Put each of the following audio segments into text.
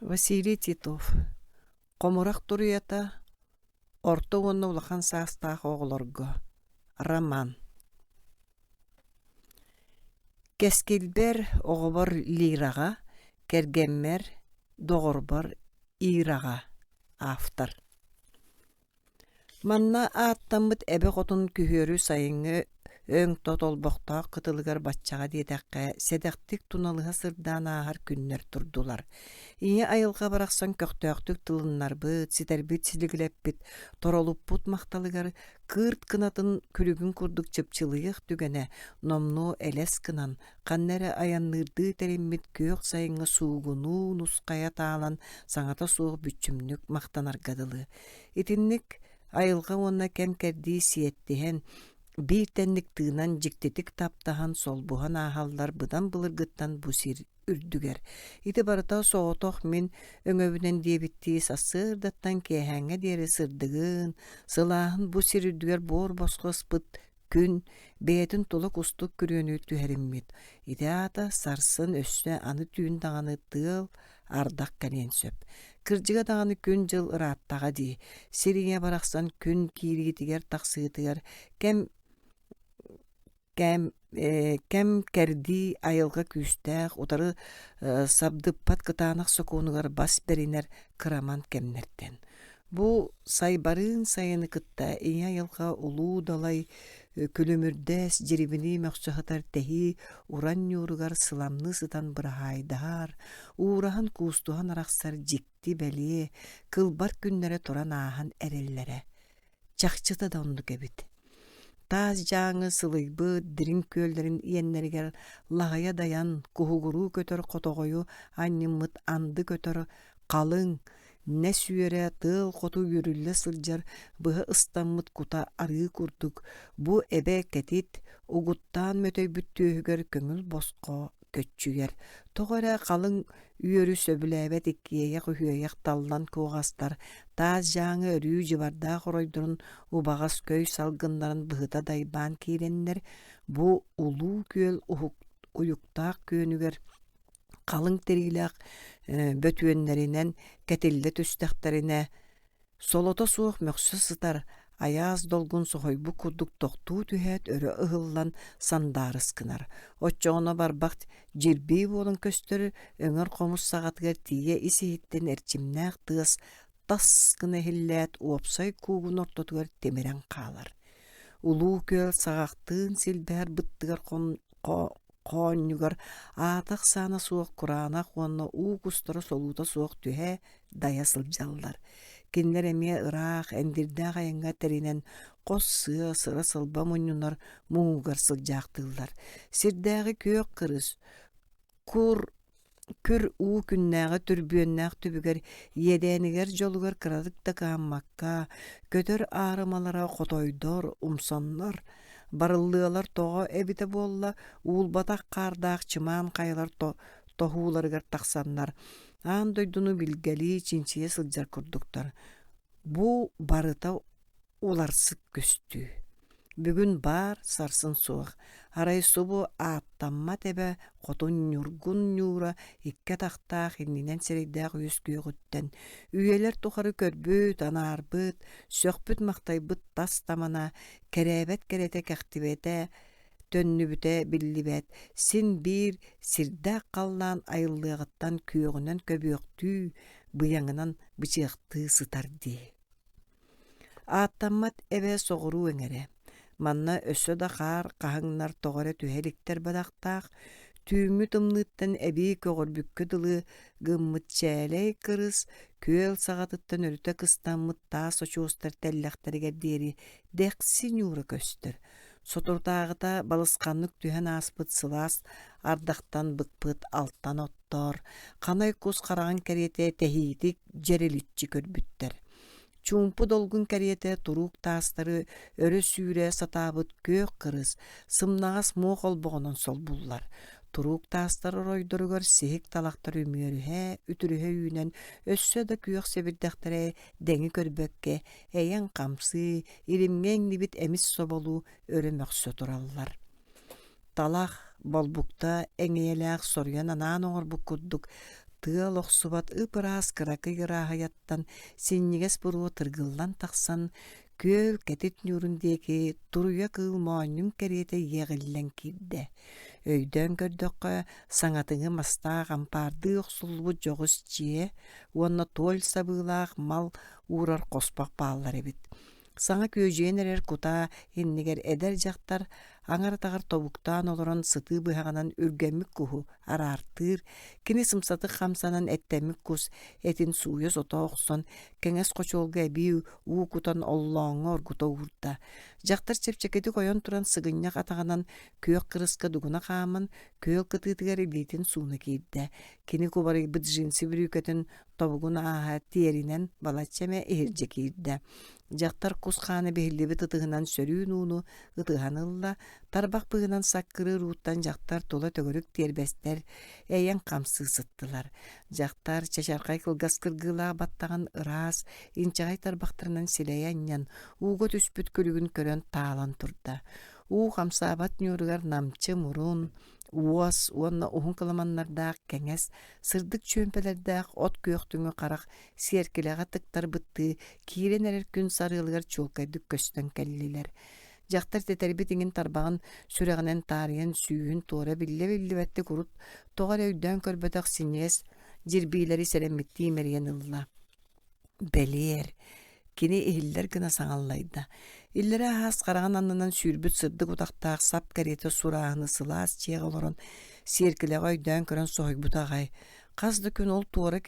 Василий Титов Хомурах туруйата орто уонна улахан саастаах оҕолорго Роман Кэскилбэр оҕобор Лираҕа, кэргэммэр, доҕорбор Ираҕа Автор Манна ааттаммыт эбэ хотун күһүөрү сайыҥҥы өҥ-тот олбохтоох кытылыгар баччаҕа диэтэххэ, сэдэхтик туналыһа сырдаан ааһар күннэр турдулар. Ийэ айылҕа барахсан көхтөөхтүк тылыннарбыт, ситэрбит силигилэппит, торолуппут махталыгар кыырт кынатын күлүгүн курдук чыпчылыйыах түгэнэ номнуо элэс гынан, ханна эрэ айанныырдыы тэриммит күөх сайыҥҥы суугунуу нусхайа таалан саҥата суох бүччүмнүк махтанарга дылы. Итинник айылҕа уонна кэм-кэрдии сиэттиһэн, биир тэнник тыынан дьиктитик таптаһан, солбуһан ааһаллар быдан былыргыттан бу сир үрдүгэр. Ити барыта соҕотох мин өҥөбүнэн диэбиттии сарсыардаттан киэһээҥҥэ диэри сырдыгын, сылааһын бу сир үрдүгэр буор босхо ыспыт күн бэйэтин тула кустук күрүөнү түһэриммит. Ити аата сарсын өссө аны түүн даҕаны тыал, ардах кэлиэн сөп. Кырдьыга даҕаны күн-дьыл ырааттаҕа дии. Сир ийэ барахсан күн киириитигэр-тахсыытыгар кэм кэм кэм-кэрдии айылҕа күүстээх, утары сабдыппат кытаанах сокуонугар бас бэринэр кыраман кэмнэртэн. Бу сайбарыын сайыны кытта ийэ айылҕа улуу далай күлүмүрдэс дьирибинии мөхсө сытар тэһии уран ньууругар сыламныы сытан быраһаайдаһар, уураһан куустуһан арахсар дьикти бэлиэ, кылбар күннэрэ туран ааһан эрэллэрэ. Чахчыта да оннук эбит. Таас дьааҥы сылыйбыт дириҥ күөллэрин иэннэригэр лаһыйа дайан, куһугуруу көтөр хотоҕойу анньыммыт анды көтөр халыҥ, нэс үөрэ тыал хоту үөрүллэ сылдьар быһа ыстаммыт кута арыы курдук бу эбэ кэтит, угуттаан мөтөйбүт түөһүгэр көҥүл босхо көччүйэр. Тоҕо эрэ халыҥ үөрү сөбүлээбэт иккиэйэх-үһүөйэх таллан куоҕастар таас дьааҥы өрүү дьыбардаах оройдорун убаҕас көй салгыннарын быһыта дайбаан киирэннэр, бу улуу күөл уһук уйуктаах күөнүгэр халыҥ тириилээх бөтүөннэринэн кэтиллэ түстэхтэринэ, солото суох мөхсө сытар айаас долгун соһуйбут курдук тохтуу түһээт өрө ыһыллан сандаарыс гынар. Оччоҕуна барбах дьирбии буолан көстөр өҥөр хомус саҕатыгар тиийэ ис-иһиттэн эрчимнээх тыас тас гына иһиллээт уопсай куугун ортотугар тимирэн хаалар. Улуу күөл саҕахтыын силбэһэр быттыгар хоонньугар аата-ахсаана суох кураанах уонна уу кустара солуута суох түһэ дайа сылдьаллар. Кинилэр эмиэ ыраах, эндирдээх айаҥҥа тэринэн хос сыа, сыра-сылба мунньунар муҥугар сылдьаахтыыллар. Сирдээҕи күөх кырыс, кур Күр уу күннээҕи түрбүөннээх түбүгэр иэдээнигэр дьолугар кыратык да кыһаммакка, көтөр аарымалара хотойдор, умсаннар, барыллыалар тоҕо эбитэ буолла, уулбатах хаардаах чымаан хайалар тоһууларыгар тахсаннар, аан дойдуну билгэлии, чинчийэ сылдьар курдуктар. Бу барыта уларсык көстүү. Бүгүн баар, сарсын суох. Арай субу ааттаммат эбэ хотун Ньургун Ньуура икки атахтаах иннинэн сирэйдээх үөскүөҕүттэн үйэлэр тухары көрбүт, анаарбыт, сөхпүт-махтайбыт тас тамана, кэрээбэт кэрэтэ кэхтибэтэ, төннүбүтэ биллибэт, син биир сирдээх халлаан айыллыаҕыттан күөҕүнэн көбүөхтүү, быйаҥынан бычыахтыы сытар дии. Ааттаммат эбэ соҕуруу эҥэрэ. Манна өссө да хаар хаһыҥнар тоҕо эрэ түһэ иликтэр бадахтаах, түүҥҥү тымныыттан эбии көҕөрбүккэ дылы гыммыт чээлэй кырыс, күөл саҕатыттан өрүтэ кыстаммыт таас очуостар тэллэхтэригэр диэри дэхси ньуура көстөр. Соторутааҕыта балысханнык түһэн ааспыт сылаас ардахтан быкпыт алтан оттоор, ханай кус хараҕын кэриэтэ тэһиитик дьэрэличчи көрбүттэр. Чуумпу долгун кэриэтэ туруук таастары өрө сүүрэ сатаабыт күөх кырыс, сымнаҕас муох олбоҕунан солбуллар. Туруук таастар оройдоругар сиһик талахтар үмүөрүһэ, үтүрүһэ үүнэн өссө да күөх сэбирдэхтэрэ дэҥи көрбөккө, эйэҥ хамсыы, илимҥэ иҥнибит эмис соболуу өрө мөхсө тураллар. Талах, болбукта эҥийэлээх соруйан анаан оҥорбут курдук. Тыал охсубат ып-ыраас кыракый ырааһыйаттан синньигэс буруо тыргыллан тахсан, күөл кэтит ньуурун диэки туруйа кыыл моонньун кэриэтэ иэҕиллэн киирдэ. Өйдөөн көрдөххө, саҥатыҥы мастаах ампаардыы охсуллубут дьоҕус дьиэ уонна туоль сабыылаах мал уурар хоспох бааллар эбит. Саҥа күөдьүйэн эрэр кутаа иннигэр эдэр дьахтар аҥар атаҕар тобуктаан олорон сытыы быһаҕынан үргэммит куһу араартыыр, кини сымсатык хамсанан эттэммит кус этин сууйа-сото охсон, кэҥэс хочуолга эбии уу кутан оллооҥҥо оргута уурда. Дьахтар чэпчэкитик ойон туран сыгынньах атаҕынан күөх кырыска дугуна хааман, күөл кытыытыгар илиитин сууна киирдэ. Кини кубарыйбыт джинсы бүрүүкэтин тобугун ааһа тиэринэн балачча эмэ иһирдьэ киирдэ. Дьахтар кус хаана биһиллибит ытыһынан сөрүүн ууну ытыһан ылла, тарбах быыһынан саккырыыр ууттан дьахтар тула төгүрүк тиэрбэстэр эйэн хамсыы сыттылар. Дьахтар чачархай кылгас кыргыылаах баттаҕын ыраас, инчэҕэй тарбахтарынан силэйэ анньан, ууга түспүт күлүгүн көрөн таалан турда. Уу хамсаабат ньууругар намчы мурун, уос уонна уһун кыламаннардаах кэҥэс, сырдык чүөмпэлэрдээх от күөхтүҥү харах сиэркилэҕэ тыктарбыттыы киирэн эрэр күн сарыалыгар чуолкайдык көстөн кэллилэр. Дьахтар тэтэрбит иҥин тарбаҕын сүрэҕинэн таарыйан сүүһүн туора биллэ-биллибэттик урут тоҕо эрэ өйдөөн көрбөтөх синньигэс дьирбиилэри сэрэммиттии имэрийэн ылла. Бэлиэр, кини иһиллэр гына саҥаллайда. Иллэрээ аһаас хараҕын аннынан сүүрбүт сырдык утахтаах сап кэриэтэ сурааһыны сылаас дьиэҕэ олорон сиэркилэҕэ өйдөөн көрөн соһуйбута аҕай. Хас да күн ол туора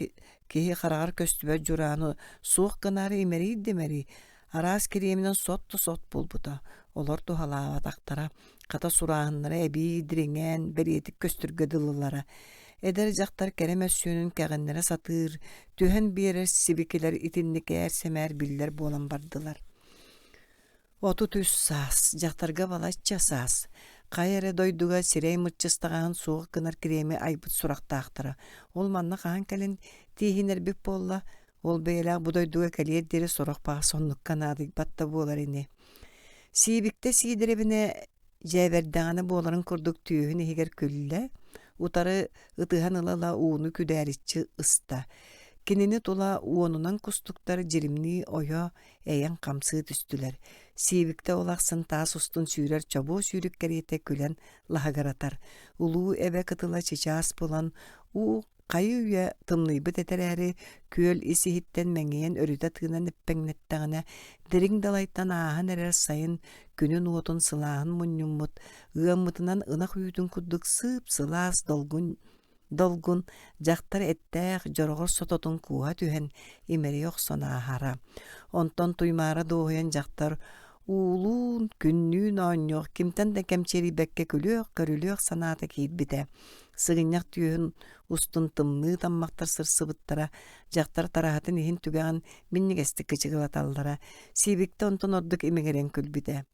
киһи хараҕар көстүбэт дьурааны суох гынаары имэрий да имэрий, араас кириэминэн сот да сот буолбута. Олор туһалаабатахтара. Хата сурааһыннара эбии дириҥээн, бэлиэтик көстөргө дылылара. Эдэр дьахтар кэрэ мөссүөнүн кэҕиннэрэ сатыыр, түһэн биэрэр сибикилэр итинник ээр-сэмээр биллэр буолан бардылар. 33 саас, дьахтарга балачча саас. Хайа эрэ дойдуга сирэй мырчыстаҕаһын суох гынар кириэми айбыт сурахтаахтара. Ол манна хаһан кэлин тииһинэрбит буолла, ол бэйэлээх бу дойдуга кэлиэр диэри сорох баҕас оннукка наадыйбат да буолар ини. Сиибиктэ Сиидэрэбинэ дьээбэрдэҕинэ буоларын курдук түөһүн иһигэр күллэ, утары ытыһан ыла-ыла ууну күдээриччи ыста. Кинини тула уонунан кустуктар дьиримнии ойо, эйэн хамсыы түстүлэр. Сиибиктэ ол ахсын таас устун сүүрэр чобуо сүүрүк кэриэтэ күлэн лаһыгыратар. Улуу эбэ кытыла чычаас булан, уу Хайыы-үйэ тымныйбыт этэ эрээри, күөл ис-иһиттэн мэҥийэн өрүтэ тыынан эппэҥнэттэҕинэ, дириҥ далайтан ааһан эрэр сайын күнүн уотун сылааһын мунньуммут, ыаммытынан ынах үүтүн курдук сып-сылаас долгун долгун дьахтар эттээх дьороҕор сототун кууһа түһэн имэрийэ охсон ааһара. Онтон туймаара дуоһуйан дьахтар уулуун, күннүүн оонньуох, кимтэн да кэмчиэрийбэккэ күлүөх-көрүлүөх санаата киирбитэ. Сыгынньах түөһүн устун тымныы таммахтар сырсыбыттара, дьахтар тараһатын иһин түгэҕин минньигэстик кычыгылаталлара. Сиибиктэ онтон ордук имэҥирэн күлбүтэ.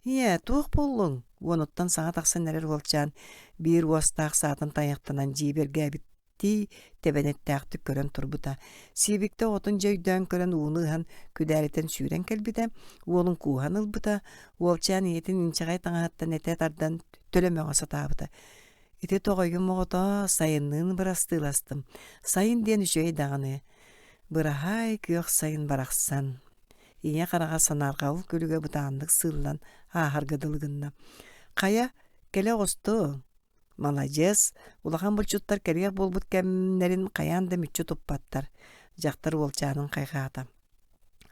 «Ийээ, туох буоллуҥ?» уонуттан саҥа тахсан эрэр уолчаан биир уостаах саатын тайахтанан дьиибэргээбит тии тэбэнэттээхтик көрөн турбута. Сиибиктэ оҕотун дьэ өйдөөн көрөн ууну ыһан күдээритэн сүүрэн кэлбитэ, уолун кууһан ылбыта, уолчаан ийэтин инчэҕэй таҥаһыттан этэ тардан төлө мөҕө сатаабыта. Ити тоҕойум оҕото сайынныын бырастыыластым. Сайын диэн үчүгэй даҕаны. Быраһаай күөх сайын барахсан. Ийэ хараҕа санаарҕабыл күлүгэ бытааннык сыыллан ааһарга дылы гынна. Хайа, кэлэ оҕустуҥ. Маладьыас, улахан булчуттар кэриэх буолбут кэмнэрин хайаан да мүччү туппаттар, дьахтар уолчаанын хайҕаата.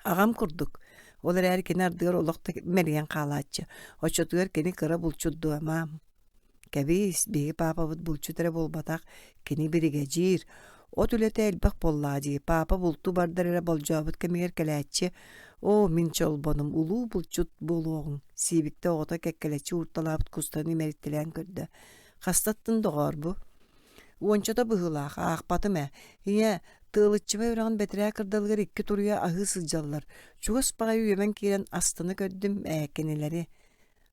Аҕам курдук, ол эрээри кини ардыгар олох да мэлийэн хаалааччы. Оччотугар кини кыра булчут дуо, маам? Кэбиис, биһиги паапабыт булчут эрэ буолбатах, кини биригэдьиир. От үлэтэ элбэх буоллаҕа дии, паапа бултуу бардар эрэ болдьообут кэмигэр кэлээччи. Оо, мин чолбонум, улуу булчут буолуоҕуҥ, Сиибиктэ оҕото кэккэлэччи уурталаабыт кустарын имэриттэлээн көрдө. Хастаттын доҕоор бу? Уончата быһыылаах, аахпатым ээ. Ийээ, Тыалыччыбай үрэҕин бэтэрээ кырдалыгар икки туруйа аһыы сылдьаллар. Чугас баҕайы үөмэн киирэн астына көрдүм ээ кинилэри.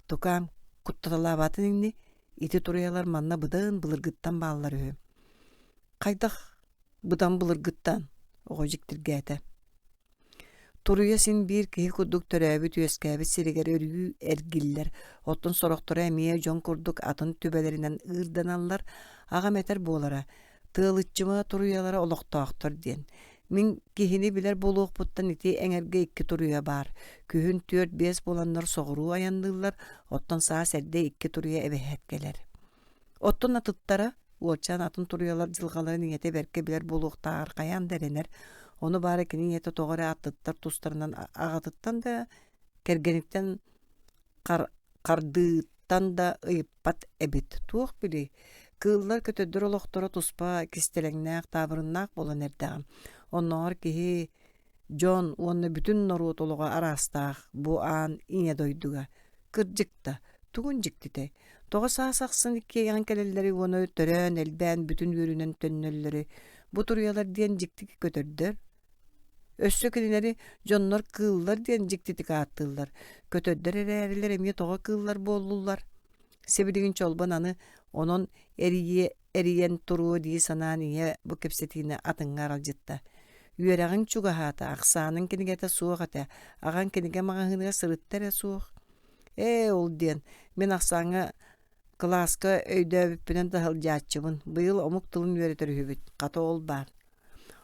Тукаам, куттаталаабатын ини, ити туруйалар манна быдан былыргыттан бааллар үһү. Хайдах быдан былыргыттан? оҕо дьиктиргээтэ. Туруйа син биир киһи курдук төрөөбүт-үөскээбит сиригэр өрүү эргиллэр, оттон сорохторо эмиэ дьон курдук атын түбэлэринэн ыырданаллар, аҕам этэр буолара: Тыалыччыма туруйалара олохтоохтор диэн. Мин киһини билэр буолуохпуттан ити эҥэргэ икки туруйа баар. Күһүн түөрт-биэс буоланнар соҕуруу айанныыллар, оттон саас эрдэ икки туруйа эбэһээт кэлэр. Оттон атыттара, уолчаан атын туруйалар дьылҕаларын ийэтэ бэркэ билэр буолуохтааҕар хайаан да эрэнэр. Ону баара кини ийэтэ тоҕо эрэ аттыттар тустарынан аҕатыттан да, кэргэниттэн хардыыттан да ыйыппат эбит. Туох билий, кыыллар, көтөрдөр олохторо туспа кистэлэҥнээх, таабырыннаах буолан эрдэҕэ. Оннооҕор киһи, дьон уонна бүтүн норуот олоҕо араастаах бу аан ийэ дойдуга. Кырдьык да, тугун дьиктитэй? Тоҕо саас ахсын иккиэйэҕин кэлэллэрий уонна төрөөн, элбээн бүтүн үөрүүнэн төннөллөрүй? Бу туруйалар диэн дьикти көтөрдөр, Өссө кинилэри дьоннор кыыллар диэн дьиктитик ааттыыллар, көтөрдөр эрээрилэр эмиэ тоҕо кыыллар буоллулар? Сибилигин Чолбон аны онон эрийиэ эрийэн туруо дии санаан ийэ бу кэпсэтиини атыҥҥа аралдьытта. Үөрэҕиҥ чугаһаата, ахсааныҥ кинигэтэ суох этэ, аҕаҥ кинигэ маҕаһыыныгар сырытта эрэ суох. Ээ, ол диэн, мин ахсааҥҥа кылааска өйдөөбүппүнэн да сылдьааччыбын, быйыл омук тылын үөрэтэр үһүбүт, хата ол баар.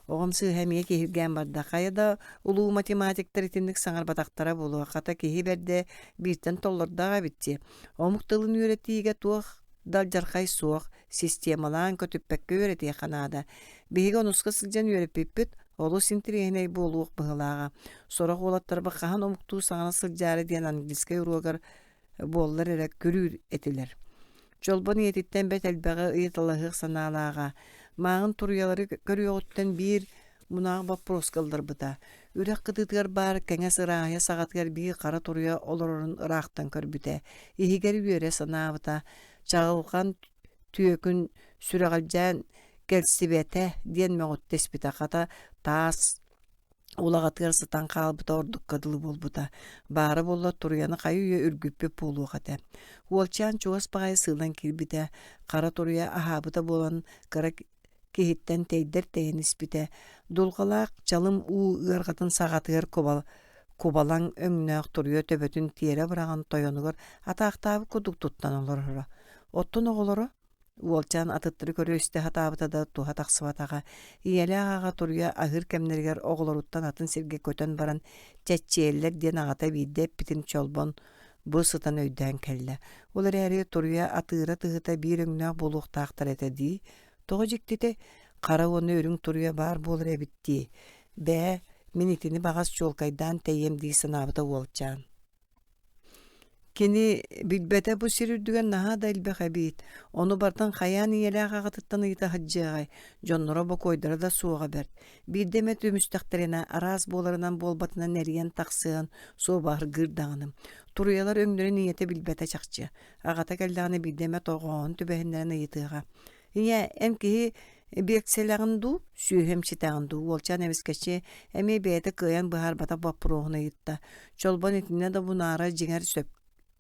Оҕом сыыһа эмиэ киһиргээн барда. Хайа да улуу математиктар итинник саҥарбатахтара буолуо. Хата киһи бэрдэ бииртэн толлордоох эбит дии. Омук тылын үөрэтиигэ туох да алдьархай суох, системалаан көтүппэккэ үөрэтиэххэ наада. Биһиги онуска сылдьан үөрэппиппит олус интэриэһинэй буолуох быһыылааҕа. Сорох уолаттарбыт хаһан омуктуу саҥара сылдьаары диэн английскай уруогар буоллар эрэ күрүүр этилэр. Чолбон ийэтиттэн бэрт элбэҕи ыйыталаһыах санаалааҕа. Мааҕын туруйалары көрүөҕүттэн биир мунаах боппуруоска ылларбыта. Үрэх кытыытыгар баар кэҥэс ырааһыйа саҕатыгар биир хара туруйа олорорун ыраахтан көрбүтэ. Иһигэр үөрэ санаабыта. Чаҕылҕан түөкүн сүрэҕэлдьээн кэлсибэтэ диэн мөҕүттэ испитэ. Хата таас улаҕатыгар сытан хаалбыта ордукка дылы буолбута. Баара буоллар туруйаны хайы-үйэ үргүппүт буолуох этэ. Уолчаан чугас баҕайы сыылан киирбитэ, хара туруйа аһаабыта буолан кыра киһиттэн тэйдэр тэйэн испитэ. Дулҕалаах чалым уу ыарҕатын саҕатыгар кубалаҥ өҥнөөх туруйа төбөтүн тиэрэ быраҕан тойонугар атаахтаабыт курдук туттан олороро. Оттон оҕолоро Уолчаан атыттары көрө-истэ сатаабыта да туһа тахсыбатаҕа. Ийэлээх аҕа туруйа аһыыр кэмнэригэр оҕолоруттан атын сиргэ көтөн баран чэччиэллэр диэн аҕата биирдэ эппитин Чолбон бу сытан өйдөөн кэллэ. Ол эрээри туруйа атыыра тыһыта биир өҥнөөх буолуохтаахтар этэ дии. Тоҕо дьиктитэй, хара уонна үрүҥ туруйа баар буолар эбит дии. Бээ, мин итини баҕас чуолкайдаан тэйиэм дии санаабыта уолчаан. Кини билбэтэ бу сир үрдүгэр наһаа да элбэх эбит, ону барытын хайаан ийэлээх аҕатыттан ыйыта сылдьыаҕай, дьонноро бокуойдара да суоҕа бэрт. Биирдэ эмэ түмүстэхтэринэ, араас буоларынан буолбатынан эрийэн тахсыан, суобаһыргыыр даҕаны. Туруйалар өҥнөрүн ийэтэ билбэтэ чахчы. Аҕата кэллэҕинэ биирдэ эмэ тоҕооһун түбэһиннэрэн ыйытыаҕа. Ийээ, эн киһи биэксэлэҕин дуу, сүөһү эмчитэҕин дуу? Уолчаан эмискэччи эмиэ бэйэтэ кыайан быһаарбатах боппуруоһун ыйытта. Чолбон итиннэ да мунаара дьиҥэр сөп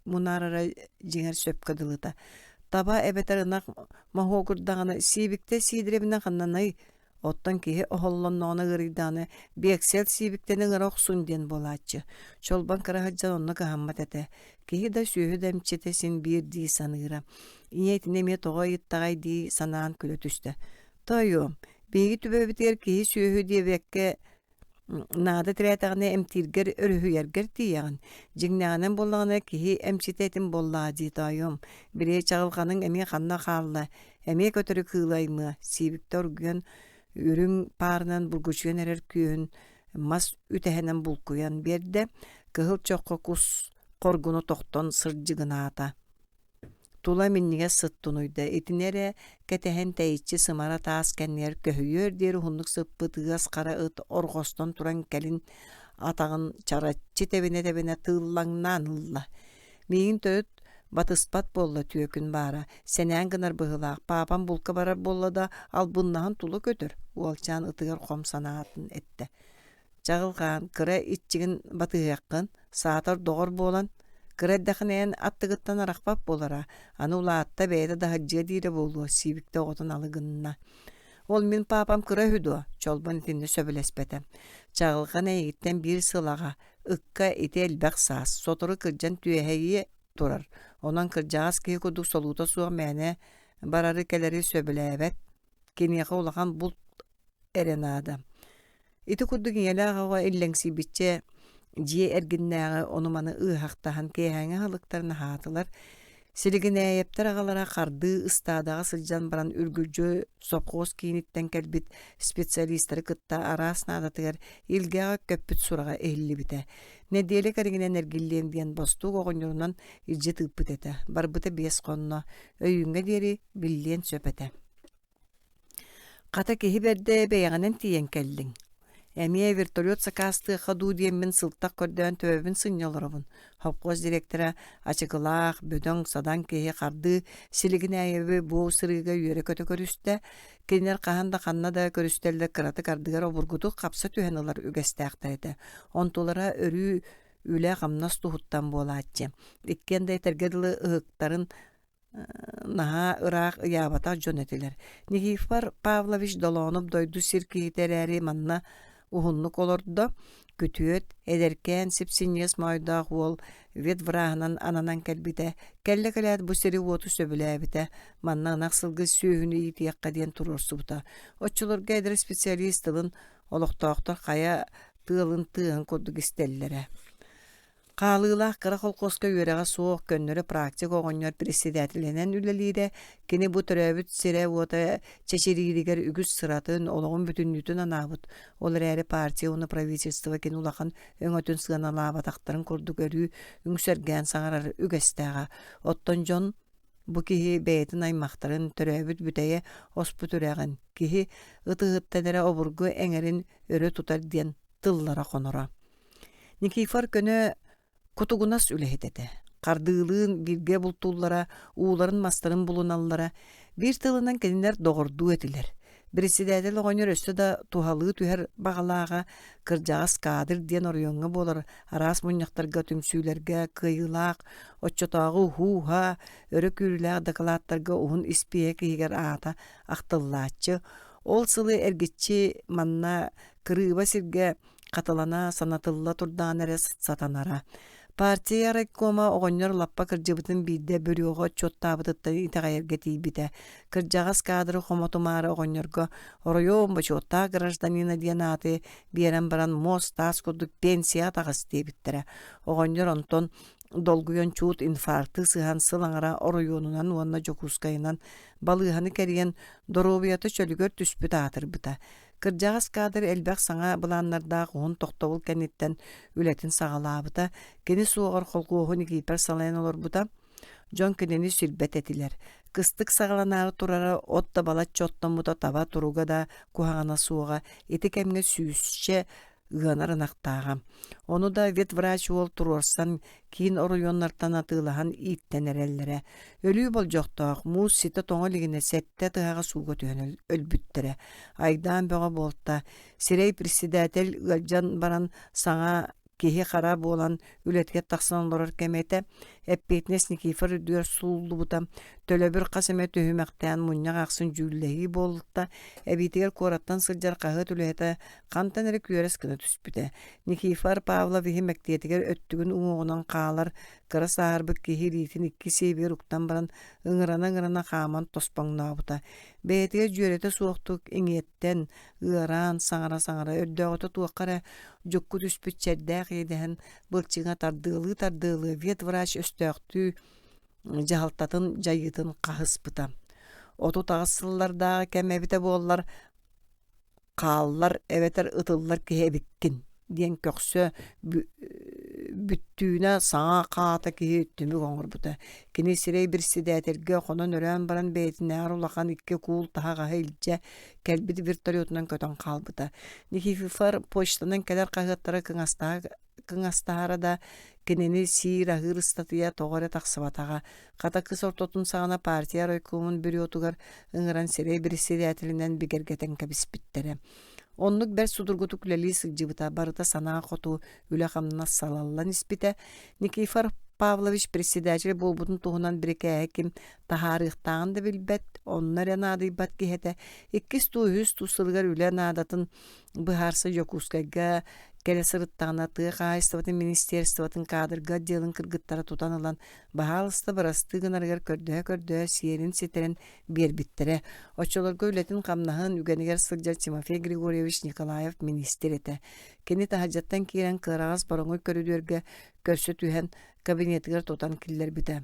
мунаарара дьиҥэр сөпкө дылыта. Таба эбэтэр ынах моһуогурдаҕына сиибиктэ Сиидэрэбинэ ханнаный? Оттон киһи оһоллонноҕуна ыарыйдаҕына биэксэл сиибиктэни ыҥыра охсун диэн буолааччы. Чолбон кыра сылдьан онно кыһаммат этэ. Киһи да сүөһү да эмчитэ син биир дии саныыра. Ийэ итини эмиэ тоҕо ыйыттаҕай дии санаан күлэ түстэ. Тоойуом, биһиги түбэбитигэр киһи-сүөһү диэбэккэ Наада тирээтэҕинэ эмтииргэр, өрүһүйэргэр тиийэҕин. Дьиҥнээҕинэн буоллаҕына киһи эмчитэ этим буоллаа дии тоойуом. Били чаҕылҕаныҥ эмиэ ханна хаалла, эмиэ көтөрү кыылы аймыа, сиибиктэ оргуйан үрүҥ паарынан бургучуйан эрэр күөһүн мас үтэһэнэн булкуйан биэрдэ, кыһыл чоххо кус хоргуну тохтон сырдьыгынаата. Тула минньигэс сыт тунуйда, итини эрэ кэтэһэн тэйиччи сымара таас кэннигэр көһүйүөр диэри уһуннук сыппыт ыас хара ыт орҕостон туран кэлин атаҕын чараччы тэбинэ-тэбинэ тыыллаҥнаан ылла. Миигин төрүт батыспат буолла түөкүн баара, сэнээн гынар быһыылаах, паапам булка барар буолла да албыннаһан тула көтөр, уолчаан ытыгар хом санаатын эттэ. Чаҕылҕаан, кыра иччигин батыһыаххын, саатар доҕор буолан, кыра эрдэххинэ эн аттыгыттан арахпат буолара, аны улаатта бэйэтэ да сылдьыа диирэ буолуо, сиибиктэ оҕотун алы гынна. Ол мин паапам кыра үһү дуо? Чолбон итиннэ сөбүлэспэтэ. Чаҕылҕан эйигиттэн биир сыл аҕа, ыкка ити элбэх саас, сотору кырдьан түөһэйиэ турар, онон кырдьаҕас киһи курдук солуута суох мээнэ барары-кэлэри сөбүлээбэт. Киниэхэ улахан булт эрэ наада. Ити курдук ийэлээх оҕо иллэҥсийбиччэ дьиэ эргиннээҕи ону-маны ыаһахтаһан киэһээҥҥи аһылыктарын аһаатылар. Силигинээйэптэр аҕалара хардыы ыстаадаҕа сылдьан баран үргүлдьү сопхуос кииниттэн кэлбит специалистары кытта араас наадатыгар Илгэҕэ көппүт сураҕа иһиллибитэ. Нэдиэлэ кэриҥинэн эргиллиэм диэн бостуук оҕонньорунан илдьи тыыппыт этэ. Барбыта биэс хонно, өйүүҥҥэ диэри биллиэн сөп этэ. Хата киһи бэрдэ бэйэҕинэн тиийэн кэллиҥ. Эмиэ вертолет сакаастыахха дуу диэммин сылтах көрдөөн төбөбүн сынньа олоробун. Хопхуос директора ачыкылаах, бөдөҥ-садаҥ киһи хардыы Силигинээйэби бу сырыыга үөрэ-көтө көрүстэ. Кинилэр хаһан да ханна да көрүстэллэр кыратык ардыгар обургутук хапса түһэн ылар үгэстээхтэр этэ. Онтулара өрүү үлэ-хамнас туһуттан буолааччы. Иккиэн да этэргэ дылы ыһыктарын наһаа ыраах ыйаабатах дьон этилэр. Никифор Павлович Долоонуп дойду сир киһитэ эрээри манна уһуннук олордо. Күтүөт, эдэркээн сип-синньигэс моойдоох уол ветвраһынан ананан кэлбитэ. Кэллэ кэлээт бу сири-уоту сөбүлээбитэ. Манна ынах сылгы сүөһүнү иитиэххэ диэн туруорсубута. Оччолорго эдэр специалист тылын олохтоохтор хайа тыалын тыаһын курдук истэллэрэ. Хаалыылаах кыра холкуоска үөрэҕэ суох, көннөрү практик оҕонньор председателинэн үлэлиирэ, кини бу төрөөбүт сирэ-уота чэчирииригэр үгүс сыратын, олоҕун бүтүннүүтүн анаабыт. Ол эрээри партия уонна правительство кини улахан өҥөтүн сыаналаабатахтарын курдук өрүү үҥсэргээн саҥарар үгэстээҕэ. Оттон дьон бу киһи бэйэтин аймахтарын, төрөөбүт бүтэйэ оспут үрэҕин, киһи ытыһыттан эрэ обургу эҥэрин өрө тутар диэн тыллара хоноро. Никифор көнө кутугунас үлэһит этэ. Хардыылыын бииргэ бултууллара, ууларын мастарын булуналлара. Биир тылынан кинилэр доҕордуу этилэр. Председатель оҕонньор өссө да туһалыы түһэр баҕалааҕа, кырдьаҕас каадыр диэн оройуоҥҥа буолар араас мунньахтарга, түмсүүлэргэ кыайыылаах, оччотооҕу һуу-һаа, өрө күүрүүлээх дакылааттарга уһун испииһэк иһигэр аата ахтыллааччы. Ол сылы эргиччи манна кырыыба сиргэ хатылана, санатылла турдаҕына эрэ сатанара. Партия райкома оҕонньор лаппа кырдьыбытын биирдэ бүрүөҕэ отчуоттаабытыттан итэҕэйэргэ тиийбитэ. Кырдьаҕас кадры хомотумаары оҕонньорго оройуон бочуоттаах гражданина диэн ааты биэрэн баран муос-таас курдук пенсияҕа таҕыс диэбиттэрэ. Оҕонньор онтон долгуйан чуут инфаркты сыһан сыл аҥара оройуонунан уонна Дьокуускайынан балыыһаны кэрийэн доруобуйата чөлүгэр түспүт аатырбыта. Кырдьаҕас каадыр элбэх саҥа былааннардаах уһун тохтобул кэнниттэн үлэтин саҕалаабыта, кини суоҕар холкуоһу Никииппэр салайан олорбута. Дьон кинини сирбэт этилэр. Кыстык саҕаланаары турара от да балачча оттоммута таба туруга да куһаҕана суоҕа. Ити кэмҥэ сүүсчэ ыанар ынахтааҕа. Ону да ветврач уол туруорсан киин оройуоннартан атыылаһан ииттэн эрэллэрэ. Өлүү болдьохтоох, муус ситэ тоҥо илигинэ сэттэ тыһаҕас ууга түһэн өлбүттэрэ. Айдаан бөҕө буолта. Сирэй председатель ыалдьан баран саҥа киһи-хара буолан үлэтигэр тахсан олорор кэмэ этэ. Эппиэтинэс Никифор үрдүгэр сууллубута. Төлөбүр хас эмэ түһүмэхтээн мунньах ахсын дьүүллэһии буолта. Эбиитигэр куораттан сылдьар хаһыат үлэһитэ хантан эрэ күөрэс гына түспүтэ. Никифор Павловиһы мэктиэтигэр өттүгүн уҥуоҕунан хаалар кыра сааһырбыт киһи илиитин икки сиэбигэр уктан баран ыҥырана-ыҥырана хааман тоспоҥнообута. Бэйэтигэр дьүөрэтэ суохтук иҥиэттэн, ыараан, саҥара-саҥара өрдөөҕүтэ туохха эрэ дьукку түспүт чэрдээх иэдэһин былчыҥа тардыалыы-тардыалыы ветврач өстөөхтүү дьаһалтатын дьайыытын хаһыспыта. 38 сыллардааҕы кэм эбитэ буоллар хааллар эбэтэр ытыллар киһи эбиккин диэн көхсө бүттүүнэ саҥа хаата киһи түмүк оҥорбута. Кини сирэй председателгэ хонон-өрөөн баран бэйэтинээҕэр улахан икки куул таһаҕаһы илдьэ кэлбит вертолетунан көтөн хаалбыта. Никифор почтанан кэлэр хаһыаттары кыҥастаһа кыҥастаһара да, кинини сиир-аһыыр ыстатыйа тоҕо эрэ тахсыбатаҕа. Хата кыс ортотун саҕана партия райкомун бюротугар ыҥыран сирэй председателинэн бигэргэтэн кэбиспиттэрэ. Оннук бэрт судургутук үлэлии сылдьыбыта, барыта санаа хоту үлэ-хамнас салаллан испитэ. Никифор Павлович председатель буолбутун туһунан бирикээһи ким таһаарыахтааҕын да билбэт, онно эрэ наадыйбат киһи этэ. Иккис дуу, үһүс дуу сылыгар үлэ наадатын быһаарса Дьокуускайга кэлэ сырыттаҕына тыа хаһаайыстыбатын министерствотын кадрга отделын кыргыттара тутан ылан баһаалыста бырастыы гынарыгар көрдөһө-көрдөһө сиэрин ситэрэн биэрбиттэрэ. Оччолорго үлэтин-хамнаһын үгэнигэр сылдьар Тимофей Григорьевич Николаев миниистир этэ. Кини таһырдьаттан киирэн кыараҕас бороҥуй көрүдүөргэ көрсө түһэн кабинетыгар тутан киллэрбитэ.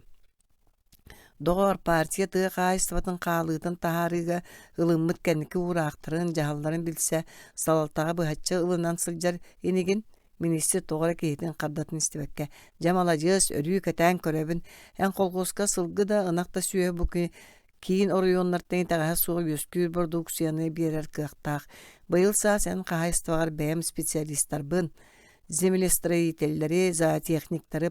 Доҕоор, партия тыа хаһаайыстыбатын хаалыытын таһаарыыга ылыммыт кэнники уураахтарын, дьаһалларын билсэ, салалтаҕа быһаччы ылынан сылдьар инигин Миниистир тоҕо эрэ киһитин хардатын истибэккэ, «Дьэ, маладьыас, өрүү кэтээн көрөбүн. Эн колхуоска сылгы да, ынах да сүөһү бу киин оройуоннартан итэҕэһэ суох үөскүүр бородууксуйаны биэрэр кыахтаах. Быйыл саас эн хаһаайыстыбаҕар бэйэм специалистарбын, землестроителлэри, зоотехниктары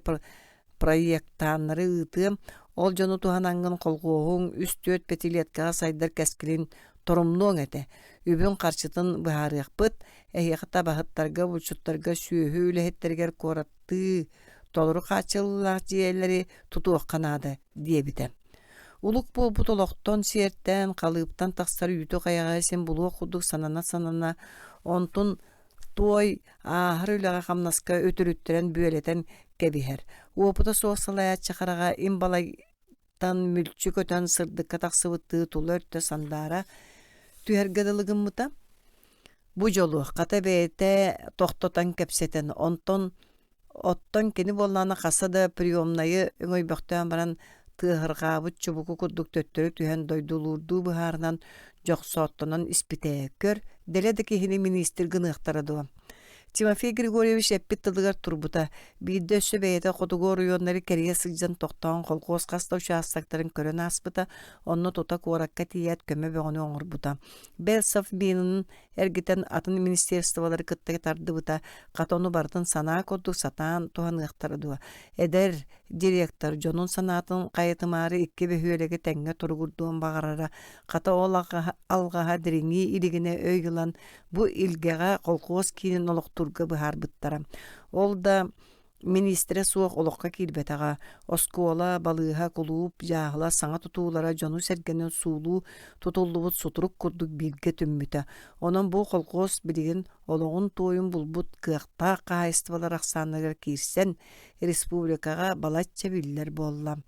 проектааннары ыытыам, ол дьону туһанаҥҥын колхуоһуҥ үс-түөрт пятилеткаҕа сайдар кэскилин торумнуоҥ этэ. Үбүн-харчытын быһаарыахпыт, эһиэхэ табаһыттарга, булчуттарга, сүөһү үлэһиттэригэр куораттыы толору хааччыллыылаах дьиэлэри тутуохха наада диэбитэ. Улук буолбут олохтон сиэртэн, халыыптан тахсар үүтү-хайаҕы син булуох курдук санана-санана, онтун туой ааһар үлэҕэ-хамнаска үтүрүттэрэн бүөлэтэн кэбиһэр. Уопута суох салайааччы хараҕа им балайтан мүлчү көтөн сырдыкка тахсыбыттыы тула өртө сандаара түһэргэ дылы гыммыта. Бу дьолу хата бэйэтэ тохтотон кэпсэтэн, онтон Оттон кини буоллаҕына хаса да приемнайы өҥөйбөхтөөн баран тыаһырҕаабыт чубуку курдук төттөрү түһэн дойдулуурдуу быһаарынан дьохсооттонон испитэ. Көр, дэлэ да киһини миниистир гыныахтара дуо? Тимофей Григорьевич эппит тылыгар турбута. Биирдэ өссө бэйэтэ хотугу оройуоннары кэрийэ сылдьан тохтоон колхуос хас да учаастактарын көрөн ааспыта, онно тута куоракка тиийээт көмө бөҕөнү оҥорбута. Бэл Совминын эргитэн атын министерстволары кытта тардыбыта, хата ону барытын санаа курдук сатаан туһаныахтара дуо? Эдэр директор дьонун санаатын хайытымаары икки бөһүөлэги тэҥҥэ туругурдуон баҕарара, хата ол алҕаһа дириҥии илигинэ өй ылан, бу илгэҕэ колхуос киинин олохтуурга быһаарбыттара. Ол да Миниистирэ суох олоххо киирбэтэҕэ. Оскуола, балыыһа, кулууп, дьааһыла саҥа тутуулара дьону-сэргэни суулуу тутуллубут сутурук курдук бииргэ түммүтэ. Онон бу колхуос билигин олоҕун туойун булбут кыахтаах хаһаайыстыбалар ахсааннарыгар киирсэн, республикаҕа балачча биллэр буолла.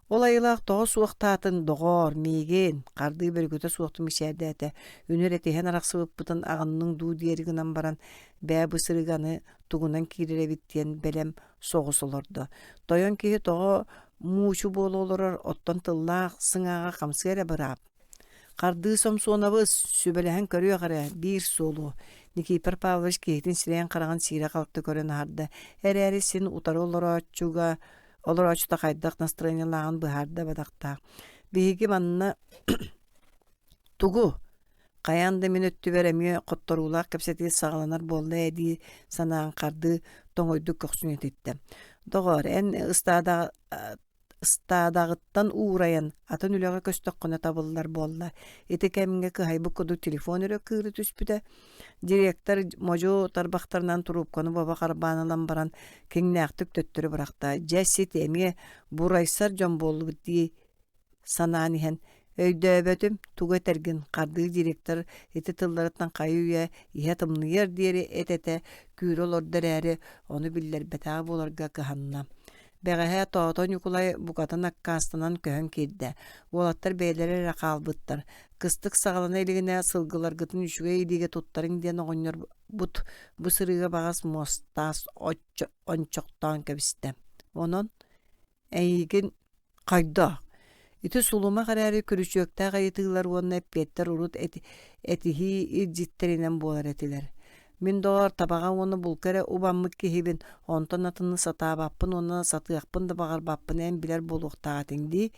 Ол айылаах тоҕо суохтаатын, доҕоор, миигин, хардыы бөрүкүтэ суохтук мичээрдээтэ, үнүр этиһэн арахсыбыппытын аҕынныҥ дуу диэри гынан баран, бээ бу сырыыга аны тугунан киирэр эбит диэн бэлэм соҕус олордо. Тойон киһи тоҕо муучу буола олорор, оттон тыллаах сыҥааҕа хамсыа эрэ быраап. Хардыы Сомсуонабыс, сүбэлэһэн көрүөх эрэ, биир суолу. Никифор Павлович киһитин сирэйин-хараҕын сиирэ-халты көрөн аһарда. Эрээри син утары олорооччуга олорооччута хайдах настроениелааҕын быһаарда бадахтаах. Биһиги манна тугу хайаан да мин өттүбэр эмиэ хотторуулаах кэпсэтии саҕаланар буолла ээ дии санаан хардыы тоҥойдук көхсүн этиттэ. Доҕоор, эн ыстаадаҕа ыстаадаҕыттан уурайан атын үлэҕэ көстөххүнэ табыллар буолла. Ити кэмҥэ кыһайбыт курдук телефон өрө кыыры түспүтэ. Директор модьу тарбахтарынан трубканы бобо харбаан ылан баран киҥнээхтик төттөрү бырахта. Дьэ сити эмиэ бурайсар дьон буоллубут дии санаан иһэн Өйдөөбөтүм, тугу этэргин, хардыы директор ити тылларыттан хайы-үйэ иһэ тымныйыар диэри эт-этэ күүрэ олордо эрээри, ону биллэрбэтэҕэ буоларга кыһанна. Бэҕэһээ Тоото Ньукулай букатын аккаастанан көһөн киирдэ. Уолаттар бэйэлэрэ эрэ хаалбыттар. Кыстык саҕалана илигинэ сылгыларгытын үчүгэй илиигэ туттарыҥ диэн оҕонньорбут бу сырыыга баҕас муостаас ончохтоон кэбистэ. Онон эйигин Хайдах? Ити сулумах эрээри күрүчүөктээх ыйытыылар уонна эппиэттэр урут этиһии илдьиттэринэн буолар этилэр. Мин доҕоор табаҕа уонна булка эрэ убаммыт киһибин, онтон атыны сатаабаппын уонна сатыахпын да баҕарбаппын эн билэр буолуохтаах этиҥ дии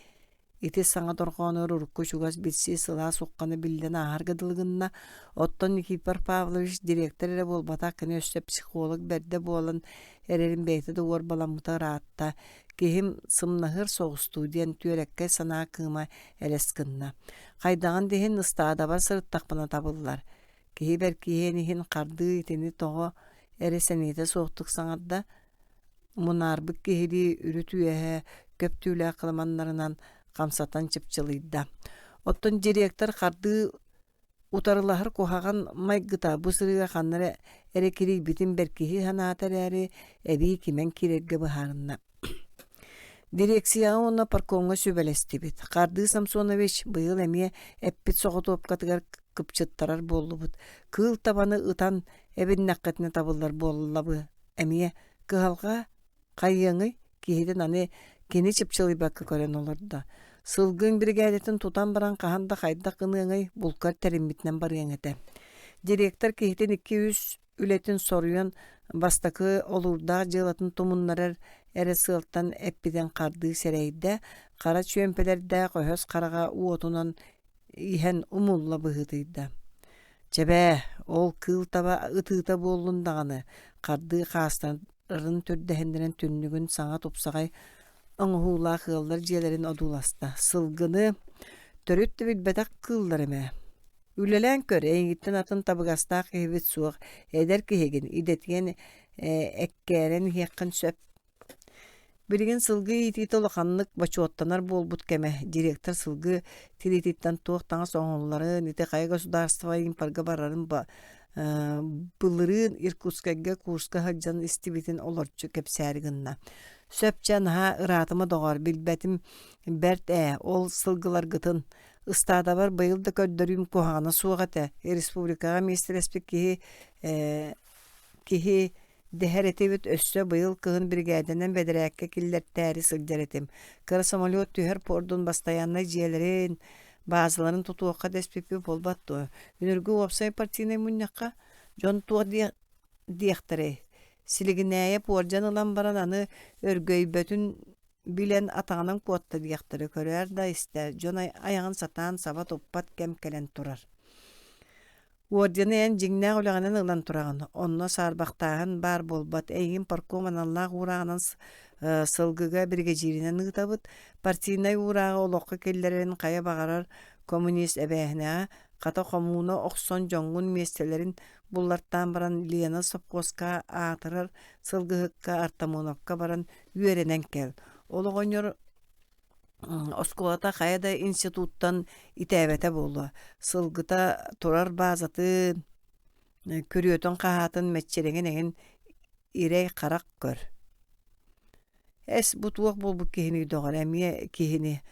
Ити саҥа дорҕоонугар урукку чугас билсии сылаас уххана биллэн ааһарга дылы гынна. Оттон Никифор Павлович директор эрэ буолбатах, кини өссө психолог бэрдэ буолан эрэрин бэйэтэ да уорбаламмыта ыраатта. Киһим сымнаһыар соҕустуу диэн түөрэккэй санаа кыыма элэс гынна. Хайдаҕын да иһин ыстаадабар сырыттахпына табыллар. Киһи бэркиһиэн иһин хардыы итини тоҕо эрэ сэниэтэ суохтук саҥарда. Мунаарбыт киһилии үрүт үөһэ көп түүлээх кыламаннарынан хамсатан чыпчылыйда. Оттон директор хардыы утарылаһар куһаҕан майгыта бу сырыыга ханна эрэ эрэ кирийбитин бэркиһии санаата эрээри, эбии кимэн киирэргэ быһаарынна. Дирекцияҕа уонна паркомҥа сүбэлэстибит. Хардыы Самсонович быйыл эмиэ эппит соҕотуопкатыгар кыпчыттарар буоллубут. Кыыл табаны ытан эбиннэххитинэ табыллар буоллабы. Эмиэ кыһалҕа хайыаҥый киһитин аны кини чыпчылыйбакка көрөн олордо. Сылгыҥ биригээдэтин тутан баран хаһан да хайдах гыныаҥый булкар тэриммитинэн барыаҥ этэ. Директор киһитин икки-үс үлэтин соруйан бастакы олуурдаах дьыалатын тумуннарар эрэ сыалтан эппитин хардыы сэрэйдэ, хара чүөмпэлэрдээх өһөс хараҕа уотунан иһэн умулла быһыытыйда. Чэбээ, ол кыыл таба ытыыта буоллун даҕаны, хардыы хаастарын түрдэһиннэрэн түннүгүн саҥа тупсаҕай оҥоһуулаах ыаллар дьиэлэрин одууласта. Сылгыны төрүт да билбэтэх кыыллар эмэ. Үлэлээн көр, эйигиттэн атын табыгастаах киһибит суох, эдэр киһигин, идэтигэн эккээрэн иһиэххин сөп. Билигин сылгы иитиитэ улаханнык бочуоттанар буолбут кэмэ. Директор сылгы тириититтэн туох таҥас оҥоһулларын, ити хайа государство импорга барарын былырыын Иркутскайга курска сылдьан истибитин олорчу кэпсээри гынна. Сөп чэ наһаа ыраатыма доҕоор, билбэтим бэрт ээ, ол сылгыларгытын Ыстаадабар быйыл да көрдөрүүм куһаҕана суох этэ. Республикаҕа миэстэлэспит киһи киһи дэһэр этибит өссө быйыл кыһын биригээдэнэн бэдэрээккэ киллэртээри сылдьар этим. Кыра самолет түһэр пуордун бастайааннай дьиэлэрин, баазаларын тутуохха дэспиппит буолбат дуо? Үнүргү уопсай партийнай мунньахха дьон туох диэхтэрэй? Силигинээйэп уордьан ылан баран аны өргөйбөтүн билэн атаҕынан куотта диэхтэрэ көрөөр да истэ, дьон айаҕын сатаан саба туппат кэм кэлэн турар. Ордены эн дьиҥнээх үлэҕинэн ылан тураҕын, онно саарбахтааһын баар буолбат, эйигин парком аналлаах уурааҕынан сылгыга биригэдьииринэн ыытабыт, партийнай уурааҕы олоххо киллэрэрин хайа баҕарар коммунист эбээһинэҕэ хата хомууна охсон дьоҥҥун миэстэлэрин буллартаан баран Лена сопхуоска аатырар сылгыһыкка Артамоновка баран үөрэнэн кэл. Ол оҕонньор оскуолата хайа да институттан итээбэтэ буолуо. Сылгыта турар баазатын, күрүөтүн-хаһаатын мэччирэҥин эҥин ирэй-харах көр. Эс, бу туох буолбут киһиний доҕор, эмиэ киһини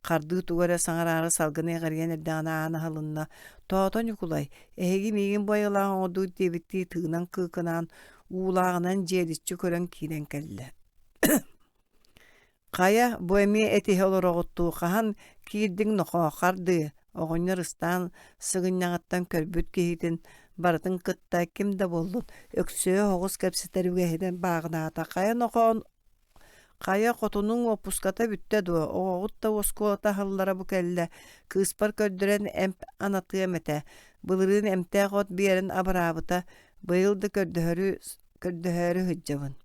хардыы тугу эрэ саҥараары салгыны эҕирийэн эрдэҕинэ аан аһылынна. Тоото Ньукулай, эһиги миигин бу айылаах оҥордугут диэбиттии тыынан кыыкынаан, уулааҕынан дьиэличчи көрөн киирэн кэллэ. Хайа, бу эмиэ этиһэ олороҕут дуу, хаһан киирдиҥ нохоо, хардыы, оҕонньор ыстаан сыгынньаҕыттан көрбүт киһитин барытын кытта ким да буоллун, Өксөйө оҕус кэпсэтэр үгэһинэн бааҕынаата. Хайа нохоон, хайа хотунуҥ уоппуската бүттэ дуо, оҕоҕут да оскуолата аһыллара бу кэллэ, кыыспар көрдөрөн эмп анатыам этэ, былырыын эмтээх от биэрэн абыраабыта, быйыл да көрдөһөрү көрдөһөөрү сылдьабын.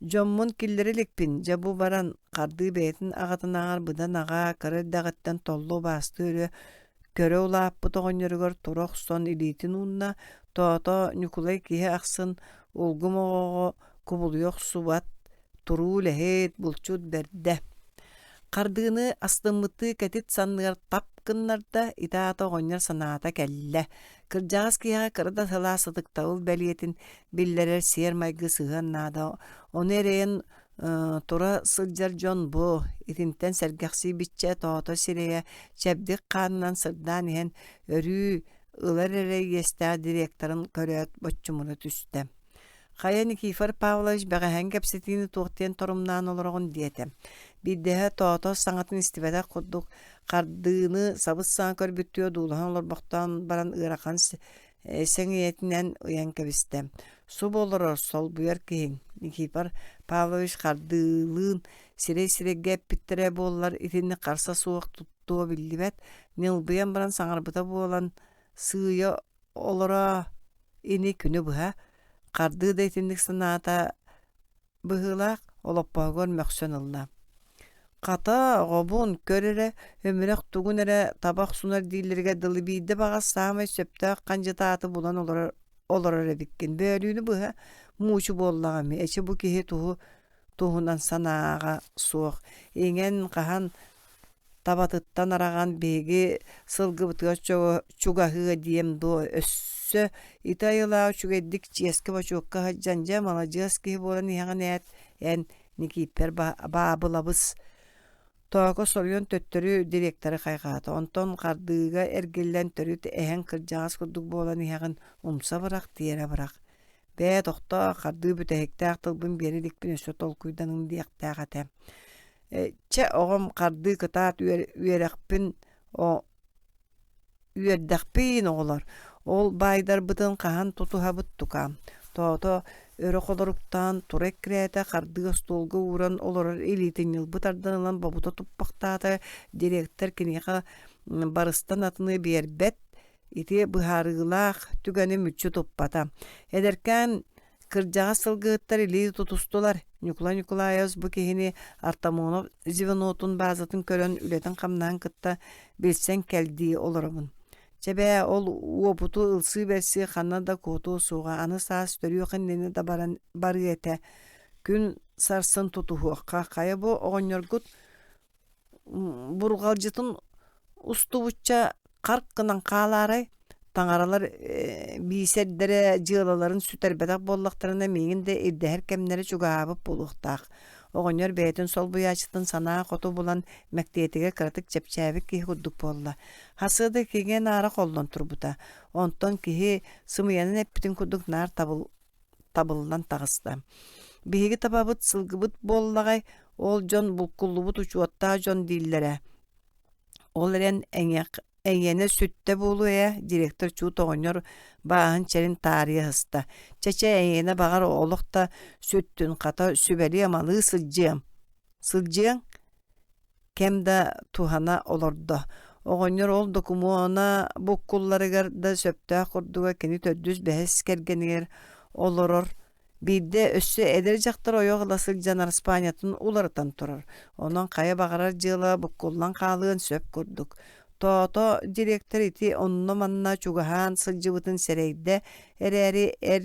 Дьоммун киллэрэ иликпин, дьэ бу баран, хардыы бэйэтин аҕатынааҕар быдан аҕаа, кыра эрдэҕиттэн толлу убаастыы өрө көрө улааппыт оҕонньоругар тура охсон илиитин уунна, Тоото Ньукулай киһи ахсын улгум оҕоҕо кубулуйа охсубат, туруу үлэһит, булчут бэрдэ. Хардыыны астыммыттыы кэтит санныгар тап гыннарда, ити аата оҕонньор санаата кэллэ. Кырдьаҕас киһиэхэ кыра да сылаас ытыктабыл бэлиэтин биллэрэр сиэр-майгы сыһыан наада. Ону эрэйэн тура сылдьар дьон бу итинтэн сэргэхсийбиччэ тоото сирэйэ чэбдик хаанынан сырдаан иһэн өрүү ылар эрэ иэстээх директорын көрөөт боччумура түстэ. Хайа Никифор Павлович бэҕэһээҥҥи кэпсэтиини туох диэн торумнаан олороҕун диэтэ. Биирдэһэ Тоото саҥатын истибэтэх курдук хардыыны сабыс-саҥа көрбүттүү одуулаһан олорбохтоон баран ыарахан сэҥийэтинэн ыйан кэбистэ. Субу олорор солбуйар киһиҥ Никифор Павлович хардыылыын сирэй-сирэйгэ эппиттэрэ буоллар итинник харса суох туттуо биллибэт, ньылбыйан баран саҥарбыта буолан сыыйа олоро ини күнү быһа хардыы да итинник санаата быһыылаах олоппоһугар мөхсөн ылла. Хата, оҕобун, көр эрэ, өмүрэх тугун эрэ таба охсунар дииллэригэр дылы биирдэ баҕас саамай сөптөөх хандьытааты булан олорор. олорор эбиккин. Бөөлүүнү быһа муучу буоллаҕым. Эчи бу киһи туһу туһунан санааҕа суох. Иҥэн хаһан табатыттан араҕан биһиги сылгыбытыгар чугаһыа диэм дуо өссө ити айылаах үчүгэйдик чиэскэ-бочуокка сылдьан дьэ маладьыас киһи буолан иһэҕин ээт эн Никииппэр Баабылабыс Тооко соруйан төттөрү директоры хайҕаата онтон хардыыга эргиллэн төрүт эһэҥ кырдьаҕас курдук буолан иһэҕин умса бырах тиэрэ бырах бээ тохтоо хардыы бүтэһиктээх тылбын биэрэ иликпин өссө толкуйданыҥ диэхтээх этэ Чэ, оҕом хардыы кытаат үөрэхпин үөрдэхпиин оҕолор, ол баайдарбытын хаһан тутуһабыт тукаам, тоото өрө холоруктаан тура эккирээтэ хардыы остуолга ууран олорор илиитин ньылбы тардан ылан бобута туппахтаата, директор киниэхэ барыстан атыны биэрбэт, ити быһаарыылаах түгэни мүччү туппата. Эдэркээн Кырдьаҕас сылгыһыттар илии тутустулар. Ньукулай Ньукулаевич бу киһини Артамонов звенотун баазатын көрөн үлэтин-хамнаһын кытта билсэн кэл дии олоробун. Чэ бээ, ол уопуту ылсыы-бэрсии ханна да куотуо суоҕа, аны саас төрүөх иннинэ да баран барыа этэ. Күн сарсын тутуһуохха, хайа бу оҕонньоргут бурҕалдьытын устубучча харк гынан хаалаарай таҥаралар биисэрдэрэ дьыалаларын сүтэрбэтэх буоллахтарына миигин да ирдэһэр кэмнэрэ чугаһаабыт буолуохтаах оҕонньор бэйэтин солбуйааччытын санаа хоту булан мэктиэтигэр кыратык чэпчээбит киһи курдук буолла хасыада киҥэ-наара холлон турбута онтон киһи сымыйанан эппитин курдук наар табыл табыллан таҕыста. Биһиги табабыт сылгыбыт буоллаҕай, ол дьон булкуллубут учуоттаах дьон дииллэрэ. Ол эрэн эйиэнэ сүттэ буолуо ээ, директор чуут оҕонньор бааһын чэрин таарыйа сыста. Чэ-чэ, эйиэнэ баҕар олох да сүттүн, хата сүбэлии-амалыы сылдьыам. Сылдьыаҥ? кэм да туһана олордо. Оҕонньор ол докумуона буккулларыгар да сөптөөх курдуга кини төрдүс-бэһис кэргэнигэр олорор. Биирдэ өссө эдэр дьахтар ойох ыла сылдьан араспаанньатын уларытан турар. Онон хайа баҕарар дьыала буккуллан хаалыан сөп курдук. Тоото директор ити онно-манна чугаһаан сылдьыбытын сэрэйдэ эрээри эр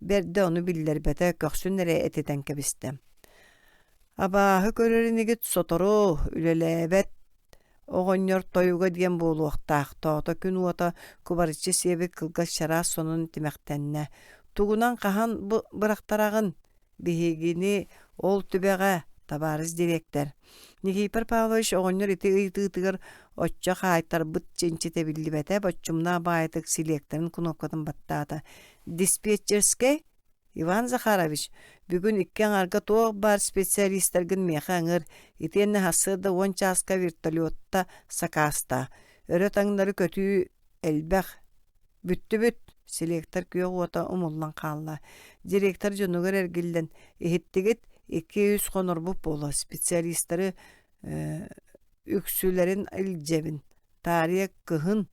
бэрдэ ону биллэрбэтэ, көхсүн эрэ этитэн кэбистэ. Абааһы көрөр инигит сотору, үлэлээбэт оҕонньор тойуга диэн буолуохтаах, тоото күн уота кубарыччы сиэбит кылгас чараас сонун тимэхтэннэ. Тугунан хаһан бырахтараҕын? Биһигини ол түбэҕэ, табаарыс дириэктэр. Никифор Павлович оҕонньор ити ыйытыытыгар оччо хаайтарбыт чинчитэ биллибэтэ, боччумнаах баайытык силиэктэрин кунуопкатын баттаата. Диспетчерскэй Иван Захарович, бүгүн икки аҥарга туох баар специалистаргын миэхэ ыҥыр, итиэннэ сарсыарда уон чааска вертолетта сакаастаа. Өрө таҥнары көтүү элбэх. Бүттүбүт, селектор күөх уота умуллан хаалла. Директор дьонугар эргиллэн, иһиттигит, икки-үс хонорбут буолуо, специалистары үксүлэрин илдьэбин. Таарыйа кыһын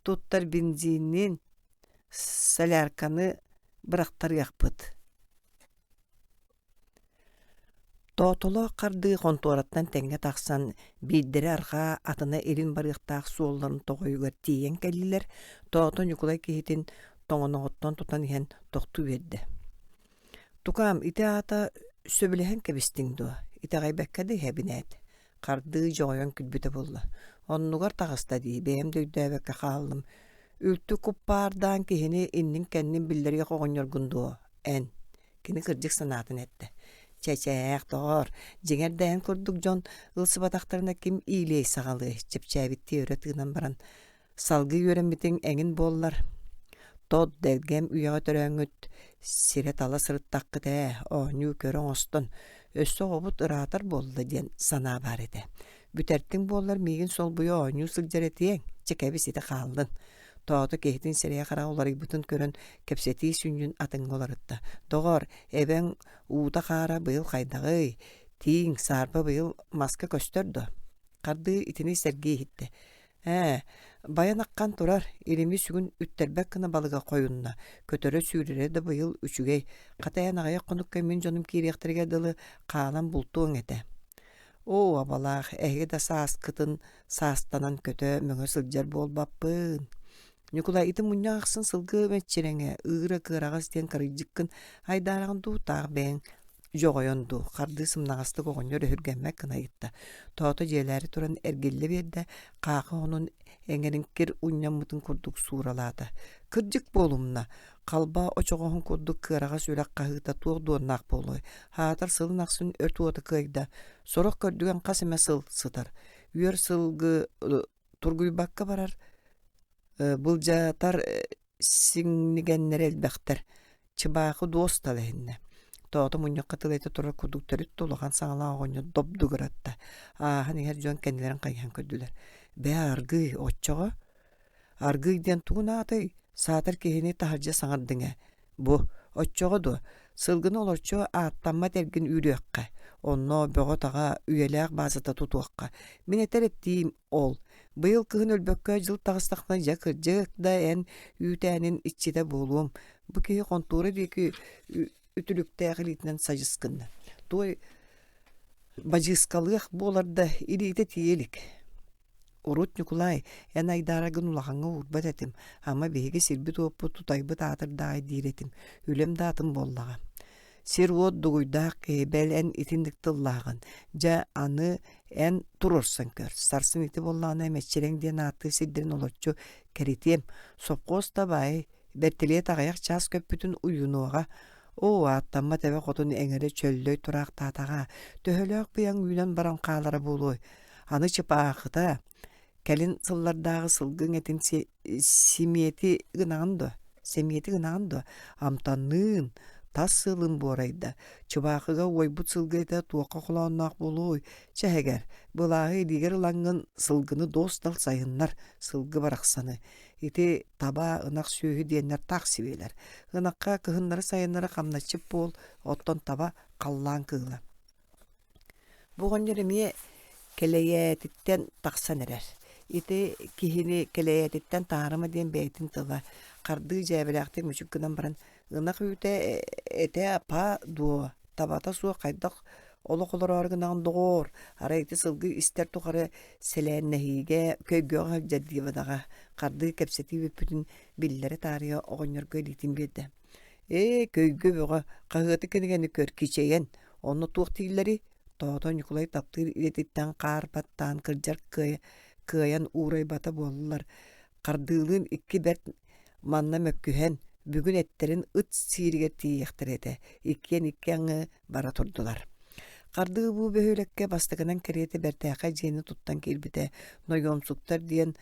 туттар бензинин, солярканы бырахтарыахпыт. Тоотолоох хардыы хонтуораттан тэҥҥэ тахсан, биирдэрэ арҕаа, атына илин барыахтаах суолларын тоҕойугар тиийэн кэллилэр. Тоото Ньукулай киһитин тоҥоноҕуттан тутан иһэн тохтуу биэрдэ. «Тукаам, ити аата сөбүлэһэн кэбистиҥ дуо? Итэҕэйбэккэ да иһэбин ээт» Хардыы дьоҕойон күлбүтэ буолла. Оннугар таҕыста дии, бэйэм да өйдөөбөккө хааллым. Үлтү куппаардаан киһини иннин-кэннин биллэриэх оҕонньоргун дуо, эн? Кини кырдьык санаатын эттэ. Чэчээх, доҕоор, дьиҥэр да эн курдук дьон ылсыбатахтарына ким иилиэй-саҕалыай, чэпчээбиттии өрө тыынан баран, салгыы үөрэммитиҥ эҥин буоллар, тот дэлгэм үйэҕэ төрөөҥҥүт сирэ-тала сырыттаххыт ээ, оонньуу-көр оҥостон, өссө оҕобут ыраатар буолла диэн санаа баар этэ. Бүтэртиҥ буоллар миигин солбуйа оонньуу сылдьар этиэҥ, чэ кэбис ити хааллын. Тоото киһитин сирэйэ-хараҕа уларыйбытын көрөн, кэпсэтии сүнньүн атыҥҥа уларытта. Доҕоор, эбэҥ уута-хаара быйыл хайдаҕый? Тииҥ, саарба быйыл маска көстөр дуо? Хардыы итини сэргии иһиттэ. Ээ, байан аххан турар, илими сүгүн үттэрбэт гына балыга хойунна, көтөрө-сүүрэрэ да быйыл үчүгэй, хата эн аҕыйах хонукка мин дьонум киириэхтэригэр дылы хаалан бултуоҥ этэ. Оо, абалаах, эһиги да сааскытын саастанан көтө-мөҥө сылдьар буолбаппын. Ньукулай ити мунньах ахсын сылгы мэччирэҥэ, ыыра кыараҕас диэн кырдьыккын айдаараҕын дуу, таах бэйэҥ дьоҕойон дуу, хардыы сымнаҕастык оҕонньор өһүргэммэт гына ыйытта. Тоото дьиэлээри туран эргиллэ биэрдэ, хаахы оһонун эҥэрин кир унньаммытын курдук сууралаата. Кырдьык буолумна, халба очоҕоһун курдук кыараҕас үрэх хаһыыта туох дуоннаах буолуой, аатар сылын ахсын өрт уота кыайда, сорох көрдүгэн хас эмэ сыл сытар. Үөр сылгы тургуйбакка барар, былдьатар сиҥнигэннэрэ элбэхтэр. Чыбаахы дуостал эһиннэ. Тоото мунньахха тыл этэ турар курдук төрүт да улахан саҥалаах оҕонньор добдугуратта. Ааһан иһэр дьон кэннилэрин хайыһан көрдүлэр. Бээ аргыый, оччоҕо? Аргыый диэн тугун аатай? Саатар киһини таһырдьа саҥардыҥ ээ. Бу, оччоҕо дуо, сылгыны олорчу ааттаммат эргин үүрүөххэ, онно бөҕө-таҕа үйэлээх баазата тутуохха. Мин этэр эттиим ол. Быйыл кыһын өлбөккө дьыл таҕыстахпына дьэ кырдьык да эн үүтээнин иччитэ буолуом. Бу киһи хонтуора диэки үтүлүктээх илиитинэн садьыс гынна. Туой бадьыыскалыах буолар да илиитэ тиийэ илик. Урут Ньукулай, эн айдаараргын улахаҥҥа уурбат этим, ама биһиги сирбит-уоппут тутайбыт аатырдаҕай диир этим, үлэм да атын буоллаҕа. Сир-уот дугуйдаах киһи, бэл эн итинник тыллааҕын. Дьэ, аны эн туруорсан көр, сарсын ити буоллаҕына мэччирэҥ диэн ааттыыр сирдэрин олоччу кэритиэм. Сопхуос да баай, бэртилиэт аҕыйах чаас көппүтүн уйунуоҕа. Оо, ааттаммат эбэ хотун эҥэрэ чөллөй тураахтаатаҕа, төһөлөөх быйаҥ үүнэн баран хаалара буолуой? Аны чыпаахыта, кэлин сыллардааҕы сылгыҥ этин симиэти гынаҕын дуо? Сэмиэти гынаҕын дуо? Амтанныын, тас сыалын буорайда. Чыбаахыга уойбут сылгы этэ туохха холоонноох буолуой? Чэһэгэр, былааһы илиигэр ылаҥҥын сылгыны дуостал сайыннар, сылгы барахсаны. Ити таба, ынах сүөһү диэннэр таах сибиэлэр. Ынахха кыһыннары-сайыннары хамначчыт буол, оттон таба халлаан кыыла. Бу оҕонньор эмиэ кэлэйээтиттэн тахсан эрэр. Ити киһини кэлэйээтиттэн таарыма диэн бэйэтин тыла хардыы дьээбэлээхтик мүчүк гынан баран ынах үүтэ этэ па дуо табата суох хайдах олох олороору гынаҕын доҕоор арай ити сылгы истэр тухары сэлээннэһиигэ көйгөҕө сылдьар дии бадаҕа хардыы кэпсэтии бүппүтүн биллэрэ таарыйа оҕонньорго илиитин биэрдэ ээ көйгө бөҕө хаһыаты кинигэни көр кичэйэн Онно туох дииллэрий? Тоото Ньукулай таптыыр идэтиттэн хаар баттаан кырдьар кыайан уурайбата буоллар, хардыылыын икки бэрт манна мөккүһэн, бүгүн эттэрин ыт сииригэр тиийиэхтэрэ этэ, иккиэн икки аҥы бара турдулар. Хардыы бу бөһүөлэккэ бастакынан кэриэтэ бэртээхэй дьиэни туттан киирбитэ, нойуомсуктар диэн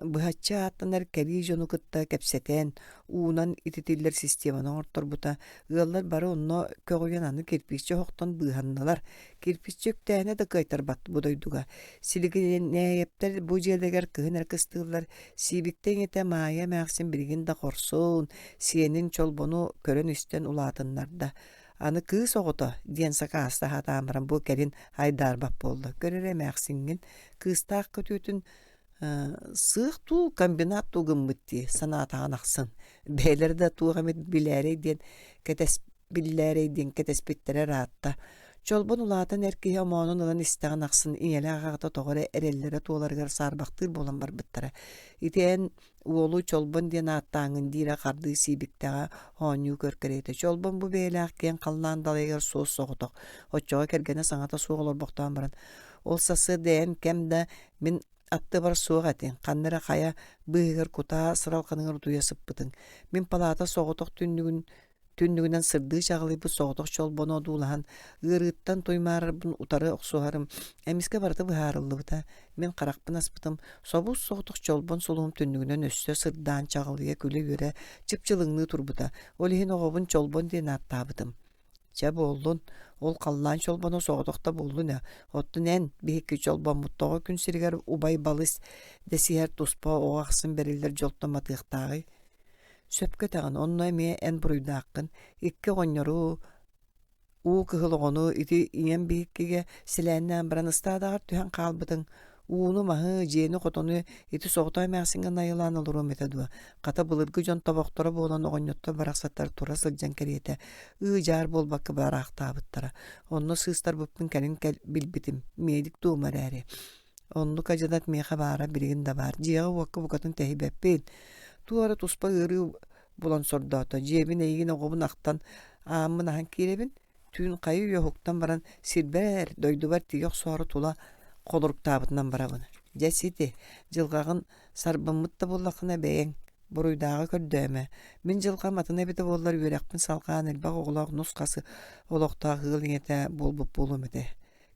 быһаччы ааттанар кэлии дьону кытта кэпсэтэн, уунан ититиллэр системаны оҥорторбута. Ыаллар бары онно көҕүйэн аны кирпииччэ оһохтон быыһаннылар. Кирпииччэ үктээһинэ да кыайтарбат бу дойдуга. Силигинээйэптэр бу дьиэлэригэр кыһын эрэ кыстыыллар. Сиибиктэ ийэтэ Маайа эмээхсин билигин да хорсун, сиэнин Чолбону көрөн-истэн улаатыннарда. Аны кыыс оҕото диэн сакаастаһа сатаан баран бу кэлин айдаарбат буолла. Көр эрэ эмээхсиҥҥин кыыстаах көтүөтүн сыах дуу, комбинат дуу гыммыт дии санаатаҕын ахсын. Бэйэлэрэ да туох эмит билээрэй диэн кэтэс биллээрэй диэн кэтэспиттэрэ ыраатта. Чолбон улаатан эр киһи омоонун ылан истэҕин ахсын ийэлээх аҕата тоҕо эрэ эрэллэрэ туоларыгар саарбахтыыр буолан барбыттара. Ити эн Уолу Чолбон диэн ааттааҥҥын диирэ хардыы сиибиктэҕэ оонньуу көр кэриэтэ. Чолбон бу бэйэлээх киэҥ халлаан далайыгар суос-соҕотох. Оччоҕо кэргэнэ саҥата суох олорбохтоон баран, ол сарсыарда эн кэм да мин аттыбар суох этиҥ, ханна эрэ хайа быыһыгар кутаа сыралҕаныгар утуйа сыппытыҥ. Мин палаата соҕотох түннүгүн Түннүгүнэн сырдыы чаҕылыйбыт соҕотох чолбону одуулаһан, ыарыыттан туймаарарбын утары охсуһарым эмискэ барыта быһаарыллыбыта. Мин харахпын аспытым, собус-соҕотох чолбон сулуһум түннүгүнэн өссө сырдаан чаҕылыйа күлэ-үөрэ чыпчылыҥныы турбута. Ол иһин оҕобун Чолбон диэн ааттаабытым. Чэ буоллун, ол халлаан чолбоно соҕотох да буоллун ээ. Оттон эн, биһикки чолбоммут тоҕо күн сиригэр убай-балыс дэсиһэр туспа оҕо ахсын бэриллэр дьолтон матыахтааҕый? Сөпкө этэҕин, онно эмиэ эн буруйдааххын. Икки оҕонньору, уу кыһыл оҕону ити ийэм биһиккигэ силээннээн баран ыстаадаҕар түһэн хаалбытыҥ. Ууну, маһы, дьиэни, хотону ити соҕотох эмээхсиҥҥэ найылаан олоруом этэ дуо? Хата былыргы дьон тобохторо буолан оҕонньоттор барахсаттар тура сылдьан кэриэтэ ыы-дьаар буолбакка бараахтаабыттара. Онно сыыстарбыппын кэлин билбитим, медик дуома эрээри. Оннук адьынат миэхэ баара билигин да баар. Дьиэҕэ-уокка букатын тэһийбэппин. Туох эрэ туспа ыарыы булан сордоото. Дьиэбин эйигин оҕобун ахтан ааммын аһан киирэбин. Түүн хайыы-үйэ уһуктан баран сирбэр, дойдубар тиийэ охсоору тула холоруктаабытынан барабын. Дьэ сити, дьылҕаҕын сарбыммыт да буоллаххына бэйэҥ буруйдааҕы көрдөөмө. Мин дьылҕам атын эбитэ буоллар үөрэхпин салҕаан элбэх оҕолоох нус-хас олохтоох ыал ийэтэ буолбут буолуом этэ.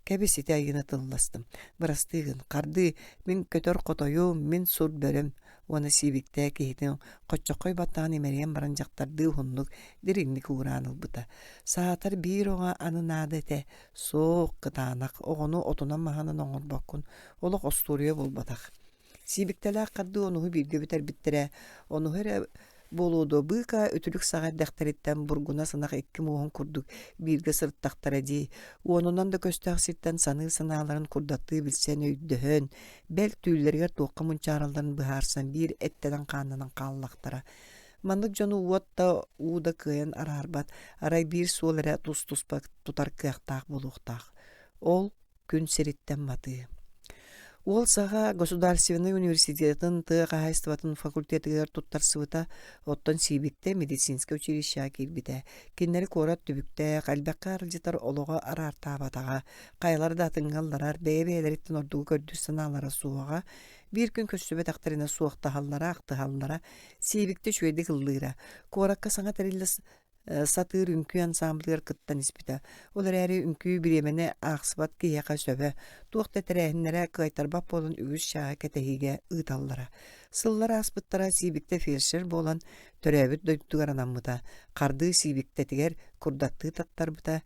Кэбис ити айыыны тылластым. Бырастыы гын, хардыы, мин көтөр хотойум, мин сур бөрөм уонна сиибиктээ киһитин хоччоххой баттаҕын имэрийэн баран дьахтардыы уһуннук, дириҥник уураан ылбыта. Саатар биир оҕо аны наада этэ. Суох, кытаанах, оҕону отунан-маһынан оҥорбоккун, олох остуоруйа буолбатах. Сиибиктэлээх хардыы онуһу бииргэ бүтэрбиттэрэ, онуһу эрэ буолуо дуо, быыкаа үтүлүк саҕа эрдэхтэриттэн бургунас ынах икки муоһун курдук бииргэ сырыттахтара дии, уонунан да көстөөх сиртэн саныыр санааларын курдаттыы билсэн өйдөһөн, бэл түүллэригэр туохха мунчааралларын быһаарсан биир эттэнэн-хааннанан хааллахтара. Маннык дьону уот да, уу да кыайан араарбат, арай биир суол эрэ тус-туспа тутар кыахтаах буолуохтаах. Ол күн сириттэн матыы. Уол Саха государственнай университетын тыа хаһаайыстыбатын факультетыгар туттарсыбыта, оттон Сиибиктэ медицинскэй училищеҕа киирбитэ. Кинилэри куорат түбүктээх, элбэххэ аралдьытар олоҕо араартаабатаҕа, хайалара да атыҥҥа ылларар, бэйэ-бэйэлэриттэн ордугу көрдүүр санаалара суоҕа. Биир күн көрсүбэтэхтэринэ суохтаһаллара, ахтыһаллара. Сиибиктэ үчүгэйдик ыллыыра. Куоракка саҥа тэриллэ сатыыр үҥкүү ансаамблыгар кыттан испитэ. Ол эрээри үҥкүү бириэмэни аахсыбат киһиэхэ сөбө, туох да тэрээһиннэрэ кыайтарбат буолан үгүс чааһы кэтэһиигэ ыыталлара. Сыллар ааспыттара Сиибиктэ фельдшер буолан төрөөбүт дойдутугар анаммыта, хардыы Сиибиктэтигэр курдаттыы таттарбыта,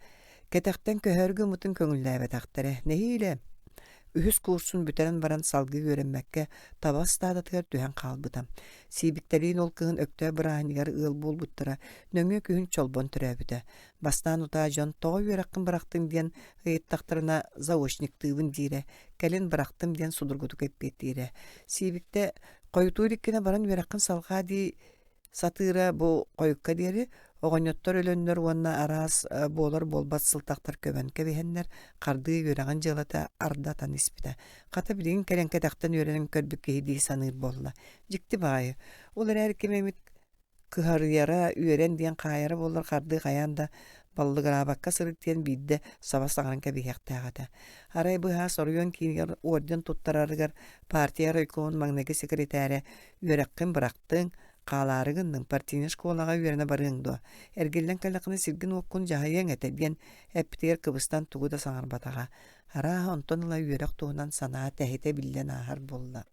кэтэхтэн көһөөргө ымытын көҥүллээбэтэхтэрэ. Нэһиилэ үһүс курсун бүтэрэн баран салгыы үөрэммэккэ таба ыстаадатыгар түһэн хаалбыта. Сиибиктэлиин ол кыһын Өктөөп бырааһынньыгар ыал буолбуттара, нөҥүө күһүн Чолбон төрөөбүтэ. Бастаан утаа дьон тоҕо үөрэххин бырахтыҥ диэн ыйыттахтарына заочниктыыбын диирэ, кэлин бырахтым диэн судургутук эппиэттиирэ. Сиибиктэ хойутуу иликкинэ баран үөрэххин салҕаа дии сатыыра бу хойукка диэри оҕонньоттор өлөннөр уонна араас буолар-буолбат сылтахтар көбөн кэбиһэннэр хардыы үөрэҕин дьыалата ардатан испитэ. Хата билигин кэлэн кэтэхтэн үөрэнэн көрбүт киһи дии саныыр буолла. Дьикти баҕайы. Ол эрээри ким эмит кыһарыйара, үөрэн диэн хаайара буоллар хардыы хайаан да баллыгыраабакка сырыт диэн биирдэ саба саҥаран кэбиһиэхтээх этэ. Арай быһаас оройуон киинигэр орден туттарарыгар партия райкомун маҥнайгы секретарэ үөрэххин бырахтыҥ, хаалаары гынныҥ, партийнай школаҕа үөрэнэ барыаҥ дуо, эргиллэн кэллэххинэ сиргин-уоккун дьаһайыаҥ этэ диэн эппитигэр кыбыстан тугу да саҥарбатаҕа. Арааһа онтон ыла үөрэх туһунан санаа тэһитэ биллэн ааһар буолла.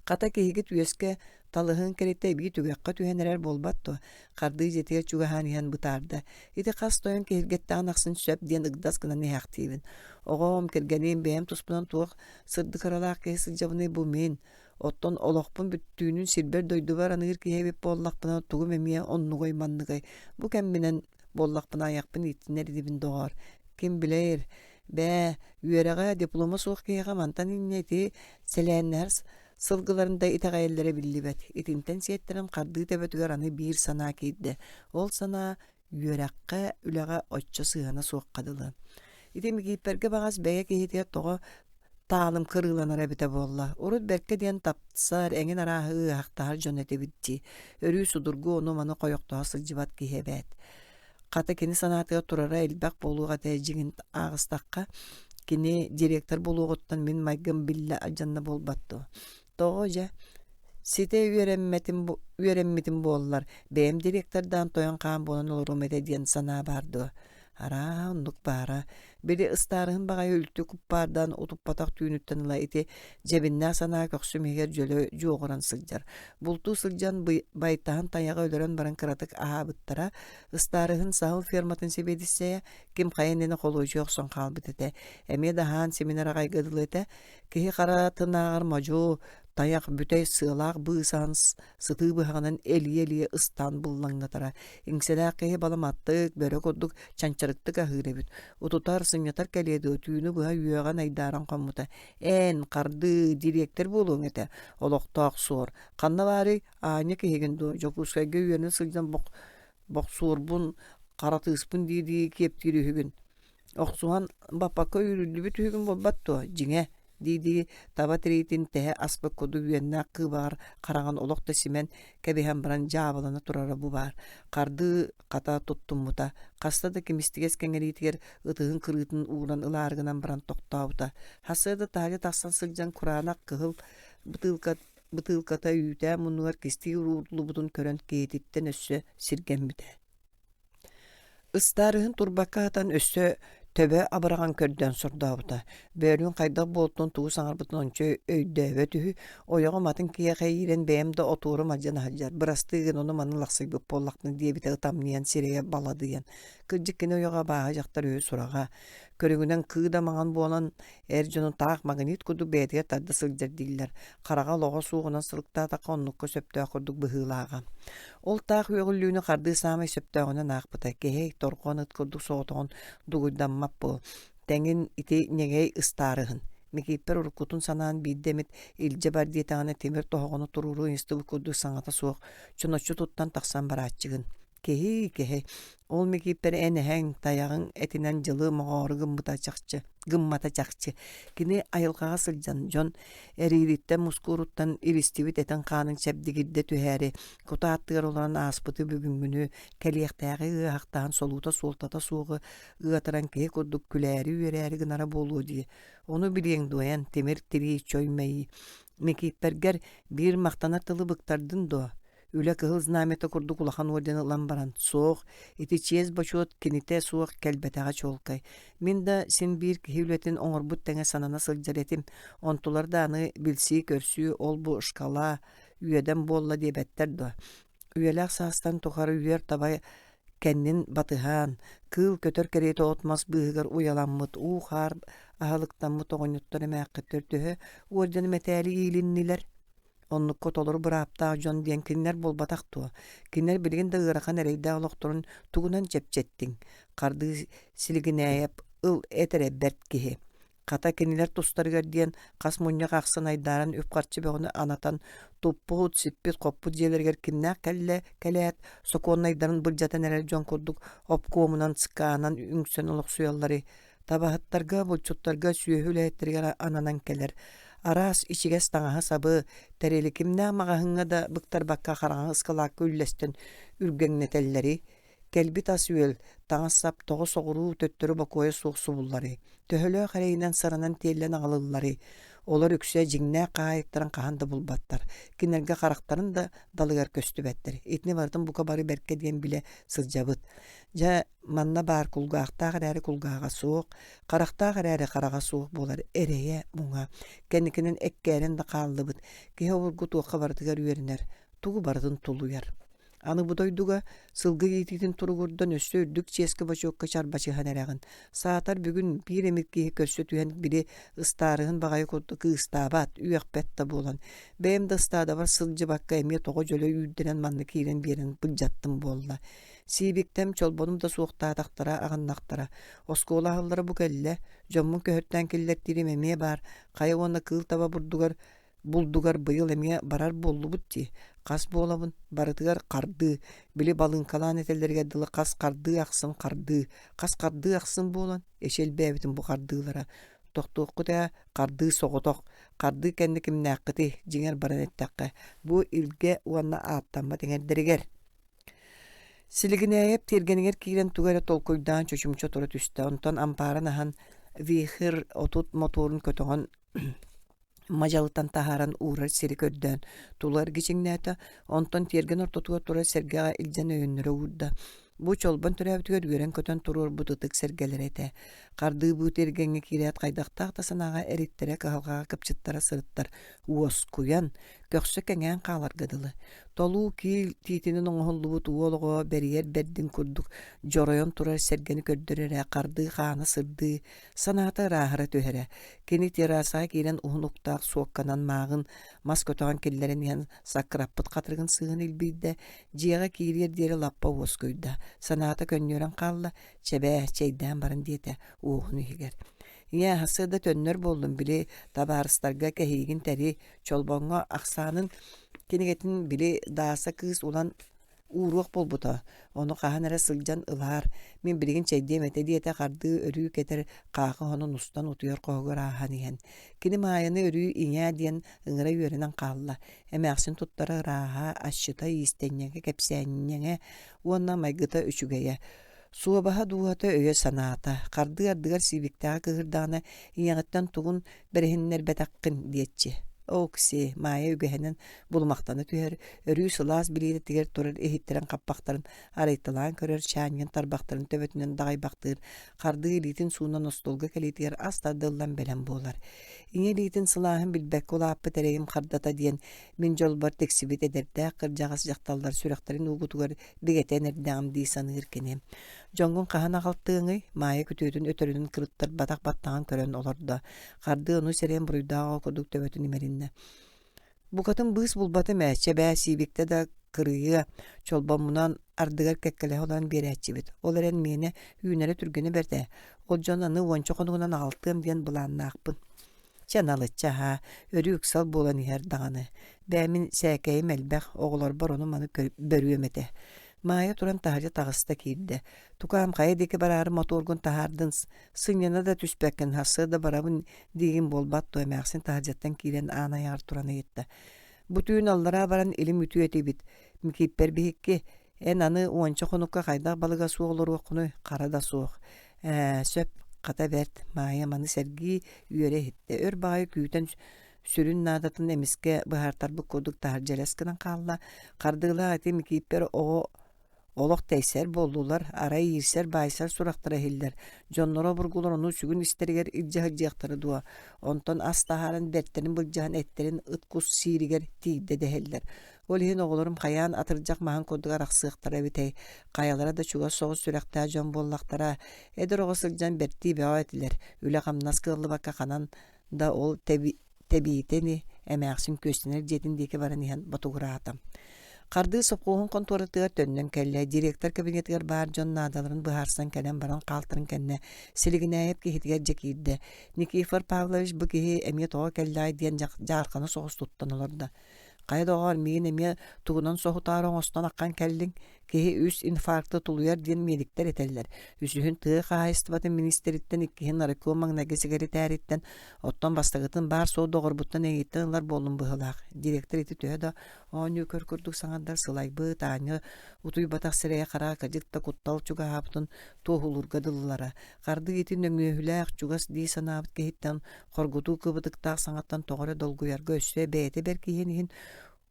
Хата киһигит үөскэ талыһын кэритэ эбии түгэххэ түһэн эрэр буолбат дуо? Хардыы дьиэтигэр чугаһаан иһэн бытаарда. Ити хас тойон киһиргэттэҕин ахсын сөп диэн ыгдас гынан иһээхтиибин. Оҕом, кэргэним, бэйэм туспунан туох сырдык ыралаах киһи сылдьабыный бу мин. Оттон олохпун бүттүүнүн сирбэр-дойдубар аныыр киһи эбит буоллахпына тугум эмиэ оннугай-манныгай. Бу кэмминэн буоллахпына айахпын ииттинэр инибин доҕоор. Ким билэр, Бээ, үөрэҕэ, диплома суох киһиэхэ мантан инньэ ити сэлээннэһэр сылгыларын да итэҕэйэллэрэ биллибэт. Итинтэн сиэттэрэн хардыы төбөтүгэр аны биир санаа киирдэ. Ол санаа үөрэххэ, үлэҕэ оччо сыһыана суохха дылы. Ити Микииппэргэ баҕас бэйэ киһитигэр тоҕо таалым кырыыланара эбитэ буолла. Урут бэркэ диэн тапсар, эҥин арааһы ыаһахтаһар дьон этибит дии. Өрүү судургу ону-маны хойохтоһо сылдьыбат киһи эбээт. Хата кини санаатыгар турара элбэх буолуох этэ дьиҥин ааҕыстахха, кини директор буолуоҕуттан мин майгым биллэ алдьанна буолбат дуо? Тоҕо дьэ, ситэ үөрэммэтим үөрэммитим буоллар, бэйэм директордаан тойон хаан буолан олоруом этэ диэн санаа баар дуо? Арааһа оннук баара. Били ыстаарыһын баҕайы үлтү куппаардаан утуппатах түүнүттэн ыла ити дьэбиннээх санаа көхсүм иһигэр дьөлө дьуоҕуран сылдьар. Бултуу сылдьан байтаһын тайаҕы өлөрөн баран кыратык аһаабыттара. Ыстаарыһын саһыл ферматын сэбиэдиссэйэ ким хайа иннинэ холуочуйа охсон хаалбыт этэ. Эмиэ да аһаан симинэр аҕайга дылы этэ. Киһи харатынааҕар модьу, тайах бүтэй сыалаах быысаһан сытыы быһаҕынан элийэ-элийэ ыстаан буллаҥнатара. Иҥсэлээх киһи баламаттык, бөрө курдук чанчарыктык аһыыр эбит. Утутар, сынньатар кэлиэ дуо, түүнү быһа үөҕэн айдааран хоммута. Эн, хардыы, дириэктэр буолуоҥ этэ, олохтоох суор. Ханна баарый, аанньа киһигин дуо, Дьокуускайга үөрэнэ сылдьан бохсуорбун, хара тыыспын дии-дии киэптиир үһүгүн. Охсуһан баппакка үүрүллүбүт үһүгүн буолбат дуо, дьиҥэ дии-дии таба тириитин тэһэ аспыт курдук үөннээх кыыбаҕар хараҕын олох да симэн кэбиһэн баран дьаабылана турара бу баар. Хардыы хата туттуммута, хаста да кимистигэс кэҥэриитигэр ытыһын кырыытын ууран ылаары гынан баран тохтообута. Сарсыарда таһырдьа тахсан сылдьан кураанах кыһыл бытыылка бытыылката үүтээн муннугар кистии ууруллубутун көрөн киһититтэн өссө сиргэммитэ. Ыстаарыһын турбакка сытан өссө төбө абыраҕын көрдөөн сордообута. Бөөлүүн хайдах буолтун, тугу саҥарбытын ончу өйдөөбөт үһү. Ойоҕум атын киһиэхэ иирэн бэйэм да отуорум алдьана сылдьар, бырастыы гын ону-маны лахсыйбыт буоллахпына диэбитэ ытамньыйан сирэйэ баладыйан. Кырдьык кини ойоҕо абааһы дьахтар үһү сураҕа. Көрүҥүнэн кыы да маҥан буолан эр дьону таах магнит курдук бэйэтигэр тарда сылдьар дииллэр. Хараҕа олоҕо суоҕунан сылыктаатахха оннукка сөптөөх курдук быһыылааҕа. Ол таах үөҕүллүүнү хардыы саамай сөптөөҕүнэн аахпыта. Киһи торҕон ыт курдук соҕотоҕун дугуйдаммат буол. Тэҥин ити ньэгэй ыстаарыһын. Микииппэр уруккутун санаан биирдэ эмит илдьэ бар диэтэҕинэ тимир тоһоҕону туруору ыйыстыбыт курдук саҥата суох чоноччу туттан тахсан барааччыгын. Киһи, киһи, ол Микииппэр эн эһэҥ, тайаҕыҥ этинэн дьылы моҕоору гыммыта чахчы, гыммата чахчы. Кини айылҕаҕа сылдьан, дьон эриириттэн, мускууруттан илистибит этин-хаанын чэбдигирдэ түһээри, кута аттыгар олорон ааспыты бүгүҥҥүнү, кэлиэхтээҕи ыаһахтаан солуута суолтата суоҕу ыатаран киһи курдук күлээри-үөрээри гынара буолуо дии. Ону билиэҥ дуо эн, тимир тирии чой мэйии. Микииппэргэр биир махтанар тылы быктардын дуо? Үлэ кыһыл знамята курдук улахан ордены ылан баран, суох, ити чиэс-бочуот кинитэ суох кэлбэтэҕэ чуолкай. Мин да син биир киһи үлэтин оҥорбут тэҥэ санана сылдьар этим. Онтулар да аны билсии-көрсүү ол-бу шкала, үөдэн буолла диэбэттэр дуо? Үйэлээх саастан тухары үөр таба кэннин батыһан, кыыл көтөр кэриэтэ от-мас быыһыгар уйаламмыт, уу-хаар аһылыктаммыт оҕонньоттор эмээххиттэр төһө ордены мэтээли иилиннилэр? Оннукка толору бырааптаах дьон диэн кинилэр буолбатах дуо? Кинилэр билигин да ыарахан эрэйдээх олохторун тугунан чэпчэттиҥ? Хардыы Силигинээйэп ыл эт эрэ бэрт киһи. Хата кинилэр тустарыгар диэн хас мунньах ахсын айдааран үп-харчы бөҕөнү анатан туппут, сиппит-хоппут дьиэлэригэр кимнээх кэллэ кэлээт, сокуоннайдарын былдьатан эрэр дьон курдук обкуомунан, ЦК-нан үҥсэн олохсуйалларый? Табаһыттарга, булчуттарга, сүөһү үлэһиттэригэр ананан кэлэр. Араас ичигэс таҥаһы-сабы, тэрили кимнээх маҕаһыыҥҥа да быктарбакка хараҥа ыскылаакка үллэстэн үргэҥнэтэллэрий? Кэлбит ас-үөл, таҥас-сап тоҕо соҕуруу төттөрү бокуойа суох субулларый? Төһөлөөх эрэйинэн саранан тиэллэн аҕалылларый? Олор үксэ дьиҥнээх хаһаайыттарын хаһан да булбаттар, кинилэргэ харахтарын да далыгар көстүбэттэр. Итини барытын бука бары бэркэ диэн билэ сылдьабыт. Дьэ, Манна баар кулгаахтаах эрээри кулгааҕа суох, харахтаах эрээри хараҕа суох буолар эрэйэ-муҥа. Кэнникинэн эккээрэн да хааллыбыт, киһи обургу туохха барытыгар үөрэнэр, тугу барытын тулуйар. Аны бу дойдуга сылгы иитиитин туругурдан өссө үрдүк чиэскэ-бочуокка чарбачыһан эрэҕин. Саатар бүгүн биир эмит киһи көрсө түһэн били ыстаарыһын баҕайы курдук ыыстаабат, үөхпэт да буолан, бэйэм да ыстаадабар сылдьыбакка эмиэ тоҕо дьөлө үүрдэрэн манна киирэн биэрэн былдьаттым буолла. Сиибиктэм, чолбонум да суохтаатахтара, аҕыннахтара. Оскуола аһыллара бу кэллэ, дьоммун көһөртөөн киллэртиирим эмиэ баар, хайа уонна кыыл таба бурдугар булдугар быйыл эмиэ барар буоллубут дии. Хас буолабын, барытыгар хардыы, били балыыҥкалаан этэллэригэр дылы хас хардыы ахсын хардыы, хас хардыы ахсын буолан, эчи элбээбитим бу хардыылара. Тохтуоххут ээ, хардыы соҕотох, хардыы кэннэ кимнээххитий, дьиҥэр баран эттэххэ, бу илгэ уонна ааттаммат эҥэрдэригэр. Силигинээйэп тиэргэнигэр киирэн тугу эрэ толкуйдаан чочумча тура түстэ, онтон ампаарын аһан «Вихрь» 30 мотуорун көтөҕөн мадьалытан таһааран уурар сири көрдөөн тула эргичиҥнээтэ, онтон тиэргэн ортотугар турар сэргэҕэ илдьэн өйөннөрө уурда. Бу Чолбон төрөөбүтүгэр үөрэн-көтөн туруорбут ытык сэргэлэрэ этэ. Хардыы бу тиэргэҥҥэ киирээт хайдахтаах да санааҕа эриттэрэ, кыһалҕаҕа кыпчыттара сырыттар, уоскуйан, көхсө кэҥээн хааларга дылы. Толуу киил тиитинэн оҥоһуллубут уол оҕо бэрийэр бэрдин курдук дьоройон турар сэргэни көрдөр эрэ хардыы хаана сырдыы, санаата ырааһыра түһэрэ. Кини террасаҕа киирэн уһун уктаах суокканан мааҕын мас көтөҕөн киллэрэн иһэн саккыраппыт хатырыгын сыыһын илбийдэ, дьиэҕэ киириэр диэри лаппа уоскуйда, санаата көнньүөрэн хаалла, чэбээ, чэйдээн баран диэтэ уоһун иһигэр. Ийээ, сарсыарда төннөр буоллум, били табаарыстарга кэһиигин тэрий, Чолбоҥҥо ахсаанын кинигэтин били Дааса кыыс улан. Ууруох буолбута, ону хаһан эрэ сылдьан ылаар, мин билигин чэйдиэм этэ диэтэ хардыы өрүү кэтэр хаахы хонон устан утуйар хоһугар ааһан иһэн. Кини Маайаны өрүү ийээ диэн ыҥыра үөрэнэн хаалла. Эмээхсин туттара ырааһа, асчыта, иистэнньэҥэ, кэпсээнньэҥэ уонна майгыта үчүгэйэ. Суобаһа дууһата өйө-санаата, хардыы ардыгар сиибиктээҕи кыыһырдаҕына ийэҕиттэн тугун бэриһиннэрбэтэххин диэччи. Окси, Маайа үгэһинэн булумахтана түһэр, өрүү сылаас билиитэтигэр турар иһиттэрин хаппахтарын арыйталаан көрөр, чаанньын тарбахтарын төбөтүнэн даҕайбахтыыр, хардыы илиитин суунан остуолга кэлиитигэр ас тардыллан бэлэм буолар. Ийэ илиитин сылааһын билбэккэ улааппыт эрэйим хардата диэн мин дьолбор тиксибит эдэрдээх кырдьаҕас дьахталлар сүрэхтэрин уугутугар бигэтэн эрдэҕим дии саныыр кини. Дьоҥҥун хаһан аҕалтыаҥый? Маайа күтүөтүн өтөрүнэн кырыттарбатах баттаҕын көрөн олордо. Хардыы ону сэрэйэн буруйдаах оҕо курдук төбөтүн имэриннэ. Букатын быыс булбатым ээ, чэбээ сиибиктэ да кырыйыа, чолбоммунан ардыгар кэккэлэһэ олорон биэрээччибит. Ол эрэн миэнэ үүнэрэ түргэнэ бэрт ээ. Ол дьон аны уонча хонугунан аҕалтыам диэн былааннаахпын. Чэ, налыччы аһаа, өрүү ыксал буолан иһэр даҕаны. Бээ, мин сээкэйим элбэх, оҕолорбор ону-маны бөрүөм этэ. Маайа туран таһырдьа таҕыста киирдэ. Тукаам хайа диэки бараары мотуоргун таһаардын, сынньана да түспэккин, сарсыарда да барабын диигин буолбат дуо эмээхсин таһырдьаттан киирэн аан айаҕар туран ыйытта. Бу түүн аллараа баран илим үтүө этибит. Микииппэр биһикки, эн аны уонча хонукка хайдах балыга суох олоруоххунуй, хара да суох. Ээ, сөп, хата бэрт, Маайа маны сэргии, үөрэ иһиттэ. Өр баҕайы күүтэн сүрүн наадатын эмискэ быһаартарбыт курдук таһырдьа элэс гынан хаалла. Хардыылаах ити Микииппэр оҕо олох тэйсэр буоллулар, арай иирсэр-баайсар сурахтара иһиллэр. Дьонноро обургулар ону сүгүн истэригэр илдьэ сылдьыахтара дуо? Онтон ас таһааран бэртэрин былдьаһан эттэрин ыт-кус сииригэр тиийдэ дэһэллэр. Ол иһин оҕолорум хайаан атырдьах маһын курдук арахсыахтара эбитэй, хайалара да чугас соҕус сүрэхтээх дьон буоллахтара. Эдэр оҕо сылдьан бэртии бөҕө этилэр, үлэ-хамнас кыаллыбакка ханан да ол тэбиитэ ини, эмээхсин күөстэнэр дьиэтин диэки баран иһэн ботугураата. Хардыы сопхуоһун хонтуоратыгар төннөн кэллэ, директор кабинетыгар баар дьон наадаларын быһаарсан кэлэн баран хаалтарын кэннэ Силигинээйэп киһитигэр дьэ киирдэ. Никифор Павлович бу киһи эмиэ тоҕо кэллэҕэй диэн дьаархана соҕус туттан олордо. Хайа доҕоор, миигин эмиэ тугунан соһутаары оҥостон аххан кэллиҥ? Киһи үс инфаркты тулуйар диэн миэдиктэр этэллэр. Үсүһүн тыа хаһаайыстыбатын миниистириттэн, иккиһин нарком маҥнайгы сэкирэтээриттэн, оттон бастакытын баар-суох доҕорбуттан эйигиттэн ылар буоллум быһыылаах. Директор ити төһө да оонньуу-көр курдук саҥардар сылайбыт, аанньа утуйбатах сирэйэ-хараҕа кырдьык да куттал чугаһаабытын туоһулуурга дылылара. Хардыы ити нөҥүөһүлээх, чугас дии санаабыт киһиттэн хоргутуу кыбытыктаах саҥаттан тоҕо эрэ долгуйарга өссө бэйэтэ бэркиһиэн иһин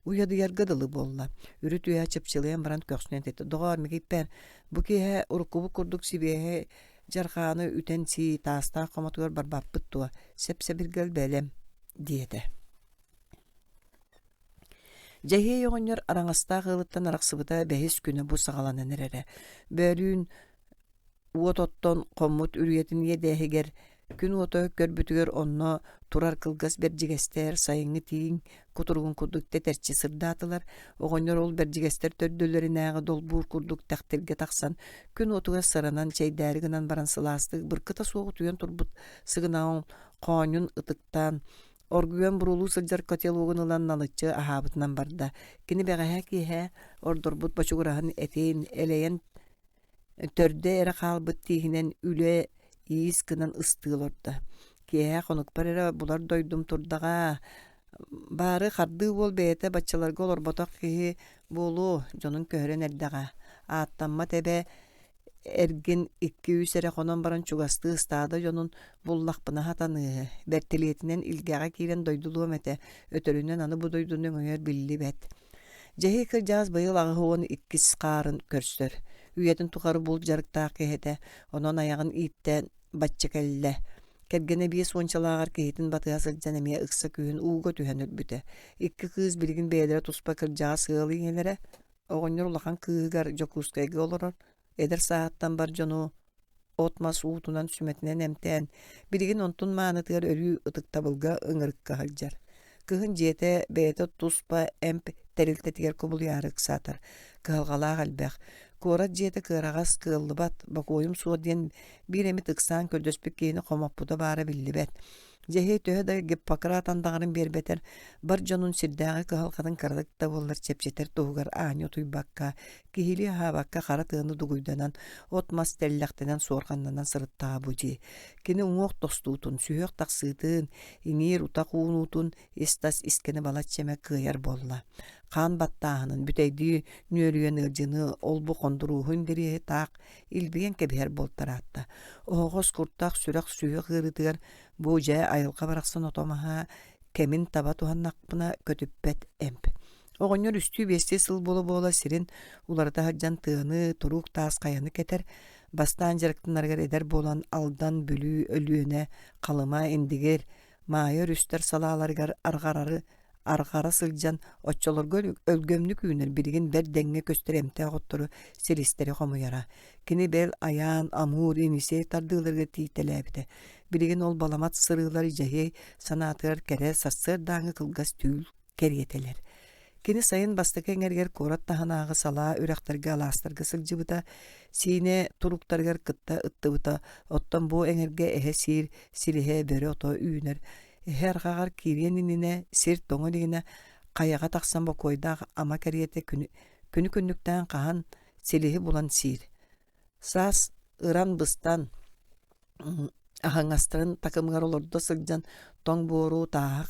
уйадыйарга дылы буолла. Үрүт үөһэ чыпчылыйан баран көхсүнэн эттэ: «Доҕоор, Микииппэр, бу киэһэ уруккубут курдук сибиэһэй дьарҕааны үтэн сии, таастаах хомотугар барбаппыт дуо? Сэп-сэбиргэл бэлэм», диэтэ. Дьэһиэй оҕонньор араҥастаах ыалыттан арахсыбыта бэһис күнэ бу саҕаланан эрэрэ. Бөөлүүн Уот оттон хоммут үрүйэтин иэдээһигэр күн уота көрбүтүгэр онно турар кылгас бэрдьигэстэр сайыҥҥы тииҥ кутуругун курдук тэтэрчи сырдаатылар. Оҕонньор ол бэрдьигэстэр төрдүлэринээҕи долбуур курдук тэхтиргэ тахсан күн уотугар сыранан чэйдээри гынан баран сылаастык быркыта суох утуйан турбут сыгынаҕын хоонньун ытыктаан оргуйан буруолуу сылдьар котелогун ылан налыччы аһаабытынан барда. Кини бэҕэһээ киэһэ ордорбут бочугураһын этин элэйэн Төрдө эрэ хаалбыт тииһинэн үлэ иис гынан ыстыы олордо. Киэһэ хонукпар эрэ булар дойдум турдаҕа. Баары хардыы уол бэйэтэ баччаларга олорботох киһи буолуо, дьонун көһөрөн эрдэҕэ. Ааттаммат эбэ эргин икки-үс эрэ хонон баран чугастыы ыстаада дьонун буллахпына сатаныыһы. Бэртилиэтинэн илгэҕэ киирэн дойдулуом этэ, өтөрүнэн аны бу дойдуну өҥөйөр биллибэт. Дьэһиэй кырдьаҕас быйыл 82 хаарын көрсөр. Үйэтин тухары булт дьарыктаах киһи этэ, онон айаҕын ииттэн бачча кэллэ. Кэргэнэ биэс уончалааҕар киһитин батыһа сылдьан эмиэ ыкса күһүн ууга түһэн өлбүтэ. Икки кыыс билигин бэйэлэрэ туспа кырдьаҕас ыал ийэлэрэ. Оҕонньор улахан кыыһыгар Дьокуускайга олорор, Эдэр сааһыттан бар дьону от-мас уутунан сүмэтинэн эмтээн, билигин онтун маанытыгар өрүү ытыктабылга ыҥырыкка сылдьар. Кыһын дьиэтэ бэйэтэ туспа эмп тэрилтэтигэр кубулуйаары ыксаатар. Кыһалҕалаах элбэх. Куорат дьиэтэ кыараҕас, кыаллыбат, бокуойум суох диэн биир эмит ыксаан көрдөспүт киһини хомоппута баара биллибэт. Дьэһиэй төһө да Гиппократ андаҕарын биэрбэтэр, бар дьонун сирдээҕи кыһалҕатын кыратык да буоллар чэпчэтэр туһугар аанньа утуйбакка, киһилии аһаабакка хара тыаны дугуйданан, от-мас тэллэхтэнэн суорҕаннанан сырыттаҕа бу дии. Кини уҥуох тостуутун, сүһүөх тахсыытын, иҥиир утах уунуутун ис-тас искэни балачча эмэ кыайар буолла. Хаан баттааһынын бүтэйдии нүөлүйэн ыалдьыны ол-бу хондурууһун дириэһи таах илбийэн кэбиһэр буолтараатта. Оһоҕос, куртах, сүрэх, сүһүөх ыарыытыгар бу дьэ айылҕа барахсан ото-маһа кэмин таба туһаннахпына көтүппэт эмп. Оҕонньор үстүү-биэстии сыл буола-буола сирин уларыта сылдьан тыаны, туруук таас хайаны кэтэр, бастаан дьарыктанарыгар эдэр буолан Алдан, Бүлүү, Өлүөнэ, Халыма, Индигир, Маайа өрүстэр салааларыгар арҕарары арҕара сылдьан оччолорго өлгөмнүк үүнэр билигин бэрт дэҥҥэ көстөр эмтээх оттору силистэри хомуйара. Кини бэл Айаан, Амур, Енисей тардыыларыгар тиийтэлээбитэ. Билигин ол баламат сырыылар дьэһиэй санаатыгар кэрэ сарсыардааҥҥы кылгас түүл кэриэтэлэр. Кини сайын бастакы эҥэригэр куорат таһынааҕы салаа үрэхтэргэ алаастарга сылдьыбыта, сиинэ туруктарыгар кытта ыттыбыта, оттон бу эҥэргэ эһэ сиир силиһэ бөрө ото үүнэр. Эһэ арҕаҕар киириэн иннинэ, сир тоҥо илигинэ хайаҕа тахсан бокуойдаах ама кэриэтэ күнү, күнү-күннүктээн хаһан силиһи булан сиир. Саас ыран-быстан аһаҥастарын такымыгар олордо сылдьан тоҥ буору тааһа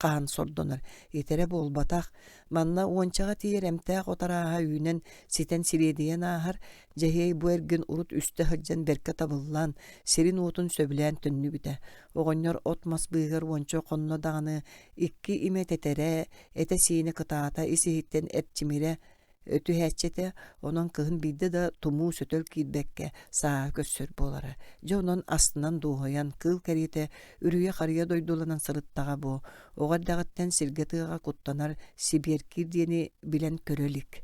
хаһан сордонор. Итэрэ буолбатах, манна уончаҕа тиийэр эмтээх от арааһа үүнэн, ситэн сириэдийэн ааһар, Дьэһиэй бу эргин урут үстэ сылдьан бэркэ табыллан, сирин-уотун сөбүлээн төннүбүтэ. Оҕонньор от-мас быыһыгар уонча хонно даҕаны икки имэ тэтэрэ, этэ-сиинэ кытаата, ис-иһиттэн эрчимирэ түһээччи этэ, онон кыһын биирдэ да тумуу сөтөл киирбэккэ сааһы көрсөр буолара. Дьэ онон астынан дуоһуйан, кыыл кэриэтэ үрүйэ-харыйа дойдуланан сырыттаҕа буо, оҕо эрдэҕиттэн сиргэ-тыаҕа куттанар сибиэркиир диэни билэн көрө илик.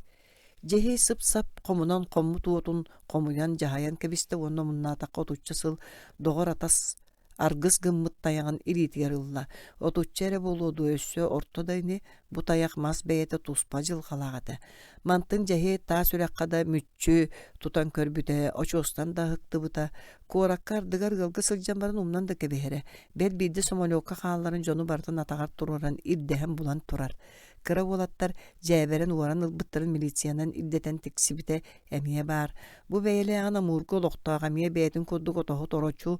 Дьэһиэй сып-сап хомунан хоммут уотун хомуйан дьаһайан кэбистэ уонна омуннаатахха отучча сыл доҕор-атас аргыс гыммыт тайаҕын илиитигэр ылла. Отучча эрэ буолуо дуо өссө орто да ини, бу тайах мас бэйэтэ туспа дьылҕалаах этэ. Мантын Дьэһиэй таас үрэххэ да мүччү тутан көрбүтэ, очуостан да ыһыктыбыта. Куоракка ардыгар ыалга сылдьан баран умнан да кэбиһэрэ. Бэл биирдэ самолекка хаалларан дьону барытын атаҕар туруоран ирдэһэн булан турар. Кыра уолаттар дьээбэрэн уоран ылбыттарын милициянан ирдэтэн тиксибитэ эмиэ баар. Бу бэйэлээҕин Амурга олохтоох эмиэ бэйэтин курдук отоһут орочу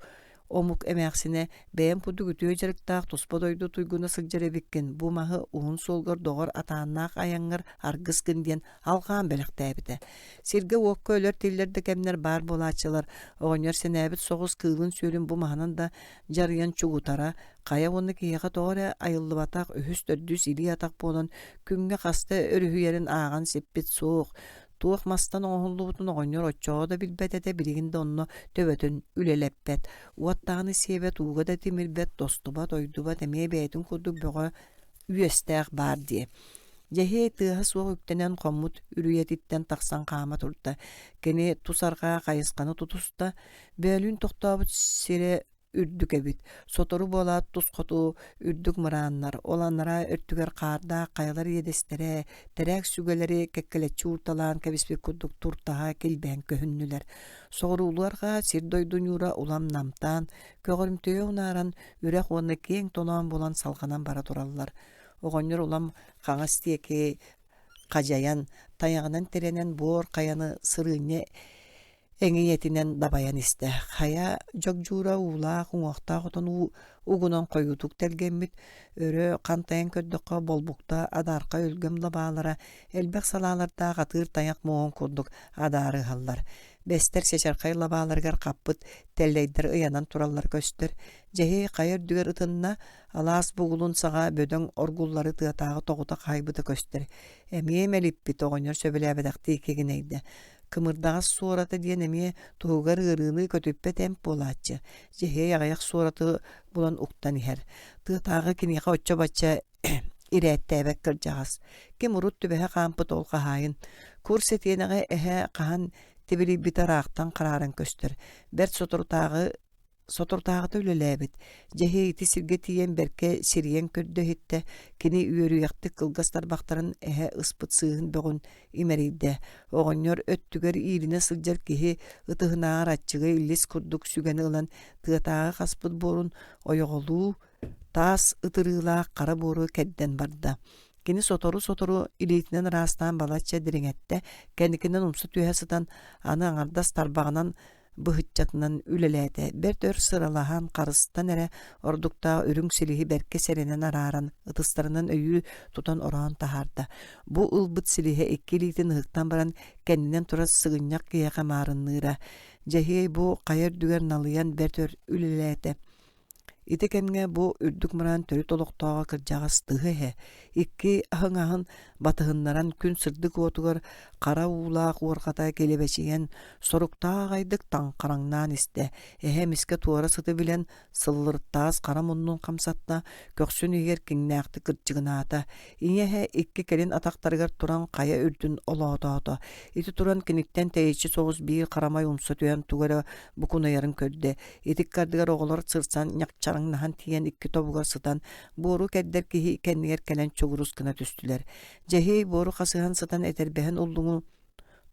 омук эмээхсинэ бэйэм курдук үтүө дьарыктаах туспа дойду туйгуна сылдьар эбиккин, бу маһы уһун суолгар доҕор атааннаах айаҥҥар аргыс гын диэн алҕаан бэлэхтээбитэ. Сиргэ-уокка өлөр-тиллэр да кэмнэр баар буолааччылар, оҕонньор сэнээбит соҕус кыылын-сүөлүн бу маһынан да дьарыйан чугутара, хайа уонна киһиэхэ тоҕо эрэ айыллыбатах үһүс-төрдүс илии-атах буолан күҥҥэ хаста өрүһүйэрин ааҕан сиппит суох, туох мастан оҥоһуллубутун оҕонньор оччоҕо да билбэт этэ, билигин да онно төбөтүн үлэлэппэт, уот даҕаны сиэбэт, ууга да тимирбэт, тостубат, ойдубат, эмиэ бэйэтин курдук бөҕө үөстээх баар дии. Дьэһиэй тыаһа суох үктэнэн хоммут үрүйэтиттэн тахсан хаама турда. Кини тус арҕаа хайысханы тутуста, бөөлүүн тохтообут сирэ үрдүк эбит. Сотору буолаат тус хоту үрдүк мырааннар, ол анараа өттүгэр хаардаах хайалар иэдэстэрэ, тэрээк сүгэлэри кэккэлэччи уурталаан кэбиспит курдук туртаһа килбээн көһүннүлэр. Соҕурууларга сир-дойду ньуура улам намтаан, көҕөрүмтүйэ унааран, үрэх уонна киэҥ толоон буолан салҕанан бара тураллар. Оҕонньор улам хаҥас диэки хадьайан, тайаҕынан тирэнэн буор хайаны сырыынньа эҥийэтинэн дабайан истэ. Хайа дьогдьуура уулаах, уҥуохтаах отон уу угунан хойуутук тэлгэммит, өрө хантайан көрдөххө болбукта адаархай өлгөм лабаалара элбэх салаалардаах атыыр тайах муоһун курдук адаарыһаллар. Бэстэр чачархай лабааларыгар хаппыт тэллэйдэр ыйанан тураллар көстөр. Дьэһиэй хайа үрдүгэр ытынна, алаас бугулун саҕа бөдөҥ оргуллары тыатааҕы тоҕута хаайбыта көстөр. Эмиэ мэлиппит оҕонньор сөбүлээбэтэхтии кигинэйдэ. Кымырдаҕас суората диэн эмиэ туһугар ыарыыны көтүппэт эмп буолааччы. Дьэһиэй аҕыйах суораты булан уктан иһэр. Тыатааҕы киниэхэ оччо-бачча ирээттээбэт кырдьаҕас. Ким урут түбэһэ хаампыт ол хаһаайын. Кур сэтиэнэҕи эһэ хаһан тибилийбитэ ыраахтан харааран көстөр. Бэрт соторутааҕы Соторутааҕыта үлэлээбит, Дьэһиэй ити сиргэ тиийэн бэркэ сирийэн көрдө-иһиттэ, кини үөрүйэхтик кылгас тарбахтарын эһэ ыспыт сыыһын бөҕүн имэрийдэ. Оҕонньор өттүгэр иилинэ сылдьар киһи ытыһынааҕар аччыгый лис курдук сүгэни ылан тыатааҕы хаспыт буорун ойоҕолуу таас ытырыылаах хара буору кэрдэн барда. Кини сотору-сотору илиитинэн ыраастаан балачча дириҥэттэ, кэнникинэн умса түһэ сытан аны аҥардас тарбаҕынан быһыччатынан үлэлээтэ. Бэрт өр сыралаһан, харыстан эрэ ордуктаах үрүҥ силиһи бэркэ сэрэнэн арааран, ытыстарынан өйүү тутан ороон таһаарда. Бу ылбыт силиһэ икки илиитин ыһыктан баран кэннинэн турар сыгынньах киһиэхэ маарынныыра. Дьэһиэй бу хайа үрдүгэр налыйан бэрт өр үлэлээтэ. Ити кэмҥэ бу үрдүк мыраан төрүт олохтооҕо кырдьаҕас тыһы эһэ икки аһыҥаһын батыһыннаран күн сырдык уотугар хара уулаах уорҕата килэбэчийэн соруктаах аҕайдык таҥхараҥнаан истэ. Эһэ эмискэ туора сыты билэн сыллырыттаас хара муннун хамсатта, көхсүн иһигэр киҥнээхтик кырдьыгынаата. Ийэ эһэ икки кэлин атахтарыгар туран хайа үрдүн олоотоото. Ити туран киниттэн тэйиччи соҕус биир харамай умса түһэн тугу эрэ букунайарын көрдө. Ити ыккардыгар оҕолор сырсан ньахчараҥнаһан тиийэн икки тобугар сытан буору кэрдэр киһи кэннигэр кэлэн чугурус гына түстүлэр. Дьэһиэй буору хасыһан сытан этэрбэһин уллуҥу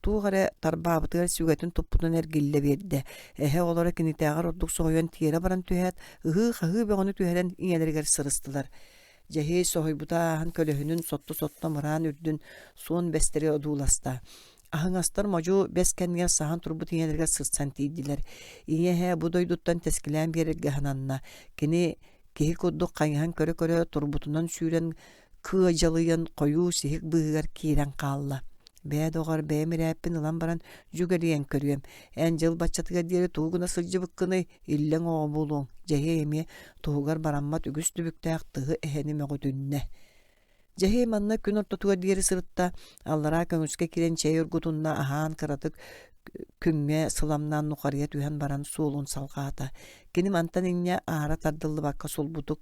туох эрэ тарбаабытыгар сүгэтин туппутун эргиллэ биэрдэ. Эһэ оҕолоро кинитээҕэр ордук соһуйан тиэрэ баран түһээт, ыһыы-хаһыы бөҕөнү түһэрэн ийэлэригэр сырыстылар. Дьэһиэй соһуйбута ааһан көлөһүнүн сотто-сотто мыраан үрдүн суон бэстэри одууласта. Аһыҥастар модьу бэс кэннигэр саһан турбут ийэлэригэр сырсан тиийдилэр. Ийэ эһэ бу дойдуттан тэскилээн биэрэргэ сананна. Кини киһи курдук хайыһан көрө-көрө турбутунан сүүрэн кыадьалыйан хойуу сиһик быыһыгар киирэн хаалла. Бээ доҕор, бэйэм ирээппин ылан баран дьүгэлийэн көрүөм. Эн дьыл баччатыгар диэри тугу гына сылдьыбыккыный, иллэҥ оҕо буолуоҥ, Дьэһиэй эмиэ туһугар бараммат үгүс түбүктээх тыһы эһэни мөҕүтүннэ. Дьэһиэй манна күн ортотугар диэри сырытта, аллараа көҥүскэ киирэн чэй оргутунна, аһаан кыратык күҥҥэ сыламнаан нухарыйа түһэн баран суолун салҕаата. Кини мантан инньэ аара тардыллыбакка сулбутук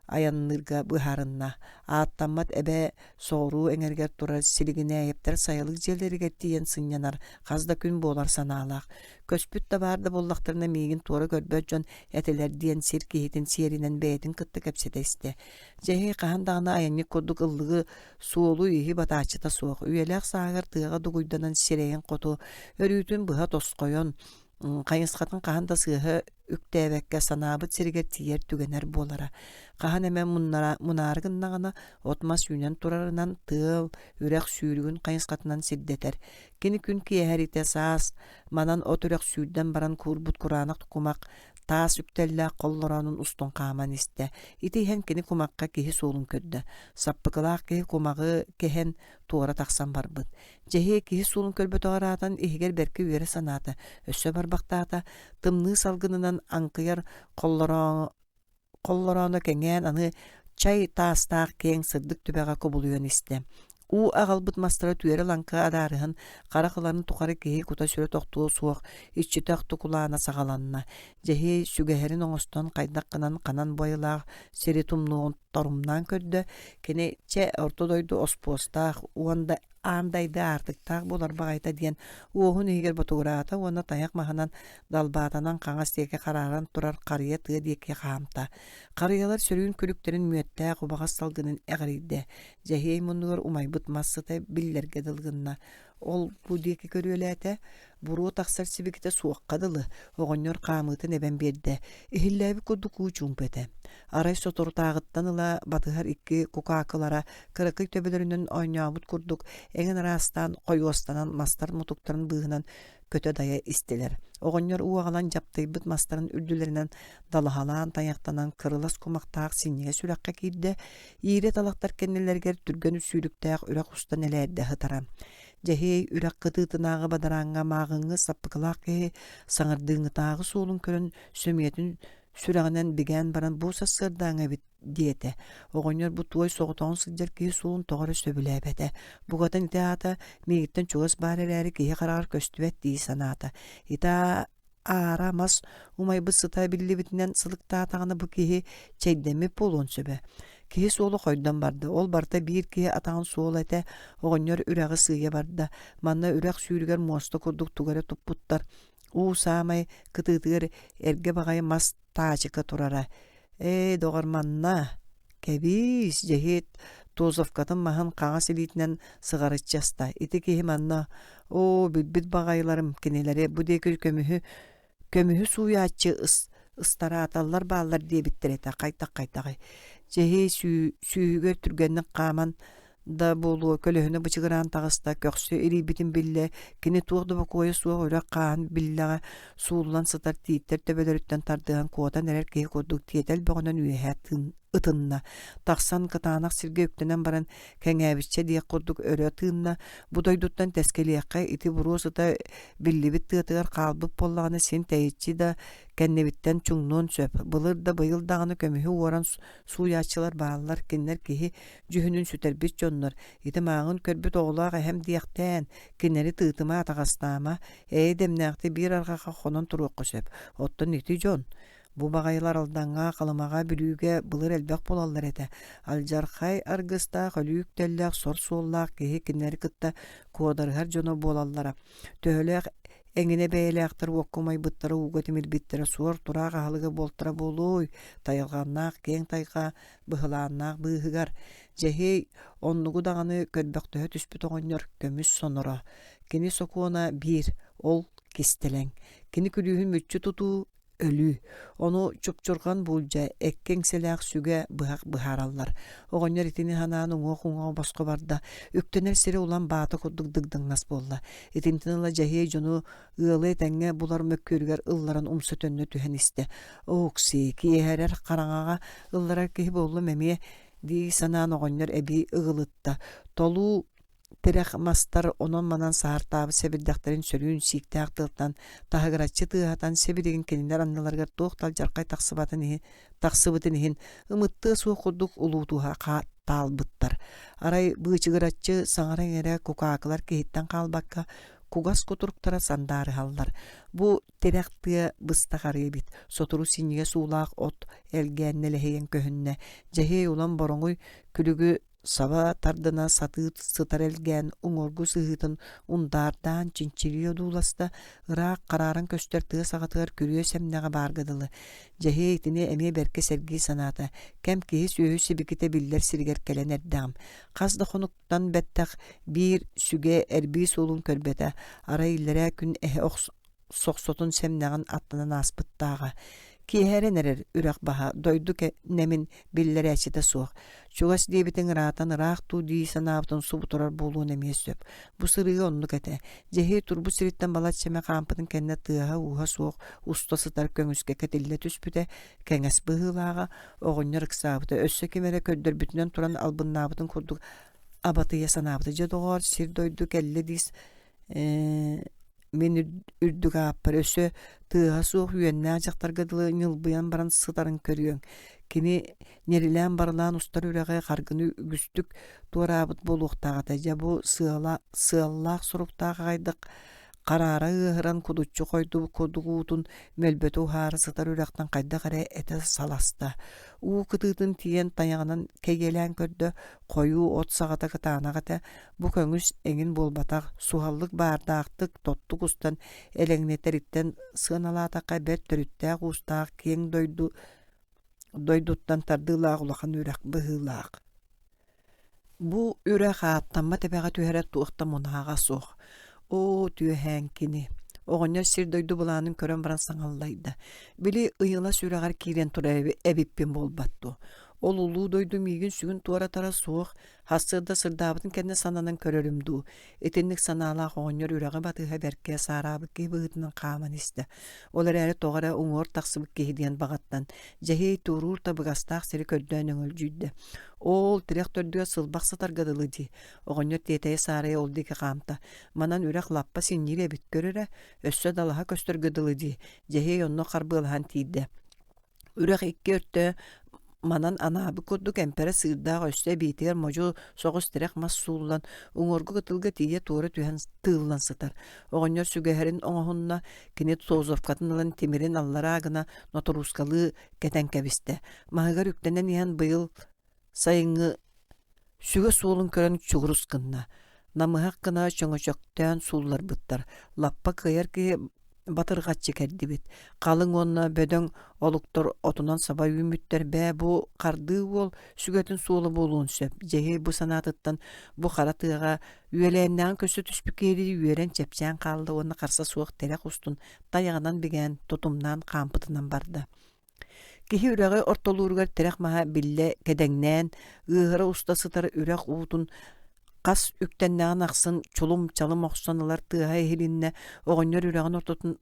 айанныырга быһаарынна. Ааттаммат эбэ соҕуруу эҥэригэр турар Силигинээйэптэр сайылык дьиэлэригэр тиийэн сынньанар хас да күн буолар санаалаах. Көспүт да баар да буоллахтарына миигин туора көрбөт дьон этилэр диэн сир киһитин сиэринэн бэйэтин кытта кэпсэтэ истэ. Дьэһиэй хаһан даҕаны айанньыт курдук ыллыгы, суолу-ииһи батааччыта суох, үйэлээх сааһыгар тыаҕа дугуйданан сирэйин хоту, өрүүтүн быһа тосхойон, хайысхатын хаһан да сыыһа үктээбэккэ санаабыт сиригэр тиийэр түгэнэр буолара. Хаһан эмэ муннара, мунаары гыннаҕына, от-мас үүнэн турарынан тыал, үрэх сүүрүгүн хайысхатынан сирдэтэр. Кини күн киэһэриитэ саас манан от үрэх сүүрдэн баран куурбут кураанах кумах таас үктэллээх холлороонун устун хааман истэ. Ити иһэн кини кумахха киһи суолун көрдө. Саппыкылаах киһи кумаҕы кэһэн туора тахсан барбыт. Дьэһиэ киһи суолун көрбөтөҕөр аатан иһигэр бэркэ үөрэ санаата, өссө барбахтаата, тымныы салгынынан аҥкыйар холлороо холлорооно кэҥээн аны чай таастаах киэҥ сырдык түбэҕэ кубулуйан истэ. Уу аҕалбыт мастара түөрэ-лаҥкы адаарыһан, харах ыларын тухары киһи кута-сүрэ тохтуо суох иччитэх тукулаана саҕаланна. Дьэһиэй сүгэһэрин оҥостон хайдах гынан ханан байылаах сири тумнуоҕун торумнаан көрдө. Кини чэ орто дойду оспуостаах уонна аан дайды аартыктаах буолар баҕайыта диэн уоһун иһигэр ботугураата уонна тайах маһынан далбаатанан хаҥас диэки харааран турар харыйа тыа диэки хаамта. Харыйалар сөрүүн күлүктэрин мүөттээх убаҕас салгынын эҕирийдэ. Дьэһиэй муннугар умайбыт мас сыта биллэргэ дылы гынна. Ол бу диэки көрүөлээтэ, буруо тахсар сибикитэ суохха дылы, оҕонньор хаамыытын эбэн биэрдэ. Иһиллээбит курдук уу чуумпу этэ. Арай соторутааҕыттан ыла батыһар икки кукаакылара кыракый төбөлөрүнэн оонньообут курдук эҥин араастаан хойуостанан мастар мутуктарын быыһынан көтө-дайа истилэр. Оҕонньор уу аҕалан дьаптыйбыт мастарын үрдүлэринэн далаһалаан тайахтанан кырылас кумахтаах синньигэс үрэххэ киирдэ. Иирэ талахтар кэннилэригэр түргэн сүүрүктээх үрэх устан элээрдэ сытара. Дьэһиэй үрэх кытыытынааҕы бадарааҥҥа мааҕыҥҥы саппыкылаах киһи саҥардыыҥҥытааҕы суолун көрөн сөмүйэтин сүрэҕинэн бигээн баран бу сарсыардааҥы эбит диэтэ. Оҕонньор бу туой соҕотоҕун сылдьар киһи суолун тоҕо эрэ сөбүлээбэтэ. Букатын ити аата миигиттэн чугас баар эрээри киһи хараҕар көстүбэт дии санаата. Ити аара мас умайбыт сыта биллибитинэн сылыктаатаҕына бу киһи чэйдэммит буолуон сөбө. Киһи суола хойдон барда. Ол барыта биир киһи атаҕын суола этэ. Оҕонньор үрэҕи сыыйа барда. Манна үрэх сүүрүгэр муоста курдук тугу эрэ туппуттар. Уу саамай кытыытыгар эргэ баҕайы мас таачыка турара. Ээ, доҕор, манна кэбиис, дьэһиэт Тозовкатын маһын хаҥас илиитинэн сыҕарыччы аста. Ити киһи манна, оо, билбит баҕайыларым кинилэри бу диэки көмүһү көмүһү сууйааччы ыстарааталлар бааллар диэбиттэр этэ хайтах-хайтаҕый. Дьэһиэй сүүһүгэр түргэнник хааман да буолуо көлөһүнэ бычыгыраан таҕыста, көхсө илийбитин биллэ, кини туох да бокуойа суох үрэх хааһын биллэҕэ сууллан сытар тииттэр төбөлөрүттэн тардыһан куотан эрэр киһи курдук тиэтэл бөҕөнөн үөһэ ытынна. Тахсан кытаанах сиргэ үктэнэн баран кэҥээбиччэ диэх курдук өрө тыынна, бу дойдуттан тэскилиэххэ ити буруо сыта биллибит тыатыгар хаалбыт буоллаҕына син тэйиччи да кэннибиттэн чуҥнуон сөп. Былыр да быйыл даҕаны көмүһү уоран сууйааччылар бааллар, кинилэр киһи дьүһүнүн сүтэрбит дьоннор, ити мааҕын көрбүт оҕолоох эһэм диэхтээн, кинилэри тыытыма, атаҕастаама, эйэ дэмнээхтик биир арҕахха хонон туруохха сөп. Оттон ити дьон бу баҕайылар Алдаҥҥа, Халымаҕа, Бүлүүгэ былыр элбэх буолаллар этэ. Алдьархай аргыстаах, өлүү үктэллээх, сор суоллаах киһи кинилэри кытта куодарыһар дьоно буолаллара. Төһөлөөх эҥинэ бэйэлээхтэр уокка умайбыттара, ууга тимирбиттэрэ, суор-тураах аһылыга буолтара буолуой, тайылҕаннаах киэҥ тайҕа быһылааннаах быыһыгар Дьэһиэй оннугу даҕаны көрбөхтөһө түспүт оҕонньор көмүс соноро. Кини сокуона биир, ол кистэлэҥ. Кини күлүүһүн мүччү тутуу өлүү. Ону чупчурҕан буулдьа, эккэ иҥсэлээх сүгэ, быһах быһаараллар. Оҕонньор итини санаан уҥуох-уҥуоҕа босхо барда, үктэнэр сирэ улам баата курдук дыгдаҥнас буолла. Итинтэн ыла Дьэһиэй дьону ыалы этэҥҥэ булар мөккүөрүгэр ылларан умса төннө түһэн истэ. Ооксии, киэһэрэр хараҥаҕа ылларар киһи буоллум эмиэ дии санаан оҕонньор эбии ыгылытта. Толуу тирэх мастар онон-манан саһартаабыт сэбирдэхтэрин сөрүүн сииктээх тыалтан таһыгыраччы тыаһатан сибилигин кинилэр анныларыгар туох да алдьархай тахсыбатын иһин тахсыбытын иһин ымыттыа суох курдук улуутуһа таалбыттар. Арай быычыгыраччы саҥара-иҥэрэ кукаакылар киһиттэн хаалбакка кугас кутуруктара сандаарыһаллар. Бу тирэх тыа быстах арыы эбит. Сотору синньигэс уулаах от элгээн нэлэһийэн көһүннэ. Дьэһиэй улам бороҥуй күлүгү саба тардына сатыы сытар элгээн уҥуоргу сыһыытын ундаардаан чинчилии одууласта, ыраах харааран көстөр тыа саҕатыгар күрүө сэмнэҕэ баарга дылы. Дьэһиэй итини эмиэ бэркэ сэргии санаата, кэм киһи-сүөһү сибикитэ биллэр сиригэр кэлэн эрдэҕим. Хас да хонуктан бэттэх биир сүгэ эрбии суолун көрбөтө, арай иллэрээ күн эһэ сохсотун сэмнэҕин аттынан ааспыттааҕа. Киэһэрэн эрэр үрэх баһа дойду нэмин биллэрээччитэ суох. Чугас диэбитиҥ ыраатан ыраах дуу дии санаабытын субу турар буолуон эмиэ сөп. Бу сырыыга оннук этэ. Дьэһиэй турбут сириттэн балачча эмэ хаампытын кэннэ тыаһа-ууһа суох уста сытар көҥүскэ кэтиллэ түспүтэ, кэҥэс быһыылааҕа, оҕонньор ыксаабыта, өссө ким эрэ көрдөрбүтүнэн туран албыннаабытын курдук абатыйа санаабыта. Дьэ доҕоор, сир-дойду кэллэ дии мин үрдүк ааппар өссө тыаһа суох үөннээх дьахтарга дылы ньылбыйан баран сытарын көрүөҥ. Кини ньирилээн барылаан устар үрэҕи харгыны үгүстүк туораабыт буолуохтаах этэ. Дьэ бу сыала сыаллаах соруктаах аҕайдык хараара ыаһыран кудуччу хойдубут курдук уутун мөлбөтө уһаара сытар үрэхтэн хайдах эрэ этэ саласта. Уу кытыытын тиийэн тайаҕынан кэйиэлээн көрдө, хойуу от саҕата кытаанах этэ, Бу көҥүс эҥин буолбатах, суһаллык баардаахтык, тоттук устан элэҥнэтэриттэн сыаналаатахха бэрт төрүттээх-уустаах киэҥ дойду дойдуттан тардыылаах улахан үрэх быһыылаах. Бу үрэх ааттаммат эбэҕэ түһэрэ туох да мунааҕа суох. Оо, түөһээҥкини! Оҕонньор сир-дойду былаанын көрөн баран саҥаллайда. Били ыйылас үрэҕэр киирэн турар эбиппин буолбат дуо? Ол улуу дойду миигин сүгүн туоратара суох, Сарсыарда сырдаабытын кэннэ сананан көрөрүм дуу, итинник санаалаах оҕонньор үрэҕи батыһа бэркэ саараабыт киһи быһыытынан хааман истэ. Ол эрээри тоҕо эрэ уҥуор тахсыбыт киһи диэн баҕаттан, дьэһиэй туоруур табыгастаах сири көрдөөн өҥөлдьүйдэ. Оол, тирэх төрдүгэр сылбах сытарга дылы дии. Оҕонньор тиэтэйэ-саарайа ол диэки хаамта. Манан үрэх лаппа синньиир эбит көр эрэ, өссө далаһа көстөргө дылы дии. Дьэһиэй онно харбыалаһан тиийдэ. Үрэх икки өртө манан анаабыт курдук эмпэрэ сыырдаах өссө эбиитигэр модьу соҕус тирэх мас сууллан, уҥуоргу кытылга тиийэ туора түһэн тыыллан сытар. Оҕонньор сүгэһэрин оҥоһунна, кини тозовкатын ылан тимирин аллараа гына ноторуускалыы кэтэн кэбистэ. Маһыгар үктэнэн иһэн быйыл сайыҥҥы сүгэ суолун көрөн чугурус гынна. Намыһах гына чөҥөчөктөөн суулларбыттар. Лаппа кыайар киһи. батырҕаччы кэрдибит. Халыҥ уонна бөдөҥ олуктар отунан саба үүммүттэр бээ бу хардыы уол сүгэтин суола буолуон сөп. Дьэһиэй бу санаатыттан бу хара тыаҕа үөлээннээҕин көрсө түспүт киһилии үөрэн чэпчээн хаалла уонна харса суох тирэх устун тайаҕынан бигээн тутумнаан хаампытынан барда. Киһи үрэҕи ортолууругар тирэх маһа биллэ кэдэҥнээн, ыаһыра уста сытар үрэх уутун хас үктэннэҕин ахсын чулум-чалым охсон ылар тыаһа иһилиннэ, оҕонньор үрэҕин ортотун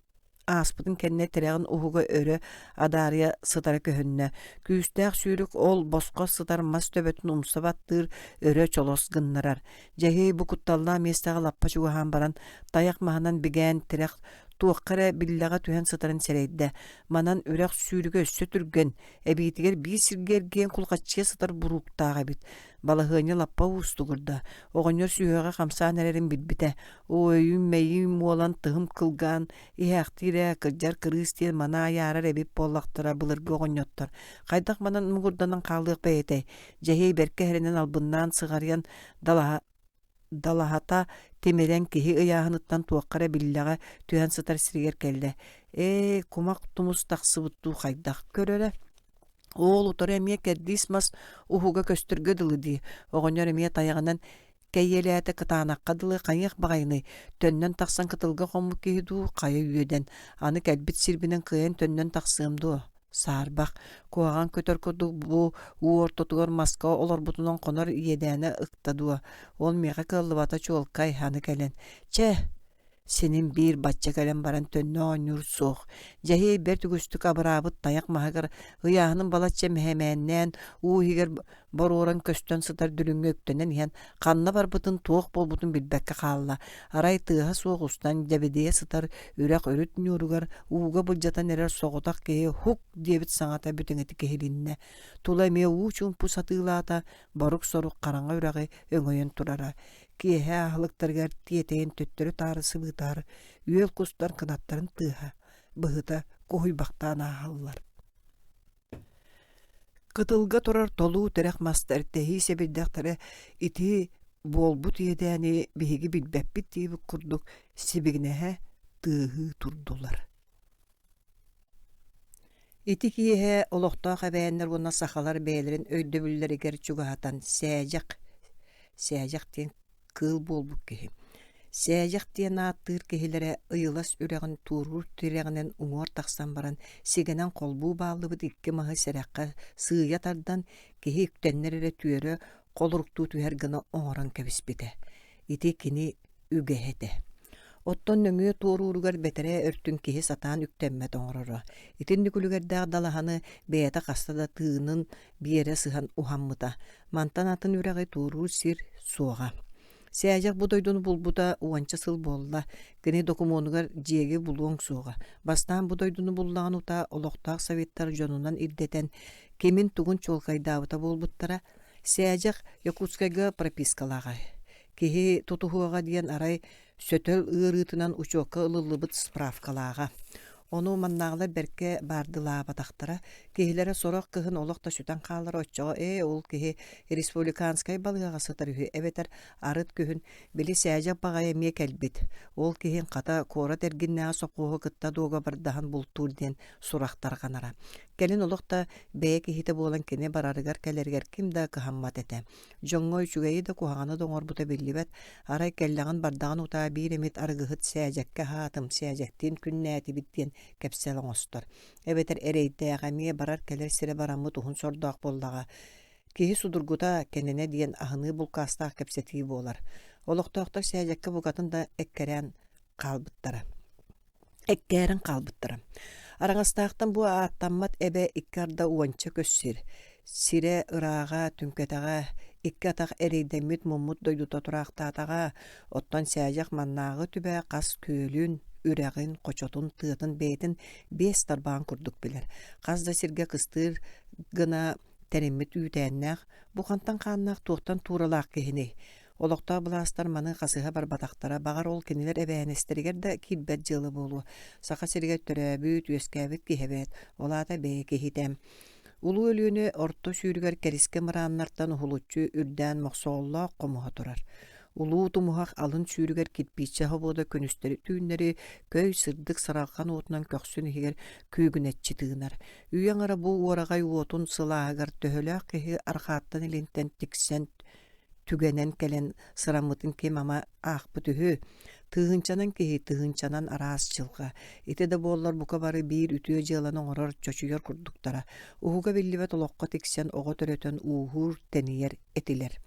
ааспытын кэннэ тирэҕин уһуга өрө адаарыйа сытара көһүннэ. Күүстээх сүүрүк ол босхо сытар мас төбөтүн умса баттыыр, өрө чолос гыннарар. Дьэһиэй бу кутталлаах миэстэҕэ лаппа чугаһаан баран, тайах маһынан бигээн тирэх туохха эрэ биллэҕэ түһэн сытарын сэрэйдэ. Манан үрэх сүүрүгэ өссө түргэн, эбиитигэр биир сиргэ эргийэн кулхаччыйа сытар бурууктаах эбит. Балаһыанньа лаппа уустугурда. Оҕонньор сүһүөҕэ хамсаан эрэрин билбитэ. Оо, өйүм-мэйиим уолан, тыһым кылгаан, иһээхтиир ээ, кырдьар кырыыс диэн маны айаарар эбит буоллахтара былыргы оҕонньоттор. Хайдах манан муҥурданан хаалыах бэйэтэй? Дьэһиэй бэркэ эрэнэн албыннаан сыҕарыйан далаһа далаһата тимирэн киһи ыйааһыныттан туохха эрэ биллэҕэ түһэн сытар сиригэр кэллэ. Ээ, кумах тумус тахсыбыттуу хайдах көрөрө? Оол утары эмиэ кэрдиис мас уһуга көстөргө дылы дии. Оҕонньор эмиэ тайаҕынан кэйиэлээтэ кытаанахха дылы хайыах баҕайыный, төннөн тахсан кытылга хоммут киһи дуу, хайа үөдэн, аны кэлбит сирбинэн кыайан төннөн тахсыам дуо? Саарбах, куһаҕан көтөр курдук бу уу ортотугар маска олорбутунан хонор иэдээнэ ыкта дуо, ол миэхэ кыаллыбата чуолкай, аны кэлэн, чэ, Синим биир бачча кэлэн баран төннө оонньуур суох. Дьэһиэй бэрт үгүстүк абыраабыт тайах маһыгар ыйааһынын балачча мэһэмээннээн уу иһигэр боруоран көстөн сытар дүлүҥҥэ үктэнэн иһэн ханна барбытын, туох буолбутун билбэккэ хаалла. Арай тыаһа суох устан дьэбидийэ сытар үрэх үрүт ньууругар ууга былдьатан эрэр соҕотох киһи һук диэбит саҥата бүтүҥэтик иһилиннэ. Тула эмиэ уу чуумпу сатыылаата, борук-сорук хараҥа үрэҕи өҥөйөн турара. Киэһэ аһылыктарыгар тиэтэйэн төттөрү-таары сыбыытаары үөл кустар кынаттарын тыаһа, быһыта куһуйбахтаан ааһаллар. Кытылга турар толуу тирэх мастар тэһии сэбирдэхтэрэ ити буолбут иэдээни биһиги билбэппит диэбит курдук сибигинэһэ тыаһыы турдулар. Ити киэһэ олохтоох эбээннэр уонна сахалар бэйэлэрин өйдөбүллэригэр чугаһатан сээдьэх, сээдьэх диэн кыыл буолбут киһи, сээдьэх диэн ааттыыр киһилэрэ Ыйылас үрэҕин туоруур тирэҕинэн уҥуор тахсан баран сигэнэн холбуу бааллыбыт икки маһы сэрэххэ сыыйа тардан киһи үктэннэр эрэ түөрэ холоруктуу түһэр гына оҥорон кэбиспитэ. Ити кини үгэһэ этэ. Оттон нөҥүө туорууругар бэтэрээ өртүн киһи сатаан үктэммэт оҥороро. Итинник үлүгэрдээх далаһаны бэйэтэ хаста да тыынын биэрэ сыһан уһаммыта. Мантан атын үрэҕи туоруур сир суоҕа. Сээдьэх бу дойдуну булбута уонча сыл буолла. Кини докумуонугар дьиэги булуоҥ суоҕа. Бастаан бу дойдуну буллаҕын утаа олохтоох советтар дьонунан ирдэтэн, кимин-тугун чуолкайдаабыта буолбуттара. Сээдьэх Якутскайга пропискалааҕа. Киһи тутуһуоҕа диэн арай сөтөл ыарыытынан учуокка ылыллыбыт справкалааҕа. Ону маннааҕылар бэркэ баардылаабатахтара, киһилэрэ сорох кыһын олох да сүтэн хаалара оччоҕо ээ ол киһи республиканскай балыыһаҕа сытар үһү эбэтэр арыт күһүн били сээдьэх баҕайы эмиэ кэлбит, ол киһин хата куорат эргиннээҕи сопхуоһу кытта дуогабардаһан бултуур диэн сурах тарҕанара. Кэлин олох да бэйэ киһитэ буолан кини барарыгар-кэлэригэр ким да кыһаммат этэ. Дьоҥҥо үчүгэйи да куһаҕаны да оҥорбута биллибэт, арай кэллэҕин бардаҕын утаа биир эмит арыгыһыт сээдьэккэ аһаатым, сээдьэктиин күннээтибит диэн кэпсэл оҥостор. Эбэтэр эрэйдээх эмиэ барар-кэлэр сирэ бараммыт уһун сордоох буоллаҕа. Киһи судургута, кэнэнэ диэн аһыныы булкаастаах кэпсэтии буолар. Олохтоохтор сээдьэккэ букатын да эккэрээн хаалбыттара. Эккээрин хаалбыттара. Араҥастаахтан бу ааттаммат эбэ икки арда уонча көс сир. Сирэ ырааҕа, түҥкэтэҕэ, икки атах эрэйдэммит муммут дойдута тураахтаатаҕа, оттон Сээдьэх маннааҕы түбэ хас күөлүн, үрэҕин, хочотун, тыатын бэйэтин биэс тарбаҕын курдук билэр. Хас да сиргэ кыстыыр гына тэриммит үүтээннээх, бу хантан хааннаах туохтан тууралаах киһиний? Олохтоох былаастар маны хасыһа барбатахтара, баҕар ол кинилэр эбээһинэстэригэр да киирбэт дьыала буолуо. Саха сиригэр төрөөбүт, үөскээбит киһи эбээт, ол аата бэйэ киһитэ. Улуу Өлүөнэ орто сүүрүгэр кэрискэ мырааннартан уһулуччу үрдээн мохсоҕоллоох хомуһа турар. Улуу тумуһах алын сүүрүгэр кирпииччэ собуода күнүстэри-түүннэри көй сырдык саралҕан уотунан көхсүн иһигэр күүгүнэччи тыынар. Үйэ аҥара бу уораҕай уотун сылааһыгар төһөлөөх киһи арҕааттан илинтэн тиксэн түгэнэн кэлэн сыраммытын ким ама аахпыт үһү. Тыһыынчанан киһи тыһыынчанан араас дьылҕа. Ити да буоллар бука бары биир үтүө дьыаланы оҥорор, чочуйар курдуктара. Уһуга биллибэт олоххо тиксэн оҕо төрөтөн ууһуур, тэнийэр этилэр.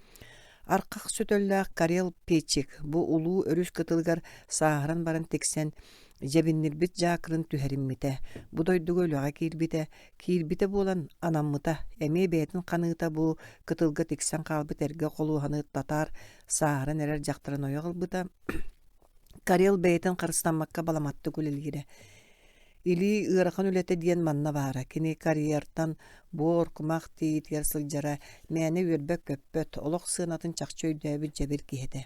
Архах сөтөллөөх Карел Печик бу улуу өрүс кытылыгар сааһыран баран тиксэн, дьэбиннирбит дьаакырын түһэриммитэ, бу дойдуга үлэҕэ киирбитэ, киирбитэ буолан анаммыта, эмиэ бэйэтин ханыыта бу кытылга тиксэн хаалбыт эргэ холуоһаны татаар сааһыран эрэр дьахтарын ойох ылбыта. Карел бэйэтин харыстаммакка баламаттык үлэлиирэ. Илии ыарахан үлэтэ диэн манна баара. Кини карьертан буор, кумах тиийиитигэр сылдьара, мээнэ үөрбэт-көппөт, олох сыанатын чахчы өйдөөбүт дьэбир киһи этэ.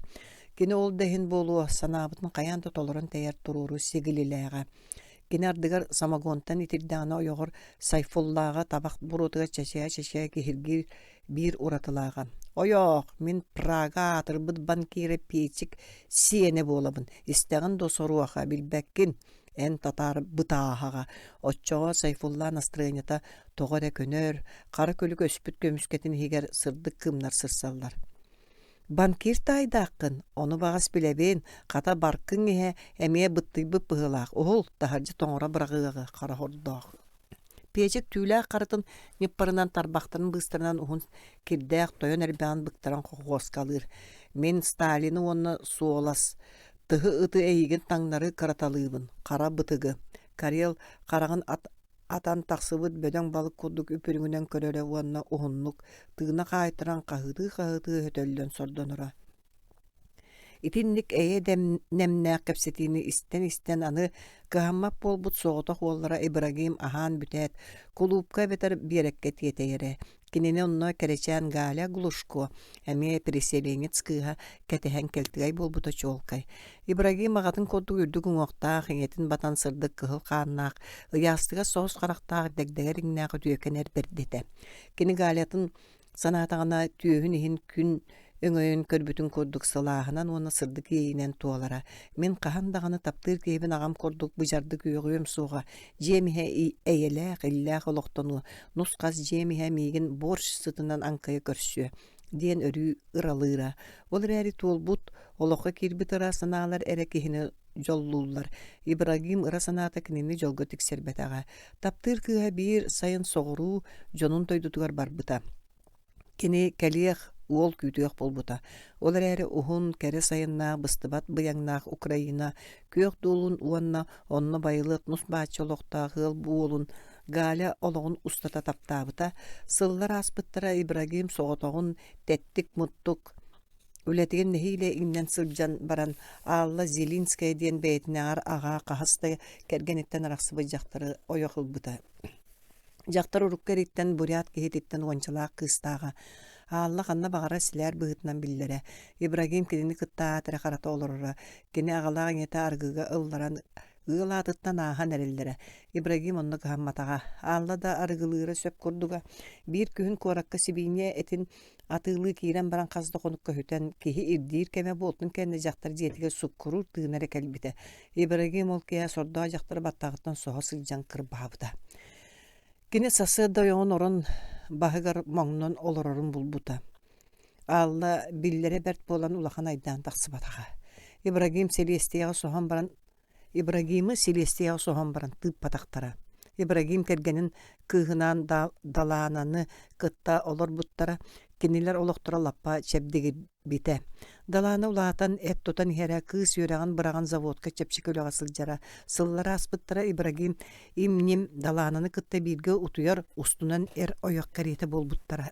Кини ол да иһин буолуо, санаабытын хайаан да толорон тэйэр туруору сигилилээҕэ. Кини ардыгар самогонтан итирдэҕинэ ойоҕор Сайфуллааҕа табах буруотугар чэчээ-чэчээ киһиргиир биир уратылааҕа: «Ойоох, мин Прага аатырбыт банкира Печик сиэнэ буолабын, истэҕин дуо соруоха, билбэккин, эн татаар бытааһаҕа». Оччоҕо Сайфулла настырыанньата тоҕо эрэ көнөр, хара күлүк өспүт көмүскэтин иһигэр сырдык кыымнар сырсаллар. Банкир таайдааххын, ону баҕас билэбин, хата баркыҥ иһэ эмиэ быттыйбыт быһыылаах, уһул, таһырдьа тоҥоро быраҕыаҕы хара хордоох. Пиэчик түүлээх харытын ньыппарынан тарбахтарын быыстарынан уһун кирдээх тойон эрбэҕин быктаран хохуоскалыыр. Мин Сталины уонна суолас тыһы ыты эйигин таҥнары кыраталыыбын, хара бытыгы. Карел хараҕын ат атан тахсыбыт бөдөҥ балык курдук үп-үрүҥүнэн көрөрө уонна уһуннук тыына хаайтаран хаһыытыы-хаһыытыы өтөллөн сордоноро. Итинник эйэ нэмнээх кэпсэтиини истэн-истэн аны кыһаммат буолбут соҕотох уоллара Ибрагим аһаан бүтээт, кулуупка эбэтэр биэрэккэ тиэтэйэрэ. Кинини онно кэрэчээн Галя Глушко, эмиэ переселенец кыыһа, кэтэһэн кэлтэгэй буолбута чуолкай. Ибрагим аҕатын курдук үрдүк уҥуохтаах, ийэтин батан сырдык кыһыл хааннаах, ыйаастыгас соҕус харахтаах дэгдэгэр иҥнээх үтүөкэн эр бэрдэ этэ. Кини Галятын Санаатаҕына, түөһүн иһин күн өҥөйөн көрбүтүн курдук сылааһынан уонна сырдык иэйиинэн туолара. Мин хаһан даҕаны таптыыр киһибин аҕам курдук быдьардык үөҕүөм суоҕа, дьиэм иһэ эйэлээх, иллээх олохтонуо, нус-хас дьиэм иһэ миигин борщ сытынан аҥкыйа көрсүө диэн өрүү ыралыыра. Ол эрээри туолбут, олоххо киирбит ыра санаалар эрэ киһини дьоллууллар. Ибрагим ыра санаата кинини дьолго тиксэрбэтэҕэ. Таптыыр кыыһа биир сайын соҕуруу дьонун дойдутугар барбыта. Кини кэлиэх, уол күүтүөх буолбута. Ол эрээри уһун, кэрэ сайыннаах, быстыбат быйаҥнаах Украина күөх дуолун уонна онно байылыат нус-бааччы олохтоох ыал уолун Галя олоҕун устата таптаабыта. Сыллар ааспыттара Ибрагим соҕотоҕун тэттик-муттук Үлэтигэр нэһиилэ иҥнэн сылдьан баран Алла Зелинская диэн бэйэтинээҕэр аҕаа хаһыс да кэргэниттэн арахсыбыт дьахтары ойох ылбыта. Дьахтар урукку эриттэн бурят киһититтэн уончалаах кыыстааҕа. Аалла ханна баҕарар силээр быһыытынан биллэрэ. Ибрагим кинини кытта аат эрэ харата олороро. Кини аҕалаах ийэтэ арыгыга ылларан ыал аатыттан ааһан эрэллэрэ. Ибрагим онно кыһамматаҕа. Аалла да арыгылыыра сөп курдуга. Биир күһүн куоракка сибиинньэ этин Атыылыы киирэн баран хас да хонукка сүтэн, киһи ирдиир кэмэ буолтун кэннэ дьахтар дьиэтигэр суккуруур тыына эрэ кэлбитэ. Ибрагим ол киэһэ сордоох дьахтары баттаҕыттан соһо сылдьан кырбаабыта. Кини сарсыарда ойоҕун орон баһыгар моҥнон олорорун булбута. Аалла биллэрэ бэрт буолан улахан айдаан тахсыбатаҕа. Ибрагим сэлиэстийэҕэ соһон баран Ибрагимы силиэстийэҕэ соһон баран тыыппатахтара. Ибрагим кэргэнин кыыһынаан Далаананы кытта олорбуттара, кинилэр олохторо лаппа чэбдигирбитэ. Далаана улаатан, эт тутан иһэрэ, кыыс үөрэҕин быраҕан заводка чэпчэки үлэҕэ сылдьара. Сыллар ааспыттара Ибрагим им-ньим Далаананы кытта бииргэ утуйар, устунан эр-ойох кэриэтэ буолбуттара.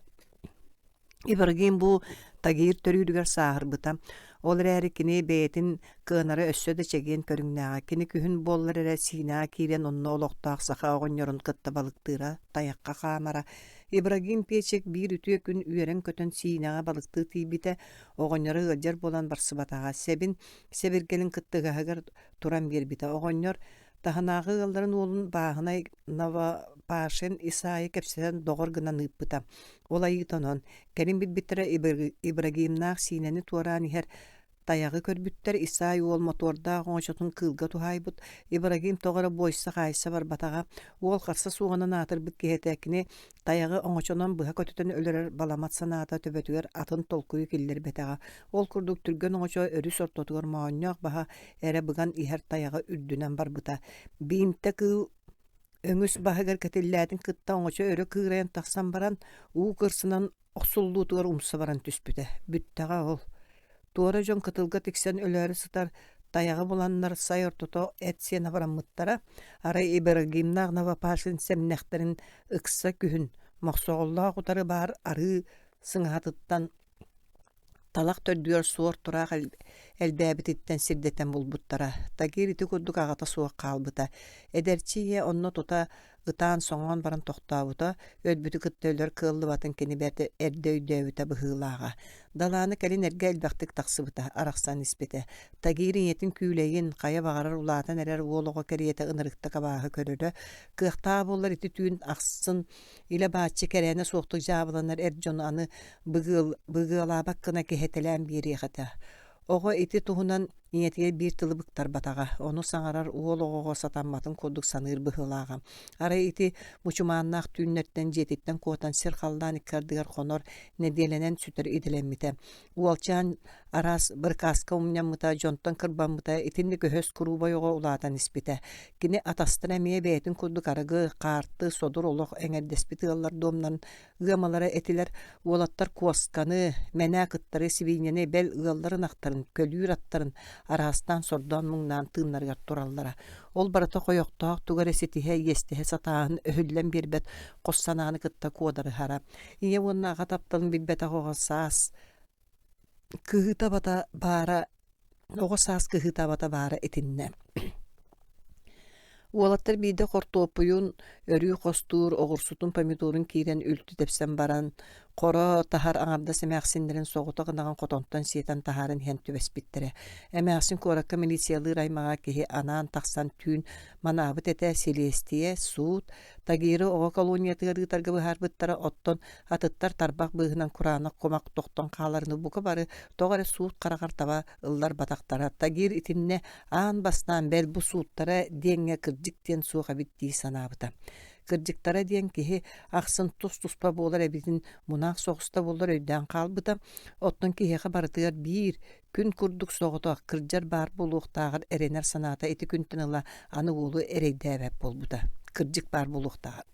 Ибрагим бу Тагир төрүүрүгэр сааһырбыта. Ол эрээри кини бэйэтин кыанара өссө да чэгиэн көрүҥнээҕэ. Кини күһүн буоллар эрэ Сиинэҕэ киирэн онно олохтоох саха оҕонньорун кытта балыктыыра, тайахха хаамара. Ибрагим Печик биир үтүө күн үөрэн-көтөн Сиинэҕэ балыктыы тиийбитэ, оҕонньоро ыалдьар буолан барсыбатаҕа. Сэбин сэбиргэлин кытта ыгаһыгар туран биэрбитэ. Оҕонньор Таһынааҕы ыалларын уолун бааһынай Новопашин Исайы кэпсэтэн доҕор гынан ыыппыта. Ол айыыта онон, кэлин билбиттэрэ Ибрагимнаах Сиинэни туораан иһэр. Тайаҕы көрбүттэр, Исай уол мотуордаах оҥочотун кыылга туһаайбыт, Ибрагим тоҕо эрэ буойса-хаайса барбатаҕа, уол харса суоҕунан аатырбыт киһи этэ, кини тайаҕы оҥочонон быһа көтүтэн өлөрөр баламат санаата төбөтүгэр атын толкуйу киллэрбэтэҕэ. Ол курдук түргэн оҥочо өрүс ортотугар моонньоох баһа эрэ быган иһэр тайаҕы үрдүнэн барбыта. Биинтэ кыыл өҥүс баһыгар кэтиллээтин кытта оҥочо өрө кыырайан тахсан баран, уу кырсынан охсуллуутугар умса баран түспүтэ. Бүттэҕэ ол. Туора дьон кытылга тиксэн өлөөрү сытар тайаҕы буланнар сай ортото эт сиэн абыраммыттара. Арай Ибрагимнаах Новопашин сэмнэхтэрин ыкса күһүн Мохсоҕоллоох утары баар арыы сыҥаһатыттан талах төрдүгэр суор-тураах элбээбититтэн сирдэтэн булбуттара. Тагир ити курдук аҕата суох хаалбыта. Эдэрчи ийэ онно тута ытаан-соҥоон баран тохтообута, өлбүтү кытта өлөр кыаллыбатын кини бэрт эрдэ өйдөөбүтэ быһыылааҕа. Далаана кэлин эргэ элбэхтик тахсыбыта, арахсан испитэ. Тагир ийэтин күүлэйин, хайа баҕарар улаатан эрэр уол оҕо кэриэтэ ынырыктык абааһы көрөрө, кыахтаах буоллар ити түүн ахсын илэ-бааччы кэрээнэ суохтук дьаабыланар эр дьону аны быгыалаабат гына киһитэлээн биэриэх этэ. Оҕо ити туһунан ийэтигэр биир тылы быктарбатаҕа, ону саҥарар уол оҕоҕо сатамматын курдук саныыр быһыылааҕа. Арай ити мучумааннаах түүннэртэн дьиэтиттэн куотан сир-халлаан икки ардыгар хонор, нэдиэлэнэн сүтэр идэлэммитэ. Уолчаан араас быркааска умньаммыта, дьонтон кырбаммыта, итинник өһөс куруубай оҕо улаатан испитэ. Кини атастара эмиэ бэйэтин курдук арыгы, хаарты, содур олох эҥэрдэспит ыаллар дуомнарын ыамалара этилэр. Уолаттар куосканы, мэнээк ыттары, сибиинньэни, бэл ыаллар ынахтарын, көлүүр аттарын араастаан сордоон-муҥнаан тыыннарыгар тураллара. Ол барыта хойохтоох тугу эрэ ситиһэ, иэстэһэ сатааһын өһүллэн биэрбэт хос санааны кытта куодарыһара. Ийэ уонна аҕа тапталын билбэтэх оҕо саас кыһыыта-абата баара Оҕо саас кыһыытаабата баара итиннэ. Уолаттар биирдэ хортуоппуйун өрүү хостуур, оҕурсутун, помидорун киирэн үлтү тэпсэн баран, хоро таһар аҥардас эмээхсиннэрин соҕотох ынаҕын хотонтон сиэтэн таһааран иһэн түбэспиттэрэ. Эмээхсин куоракка милициялыыр аймаҕа киһи анаан тахсан түүн манаабыт этэ, силиэстийэ, суут, Тагиры оҕо колониятыгар ыытарга быһаарбыттара, оттон атыттар тарбах быыһынан кураанах кумах тохтон хааларыны бука бары тоҕо эрэ суут хараҕар таба ылларбатахтара. Тагир итиннэ аан бастаан бэл бу сууттара диэҥҥэ кырдьык диэн суох эбит дии санаабыта. Кырдьыктара диэн киһи ахсын тус-туспа буолар эбитин мунаах соҕуста буоллар өйдөөн хаалбыта. Оттон киһиэхэ барытыгар биир күн курдук соҕотох кырдьар баар буолуохтааҕар эрэнэр санаата ити күнтэн ыла аны уолу эрэйдээбэт буолбута. Кырдьык баар буолуохтааҕар.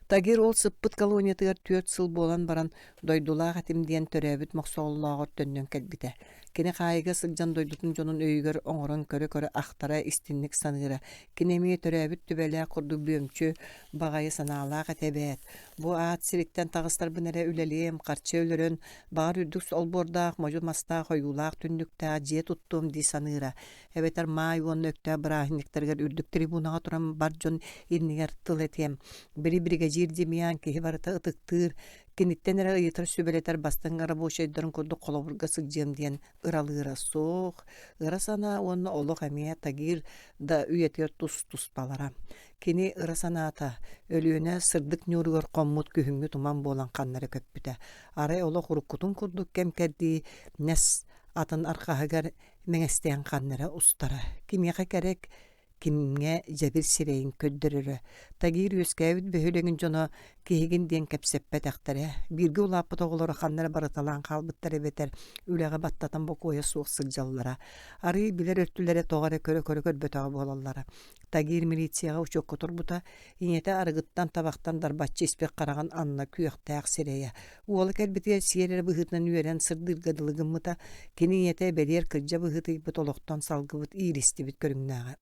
Тагир ол сыппыт колониятыгар 4 сыл буолан баран дойдулаах этим диэн төрөөбүт Мохсоҕоллооҕор төннөн кэлбитэ. Кини хаайыга сылдьан дойдутун дьонун өйүгэр оҥорон көрө-көрө ахтара, истинник саныыра. Кини эмиэ төрөөбүт түбэлээх курдук бүөмчү баҕайы санаалаах этэ эбээт. Бу аат сириттэн таҕыстарбын эрэ үлэлиэм, харчы өлөрөн, баҕар үрдүк олбуордаах, модьу мастаах, ойуулаах түннүктээх дьиэ туттуом дии саныыра. Эбэтэр Маай уонна Өктөөп бырааһынньыктарыгар үрдүк трибунаҕа туран бар дьон иннигэр тыл этиэм. Били биригэдьиир Демьян киһи барыта ытыктыыр, киниттэн эрэ ыйытар сүбэлэтэр бастыҥ рабочайдарын курдук холобурга сылдьыам диэн ыралыыра суох. Ыра санаа уонна олох эмиэ Тагир да үйэтигэр тус-туспалара. Кини ыра санаата Өлүөнэ сырдык ньууругар хоммут күһүҥҥү туман буолан ханна эрэ көппүтэ. Арай олох уруккутун курдук кэм-кэрдии нэс атын арҕаһыгар мэҥэстээн ханна эрэ устара. Кимиэхэ кэрэ, кимҥэ дьэбир сирэйин көрдөрөрө. Тагир үөскээбит бөһүөлэгин дьоно киһигин диэн кэпсэппэтэхтэрэ. Бииргэ улааппыт оҕолоро ханна эрэ барыталаан хаалбыттар эбэтэр үлэҕэ баттатан бокуойа суох сылдьаллара. Арыый билэр өттүлэрэ тоҕо эрэ көрө-көрө көрбөтөҕө буолаллара. Тагир милицияҕа учуокка турбута, ийэтэ арыгыттан, табахтан дарбаччы испит хараҕын анна күөхтээх сирэйэ. Уола кэлбитигэр сиэр эрэ быһыытынан үөрэн сырдыырга дылы гыммыта, кини ийэтэ бэлиэр кырдьа быһыытыйбыт олохтон салгыбыт ииристибит көрүҥнээҕэ.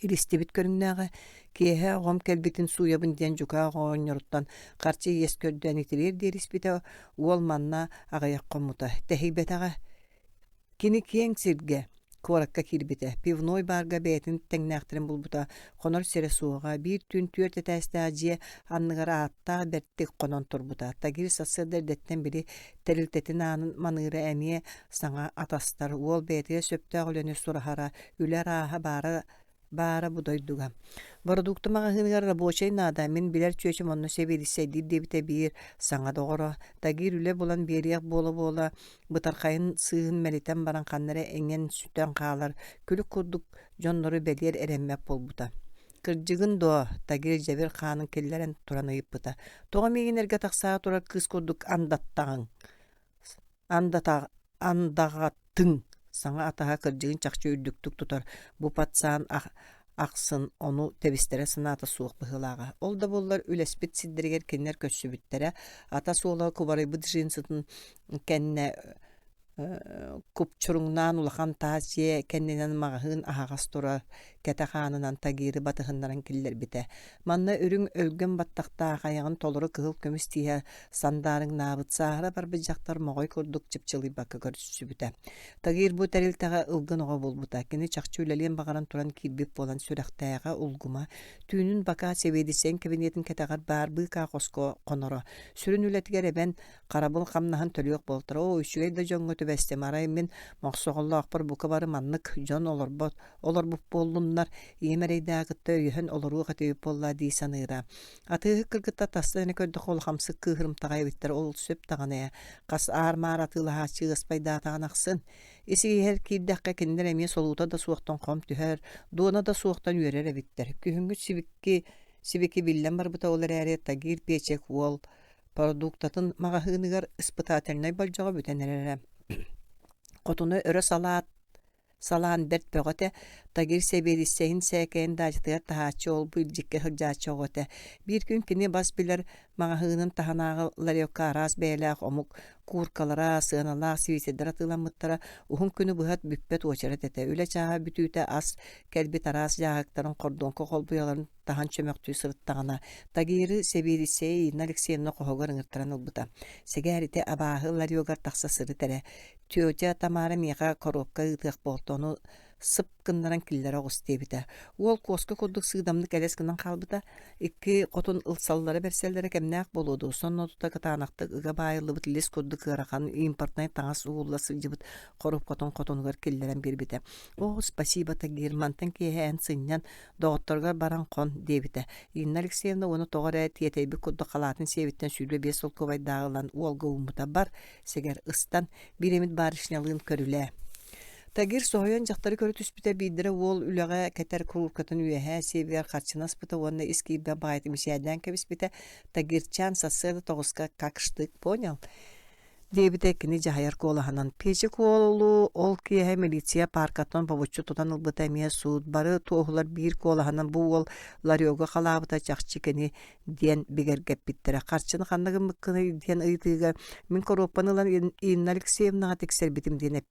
Иристибит көрүҥнээҕэ, киэһэ оҕом кэлбитин сууйабын диэн дьукаах оҕонньоруттан харчы иэс көрдөөн итириэр диэри испитэ, уол манна аҕыйах хоммута, тэһийбэтэҕэ. Кини киэҥ сиргэ, куоракка киирбитэ, пивной баарга бэйэтин тэҥнээхтэрин булбута, хонор сирэ суоҕа, биир түүн түөрт этээстээх дьиэ анныгар ааттаах бэртик хонон турбута. Тагир сарсыарда эрдэттэн били тэрилтэтин аанын маныыра эмиэ саҥа атастар, уол бэйэтигэр сөптөөх үлэни сураһара, үлэ арааһа баара. Баара бу дойдуга. Бородуукта маҕаһыыныгар рабочай наада, мин билэр чүөчэм онно сэбиэдиссэйдиир диэбитэ биир саҥа доҕоро. Тагир үлэ булан биэриэх буола-буола бытархайын сыыһын мэлитэн баран ханна эрэ иҥэн сүтэн хаалар, күлүк курдук дьоннору бэлиэр эрэммэт буолбута. Кырдьыгын дуо? Тагир дьэбир хаанын киллэрэн туран ыйыппыта. Тоҕо миигин эргэ тахсаары турар кыыс курдук андаттаҕыҥ? Андаҕаттыҥ саҥа атаһа кырдьыгын чахчы үрдүктүк тутар бу пацан ахсын ону тэбистэрэ санаата суох быһыылааҕа. Ол да буоллар үлэспит сирдэригэр кинилэр көрсүбүттэрэ, ата суола кубарыйбыт джинсытын кэннэ Купчуруҥнаан улахан таас дьиэ кэннинэн маҕаһыын аһаҕас турар кэтэх аанынан Тагиры батыһыннаран киллэрбитэ. Манна үрүҥ өлгөм баттахтаах айаҕын толору кыһыл көмүс тииһэ сандаарыҥнаабыт сааһыра барбыт дьахтар моҕой курдук чыпчылыйбакка көрсүбүтэ. Тагир бу тэрилтэҕэ ылгын оҕо буолбута. Кини чахчы үлэлиэн баҕаран туран киирбит буолан сүрэхтээҕэ улгума, түүнүн бакаа сэбиэдиссэйин кэбиниэтин кэтэҕэр баар быыкаа хоско хоноро. Сүрүн үлэтигэр эбэн харабыл хамнаһын төлүөх буолтара. Оо, үчүгэй да дьоҥҥо түбэстим. Арай мин Мохсоҕоллоохпор бука бары маннык дьон олорбот, олорбут буоллуннар, ийэм эрэйдээҕи кытта өйөһөн олоруох этибит буоллаа дии саныыра. Атыыһыт кыргыттар тастан эрэ көрдөххө улахамсык кыыһырымтаҕай эбиттэр, ол сөп даҕаны ээ. Хас аар-маар атыылаһааччы ыаспайдаатаҕын ахсын. Ис-иһигэр киирдэххэ кинилэр эмиэ солуута да суохтан хом түһэр, дуона да суохтан үөрэр эбиттэр. Күһүҥҥү сибикки сибики биллэн барбыта ол эрээри Тагир Печек уол Продуктатын маҕаһыыныгар испытательнай болдьоҕо бүтэн эрэрэ. Хотуна өрө салаат салаан бэрт бөҕө этэ, Тагир сэбиэдиссэйин сээкэйин даачатыгар таһааччы ол-бу илдьиккэ сылдьааччы оҕо этэ. Биир күн кини бас билэр маҕаһыынын таһынааҕы ларекка араас бэйэлээх омук кууркалара, сыаналаах свитердэр атыыламмыттара, уһун күнү быһа бүппэт уочарат этэ. Үлэ чааһа бүтүүтэ ас кэлбит араас дьааһыктарын, хордуоҥка холбуйаларын таһан чөмөхтүү сырыттаҕына, Тагиры сэбиэдиссэйэ Инна Алексеевна хоһугар ыҥыртаран ылбыта. Сэгээр ити абааһы ларегар тахса сырыт эрэ. Тетя Тамара миэхэ коробка ыытыах буолта, ону сып гыннаран киллэрэ оҕус диэбитэ. Уол куоска курдук сыыдамнык элэс гынан хаалбыта. Икки хотун ылсаллара-бэрсэллэрэ кэмнээх буолуо дуо, сонно тута кытаанахтык ыга баайыллыбыт лис курдук ыарахан импортнай таҥас угулла сылдьыбыт хоруопкатын хотунугар киллэрэн биэрбитэ. «Оо, спасибо, Тагир, мантан киэһэ эн сынньан, Доҕотторгор баран хон, диэбитэ. Инна Алексеевна уону тоҕо эрэ тиэтэйбит курдук халаатын сиэбиттэн 25 солкуобайдааҕы ылан уолга ууммута. Бар, сэгэр, ыстан, биир эмит барышнялыын көрүлээ. Тагир соһуйан дьахтары көрө түспүтэ биирдэрэ уол үлэҕэ кэтэр куруукатын үөһээ сиэбигэр харчыны аспыта уонна ис киирбэх баҕайытык мичээрдээн кэбиспитэ. Тагирчаан сарсыарда тоҕуска как штык понял? диэбитэ кини дьаһайар куолаһынан. Печик уолу ол киэһэ милиция пааркаттан бобуччу тутан ылбыта эмиэ суут. Бары туоһулар биир куолаһынан бу уол ларегы халаабыта чахчы кини диэн бигэргэппиттэрэ. Харчыны ханна гыммыккыный диэн ыйытыыга мин коруоппаны ылан Инна Алексеевнаҕа тиксэрбитим диэн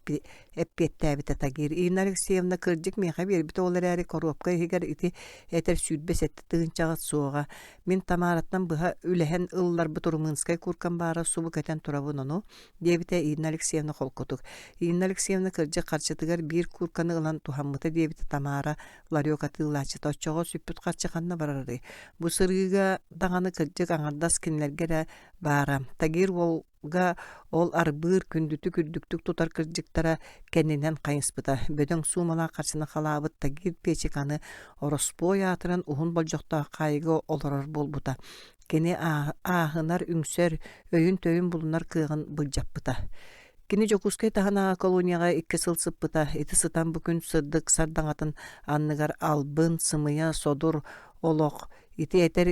эппиэттээбитэ Тагир. Инна Алексеевна кырдьык миэхэ биэрбитэ ол эрээри коруопка иһигэр ити этэр 27 тыһыынчаҕыт суоҕа. Мин Тамараттан быһа үлэһэн ылларбыт румынскай кууркам баара субу кэтэн турабын ону, диэбитэ Инна Алексеевна холкутук. Инна Алексеевна кырдьык харчытыгар биир куурканы ылан туһаммыта диэбитэ Тамара ларек атыылааччыта. Оччоҕо сүппүт харчы ханна барарый? Бу сырыыга даҕаны кырдьык аҥардас кинилэргэ эрэ баара. Тагир уол га ол арбыыр, күндүтүк үрдүктүк тутар кырдьыктара кэннинэн хайыспыта. Бөдөҥ суумалаах харчыны халаабыт Тагир Печик аны ороспуой аатыран уһун болдьохтоох хаайыыга олорор буолбута. Кини ааһынар, үҥсэр, өйүн-төйүн булунар кыаҕын былдьаппыта. Кини Дьокуускай таһынааҕы колонияҕа 2 сыл сыппыта. Ити сытан бу күн сырдык сардаҥатын анныгар албын, сымыйа, содур олох ити этэр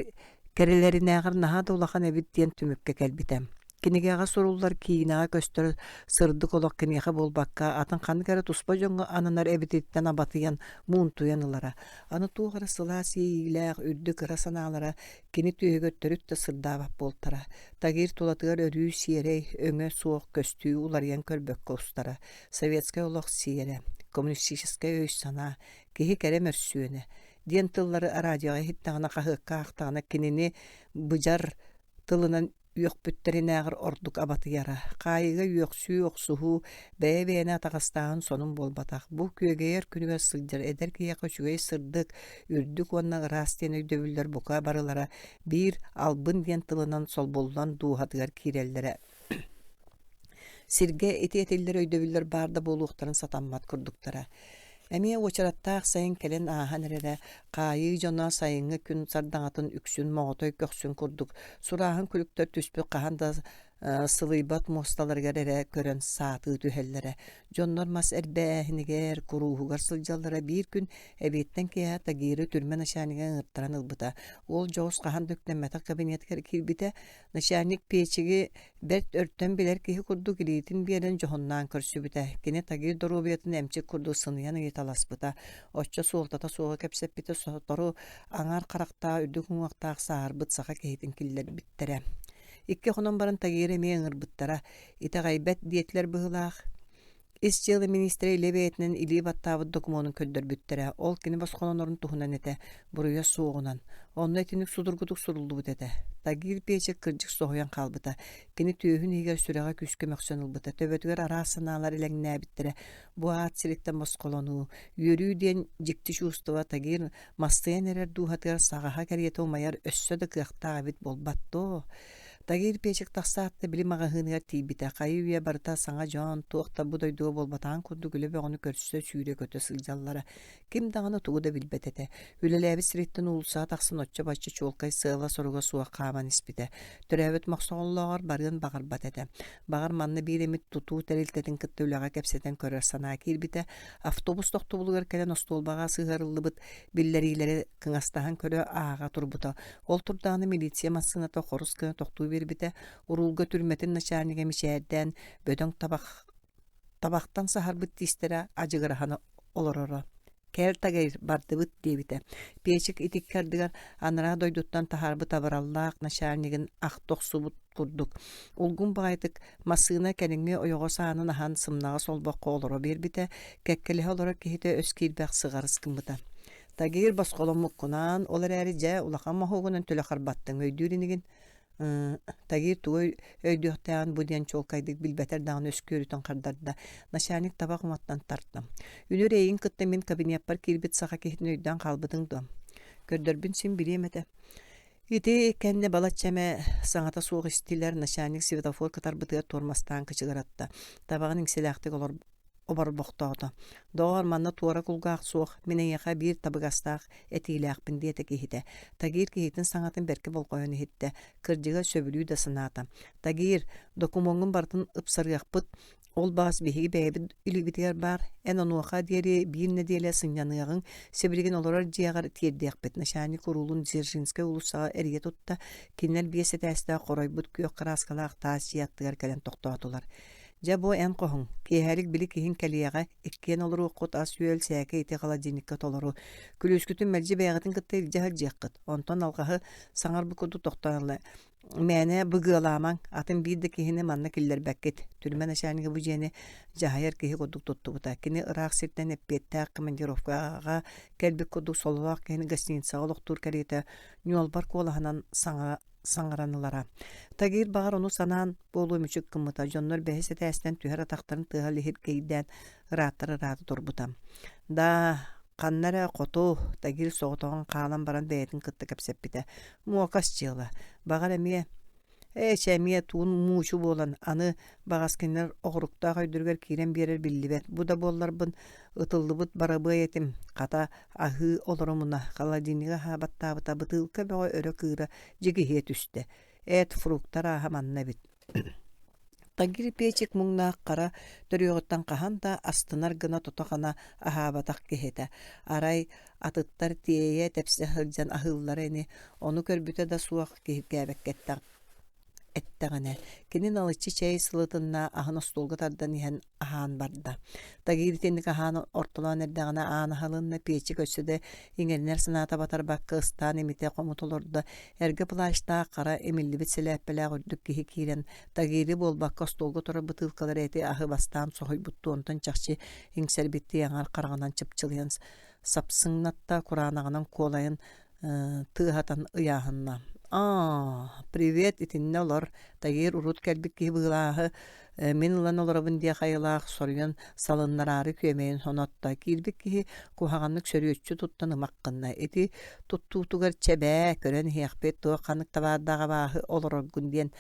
Кэрэлэринээҕэр наһаа да улахан эбит диэн түмүккэ кэлбитэ. Кинигэҕэ суруллар, киинэҕэ көстөр сырдык олох киниэхэ буолбакка, атын ханнык эрэ туспа дьоҥҥо ананар эбититтэн абатыйан, муунтуйан ылара. Аны туох эрэ сылаас иэйиилээх, үрдүк ыра санаалара кини түөһүгэр төрүт да сырдаабат буолтара. Тагир тулатыгар өрүү сиэрэй, өҥө суох көстүү уларыйан көрбөккө устара. Советскай олох сиэрэ, коммунистическай өй-санаа, киһи кэрэ мөрсүөнэ, диэн тыллары радиоҕа иһиттэҕинэ, хаһыакка аахтаҕына кинини быдьар тылынан үөхпүттэринээҕэр ордук абатыйара. Хаайыыга үөхсүү, охсуһуу, бэйэ-бэйэни атаҕастааһын сонун буолбатах. Бу күөгэйэр күнүгэр сылдьар эдэр киһиэхэ үчүгэй сырдык, үрдүк уонна ыраас диэн өйдөбүллэр бука барылара биир албын диэн тылынан солбуллан дууһатыгар киирэллэрэ. Сиргэ ити этиллэр өйдөбүллэр баар да буолуохтарын сатаммат курдуктара. Эмиэ уочараттаах сайын кэлэн ааһан эрэрэ, хаайыы дьоно сайыҥҥы күн сардаҥатын үксүн моҕотой көхсүн курдук сурааһын күлүктэр түспүт хаһан да сылыйбат муосталарыгар эрэ көрөн саатыы түһэллэрэ. Дьоннор мас эрбээһинигэр, курууһугар сылдьаллара биир күн эбиэттэн киэһэ Тагиры түрмэ начальнига ыҥыртаран ылбыта. Уол дьоҕус хаһан да үктэммэтэх кабинетыгар киирбитэ, Начальник Пиэчиги бэрт өртөн билэр киһи курдук илиитин биэрэн дьоһуннаан көрсүбүтэ. Кини Тагир доруобуйатын эмчит курдук сыныйан ыйыталаспыта, оччо суолтата суоҕу кэпсэппитэ сотору аҥаар харахтаах үрдүк уҥуохтаах сааһырбыт саха киһитин киллэрбиттэрэ. Икки хонон баран Тагиры эмиэ ыҥырбыттара. Итэҕэйбэт диэтилэр быһыылаах. Ис дьыала миниистирэ илэ бэйэтинэн илии баттаабыт докумуонун көрдөрбүттэрэ, ол кини босхолонорун туһунан этэ, буруйа суоҕунан. Онно итинник судургутук суруллубут этэ. Тагир Печек кырдьык соһуйан хаалбыта. Кини түөһүн иһигэр сүрэҕэ күүскэ мөхсөн ылбыта, төбөтүгэр араас санаалар элэҥнээбиттэрэ. Бу аат сириттэн босхолонуу, үөрүү диэн дьикти чувство Тагир мастыйан эрэр дууһатыгар саҕаһа кэриэтэ умайар өссө да кыахтаах эбит буолбат дуо? Тагир Печик тахсаат да били маҕаһыыныгар тиийбитэ, хайы-үйэ барыта саҥа дьон, туох да бу дойдуга буолбатаҕын курдук үлэ бөҕөнү көрсө, сүүрэ-көтө сылдьаллара. Ким даҕаны тугу да билбэт этэ. Үлэлээбит сириттэн уулуссаҕа тахсан оччо-бачча чуолкай сыала-соруга суох хааман испитэ. Төрөөбүт Мохсоҕоллооҕор барыан баҕарбат этэ. Баҕар манна биир эмит тутуу тэрилтэтин кытта үлэҕэ кэпсэтэн көрөр санаа киирбитэ. Автобус тохтобулугар кэлэн остуолбаҕа сыһыарыллыбыт биллэриилэри кыҥастаһан көрө ааҕа турбута. Ол турдаҕына милиция массыыната хорус гына тохтуу биэрбитэ, уруулга түрмэтин начальнига мичээрдээн, бөдөҥ табах табахтан саһарбыт тиистэрэ адьыгыраһан олороро. «Кэл, Тагир, бардыбыт» диэбитэ. Печик итикки ардыгар анараа дойдуттан таһаарбыт абыраллаах начальнигын ахта охсубут курдук, улгум баҕайытык массыына кэлиҥҥи ойоҕос аанын аһан сымнаҕас олбоххо олоро биэрбитэ, кэккэлэһэ олорор киһитэ өс киирбэх сыҕарыс гыммыта. Тагир босхоломмуккунаан, ол эрээри дьэ улахан моһуогунан төлө харбаттыҥ, өйдүүр инигин? Тагир тугу өйдүөхтээҕин бу диэн чуолкайдык билбэтэр даҕаны өскүөрүтэн хардарда. Начальник табах уматтан тарта. Үнүр эйигин кытта мин кабинеппар киирбит саха киһитин өйдөөн хаалбытыҥ дуо? Көрдөрбүн син билиэм этэ. Ити кэннэ балачча эмэ саҥата суох истилэр, начальник светофор кытарбытыгар туормастаан кычыгыратта. Табаҕын иҥсэлээхтик олор оборбохтоото: «Доҕоор, манна туора кулгаах суох, мин эйиэхэ биир табыгастаах этиилээхпин» диэтэ киһитэ. Тагир киһитин саҥатын бэркэ болҕойон иһиттэ, кырдьыга сөбүлүү да санаата. «Тагир, докумуоҥҥун барытын ыпсарыахпыт, ол баҕас биһиги бэйэбит илиибитигэр баар, эн онуоха диэри биир нэдиэлэ сынньаныаҕыҥ, сибилигин олорор дьиэҕэр тиэрдиэхпит» начальник уруулун Дзержинскэй уулуссаҕа эрийэ тутта, кинилэр биэс этээстээх хоройбут күөх кырааскалаах таас дьиэ аттыгар кэлэн тохтоотулар. Дьэ бу эн хоһуҥ, киэһэлик били киһиҥ кэлиэҕэ, иккиэн олоруоххут ас-үөл сээкэй ити холодильникка толору. Күлүүскүтүн мэлдьи бэйэҕитин кытта илдьэ сылдьыаххыт. Онтон алҕаһы саҥарбыт курдук тохтоон ылла. Мээнэ быгыалаамаҥ, атын биир да киһини манна киллэрбэккит. Түрмэ начальнига бу дьиэни дьаһайар киһи курдук туттубута. Кини ыраах сиртэн эппиэттээх командировкаҕа кэлбит курдук сололоох киһини гостиницаҕа олохтуур кэриэтэ ньуолбар куолаһынан саҥа саҥаран ылара. Тагир баҕар ону санаан буолуо мүчүк гыммыта, дьоннор бэһис этээстэн түһэр атахтарын тыаһа лиһиргэйдээн ырааттар ыраата турбута. Да, ханна эрэ хоту Тагир соҕотоҕун хаалан баран бэйэтин кытта кэпсэппитэ. Муокас дьыала. Баҕар эмиэ ээ чэ эмиэ туун муучу буолан аны баҕас кинилэр оҕуруктаах өйдөрүгэр киирэн биэрэр биллибэт. Бу да буолларбын ытыллыбыт барабыай этим. Хата аһыы олорумуна, холодильнига аһаабаттаабыта бытыылка бөҕө өрө кыыра дьигиһийэ түстэ. Эт, фрукта арааһа манна эбит. Тагир Печик муҥнаах хара төрүөҕүттэн хаһан да астынар гына тото-хана аһаабатах киһи этэ. Арай атыттар тиэйэ тэпсэ сылдьан аһыыллара ини, ону көрбүтэ да суох киһиргээбэккэ эттэҕинэ, кини налыччы чэй сылытынна аһын остуолга тардан иһэн аһаан барда. Тагир итинник аһаан ортолоон эрдэҕинэ аан аһылынна, пиэчик өссө да иҥэринэр санаата батарбакка ыстаан имитэ хомута олордо. Эргэ плащтаах хара имиллибит сэлээппэлээх үрдүк киһи киирэн Тагири буолбакка остуолга турар бытыылкалары эти аһы бастаан соһуйбуттуу онтон чахчы иҥсэрбиттии аҥар хараҕынан чыпчылыйан сапсыҥнатта, кураанаҕынан куолайын тыаһатан ыйааһынна. «Аа, привет, итиннэ олор, Тагир урут кэлбит киһи быһыылааһы мин ылан олоробун диэх айылаах соруйан салыннараары күөмэйин сонотто. Киирбит киһи куһаҕаннык сөрүөччү туттан ымах гынна. Ити туттуутугар чэ бээ, көрөн иһиэхпит, туох ханнык табаардаах абааһы олороргун диэн.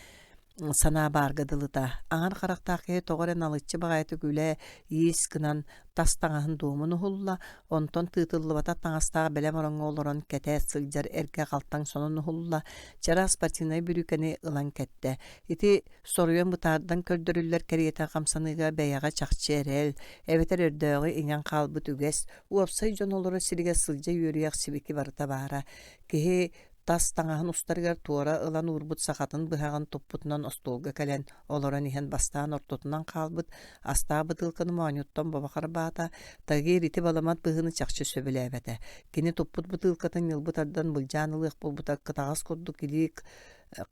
санаа баарга дылыта. Аҥар харахтаах киһи тоҕо эрэ налыччы баҕайытык үлэ иис гынан тас таҥаһын дуомун уһулла, онтон тыытыллыбатах таҥастаах бэлэм ороҥҥо олорон кэтэ сылдьар эргэ халтаҥ сонун уһулла, чараас спортивнай бүрүүкэни ылан кэттэ. Ити соруйан бытаардан көрдөрүллэр кэриэтэ хамсаныыга бэйэҕэ чахчы эрэл, эбэтэр өрдөөҕү иҥэн хаалбыт үгэс, уопсай дьон олорор сиригэр сылдьа үөрүйэх сибики барыта баара. Киһи тас таҥаһын устарыгар туора ылан уурбут сахатын быһаҕын туппутунан остуолга кэлэн олорон иһэн бастаан ортотунан хаалбыт астаах бытыылканы моонньуттан бобо харбаата, Тагир ити баламат быһыыны чахчы сөбүлээбэтэ. Кини туппут бытыылкатын ньылбы тардан былдьаан ылыах буолбута кытаҕас курдук илии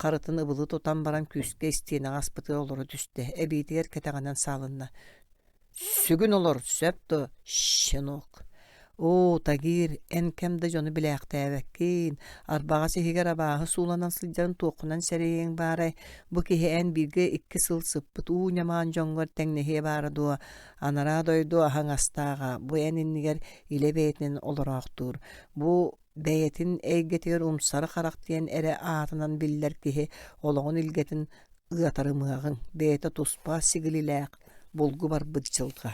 харытын ыбылы тутан баран күүскэ истиэнэҕэ аспытыгар олоро түстэ, эбиитигэр кэтэҕинэн саалынна. Сүгүн олор, сөп дуо, щенок? Оо, Тагир, эн кэм да дьону билээхтээбэккин, арбаҕас иһигэр абааһы сууланан сылдьарын туоххунан сэрэйиэҥ баарай? Бу киһи эн бииргэ икки сыл сыппыт уу ньамаан дьоҥҥор тэҥнэһиэ баара дуо? Анараа дойду аһаҥ астааҕа, бу эн иннигэр илэ бэйэтинэн олороохтуур. Бу бэйэтин эйгэтигэр умсары харах диэн эрэ аатынан биллэр киһи олоҕун илгэтин ыатарымыаҕыҥ, бэйэтэ туспа сигилилээх, булгу барбыт дьылҕа.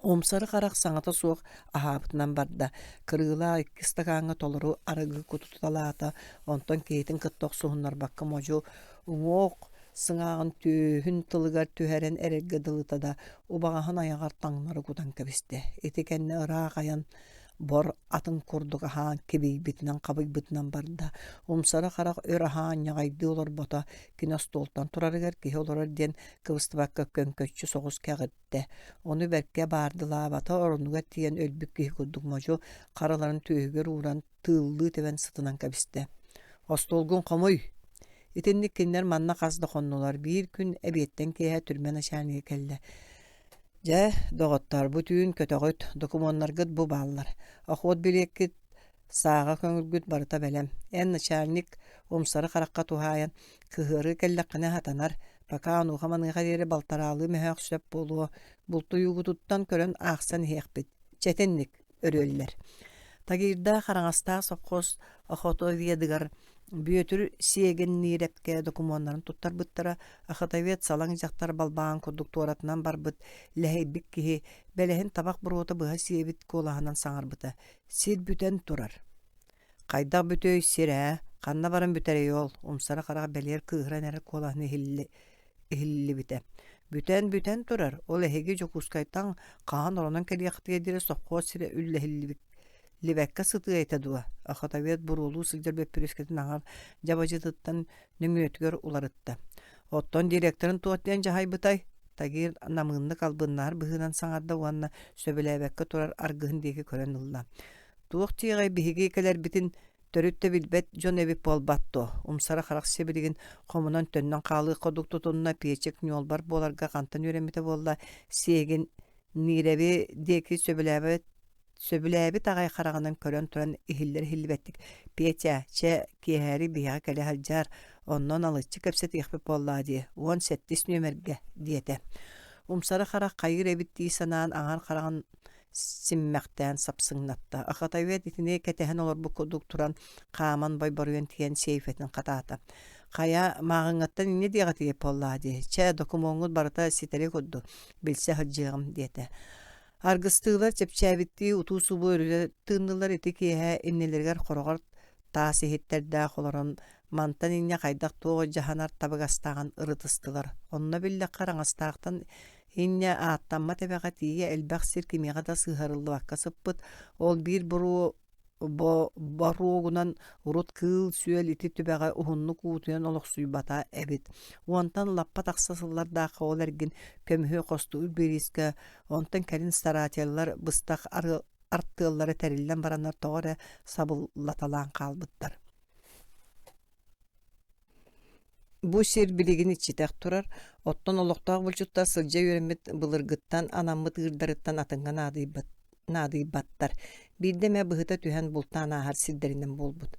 Умсары харах саҥата суох аһаабытынан барда, кырыылаах икки ыстакааҥҥа толору арыгы кутуталаата, онтон киһитин кытта охсуһуннарбакка модьу уҥуох сыҥааҕын түөһүн тылыгар түһэрэн эрэргэ дылыта да, убаҕаһын айаҕар таҥнары кутан кэбистэ. Ити кэннэ ыраах айан бор атын курдук аһаан кибийбитинэн-хабыйбытынан барда. Умсара харах өр аһаан ньаҕайдыы олорбото, кини остуолтан турарыгар киһи олорор диэн кыбыстыбакка көҥкөччү соҕус кэҕиртэ. Ону бэркэ баардылаабата, оронугар тиийэн өлбүт киһи курдук модьу хараларын түөһүгэр ууран тыыллыы тэбэн сытынан кэбистэ. «Остуолгун хомуй!» Итинник кинилэр манна хас да хоннулар. Биир күн эбиэттэн киэһэ түрмэ начальнига кэллэ. Дьэ, доҕоттоор, бу түүн көтөҕүт, докумуоннаргыт бу бааллар. Охот билиэккит, сааҕа көҥүлгүт барыта бэлэм. Эн начальник умсары харахха туһаайан, кыһыары кэллэххинэ сатанар, пока онуоха-маныаха диэри балтараалыы мөһөөх сөп буолуо, бултуйуугутуттан көрөн аахсан иһиэхпит. Чэтинник өрүөллэр. Тагирдаах Араҥастаах сопхуос охотоведыгар Бүөтүр Сиэгинниирэпкэ докумуоннарын туттарбыттара, охотовед салаҥ дьахтар балбаан курдук туоратынан барбыт лэһэйбит киһи бэлэһин табах буруота быһа сиэбит куолаһынан саҥарбыта: «Сир бүтэн турар». «Хайдах бүтүөй сир ээ? Ханна баран бүтэрий ол?» умсара харах бэлиэр кыыһыран эрэр куолаһын иһиллибитэ. «Бүтэн-бүтэн турар, ол эһиги Дьокуускайтан хаһан оронон кэлиэххитигэр диэри сопхуос сирэ үллэһиллибит либэккэ сытыа этэ дуо?» Охотовед буруолуу сылдьар бөппүрүөскэтин аҥар дьабадьытыттан нөҥүөтүгэр уларытта. «Оттон директорын туох диэн дьаһайбытай?» Тагир намыыннык албыннаһар быһыынан саҥарда уонна сөбүлээбэккэ турар аргыһын диэки көрөн ылла. «Туох диэҕэй биһиги кэлэрбитин Төрүт да билбэт дьон эбит буолбат дуо? Умсара харах сибилигин хомунан төннөн хаалыах курдук тутунна, Пиэчик ньуолбар буоларга хантан үөрэммитэ буолла, сиэгин Ниирэби диэки сөбүлээбэт сөбүлээбит аҕай хараҕынан көрөн туран иһиллэр-иһиллибэттик «Петя, чэ, киэһээри биһиэхэ кэлэ сылдьаар, онно налыччы кэпсэтиэхпит буоллаа дии, 17 нүөмэргэ» диэтэ. Умсара харах хайыыр эбит дии санаан аҥар хараҕын симмэхтээн сапсыҥнатта. Охотовед итини кэтэһэн олорбут курдук туран, хааман бойборуйан тиийэн сейфэтин хатаата. Хайа, мааҕыҥҥаттан инньэ диэҕитигэр буоллаа дии. Чэ, докумуоҥҥут барыта ситэри курдук, билсэ сылдьыаҕым диэтэ. Аргыстыылар чэпчээбиттии утуу-субуу өрүтэ тыыннылар ити киэһэ иннилэригэр хороҕор таас иһиттэрдээх олорон мантан инньэ хайдах-туох дьаһанар табыгастааҕын ырытыстылар. Онно биллэххэ араҥастаахтан Инньэ ааттаммат эбэҕэ тиийэ элбэх сир кимиэхэ да сыһыарыллыбакка сыппыт, ол биир буруо боруогунан урут кыыл-сүөл ити түбэҕэ уһуннук уутуйан олохсуйбата эбит. Уонтан лаппа тахса сыллардаахха ол эргин көмүһү хостуур бириискэ, онтон кэлин старателлар быстах артыаллара тэриллэн бараннар тоҕо эрэ сабыллаталаан хаалбыттар. Бу сир билигин иччитэх турар, оттон олохтоох булчуттар сылдьа үөрэммит былыргыттан анаммыт ыырдарыттан атыҥҥа наадыйбаттар, биирдэ эмэ быһыта түһэн бултаан ааһар сирдэринэн буолбут.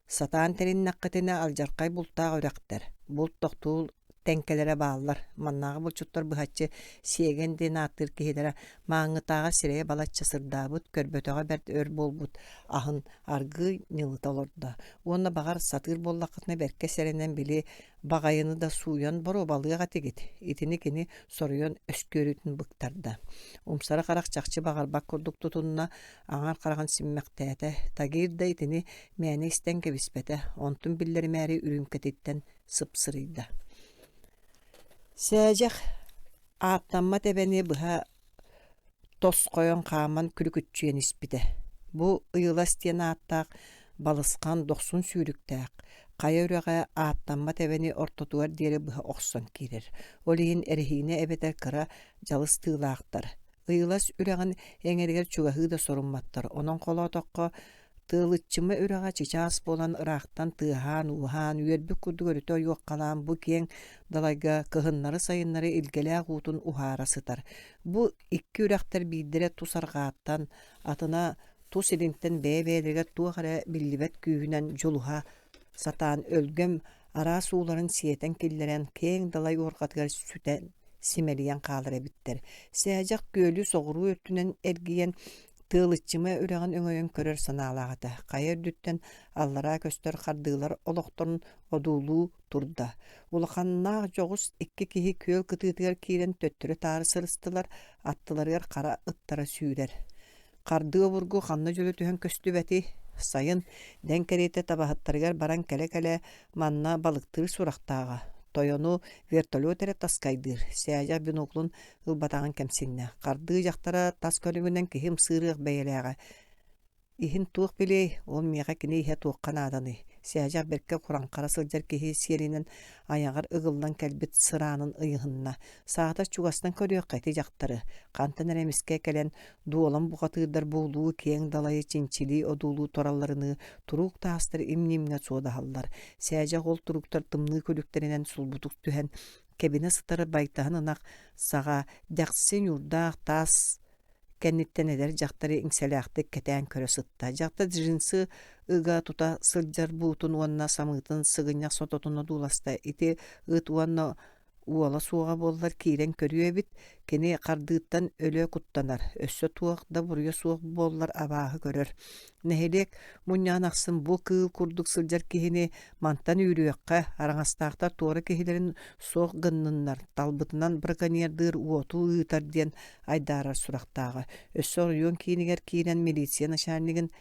Сатаан тэриннэххитинэ алдьархай бултаах үрэхтэр, булт тохтуур тэҥкэлэрэ бааллар. Маннааҕы булчуттар быһаччы сиэгэн диэн ааттыыр киһилэрэ мааҥҥытааҕар сирэйэ балачча сырдаабыт, көрбөтөҕө бэрт өр буолбут аһын аргыый ньылыта олордо. Уонна баҕар сатыыр буоллаххытына бэркэ сэрэнэн били баҕайыны да сууйан боруобалыах этигит. Итини кини соруйан өскүөрүтүн быктарда. Умсара харах чахчы баҕарбат курдук тутунна, аҥар хараҕын симмэхтээтэ. Тагир да итини мээнэ истэн кэбиспэтэ, онтун биллэримээри үрүүмкэтиттэн сыпсырыйда. Сээдьэх ааттаммат эбэни быһа тосхойон хааман күлүкүччүйэн испитэ. Бу Ыйылас диэн ааттаах балысхан дохсун сүүрүктээх, хайа үрэҕэ ааттаммат эбэни ортотугар диэри быһа охсон киирэр. Ол иһин эрэһиинэ эбэтэр кыра дьалыс тыылаахтар. Ыйылас үрэҕин эҥэригэр чугаһыы да сорумматтар. Онон холоотоххо, Тыалыччыма үрэҕэ чычаас буолан ыраахтан тыаһаан-ууһаан, үөрбүт курдук өрүтэ ойуоххалаан бу киэҥ далайга кыһыннары-сайыннары илгэлээх уутун уһаара сытар. Бу икки үрэхтэр биирдэрэ тус арҕааттан, атына тус илинтэн бэйэ-бэйэлэригэр туох эрэ биллибэт күүһүнэн дьулуһа сатаан өлгөм араас ууларын сиэтэн киллэрэн киэҥ далай уорҕатыгар сүтэн симэлийэн хаалар эбиттэр. Сээдьэх күөлү соҕуруу өттүнэн эргийэн Тыалыччыма үрэҕин өҥөйөн көрөр санаалаах этэ. Хайа үрдүттэн аллараа көстөр хардыылар олохторун одуулуу турда. Улаханнаах дьоҕус икки киһи күөл кытыытыгар киирэн төттөрү-таары сырыстылар, аттыларыгар хара ыттара сүүрэр. Хардыы обургу ханна дьөлө түһэн көстүбэтий? Сайын дэҥ кэриэтэ табаһыттарыгар баран кэлэ-кэлэ манна балыктыыр сурахтааҕа. Тойону вертолет эрэ таскайдыыр, сээдьэх биноклун ылбатаҕын кэмсиннэ. Хардыы дьахтара тас көрүҥүнэн киһи ымсыырыах бэйэлээҕэ. Иһин туох билиэй, ол миэхэ кини иһэ туохха нааданый? Сээдьэх бэркэ кураҥхара сылдьар киһи сиэринэн айаҕар ыгыллан кэлбит сыраанын ыйыһынна. Саатар чугастан көрүөххэ ити дьахтары. Хантан эрэ эмискэ кэлэн дуолан бухатыырдар буолуу киэҥ далайы чинчилии одуулуу туралларыныы туруук таастар им-нимҥэ суодаһаллар. Сээдьэх ол турууктар тымныы күлүктэринэн сулбутук түһэн кэбинэ сытар байтаһын ынах саҕа дэхси ньуурдаах таас кэнниттэн эдэр дьахтары иҥсэлээхтик кэтээн көрө сытта. Дьахтар джинсы ыга тута сылдьар буутун уонна самыытын сыгынньах сототун одууласта. Ити ыт уонна уола суоҕа буоллар киирэн көрүө эбит. Кини хардыыттан өлө куттанар, өссө туох да буруйа суох буоллар абааһы көрөр. Нэһилиэк мунньаҕын ахсын бу кыыл курдук сылдьар киһини мантан үүрүөххэ, араҥастаахтар туора киһилэрин суох гынныннар, талбытынан браконьердыыр уоту ыытар диэн айдаарар сурахтааҕа. Өссө оройуон киинигэр киирэн милиция начальнигын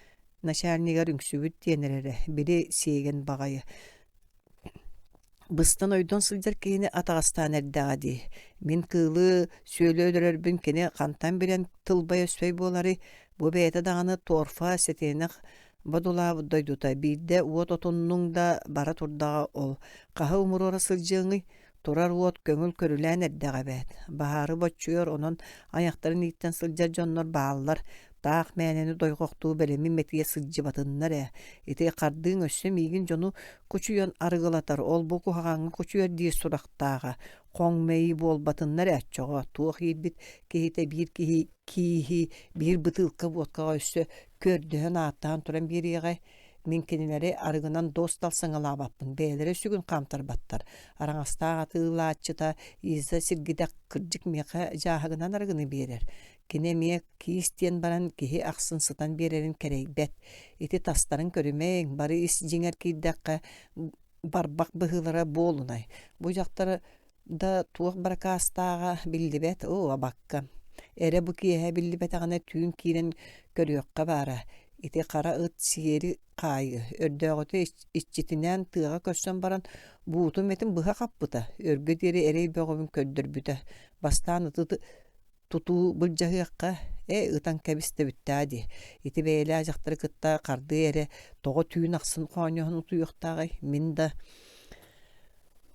начальнигар үҥсүбүт диэн эрэрэ, били сиэгэн баҕайы. Быстан ойдон сылдьар киһини атаҕастаан эрдэҕэ дии. Мин кыылы, сүөлү өлөрөрбүн кини хантан билэн тылбай-өспөй буоларый? Бу бэйэтэ даҕаны торфа, сэтиэнэх бодулаабыт дойдута. Биирдэ уот отуннуҥ да бара турдаҕа ол. Хаһы умуруора сылдьыаҥый? Турар уот көҥүл көрүлээн эрдэҕэ эбээт. Баһаары боччуйар, онон айахтарын ииттэн сылдьар дьоннор бааллар. Таах мээнэни дойҕохтуу бэлэми мэтийэ сылдьыбатыннар ээ. Ити хардыыҥ өссө миигин дьону кучуйан арыгылатар, ол-бу куһаҕаҥҥа кучуйар диир сурахтааҕа. Хоҥ мэйии буолбатыннар ээ оччоҕо. Туох иирбит киһитэ биир киһи кииһи биир бытыылка буоккаҕа өссө көрдөһөн ааттаан туран биэриэҕэй. Мин кинилэри арыгынан дуостал саҥалаабаппын, бэйэлэрэ сүгүн хаамтарбаттар. Араҥастаах атыылааччыта Иза сиргидэх кырдьык миэхэ дьааһыгынан арыгыны биэрэр. Кини эмиэ киис диэн баран киһи ахсын сытан биэрэрин кэрэйбэт. Ити тастарын көрүмэҥ, бары ис дьиҥэр киирдэххэ барбах быһыылара буолунай. Бу дьахтар да туох баракаастааҕа биллибэт, оо, абакка. Эрэ бу киэһэ биллибэтэҕинэ түүн киирэн көрүөххэ баара. Ити хара ыт сиэри хаайыы, өрдөөҕүтэ иччитинээн тыаҕа көрсөн баран буутум этин быһа хаппыта, өргө диэри эрэй бөҕөбүн көрдөрбүтэ. Бастаан ыты тутуу былдьаһыахха, ээ ытан кэбис да бүттэҕэ дии. Ити бэйэлээх дьахтары кытта хардыы эрэ тоҕо түүн ахсын хоонньоһон утуйуохтааҕый? Мин да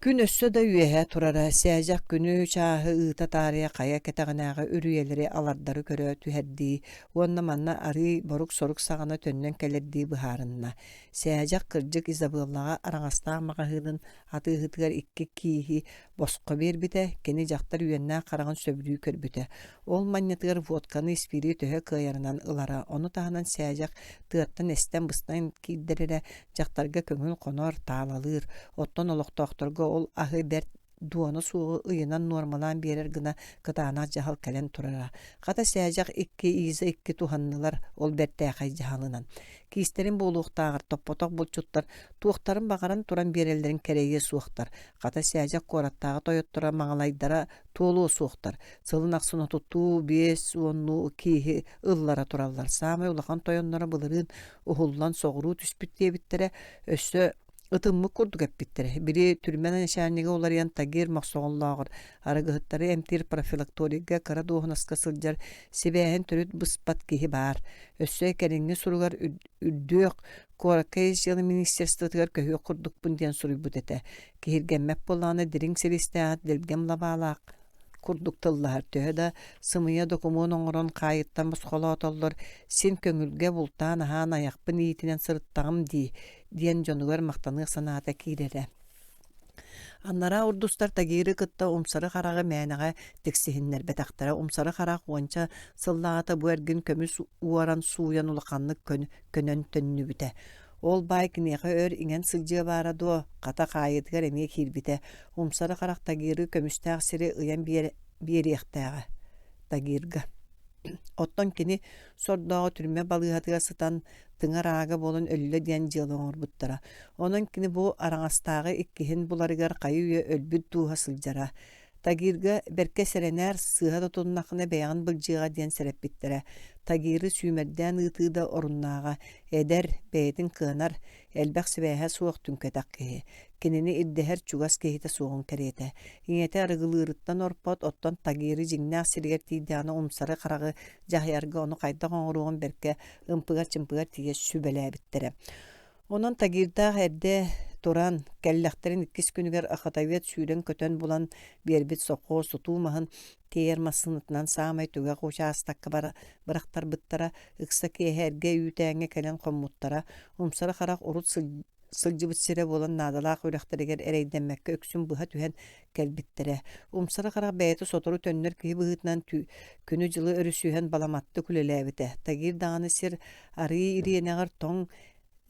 Күн өссө да үөһэ турара, сээдьэх күнү чааһы ыыта таарыйа хайа кэтэҕинээҕи үрүйэлэри алардары көрө түһэрдии уонна манна арыый борук-сорук саҕана төннөн кэлэрдии быһаарынна. Сээдьэх кырдьык Изабеллаҕа араҥастаах маҕаһыынын атыыһытыгар икки кииһи босхо биэрбитэ, кини дьахтар үөннээх хараҕын сөбүлүү көрбүтэ. Ол манньатыгар водканы испиири төһө кыайарынан ылара, ону таһынан сээдьэх тыаттан эстэн-быстан киирдэр эрэ дьахтарга көҥүл хонор, таалалыыр, оттон олохтоохторго ол аһы бэрт дуона суоҕу ыйынан нуормалаан биэрэр гына кытаанах дьаһал кэлэн турара. Хата сээдьэх икки Иза икки туһаннылар ол бэртээхэй дьаһалынан. Киистэрин буолуохтааҕар топпотох булчуттар туохтарын баҕаран туран биэрэллэрин кэрэйиэ суохтар. Хата сээдьэх куораттааҕы тойотторо маҥалайдара туолуо суохтар. Сылын ахсын отуттуу биэс уоннуу кииһи ыллара тураллар. Саамай улахан тойонноро былырыын уһуллан соҕуруу түспүт диэбиттэрэ, өссө ытыммыт курдук эппиттэрэ. Били түрмэ начальнига уларыйан Тагир Мохсоҕоллооҕор арыгыһыттары эмтиир профилакторийга кыра дуоһунаска сылдьар сибээһин төрүт быспат киһи баар. Өссө кэлиҥҥи суругар үрдүөх куоракка ис дьыала министерствотыгар көһүөх курдукпун диэн суруйбут этэ. Киһиргэммэт буоллаҕына дириҥ силистээх дэлгэм лабаалаах курдук тыллаһар. Төһө да сымыйа докумуон оҥорон хаайыттан босхолоотоллор, син көҥүлгэ бултаан аһаан айахпын иитинэн сырыттаҕым дии, диэн дьонугар махтаныах санаата киирэрэ. Анараа урдустар Тагиры кытта умсары хараҕы мээнэҕэ тиксиһиннэрбэтэхтэрэ. Умсары харах уонча сыллааҕыта бу эргин көмүс уоран сууйан улаханнык көнөн төннүбүтэ. Ол баай киниэхэ өр иҥэн сылдьыа баара дуо, хата хаайыытыгар эмиэ киирбитэ. Умсары харах Тагиры көмүстээх сири ыйан биэриэхтээҕэ. Тагирга. Оттон кини сордооҕу түрмэ балыыһатыгар сытан тыҥа араага буолан өллө диэн дьыала оҥорбуттара. Онон кини бу араҥастааҕы иккиһин буларыгар хайы-үйэ өлбүт дууһа сылдьара. Тагирга бэркэ сэрэнээр, сыыһа тутуннаххына бэйэҕин былдьыаҕа диэн сэрэппиттэрэ. Тагиры сүүмэрдээн ыытыы да оруннааҕа. Эдэр, бэйэтин кыанар, элбэх сибээһэ суох түҥкэтэх киһи. Кинини ирдэһэр чугас киһитэ суоҕун кэриэтэ. Ийэтэ арыгылыырыттан орпот, оттон Тагиры дьиҥнээх сиригэр тиийдэҕинэ умсары хараҕы дьаһайарга ону хайдах оҥоруоҕун бэркэ ымпыгар-чымпыгар тиийэ сүбэлээбиттэрэ. Онон Тагирдаах эрдэ туран, кэллэхтэрин иккис күнүгэр охотовед сүүрэн-көтөн булан биэрбит сопхуос сутуу маһын тиэйэр массыынатынан саамай түгэх учаастакка бырахтарбыттара, ыкса киэһэ эргэ үүтээҥҥэ кэлэн хоммуттара, умсары харах урут сылдьыбыт сирэ буолан наадалаах үрэхтэригэр эрэйдэммэккэ үксүн быһа түһэн кэлбиттэрэ. Умсара харах бэйэтэ сотору төннөр киһи быһыытынан күнү-дьылы өрүсүһэн баламаттык үлэлээбитэ. Тагир даҕаны сир арыы ириэнэҕэр тоҥ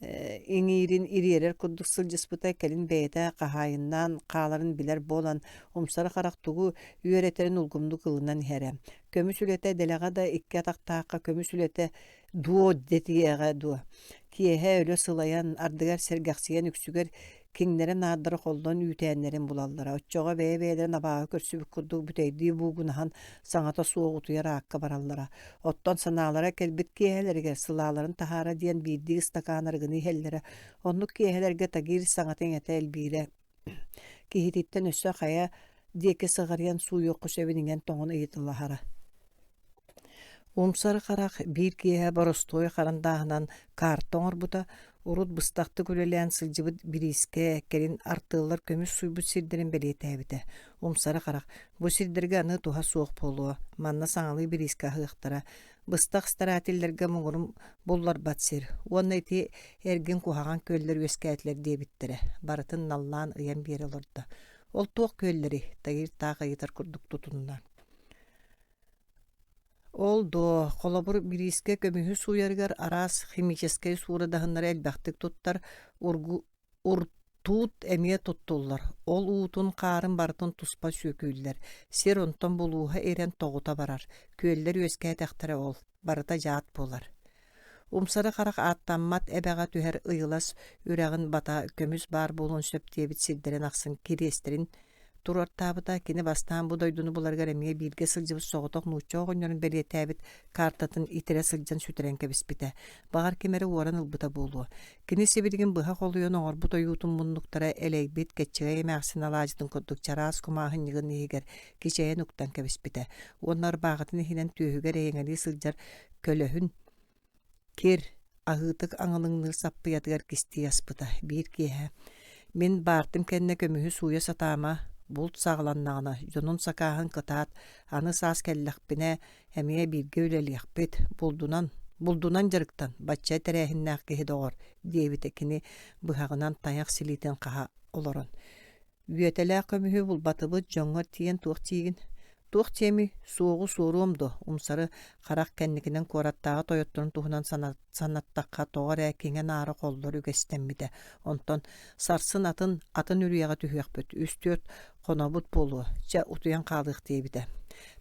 иҥиирин ириэрэр курдук сылдьыспыта, кэлин бэйэтэ хаһаайыннаан хааларын билэр буолан, умсара харах тугу үөрэтэрин улгумнук ылынан иһэрэ. Көмүс үлэтэ дэлэҕэ да икки атахтаахха көмүс үлэтэ дуо дэтиэҕэ дуо киэһэ өлө сылайан ардыгар сэргэхсийэн үксүгэр киҥнэрэ-наардара холлон үүтээннэрин булаллара оччоҕо бэйэ-бэйэлэрин абааһы көрсүбүт курдук бүтэйдии буугунаһан саҥата суох утуйар аакка бараллара оттон санаалара кэлбит киэһэлэригэр сылааларын таһаара диэн биирдии ыстакаан арыгыны иһэллэрэ оннук киэһэлэргэ Тагир саҥата-иҥэтэ элбиирэ киһититтэн өссө хайа диэки сыҕарыйан сууйуохха сөбүн иҥэн-тоҥон ыйыталаһара Умсар харах биир киэһэ боростуой харандааһынан карта оҥорбута, урут быстахтык үлэлээн сылдьыбыт бириискэ, кэлин артыаллар көмүс сууйбут сирдэрин бэлиэтээбитэ. Умсары харах бу сирдэргэ аны туһа суох буолуо, манна саҥалыы бириискэ аһыахтара, быстах старателлэргэ муҥурун булларбат сир уонна ити эргин куһаҕан күөллэр үөскээтилэр диэбиттэрэ, барытын наллаан ыйан биэрэ олордо. Ол туох күөллэрий? Тагир таах ыйытар курдук тутунна. Ол дуо, холобур, бириискэ көмүһү сууйарыгар араас химическэй суурадаһыннары элбэхтик туттар, уртуут эмиэ туттуллар, ол уутун, хаарын барытын туспа сүөкүүллэр, сир онтон булууһа ирэн тоҕута барар, күөллэр үөскээтэхтэрэ ол, барыта дьаат буолар. Умсары харах ааттаммат эбэҕэ түһэр ыйылас үрэҕин бата көмүс баар буолуон сөп диэбит сирдэрин ахсын кириэстэрин туруортаабыта. Кини бастаан бу дойдуну буларыгар эмиэ бииргэ сылдьыбыт соҕотох нуучча оҕонньорун бэлиэтээбит картатын итирэ сылдьан сүтэрэн кэбиспитэ. Баҕар ким эрэ уоран ылбыта буолуо. Кини сибилигин быһа холуйан оҥорбут ойуутун муннуктара элэйбит кэччэгэй эмээхсин алаадьытын курдук чараас кумааһынньыгын иһигэр кичэйэн уктан кэбиспитэ уонна ырбааҕытын иһинэн түөһүгэр эйэҥэлии сылдьар көлөһүн кир аһыытык аҥылыҥныыр саппыйатыгар кистии аспыта. Биир киэһэ «Мин баартым кэннэ көмүһү сууйа сатаама, булт саҕаланнаҕына, дьонун сакааһын кытаат, аны саас кэллэхпинэ эмиэ бииргэ үлэлиэхпит, булдунан, булдунан дьарыктан, бачча тэрээһиннээх киһи доҕор» диэбитэ кини быһаҕынан тайах силиитин хаһа олорон. Үөтэлээх көмүһү булбатыбыт, дьоҥҥор тиийэн туох диигин? Туох диэмий, суоҕу суоруом дуо, умсары харах кэнникинэн куораттааҕы тойотторун туһунан санаттахха тоҕо эрэ киҥэ-наара холлор үгэстэммитэ. Онтон сарсын атын, атын үрүйэҕэ түһүөхпүт, үс-түөрт хонобут буолуо, чэ утуйан хаалыах диэбитэ.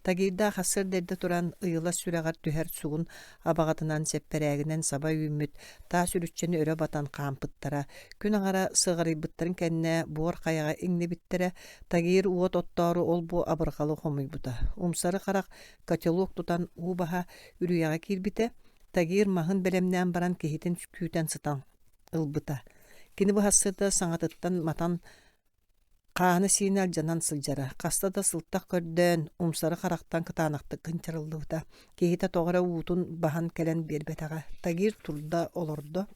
Тагирдаах сарсыарда эрдэ туран, ыйылас сүрэҕэр түһэр сугун абаҕатынан сэппэрээгинэн саба үүммүт таас үрүччэни өрө батан хаампыттара. Күн аҥара сыҕарыйбыттарын кэннэ буор хайаҕа иҥнибиттэрэ, Тагир уот оттоору ол-бу абырҕалы хомуйбута. Умсары харах котелок тутан уу баһа үрүйэҕэ киирбитэ, Тагир маһын бэлэмнээн баран киһитин күүтэн сытан ылбыта. Кини быһассыта саҥатыттан матан хаана-сиинэ алдьанан сылдьара. Хаста да сылтах көрдөөн, умсары харахтан кытаанахтык кынчарыллыбыта. Киһитэ тоҕо эрэ уутун баһан кэлэн биэрбэтэҕэ. Тагир турда олордо.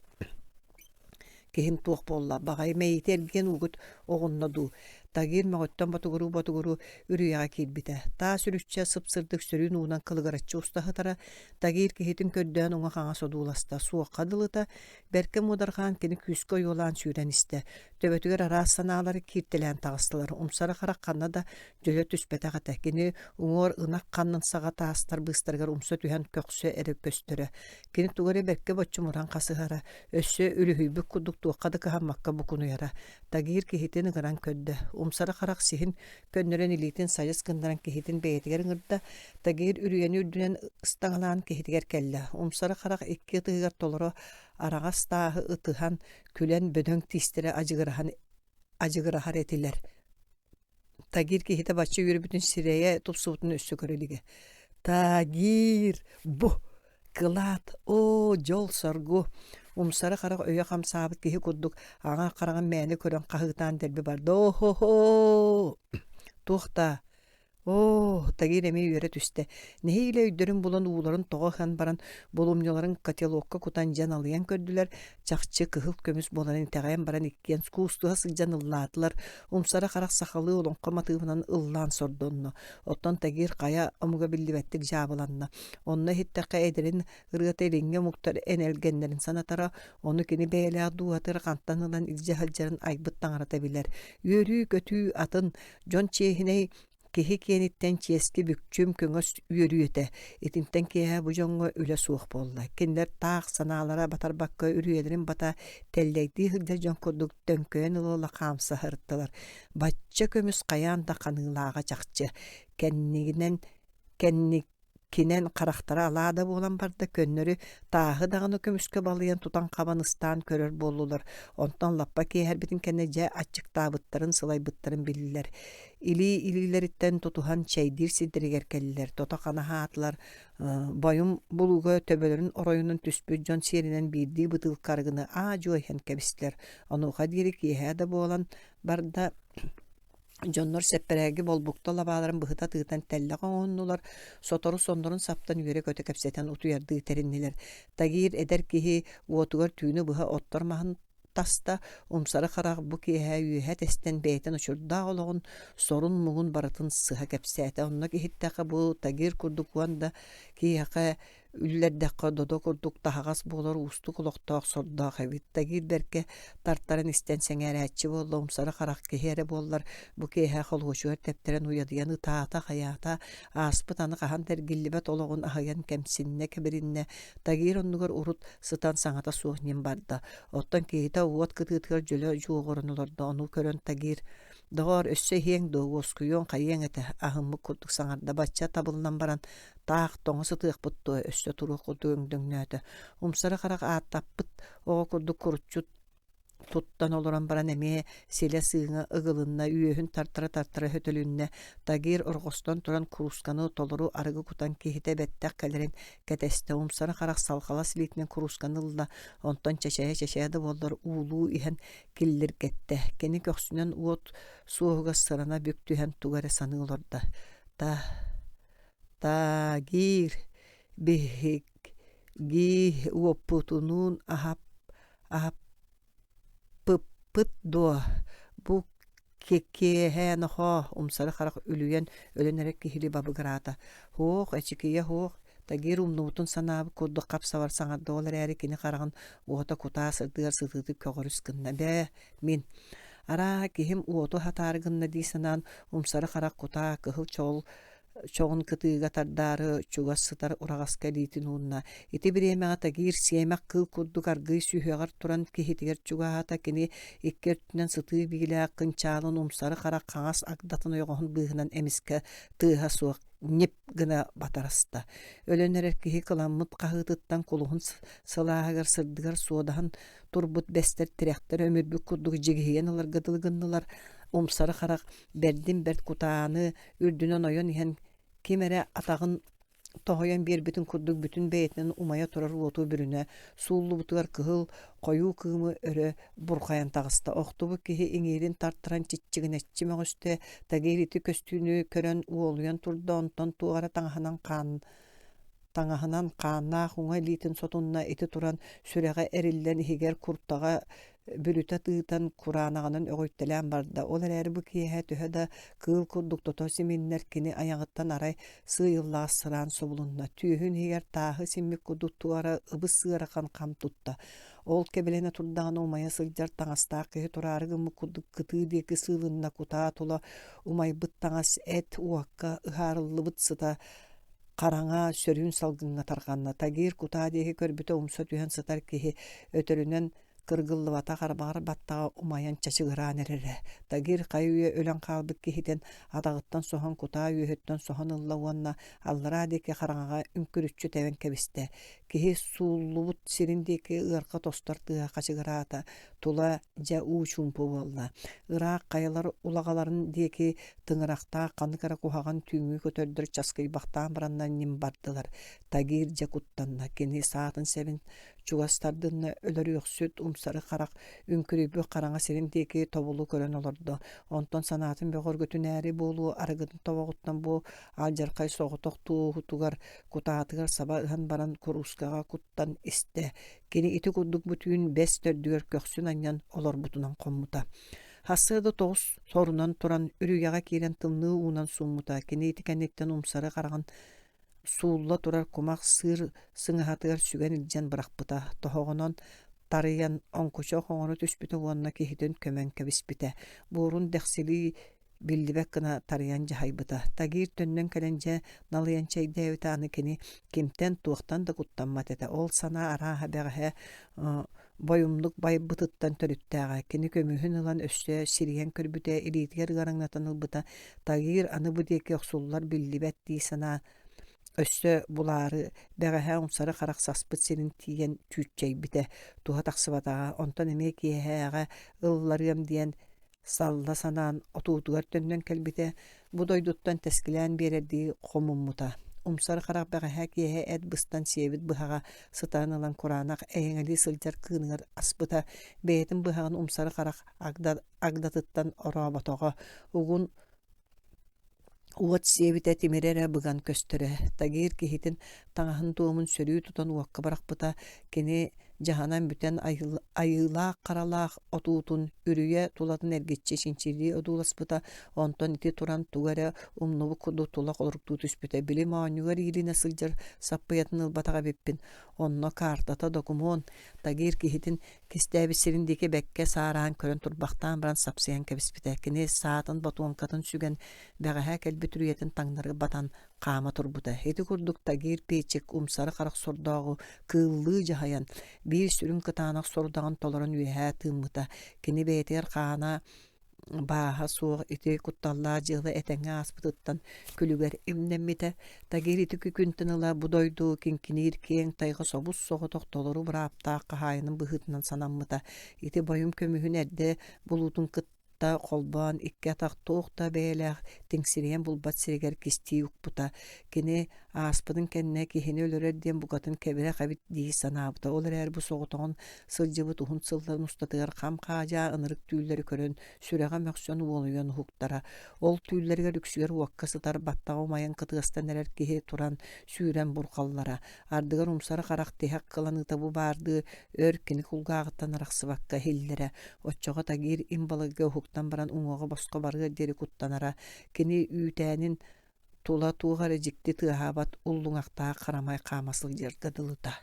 Киһим туох буолла, баҕайы мэйиитэ эргийэн уугут оҕунна дуу, Тагир мөҕүттэн ботугуруу-ботугуруу үрүйэҕэ киирбитэ. Таас үрүччэ сып-сырдык сөрүүн уунан кылыгыраччы уста сытара, Тагир киһитин көрдөөн уҥа-хаҥас одууласта, суохха дылыта, бэркэ муодарҕаан кини күүскэ ойуолаан сүүрэн истэ. Төбөтүгэр араас санаалары кииртэлээн таҕыстылар, умсара харах ханна да дьөлө түспэтэх этэ. Кини уҥуор ынах ханнын саҕа таастар быыстарыгар умса түһэн көхсө эрэ көстөрө. Кини тугу эрэ бэркэ боччумуран хасыһара, өссө үлүһүйбүт курдук туохха да кыһаммакка букунуйара. Тагир киһитин ыҥыран көрдө. Умсара харах сиһин көннөрөн илиитин сайыс гыннаран киһитин бэйэтигэр ыҥырда. Тагир үрүйэни үрдүнэн ыстаҥалаан киһитигэр кэллэ. Умсара харах икки ытыһыгар толору араҕас тааһы ытыһан, күлэн бөдөҥ тиистэрэ адьыгыраһан адьыгыраһар этилэр. Тагир киһитэ бачча үөрбүтүн сирэйэ тупсубутун өссө көрө илигэ. Тагир! Бу! Кылаат! Оо, дьол-соргу! Умсара харах өйө хамсаабыт киһи курдук аҥаар хараҕын мээнэ көрөн хаһыытаан дэлби барда. О-хо-хо! Туох даа? Оо, Тагир эмиэ үөрэ түстэ. Нэһиилэ өйдөрүн булан ууларын тоҕо ыһан баран, булумньуларын котелокка кутан дьэ налыйан көрдүлэр, чахчы кыһыл көмүс буоларын итэҕэйэн баран иккиэн куустуһа сылдьан ыллаатылар, умсара харах сахалыы олоҥхо матыыбынан ыллаан сордонно. Оттон Тагир хайа омуга биллибэттик дьаабыланна. Онно иһиттэххэ эдэрин ырыата илиҥҥи омуктар энэлгэннэрин санатара, ону кини бэйэлээх дууһатыгар хантан ылан илдьэ сылдьарын айбыт таҥарата билэр. Үөрүү-көтүү атын, Дьон чиэһинэй киһи киэниттэн чиэски бүкчүм көҥөс үөрүү этэ. Итинтэн киэһэ бу дьоҥҥо үлэ суох буолла. Кинилэр таах санаалара батарбакка үрүйэлэрин бата тэллэйдии сылдьар дьон курдук төҥкөйөн ыла-ыла хаамса сырыттылар. Бачча көмүс хайаан да ханыылааҕа чахчы. Кэннигинэн кэнник Кинэн харахтара алаа да буолан барда, көннөрү тааһы даҕаны көмүскэ балыйан тутан-хабан ыстаан көрөр буоллулар. Онтон лаппа киэһэрбитин кэннэ дьэ аччыктаабыттарын, сылайбыттарын биллилэр. Илии-илиилэриттэн тутуһан чэйдиир сирдэригэр кэллилэр. Тото-хана аһаатылар, бойум булууга төбөлөрүн оройунан түспүт дьон сиэринэн биирдии бытыылка арыгыны аа-дьуо иһэн кэбистилэр. Онуоха диэри киэһэ да буолан барда Дьоннор сэппэрээги болбукта лабааларын быһыта тыытан тэллэх оҥоһуннулар, сотору соннорун саптан үөрэ-көтө кэпсэтэн утуйардыы тэриннилэр. Тагир эдэр киһи уотугар түүнү быһа оттор маһын таста, умсары харах бу киэһэ үөһэ тэстэн бэйэтин очурдаах олоҕун сорун-муҥун барытын сыһа кэпсээтэ. Онно иһиттэххэ бу Тагир курдук уон да киһиэхэ Үллэрдэххэ додо курдук таһаҕас буолар уустук олохтоох сордоох эбит. Тагир бэркэ тартаран истэн сэҥээрээччи буолла, умсара харах киһи эрэ буоллар, бу киэһэ холуочугар тэптэрэн уйадыйан ытаата-хайаата, ааспыт аны хаһан да эргиллибэт олоҕун аһыйан кэмсиннэ, кэбириннэ. Тагир оннугар урут сытан саҥата суох ньим барда. Оттон киһитэ уот кытыытыгар дьөлө дьуоҕуран олордо. Ону көрөн Тагир «Доҕоор, өссө иһиэҥ дуо, уоскуйуоҥ, хайыаҥ этэ?» аһыммыт курдук саҥарда. Бачча табыллан баран таах тоҥо сытыахпыт дуо, өссө туруох курдук өҥдөҥнөөтө. Умсары харах ааттаппыт оҕо курдук куруччу туттан олорон баран эмиэ силэ сыыҥа ыгылынна, үөһүн тартара-тартара хөтөлүннэ. Тагир орҕостон туран куруусканы толору арыгы кутан киһитэ бэттэх кэлэрин кэтэстэ. Умсары харах салҕалас илиитинэн куруусканы ылла, онтон чэчэйэ-чэчэйэ да буоллар уулуу иһэн киллиргэттэ. Кини көхсүнэн уот суоһугар сырана бүк түһэн тугу эрэ саныы олордо. Та Таагиир биһиги уоппутунуун аһап аһаппыппыт дуо, бу киэһэ нохоо умсары харах үлүйэн өлөн эрэр киһилии бабыгыраата. Һуох, эчикийэ һуох, Тагир умнубутун санаабыт курдук хап-сабар саҥарда, ол эрээри кини хараҕын уота кутаа сырдыгар сытыытык көҕөрүс гынна. Бээ, мин арааһа киһим уоту аһатаары гынна дии санаан умсары харах кутаа кыһыл чоҕул. чоҕун кытыыга тардаары чугас сытар ураҕаска илиитин уунна. Ити бириэмэҕэ Тагир сиэмэх кыыл курдук аргыый сүһүөҕэр туран киһитигэр чугаһаата. Кини икки өттүнэн сытыы биилээх кынчаалын умсары харах хаҥас агдатын ойоҕоһун быыһынан эмискэ тыаһа суох ньип гына батараста. Өлөн эрэр киһи кыламмыт хаһыытыттан кулуһун сылааһыгар сырдыгар суодаһан турбут бэстэр тирэхтэр өмүрбүт курдук дьигиһийэн ыларга дылы гыннылар. Умсары харах бэрдин бэрт кутааны үрдүнэн ойон иһэн ким эрэ атаҕын тоһуйан биэрбитин курдук бүтүн бэйэтинэн умайа турар уоту бүрүнэ сууллубутугар кыһыл хойуу кыымы өрө бурҕайан таҕыста. Охтубут киһи иҥиирин тартаран чиччигинэччи мөҕүстэ, Тагир ити көстүүнү көрөн уолуйан турда, онтон туох эрэ таҥаһынан хаан таҥаһынан хааннаах уҥа илиитин сотунна ити туран сүрэҕэ эриллэн иһигэр куртаҕа бүрүтэ тыытан кураанаҕынан өҕүйтэлээн барда. Ол эрээри бу киэһэ төһө да кыыл курдук тото симиннэр кини айаҕыттан арай сыыйыллаҕас сыраан субулунна. Түөһүн иһигэр тааһы симмит курдук туора ыбыс ыарахан хам тутта. Ол кэбилэнэ турдаҕына умайа сылдьар таҥастаах киһи тураары гыммыт курдук кытыы диэки сыылынна кутаа тула умайбыт таҥас эт уокка ыһаарыллыбыт сыта хараҥа сөрүүн салгыҥҥа тарҕанна. Тагир кутаа диэки көрбүтэ умса түһэн сытар киһи өтөрүнэн кыргыллыбатах арбаҕар баттаҕа умайан чачыгыраан эрэрэ. Тагир хайы-үйэ өлөн хаалбыт киһитин атаҕыттан соһон кутаа үөһүттэн соһон ылла уонна аллараа диэки хараҥаҕа үҥкүрүччү тэбэн кэбистэ. Киһи сууллубут сирин диэки ыарха тостор тыаһа хачыгыраата, тула дьэ уу чуумпу буолла. Ыраах хайалар улаҕаларын диэки тыҥырахтаах ханнык эрэ куһаҕан түүҥҥү көтөрдөр часкыйбахтаан бараннар ньим бардылар. Тагир дьэ куттанна, кини саатын сэбин чугас тардынна, өлөрүөхсүт умсары харах үҥкүрүйбүт хараҥа сирин диэки тобулу көрөн олордо. Онтон санаатын бөҕөргөтүнээри буолуо арыгытын тобоҕуттан бу алдьархай соҕотох туоһутугар кутаатыгар саба ыһан баран куруускаҕа куттан истэ. Кини ити курдук бу түүн бэс төрдүгэр көхсүн анньан олорбутунан хоммута. Сарсыарда тоҕус сорунан туран үрүйэҕэ киирэн тымныы уунан сууммута. Кини ити кэнниттэн умсары хараҕын суулла турар кумах сыыр сыҥаһатыгар сүгэн илдьэн бырахпыта. Тоһоҕонон тарыйан оҥкучах оҥоро түспүтэ уонна киһитин көмөн кэбиспитэ. Буорун дэхсилии биллибэт гына тарыйан дьаһайбыта. Тагир төннөн кэлэн дьэ налыйан чэйдээбитэ аны кини кимтэн, туохтан да куттаммат этэ. Ол санаа арааһа бэҕэһээ бойумнук байбытыттан төрүттээҕэ. Кини көмүһүн ылан өссө сирийэн көрбүтэ, илиитигэр ыараҥнатан ылбыта. Тагир аны бу диэки охсуллар биллибэт дии санаан өссө булаары бэҕэһээ умсары харах саспыт сирин тиийэн чүүччэйбитэ. Туһа тахсыбатаҕа. Онтон эмиэ киэһээҕэ ылларыам диэн салла санаан отуутугар төннөн кэлбитэ, бу дойдуттан тэскилээн биэрэрдии хомуммута. Умсар харах бэҕэһээ киэһэ эт быстан сиэбит быһаҕа сытарын ылан кураанах эйэҥэлии сылдьар кыыныгар аспыта, бэйэтин быһаҕын умсары харах агдатыттан орооботоҕо, угун Уот сиэбитэ тимирэ эрэ быган көстөрө. Тагир киһитин таҥаһын туомун сөрүү тутан уокка бырахпыта. Кини дьаһанан бүтэн айыылаах-харалаах отуутун үрүйэ тулатын эргиччи чинчилии одууласпыта. Онтон ити туран тугу эрэ умнубут курдук тула холоруктуу түспүтэ. Били моонньугар иилинэ сылдьар саппыйатын ылбатах эбиппин. Онно каартата, докумуон Тагир киһитин Кистээбит сирин диэки бэккэ саараан көрөн турбахтаан баран сапсыйан кэбиспитэ. Кини саатын ботуоҥкатын сүгэн, бэҕэһээ кэлбит үрүйэтин таҥнары батан хаама турбута. Ити курдук Тагир Печик умсары харах сордооҕу кыыллыы дьаһайан, биир сүрүн кытаанах сорудаҕын толорон үөһээ тыыммыта. Кини бэйэтигэр хаана бааһа суох ити кутталлаах дьыала этэҥҥэ ааспытыттан күлүгэр имнэммитэ. Тагир ити күнтэн ыла бу дойду киҥкиниир киэҥ тайҕа собус-соҕотох толору бырааптаах хаһаайынын быһыытынан санаммыта. Ити бойум көмүһүн эрдэ булуутун кытта холбоон икки атах туох да бэйэлээх тиҥсирийэн булбат сиригэр кистии укпута. Кини ааспытын кэннэ киһини өлөрөр диэн букатын кэбирэх эбит дии санаабыта. Ол эрээри бу соҕотоҕун сылдьыбыт уһун сылларын устатыгар хам-хаадьаа ынырык түүллэри көрөн, сүрэҕэ мөхсөн уолуйан уһуктара. Ол түүллэригэр үксүгэр уокка сытар баттаҕа умайан кытыастан эрэр киһи туран сүүрэн бурҕаллара. Ардыгар умсары харах тиһэх кыланыыта бу баардыы өр кини кулгааҕыттан арахсыбакка иһиллэрэ. Оччоҕо Тагир им балыгга уһуктан баран уҥуоҕа босхо барыар диэри куттанара. Кини үүтээнин тула туох эрэ дьикти тыаһаабат уллуҥахтаах харамай хаама сылдьарга дылыта.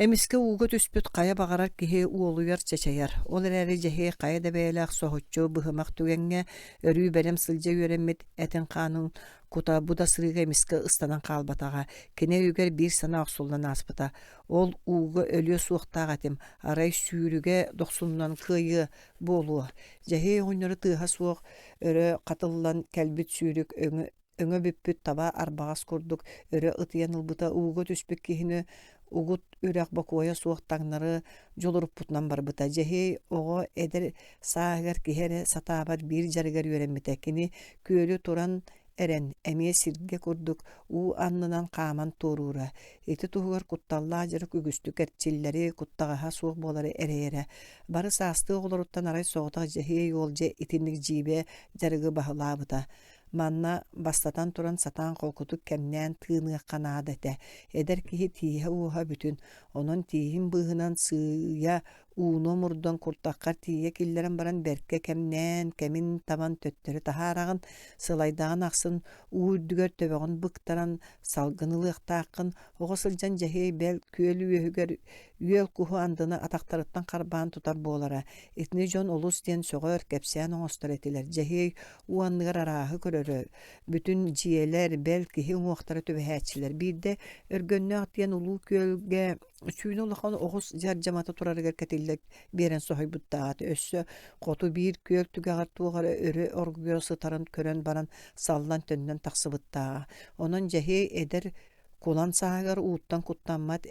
Эмискэ ууга түспүт хайа баҕарар киһи уолуйар-чачайар, ол эрээри дьэһиэй хайа да бэйэлээх соһуччу быһымах түгэҥҥэ өрүү бэлэм сылдьа үөрэммит этин-хаанын кута бу да сырыыга эмискэ ыстанан хаалбатаҕа, кини өйүгэр биир санаа охсуллан ааспыта: ол ууга өлүө суохтаах этим, арай сүүрүгэ дохсунунан кыайыа буолуо. Дьэһиэй оҕонньоро тыаһа суох өрө хатыллан кэлбит сүүрүк өҥө өҥө бүппүт таба арбаҕас курдук өрө ытыйан ылбыта ууга түспүт киһини угут үрэх бокуойа суох таҥнары дьулуруппутунан барбыта. Дьэһиэй оҕо эдэр сааһыгар киһи эрэ сатаабат биир дьарыгар үөрэммитэ. Кини күөлү туран эрэн, эмиэ сиргэ курдук уу аннынан хааман туоруура. Ити туһугар кутталлаах дьарык үгүстүк эрчиллэри, куттаҕаһа суох буолары эрэйэрэ. Бары саастыы оҕолоруттан арай соҕотох Дьэһиэй уол дьэ итинник дьиибэ дьарыгы баһылаабыта. Манна, бастатан туран, сатаан холкутук кэмнээн тыыныахха наада этэ. Эдэр киһи тииһэ-уоһа бүтүн, онон тииһин быыһынан сыыйа ууну омурдан куртаххар тиийэ киллэрэн баран бэркэ кэмнээн, кэмин табан төттөрү таһаараҕын, сылайдаҕын ахсын уу үрдүгэр төбөҕүн быктаран салгын ылыахтааххын. Оҕо сылдьан Дьэһиэй бэл күөл үөһүгэр үөл куһу андыны атахтарыттан харбаан тутар буолара. Итини дьон олус диэн сөҕөр, кэпсээн оҥостор этилэр. Дьэһиэй уу анныгар арааһы көрөрө, бүтүн дьиэлэр, бэл, киһи уҥуохтара түбэһээччилэр. Биирдэ Өргөннөөх диэн улуу күөлгэ сүүнэ улахан оҕус дьардьамата турарыгар кэтиллэ биэрэн соһуйбуттааҕа. Өссө хоту биир күөл түгэҕэр туох эрэ өрө оргуйа сытарын көрөн баран саллан төннөн тахсыбыттааҕа. Онон Дьэһиэй эдэр Кулан сааһыгар ууттан куттаммат,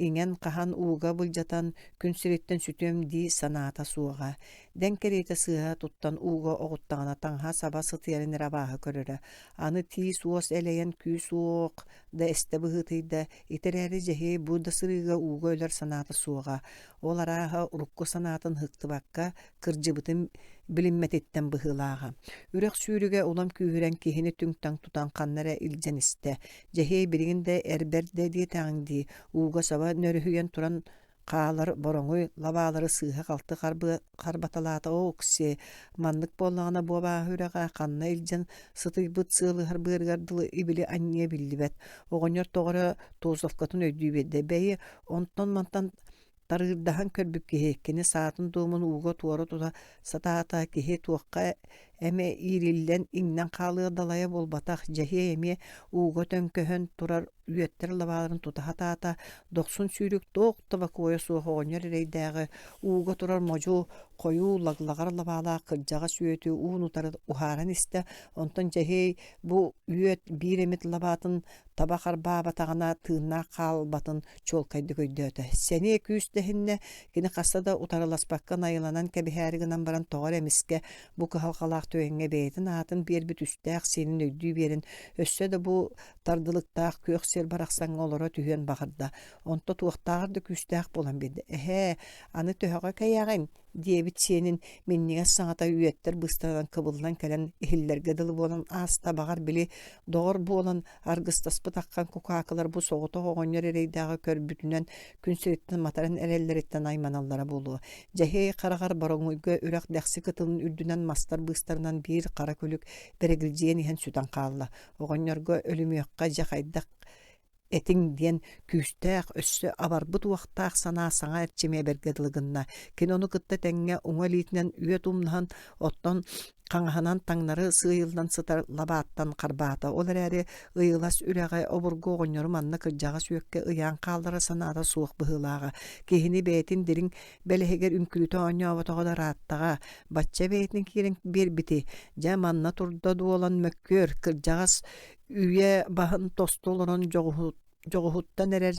иҥэн-хаһан ууга былдьатан күн сириттэн сүтүөм дии санаата суоҕа. Дэҥ кэриэтэ сыыһа туттан ууга оҕуттаҕына таҥаһа саба сытыйарын эрэ абааһы көрөрө. Аны тиис-уос элэйэн күүс-уох да эстэ быһыытыйда, ити эрээри Дьэһиэй бу да сырыыга ууга өлөр санаата суоҕа. Ол арааһа урукку санаатын ыһыктыбакка, кырдьыбытын билиммэтиттэн быһыылааҕа. Үрэх сүүрүгэ улам күүһүрэн киһини түҥ-таҥ тутан ханна эрэ илдьэн истэ. Дьэһиэй билигин да эр бэрдэ диэтэҕиҥ дии, ууга саба нөрүһүйэн туран хаалар бороҥуй лабаалары сыыһа-халты харбаталаата Оокси, маннык буоллаҕына бу абааһы үрэҕэ ханна илдьэн сытыйбыт сыалыһар быарыгар дылы ибили анньыа биллибэт. Оҕонньор тоҕо эрэ Тозовкатын өйдүү биэрдэ. Бэйи, онтон-мантан Тарыырдаһан көрбүт киһи кини саатын дуомун ууга туора тута сатаата, киһи туохха эмэ иириллэн иҥнэн хаалыа далайа буолбатах, Дьэһиэй эмиэ ууга төҥкөһөн турар үөттэр лабааларын тута сатаата, дохсун сүүрүк туох да бокуойа суох оҕонньор эрэйдээҕи ууга турар модьу хойуу лаглаҕар лабаалаах кырдьаҕас үөтү уун-утары уһааран истэ, онтон Дьэһиэй бу үөт биир эмит лабаатын таба харбаабатаҕына тыыннаах хаалбатын чуолкайдык өйдөөтө. Сэниэ күүс дэһиннэ, кини хаста да утарыласпакка найыланан кэбиһээри гынан баран тоҕо эрэ эмискэ бу кыһалҕалаах түгэҥҥэ бэйэтин аатын биэрбит үстээх сиэнин өйдүү биэрэн, өссө да бу тардылыктаах күөх сир барахсаҥҥа олоро түһүөн баҕарда. Онто туохтааҕар да күүстээх буолан биэрдэ. Эһээ, аны төһөҕө кэйэҕин? диэбит сиэнин минньигэс саҥата үөттэр быыстарынан кыбыллан кэлэн иһиллэргэ дылы буолан ааста баҕар били доҕор буолан аргыстаспыт аххан кукаакылар бу соҕотох оҕонньор эрэйдээҕи көрбүтүнэн күн сириттэн матаран эрэллэриттэн айманаллара буолуо. Дьэһиэй хараҕар Бороҥуйга үрэх дэхси кытылын үрдүнэн мастар быыстарынан биир хара күлүк бэрэгилдьийэн иһэн сүтэн хаалла. Оҕонньорго өлүмүөххэ дьэ хайдах этиҥ диэн күүстээх, өссө абарбыт уохтаах санаа саҥа эрчими эбэргэ дылы гынна. Кини ону кытта тэҥҥэ уҥа илиитинэн үөт умнаһан, оттон хаҥаһынан таҥнары сыыйыллан сытар лабааттан харбаата. Ол эрээри ыйылас үрэҕи обургу оҕонньору манна кырдьаҕас үөккэ ыйаан хааллара санаата суох быһыылааҕа. Киһини бэйэтин дириҥ бэлэһигэр үҥкүүтэ оонньооботоҕо да ырааттаҕа. Бачча бэйэтин киирэн биэрбити, дьэ манна турда дуолан мөккүөр, кырдьаҕас үйэ баһын тосту олорон дьоҕуһуттан эрэр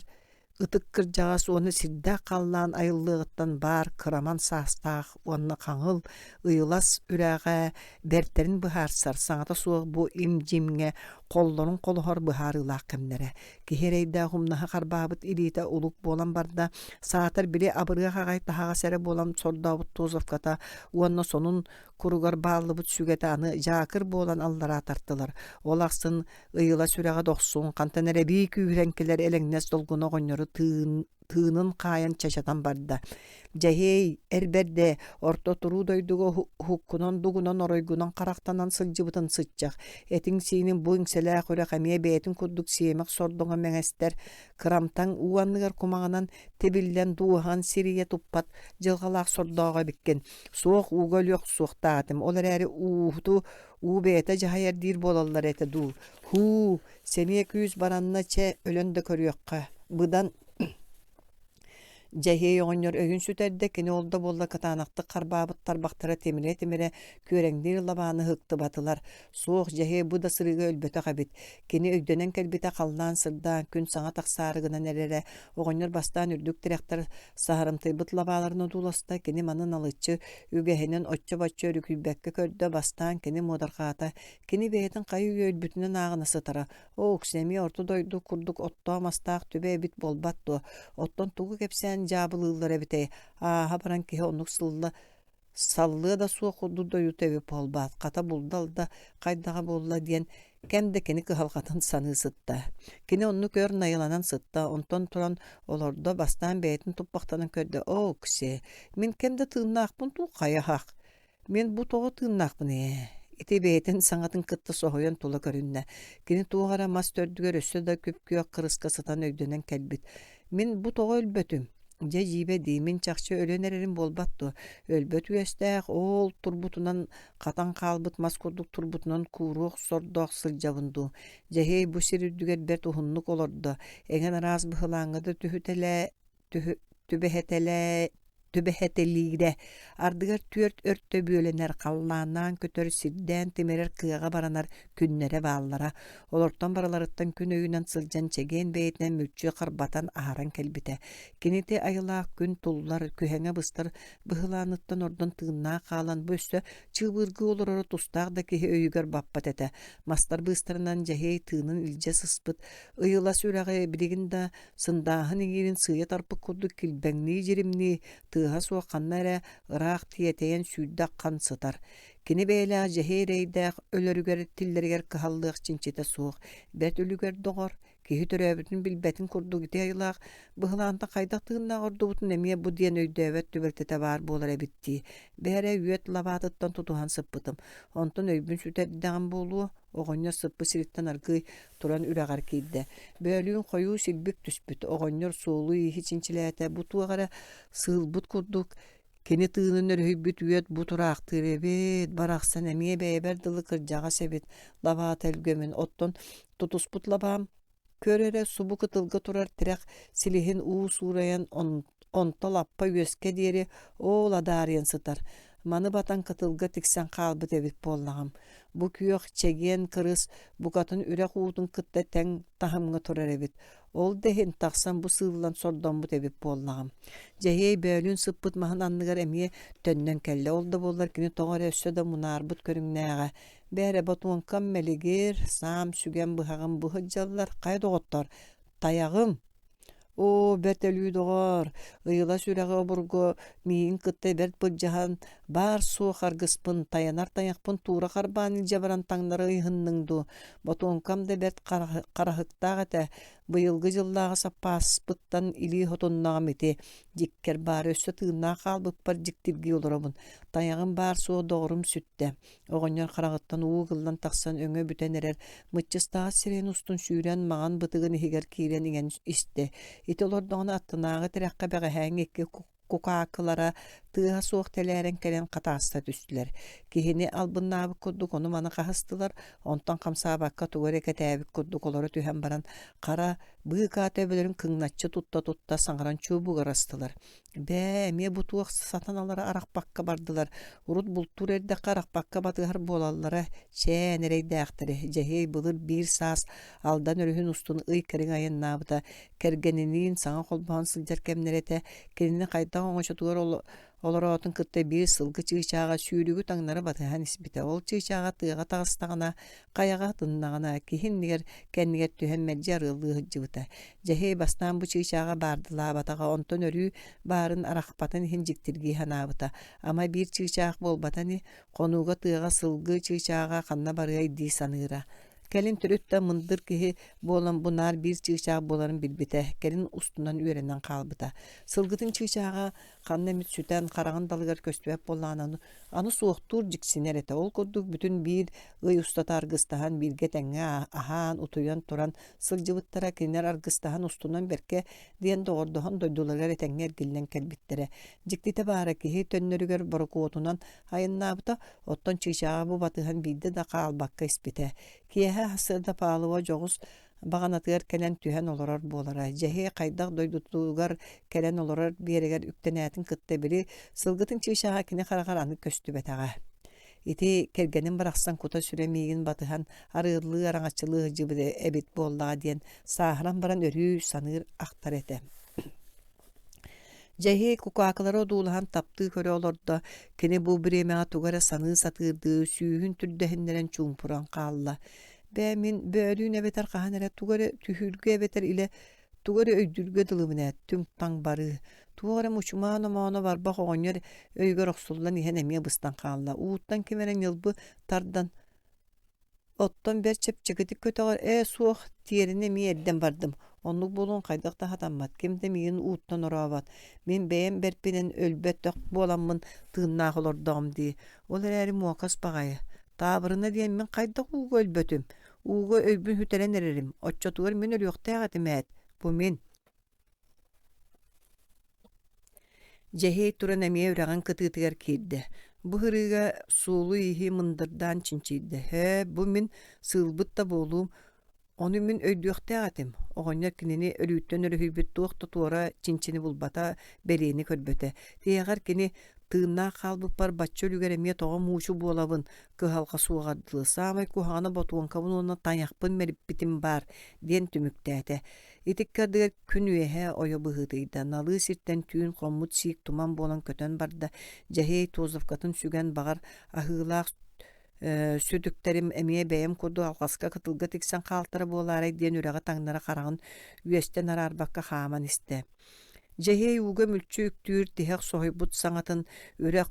ытык кырдьаҕас уонна сирдээх халлаан айыллыаҕыттан баар кыраман саастаах уонна хаҥыл, ыйылас үрэҕэ бэртэрин быһаарсар саҥата суох бу им-дьимҥэ холлорун холоһор быһаарыылаах кэмнэрэ. Киһи эрэйдээх умнаһа харбаабыт илиитэ улук буолан барда, саатар били абырыах аҕай таһаҕас эрэ буолан сордообут тозовката уонна сонун куругар бааллыбыт сүгэтэ аны дьаакыр буолан аллараа тартылар. Ол ахсын ыйыла сүрэҕэ дохсун, хантан эрэ эбии күүһүрэн кэлэр элэҥнэс долгуна оҕонньору тыын тыынын хаайан чачатан барда. Дьэһиэй, эр бэрдэ, орто туруу дойдуга уһуккунан дугунан оройгунан харахтанан сылдьыбытын сыччах, этиҥ-сиинин бу иҥсэлээх үрэх эмиэ бэйэтин курдук сиэмэх сордоҥо мэҥэстэр, кырамтаҥ уу анныгар кумаҕынан тибиллэн дууһаҕын сирийэ туппат дьылҕалаах сордооҕо эбиккин. Суох ууга өлүөх суохтаатым, ол эрээри ууһуту уу бэйэтэ дьаһайар диир буолаллар этэ дуу. Һуу, сэниэ күүс баранна чэ, өлөн да көрүөххэ. Быдан Дьэһиэй оҕонньор өйүн сүтэрдэ, кини ол да буоллар кытаанахтык харбаабыт тарбахтара тимирэ-тимирэ күөрэҥниир лабааны ыһыктыбатылар. Суох, Дьэһиэй бу да сырыыга өлбөтөх эбит. Кини өйдөнөн кэлбитэ халлаан сырдаан, күн саҥа тахсаары гынан эрэрэ. Оҕонньор бастаан үрдүк тирэхтэр саһарымтыйбыт лабааларын одууласта, кини маны налыччы үгэһинэн оччо-бачча өрүкүйбэккэ көрдө, бастаан кини муодарҕаата. Кини бэйэтин хайы-үйэ өлбүтүнэн ааҕына сытара. Оо, эмиэ орто дойду курдук оттоох-мастаах түбэ эбит буолбат дуо? Оттон тугу кэпсээн дьаабылыыллар эбитэй? Ааһа баран киһи оннук сылла саллыа да суох курдук дойдута эбит буолбаат, хата булда-алда хайдаҕа буолла диэн кэм да кини кыһалҕатын саныы сытта. Кини оннук өр найыланан сытта, онтон туран олордо, бастаан бэйэтин туппахтанан көрдө: «Оо, Оксе, мин кэм да тыыннаахпын дуу, хайа-һах? Мин бу тоҕо тыыннаахпын ээ?» Ити бэйэтин саҥатын кытта соһуйан тула көрүннэ. Кини туох эрэ мас төрдүгэр өссө да күп-күөх кырыска сытан өйдөнөн кэлбит. «Мин бу тоҕо өлбөтүм? Дьэ дьиибэ дии, мин чахчы өлөн эрэрим буолбат дуо? Өлбөт үөстээх, оол турбутунан хатан хаалбыт мас курдук турбутунан кууруох сордоох сылдьабын дуу? Дьэһиэй бу сир үрдүгэр бэрт уһуннук олордо, эҥин араас быһылааҥҥа да түһүтэлээ түбэһэтэлээ түбэһэтэлиирэ, ардыгар түөрт өртө бүөлэнэр, халлааннаан көтөр, сирдээн тимирэр кыаҕа баранар күннэрэ бааллара. Олортон барыларыттан күн өйүнэн сылдьан чэгиэн бэйэтинэн мүлчү харбатан аһаран кэлбитэ. Кини ити айылаах күн туллар, күһэҥэ быстар быһылааныттан ордон тыыннаах хаалан бу өссө чыыбыргыы олороро тустаах да киһи өйүгэр баппат этэ. Мастар быыстарынан дьэһиэй тыынын илдьэ сыспыт ыйылас үрэҕи билигин да Сындааһын иҥиирин сыыйа тарпыт курдук килбэҥнии-дьиримнии, тыаһа суох ханна эрэ ыраах тиэтэйэн сүүрдэ аххан сытар. Кини бэйэлээх дьэһиэй эрэйдээх өлөрүгэр тиллэригэр кыһаллыах чинчитэ суох, бэрт үлүгэр доҕор, киһи төрөөбүтүн билбэтин курдук ити айылаах быһылаантан хайдах тыыннаах ордубутун эмиэ бу диэн өйдөөбөт түбэлтэтэ баар буолар эбит дии. Бээрэ үөт лабаатыттан тутуһан сыппытым. Онтон өйбүн сүтэрдэҕим буолуо, оҕонньор сыппыт сириттэн аргыый туран үрэҕэр киирдэ. Бөөлүүн хойуу силбик түспүт, оҕонньор суолу-ииһи чинчилээтэ, бу туох эрэ сыылбыт курдук кини тыынын өрүһүйбүт үөт бу тураахтыыр эбит, барахсан эмиэ бэйэбэр дылы кырдьаҕас эбит, лабаата өлгөмүн, оттон тутуспут лабаам көр эрэ субу кытылга турар тирэх силиһин уу суурайан онто лаппа үөскэ диэри оол адаарыйан сытар. Маны батан кытылга тиксэн хаалбыт эбит буоллаҕым. Бу күөх чэгиэн кырыс букатын үрэх уутун кытта тэҥ таһымҥа турар эбит. Ол да иһин тахсан бу сыыллан сордоммут эбит буоллаҕым. Дьэһиэй бөөлүүн сыппыт маһын анныгар эмиэ төннөн кэллэ. Ол да буоллар кини тоҕо эрэ өссө да мунаарбыт көрүҥнээҕэ. Бээрэ, ботуоҥкам мэлигир, саам, сүгэм, быһаҕым бу сылдьаллар. Хайа доҕоттоор, тайаҕым Оо, бэрт өлүү доҕоор, ыйылас үрэҕи обургу миигин кытта бэрт былдьаһан, баар-суох аргыспын, тайанар тайахпын туура харбаан илдьэ баран таҥнары ыйыһынныҥ дуу, ботуоҥкам да бэрт хараһыктаах этэ, быйылгы дьыллааҕы саппааспыттан илии хотуннаҕым ити, дьиккэр баары өссө тыыннаах хаалбыппар дьиктиргии олоробун, тайаҕым баар-суох доҕорум сүттэ, Оҕонньор хараҕыттан уу ыгыллан тахсан өҥө бүтэн эрэр мыччыстаҕас сирэйин устун сүүрэн маҥан бытыгын иһигэр киирэн иҥэн истэ. Ити олордоҕуна аттынааҕы тирэххэ бэҕэһээҥҥи икки кукаакылара тыаһа суох тэлээрэн кэлэн хатааста түстүлэр. Киһини албыннаабыт курдук ону-маны хаһыстылар, онтон хамсаабакка тугу эрэ кэтээбит курдук олоро түһэн баран хара быыкаа төбөлөрүн кыҥначчы тутта-тутта саҥаран чуубугурастылар. Бээ, эмиэ бу туох сатаналара арахпакка бардылар, урут бултуур эрдэххэ арахпакка батыһар буолаллара, чээн эрэйдээхтэри, Дьэһиэй былыр биир саас Алдан өрүһүн устун ый кэриҥэ айаннаабыта, кэргэниниин саҥа холбоһон сылдьар кэмнэрэ этэ, кинини хайдах оҥочотугар олороотун кытта биир сылгы чыычааҕа сүүрүгү таҥнары батыһан испитэ. Ол чыычааҕа тыаҕа таҕыстаҕына, хайаҕа атыннаҕына, киһи иннигэр кэннигэр түһэн мэлдьи арыаллыы сылдьыбыта. Дьэһиэй бастаан бу чыычааҕа баардылаабатаҕа, онтон өрүү баарын арахпатын иһин дьиктиргии санаабыта. Ама биир чыычаах буолбата ини, хонууга тыаҕа сылгы чыычааҕа ханна барыай дии саныыра. Кэлин төрүт да мындыр киһи буолан бу наар биир чыычаах буоларын билбитэ, кэлин устунан үөрэнэн хаалбыта. Сылгытын чыычааҕа ханна эмит сүтэн, хараҕын далыгар көстүбэт буоллаҕына аны суохтуур дьиксинэр этэ. Ол курдук бүтүн биир ый устата аргыстаһан бииргэ тэҥҥэ аһаан, утуйан туран сылдьыбыттара. Кинилэр аргыстаһан устунан бэркэ диэн доҕордоһон дойдуларыгар этэҥҥэ эргиллэн кэлбиттэрэ. Дьиктитэ баара киһи төннөрүгэр борокуотунан айаннаабыта, оттон чыычааҕа бу батыһан биирдэ да хаалбакка испитэ. Киэһэ сарсыарда Павлова дьоҕус баҕанатыгар кэлэн түһэн олорор буолара. Дьэһиэ хайдах дойдутугар кэлэн олорор биэрэгэр үктэнээтин кытта били сылгытын чыычааҕа кини хараҕар аны көстүбэтэҕэ. Ити кэргэним барахсан кута-сүрэ миигин батыһан арыаллыы араҥаччылыы сылдьыбыт эбит буоллаҕа диэн сааһыран баран өрүү саныыр ахтар этэ. Дьэһиэй кукаакылары одуулаһан таптыы көрө олордо, кини бу бириэмэҕэ тугу эрэ саныы сатыырдыы сүүһүн түрдэһиннэрэн чуумпуран хаалла. Бээ, мин бөөлүүн эбэтэр хаһан эрэ тугу эрэ түһүүргэ эбэтэр илэ тугу эрэ өйдүүргэ дылыбын ээ, түҥ-таҥ барыы. Туох эрэ мучумаан омооно барбах оҕонньор өйүгэр охсуллан иһэн эмиэ быстан хаалла. Ууттан ким эрэ ньылбы тардан Оттон бэрт чэпчэкитик көтөҕөр ээ суох, тиэринэ эмиэ эрдэн бардым, оннук буолуон хайдах да сатаммат, ким да миигин ууттан орообот, мин бэйэм бэрпинэн өлбөтөх буоламмын тыыннаах олордоҕум дии, ол эрээри муокас баҕайы, таабырына диэн мин хайдах ууга өлбөтүм, ууга өйбүн сүтэрэн эрэрим, оччотугар мин өлүөхтээх этим ээт, бу мин Дьэһиэй туран эмиэ үрэҕин кытыытыгар киирдэ. Бу сырыыга суолу-ииһи мындырдаан чинчийдэ. «Һээ, бу мин сыылбыт да буолуум, ону мин өйдүөхтээх этим» оҕонньор кинини өлүүттэн өрүһүйбүт туох да туора чинчини булбата, бэлиэни көрбөтө. Тиһэҕэр кини «Тыыннаах хаалбыппар бачча үлүгэр эмиэ тоҕо муучу буолабын, кыһалҕа суоҕар дылы, саамай куһаҕана ботуоҥкабын уонна тайахпын мэлиппитим баар» диэн түмүктээтэ. Ити ыккардыгар күн үөһэ ойо быһыытыйда, налыы сиртэн түүн хоммут сиик туман буолан көтөн барда, Дьэһиэй Тозовкатын сүгэн баҕар аһыылаах сүтүктэрим эмиэ бэйэм курдук алҕаска кытылга тиксэн хаалтара буолаарай диэн үрэҕи таҥнары хараҕын үөстэн араарбакка хааман истэ. Дьэһиэй ууга мүлчү үктүүр тиһэх соһуйбут саҥатын үрэх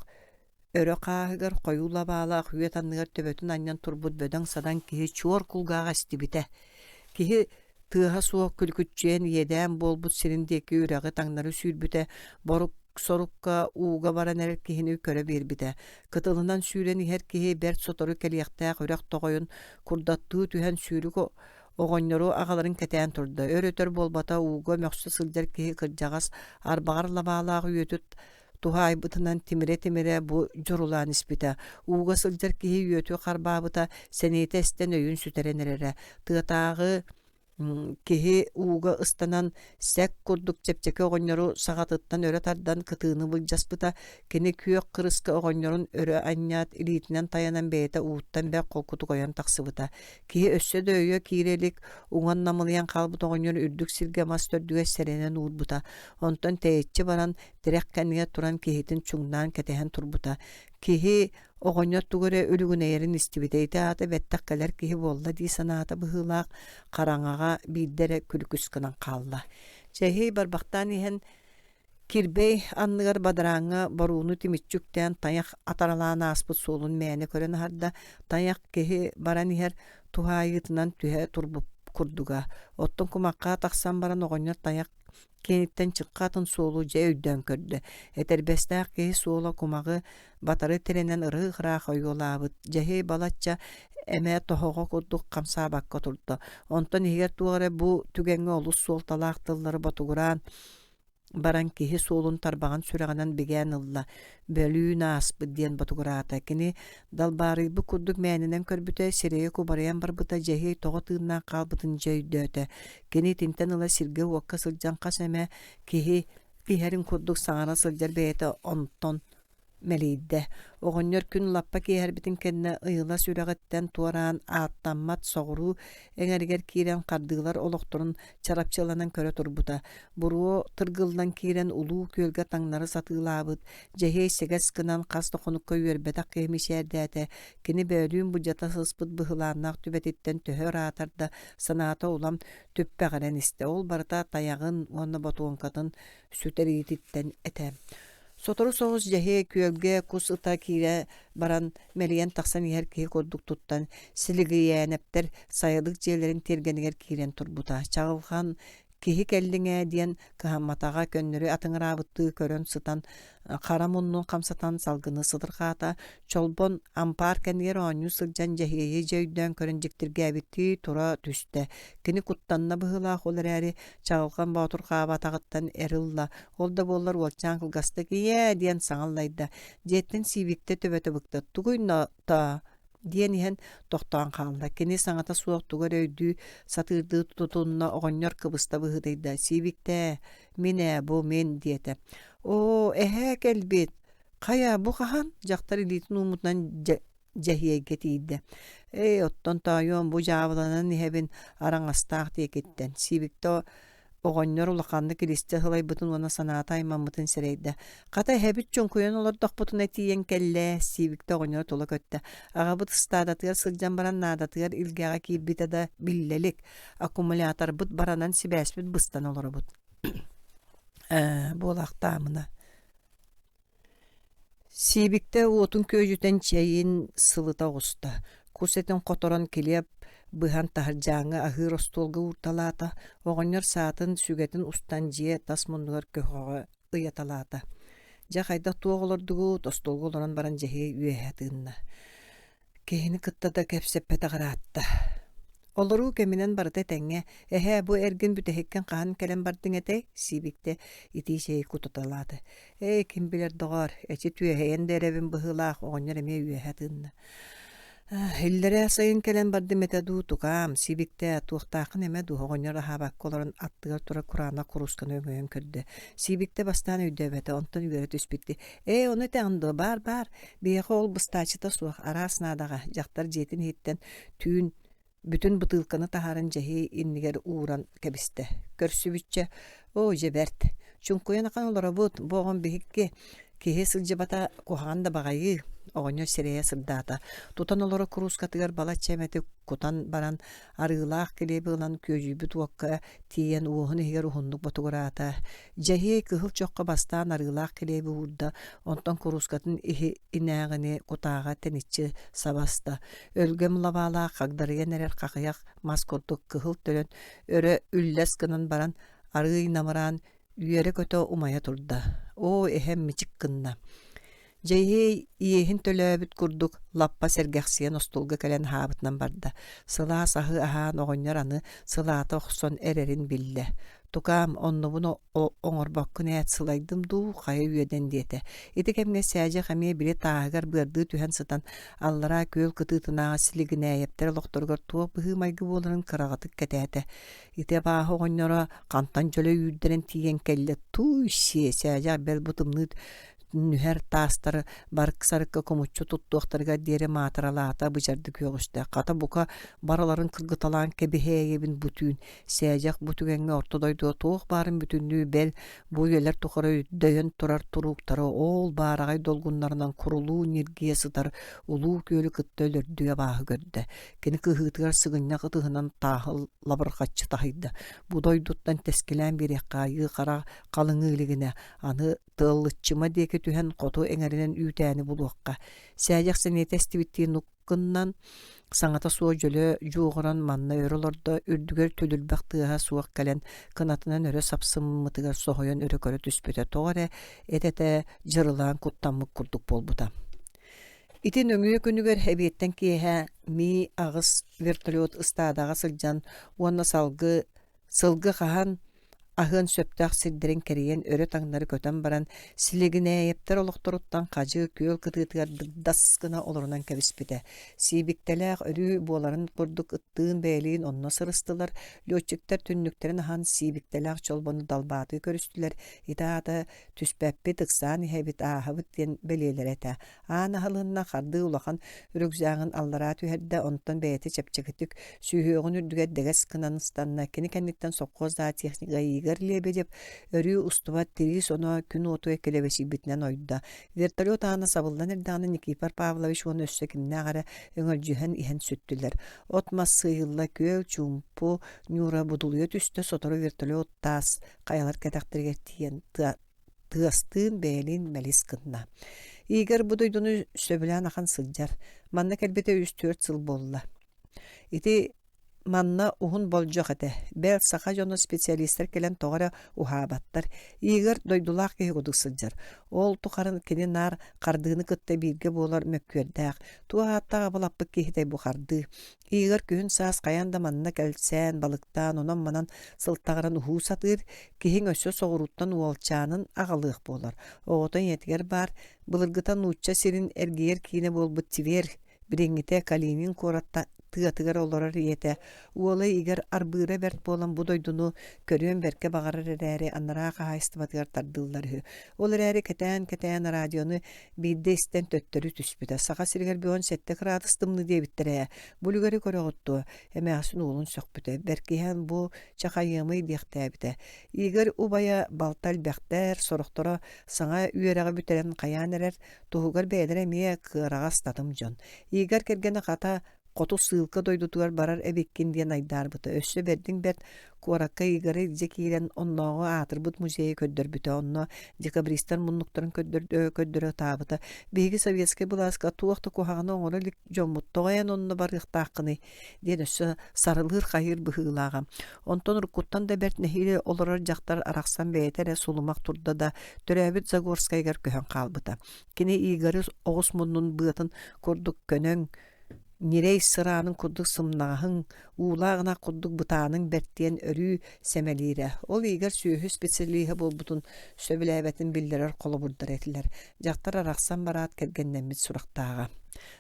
Өрө хааһыгар хойуу лабаалаах үөт анныгар төбөтүн анньан турбут бөдөҥ-садаҥ киһи чуор кулгааҕа истибитэ. Киһи тыаһа суох күлүкүччүйэн иэдээн буолбут сирин диэки үрэҕи таҥнары сүүрбүтэ, борук-сорукка ууга баран эрэр киһини көрө биэрбитэ. Кытылынан сүүрэн иһэр киһи бэрт сотору кэлиэхтээх үрэх тоҕойун курдаттыы түһэн сүүрүк оҕонньору аҕаларын кэтээн турда. Өр-өтөр буолбата ууга мөхсө сылдьар киһи кырдьаҕас арбаҕар лабаалаах үөтү туһаайбытынан тимирэ-тимирэ бу дьурулаан испитэ. Ууга сылдьар киһи үөтү харбаабыта, сэниэтэ эстэн өйүн сүтэрэн эрэрэ. Тыатааҕы киһи ууга ыстанан сэк курдук чэпчэки оҕонньору саҕатыттан өрө тардан кытыыны былдьаспыта. Кини күөх кырыска оҕонньорун өрө анньаат илиитинэн тайанан бэйэтэ ууттан бэрт холкутук ойон тахсыбыта. Киһи өссө да өйө киирэ илик, уҥан намылыйан хаалбыт оҕонньор үрдүк сиргэ мас төрдүгэр сэрэнэн уурбута. Онтон тэйиччи баран тирэх кэннигэр туран киһитин чуҥнаан кэтэһэн турбута. Киһи оҕонньор тугу эрэ үлүгүнэйэрин истибитэ. Ити аата бэттэх кэлэр киһи буолла дии санаата быһыылаах, хараҥаҕа биирдэ эрэ күлүкүс гынан хаалла. Чэһиэй барбахтаан иһэн кирбэй анныгар бадарааҥҥа борууну тимиччи үктээн тайах атаралаан ааспыт суолун мээнэ көрөн аһарда. Тайах киһи баран иһэр туһаайыытынан түһэ турбут курдуга. Оттон кумахха тахсан баран оҕонньор тайах Киниттэн чыҥха атын суолу дьэ өйдөөн көрдө. Этэрбэстээх киһи суола кумаҕы батары тирэнэн ырыы-ыраах ойуолаабыт, дьэһиэй балачча эмэ тоһоҕо курдук хамсаабакка турда. Онтон иһигэр туох эрэ бу түгэҥҥэ олус суолталаах тыллары ботугураан баран киһи суолун тарбаҕын сүрэҕинэн бигээн ылла. Бөлүүн ааспыт диэн ботугураата. Кини Далбаарыйбыт курдук мээнэнэн көрбүтэ, сирэйэ кубарыйан барбыта, дьэһиэй тоҕо тыыннаах хаалбытын дьэ өйдөөтө. Кини итинтэн ыла сиргэ-уокка сылдьан хас эмэ киһи иһэрин курдук саҥара сылдьар бэйэтэ онтон мэлийдэ. Оҕонньор күн лаппа киэһэрбитин кэннэ ыйылас үрэҕиттэн туораан ааттаммат соҕуруу эҥэригэр киирэн хардыылар олохторун чарапчыланан көрө турбута. Буруо тыргыллан киирэн улуу күөлгэ таҥнары сатыылаабыт, Дьэһиэй сэгэс гынан хас да хонукка үөрбэтэх киһи мичээрдээтэ, кини бөөлүүн былдьата сыспыт быһылааннаах түбэтиттэн төһө ыраатар да, санаата улам түппэҕирэн истэ. Ол барыта тайаҕын уонна ботуоҥкатын сүтэриититтэн этэ. Сотору соҕус дьэһиэ күөлгэ кус ыта киирэ баран мэлийэн тахсан иһэр киһи курдук туттан Силигийээнэптэр сайылык дьиэлэрин тиэргэнигэр киирэн турбута. Чаҕылхан киһи кэллиҥ ээ диэн кыһамматаҕа көннөрү атыҥыраабыттыы көрөн сытан хара муннун хамсатан салгыны сытырҕаата. Чолбон ампаар кэннигэр оонньуу сылдьан Дьэһиэйи дьэ өйдөөн көрөн дьиктиргээбиттии тура түстэ. Кини куттанна быһыылаах ол эрээри Чаҕылхан боотурҕаабатаҕыттан эр ылла. Ол да буоллар уолчаан кылгастык «Ийээ» диэн саҥа аллайда. Дьиэттэн сиибиктэ төбөтө быкта «Тугуй нотоо?» диэн иһэн тохтоон хаалла. Кини саҥата суох тугу эрэ өйдүү сатыырдыы тутунна оҕонньор кыбыста быһыытыйда. «Сиибиктээ, мин ээ, бу мин» диэтэ. «Оо, эһээ кэлбит! Хайа, бу хаһан?» дьахтар илиитин ууммутунан Дьэһиэйгэ тиийдэ. «Ээ, оттон тоойуом, бу дьаабыланан иһэбин араҥастаах диэкиттэн» Сиибиктэ оҕонньор улаханнык илистэ сылайбытын уонна санаата аймаммытын сэрэйдэ. «Хата эһэбит чуҥкуйан олордохпутуна тиийэн кэллээ» Сиибиктэ оҕонньору тула көттө. «Аҕабыт ыстаадатыгар сылдьан баран наадатыгар илгэҕэ киирбитэ да биллэ илик. Аккумуляторбыт баранан сибээспит быстан олоробут». «Ээ, буолаахтаамына» Сиибиктэ уотун күөдьүтэн чэйин сылыта оҕуста, кус этин хоторон килиэп быһан таһырдьааҥҥы аһыыр остуолга уурталаата, оҕонньор саатын, сүгэтин устан дьиэ тас муннугар көхөҕө ыйаталаата. Дьэ хайдах туох олордугут, остуолга олорон баран дьэһиэй үөһэ тыынна Киһини кытта да кэпсэппэтэх ыраатта. Олоруу кэминэн барыта этэҥҥэ, «Эһээ, бу эргин бүтэһиккин хаһан кэлэн бардыҥ этэй?» Сиибиктэ итии чэйи кутуталаата. «Ээ, ким билэр доҕоор, эчи түөһэйэн да эрэбин быһыылаах» оҕонньор эмиэ үөһэ тыынна. «Иллэрээ сайын кэлэн бардым этэ дуу, тукаам, Сиибиктээ, туохтааххын эмэ дуу?» оҕонньор аһаабакка олорон аттыгар турар кураанах куруусканы өҥөйөн көрдө. Сиибиктэ бастаан өйдөөбөтө, онтон үөрэ түспүттүү: «Ээ, ону этэҕин дуо, баар-баар, Биһиэхэ ол быстааччыта суох, араас наадаҕа, дьахтар дьиэтин иһиттэн түүн бүтүн бытыылканы таһааран дьэһиэй иннигэр ууран кэбистэ. Көрсүбүччэ, «Оо, дьэ бэрт, чуҥкуйан ахан олоробут, бу оҕом биһикки киһи сылдьыбата куһаҕан да баҕайы» оҕонньор сирэйэ сырдаата. Тутан олорор куруускатыгар балачча эмэтик кутан баран, арыылаах килиэби ылан күөдьүйбүт уокка тиийэн уоһун иһигэр уһуннук ботугураата. Дьэһиэй кыһыл чоххо бастаан арыылаах килиэби уурда, онтон куруускатын иһинээҕини кутааҕа тэниччи саба аста. Өлгөм лабаалаах хагдарыйан эрэр хахыйах мас курдук кыһыл төлөн өрө үллэс гынан баран, арыый намыраан үөрэ-көтө умайа турда. Оо, эһэм мичик гынна. Дьэһиэй иэһин төлөөбүт курдук лаппа сэргэхсийэн остуолга кэлэн аһаабытынан барда. Сылаас аһы аһаан оҕонньор аны сылаата охсон эрэрин биллэ. «Тукаам, оннубун оҥорбоккун ээт сылайдым дуу, хайа үөдэн» диэтэ. Ити кэмҥэ Сээдьэх эмиэ били тааһыгар быардыы түһэн сытан, аллараа күөл кытыытынааҕы Силигинээйэптэр олохторугар туох быһыы-майгы буоларын кыраҕытык кэтээтэ. Ити абааһы оҕонньоро хантан дьөлө үүрдэрэн тиийэн кэллэ, тууй-сиэ, Сээдьэх бэл бу тымныы нүһэр таастары барык-сарыкка кумуччу туттуохтарыгар диэри маатыралаата быдьардык үөҕүстэ. Хата бука барыларын кыргыталаан кэбиһээйэбин бу түүн. Сээдьэх бу түгэҥҥэ орто дойдуга туох баарын бүтүннүү бэл бу үйэлэр тухары дөйөн турар турууктары ол баараҕай долгуннарынан курулуу ньиргийэ сытар улуу күөлү кытта өлөрдүү абааһы көрдө. Кини кыһыытыгар сыгынньах ытыһынан тааһы лабырҕаччы таһыйда. Бу дойдуттан тэскилээн биэриэххэ айыы хара халыҥыы илигинэ аны Тыаллыччыма диэки түһэн хоту эҥэринэн үүтээни булуохха. Сээдьэх сэниэтэ эстибиттии нук гынан, саҥата суох дьөлө дьуоҕуран манна өр олордо, үрдүгэр түлүрбэх тыаһа суох кэлэн, кынатынан өрө сапсыммытыгар соһуйан өрө көрө түспүтэ, тоҕо эрэ эт-этэ дьырылаан куттаммыт курдук буолбута. Ити нөҥүө күнүгэр эбиэттэн киэһэ Ми-8 вертолет ыстаадаҕа сылдьан уонна салгы сылгы хаһан аһыан сөптөөх сирдэрин кэрийэн өрө-таҥнары көтөн баран, Силигинээйэптэр олохторуттан хадьы күөл кытыытыгар дыгдас гына олорунан кэбиспитэ. Сиибиктэлээх өрүү буоларын курдук ыттыын бэйэлиин онно сырыстылар, летчиктэр түннүктэрин аһан сиибиктэлээх чолбону далбаатыы көрүстүлэр, ити аата түспэппит, ыксаан иһэбит, ааһабыт диэн бэлиэлэрэ этэ. Аан аһылынна, хардыы улахан үрүкзаагын аллараа түһэрдэ, онтон бэйэтэ чэпчэкитик сүһүөҕүн үрдүгэр дэгэс гынан ыстанна. Кини кэнниттэн сопхуос зоотехнига Игорь Лебедев өрүү устубат тирии соно күн уотугар килэбэчийбитинэн ойдо. Вертолет аана сабыллан эрдэҕинэ Никифор Павлович уонна өссө кимнээх эрэ өҥөлдьүһэн иһэн сүттүлэр. От-мас сыыйылла күөл чуумпу ньуура будулуйа түстэ, сотору вертолет таас хайалар кэтэхтэригэр тиийэн тыа. тыастыын бэйэлиин мэлис гынна. Игорь бу дойдуну сөбүлээн ахан сылдьар. Манна кэлбитэ үс-түөрт сыл буолла. Ити манна уһун болдьох этэ. Бэл, саха дьоно специалистар кэлэн тоҕо эрэ уһаабаттар. Игорь дойдулаах киһи курдук сылдьар. Ол тухары кини наар хардыыны кытта бииргэ буолар мөккүөрдээх. Туох ааттаах абылаппыт киһитэй бу хардыы. Игорь күһүн-саас хайаан да манна кэлсээн, балыктаан, онон-манан сылтаҕыран уһуу сатыыр, киһиҥ өссө соҕурууттан уолчаанын аҕалыах буолар. Оҕото ийэтигэр баар, былыргыта нуучча сирин эргийэр киинэ буолбут Тверь, билиҥҥитэ Калинин куорат тыатыгар олорор ийэтэ, уола Игорь арбыыра бэрт буолан бу дойдуну көрүөн бэркэ баҕарар эрээри анараа хаһаайыстыбатыгар тардыллар үһү. Ол эрээри кэтээн-кэтээн радионы биирдэ истэн төттөрү түспүтэ. Саха сиригэр бүгүн сэттэ кыраадыс тымныы диэбиттэрэ ээ. Бу үлүгэри көрөҕүт дуо? Эмээхсин уолун сөхпүтэ. Бэркиһээн бу чахайыамый диэхтээбитэ. Игорь убайа балта элбэхтэр, сорохторо саҥа үөрэҕи бүтэрэн хайаан эрэр, туһугар бэйэлэрэ эмиэ кыараҕас татым дьон. Игорь кэргэнэ хата хоту сыылка дойдутугар барар эбиккин диэн айдаарбыта. Өссө бэрдиҥ бэрт куоракка Игоры илдьэ киирэн оннооҕу аатырбыт музейы көрдөрбүтэ. Онно декабристар муннуктарын көрдөрө ытаабыта. Биһиги советскай былааска туох да куһаҕаны оҥоро илик дьоммут тоҕо эн онно барыахтааххыный диэн өссө сарылыыр-хайыыр быһыылааҕа. Онтон уруккуттан да бэрт нэһиилэ олорор дьахтар арахсан бэйэтэ эрэ сулумах турда да, төрөөбүт Загорскайыгар көһөн хаалбыта. Кини Игоры оҕус муннун быатын курдук көнөҥ, ньирэй сыраанын курдук сымнаҕаһыҥ, уулаах ынах курдук бытааныҥ бэрт диэн өрүү сэмэлиирэ. Ол Игорь сүөһү специалиһа буолбутун сөбүлээбэтин биллэрэр холобурдар этилэр. Дьахтар арахсан бараат кэргэннэммит сурахтааҕа.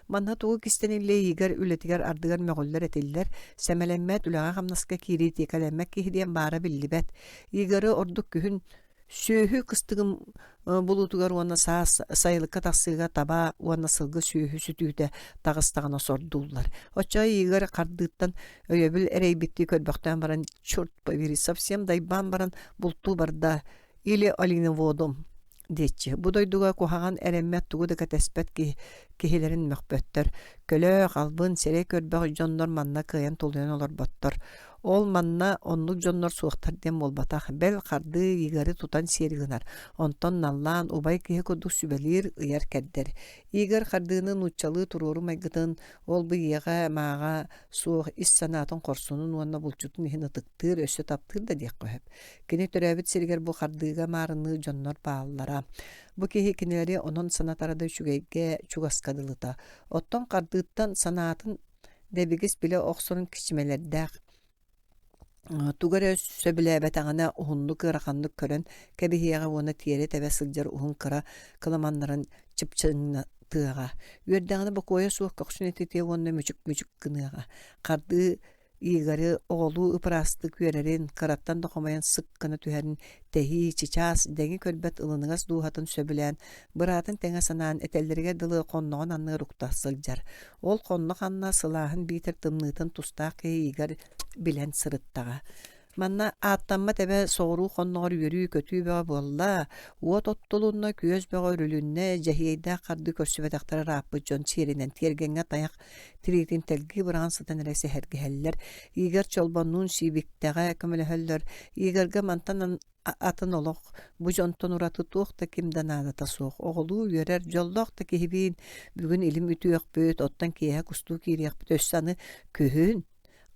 Манна тугу кистэниллиэй Игорь үлэтигэр ардыгар мөҕүллэр-этиллэр, сэмэлэммэт, үлэҕэ-хамнаска кириитикэлэммэт киһи диэн баара биллибэт. Игоры ордук күһүн Сүөһү кыстыгын булуутугар уонна саас сайылыкка тахсыыга таба уонна сылгы сүөһү сүтүүтэ таҕыстаҕына сордууллар. Оччоҕо Игорь хардыыттан өйөбүл эрэйбиттии көрбөхтөөн баран «Черт побери, совсем дайбаан баран бултуу барда или оленеводом» диэччи. Бу дойдуга куһаҕан эрэммэт тугу да кэтэспэт киһи киһилэрин мөхпөттөр. Көлөөх, албын, сирэй көрбөх дьоннор манна кыайан тулуйан олорботтор. Ол манна оннук дьоннор суохтар диэн буолбатах, бэл хардыы Игоры тутан сиэри гынар, онтон наллаан убай киһи курдук сүбэлиир, ыйар-кэрдэр. Игорь хардыыны нууччалыы туруору майгытын, ол-бу ийэҕэ-мааҕа суох ис санаатын хорсунун уонна булчутун иһин ытыктыыр, өссө таптыыр да диэххэ сөп. Кини төрөөбүт сиригэр бу хардыыга маарынныыр дьоннор бааллара. Бу киһи кинилэри онон санатара да үчүгэйгэ, чугаска дылыта. Оттон хардыыттан санаатын дэбигис билэ охсорун кичимэлэрдээх тугу эрэ сөбүлээбэтэҕинэ уһуннук ыараханнык көрөн кэбиһиэҕэ уонна тиэрэ тэбэ сылдьар уһун кыра кыламаннарын чыпчыҥнатыаҕа үөрдэҕинэ бокуойа суох көхсүн ититиэ уонна мүчүк-мүчүк гыныаҕа хардыы Игоры оҕолуу ып-ыраастык үөрэрин, кыраттан да хомойон сык гына түһэрин тэһии, чычаас, дэҥи көрбөт ылыныгас дууһатын сөбүлээн, быраатын тэҥэ санаан этэллэригэр дылы хонноҕун анныгар укта сылдьар. Ол хонно-ханна сылааһын биитэр тымныытын тустаах киһи Игорь билэн сырыттаҕа. Манна ааттаммат эбэ соҕуруу хонноҕор үөрүү-көтүү бөҕө буолла, уот оттулунна, күөс бөҕө өрүлүннэ, дьэһиэйдээх хардыы көрсүбэтэхтэрэ ырааппыт дьон сиэринэн тиэргэҥҥэ тайах тириитин тэлгии быраҕан сытан эрэ сэһэргэһэллэр. Игорь Чолбоннуун Сиибиктэҕэ көмөлөһөллөр. Игорьга мантан атын олох бу дьонтон ураты туох да ким да наадата суох. Оҕолуу үөрэр, дьоллоох да киһибиин бүгүн илим үтүөхпүт, оттон киэһэ кустуу киириэхпит өссө аны күһүн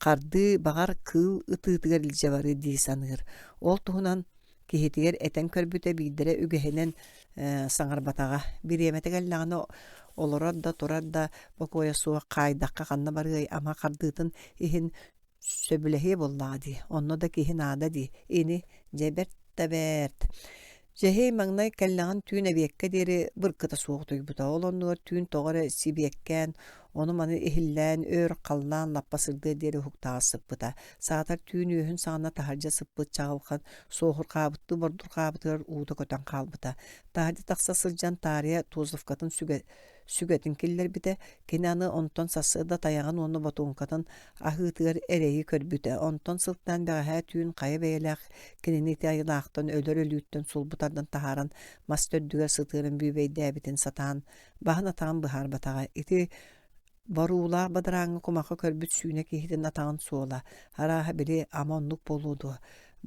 Хардыы, баҕар, кыыл ытыытыгар илдьэ барыы дии саныыр. Ол туһунан киһитигэр этэн көрбүтэ биирдэрэ үгэһинэн саҥарбатаҕа. Бириэмэтэ кэллэҕинэ олорор да, турар да бокуойа суох хаайдахха ханна барыай, ама хардыытын иһин сөбүлэһиэ буоллаҕа дии. Онно да киһи наада дии. Ини, дьэ бэрт да бэрт. Дьэһиэй маҥнай кэллэҕин түүн эбиэккэ диэри быркыта суох утуйбута. Ол оннугар түүн тоҕо эрэ сибиэккээн, ону-маны иһиллээн, өр халлаан лаппа сырдыар диэри уһуктаҕас сыппыта. Саатар түүн үөһүн саҕана таһырдьа сыппыт чаҕылхан суоһурҕаабыттыы бордурҕаабытыгар уута көтөн хаалбыта. Таһырдьа тахса сылдьан таарыйа Тозовкатын сүгэ сүгэтин киллэрбитэ, кини аны онтон сарсыарда тайаҕын уонна ботуоҥкатын аһыытыгар эрэйи көрбүтэ, онтон сылтаан бэҕэһээ түүн хайа бэйэлээх кинини ити айылаахтан өлөр өлүүттэн сулбу тардан таһааран мас төрдүгэр сытыаран бүүбэйдээбитин сатаан баһын-атаҕын быһаарбатаҕа. Ити боруулаах бадарааҥҥа кумахха көрбүт сүүнэ киһитин атаҕын суола, арааһа били ама оннук буолуо дуо?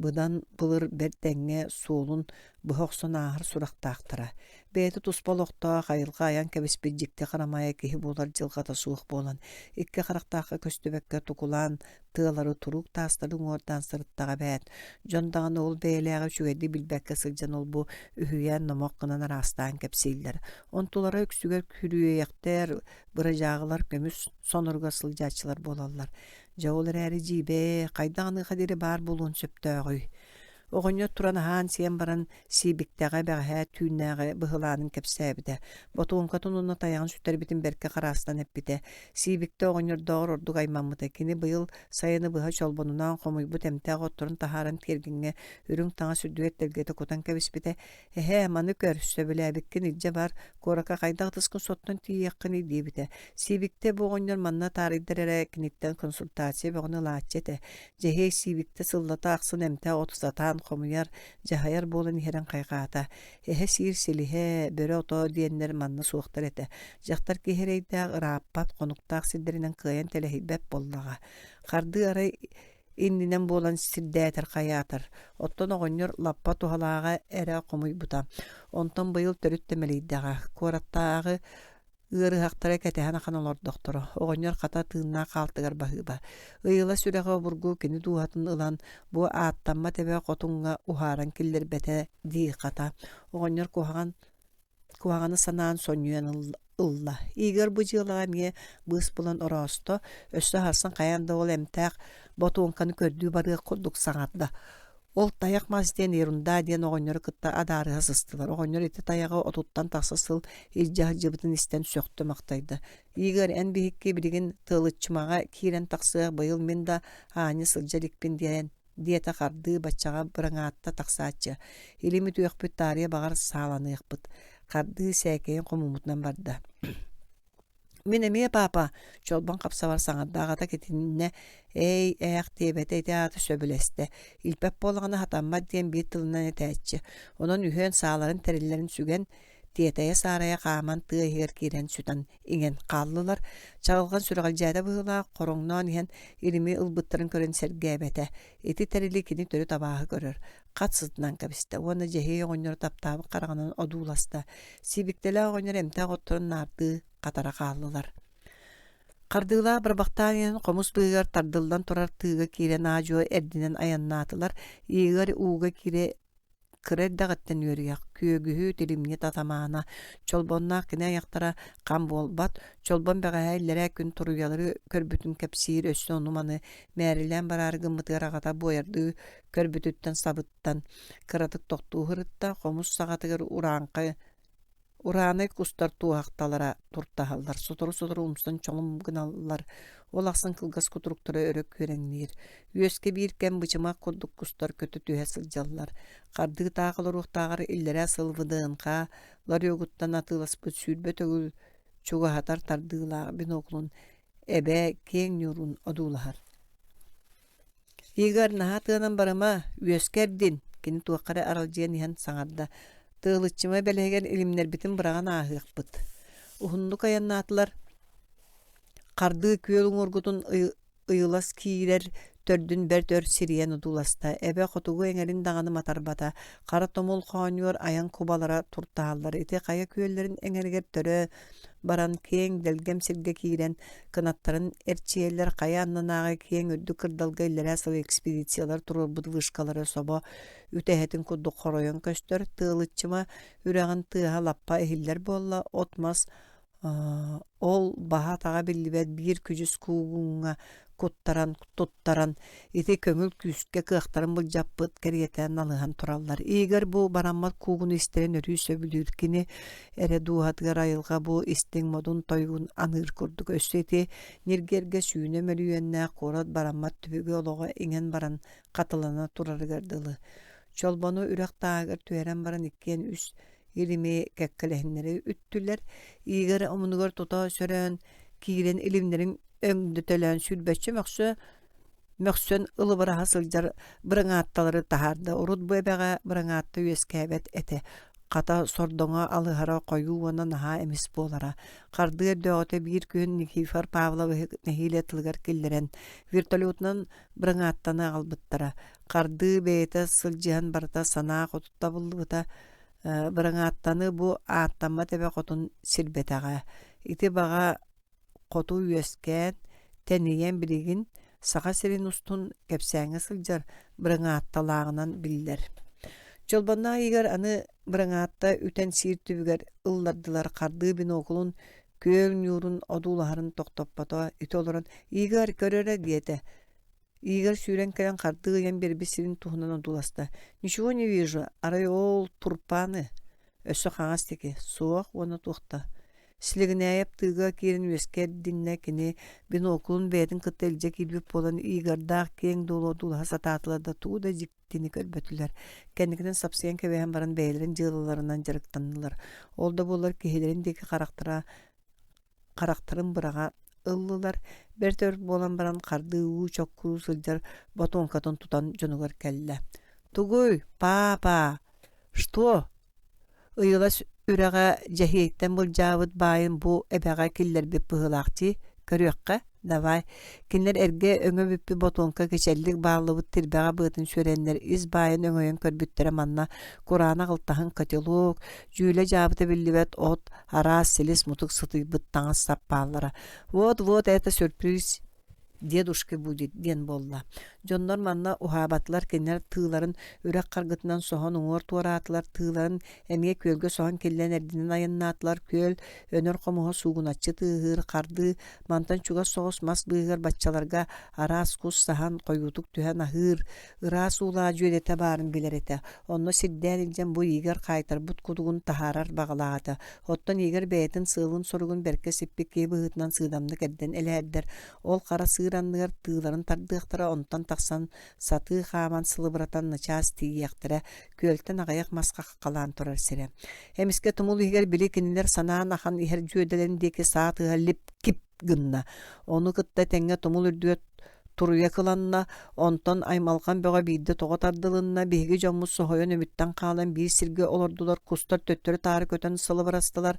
Быдан былыр бэрт дэҥҥэ суолун быһа охсон ааһар сурахтаахтара. Бэйэтэ туспа олохтоох айылҕа айан кэбиспит дьикти харамайа киһи буолар дьылҕата суох буолан, икки харахтаахха көстүбэккэ тукулаан тыалары туруук таастары уҥуордаан сырыттаҕа эбээт. Дьон даҕаны ол бэйэлээҕи үчүгэйдик билбэккэ сылдьан ол-бу үһүйээн номох гынан араастаан кэпсииллэр. Онтулара үксүгэр күрүөйэхтэр, бырадьааҕылар көмүс соноругар сылдьааччылар буолаллар. Дьэ ол эрээри дьиибэ, хайдах аныаха диэри баар буолуон сөптөөҕүй? Оҕонньор туран аһаан-сиэн баран Сиибиктэҕэ бэҕэһээ түүннээҕи быһылаанын кэпсээбитэ. Ботуоҥкатын уонна тайаҕын сүтэрбитин бэркэ хараастан эппитэ. Сиибиктэ оҕонньордооҕор ордук аймаммыта. Кини быйыл сайыны быһа чолбонунаан хомуйбут эмтээх отторун таһааран тиэргэҥҥэ үрүҥ таҥас үрдүгэр тэлгэтэ кутан кэбиспитэ. «Эһээ, маны көр, сөбүлээбиккин илдьэ бар, куоракка хайдах ытыскын соттон тиийиэххиний?» диэбитэ. Сиибиктэ бу оҕонньор манна таарыйдар эрэ киниттэн консультация бөҕөнү ылааччы этэ. Дьэһиэй Сиибиктэ сыллата ахсын эмтээх оту сатаан хомуйар, дьаһайар буолан иһэрин хайҕаата. Эһэ сиир силиһэ, бөрө ото диэннэр манна суохтар этэ. Дьахтар киһи эрэйдээх ырааппат, хонуктаах сирдэринэн кыайан тэлэһийбэт буоллаҕа. Хардыы арай иннинэн буолан сирдээтэр хайаатар. Оттон оҕонньор лаппа туһалааҕа эрэ хомуйбута. Онтон быйыл төрүт да мэлийдэҕэ. Куораттааҕы ыарыһахтара кэтэһэн ахан олордохторо. Оҕонньор хата тыыннаах хаалтыгар баһыыба. Ыйыла сүрэҕэ обургу кини дууһатын ылан бу ааттаммат эбэ хотуҥҥа уһааран киллэрбэтэ дии хата. Оҕонньор куһаҕан куһаҕаны санаан сонньуйан ылла. Игорь бу дьыалаҕа эмиэ быыс булан ороосто, өссө сарсын хайаан да ол эмтээх ботуоҥканы көрдүү барыах курдук саҥарда. Ол тайах мас диэн ерунда диэн оҕонньору кытта адаарыһа сыстылар. Оҕонньор ити тайаҕы отуттан тахса сыл илдьэ сылдьыбытын истэн сөхтө-махтайда. Игорь, эн биһикки билигин Тыалыччымаҕа киирэн тахсыах, быйыл мин да аанньа сылдьа иликпин диэн диэтэ хардыы баччаҕа быраҥаатта тахсааччы. Илим үтүөхпүт таарыйа баҕар сааланыахпыт. Хардыы сээкэйин хомуммутунан барда. Мин эмиэ папа, Чолбон хапсабар саҥарда аҕата итиннэ эй ээх диэбэтэ ити аата сөбүлэстэ. Илпэт буоллаҕына сатаммат диэн биир тылынан этээччи. Онон үһүөн сааларын тэриллэрин сүгэн, тиэтэйэ-саарайа хааман тыа иһигэр киирэн сүтэн иҥэн хааллылар. Чаҕылҕан сүрэҕэлдьээтэ быһыылаах, хороҥноон иһэн илими ылбыттарын көрөн сэргээбэтэ. Ити тэрили кини төрүт абааһы көрөр. Хат сытынан кэбистэ уонна Дьэһиэй оҕонньору таптаабыт хараҕынан одууласта. Сиибиктэлээх оҕонньор эмтээх отторун наардыы хатара хааллылар. Хардыылаах барбахтаан иһэн хомус быыһыгар тардыллан турар тыыга киирэн аа-дьуо эрдинэн айаннаатылар. Игорь ууга киирэ Кыра эрдэҕиттэн үөрүйэх, күөгүһү, тилимньит атамаана, Чолбонноох кини айахтара хам буолбат, Чолбон бэҕэһээ иллэрээ күн туруйалары көрбүтүн кэпсиир, өссө ону-маны мээрилээн бараары гыммытыгар аҕата буойардыы көрбүтүттэн сабыттан кыратык тохтуу сырытта, хомус саҕатыгар урааҥхай Ураанай кустар туоһахталара туртаһаллар, сотору-сотору умсан чоҥум гыналлар, ол ахсын кылгас кутуруктара өрө күөрэҥниир. Үөскэ биир кэм бычымах курдук кустар көтө түһэ сылдьаллар. Хардыы таах олоруохтааҕар иллэрээ сыл ВДНХ ларегуттан атыыласпыт 20 төгүл чугаһатар тардыылаах биноклун эбэ киэҥ ньуурун одуулаһар. Игорь, наһаа тыанан барыма, үөскэ эрдин, кини туохха эрэ аралдьыйан иһэн саҥарда. Тыалыччыма бэлэһигэр илимнэрбитин быраҕан ааһыахпыт. Уһуннук айаннаатылар. Хардыы күөл уҥуоргутун ыйылас киирэр төрдүн бэрт өр сирийэн одууласта. Эбэ хотугу эҥэрин даҕаны матарбата. Хара тумул хоонньугар айан кубалара туртаһаллар. Ити хайа күөллэрин эҥэригэр төрөө баран киэҥ дэлгэм сиргэ киирэн кынаттарын эрчийэллэр хайа аннынааҕы киэҥ үрдүк кырдалга иллэрээ сыл экспедициялар туруорбут вышкалара собо үтэһэтин курдук хоройон көстөр тыалыччыма үрэҕин тыаһа лаппа иһиллэр буолла от-мас ол баһа-атаҕа биллибэт биир күдьүс куугуҥҥа куттаран туттаран ити көҥүл күүскэ кыахтарын былдьаппыт кэриэтэ налыһан тураллар. Игорь бу бараммат куугуну истэрин өрүү сөбүлүүр. Кини эрэ дууһатыгар айылҕа бу истиҥ модун тойугун аныыр курдук. Өссө ити ньиргиэргэ сүүнэ мөлүйүөннээх куорат бараммат түбүгэ олоҕо иҥэн баран хатылана турарыгар дылы. Чолбону үрэх тааһыгар түһэрэн баран иккиэн үс илими кэккэлэһиннэри үттүлэр. Игорь омунугар тута сөрөөн киирэн илимнэрин өҥдөтөлөөн сүүрбэччэ мөхсө мөхсөн ылыбыраһа сылдьар быраҥаатталары таһаарда. Урут бу эбэҕэ быраҥаатта үөскээбэт этэ. Хата сордоҥо алыһара хойуу уонна наһаа эмис буолара. Хардыы өрдөөҕүтэ биир күһүн Никифор Павловиһы нэһиилэ тылыгар киллэрэн, вертолетунан быраҥааттаны аҕалбыттара. Хардыы бэйэтэ сылдьыһан барыта санаа хоту табыллыбыта. Быраҥааттаны бу ааттаммат эбэ хотун сирбэтэҕэ. Ити баҕа хоту үөскээн, тэнийэн билигин Саха сирин устун кэпсээҥҥэ сылдьар быраҥаатталааҕынан биллэр. Чолбонноох ыйыгар аны быраҥаатта үтэн сиир түбүгэр ыллардылар хардыы биноклун күөл ньуурун одуулаһарын тохтоппото ити олорон «Игорь, көрөрө» диэтэ. Игорь сүүрэн кэлэн хардыы ыйан биэрбит сирин туһунан одууласта. «Ничего не вижу, арай ол турпаны» Өссө хаҥас диэки «Суох уонна туохта» Силигинээйэп тыыга киирэн үөскэ эрдиннэ кини биноклун бэйэтин кытта илдьэ киирбит буолан Игордаах киэҥ дуолу одуулаһа сатаатылар да тугу да дьиктини көрбөтүлэр. Кэнникинэн сапсыйан кэбиһэн баран бэйэлэрин дьыалаларынан дьарыктаннылар. Ол да буоллар киһилэрин диэки харахтара харахтарын быраҕа ыллылар. Бэрт өр буолан баран хардыы уу чоккуруу сылдьар ботуоҥкатын тутан дьонугар кэллэ. «Тугуй, паапа? Что?» Ыйылас үрэҕэ Дьэһиэйтэн былдьаабыт баайын бу эбэҕэ киллэрбит быһыылаах дии, көрүөххэ, давай. Кинилэр эргэ өҥө бүппүт ботуоҥка кичэллик бааллыбыт тирбэҕэ быатын сүөрэннэр ис баайын өҥөйөн көрбүттэрэ манна кураанах ылтаһын котелок, дьүүлэ-дьаабыта биллибэт от, араас силис-мутук сытыйбыт таҥас-сап бааллара. Вот-вот это сюрприз дедушка будет диэн буолла. Дьоннор манна уһаабатылар, кинилэр тыыларын үрэх харгытынан соһон уҥуор туораатылар, тыыларын эмиэ күөлгэ соһон киллэн эрдинэн айаннаатылар, күөл өнөр хомуһа суугуначчы тыаһыыр, хардыы мантан чугас соҕус мас быыһыгар баччаларга араас кус саһан хойуутук түһэн аһыыр, ыраас уулаах дьүөдэтэ баарын билэр этэ. Онно сирдээн илдьэн бу Игорь хаайтарбыт кутугун таһаарар баҕалаах этэ. Оттон Игорь бэйэтин сыалын-соругун бэркэ сиппит киһи быһыытынан сыыдамнык эрдэн элээрдэр, ол хара сыыр анныгар тыыларын тардыахтара, онтон тахсан сатыы хааман сылыбыратан начаас тиийиэхтэрэ, күөлтэн аҕыйах мас хаххалаан турар сирэ. Эмискэ тумул иһигэр били кинилэр санаан ахан иһэр дьүөдэлэрин диэки саа тыаһа лип-кип гынна. Ону кытта тэҥҥэ тумул үрдүгэр туруйа кыланна, онтон аймалҕан бөҕө биирдэ тоҕо тардылынна, биһиги дьоммут соһуйан өмүттэн хаалан биир сиргэ олордулар, кустар төттөрү-таары көтөн сылыбырастылар,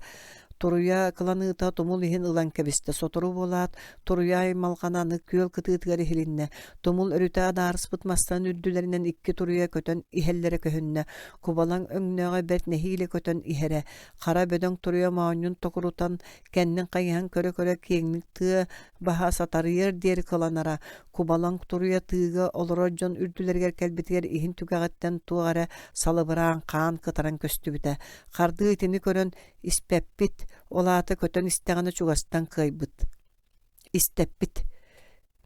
туруйа кыланыыта тумул иһин ылан кэбистэ, сотору буолаат, туруйа аймалҕана аны күөл кытыытыгар иһилиннэ, тумул өрүтэ адаарыспыт мастан үрдүлэринэн икки туруйа көтөн иһэллэрэ көһүннэ, кубалаҥ өҥнөөҕө бэрт нэһиилэ көтөн иһэрэ, хара бөдөҥ туруйа моонньун токурутан, кэннин хайыһан көрө-көрө киэҥник тыа баһа сатарыйар диэри кыланара, кубалаҥ туруйа тыыга олорор дьон үрдүлэригэр кэлбитигэр иһин түгэҕиттэн туох эрэ салыбыраан хаан кытаран көстүбүтэ. Хардыы итини көрөн испэппит, ол аата көтөн истэҕинэ чугастан кыайбыт. Истэппит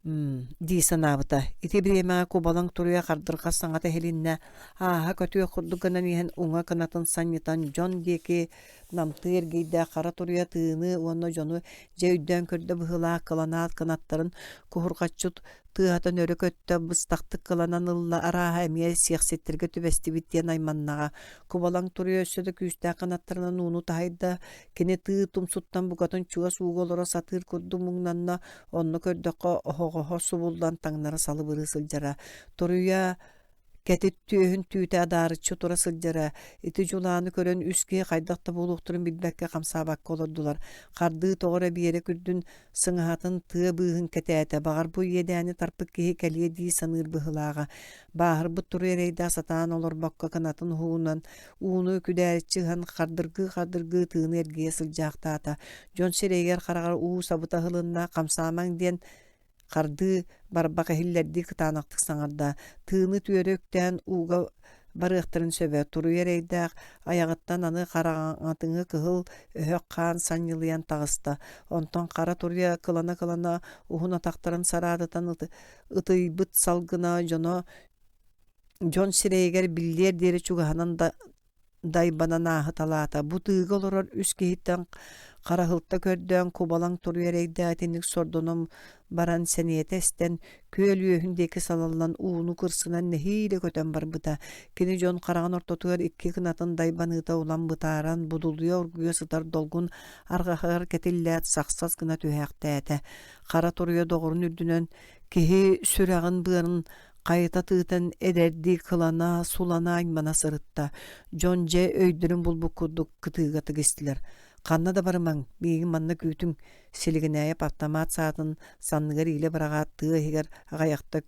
дии санаабыта. Ити бириэмэҕэ кубалаҥ туруйа хардырҕас саҥата иһилиннэ, ааһа көтүөх курдук гынан иһэн уҥа кынатын санньытан дьон диэки намтыы эргийдэ, хара туруйа тыыны уонна дьону дьэ өйдөөн көрдө быһыылаах кыланаат кынаттарын куһурҕаччы тыаһатан өрө көттө, быстахтык кыланан ылла, арааһа эмиэ сиэхситтэргэ түбэстибит диэн айманнаҕа. Кубалаҥ туруйа өссө да күүстээх кынаттарынан ууну таһыйда, кини тыы тумсуттан букатын чугас ууга олоро сатыыр курдук муҥнанна, Онно көрдөххө, оһоҕоһо субуллан таҥнары салыбырыы сылдьара. Туруйа кэтит түөһүн түүтэ адаарыччы тура сылдьара. Ити дьулааны көрөн үс киһи хайдах да буолуохтарын билбэккэ хамсаабакка олордулар. Хардыы тоҕо эрэ Биэрэ күрдүн сыҥаһатын тыа быыһын кэтээтэ. Баҕар бу иэдээни тарпыт киһи кэлиэ дии саныыр быһыылааҕа. Бааһырбыт туруйа эрэйдээх сатаан олорбокко кынатын уһугунан ууну күдээриччи ыһан хардыргыы-хардыргыы тыыны эргийэ сылдьаахтаата. Дьон сирэйигэр-хараҕар уу сабыта ыһылынна, хамсаамаҥ диэн хардыы барбах иһиллэрдии кытаанахтык саҥарда. Тыыны түөрэ үктээн ууга барыахтарын сөбө. Туруйа эрэйдээх айаҕыттан аны хараҥатыҥы кыһыл өһөх хаан санньылыйан таҕыста. Онтон хара туруйа кылана-кылана уһун атахтарын сараадытан ытыйбыт салгына дьоно дьон сирэйигэр биллиэр диэри чугаһынан да дайбанан ааһыталаата. Бу тыыга олорор үс киһиттэн хараһылта көрдөөн кубалаҥ туруйа эрэйдээх итинник сордонон баран сэниэтэ эстэн, күөл үөһүн диэки салаллан ууну кырсынан нэһиилэ көтөн барбыта. Кини дьон хараҕын ортотугар икки кынатын дайбаныыта улам бытааран, будулуйа оргуйа сытар долгун арҕаһыгар кэтиллээт сахсас гына түһээхтээтэ. Хара туруйа доҕорун үрдүнэн киһи сүрэҕин-быарын Хайыта тыытан эдэрдии кылана, сулана аймана сырытта. Дьон дьэ өйдөрүн булбут курдук кытыыга тигистилэр. Ханна да барымаҥ, миигин манна күүтүҥ, Силигинээйэп автомат саатын санныгар иилэ быраҕаат тыа иһигэр аҕыйахта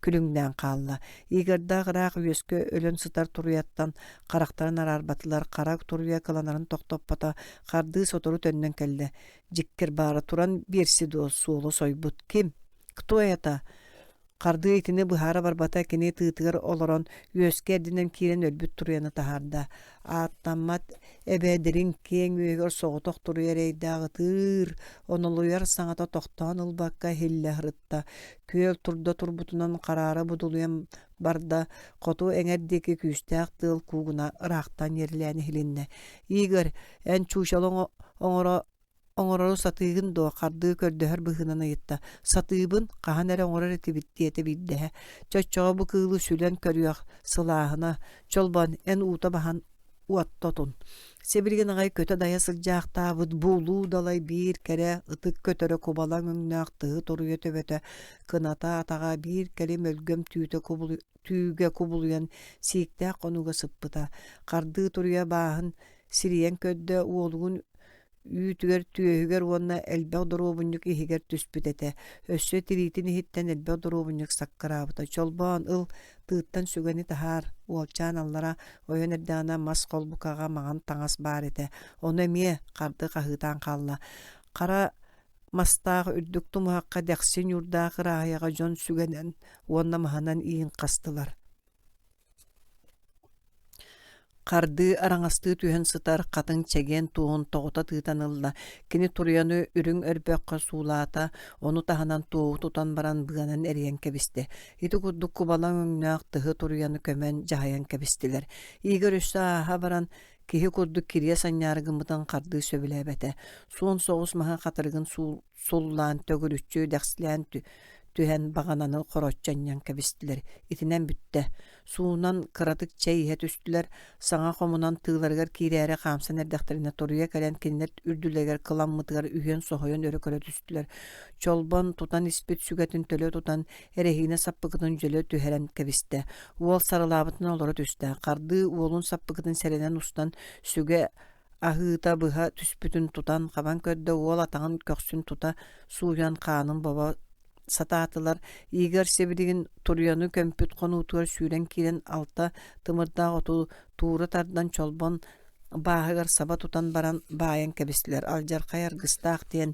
күлүҥнээн хаалла. Игордаах ыраах үөскэ өлөн сытар туруйаттан харахтарын араарбатылар, хара туруйа кыланарын тохтоппото, хардыы сотору төннөн кэллэ. Дьиккэр баара туран биэрси дуо, суола сойбут. Ким? Кто это? Хардыы итини быһаара барбата кини тыытыгар олорон үөскэ эрдинэн киирэн өлбүт туруйаны таһаарда. Ааттаммат эбэ дириҥ киэҥ үөһүгэр соҕотох туруйа эрэйдээх ытыыр, онолуйар саҥата тохтоон ылбакка иһиллэ сырытта. Күөл турда турбутунан хараара будулуйан барда, хоту эҥэр диэки күүстээх тыал куугуна ыраахтан иэрлээн иһилиннэ. Игорь, эн чуучала оҥоро Оҥорору сатыыгын дуо? хардыы көрдөһөр быһыынан ыйытта. Сатыыбын, хаһан эрэ оҥорор этибит диэтэ биирдэһэ. Чоччоҕо бу кыылы сүлэн көрүөх, сылааһына, Чолбон, эн уута баһан уотта отун. Сибилигин аҕай көтө-дайа сылдьаахтаабыт буулуу далай биир кэрэ ытык көтөрө кубалаҥ өҥнөөх тыһы туруйа төбөтө, кыната атаҕа биир кэлим өлгөм түүтэ түүгэ кубулуйан сииктээх хонууга сыппыта. Хардыы туруйа бааһын сирийэн көрдө, уолугун үүтүгэр, түөһүгэр уонна элбэх доруобунньук иһигэр түспүт этэ. Өссө тириитин иһиттэн элбэх доруобунньук саккыраабыта. Чолбоон ыл, тыыттан сүгэни таһаар, уолчаан аллара ойон эрдэҕинэ мас холбукаҕа маҥан таҥас баар этэ. Ону эмиэ харды хаһыытаан хаалла. Хара мастаах үрдүк тумуһахха дэхси ньуурдаах ырааһыйаҕа дьон сүгэнэн уонна маһынан иин хастылар. Хардыы араҥастыы түһэн сытар хатыҥ чэгиэн туоһун тоҕута тыытан ылла, кини туруйаны үрүҥ өрбөххө суулаата, ону таһынан туоһу тутан баран быанан эрийэн кэбистэ. Ити курдук кубалаҥ өҥнөөх тыһы туруйаны көмөн дьаһайан кэбистилэр. Игорь өссө ааһа баран киһи курдук кириэс анньаары гыммытын хардыы сөбүлээбэтэ. Суон соҕус маһы хатырыгын суллаан төгүрүччү дэхсилээн түһэн баҕананы хороччу анньан кэбистилэр. Итинэн бүттэ. Суунан кыратык чэй иһэ түстүлэр. Саҥа хомунан тыыларыгар киирээри хаамсан эрдэхтэринэ туруйа кэлэн кинилэр үрдүлэригэр кыламмытыгар үһүөн соһуйан өрө көрө түстүлэр. Чолбон тутан испит сүгэтин төлө тутан эрэһиинэ саппыкытын дьөлө түһэрэн кэбистэ. Уол сарылаабытынан олоро түстэ. Хардыы уолун саппыкытын сэрэнэн устан сүгэ аһыыта быһа түспүтүн тутан хабан көрдө уол атаҕын көхсүн тута сууйан хаанын бобо сатаатылар Игорь сибилигин туруйаны көмпүт хонуутугар сүүрэн киирэн алта тымырдаах оту туура тардан чолбон бааһыгар саба тутан баран баайан кэбистилэр алдьархай аргыстаах диэн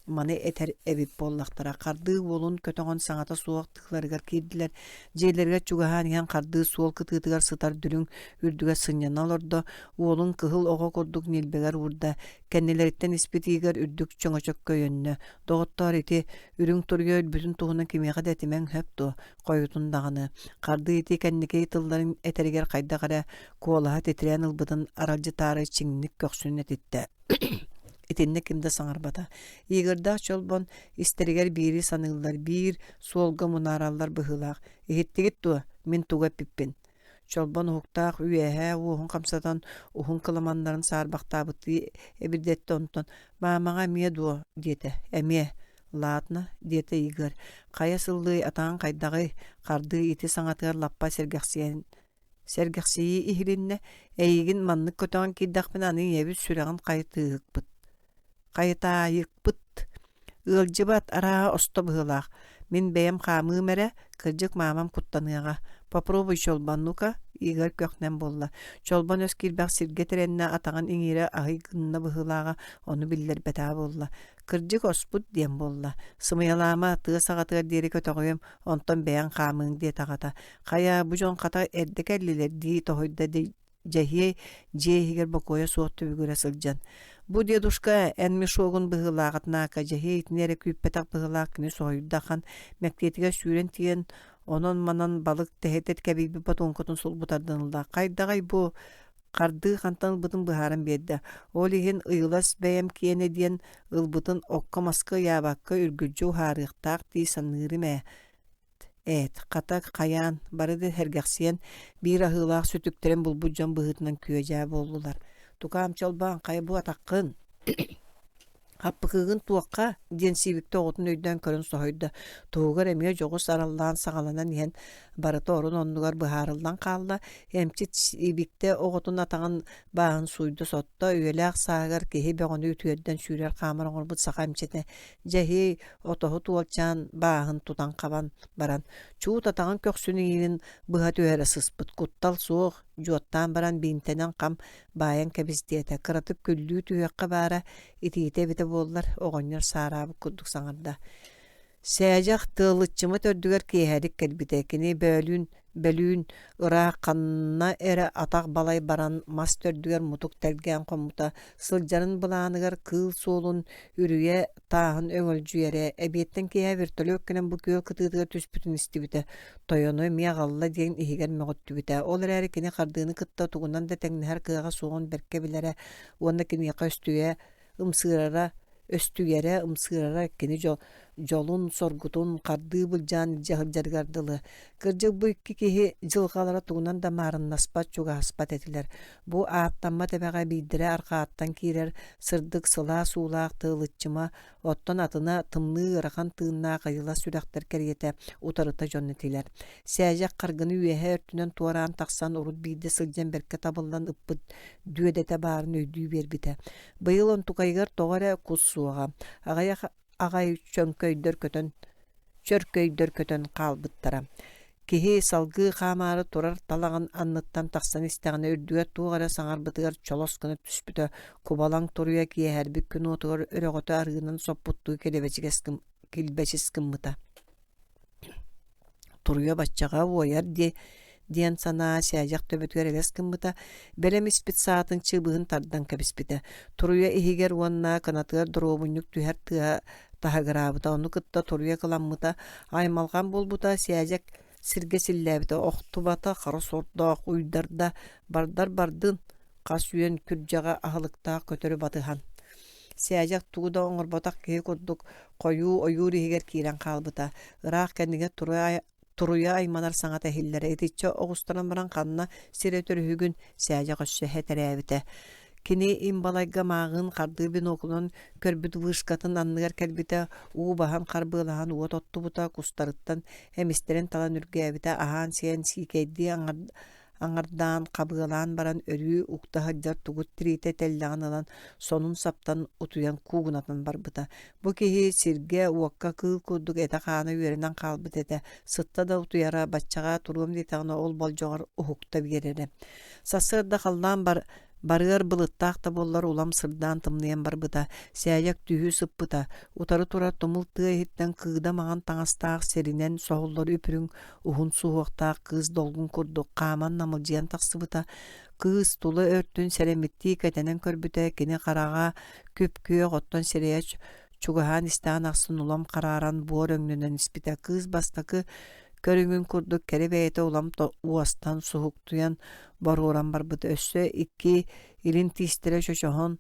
маны этэр эбит буоллахтара хардыы уолун көтөҕөн саҥата суох тыыларыгар киирдилэр дьиэлэригэр чугаһаан иһэн хардыы суол кытыытыгар сытар дүлүҥ үрдүгэр сынньана олордо уолун кыһыл оҕо курдук ньилбэгэр уурда кэннилэриттэн испит иигэр үрдүк чөҥөчөккө өйөннө доҕоттоор ити үрүҥ туруйа өлбүтүн туһунан кимиэхэ да этимэҥ сөп дуо хойутун даҕаны хардыы ити кэнники тылларын этэригэр хайдах эрэ куолаһа титирээн ылбытын аралдьытаары чиҥник көхсүн этиттэ Итиннэ ким да саҥарбата. Игорьдаах Чолбон истэригэр биири саныыллар, биир суолга мунаараллар быһыылаах. Иһиттигит дуо, мин тугу эппиппин? Чолбон уһуктаах үөһээ уоһун хамсатан, уһун кыламаннарын саарбахтаабыттыы эбирдэттэ онтон «Маамаҕа эмиэ дуо?» диэтэ. «Эмиэ». «Ладно», диэтэ Игорь. «Хайа сыллыый атаҕыҥ хайдаҕый?» Хардыы ити саҥатыгар лаппа сэргэхсийэн Сэргэхсийии иһилиннэ, эйигин маннык көтөҕөн киирдэхпинэ аны ийэбит сүрэҕин хайытыыһыкпыт хайытаайыкпыт Ыалдьыбат, арааһа осто быһыылаах. Мин бэйэм хаамыым эрэ, кырдьык маамам куттаныаҕа. Попробуй Чолбон, ну-ка, Игорь көхнөн буолла. Чолбон өс киирбэх сиргэ тирэннэ, атаҕын иҥиирэ аһый гынна быһыылааҕа, ону биллэрбэтэҕэ буолла. Кырдьык оспут диэн буолла. Сымыйалаама, тыа саҕатыгар диэри көтөҕүөм, онтон бэйэҥ хаамыаҥ диэтэ аҕата. Хайа, бу дьон хата эрдэ кэллилэр дии тоһуйда Дьэһиэй дьиэ иһигэр бокуойа суох түбүгүрэ сылдьан. Бу дедушка эн мешогун быһыылаах однако Дьэһиэй итини эрэ күүппэтэх быһыылаах кини соһуйда ахан мэктиэтигэр сүүрэн тиийэн онон-манан балык тэһитэ кэбийбит ботуоҥкатын сулбу тардан ылла. Хайдаҕай бу хардыы хантан ылбытын быһааран биэрдэ. Ол иһин ыйылас бэйэм киэнэ диэн ылбытын окко-маска ыйаабакка үргүлдьү уһаарыахтаах дии саныырым ээ. Ээт, хата хайаан, бары да сэргэхсийэн, биир аһыылаах сүтүктэрин булбут дьон быһыытынан күө-дьаа буоллулар. Тукаам Чолбоон, хайа бу атаххын? Хаппыкыгын туохха? диэн Сиибиктэ оҕотун өйдөөн көрөн соһуйда. Туһугар эмиэ дьоҕус араллаан саҕаланан иһэн барыта орун-оннугар быһаарыллан хаалла. Эмчит Сиибиктэ оҕотун атаҕын бааһын сууйда-сотто, үйэлээх сааһыгар киһи бөҕөнү үтүөрдэн сүүрэр-хаамар оҥорбут саха эмчитэ дьэһиэй отоһут уолчаан бааһын тутан-хабан баран, чуут атаҕын көхсүн иҥиирин быһа түһэрэ сыспыт. Куттал суох, дьуоттаан баран биинтэнэн хам баайан кэбис диэтэ. Кыратык күллүү түһүөххэ баара, итиитэ эбитэ буоллар, оҕонньор саараабыт курдук саҥарда. Сээдьэх тыалыччыма төрдүгэр киэһэлик кэлбитэ. Кини бөөлүүн бөлүүн ыраах ханна эрэ атах балай баран мас төрдүгэр мутук тэлгээн хоммута. Сылдьарын былааныгар кыыл суолун үрүйэ тааһын өҥөлдьүйэрэ. Эбиэттэн киэһэ вертолет кэлэн бу күөл кытыытыгар түспүтүн истибитэ. Тойону эмиэ аҕалла диэн иһигэр мөҕүттүбүтэ. Ол эрээри кини хардыыны кытта тугунан да тэҥнэһэр кыаҕа суоҕун бэркэ билэрэ уонна киниэхэ өстүйэ ымсыырара өстүйэрэ ымсыырара кини дьолун соргутун хардыы былдьаан илдьэ сылдьарыгар дылы. Кырдьык бу икки киһи дьылҕалара тугунан да маарыннаспат, чугаһаспат этилэр. Бу ааттаммат эбэҕэ биирдэрэ арҕааттан киирэр сырдык сылаас уулаах тыалыччыма, оттон атына тымныы ыарахан тыыннаах айыла сүрэхтэр кэриэтэ утарыта дьон этилэр. Сээдьэх харгыны үөһэ өртүнэн туораан тахсан урут биирдэ сылдьан бэркэ табыллан ыппыт дүөдэтэ баарын өйдүү биэрбитэ. Быйыл онтукайыгар тоҕо эрэ кус суоҕа, аҕыйах аҕай чөҥкөйдөр көтөн чөркөйдөр көтөн хаалбыттара. Киһи салгыы хаамаары турар талаҕын анныттан тахсан истэҕинэ үрдүгэр туох эрэ саҥарбытыгар чолос гына түспүтэ, кубалаҥ туруйа киэһэрбит күн уотугар өрөҕөтө арыынан соппуттуу килэбэчигэс килбэчис гыммыта. Туруйа баччаҕа уойар дии диэн санаа сээдьэх төбөтүгэр элэс гыммыта, бэлэм испит саатын чыыбыһын тардан кэбиспитэ. Туруйа иһигэр уонна кынатыгар доруобунньук түһэр тыаһа таһыгыраабыта, ону кытта туруйа кыламмыта, аймалҕан буолбута, сээдьэк сиргэ силлээбитэ, охтубата, хара сордоох уйдарда, бардар бардын, хас үөн күрдьэҕэ аһылыктаах көтөрү батыһан. Сээдьэх тугу да оҥорботох киһи курдук хойуу ойуур иһигэр киирэн хаалбыта. Ыраах кэннигэр туруйа айманар саҥата иһиллэрэ. Итиччэ оҕустаран баран ханна сирэ төрүһүгүн Сээдьэх өссө сэтэрээбитэ. Кини им балайга мааҕын хардыы биноклунан көрбүт вышкатын анныгар кэлбитэ, уу баһан харбыалаһан уот оттубута, кустарыттан эмистэрин талан үргээбитэ, аһаан-сиэн сиикэйдии аҥардаан, хабыалаан баран өрүү укта сылдьар тугут тириитэ тэллэҕин ылан сонун саптан утуйан куугунатан барбыта. Бу киһи сиргэ-уокка кыыл курдук этэ-хаана үөрэнэн хаалбыт этэ, сытта да утуйара, баччаҕа туруом диэтэҕинэ ол болдьоҕор уһукта биэрэрэ. Сарсыарда халлаан бар Барыар былыттаах да буоллар улам сырдаан тымныйан барбыта, сээдьэк түһүү сыппыта, утары турар тумул тыа иһиттэн кыыда маҥан таҥастаах сиринэн соһуллар үп-үрүҥ уһун суһуохтаах кыыс долгун курдук хааман намылдьыйан тахсыбыта. Кыыс тула өртүн сэрэммиттии кэтэнэн көрбүтэ, кини хараҕа күп-күөх, оттон сирэйэ чугаһаан истэҕин ахсын улам харааран буор өҥнөнөн испитэ. Кыыс бастакы көрүҥүн курдук кэрэ бэйэтэ улам уостан суһуктуйан боруоран барбыта. Өссө икки илин тиистэрэ чочоһон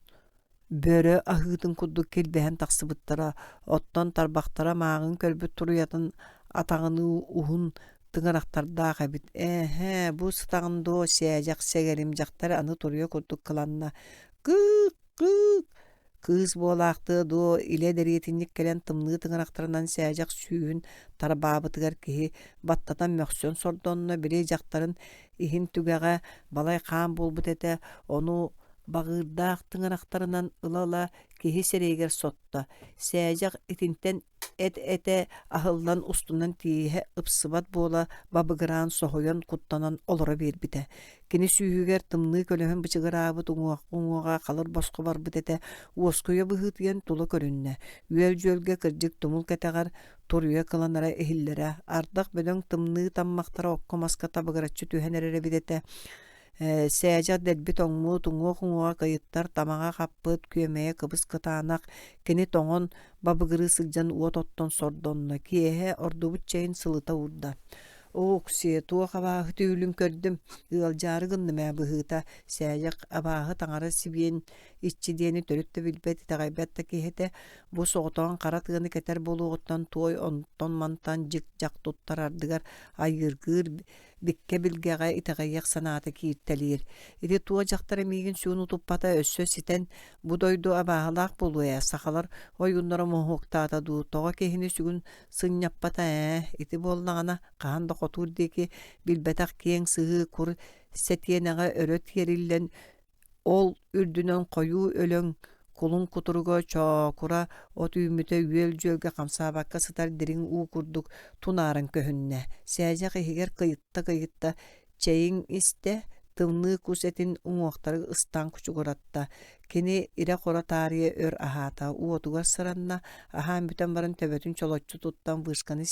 бөрө аһыытын курдук килбэһэн тахсыбыттара, оттон тарбахтара мааҕын көрбүт туруйатын атаҕыныы уһун тыҥырахтардаах эбит. Ээ, бу сытаҕын дуо, сээдьэх сэгэрим дьахтар аны туруйа курдук кыланна. Кыык-кыык! Кыыс буолаахтыа дуо, илэ дэриэтинньик кэлэн тымныы тыҥырахтарынан сээдьэх сүүһүн тарбаабытыгар киһи баттатан мөхсөн сордонно, били дьахтарын иһин түгэҕэ балай хаан буолбут этэ, ону баҕыырдаах тыҥырахтарынан ыла-ыла киһи сирэйигэр сотто. Сээдьэх итинтэн эт-этэ аһыллан устунан тииһэ ыпсыбат буола бабыгыраан соһуйан куттанан олоро биэрбитэ. Кини сүүһүгэр тымныы көлөһүн бычыгыраабыт уҥуоҕа халыр босхо барбыт этэ уоскуйа быһыытыйан тула көрүннэ. Үөл-дьүөлгэ кырдьык тумул кэтэҕэр туруйа кыланара иһиллэрэ. Ардах бөдөҥ тымныы таммахтара окко-маска табыгыраччы түһэн эрэр эбит этэ. Сээдьэх дэлби тоҥмут, уҥуох-уҥуоҕа кыйыттар, тамаҕа хаппыт, күөмэйэ кыбыс-кытаанах, кини тоҥон бабыгырыы сылдьан уот оттон сордонно, киэһэ ордубут чэйин сылыта уурда. Ооксиэ, туох абааһы түүлүн көрдүм, ыалдьаары гынным ээ быһыыта, Сээдьэх абааһы таҥара сибиэн иччи диэни төрүт да билбэт, итэҕэйбэт да киһи этэ, бу соҕотоҕун хара тыаны кэтэр буолуоҕуттан туой онтон-мантан дьик-дьах туттар ардыгар айыыргыыр. биккэ-билгэҕэ итэҕэйиэх санаата кииртэлиир. Ити туо дьахтара миигин сүгүн утуппата өссө ситэн бу дойду абааһылаах буолуо ээ, сахалар ойууннара моһуоктаата дуу, тоҕо киһини сүгүн сынньаппата ээ, ити буоллаҕына хаһан да хотуур диэки билбэтэх киэҥ сыһыы кур сэтиэнэҕэ өрө тиэриллэн ол үрдүнэн хойуу өлөҥ кулун кутуруга чоокура от үүммүтэ үөл-дьүөлгэ хамсаабакка сытар дириҥ уу курдук тунааран көһүннэ. Сээдьэх иһигэр кыйытта-кыйытта чэйиҥ истэ, тымныы кус этин уҥуохтары ыстаан кучугуратта. Кини ирэ-хоро таарыйа өр аһаата, уотугар сыранна, аһаан бүтэн баран төбөтүн чолоччу туттан вышканы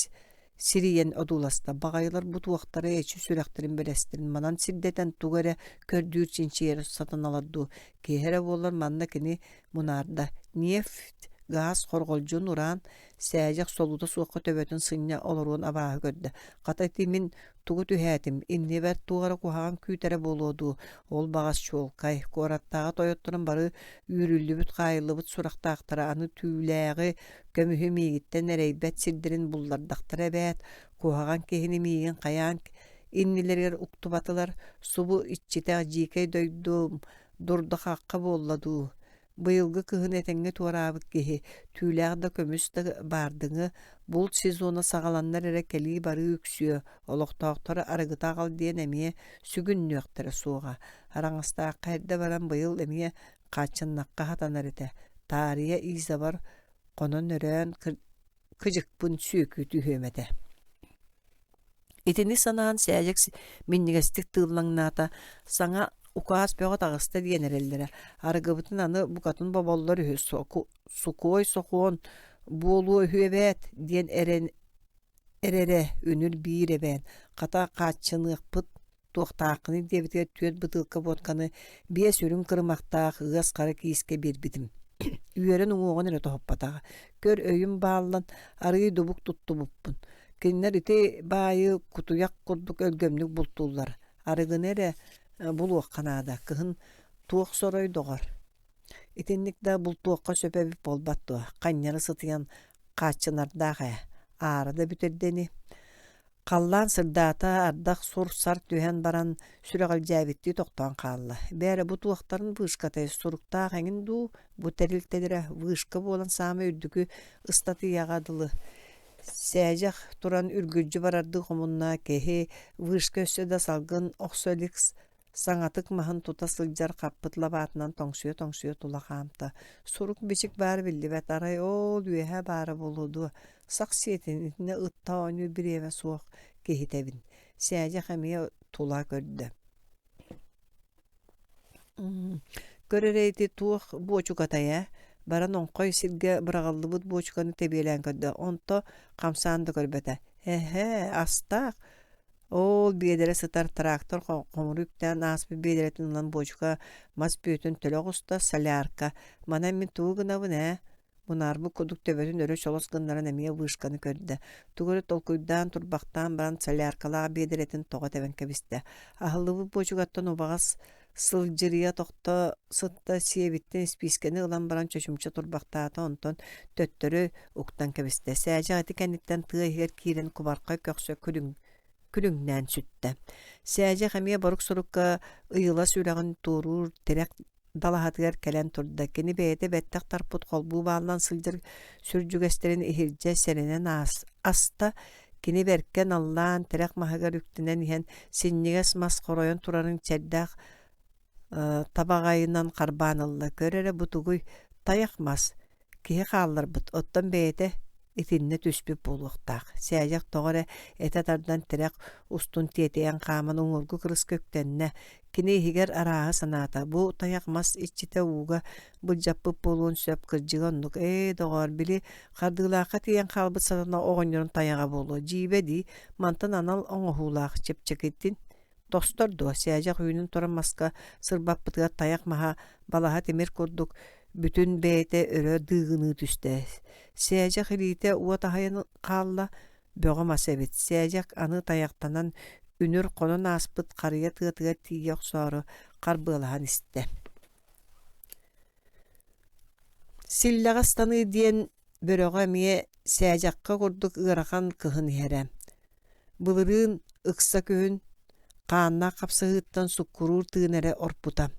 сирийэн одууласта. Баҕайылар бу туохтара эчи сүрэхтэрин бэлэстэрин манан сирдэтэн тугу эрэ көрдүүр чинчийэр сатаналар дуу. Киһи эрэ буоллар манна кини мунаарда. Нефть, гаас хорҕолдьун ураан, сээдьэх солуута суохха төбөтүн сынньа олоруон абааһы көрдө. Хата ити мин тугу түһээтим, иннибэр туох эрэ куһаҕан күүтэрэ буолуо дуу, ол баҕас чуолкай, куораттааҕы тойотторун бары үүрүллүбүт-хаайыллыбыт сурахтаахтара аны түүлээҕи, көмүһү миигиттэн эрэйбэт сирдэрин буллардахтара эбээт, куһаҕан киһини миигин хайаан иннилэригэр уктубатылар, субу иччитэх дьиикэй дойдум дурда-хахха буолла дуу, Быйылгы кыһын этэҥҥэ туораабыт киһи, түүлээх да көмүс да баардыҥы, булт сезона саҕаланнар эрэ кэлии-барыы үксүө, олохтоохтор арыгыта аҕал диэн эмиэ сүгүннүөхтэрэ суоҕа. Араҥастаахха эрдэ баран быйыл эмиэ хааччыннахха сатанар этэ. Таарыйа Изабар хонон-өрөөн кыдьыкпын сүөкүү түһүөм этэ. Итини санаан Сээдьэк минньигэстик тыыллаҥнаата, саҥа укаас бөҕө таҕыста диэн эрэллэрэ. Арыгыбытын аны букатын боболлор үһү, сукуой сокуон буолуо үһү эбээт диэн эрэн эрэрэ үнүр биир эбээн, хата хааччыныахпыт туохтааххыный диэбитигэр түөрт бытыылка водканы биэс үрүҥ кырымахтаах ыас хара киискэ биэрбитим. Үөрэн уҥуоҕун эрэ тоһуппатаҕа. Көр өйүм бааллан, арыый дубук туттубуппун. Кинилэр ити баайы кутуйах курдук өлгөмнүк бултууллар. Арыгыны эрэ булуохха наада. Кыһын туох сорой доҕор. Итинник да бултуохха сөп эбит буолбат дуо? Ханньары сытыйан хааччынардаах ээ. Аара да бүтэрдэ ини. Халлаан сырдаата, ардах сур-сар түһэн баран сүрэҕэлдьээбиттии тохтоон хаалла. Бээрэ бу туохтарын вышкатай суруктаах эҥин дуу, бу тэрилтэлэрэ вышка буолан саамай үрдүкү ыстатыйаҕа дылы. Сээдьэх туран үргүлдьү барардыы хомунна киһи вышка өссө да салгын охсо илик Саҥатык маһын тута сылдьар хаппыт лабаатынан тоҥсуйа-тоҥсуйа тула хаамта. Сурук-бичик баара биллибэт, арай ол үөһэ баара буолуо дуо, сах сиэтин итиннэ ытта оонньуур бириэмэ суох киһитэбин. Сээдьэх эмиэ тула көрдө. Көр эрэ ити туох буочукатай ээ? Баран оҥхой сиргэ быраҕыллыбыт буочуканы тэбиэлээн көрдө, онто хамсаан да көрбөтө. Эһээ, астаах Ол биэдэрэ сытар трактор хомуруй үктээн ааспыт биэдэрэтин ылан буочука мас бүөтүн төлө оҕуста, солярка. Манан мин тугу гынабын ээ? Мунаарбыт курдук төбөтүн өрө чолос гыннаран эмиэ вышканы көрдө. Тугу эрэ толкуйдаан, турбахтаан баран соляркалаах биэдэрэтин тоҕо тэбэн кэбистэ. Аһыллыбыт буочукаттан убаҕас сылдьырыйа тохто сытта сиэбиттэн испиискэни ылан баран чочумча турбахтаата, онтон төттөрү уктан кэбистэ. Сээдьэх ити кэнниттэн тыа иһигэр киирэн кубархай көхсө күлүҥ күлүҥнээн сүттэ. Сээдьэх эмиэ борук-сорукка ыйылас үрэҕин туоруур тирэх далаһатыгар кэлэн турда. Кини бэйэтэ бэттэх тарпыт холбуу бааллан сылдьар сүрдьүгэстэрин иһирдьэ сэрэнэн аста. Кини бэркэ наллаан тирэх маһыгар үктэнэн иһэн синньигэс мас хоройон турарын чэрдээх табаҕайынан харбаан ылла. Көр эрэ бу тугуй, тайах мас Киһи хаалларбыт, оттон бэйэтэ итиннэ түспүт буолуохтаах. Сээдьэх тоҕо эрэ этэ тардан тирэх устун тиэтэйэн хааман уҥуоргу кырыска үктэннэ. Кини иһигэр арааһы санаата. Бу тайах мас иччитэ ууга былдьаппыт буолуон сөп, кырдьыга оннук. Ээ, доҕоор, били хардыылаахха тиийэн хаалбыт сатана оҕонньорун тайаҕа буолуо. Дьиибэ дии, мантан анал оҥоһуулаах чэпчэкитин Тостор дуо, сээдьэх үүнэн туран маска сырбаппытыгар тайах маһа балаһа тимир курдук бүтүн бэйэтэ өрө дыыгыныы түстэ. Сээдьэх илиитэ уот аһайан хаалла, бөҕө мас эбит. Сээдьэх аны тайахтанан үнүр хонон ааспыт харыйа тыатыгар тиийэ охсоору харбыалаһан истэ. Силлэҕэ ыстаныы диэн бөрөҕө эмиэ сээдьэххэ курдук ыарахан кыһын иһэрэ. Былырыын ыкса күһүн. Хааннаах хапсыһыыттан суккуруур тыын эрэ орпута.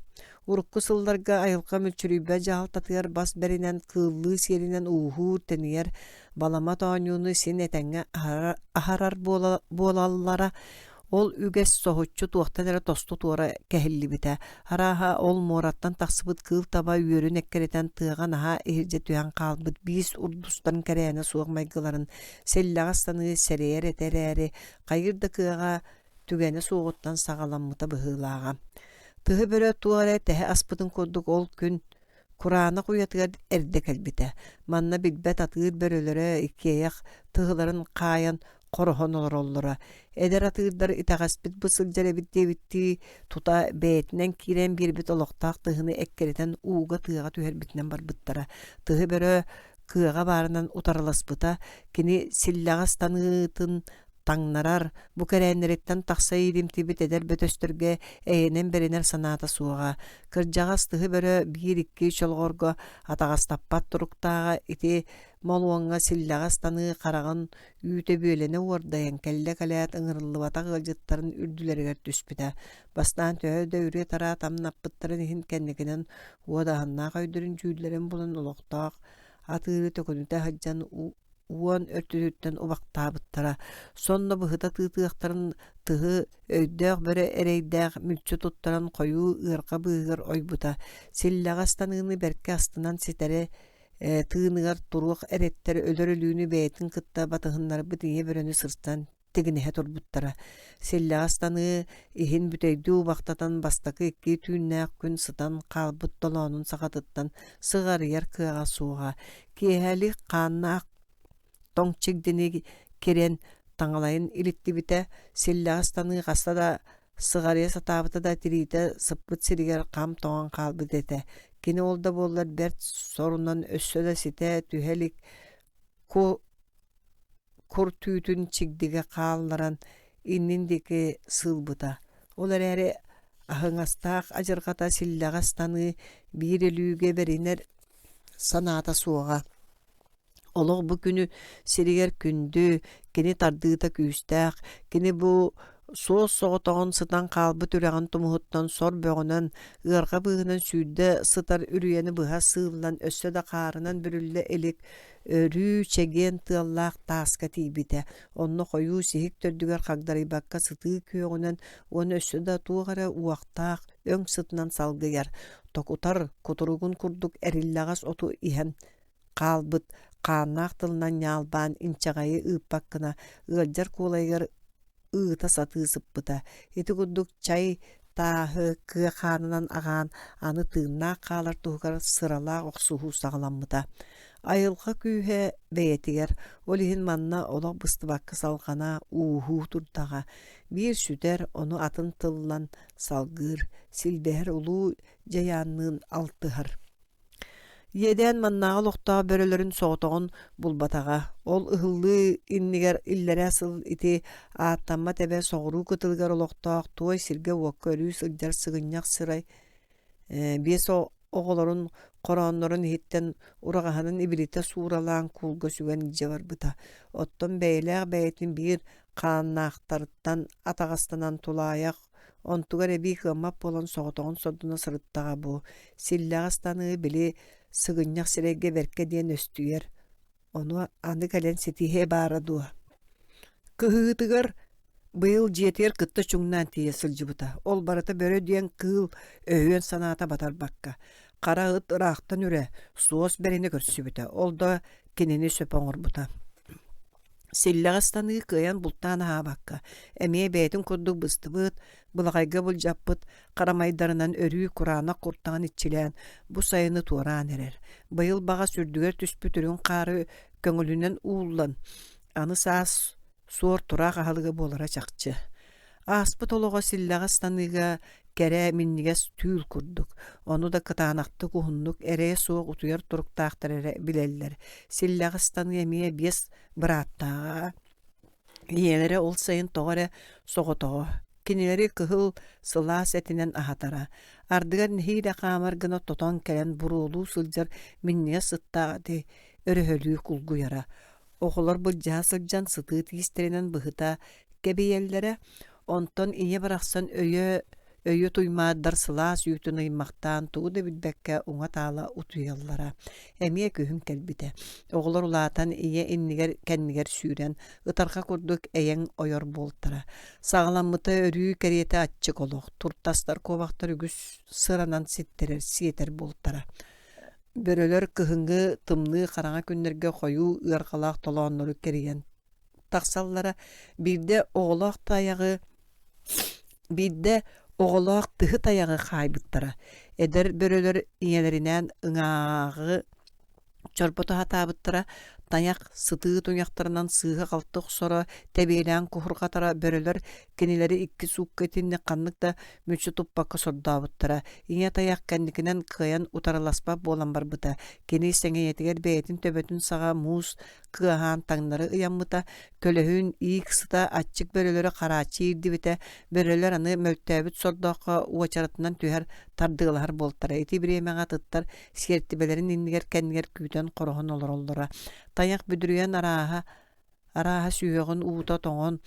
Урукку сылларга айылҕа мүлчүрүйбэт дьаһалтатыгар бас бэринэн кыыллыы сиэринэн ууһуур-тэнийэр баламат оонньууну син этэҥҥэ аһарар буолаллара. Ол үгэс соһуччу туохтан эрэ тосту-туора кэһиллибитэ. Арааһа, ол муораттан тахсыбыт кыыл таба үөрүн эккирэтэн тыаҕа наһаа иһирдьэ түһэн хаалбыт биис урдустарын кэрээнэ суох майгыларын силлэҕэ ыстаныы сэрэйэр этэ эрээри, хайыыр да кыаҕа түгэнэ суоҕуттан саҕаламмыта быһыылааҕа. Тыһы бөрө туох эрэ тэһэ аспытын курдук ол күн кураанах уйатыгар эрдэ кэлбитэ. Манна билбэт атыыр бөрөлөрө иккиэйэх тыһыларын хаайан хороһон олороллоро. Эдэр атыырдар итэҕэспит бу сылдьар эбит диэбиттии тута бэйэтинэн киирэн биэрбит олохтоох тыһыны эккирэтэн ууга тыаҕа түһэрбитинэн барбыттара. Тыһы бөрө кыаҕа баарынан утарыласпыта, кини силлэҕэ ыстаныытын таҥнарар, бу кэрээннэриттэн тахса ииримтийбит эдэр бөтөстөргө эйэнэн бэринэр санаата суоҕа. Кырдьаҕас тыһы бөрө биир-икки чолҕорго атаҕастаппат туруктааҕа ити молуоҥҥа силлэҕэ ыстаныы хараҕын үүтэ бүөлэнэ уордайан кэллэ-кэлээт ыҥырыллыбатах ыалдьыттарын үрдүлэригэр түспүтэ. Бастаан төһө да үрүө-тараа тамнаппыттарын иһин кэнникинэн уодаһыннаах өйдөрүн-дьүүллэрин булан олохтоох атыыры төкүнүтэ сылдьан уон өртүтүттэн убахтаабыттара. Сонно быһыта тыытыахтарын тыһы өйдөөх бөрө эрэйдээх мүлчү туттаран хойуу ыарҕа быыһыгар ойбута. Силлэҕэ ыстаныыны бэркэ астынан ситэри тыыныгар туруох эрэттэр өлөр өлүүнү бэйэтин кытта батыһыннарбыт ийэ бөрөнү сырсан тигинэһэ турбуттара. Силлэҕэ ыстаныы иһин бүтэйдии убахтатан бастакы икки түүннээх күн сытан хаалбыт толоонун саҕатыттан сыҕарыйар кыаҕа суоҕа. Киэһэлик хааннаах тоҥ чигдини кирэн таҥалайын илиттибитэ, силлэҕэ ыстаныы хаста да сыҕарыйа сатаабыта да тириитэ сыппыт сиригэр хам тоҥон хаалбыт этэ. Кини ол да буоллар бэрт сорунан өссө да ситэ түһэ илик кур түүтүн чигдигэ хаалларан иннин диэки сыылбыта. Ол эрээри аһыҥастаах адьырҕата силлэҕэ ыстаныы биир өлүүгэ бэринэр санаата суоҕа. Олох бу күнү сиригэр күндү, кини тардыыта күүстээх, кини бу суос-соҕотоҕун сытан хаалбыт үрэҕин тумуһуттан сор бөҕөнөн, ыарҕа быыһынан сүүрдэ сытар үрүйэни быһа сыыллан өссө да хаарынан бүрүллэ илик өрүү чэгиэн тыаллаах тааска тиийбитэ. Онно хойуу сиһик төрдүгэр хагдарыйбакка сытыы күөҕүнэн уонна өссө да туох эрэ уохтаах өҥ сытынан салгыйар, токутар кутуругун курдук эриллэҕэс оту иһэн хаалбыт хааннаах тылынан ньаалбаан инчэҕэйи ыыппат гына ыалдьар куолайыгар ыыта сатыы сыппыта. Ити курдук чай тааһы кыа хаанынан аҕаан аны тыыннаах хаалар туһугар сыралаах охсуһуу саҕаламмыта. Айылҕа күүһэ бэйэтигэр, ол иһин манна олох быстыбакка салҕана, ууһуу турдаҕа. Биир сүтэр, ону атын тыллан салгыыр, силбэһэр улуу дьайаанныын алтыһар. Иэдээн маннааҕы олохтоох бөрөлөрүн соҕотоҕун булбатаҕа. Ол ыһыллыы иннигэр иллэрээ сыл ити ааттаммат эбэ соҕуруу кытылыгар олохтоох туой сиргэ-уокка өрүү сылдьар сыгынньах сырай биэс оҕолорун хорооннорун иһиттэн ураҕаһынан ибилитэ сууралаан куулга сүгэн илдьэ барбыта. Оттон бэйэлээх бэйэтин биир хааннаахтарыттан атаҕастанан тулаайах Онтугар эбии кыаммат буолан соҕотоҕун сордоно сырыттаҕа бу. Силлэҕэ ыстаныы били сыгынньах сирэйгэ бэркэ диэн өстүйэр. Ону аны кэлэн ситиһиэ баара дуо? Кыһыытыгар быйыл дьиэтигэр кытта чуҥнаан тиийэ сылдьыбыта. Ол барыта бөрө диэн кыыл өһүөн санаата батарбакка. Хара ыт ыраахтан үрэ, суос бэринэ көрсүбүтэ. Ол да кинини сөп оҥорбута. Силлэҕэ ыстаныы кыайан бултаан аһаабакка, эмиэ бэйэтин курдук быстыбыт, былаҕайга былдьаппыт харамайдарынан өрүү кураанах куртаҕын иччилээн бу сайыны туораан эрэр. Быйыл баҕас үрдүгэр түспүт үрүҥ хаары көҥүлүнэн ууллан, аны саас суор-тураах аһылыга буолара чахчы. Ааспыт олоҕо силлэҕэ ыстаныыга кэрэ, минньигэс түүл курдук. Ону да кытаанахтык уһуннук эрэйэ суох утуйар туруктаахтар эрэ билэллэр. Силлэҕэ ыстаныы эмиэ биэс бырааттааҕа. Ийэлэрэ ол сайын тоҕо эрэ соҕотоҕо. Кинилэри кыһыл сылаас этинэн аһатара. Ардыгар нэһиилэ хаамар гына тотон кэлэн буруолуу сылдьар минньигэс сыттаах эти өрөһөлүү кулгуйара. Оҕолор былдьаһа сылдьан сытыы тиистэринэн быһыта кэбийэллэрэ. Онтон ийэ барахсан өйө өйө туймаардар сылаас үүтүн ыймахтаан тугу да билбэккэ уҥа-таала утуйаллара. Эмиэ күһүн кэлбитэ. Оҕолор улаатан ийэ иннигэр-кэннигэр сүүрэн, ытарҕа курдук эйэҥ ойор буолтара. Саҕаламмыта өрүү кэриэтэ аччык олох, туртастар, куобахтар үгүс сыранан ситтэрэр, сиэтэр буолтара. Бөрөлөр кыһыҥҥы тымныы хараҥа күннэргэ хойуу ыарҕалаах толооннору кэрийэн тахсаллара. Биирдэ оҕолоох тайаҕы биирдэ оҕолоох тыһы тайаҕы хаайбыттара. Эдэр бөрөлөр ийэлэринээн ыҥааҕы чорбото сатаабыттара, тайах сытыы туйахтарынан сыыһа-халты охсоро, тэбиэлээн куһурҕатара, бөрөлөр кинилэри икки суукка итинник ханнык да мүччү туппакка сордообуттара. Ийэ тайах кэнникинэн кыайан утарыласпат буолан барбыта. Кини сэҥийэтигэр бэйэтин төбөтүн саҕа муус кыаһаан таҥнары ыйаммыта, көлөһүн, иик сыта аччык бөрөлөрү харааччы иирдибитэ, бөрөлөр аны мөлтөөбүт сордооххо уочаратынан түһэр, тардыалаһар буолтара. Ити бириэмэҕэ атыттар сиэртибэлэрин иннигэр-кэннигэр күүтэн хороһон олороллоро. Тайах бүдүрүйэн арааһа арааһа сүһүөҕүн уута тоҥон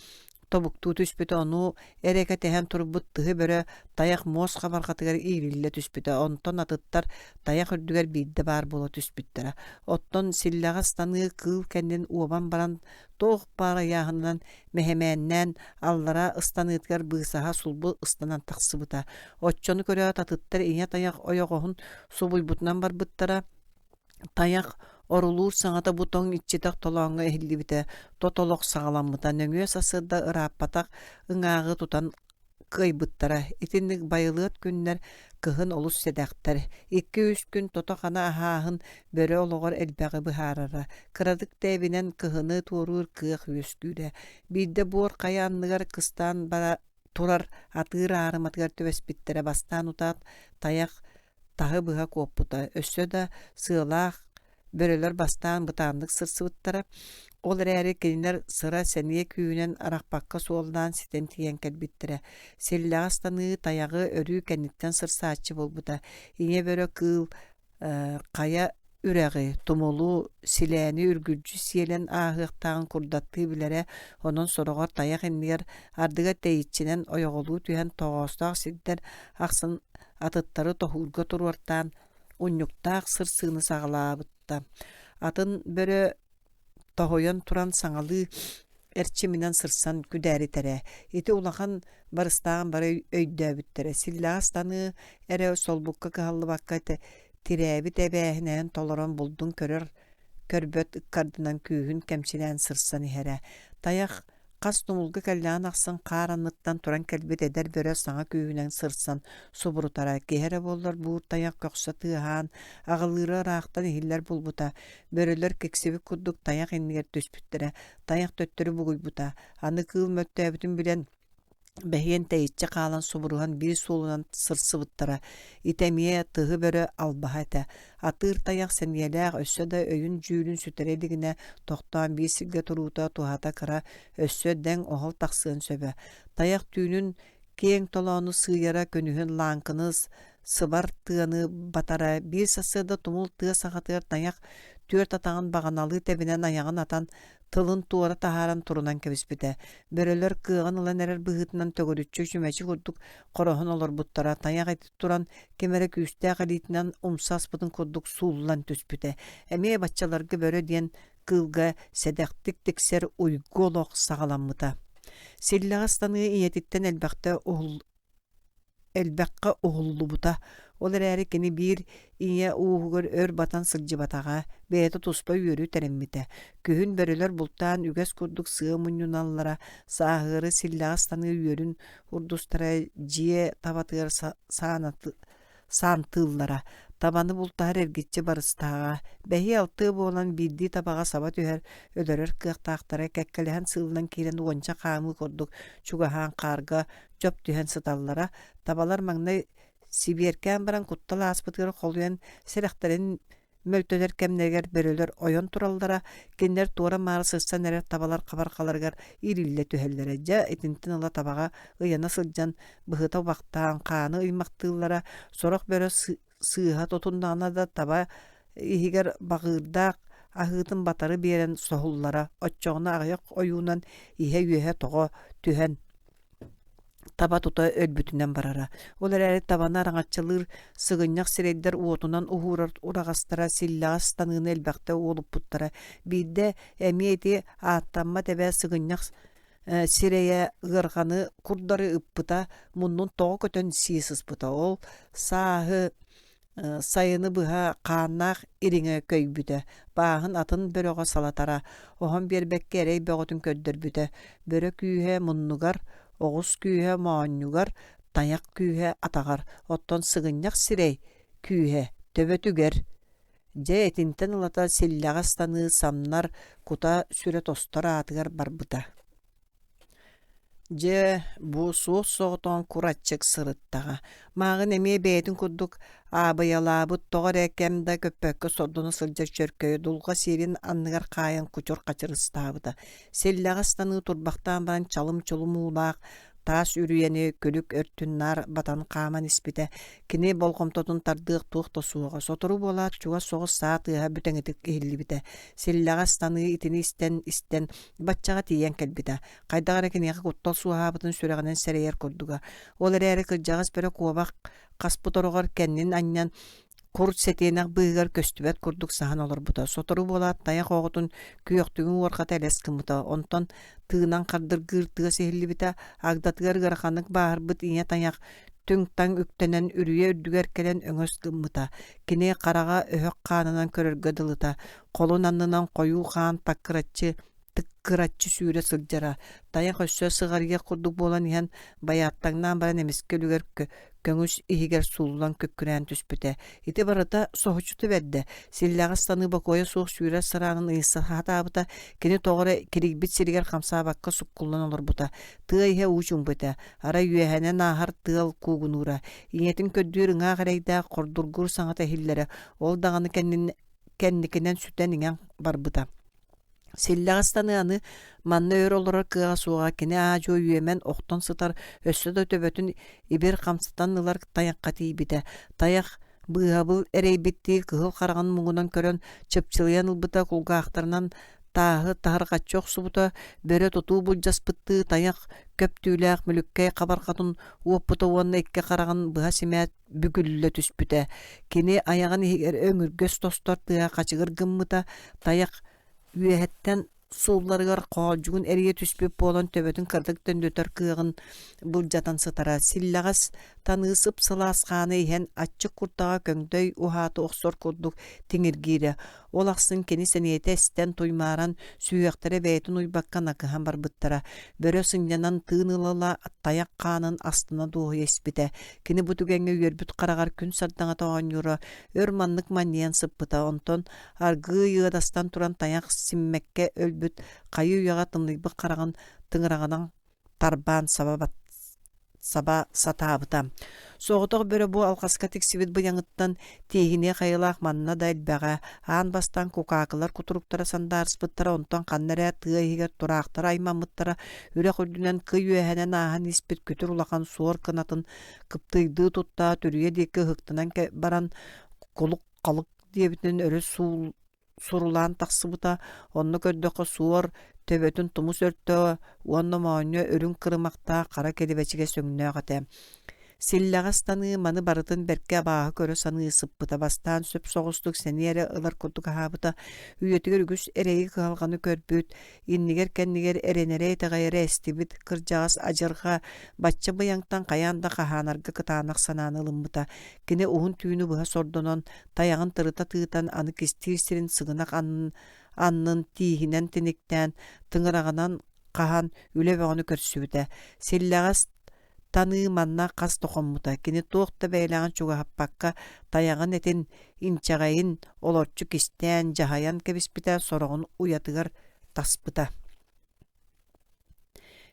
тобуктуу түспүтэ, ону эрэ кэтэһэн турбут тыһы бөрө тайах муос хабарҕатыгар иириллэ түспүтэ, онтон атыттар тайах үрдүгэр биирдэ баар буола түспүттэрэ. Оттон силлэҕэ ыстаныы кыыл кэннин уобан баран туох баар ыйааһынынан мэһэмээннээн аллара ыстаныытыгар быысаһа сулбу ыстанан тахсыбыта. Оччону көрөөт атыттар ийэ тайах ойоҕоһун субуйбутунан барбыттара. Тайах орулуур саҥата бу тоҥ иччитэх толооҥҥо иһиллибитэ, тот олох саҕаламмыта, нөҥүө сарсыарда ырааппатах ыҥааҕы тутан кыайбыттара. Итинник байылыат күннэр кыһын олус сэдэхтэр. Икки-үс күн тото-хана аһааһын бөрө олоҕор элбэҕи быһаарара. Кыратык да эбинэн кыһыны туоруур кыах үөскүүрэ. Биирдэ буор хайа анныгар кыстаан бара турар атыыр аарыматыгар түбэспиттэрэ бастаан утаат тайах таһы быһа куоппута, өссө да сыалаах бөрөлөр бастаан бытааннык сырсыбыттара, ол эрээри кинилэр сыра-сэниэ күүһүнэн арахпакка суоллаан ситэн тиийэн кэлбиттэрэ. Силлэҕэ ыстаныы тайаҕы өрүү кэнниттэн сырсааччы буолбута. Ийэ бөрө кыыл хайа үрэҕи, тумулу, силээни үргүлдьү сиэлэн ааһыахтааҕын курдаттыы билэрэ, онон сороҕор тайах иннигэр ардыгар тэйиччинэн ойоҕолуу түһэн тоҕоостоох сирдэр ахсын атыттары тоһуурга туруортаан унньуктаах сырсыыны саҕалаабытта. Атын бөрө тоһуйан туран саҥалыы эрчиминэн сырсан күдээритэрэ. Ити улахан барыстааҕын бары өйдөөбүттэрэ. Силлэҕэ ыстаныы эрэ солбукка кыһаллыбакка тирээбит эбээһинэһин толорон булдун көрөр көрбөт ыккардынан күүһүн кэмчилээн сырсан иһэрэ. Тайах Хас тумулга кэллэҕин ахсын хаар анныттан туран кэлбит эдэр бөрө саҥа күүһүнэн сырсан субурутара, киһи эрэ буоллар буур тайах көхсө тыаһаан, аҕылыыра ыраахтан иһиллэр буолбута. Бөрөлөр киксибит курдук тайах иннигэр түспүттэрэ, тайах төттөрү бугуйбута. Аны кыыл мөлтөөбүтүн билэн Бэһиэн тэйиччи хаалан субуруһан биир суолунан сырсыбыттара. Ити эмиэ тыһы бөрө албаһа этэ. Атыыр тайах сэниэлээх өссө да өйүн-дьүүлүн сүтэрэ илигинэ тохтоон биир сиргэ туруута туһата кыра, өссө дэҥ-оһол тахсыан сөбө. Тайах түүнүн киэҥ толоону сыыйара, күнүһүн лааҥкыны сыбар тыаны батара. Биир сарсыарда тумул тыа саҕатыгар тайах түөрт атаҕын баҕаналыы тэбинэн айаҕын атан тылын туора таһааран турунан кэбиспитэ. Бөрөлөр кыаҕын ылан эрэр быһыытынан төгүрүччү чүмэчи курдук хороһон олорбуттара. Тайах ити туран ким эрэ күүстээх илиитинэн умса аспытын курдук сууллан түспүтэ. Эмиэ баччаларга бөрө диэн кыылга сэдэхтик тиксэр уйгу олох саҕаламмыта. Силлэҕэ ыстаныы ийэтиттэн элбэхтэ уһул элбэххэ уһуллубута, ол эрээри кини биир ийэ ууһугар өр батан сылдьыбатаҕа, бэйэтэ туспа үөрүү тэриммитэ. Күһүн бөрөлөр бултаан үгэс курдук сыа мунньуналлара, сааһыары силлэҕэ ыстаныы үөрүн урдустара дьиэ табатыгар саантыыллара, табаны бултаһар эргиччи барыстааҕа, бэһиэ-алтыа буолан биирдии табаҕа саба түһэр, өлөрөр кыахтаахтара кэккэлэһэн сыыллан киирэн уонча хаамыы курдук чугаһаан хаарга чоп түһэн сыталлара, табалар маҥнай сибиэркээн баран куттал ааспытыгар холуйан сэрэхтэрин мөлтөтөр кэмнэригэр бөрөлөр ойон тураллара, кинилэр туора-маары сырсан эрэр табалар хабарҕаларыгар иириллэ түһэллэрэ. Дьэ, итинтэн ыла табаҕа ыйана сылдьан быһыта убахтаан хааны ыймахтыыллара, сорох бөрө сыыһа тутуннаҕына да таба иһигэр баҕыырдаах аһыытын батары биэрэн соһуллара, оччоҕуна аҕыйах ойуунан иһэ-үөһэ тоҕо түһэн. Таба тута өлбүтүнэн барара. Ол эрээри табаны араҥаччылыыр сыгынньах сирэйдэр уотунан уһуурар ураҕастара силлэҕэс таныыны элбэхтэ уолуппуттара. Биирдэ эмиэ ити ааттаммат эбэ сыгынньах сирэйэ ыарҕаны курдары ыппыта, муннун тоҕо көтөн сии сыспыта. Ол сааһы Сайыны быһа хааннаах ириҥэ көйбүтэ, бааһын атын бөрөҕө салатара, оһон биэрбэккэ эрэй бөҕөтүн көрдөрбүтэ. Бөрө күүһэ муннугар, оҕус күүһэ моонньугар, тайах күүһэ атаҕар, оттон сыгынньах сирэй күүһэ төбөтүгэр. Дьэ итинтэн ылата силлэҕэ ыстаныы самнар, кута-сүрэ тостор аатыгар барбыта. Дьэ, бу суос-соҕотоҕун кураччык сырыттаҕа, мааҕын эмиэ бэйэтин курдук аабыйалаабыт тоҕо эрэ кэм да көппөккө сордоно сылдьар чөркөйү дулҕа сиэрин анныгар хаайан кучур-хачыр ыстаабыта. Силлэҕэ ыстаныы турбахтаан баран чалым-чулум уулаах таас үрүйэни күлүк өртүн наар батан хааман испитэ. Кини болҕомтотун тардыах туох да суоҕа. Сотору буолаат чугас соҕус саа тыаһа бүтэҥитик иһиллибитэ. Силлэҕэ ыстаныы итини истэн-истэн Баччаҕа тиийэн кэлбитэ. Хайдах эрэ киниэхэ куттал суоһаабытын сүрэҕинэн сэрэйэр курдуга. Ол эрээри кырдьаҕас бөрө куобах хаспыт ороҕор кэннин анньан кур сэтиэнэх быыһыгар көстүбэт курдук саһан олорбута. Сотору буолаат тайах оҕотун күөхтүҥү уорҕата элэс гыммыта. Онтон тыынан хардыргыыр тыас иһиллибитэ. Агдатыгар ыараханнык бааһырбыт ийэ тайах түҥ-таҥ үктэнэн үрүйэ үрдүгэр кэлэн өҥөс гыммыта. Кини хараҕа өһөх хаанынан көрөргө дылыта. Холун аннынан хойуу хаан таккыраччы тыккыраччы сүүрэ сылдьара. Тайах өссө сыҕарыйыах курдук буолан иһэн, байааттаҥнаан баран эмискэ үлүгэр көҥүс иһигэр сууллан күккүрээн түспүтэ. Ити барыта соһуччута бэрдэ. Силлэҕэ ыстаныы бокуойа суох сүүрэр сараанын ыйыста сатаабыта. Кини тоҕо эрэ кирийбит сиригэр хамсаабакка суккуллан олорбута. Тыа иһэ уу чуумпу этэ. Арай үөһэнэн ааһар тыал куугунуура. Ийэтин көрдүүр ыҥаах эрэйдээх хордургуур саҥата иһиллэрэ. Ол даҕаны кэннин кэнникинэн сүтэн-иҥэн барбыта. Силлэҕэ ыстаныы аны манна өр олорор кыаҕа суоҕа, кини аа-дьуо үөмэн охтон сытар, өссө да төбөтүн ибир хамсатан ылар тайахха тиийбитэ. Тайах быыһабыл эрэйбиттии кыһыл хараҕын муҥунан көрөн чыпчылыйан ылбыта, кулгаахтарынан тааһы таһырҕаччы охсубута, бөрө тутуу былдьаспыттыы тайах көп түүлээх мүлүккэй хабарҕатын уоппута уонна икки хараҕын быһа симээт бүгүллэ түспүтэ. Кини айаҕын иһигэр өҥүргэс тостор тыаһа хачыгыр гыммыта, тайах үөһэттэн суулларыгар хоолдьугун эрийэ түспүт буолан төбөтүн кыратык төннөтөр кыаҕын былдьатан сытара. Силлэҕэс таныы сып-сылаас хааны иһэн аччык куртаҕа көҥдөй уһааты охсор курдук тиҥиргиирэ. Ол ахсын кини сэниэтэ эстэн, туймааран, сүһүөхтэрэ бэйэтин уйбакка накыһан барбыттара. Бөрө сынньанан тыын ыла-ыла тайах хаанын астына дуоһуйа испитэ. Кини бу түгэҥҥэ үөрбүт хараҕар күн сардаҥата оонньуура, өр маннык манньыйан сыппыта. Онтон аргыый ыадастан туран тайах симмэккэ өлбүт хайыы-үйэҕэ тымныйбыт хараҕын тыҥыраҕынан тарбаан саба саба сатаабыта. Соҕотох бөрө бу алҕаска тиксибит быйаҥыттан тииһиниэх айылаах манна да элбэҕэ. Аан бастаан кукаакылар кутуруктара сандаарыспыттара, онтон ханна эрэ тыа иһигэр тураахтара аймаммыттара, үрэх үрдүнэн кый үөһэнэн ааһан испит күтүр улахан суор кынатын кыптыыйдыы туттаат үрүйэ диэки ыһыктынан баран кулук-халык диэбитинэн өрө суул сурулаан тахсыбыта, онно көрдөххө суор төбөтүн тумус өртө уонна моонньо үрүҥ кырымахтаах хара килэбэчигэс өҥнөөх этэ. Силлэҕэ ыстаныы маны барытын бэркэ абааһы көрө саныы сыппыта, бастаан сөп соҕустук сэниэ эрэ ылар курдук аһаабыта, үйэтигэр үгүс эрэйи-кыһалҕаны көрбүт, иннигэр-кэннигэр эрэнэрэ-итэҕэйэрэ эстибит кырдьаҕас адьырҕа бачча быйаҥтан хайаан да хаһаанарга кытаанах санааны ылыммыта. Кини уһун түүнү быһа сордонон, тайаҕын тырыта тыытан аны кистиир сирин сыгынах аннын, аннын тииһинэн тиниктээн, тыҥыраҕынан хаһан үлэ бөҕөнү көрсүбүтэ. Силлэҕэс таныы манна хас да хоммута. Кини туох да бэйэлээҕин чугаһаппакка тайаҕын этин, инчэҕэйин олорчу кистээн, дьаһайан кэбиспитэ, сороҕун уйатыгар таспыта.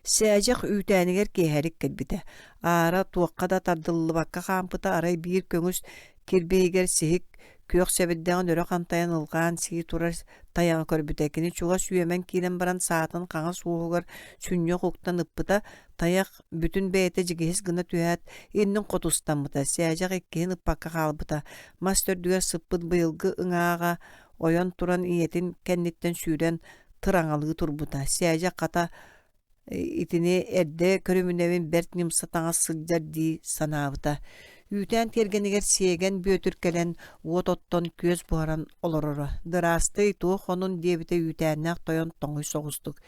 Сээдьэх үүтээнигэр киэһэлик кэлбитэ. Аара туохха да тардыллыбакка хаампыта арай биир көҥүс кирбиһигэр сиһик күөх сэбирдэҕин өрө хантайан ылҕаан сии турар тайаҕы көрбүтэ. Кини чугас үөмэн киирэн баран саатын хаҥас уоһугар сүнньүөх уктан ыппыта, тайах бүтүн бэйэтэ дьигиһис гына түһээт, иннин хоту ыстаммыта. Сээдьэх иккиһин ыппакка хаалбыта. Мас төрдүгэр сыппыт быйылгы ыҥааҕа ойон туран ийэтин кэнниттэн сүүрэн тыраҥалыы турбута. Сээдьэ хата Итини эрдэ көрүмүнэбин бэрт ньымса таҥас сылдьар дии санаабыта. Үүтээн тиэргэнигэр Сиэгэн Бүөтүр кэлэн уот оттон күөс буһаран олороро. «Дыраастый, туох онун?» диэбитэ үүтээннээх тойон тоҥуй соҕустук.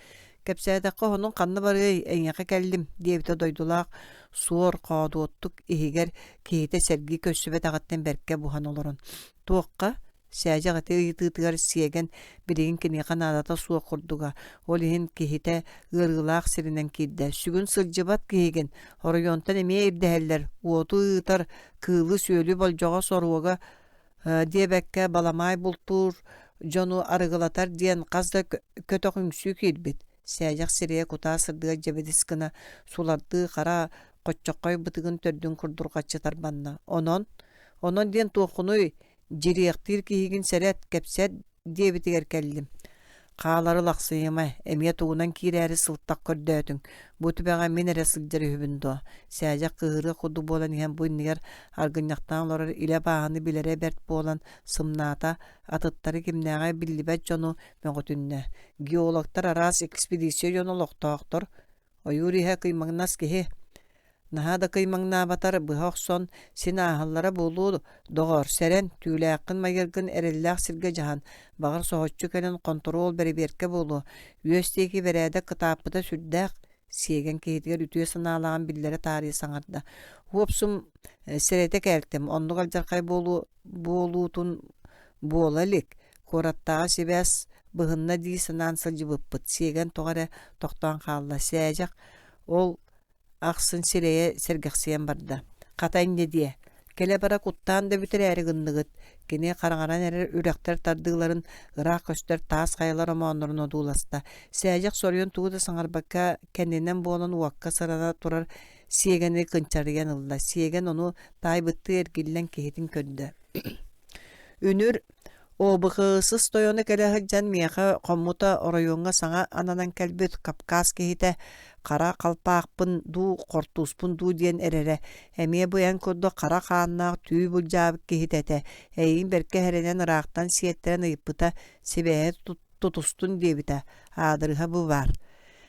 «Кэпсээтэххэ онун ханна барыай, эйиэхэ кэллим» диэбитэ дойдулаах суор хоодуоттук иһигэр киһитэ сэргии көрсүбэтэҕиттэн бэркэ буһан олорон. «Туохха?» Сээдьэх ити ыйытыытыгар Сиэгэн билигин киниэхэ наадата суох курдуга, ол иһин киһитэ ыарыылаах сиринэн киирдэ. Сүгүн сылдьыбат киһигин, оройуонтан эмиэ ирдэһэллэр, уоту ыытар, кыылы-сүөлү болдьоҕо соруога диэбэккэ баламаай бултуур дьону арыгылатар диэн хас да көтөх үҥсүү киирбит. Сээдьэх сирэйэ кутаа сырдыга дьэбидис гына сулардыы хара хоччоххой бытыгын төрдүн курдурҕаччы тарбанна. Онон, онон диэн туоххунуй, Дьириэхтиир киһигин сэрэт, кэпсэт диэбитигэр кэллим. Хаалары лахсыйыма, эмиэ тугунан киирээри сылтах көрдөөтүҥ, бу түбэҕэ мин эрэ сылдьар үһүбүн дуо? Сээдьэх кыыһырыах курдук буолан иһэн бу иннигэр аргынньахтаан олорор илэ абааһыны билэрэ бэрт буолан сымнаата, атыттары кимнээҕэ биллибэт дьону мөҕүтүннэ. Геологтар араас экспедиция дьоно олохтоохтор, Ойуур иһэ кыймаҥнас киһи. Наһаа да кыймаҥнаабатар быһа охсон, син ааһаллара буолуо, доҕоор, сэрэн, түүлээххин майгыргын эрэллээх сиргэ дьаһан, баҕар соһуччу кэлэн хонтуруол бэрэбиэркэ буолуо, үөс диэки бэрээдэк кытааппыта сүрдээх, сиэгэн киһитигэр үтүө санаалааҕын биллэрэ таарыйа саҥарда. Уопсум сэрэтэ кээлтим, оннук алдьархай буолуо буолуутун буола илик, куораттааҕы сибээс быһынна дии санаан сылдьыбыппыт, сиэгэн тоҕо эрэ тохтоон хаалла, сээдьэх ол ахсын сирэйэ сэргэхсийэн барда. Хата инньэ диэ, кэлэ-бара куттаан да бүтэрээри гынныгыт, кини хараҥаран эрэр үрэхтэр тардыыларын, ыраах көстөр таас хайалар омооннорун одууласта. Сээдьэх соруйан тугу да саҥарбакка кэннинэн буолан уокка сырана турар сиэгэни кынчарыйан ылла. Сиэгэн ону таайбыттыы эргиллэн киһитин көрдө. Үнүр ОБХС тойоно кэлэ сылдьан миэхэ хоммута оройуоҥҥа саҥа ананан кэлбит Кавказ киһитэ хара халпаахпын дуу, хортууспун дуу диэн эрэрэ. Эмиэ бу эн курдук хара хааннаах түү былдьаабыт киһитэ этэ. Эйигин бэркэ эрэнэн ыраахтан сиэттэрэн ыйыппыта, сибээһи тутустун диэбитэ. Аадырыһа бу баар.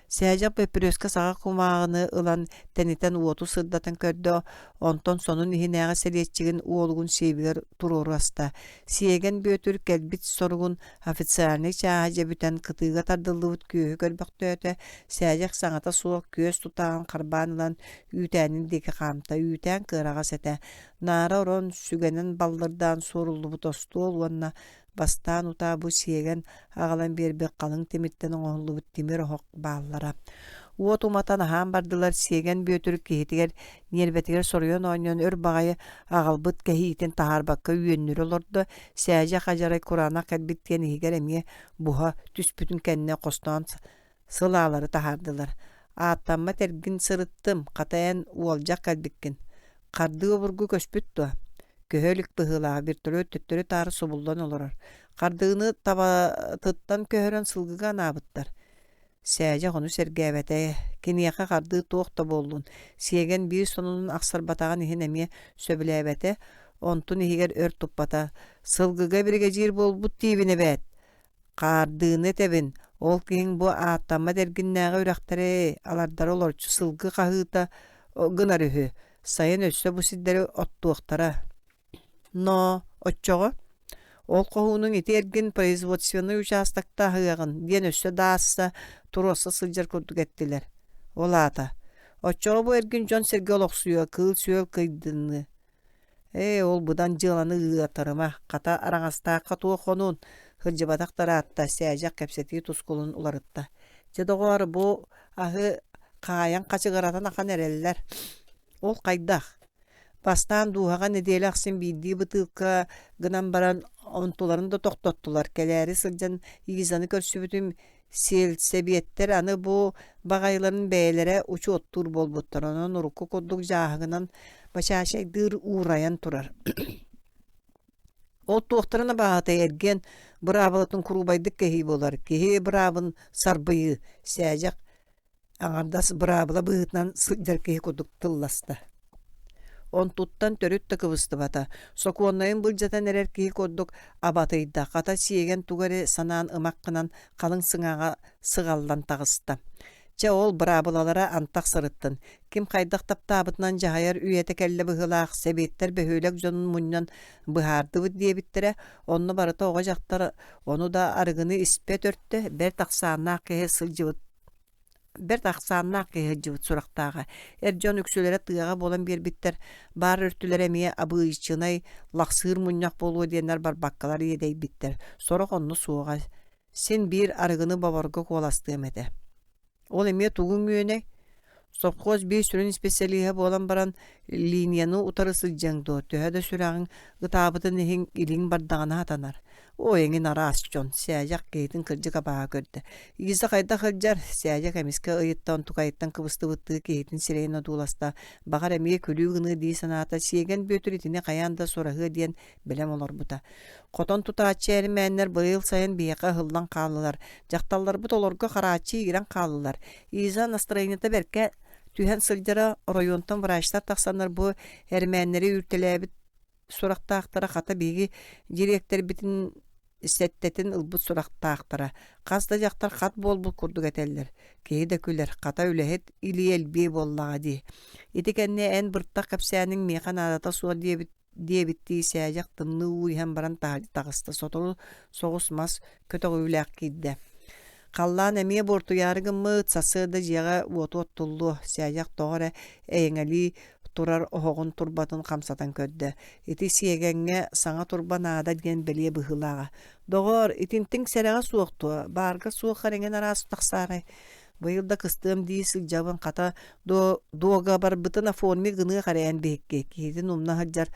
Сээдьэх бөппүрүөскэ саҕа кумааҕыны ылан тэнитэн уоту сырдатан көрдө, онтон сонун иһинээҕи сэлиэччигин уолугун сиэбигэр туруору аста. Сиэгэн Бүөтүр кэлбит соругун официальнай чааһа дьэ бүтэн кытыыга тардыллыбыт күөһү көрбөхтөөтө, Сээдьэх саҥата суох күөс тутааҕын харбаан ылан үүтээнин диэки хаамта. Үүтээн кыараҕас этэ. Наара орон сүгэнэн баллырдаан суоруллубут остуол уонна Бастаан утаа бу сиэгэн аҕалан биэрбит халыҥ тимиртэн оҥоһуллубут тимир оһох бааллара. Уот уматан аһаан бардылар, сиэгэн Бүөтүр киһитигэр ньиэрбэтигэр соруйан оонньоон өр баҕайы аҕалбыт кэһиитин таһаарбакка үөннүрэ олордо, сээдьэх адьарай кураанах кэлбит диэн иһигэр эмиэ буһа түспүтүн кэннэ хостоон сылаалары таһаардылар. Ааттаммат эргин сырыттым, хата эн уолдьах кэлбиккин. Хардыы обургу көспүт дуо? Көһө илик быһыылаах вертолет төттөрү-таары субуллан олорор. Хардыыны табатыттан көһөрөн сылгыга анаабыттар. Сээдьэх ону сэргээбэтэ. Киниэхэ хардыы туох да буоллун, сиэгэн биир сонунун ахсарбатаҕын иһин эмиэ сөбүлээбэтэ, онтун иһигэр өр туппата. Сылгыга биригэдьиир буолбут диибин эбээт. Хаардыыны этэбин, ол киһиҥ бу ааттаммат эргиннээҕи үрэхтэри, алардары олорчу сылгы хаһыыта гынар үһү, сайын өссө бу сирдэри оттуохтара. Ноо, оччоҕо? Ол хоһуунуҥ ити эргин производственнай учаастакта аһыаҕын диэн өссө да аасса, туруорса сылдьар курдук эттилэр. Ол аата, оччоҕо бу эргин дьон-сэргэ олохсуйуо, кыыл-сүөл кыйдыныа. Ээ, ол быдан дьыаланы ыатарыма, хата араҥастаахха туох хонуун, сылдьыбатах да ыраатта, сээдьэх кэпсэтии тускулун уларытта. Дьэ, доҕоор, бу аһы хаайан хачыгыратан ахан эрэллэр. Ол хайдах? Бастаан дууһаҕа нэдиэлэ ахсын биирдии бытыылка гынан баран онтуларын да тохтоттулар. Кэлээри сылдьан Изаны көрсүбүтүм Сиэлсэбиэттэр аны бу баҕайыларын бэйэлэрэ учуоттуур буолбуттар, онон урукку курдук дьааһыгынан бачаачайдыыр уурайан турар. Ол туохтарын абааһытай эргиэн быраабылатын куруубайдык кэһии буолар, киһи быраабын сарбыйыы, сээдьэх аҥардас быраабыла быһыытынан сылдьар киһи курдук тылласта. Онтуттан төрүт да кыбыстыбата, сокуоннайын былдьатан эрэр киһи курдук абатыйда, хата сиэгэн тугу эрэ санаан ымах гынан халыҥ сыҥааҕа сыҕаллан таҕыста. Чэ, ол быраабылалара антах сырыттын. Ким хайдах таптаабытынан дьаһайар үйэтэ кэллэ быһыылаах, сэбиэттэр бөһүөлэк дьонун мунньан быһаардыбыт диэбиттэрэ, онно барыта оҕо-дьахтар ону да арыгыны испэт өртө бэрт ахсааннаах киһи сылдьыбыт бэрт ахсааннаах киһи сылдьыбыт сурахтааҕа. Эр дьон үксүлэрэ тыаҕа буолан биэрбиттэр, баар өртүлэрэ эмиэ абыычынай, лахсыыр мунньах буолуо диэннэр барбаккалар иэдэйбиттэр, сорох онно суоҕа. Син биир арыгыны боборго куоластыам этэ. Ол эмиэ тугуҥ үөнэй? Совхоз биир сүрүн исписэлииһэ буолан баран линияны утары сылдьыаҥ дуо, төһө да сүрэҕиҥ ытаабытын иһин илииҥ бардаҕына сатанар. Ой, эҥин араас дьон, Сээдьэх киһитин кырдьык абааһы көрдө. Иза хайдах сылдьар? Сээдьэх эмискэ ыйытта, онтукайыттан кыбыстыбыттыы киһитин сирэйин одууласта. Баҕар эмиэ күлүү гыныы дии санаата, Сиэгэн Бүөтүр итини хайаан да сураһыа диэн бэлэм олорбута. Хотон тутааччы эрмээннэр быйыл сайын биһиэхэ ыһыллан хааллылар. Дьахталларбыт олорго харааччы иирэн хааллылар. Иза настроениета бэркэ түһэн сылдьара, оройуонтан врачтар тахсаннар бу эрмээннэри үүртэлээбит сурахтаахтара хата биһиги дириэктэрбитин сэттэтин ылбыт сурахтаахтара. Хас да дьахтар хат буолбут курдук этэллэр. Киһи да күлэр, хата үлэһит илии элбиэ буоллаҕа дии. Ити кэннэ эн быртах кэпсээниҥ миэхэ наадата суох диэбит диэбиттии сээдьэх тымныы уу иһэн баран таһырдьа таҕыста, сотору соҕус мас көтөҕүүлээх киирдэ. Халлаан эмиэ буортуйаары гыммыт, сарсыарда дьиэҕэ уоту оттуллуо, сээдьэх тоҕо эрэ эйэҥэлии турар оһоҕун турбатын хамсатан көрдө. Ити сиэгэҥҥэ саҥа турба наада диэн бэлиэ быһыылааҕа. Доҕоор, итинтиҥ сэрэҕэ суох дуо, баарга суох эрэҥин араас тахсаарай? Быйыл да кыстыам дии сылдьабын, хата дуогабарбытын оформи гыныах эрэ эн биһикки, киһитин умна сылдьар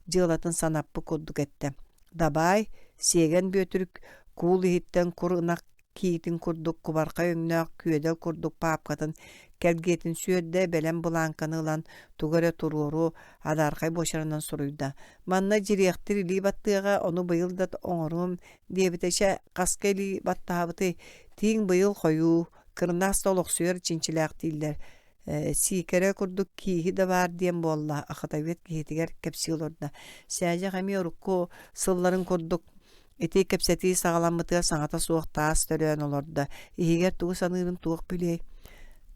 дьыалатын санаппыт курдук эттэ. Дабаай, Сиэгэн Бүөтүр куул иһиттэн кур ынах киитин курдук кубархай өҥнөөх күөдэл курдук паапкатын кэлгиэтин сүөрдэ, бэлэм былааҥканы ылан тугу эрэ туруору адаархай буочаранан суруйда. Манна дьириэхтир илии баттыаҕа, ону быйыл да оҥоруом диэбитэ чэ, хаска илии баттаабытый, Тииҥ быйыл хойуу, кырынаас да олохсуйар чинчилээх дииллэр. Сиикэрэ курдук кииһи да баар диэн буолла, охотовед киһитигэр кэпсии олордо. Сээдьэх эмиэ урукку сылларын курдук ити кэпсэтии саҕаламмытыгар саҥата суох таас төрөөн олордо. Иһигэр тугу саныырын туох билиэй.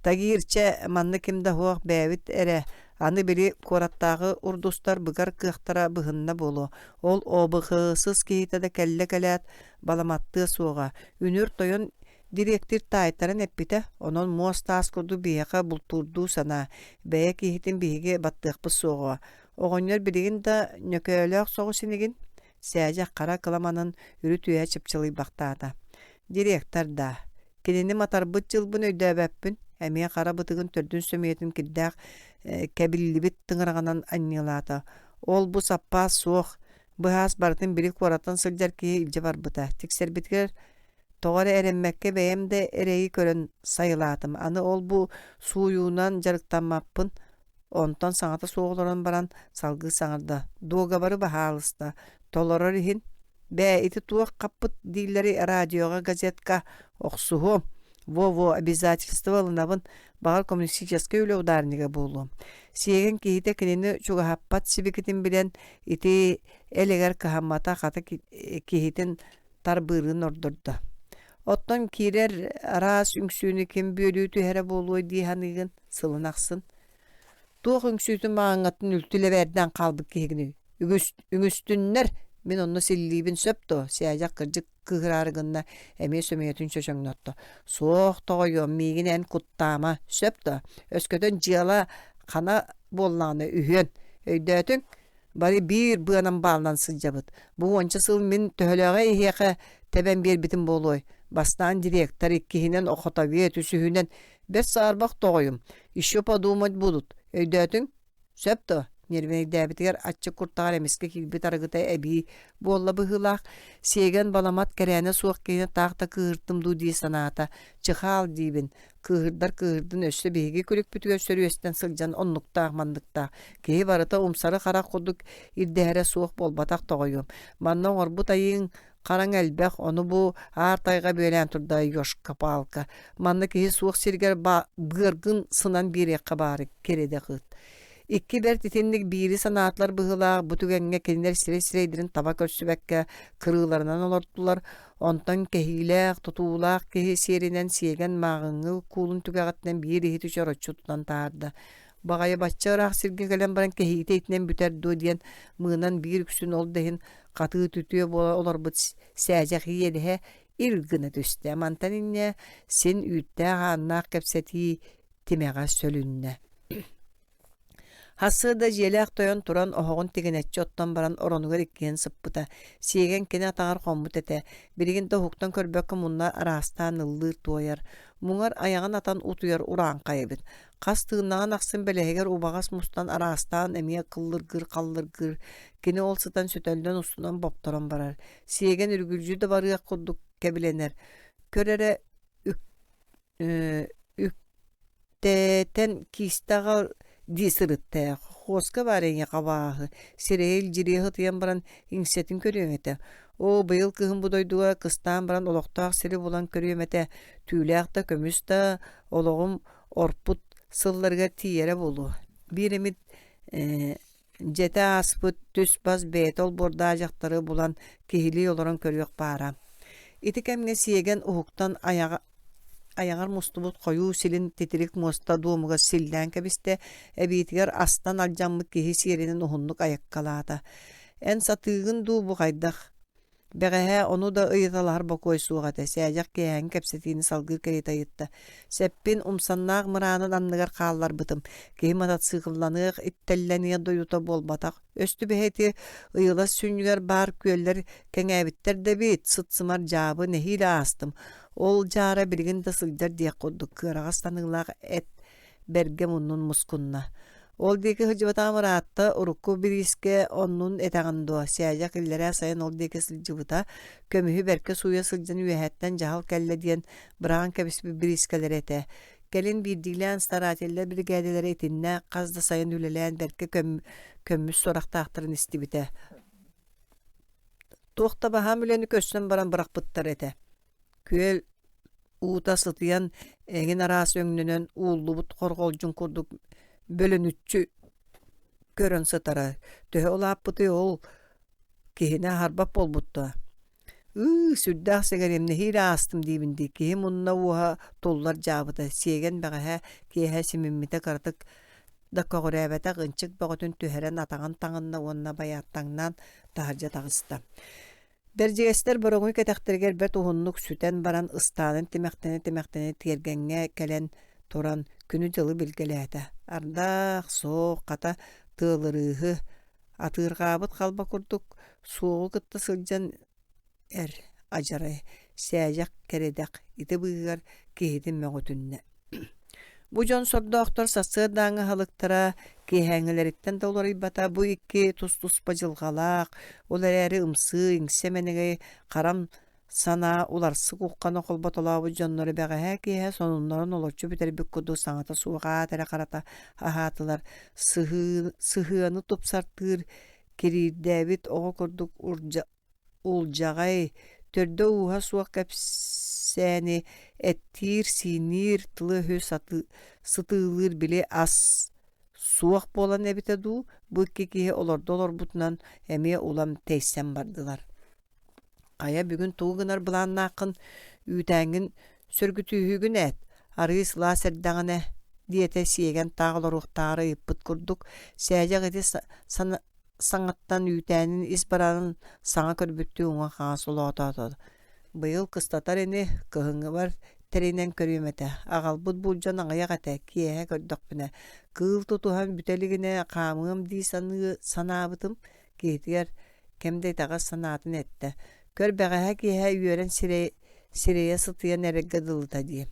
Тагир, чэ, манна ким да суох бэйэбит эрэ. Аны били куораттааҕы урдустар быгар кыахтара быһынна буолуо. Ол ОБХС киһитэ да кэллэ кэлээт, баламаттыа суоҕа. Үнүр тойон дириэктир таайтаран эппитэ, онон муос-таас курдук биһиэхэ бултуурдуу санаа, бэйэ киһитин биһиги баттыахпыт суоҕа. Оҕонньор билигин да ньөкөөлөөх соҕус инигин, сээдьэх хара кыламанын үрүт үөһэ чыпчылыйбахтаата. Директор даа, кинини матарбыт дьылбын өйдөөбөппүн, эмиэ хара бытыгын төрдүн сөмүйэтин кирдээх кэбиллибит тыҥыраҕынан анньыалаата. Ол-бу саппаас суох, Быһаас барытын били куораттан сылдьар киһи илдьэ барбыта. Тиксэрбитигэр тоҕо эрэ эрэммэккэ бэйэм да эрэйи көрөн сайылаатым. Аны ол-бу сууйуунан дьарыктаммаппын. Онтон саҥата суох олорон баран салгыы саҥарда. Дуогабары баһаалыста. Толорор иһин Бээ, ити туох хаппыт дииллэрий радиоҕа, газетка охсуһуом. Во-во, обязательство ылынабын, баҕар коммунистическай үлэ ударнига буолуом. Сиэгэн киһитэ кинини чугаһаппат сибикитин билэн, ити элэгэр кыһаммата хата киһитин тарбыырын ордордо. Оттон киирэр араас үҥсүүнү ким бүөлүү түһэрэ буолуой дии саныыгын сылын ахсын. Туох үҥсүүтүн мааҥҥатын үлтү лэбээрдээн хаалбыт киһигиний? Үгүс үҥүстүннэр, мин онно силлиибин сөп дуо? Сээдьэх кырдьык кыыһыраары гынна, эмиэ сөмүйэтин чөчөҥнөттө. Суох, тоҕойуом, миигин эн куттаама, сөп дуо? Өскөтөн дьыала хана буоллаҕына үһүөн. Өйдөөтүҥ? Бары биир быанан бааллан сылдьабыт. Бу уонча сыл мин төһөлөөҕү эһиэхэ тэбэн биэрбитим буолуой? Бастаан директор, иккиһинэн охотовед, үсүһүнэн бэрт саарбах тоҕойум. Еще подумать будут. Өйдөөтүҥ? Сөп дуо? Ньиэрбинэйдээбитигэр аччык куртаҕар эмискэ киирбит арыгыта эбии буолла быһыылаах, сиэгэн баламат кэрээнэ суох киһини таах да кыыһыртым дуу дии санаата. Чыхаал диибин, кыыһырдар кыыһырдын өссө биһиги күлүкпүтүгэр сөрүөстэн сылдьан оннуктаах-манныктаах киһи барыта умсары харах курдук ирдэһэрэ суох буолбатах тоҕойуом. Манна оҥорбут айыыҥ Хараҥ элбэх, ону бу аар тайҕа бүөлээн турда ёшка-палка. Манна киһи суох сиригэр быаргын сынан биэриэххэ баары кэридэ кыт. Икки бэрт итинник биири санаатылар быһыылаах бу түгэҥҥэ кинилэр сирэй-сирэйдэрин таба көрсүбэккэ кырыыларынан олордулар, онтон кэһиилээх, тутуулаах киһи сиэринэн сиэгэн мааҕыҥҥы куулун түгэҕиттэн биир иһити чороччу тутан таһаарда. Баҕайы бачча ыраах сиргэ кэлэн баран кэһиитэ итинэн бүтэр дуо диэн мыынан биир үксүн ол да иһин хатыы түтүө буола олорбут сээдьэх иэдэһэ ир гына түстэ. Мантан инньэ син үүттээх ааннаах кэпсэтии тимэҕэ сөлүннэ. Сарсыарда дьиэлээх тойон туран оһоҕун тигинэччи оттон баран оронугар иккиэн сыппыта. Сиэгэн кини атаҕар хоммут этэ. Билигин да уһуктан көрбөккө мунна араастаан ыллыыр-туойар. Муҥар айаҕын атан утуйар урааҥхай эбит. Хас тыыннаҕын ахсын бэлэһигэр убаҕас мустан араастаан эмиэ кыллыргыыр-халлыргыыр. Кини ол сытан сөтөллөн устунан бопторон барар. Сиэгэн үргүлдьү да барыах курдук кэбилэнэр. Көр эрэ Үктэтэн киистэҕэ дии сырытта Хохуоска баар эйиэхэ абааһы, сирэйэ илдьирийэ сытыйан баран иҥсэтин көрүөҥ этэ. Оо, быйыл кыһын бу дойдуга кыстаан баран олохтоох сири булан көрүөм этэ, түүлээх да, көмүс да олоҕум орпут сылларыгар тиийэрэ буолуо. Биир эмит Дьэтэ ааспыт түс-бас бэйэтэ олбуордаах дьахтары булан киһилии олорон көрүөх баара. Ити кэмҥэ сиэгэн уһуктан айаҕа айаҕар мустубут хойуу силин титирик муоста дуомугар силлээн кэбистэ, эбиитигэр астан алдьаммыт киһи сиэринэн уһуннук айаккалаата. «Эн сатыыгын дуу бу хайдах?» Бэҕэһээ ону да ыйыталаһар бокуой суох этэ, сээдьэх киэһээҥҥи кэпсэтиини салгыыр кэриэтэ ыйытта. Сэппин умсаннаах мыраанын анныгар хаалларбытым. Киһи мотоциклланыах, иттэллэниэх дойдута буолбатах. Өстүбэһэ ити ыйылас сүнньүгэр баар күөллэр кэҥээбиттэр да эбит, сыт-сымар дьаабы нэһиилэ аастым. Ол дьаара билигин да сылдьар диэх курдук кыараҕас таныылаах эт бэргэ муннун мускунна. Ол диэки сылдьыбатаҕым ыраатта, урукку бириискэ оннун этэҕин дуо, Сээдьэх иллэрээ сайын ол диэки сылдьыбыта, көмүһү бэркэ сууйа сылдьан үөһэттэн дьаһал кэллэ диэн быраҕан кэбиспит бириискэлэрэ этэ. Кэлин биирдиилээн старателлэр биригээдэлэрэ итиннэ хас да сайын үлэлээн бэркэ көм көммүт сурахтаахтарын истибитэ. Туох да баһаам үлэни көрсөн баран бырахпыттар этэ. Күөл уута сытыйан эҥин араас өҥнөнөн ууллубут хорҕолдьун курдук бөлөнүччү көрөн сытара. Төһө улааппытый ол киһини аһарбат буолбут дуо? Ыы, сүрдээх сэгэриэмнэһиилэ аастым диибин дии, киһи мунна уоһа туллар дьаабыта, сиэгэн бэҕэһээ киэһэ симиммитэ кыратык да көҕүрээбэтэх ынчык бөҕөтүн түһэрэн атаҕын таҥынна уонна байааттаҥнаан таһырдьа таҕыста. Бэрдьигэстэр бороҥуй кэтэхтэригэр бэрт уһуннук сүтэн баран ыстаанын тимэхтэнэ-тимэхтэнэ тиэргэҥҥэ кэлэн туран күнү-дьылы билгэлээтэ. Ардах, суох, хата тыалырыыһы, атыырҕаабыт халба курдук суоҕу кытта сылдьан эр адьарай, сээдьэх кэрэдэх ити быыһыгар киһитин мөҕүтүннэ. Бу дьон сордоохтор сарсыардааҥҥы аһылыктара киэһээҥҥилэриттэн да уларыйбата бу икки тус-туспа дьылҕалаах, ол эрээри ымсыы, иҥсэ мэнэгэй, харам санаа уларсык уххана холботолообут дьонноро бэҕэһээ киэһэ сонуннарын олоччу бүтэрбит курдук саҥата суох аат эрэ харата аһаатылар, сыһыы, сыһыаны тупсартыыр кириирдээбит оҕо курдук урдьа Улдьаҕай, төрдө-ууһа суох кэпсээни эттиир-сиинниир, тылы-өһү сытыылыыр били ас суох буолан эбитэ дуу, бу икки киһи олордо олорбутунан эмиэ улам тэйсэн бардылар. Хайа бүгүн тугу гынар былааннааххын, үүтээҥҥин сөргүтүүһүгүн ээт, арыы сылаас эрдэҕинэ, диэтэ сиэгэн таах олоруохтааҕар ыйыппыт курдук, сээдьэх ити саҥаттан үүтээнин ис бараанын саҥа көрбүттүү уҥа-хаҥас олоотоото. Быйыл кыстатар ини, кыһыҥҥыбар тэринэн көрүөм этэ. Аҕалбыт булдьан аҕыйах этэ, киэһэ көрдөхпүнэ, кыыл тутуһан бүтэ илигинэ хаамыам дии саныы санаабытым, киһитигэр кэм да итэҕэс санаатын эттэ. Көр бэҕэһээ киэһэ үөрэн сирэй, сирэйэ сытыйан эрэргэ дылыта дии.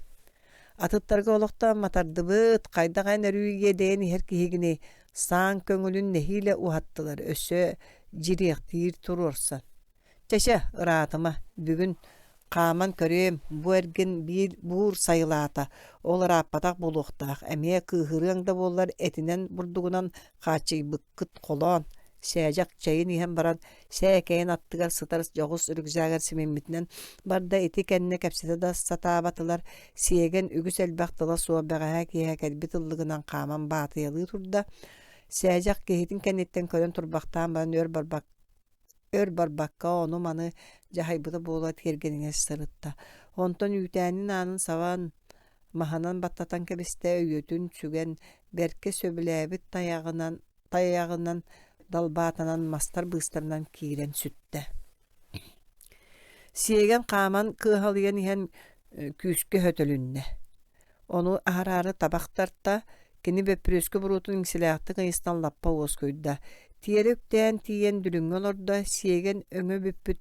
Атыттарга олохтоон матардыбыт, хайдах эн өрүү иэдэйэн иһэр киһигиний, сааҥ көҥүлүн нэһиилэ уһаттылар, өссө дьириэхтиир туруорсан. Чэ-чэ, ыраатыма, бүгүн хааман көрүөм, бу эргин биир буур сайылаата, ол ырааппатах буолуохтаах, эмиэ кыыһырыаҥ да буоллар этинэн бурдугунан хааччыйбыккыт холоон, сээдьэх чэйин иһэн баран сээкэйин аттыгар сытар дьоҕус рюкзагар симиммитинэн барда ити кэннэ кэпсэтэ да сатаабатылар сиэгэн үгүс элбэх тыла суох бэҕэһээ киэһэ кэлбит ыллыгынан хааман баатыйалыы турда. Сээдьэх киһитин кэнниттэн көрөн турбахтаан баран өр барбак өр барбакка ону-маны дьаһайбыта буола тиэргэнигэр сырытта. Онтон үүтээнин аанын сабан, маһынан баттатан кэбистэ, өйүөтүн сүгэн, бэркэ сөбүлээбит тайаҕынан, тайаҕынан далбаатанан мастар быыстарынан киирэн сүттэ. Сиэгэн хааман кыаһалыйан иһэн күүскэ өтөлүннэ. Ону аһараары табах тарта, кини бөппүрүөскэ буруотун иҥсэлээхтик ыйыстан лаппа уоскуйда. Тиэрэ үктээн тиийэн дүлүҥҥэ олордо, сиэгэн өҥө бүппүт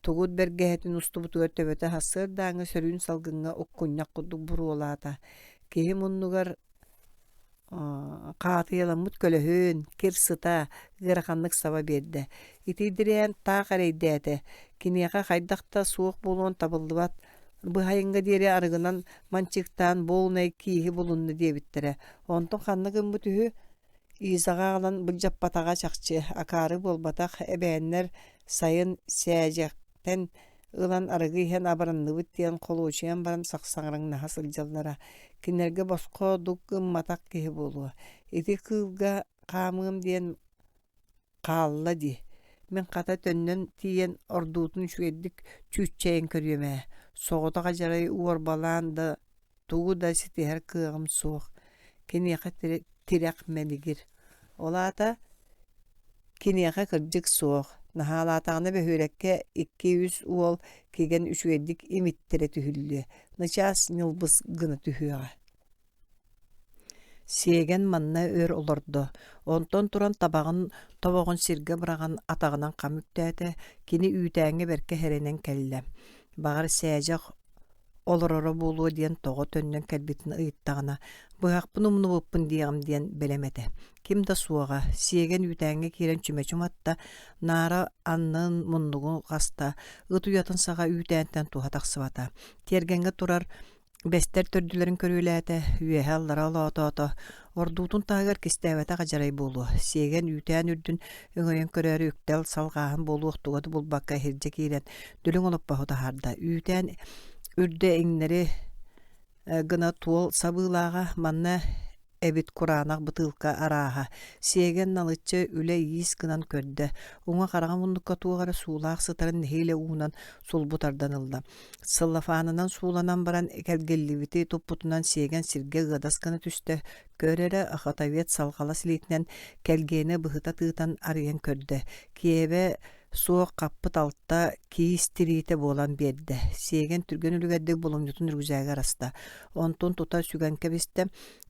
тугут бэргэһэтин устубутугар төбөтө сарсыардааҥҥы сөрүүн салгыҥҥа уккунньах курдук буруолаата. Киһи муннугар Хаатыйаламмыт көлөһүн, кир сыта ыараханнык саба биэрдэ. Итийдирээн таах эрэйдээтэ, киниэхэ хайдах да суох буолуон табыллыбат, быһайыҥҥа диэри арыгынан манчыыктаан буолунай кииһи булунна диэбиттэрэ. Онтон ханна гыммыт үһү? Изаҕа аҕалан былдьаппатаҕа чахчы, акаары буолбатах, эбээннэр сайын сээдьэктэн ылан арыгы иһэн абыранныбыт диэн холуочуйан баран сахсаҥнаһа сылдьаллара. Кинилэргэ босхо дук гымматах киһи буолуо. Ити кыылга хаамыам диэн хаалла дии. Мин хата төннөн тиийэн ордуутун үчүгэйдик чүүччэйэн көрүөм ээ. Соҕотох адьарай уорбалаан да тугу да ситиһэр кыаҕым суох. Киниэхэ тирэх мэлигир. Ол аата киниэхэ кырдьык суох. Наһаалаатаҕына бөһүөлэккэ икки-үс уол кигэн үчүгэйдик имиттэрэ түһүллүө, начаас ньылбыс гына түһүөҕэ. Сиэгэн манна өр олордо, онтон туран табаҕын тобоҕун сиргэ быраҕан атаҕынан хам үктээтэ, кини үүтээҥҥэ бэркэ сэрэнэн кэллэ. Баҕар сээдьэх олороро буолуо диэн тоҕо төннөн кэлбитин ыйыттаҕына, быһахпын умнубуппун диэҕим диэн бэлэм этэ. Ким да суоҕа, сиэгэн үүтээҥҥэ киирэн чүмэчи уматта, наара аннын муннугун хаста, ыт уйатын саҕа үүтээнтэн туһа тахсыбата. Тиэргэҥҥэ турар Бэстэр төрдүлэрин көрүөлээтэ, үөһэ-аллара олоотоото, ордуутун таһыгар кистээбэтэх адьарай буолуо, сиэгэн үүтээн үрдүн өҥөйөн көрөөрү үктэл салҕааһын буолуох туга да булбакка иһирдьэ киирэн дүлүҥ олоппоһу таһаарда. Үүтээн үрдэ иҥнэри гына туол сабыылааҕа, манна эбит кураанах бытыылка арааһа. Сиэгэн налыччы үлэ-иис гынан көрдө. Уҥа хараҥа муннукка туох эрэ суулаах сытарын нэһиилэ уунан сулбу тардан ылла. Целлофанынан сууланан баран кэлгиллибити туппутунан сиэгэн сиргэ ыадас гына түстэ. Көр эрэ, охотовед салҕалас илиитинэн кэлгиэни быһыта тыытан арыйан көрдө. Киэбэ суох хаппыт алта киис тириитэ буолан биэрдэ. Сиэгэн түргэн үлүгэрдик булумньутун үрүкзээгэр аста. Онтун тута сүгэн кэбистэ.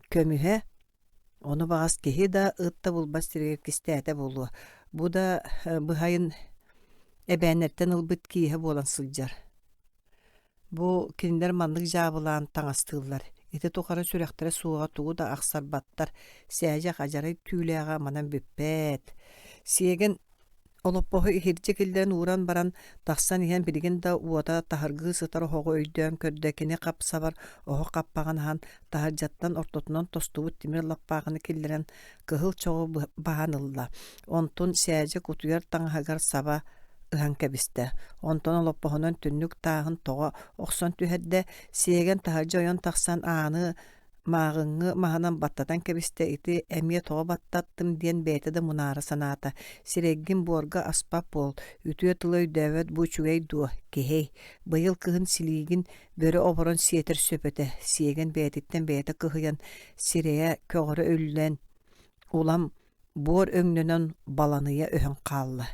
Көмүһэ ону баҕас киһи да, ыт да булбат сиригэр кистээтэ буолуо. Бу да быһайын эбээннэртэн ылбыт кииһэ буолан сылдьар. Бу кинилэр маннык дьаабылаан таҥастыыллар. Ити тухары сүрэхтэрэ суоҕа тугу да ахсарбаттар. Сээдьэх адьарай түүлээҕэ манан бүппэт. Сиэгэн Олоппоһу иһирдьэ киллэрэн ууран баран, тахсан иһэн билигин да уота таһыргыы сытар оһоҕу өйдөөн көрдө, кини хап-сабар оһох хаппаҕын аһан, таһырдьаттан ортотунан тостубут тимир лаппаахыны киллэрэн, кыһыл чоҕу баһан ылла. Онтун сээдьик утуйар таҥаһыгар саба ыһан кэбистэ. Онтон олоппоһунан түннүк тааһын тоҕо охсон түһэрдэ, сиэгэн таһырдьа ойон тахсан ааны Мааҕыҥҥы маһынан баттатан кэбистэ, ити эмиэ тоҕо баттаттым диэн бэйэтэ да мунаара санаата. Сирэйгин буорга аспат буол, үтүө тылы өйдөөбөт бу үчүгэй дуо, киһи? Быйыл кыһын силиигин бөрө оборон сиэтэр сөп этэ, сиэгэн бэйэтиттэн бэйэтэ кыһыйан, сирэйэ көҕөрө үллэн, улам буор өҥнөнөн баланыйа өһөн хаалла.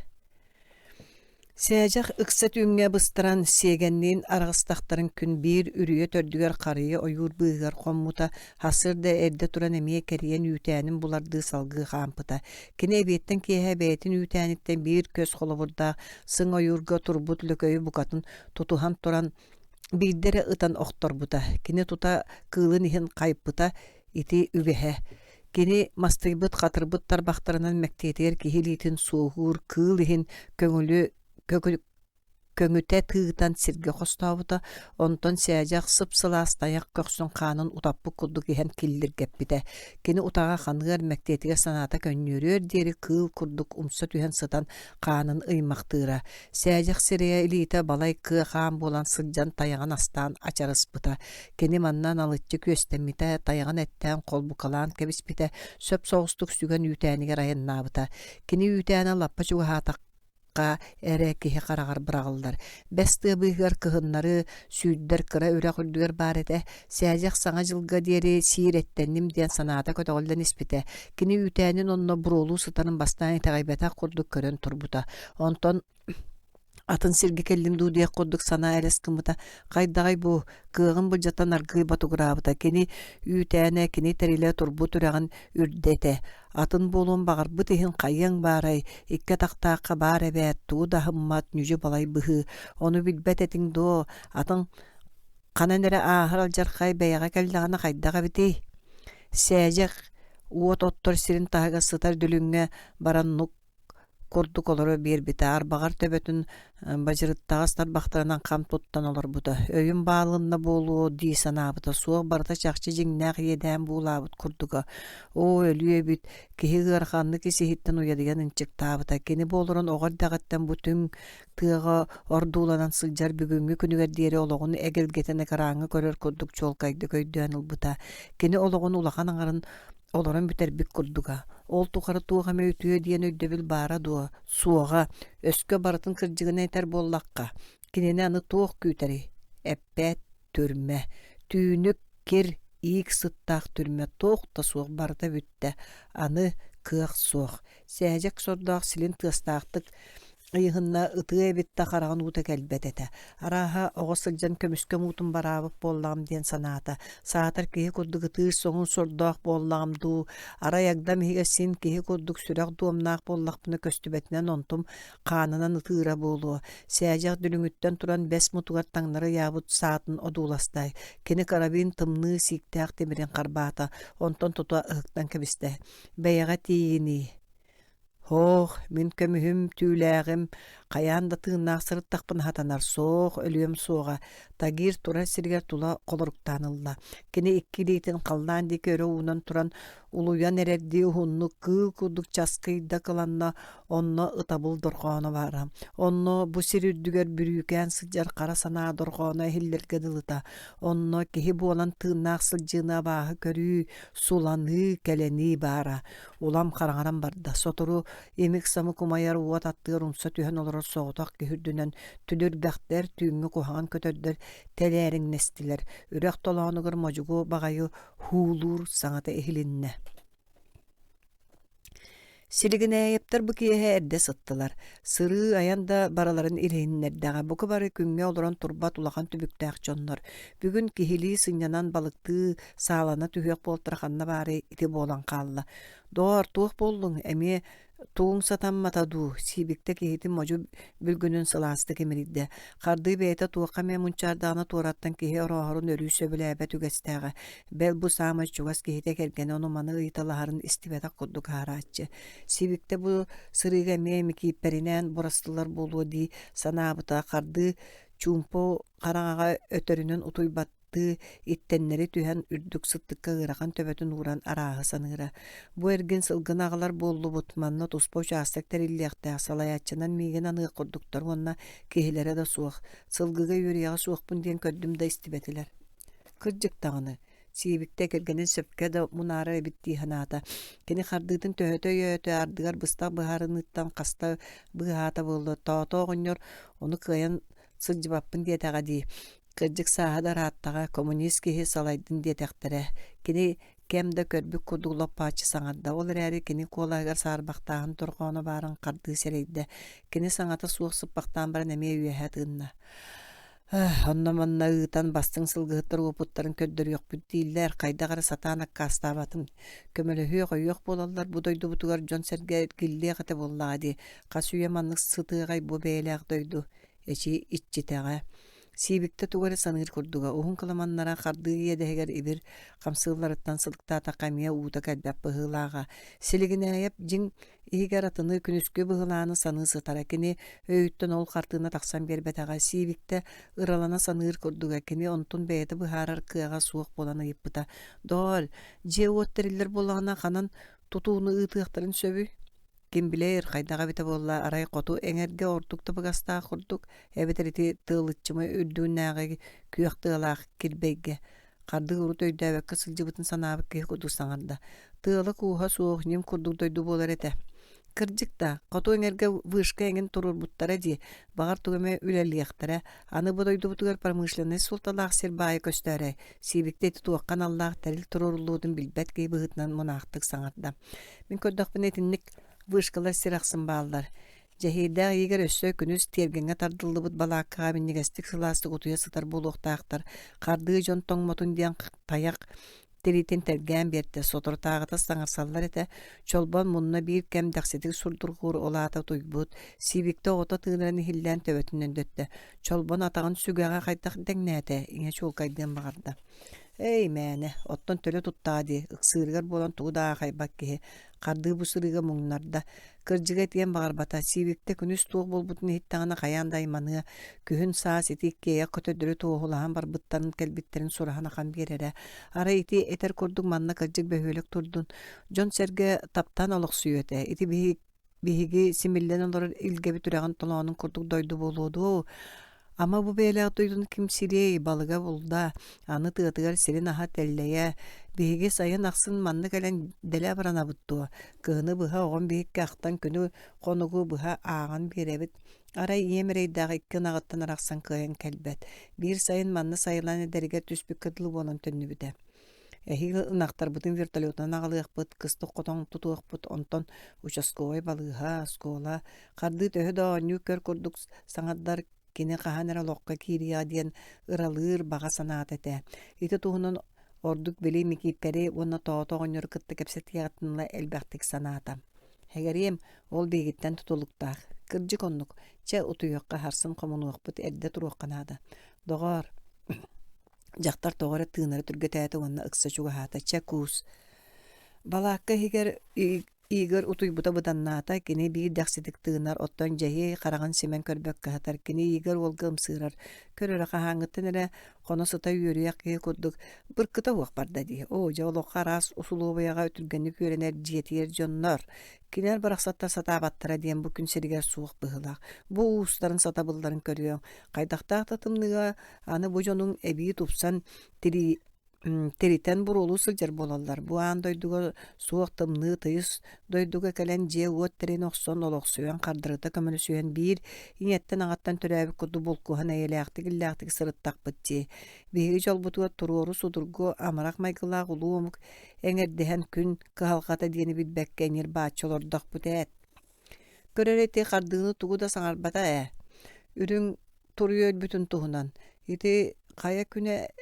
Сээдьэх ыкса түүҥҥэ быстаран сиэгэнниин араҕыстахтарын күн биир үрүйэ төрдүгэр харыйа ойуур быыһыгар хоммута, сарсыарда эрдэ туран эмиэ кэрийэн үүтээнин булардыы салгыы хаампыта. Кини эбиэттэн киэһэ бэйэтин үүтээниттэн биир көс холобурдаах сыҥ ойуурга турбут лөкөйү букатын тутуһан туран биирдэ эрэ ытан охторбута. Кини тута кыылын иһин хайпыта ити үгэһэ. Кини мастыйбыт, хатырбыт тарбахтарынан мэктиэтигэр киһи илиитин суоһуур кыыл иһин көҥүлү көҥүтэ тыытан сиргэ хостообута, онтон сээдьэх сып-сылаас тайах көхсүн хаанын утаппыт курдук иһэн киллиргэппитэ. Кини утаҕа ханыар мэктиэтигэр санаата көнньүөрүөр диэри кыыл курдук умса түһэн сытан хаанын ыймахтыыра. Сээдьэх сирэйэ илиитэ балай кыа хаан буолан сылдьан тайаҕын астаан ачарыспыта. Кини манна налыччы күөстэммитэ, тайаҕын эттээн холбукалаан кэбиспитэ, сөп соҕустук сүгэн үүтээнигэр айаннаабыта. Кини үүтээнэ лаппа чугаһаатахха эрэ киһи хараҕар быраҕыллар. Бэс тыа быыһыгар кыһыннары сүүрдэр кыра үрэх үрдүгэр баар этэ. Сээдьэх Саҥа дьылга диэри сиир эттэнним диэн санаата көтөҕүллэн испитэ. Кини үүтээнин онно буруолуу сытарын бастаан итэҕэйбэтэх курдук көрөн турбута. Онтон атын сиргэ кэллим дуу диэх курдук санаа элэс гыммыта. Хайдаҕай бу, кыаҕын былдьатан аргыый ботугураабыта. Кини үүтээнэ, кини тэрилэ турбут үрэҕин үрдэ этэ. Атын буолуон баҕарбыт иһин хайыаҥ баарай, икки атахтаахха баар эбээт, тугу да аһыммат ньүдьү-балай быһыы. Ону билбэт этиҥ дуо, атын ханан эрэ ааһар алдьархай бэйэҕэ кэллэҕинэ хайдах эбитий? Сээдьэх уот оттор сирин таһыгар сытар дүлүҥҥэ баран нук курдук олоро биэрбитэ, арбаҕар төбөтүн бадьырыттаҕас тарбахтарынан хам туттан олорбута. Өйүм баалынна буолуо дии санаабыта, суох барыта чахчы дьиҥнээх иэдээн буулаабыт курдуга. Оо, өлүө эбит, киһи ыараханнык ис-иһиттэн уйадыйан ынчыктаабыта. Кини бу олорон оҕо эрдэҕиттэн бу түҥ тыаҕа ордууланан сылдьар бүгүҥҥү күнүгэр диэри олоҕун эгэлгэтин экраҥҥа көрөр курдук чуолкайдык өйдөөн ылбыта. Кини олоҕун улахан аҥарын олорон бүтэрбит курдуга. Ол тухары туох эмэ үтүө диэн өйдөбүл баара дуо? Суоҕа. Өскө барытын кырдьыгынан этэр буоллахха, кинини аны туох күүтэрий? Эппээт түрмэ. Түүнүк, кир, иик сыттаах түрмэ туох да суох барыта бүттэ. Аны кыах суох. Сээдьэк сордоох силин тыастаахтык ыйыһынна ытыа эбит да хараҕын уута кэлбэт этэ. Арааһа, оҕо сылдьан көмүскэм уутун бараабыт буоллаҕым диэн санаата. Саатар киһи курдук ытыыр соҥун сордоох буоллаҕым дуу, арай агдам иһигэр син киһи курдук сүрэх дуомнаах буоллахпына көстүбэтинэн онтум хаанынан ытыыра буолуо. Сээдьэх дүлүҥүттэн туран бэс мутугар таҥнары ыйаабыт саатын одууласта. Кини карабин тымныы сииктээх тимирин харбаата, онтон тута ыһыктан кэбистэ. Бэйэҕэ тиийинии Һоох, мин көмүһүм, түүлээҕим, хайаан да тыыннаах сырыттахпына сатанар, суох, өлүөм суоҕа. Тагир турар сиригэр тула холоруктаан ылла. Кини икки илиитин халлаан диэки өрө уунан туран, улуйан эрэрдии уһуннук кыыл курдук часкыйда кыланна, онно ытабыл дорҕооно баара. Онно бу сир үрдүгэр бүрүүкээн сылдьар хара санаа дорҕооно иһиллэргэ дылыта. Онно киһи буолан тыыннаах сылдьыыны абааһы көрүү, суланыы, кэлэнии баара. Улам хараҥаран барда. Сотору имик-самык умайар уот аттыгар умса түһэн олорор соҕотох киһи үрдүнэн түлүрбэхтэр, түүҥҥү куһаҕан көтөрдөр тэлээриҥнэстилэр. Үрэх толоонугар модьугу баҕайы һуулуур саҥата иһилиннэ. Силигинээйэптэр бу киэһэ эрдэ сыттылар. Сырыы айан да барыларын илиһиннэрдэҕэ. Бука бары күҥҥэ олорон турбат улахан түбүктээх дьоннор. Бүгүн киһилии сынньанан балыктыы, саалана түһүөх буолтара ханна баарый ити буолан хаалла. Доҕоор, туох буоллуҥ? Эмиэ тугуҥ сатаммата дуу? Сиибиктэ киһитин модьу бүлгүнүн сылаастык имэрийдэ. Хардыы бэйэтэ туохха эмэ мунчаардаҕына туораттан киһи орооһорун өрүү сөбүлээбэт үгэстээҕэ. Бэл бу саамай чугас киһитэ кэргэнэ ону-маны ыйыталаһарын истибэтэх курдук аһарааччы. Сиибиктэ бу сырыыга эмиэ Микииппэринээн бурастылар буолуо дии санаабыта. Хардыы чуумпу хараҥаҕа өтөрүнэн утуйбат аттыы иттэннэри түһэн үрдүк сыттыкка ыарахан төбөтүн ууран арааһы саныыра. Бу эргин сылгыны аҕалар буоллубут, манна туспа учаастак тэриллиэхтээх, салайааччынан миигин аныах курдуктар уонна киһилэрэ да суох. Сылгыга үөрүйэҕэ суохпун диэн көрдүм да истибэтилэр. Кырдьык даҕаны, Сиибиктэ кэргэнин сөпкө да мунаарар эбит дии санаата. Кини хардыытын төһөтө өйөөтө, ардыгар быстах быһаарыныыттан хаста быыһаата буолла. Тоото оҕонньор ону кыайан сылдьыбаппын диэтэҕэ дии. Кырдьык сааһа да ырааттаҕа, коммунист киһи салайдын диэтэхтэрэ. Кини кэм да көрбүт курдук лоппааччы саҥарда, ол эрээри кини куолаһыгар саарбахтааһын торҕооно баарын хардыы сэрэйдэ. Кини саҥата суох сыппахтаан баран эмиэ үөһэ тыынна. Онно-манна ыытан бастыҥ сылгыһыттар уопуттарын көрдөрүөхпүт дииллэр, хайдах эрэ сатаан аккаастаабатым. Көмөлөһүөх, өйүөх буолаллар, бу дойдубутугар дьон-сэргэ эргиллиэх этэ буоллаҕа дии. Хас үйэ маннык сытыаҕай бу бэйэлээх дойду, эчи иччитэҕэ. Сиибиктэ тугу эрэ саныыр курдуга, уһун кыламаннара хардыы иэдэһигэр ибир хамсыылларыттан сылыктаатахха эмиэ уута кэлбэт быһыылааҕа. Силигинээйэп дьиҥ иһигэр атыны күнүскү быһылааны саныы сытара. Кини өйүттэн ол хартыына тахсан биэрбэтэҕэ. Сиибиктэ ыралана саныыр курдуга. Кини онтун бэйэтэ быһаарар кыаҕа суох буолан ыйыппыта: «Доҕоор, дьиэ-уот тэриллэр буоллаҕына ханан тутууну ыытыахтарын сөбүй?» Ким билэр, хайдах эбитэ буолла, арай хоту эҥэргэ ордук табыгастаах курдук, эбэтэр ити тыалыччыма үрдүнээҕи күөх тыалаах кирбэйгэ хардыы урут өйдөөбөккө сылдьыбытын санаабыт киһи курдук саҥарда. Тыала-кууһа суох ньим курдук дойду буолар этэ. Кырдьык да, хоту эҥэргэ вышка эҥин туруорбуттара дии, баҕар тугу эмэ үлэлиэхтэрэ. Аны бу дойдубутугар промышленнай суолталаах сир баайа көстөөрөй, Сиибиктэ ити туохха аналлаах тэрил туруоруллубутун билбэт киһи быһыытынан мунаахтык саҥарда. Мин көрдөхпүнэ итинник вышкалар сир ахсын бааллар. Дьэһиэйдээх иһигэр өссө күнүс тиэргэҥҥэ тардыллыбыт балааккаҕа минньигэстик сылаастык утуйа сытар буолуохтаахтар. Хардыы дьон тоҥмотун диэн тайах тириитин тэлгээн биэрдэ. Соторутааҕыта саҥарсаллар этэ. Чолбон мунна биир кэм дэхситик сурдурҕуур ол аата утуйбут. Сиибиктэ оҕото тыынарын иһиллээн төбөтүн өндөттө. Чолбон атаҕын сүгэҕэ хайдах дэҥнээтэ, ийэ чуолкайдыан баҕарда. Эй, мээнэ, оттон төлө туттаҕа дии, ыксыырыгар буолан тугу да аахайбат киһи, хардыы бу сырыыга муҥнарда. Кырдьыга этиэн баҕарбата, Сиибиктэ күнүс туох буолбутун иһиттэҕинэ хайаан да айманыа, күһүн-саас ити иккиэйэх көтөрдөрү туоһулаһан барбыттарын кэлбиттэрин сураһан ахан биэрэрэ. Арай ити этэр курдук манна кырдьык бөһүөлэк турдун, дьон-сэргэ таптаан олохсуйуо этэ. Ити биһи Биһиги симиллэн олорор илгэбит үрэҕин толоонун курдук дойду буолуо дуо? Ама бу бэйэлээх дойдуну ким сириэй, балыга булда, аны тыатыгар сирин аһа тэллэйэ. Биһиги сайын ахсын манна кэлэн дэлэ абыранабыт дуо? Кыһыны быһа оҕом биһикки ахтан күнү хонугу быһа ааҕан биэрэбит. Арай ийэм эрэйдээх икки ынаҕыттан арахсан кыайан кэлбэт. Биир сайын манна сайылаан эдэригэр түспүккэ дылы буолан төннүбүтэ. Эһиги ынахтарбытын вертолетунан аҕалыахпыт, кыстык хотон тутуохпут, онтон участковай балыыһа, оскуола, хардыы төһө да оонньуу көр курдук саҥардар кини хаһан эрэ олоххо киириэҕэ диэн ыралыыр баҕа санаата этэ. Ити туһунан ордук били Микииппэри уонна Тоото оҕонньору кытта кэпсэтиэҕиттэн ыла элбэхтик санаата. Эгэриэм, ол биһигиттэн тутулуктаах. Кырдьык оннук. Чэ, утуйуохха, сарсын хомунуохпут, эрдэ туруохха наада. Доҕоор, Дьахтар тоҕо эрэ тыынара түргэтээтэ уонна ыкса чугаһаата: «Чэ, куус». Балаакка иһигэр Игорь утуйбута быданнаата, кини биир дэхситик тыынар, оттон Дьэһиэй хараҕын симэн көрбөккө сытар. Кини Игорь уолга ымсыырар, көрөрө хаһааҥҥыттан эрэ хоно сыта үөрүйэх киһи курдук быркыта уох барда дии. Оо, дьэ олоххо араас усулуобуйаҕа түргэнник үөрэнэр дьиэтийэр дьоннор. Кинилэр барахсаттар сатаабаттара диэн бу күн сиригэр суох быһыылаах. Бу уустарын сатабылларын көрүөҥ. Хайдахтаах да тымныыга Аны бу дьонуҥ эбии тупсан тирии тиритэн буруолуу сылдьар буолаллар. Бу аан дойдуга суох тымныы тыйыс дойдуга кэлэн дьиэ-уот тэрин охсон, олохсуйан, хардарыта көмөлөсүһэн биир ийэттэн-аҕаттан төрөөбүт курдук булкуһан эйэлээхтик-иллээхтик сырыттахпыт дии. Биһиги дьолбутугар туруору судургу, амарах майгылаах улуу омук эҥэрдэһэн күн кыһалҕата диэни билбэккэ ньир-бааччы олордохпут ээт. Көрөр ити хардыыны тугу да саҥарбата ээ. Үрүҥ туруйа өлбүтүн туһунан. Ити хайа күнэ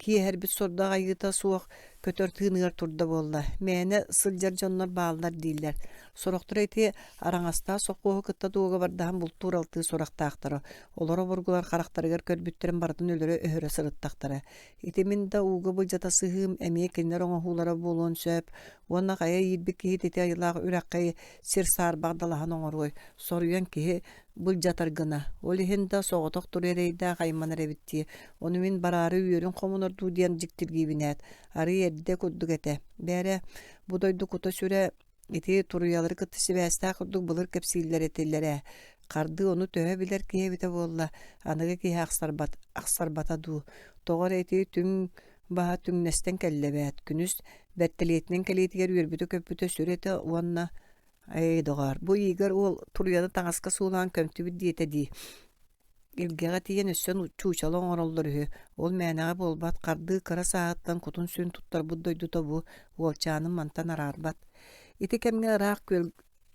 киэһэрбит сордоох айыыта суох көтөр тыыныгар турда буолла. Мээнэ сылдьар дьоннор бааллар дииллэр. Сорохторо ити араҥастаах сопхуоһу кытта дуогабардаһан бултуур-алтыыр сурахтаахтара. Олор обургулар харахтарыгар көрбүттэрин барытын өлөрө-өһөрө сырыттахтара. Ити мин да ууга былдьата сыһыым эмиэ кинилэр оҥоһуулара буолуон сөп. Уонна хайа иирбит киһи ити айылаах үрэххэ сир саарбах далаһан оҥоруой. Соруйан киһи былдьатар гына. Ол иһин да соҕотох туруй эрэйдээх айманар эбит дии. Ону мин бараары үөрүн хомунар дуу диэн дьиктиргиибин ээт. Арыый эрдэ курдук этэ. Бээрэ, бу дойду кута-сүрэ ити туруйалары кытта сибээстээх курдук былыр кэпсииллэр этилэр ээ. Хардыы ону төһө билэр киһи эбитэ буолла, аныгы киһи ахсарбат, ахсарбата дуу. Тоҕо эрэ ити түҥ баһа түҥнэстэн кэллэ эбээт. Күнүс бэртэлиэтинэн кэлиитигэр үөрбүтэ-көппүтэ сүр этэ уонна Эй, доҕоор, бу Игорь уол туруйаны таҥаска суулаан көмтүбүт диэтэ дии. Илгэҕэ тиийэн өссө чуучала оҥороллор үһү. Ол мээнэҕэ буолбат, хардыы кыра сааһыттан кутун-сүрүн туттарбыт дойдута бу, уолчаанын мантан араарбат. Ити кэмҥэ ыраах күөл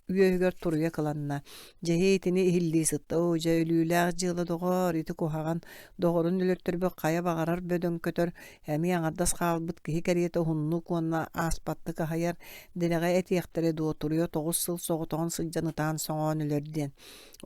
үөһүгэр туруйа кыланна. Дьэһиэй итини иһиллии сытта: «Оо, дьэ, өлүүлээх дьыала доҕоор, ити куһаҕан, доҕорун өлөртөрбүт хайа баҕарар бөдөҥ көтөр, эмиэ аҥардас хаалбыт киһи кэриэтэ уһуннук уонна ааспаттык аһыйар, дэлэҕэ этиэхтэрэ дуо, туруйа 9 сыл соҕотоҕун сылдьан ытаан-соҥоон өлөр диэн.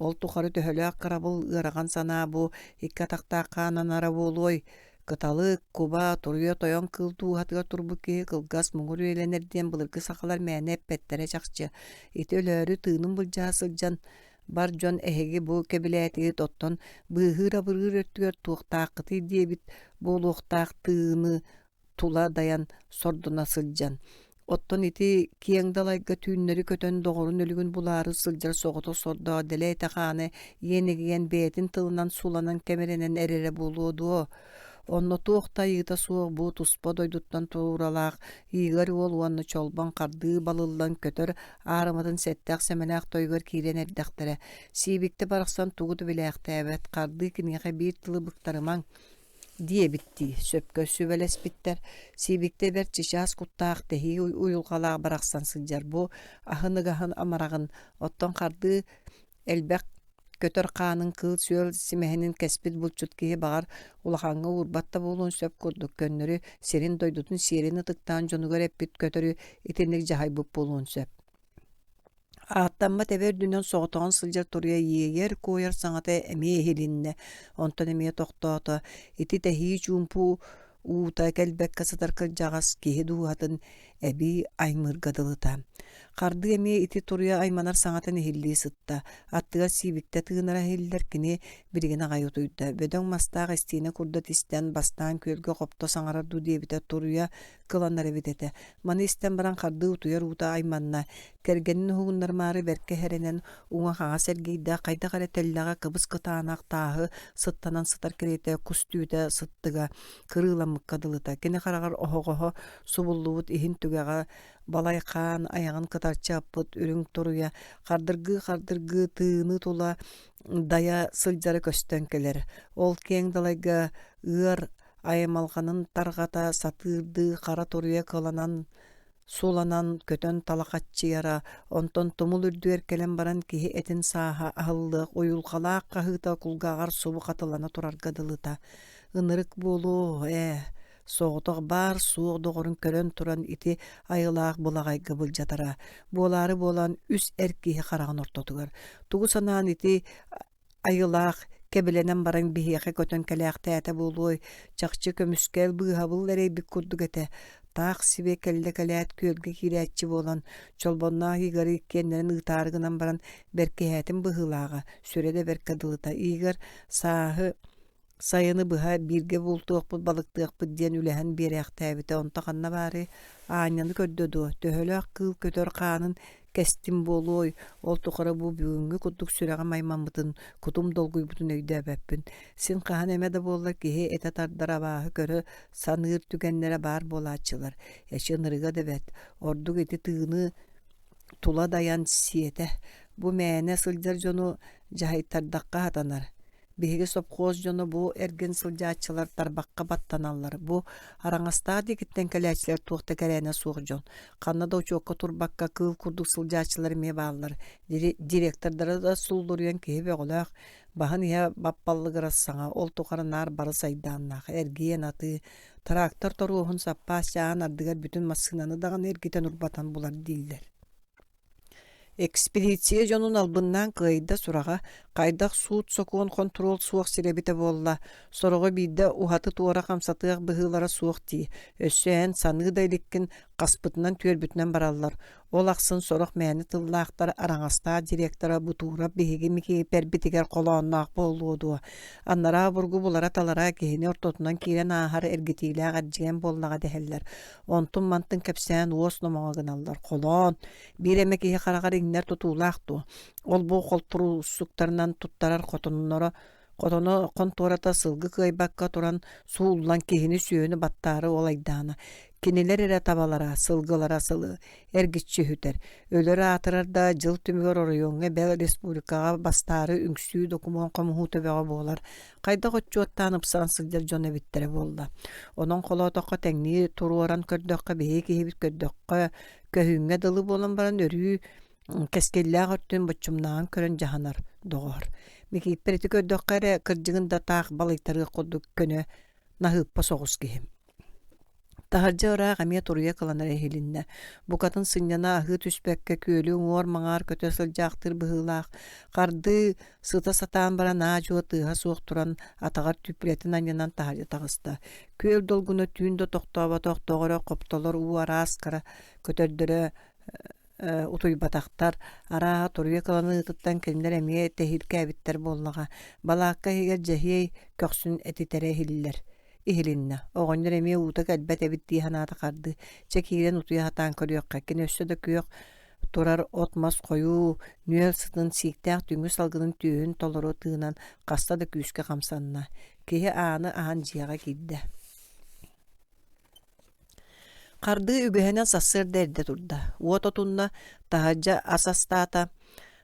Ол тухары төһөлөөх кырабыл, ыарахан санаа бу икки атахтаах хаананара буолуой? Кыталык, куба, туруйа тойон кыыл дууһатыгар турбут киһи кылгас муҥур үйэлэнэр диэн былыргы сахалар мээнэ эппэттэрэ чахчы. Ити өлөөрү тыынын былдьаһа сылдьан бар дьон эһиги бу кэбилээтигит оттон быыһыыр-абырыыр өттүгэр туохтааххытый диэбит буолуохтаах тыыны тула дайан сордоно сылдьан Оттон ити киэҥ далайга түүннэри көтөн доҕорун өлүгүн булаары сылдьар соҕотох сордоох дэлэ этэ-хаана иэнигийэн бэйэтин тылынан суланан кэмирэнэн эрэрэ буолуо дуо? Онно туох да айыыта суох бу туспа дойдуттан тууралаах Игорь уол уонна Чолбон хардыы балыллан көтөр аарыматын сэттээх-сэмэлээх тойугар киирэн эрдэхтэрэ. Сиибиктэ барахсан тугу да билээхтээбэт, хардыы киниэхэ биир тылы быктарымаҥ диэбиттии сөпкө сүбэлэспиттэр. Сиибиктэ бэрт чычаас куттаах, тэһии уйулҕалаах барахсан сылдьар бу аһыныгаһын амараҕын, оттон хардыы элбэх көтөр хаанын кыыл-сүөл симэһинин кэспит булчут киһи баҕар улахаҥҥа уурбат да буолуон сөп курдук көннөрү сирин-дойдутун сиэрин ытыктаан дьонугар эппит көтөрү итинник дьаһайбыт буолуон сөп. Ааттаммат эбэ үрдүнэн соҕотоҕун сылдьар туруйа иэйэр-куойар саҥата эмиэ иһилиннэ, онтон эмиэ тохтоото. Ити тэһии чуумпу уута кэлбэккэ сытар кырдьаҕас киһи дууһатын эбии аймыырга дылыта. Хардыы эмиэ ити туруйа айманар саҥатын иһиллии сытта. Аттыгар сиибиктэ тыынара иһиллэр, кини билигин аҕай утуйда. Бөдөҥ мастаах истиэнэ курдат истэн, бастаан күөлгэ хопто саҥарар дуу диэбитэ туруйа кыланар эбит этэ. Маны истэн баран хардыы утуйар уута айманна. Кэргэнин уһугуннарымаары бэркэ эрэнэн, уҥа-хаҥас эргийдэ, хайдах эрэ тэллэҕэ кыбыс-кытаанах тааһы сыттанан сытар кэриэтэ кус түүтэ сыттыга кырыыламмыкка дылыта. Кини хараҕар оһоҕоһо субуллубут иһин түгэҕэ балай хаан айаҕын кытарчы аппыт үрүҥ туруйа хардыргыы-хардыргыы тыыны тула дайа сылдьара көстөн кэлэр. Ол киэҥ далайга ыар аймалҕанын тарҕата сатыырдыы хара туруйа кыланан суланан көтөн талахаччыйара, онтон тумул үрдүгэр кэлэн баран киһи этин сааһа аһыллыах уйулҕалаах хаһыыта кулгааҕар субу хатылана турарга дылыта. Ынырык буолуо ээ, соҕотох баар-суох доҕорун көрөн туран ити айылаах былаҕайга былдьатара, буолаары буолан үс эр киһи хараҕын ортотугар. Тугу санаан ити айылаах кэбилэнэн баран биһиэхэ көтөн кэлээхтээтэ буолуой, чахчы көмүскэл, быыһабыл эрэйбит курдук этэ. Таах сибиэ кэллэ кэлээт күөлгэ киирээччи буолан, Чолбонноох Игоры иккиэннэрин ыытаары гынан баран бэркиһээтим быһыылааҕа, сүрэ да бэркэ дылыта. Игорь сааһы Сайыны быһа бииргэ бултуохпут, балыктыахпыт диэн үлэһэн биэрээхтээбитэ, онто ханна баарый, аанньаны көрдө дуо, төһөлөөх кыыл көтөр хаанын кэстим буолуой, ол тухары бу бүгүҥҥү курдук сүрэҕим аймаммытын, кутум долгуйбутун өйдөөбөппүн. Син хаһан эмэ да буоллар киһи этэ тардар абааһы көрө саныыр түгэннэрэ баар буолааччылар. Эчи ынырыга да бэрт, ордук ити тыыны тула дайан сиэтэ. Бу мээнэ сылдьар дьону дьаһайтардахха сатанар. Биһиги сопхуос дьоно бу эргин сылдьааччылар тарбахха баттаналлар. Бу араҥастаах диэкиттэн кэлээччилэр туох да кэрээнэ суох дьон. Ханна да учуокка турбакка кыыл курдук сылдьааччылар эмиэ бааллар. Директордара да суллуруйан киһи бөҕөлөөх, баһын иһэ баппаллыгырас саҥа, ол тухары наар бары сайдааннаах, эргиэн атыы, трактор торуоһун саппаас чааһын ардыгар бүтүн массыынаны даҕаны эргитэн урбатан булар дииллэр. Экспедиция дьонун албыннаан кыайда сураҕа, хайдах суут-сокуон хонтуруол суох сирэ эбитэ буолла, сороҕо биирдэ уһаты-туора хамсатыах быһыылара суох дии, өссө эн саныы да иликкин хаспытынан-түөрбүтүнэн бараллар, ол ахсын сорох мээнэ тыллаахтар араҥастаах директора Бутуурап биһиги Микииппэрбитигэр холоонноох буолуо дуо, анараа обургу булара-талара киһини ортотунан киирэн ааһар эргитиилээх эрдьигэн буоллаҕа дэһэллэр, онтун-мантын кэпсээн уос номоҕо гыналлар, холоон, биир эмэ киһи хараҕар иҥнэр тутуулаах дуо? Ол-бу холтуруусуктарынан туттарар хотонноро хотоно хонтуората сылгы кыайбакка туран сууллан киһини-сүөһүнү баттаары ол айдаана. Кинилэр эрэ табалара, сылгылара сылы эргиччи үһүтэр. Өлөр аатырар да дьыл түмүгэр оройуоҥҥа бэл республикаҕа бастаары үҥсүү докумуон хомуһуута бөҕө буолар. Хайдах отчуоттаан ыпсаран сылдьар дьон эбиттэрэ буолла. Онон холоотоххо тэҥнии туруоран көрдөххө биһиги киһибит көрдөххө көһүүҥҥэ дылы буолан баран өрүү. Кэскиллээх өттүн боччумнааҕын көрөн дьаһанар доҕоор. Микииппэр ити көрдөххө эрэ кырдьыгын да таах балыйтарыах курдук көнө, наһыыппа соҕус киһи. Таһырдьа ыраах эмиэ туруйа кыланара иһилиннэ. Букатын сынньана аһыы түспэккэ күөлү уҥуор-маҥаар көтө сылдьаахтыыр быһыылаах. Хардыы сыта сатаан баран аа-дьуо тыаһа суох туран атаҕар түппүлэтин анньынан таһырдьа таҕыста. Күөл долгуна түүн да тохтооботох тоҕо эрэ хоптолор уу араас кыра көтөрдөрө утуйбатахтар, арааһа туруйа кыланыытыттан кинилэр эмиэ тэһииркээбиттэр буоллаҕа. Балаакка иһигэр Дьэһиэй көхсүн этитэрэ иһиллэр. Иһилиннэ. Оҕонньор эмиэ уута кэлбэт эбит дии санаата хардыы. Чэ киирэн утуйа сатаан көрүөххэ. Кини өссө да күөх турар от-мас хойуу нүөл сытын сииктээх түҥү салгынын түөһүн толору тыынан хаста да күүскэ хамсанна. Киһи ааны аһан дьиэҕэ киирдэ. Хардыы үгэһинэн сарсыарда эрдэ турда, уот отунна, таһырдьа ас астаата,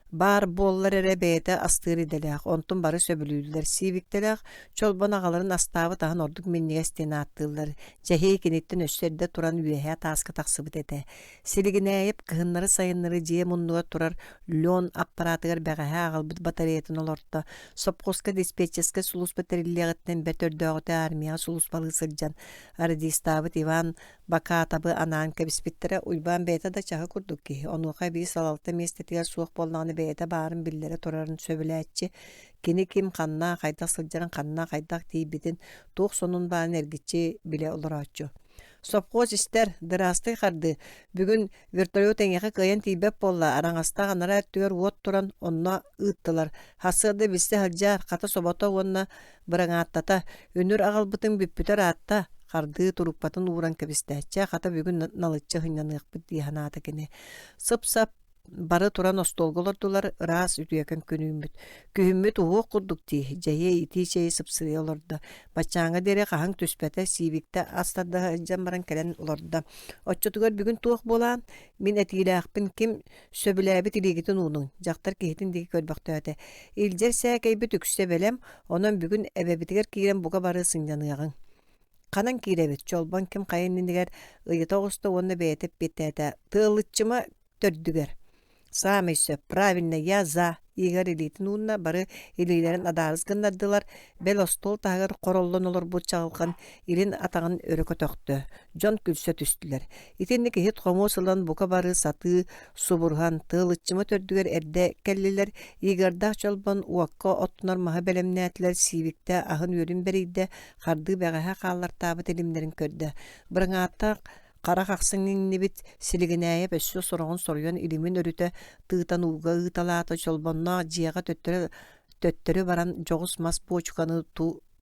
баар буоллар эрэ бэйэтэ астыыр идэлээх, онтун бары сөбүлүүллэр, сиибиктэлээх Чолбон аҕаларын астаабыт аһын ордук минньигэс диэн ааттыыллар. Дьэһиэй киниттэн өссө эрдэ туран үөһээ тааска тахсыбыт этэ. Силигинээйэп кыһыннары-сайыннары дьиэ муннугар турар лен аппаратыгар бэҕэһээ аҕалбыт батареятын олорто. Сопхуоска диспетчерскэй сулууспа тэриллиэҕиттэн бэрт өрдөөҕүтэ армияҕа сулууспалыы сылдьан радистаабыт Иван Бакаатабы анаан кэбиспиттэрэ. Уйбаан бэйэтэ да чаһы курдук киһи, онуоха эбии салалта миэстэтигэр суох буоллаҕына бэйэтэ баарын биллэрэ турарын сөбүлээччи. Кини ким ханна, хайдах сылдьарын, ханна, хайдах тиийбитин, туох сонун баарын эргиччи билэ олорооччу. Сопхуос истэр, дыраастый хардыы, бүгүн вертолет эйиэхэ кыайан тиийбэт буолла, араҥастаах анараа өттүгэр уот туран онно ыыттылар. Сарсыарда билсэ сылдьаар, хата собото уонна Быраҥааттата, үнүр аҕалбытыҥ бүппүтэ ыраатта, хардыы турукпатын ууран кэбистэ, чэ, хата бүгүн налыччы сынньаныахпыт дии санаата кини. Сып-сап бары туран остуолга олордулар, ыраас үтүөкэн күн үүммүт. Күһүммүт уһуох курдук дии, дьэһиэй итии чэйи сыпсырыйа олордо. Баччааҥҥа диэри хаһыҥ түспэтэ, сиибиктэ ас тарда сылдьан баран кэлэн олордо. Оччотугар бүгүн туох буолаан, мин этиилээхпин ким Сөбүлээбит илиигитин уунуҥ, дьахтар киһитин диэки көрбөхтөөтө. Илдьэр сээкэйбит үксэ бэлэм, онон бүгүн эбэбитигэр киирэн бука бары сынньаныаҕыҥ. Ханан киирэбит? Чолбон ким хайа иннинигэр ыйыта оҕуста уонна бэйэтэ эппиэттээтэ. Тыалыччыма төрдүгэр. Саамай сөп, правильно, я за. Игорь илиитин уунна, бары илиилэрин адаарыс гыннардылар, бэл остуол таһыгар хороллон олорбут чаҕылхан илин атаҕын өрө көтөхтө. Дьон күлсэ түстүлэр. Итинник иһит-хомуос ылан бука бары сатыы субуруһан, тыалыччыма төрдүгэр эрдэ кэллилэр, Игордаах Чолбон уокка оттунар маһы бэлэмнээтилэр, Сиибиктэ аһын-үөлүн бэрийдэ, хардыы бэҕэһээ хааллартаабыт илимнэрин көрдө. Быраҥааттаах харах ахсын иҥнибит Силигинээйэп өссө сороҕун соруйан илимин өрүтэ тыытан ууга ыыталаата, Чолбонноох дьиэҕэ төттөрү төттөрү баран дьоҕус мас буочуканы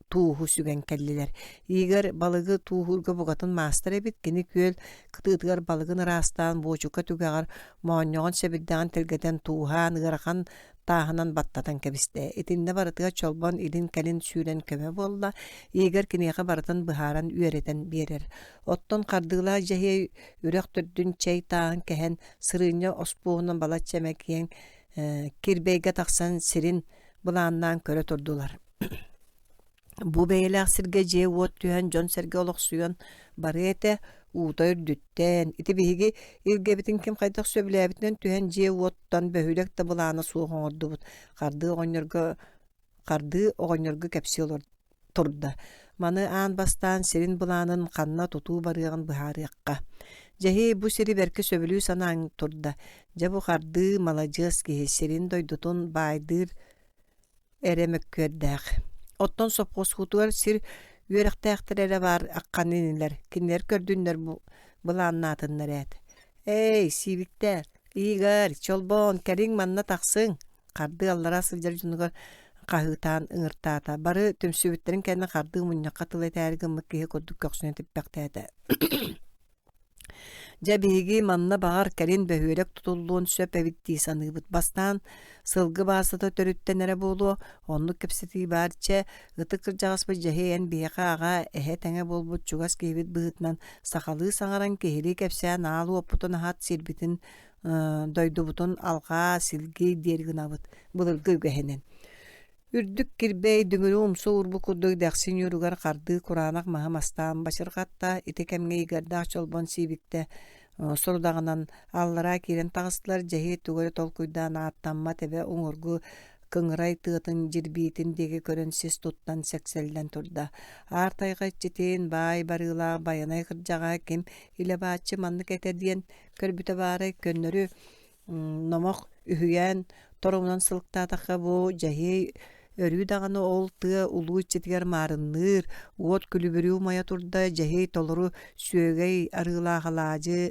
тууһу сүгэн кэллилэр. Игорь балыгы тууһуурга букатын маастар эбит, кини күөл кытыытыгар балыгын ыраастаан буочука түгэҕэр моонньоҕон сэбирдэҕин тэлгэтэн тууһаан ыарахан тааһынан баттатан кэбистэ. Итиннэ барытыгар Чолбон илин-кэлин сүүрэн көмө буолла, Игорь киниэхэ барытын быһааран үөрэтэн биэрэр. Оттон хардыылаах дьэһиэй үрэх төрдүн чэй тааһын кэһэн сырыынньа оспуоһунан балачча эмэ киэҥ кирбэйгэ тахсан сирин былааннаан көрө турдулар. Бу бэйэлээх сиргэ дьиэ-уот түһэн, дьон-сэргэ олохсуйан барыа этэ, уута үрдүттэн, ити биһиги илгэбитин ким хайдах сөбүлээбитинэн түһэн дьиэ-уоттан бөһүөлэк да былаана суох оҥордубут. Хардыы оҕонньорго хардыы оҕонньорго кэпсии олор турда. Маны аан бастаан сирин былаанын ханна тутуу барыаҕын быһаарыахха. Дьэһиэй бу сири бэркэ сөбүлүү санаан турда. Дьэ бу хардыы маладьыас киһи сирин-дойдутун баайдыыр эрэ мөккүөрдээх. Оттон сопхуоскутугар сир үөрэхтээхтэрэ эрэ баар аххан инилэр, кинилэр көрдүннэр былааннаатыннар ээт. Эй, сиибиктэр, Игорь, Чолбон, кэлиҥ манна тахсыҥ! Хардыы аллара сылдьар дьонугар хаһыытаан ыҥыртаата. Бары түмсүбүттэрин кэннэ хардыы мунньахха тыл этээри гыммыт киһи курдук көхсүнэ типпэхтээтэ. Дьэ биһиги манна баҕар кэлин бөһүөлэк тутуллуон сөп эбит дии саныыбыт. Бастаан сылгы баасата төрүттэнэрэ буолуо, оннук кэпсэтии баар чэ, ытык кырдьаҕаспыт Дьэһиэй эн биһиэхэ аҕа, эһэ тэҥэ буолбут чугас киһибит быһыытынан сахалыы саҥаран киһилии кэпсээн аал уоппутун аһат сирбитин дойдубутун алҕаа, силгий диэри гынабыт былыргы үгэһинэн. Үрдүк кирбэй дүҥүрү умса уурбут курдук дэхси ньууругар хардыы кураанах маһы мастаан бачырҕатта, ити кэмҥэ Игордаах Чолбон сиибиктэ. Сорудаҕынан аллараа киирэн таҕыстылар, дьэһиэй тугу эрэ толкуйдаан ааттаммат эбэ уҥуоргу кыҥырай тыатын дьирбиитин диэки көрөн сис туттан сэксэллэн турда. Аар тайҕа иччитин, баай барыылаах Байанай кырдьаҕаһа ким илэ-бааччы маннык этэ диэн көрбүтэ баарай, көннөрү номох үһүйээн торумунан сылыктаатахха бу дьэһиэй өрүү даҕаны ол тыа улуу иччитигэр маарынныыр, уот күлүбүрүү умайа турда, дьэһиэй толору сүөгэй арыылаах алаадьы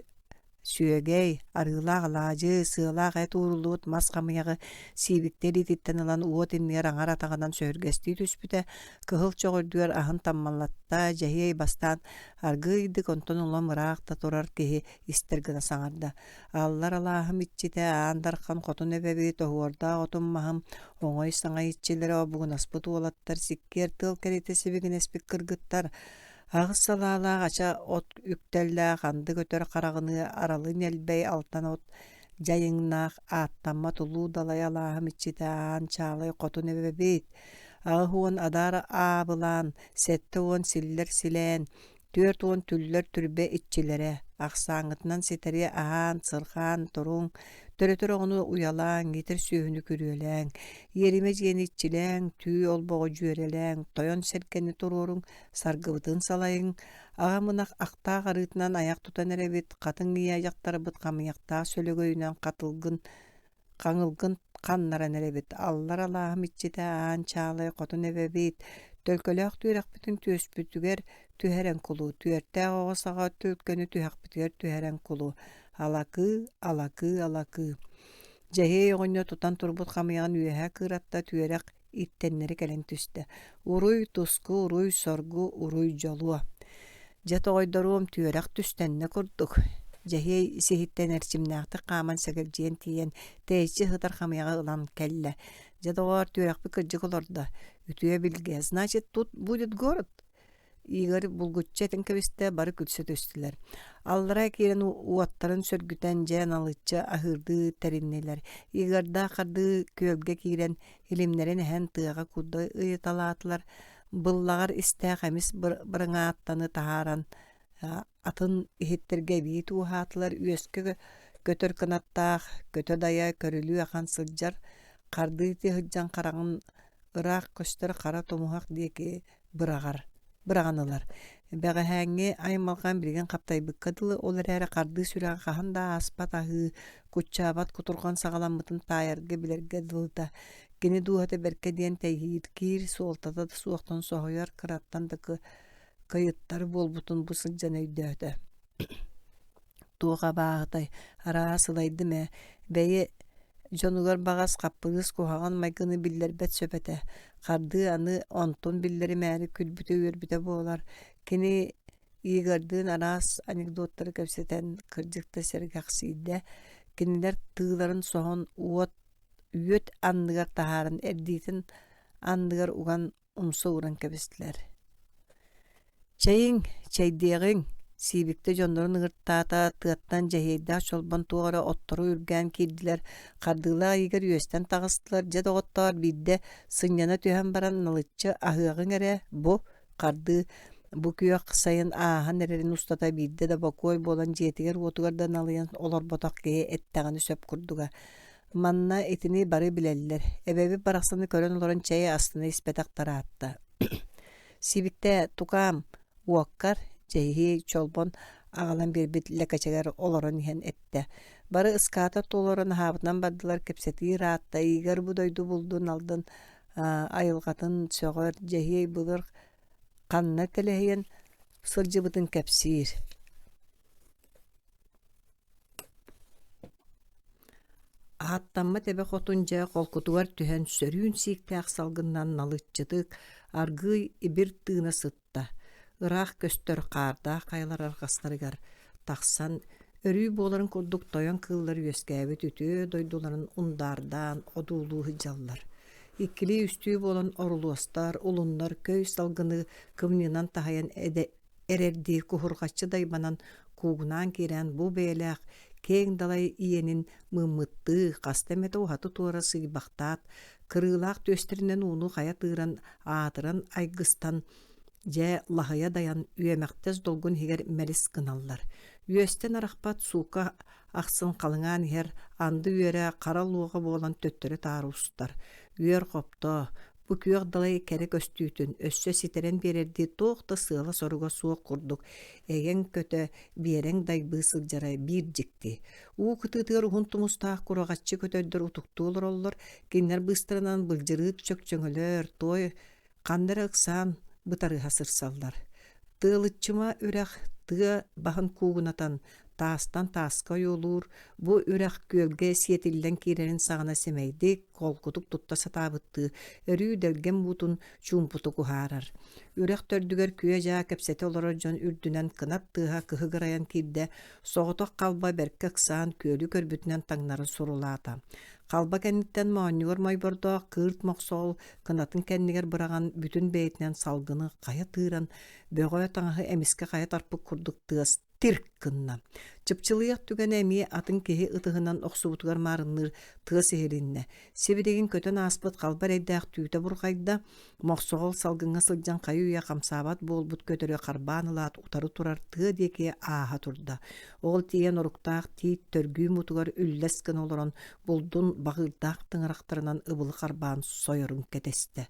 сүөгэй, арыылаах алаадьы, сыалаах эт ууруллубут мас хамыйаҕы сиибиктэ илиититтэн ылан уот иннигэр аҥар атаҕынан сөһүргэстии түспүтэ, кыһыл чох үрдүгэр аһын таммалатта, дьэһиэй бастаан аргыыйдык онтон улам ыраах да турар киһи истэр гына саҥарда. Аллар алааһым иччитэ Аан Дархан хотун эбэбит, оһуордаах отум маһым, оҥой саҥай иччилэрэ обугунаспыт уолаттар, сиккиэр тыал кэриэтэ сибигинэспит кыргыттар, аҕыс салаалаах ача от үктэллээх анды көтөр хараҕыныы аралы ньэлбэй алтан от дьайыҥнаах ааттаммат улуу далай алааһым иччитэ Аан Чаалай хотун эбэбит, 80 адаар аабылаан, 70 силлэр силээн, 40 түллэр түрбэ иччилэрэ, ахсааҥҥытынан ситэри аһаан, сырҕаан туруҥ, төрөтөр оҕону уйалааҥ, иитэр сүөһүнү күрүөлээҥ, иэримэ дьиэни иччилээҥ, түү олбоҕу дьүөрэлээҥ, тойон сэргэни туруоруҥ, саргыбытын салайыҥ, аҕам ынах ахтаах арыытынан айах тутан эрэбит, хатыҥ ийэ дьахтарбыт хамыйахтаах сөлөгөйүнэн хатылгын Хаҥылгын ханнаран эрэбит, аллар алааһым иччитэ Аан Чаалай хотун эбэбит, төлкөлөөх түөрэхпитин түөспүтүгэр түһэрэн кулу, түөртээх оҕо саҕа төлкөнү түһэхпитигэр түһэрэн кулу, алакыы, алакыы, алакыы. Дьэһиэй оҕонньор тутан турбут хамыйаҕын үөһэ кыыратта, түөрэх иттэннэри кэлэн түстэ. Уруй, туску, уруй, соргу, уруй, дьолуо. Дьэ тоҕойдоруом түөрэх түстэннэ курдук. Дьэһиэй сиһиттэн эрчимнээхтик хааман сэгэлдьийэн тиийэн, тэйиччи сытар хамыйаҕы ылан кэллэ. Дьэ доҕоор, түөрэхпит кырдьык олордо. Үтүө билгэ. Значит, тут будет город? Игорь булгуччу этэн кэбистэ, бары күлсэ түстүлэр. Аллара киирэн уоттарын сөргүтэн, дьэ налыччы аһыырдыы тэриннилэр. Игордаах хардыы күөлгэ киирэн, илимнэрин эһэн тыаҕа курда ыйыталаатылар. Быллаҕар истээх эмис бырыҥааттаны таһааран, атын иһиттэргэ эбии тууһаатылар. Үөскэ көтөр кынаттаах, көтө дайа көрүлүү ахан сылдьар, хардыы сылдьан хараҕын ыраах көстөр хара тумуһах диэки быраҕар быраҕан ылар. Бэҕэһээҥҥи аймалҕан билигин хаптайбыкка дылы, ол эрээри хардыы сүрэҕэ хаһан да ааспат аһыы, куччаабат кутурҕан саҕаламмытын таайарга билэргэ дылыта. Кини дууһата бэркэ диэн тэйииргиир, суолтата да суохтан соһуйар, кыраттан да кыйыттар буолбутун бу сылдьан өйдөөтө. Туох абааһытай, арааһа сылайдым ээ, бэйи дьонугар баҕас хаппырыыс куһаҕан майгыны биллэрбэт сөп этэ, хардыы аны онтун биллэримээри күлбүтэ-үөрбүтэ буолар. Кини Игордыын араас анекдоттары кэпсэтэн кырдьык да сэргэхсийдэ, кинилэр тыыларын соһон уот үөт анныгар таһааран эрдиитин анныгар уган умса ууран кэбистилэр. Чэйиҥ, чэйдиэҕиҥ, Сиибиктэ дьоннорун ыҥыртаата, тыаттан дьэһиэйдээх чолбон туох эрэ оттору үргээн киирдилэр, хардыылаах Игорь үөстэн таҕыстылар, дьэ доҕоттоор биирдэ сынньана түһэн баран налыччы аһыаҕыҥ эрэ, бу, хардыы бу күөх сайын ааһан эрэрин устата биирдэ да бокуой буолан дьиэтигэр-уотугар да налыйан олорботох киһи эттэҕинэ сөп курдуга. Манна итини бары билэллэр. Эбэбит барахсаны көрөн олорон чэй астына испэтэх тараатта. Сибиктэ, тукаам, уоккар, дьэһиэй чолбон аҕалан биэрбит лэкэчэгэр олорон иһэн эттэ. Бары ыскаата толорон аһаабытынан бардылар, кэпсэтии ыраатта, Игорь бу дойду булдун алдын айылҕатын сөҕөр, дьэһиэй былыр ханна тэлэһийэн сылдьыбытын кэпсиир. Ааттаммат эбэ хотун дьэ холкутугар түһэн сөрүүн сииктээх салгынынан налыччытык, аргыый ибир тыына сытта, ыраах көстөр хаардаах хайалар арҕастарыгар тахсан, өрүү буоларын курдук тойон кыыллар үөскээбит үтүө дойдуларын ундаардаан одуулуу сылдьаллар. Иккилии-үстүү буолан орулуостар, улуннар көй салгыны кымньыынан таһыйан эрэрдии куһурҕаччы дайбанан куугунаан киирэн бу бэйэлээх киэҥ далай иэнин мыыммыттыы хаста эмэтэ уһаты-туора сыыйбахтаат, кырыылаах түөстэринэн ууну хайа тыыран, аатыран айгыстан, дьэ лаһыйа дайан үөмэхтэс долгун иһигэр мэлис гыналлар. Үөстэн арахпат суука ахсын халыҥаан иһэр анды үөрэ хара луоҕа буолан төттөрү-таары устар. Үөр хоптоо, бу күөх далай кэрэ көстүүтүн өссө ситэрэн биэрэрдии туох да сыала-соруга суох курдук эйэҥ көтө, биэрэҥ дайбыы сылдьара биир дьикти. Уу кытыытыгар уһун тумустаах кураҕаччы көтөрдөр утуктуу олороллор, кинилэр быыстарынан былдьырыыт чөкчөҥөлөр, туой ханна эрэ ыксаан бытарыһа сырсаллар. Тыалыччыма үрэх тыа баһын куугунатан, таастан тааска ойуулуур, бу үрэх күөлгэ сиэтиллэн киирэрин саҕана сэмэйдик, холкутук тутта сатаабыттыы өрүү дэлгэм уутун чуумпутук уһаарар. Үрэх төрдүгэр күө-дьаа кэпсэтэ олорор дьон үрдүнэн кынат тыаһа кыһыгырайан киирдэ, соҕотох халба бэркэ ыксаан күөлү көрбүтүнэн таҥнары сурулаата. Халба кэнниттэн моонньугар мойбордоох кыырт мохсоҕол кынатын кэннигэр быраҕан бүтүн бэйэтинэн салгыны хайа тыыран, бөҕө таҥаһы эмискэ хайа тарпыт курдук тыас тир гынна. Чыпчылыйах түгэнэ эмиэ атын киһи ытыһынан охсубутугар маарынныыр тыас иһилиннэ. Сибилигин көтөн ааспыт халба эрэйдээх түүтэ бурҕайда, мохсоҕол салгыҥҥа сылдьан хайы-үйэ хамсаабат буолбут көтөрү харбаан ылаат утары турар тыа диэки ааһа турда. Ол тиийэн оруктаах тиит төргүү мутугар үллэс гына олорон булдун баҕыырдаах тыҥырахтарынан ыбылы харбаан сойорун кэтэстэ.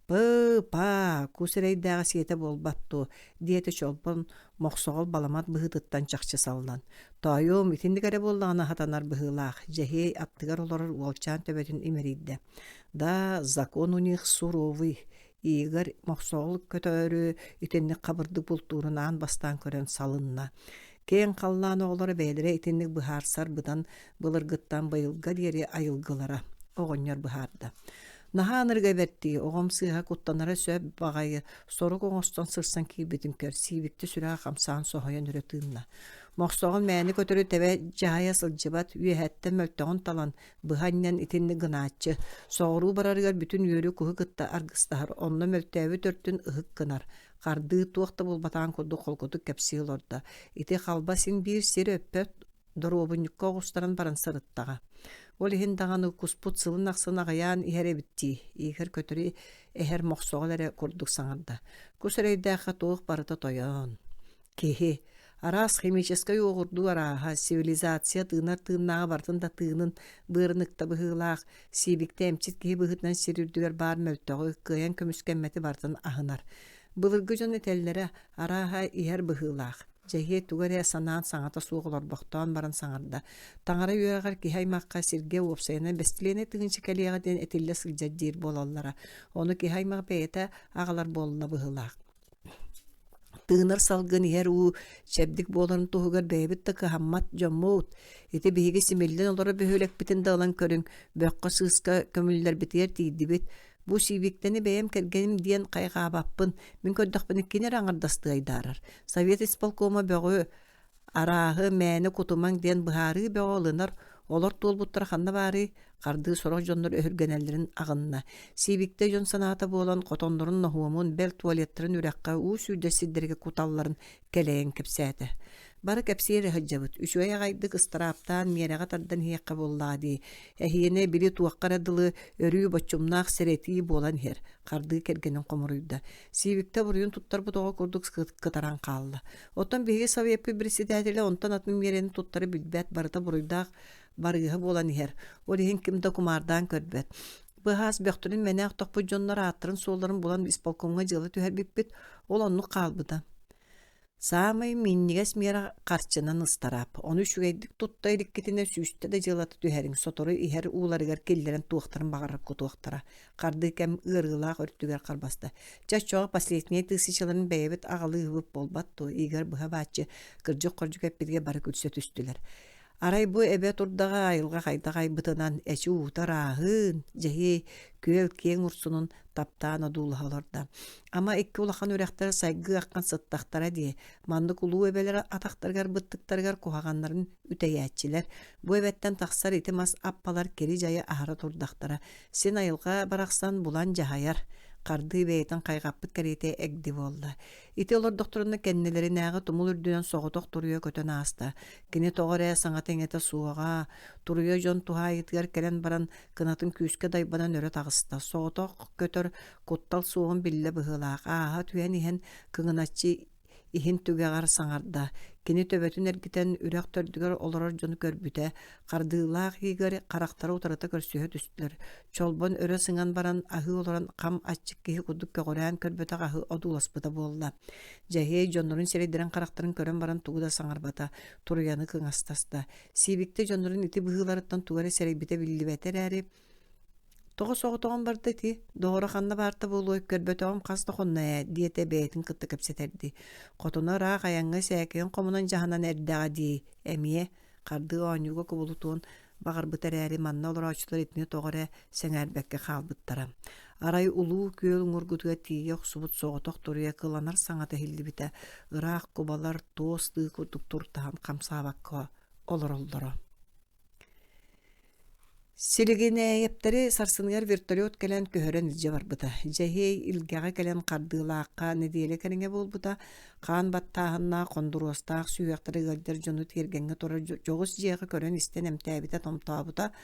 «Пы-па, кус эрэйдээҕи сиэтэ буолбат дуо?» диэтэ Чолбон мохсоҕол баламат быһыытыттан чахчы саллан. «Тоойуом, итинник эрэ буоллаҕына сатанар быһыылаах», Дьэһиэй аттыгар олорор уолчаан төбөтүн имэрийдэ. «Да, закон у них суровый, Игорь мохсоҕол көтөөрү итинник хабырдык бултуурун аан бастаан көрөн салынна. Киэҥ халлаан оҕолоро бэйэлэрэ итинник быһаарсар быдан былыргыттан быйылга диэри айылгылара, оҕонньор быһаарда. Наһаа ынырыга бэртии, оҕом сыыһа куттанара сөп баҕайы, сорук оҥостон сырсан киирбитин көр, сиибиктэ сүрэҕэ хамсаан соһуйан өрө тыынна. Мохсоҕол мээнэ көтөрү тэбэ дьаһайа сылдьыбат, үөһэттэн мөлтөҕүн талан, быһа анньан итинник гынааччы, соҕуруу барарыгар бүтүн үөрү куһу кытта аргыстаһар, онно мөлтөөбүт өртүн ыһык гынар, хардыы туох да буолбатаҕын курдук холкутук кэпсии олордо. Ити халба син биир сир өппөт доруобунньукка оҕустаран баран сырыттаҕа. Ол иһин даҕаны куспут сылын ахсын аҕыйаан иһэр эбит дии, Игорь көтөрү эһэр мохсоҕол эрэ курдук саҥарда. Кус эрэйдээххэ туох барыта тойон. Киһи араас химическэй уоҕурдуу арааһа, цивилизация тыынар тыыннааҕа барытын да тыынын быарын ыкта быһыылаах, сиибиктэ эмчит киһи быһыытынан сир үрдүгэр баар мөлтөҕү, кыайан көмүскэммэти барытын аһынар. Былыргы дьон этэллэрэ, арааһа иһэр быһыылаах. Дьэһиэй тугу эрэ санаан саҥата суох олорбохтоон баран саҥарда. Таҥара үөрэҕэр киһи аймахха сиргэ уопсайынан бэстилиэнэй тыһыынча кэлиэҕэ диэн этиллэ сылдьар диир буолаллара. Ону киһи аймах бэйэтэ аҕалар буолла быһыылаах. Тыынар салгын иһэр уу чэбдик буоларын туһугар бэйэбит да кыһаммат дьоммут. Ити биһиги симиллэн олорор бөһүөлэкпитин да ылан көрүҥ, бөххө-сыыска көмүллэрбитигэр тиийдибит. Бу сиибиктэни бэйэм кэргэним диэн хайҕаабаппын, мин көрдөхпүнэ кини эрэ аҥардастыы айдаарар. Совет исполкома бөҕү Арааһы, мээнэ кутумаҥ диэн быһаарыы бөҕө ылынар, олор туолбуттара ханна баарый? Хардыы сорох дьоннор өһүргэнэллэрин аҕынна. Сиибиктэ дьон санаата буолан, хотоннорун ноһуомун, бэл туалеттарын үрэххэ уу сүүрдэр сирдэргэ куталларын кэлэйэн кэпсээтэ. Бары кэпсии эрэ сылдьабыт, үчүгэй аҕайдык ыстарааптаан миэрэҕэ тардан иһиэххэ буоллаҕа дии. Эһиэнэ били туохха эрэ дылы өрүү боччумнаах сэрэтии буолан иһэр, хардыы кэргэнин хомуруйда. Сиибиктэ буруйун туттарбыт оҕо курдук кытаран хаалла. Оттон биһиги Советпыт председателэ онтон атын миэрэни туттары билбэт, барыта буруйдаах барыыһа буолан иһэр. Ол иһин ким да кумаардаан көрбөт. Быһаас бөхтөрүн мэнээх тохпут дьоннор ааттарын-суолларын булан исполкомҥа дьыала түһэрбиппит, ол оннук хаалбыта. Саамай минньигэс миэрэ харчынан ыстараап. Ону үчүгэйдик тутта иликкитинэ сүүстэ да дьыалата түһэриҥ, сотору иһэр ууларыгар киллэрэн туохтарын баҕарар кутуохтара. Хардыы кэм ыарыылаах өртүгэр харбаста. Чэ, оччоҕо последние тысячаларын бэйэбит аҕалыыһыбыт буолбат дуо? Игорь быһа бааччы кырдьык-хордьук эппитигэр бары күлсэ түстүлэр. Арай бу эбэ турдаҕа айылҕа хайдах айбытынан эчи уута ырааһын, дьэһиэй, күөл киэҥ урсунун таптаан одуулаһа олордо. Ама икки улахан үрэхтэр сайгыы аххан сыттахтара дии, маннык улуу эбэлэр атахтарыгар быттыктарыгар куһаҕаннарын үтэйээччилэр. Бу эбэттэн тахсар ити мас аппалар кири-дьайы аһара турдахтара. Син айылҕа барахсан булан дьаһайар, хардыы бэйэтин хайҕаппыт кэриэтэ эгди буолла. Ити олордохторуна кэннилэринээҕи тумул үрдүнэн соҕотох туруйа көтөн ааста. Кини тоҕо эрэ саҥата-иҥэтэ суоҕа, туруйа дьон туһаайыытыгар кэлэн баран кынатын күүскэ дайбанан өрө таҕыста. Соҕотох көтөр куттал суоҕун биллэ быһыылаах, ааһа түһэн иһэн кыҥыначчы. иһин түгэҕэр саҥарда. Кини төбөтүн эргитэн үрэх төрдүгэр олорор дьону көрбүтэ, хардыылаах Игорь харахтара утарыта көрсүһэ түстүлэр. Чолбон өрө сыҥан баран аһыы олорон хам аччык киһи курдук көҕүрээн көрбөтөх аһы одууласпыта буолла. Дьэһиэй дьоннорун сирэйдэрин харахтарын көрөн баран тугу да саҥарбата, туруйаны кыҥастаста. Сиибиктэ дьоннорун ити быһыыларыттан тугу эрэ сэрэйбитэ биллибэтэ эрээри, «Тоҕо соҕотоҕун барда ити, доҕоро ханна баарта буолуой, көрбөтөҕүм хас да хонно ээ» диэтэ бэйэтин кытта кэпсэтэрдии. Хотуна ыраах айаҥҥа сээкэйин хомунан дьаһанан эрдэҕэ дии, эмиэ хардыы оонньууга кубулутуон баҕарбыта эрээри манна олорооччулар итини тоҕо эрэ сэҥээрбэккэ хаалбыттара. Арай улуу күөл уҥуоргутугар тиийэ охсубут соҕотох туруйа кыланар саҥата иһиллибитэ, ыраах кубалар туос тыы курдук туртаһан хамсаабакка олороллоро. Силигинээйэптэри сарсыныгар вертолет кэлэн көһөрөн илдьэ барбыта. Дьэһиэй Илгэҕэ кэлэн хардыылаахха нэдиэлэ кэриҥэ буолбута. Хаан баттааһыннаах, хондуруостаах сүһүөхтэрэ ыалдьар дьону тиэргэҥҥэ турар дьоҕус дьиэҕэ көрөн-истэн эмтээбитэ-томтообута.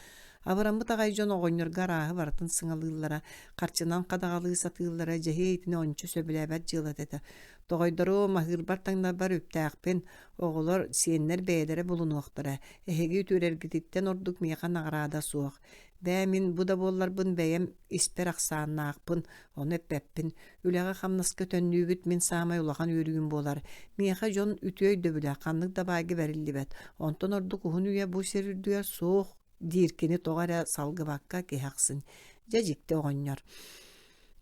Абыраммыт аҕай дьон оҕонньорго арааһы барытын сыҥалыыллара, харчынан хадаҕалыы сатыыллара Дьэһиэй итини ончу сөбүлээбэт дьыалата этэ. Тоҕойдору маһыырбар-таҥнарбар үптээхпин, оҕолор, сиэннэр бэйэлэрэ булунуохтара, эһиги үтүөрэргититтэн ордук миэхэ наҕараада суох. Бээ, мин бу да буолларбын бэйэм испэр ахсааннаахпын, ону эппэппин. Үлэҕэ-хамнаска төннүүгүт мин саамай улахан үөрүүм буолар. Миэхэ дьон үтүө өйдөбүлэ ханнык да баайга бэриллибэт. Онтон ордук уһун үйэ бу сир үрдүгэр суох диир кини тоҕо эрэ салгыбакка киһи ахсын. Дьэ дьикти оҕонньор.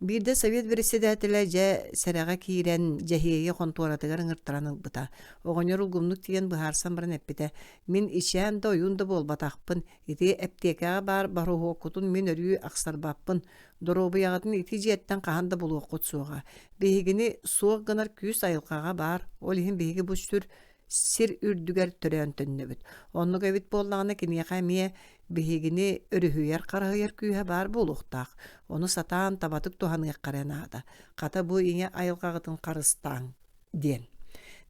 Биирдэ совет председателэ дьэ сэрэҕэ киирэн Дьэһиэйи хонтуоратыгар ыҥыртаран ылбыта. Оҕонньор улгумнук тиийэн быһаарсан баран эппитэ: «Мин ичээн да ойуун да буолбатахпын. Ити эптиэкэҕэ баар бороһуоккутун мин өрүү ахсарбаппын. Доруобуйаҕытын ити дьиэттэн хаһан да булуоххут суоҕа. Биһигини суох гынар күүс айылҕаҕа баар. Ол иһин биһиги бу сүр сир үрдүгэр төрөөн төннөбүт. Оннук эбит буоллаҕына киниэхэ эмиэ биһигини өрүһүйэр-хараһыйар күүһэ баар буолуохтаах. Ону сатаан табатык туһаныахха эрэ наада. Хата бу ийэ айылҕаҕытын харыстааҥ диэн.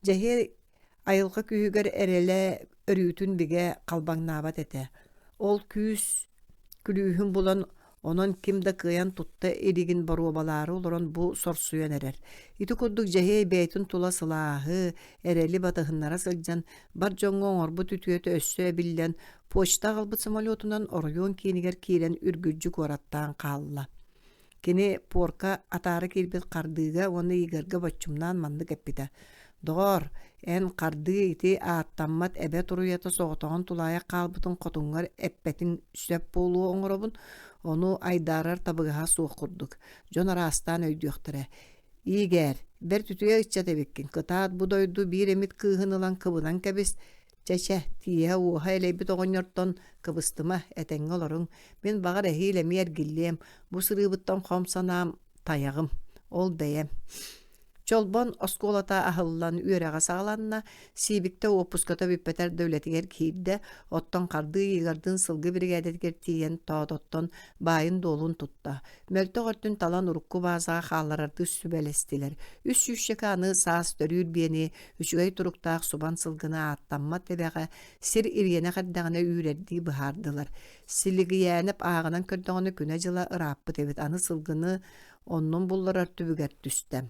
Дьэһиэй айылҕа күүһүгэр эрэлэ өрүүтүн бигэ халбаҥнаабат этэ. Ол күүс күлүүһүн булан Онон ким да кыайан тутта илигин боруобалаары олорон бу сорсуйан эрэр. Ити курдук Дьэһиэй бэйэтин тула сылааһы, эрэли батыһыннара сылдьан, бар дьоҥҥо оҥорбут үтүөтэ өссө эбиллэн, почта аҕалбыт самолетунан оройуон киинигэр киирэн үргүлдьү куораттаан хаалла. Кини порка атаара киирбит хардыыга уонна Игорьга боччумнаан маннык эппитэ: «Доҕоор, эн хардыы ити ааттаммат эбэ туруйата соҕотоҕун тулаайах хаалбытын хотуҥҥар эппэтиҥ сөп буолуо оҥоробун, ону айдаарар табыгаһа суох курдук. Дьон араастаан өйдүөхтэрэ. Иигээр, бэрт үтүө ыччат эбиккин, кытаат бу дойду биир эмит кыыһын ылан кыбынан кэбис, чэ-чэ, тииһэ-уоһа элэйбит оҕонньортон кыбыстыма, этэҥҥэ олоруҥ. Мин баҕар эһиил эмиэ эргиллиэм, бу сырыыбыттан хом санаам тайаҕым, ол бэйэм. Чолбон оскуолата аһыллан үөрэҕэ саҕаланна, Сиибиктэ уоппуската бүппэтэр да үлэтигэр киирдэ, оттон хардыы Игордыын сылгы биригээдэтигэр тиийэн Тоототтон баайын-дуолун тутта. Мөлтөх өртүн талан урукку баазаҕа хаалларардыы сүбэлэстилэр. Үс сүүсчэкэ аны саас төрүүр биэни үчүгэй туруктаах субан сылгыны ааттаммат эбэҕэ сир ириэнэх эрдэҕинэ үүрэрдии быһаардылар. Силигийээнэп ааҕынан көрдөҕүнэ күнэ-дьыла ырааппыт эбит, аны сылгыны оннун булларар түбүгэр түстэ.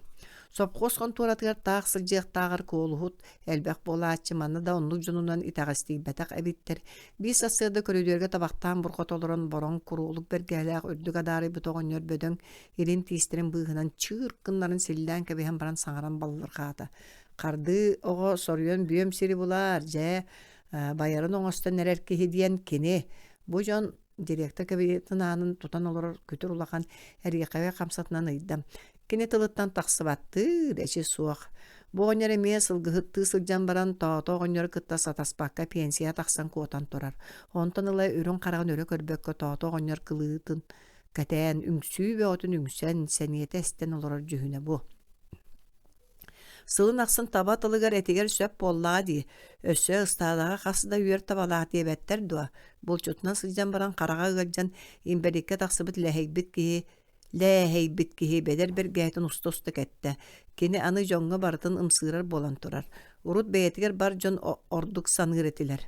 Сопхуос хонтуоратыгар таах сылдьыахтааҕар куолуһут элбэх буолааччы манна да оннук дьонунан итэҕэстийбэтэх эбиттэр. Биир сарсыарда көрүдүөргэ табахтаан бурҕата олорон бороҥ куруолук бэргэһэлээх үрдүк адаарыйбыт оҕонньор бөдөҥ илин тиистэрин быыһынан чыыр гыннарын силлээн кэбиһэн баран саҥаран баллырҕаата. Хардыы оҕо соруйан бүөм сири булаар, дьэ, байарын оҥостон эрэр киһи диэн кини. Бу дьон Директор кабинетын аанын тутан олорор күтүр улахан эриэхэбэй хамсатынан ыйда. Кини тылыттан тахсыбаттыы эчи суох. Бу оҕонньор эмиэ сылгыһыттыы сылдьан баран тоото оҕонньору кытта сатаспакка пенсия тахсан куотан турар. Онтон ыла үрүҥ хараҕын өрө көрбөккө тоото оҕонньор кылыытын кэтээн, үҥсүү бөҕөтүн үҥсэн, сэниэтэ эстэн олорор дьүһүнэ бу. Сылын ахсын таба тылыгар этигэр сөп буоллаҕа дии, өссө ыстаадаҕа хас да үөр табалаах диэбэттэр дуо? Булчутунан сылдьан баран хараҕа ыалдьан инбэлииккэ тахсыбыт лэһэйбит киһи лээһэйбит киһи бэдэр бэргэһэтин уста-уста кэттэ. Кини аны дьоҥҥо барытын ымсыырар буолан турар. Урут бэйэтигэр бар дьон ордук саныыр этилэр.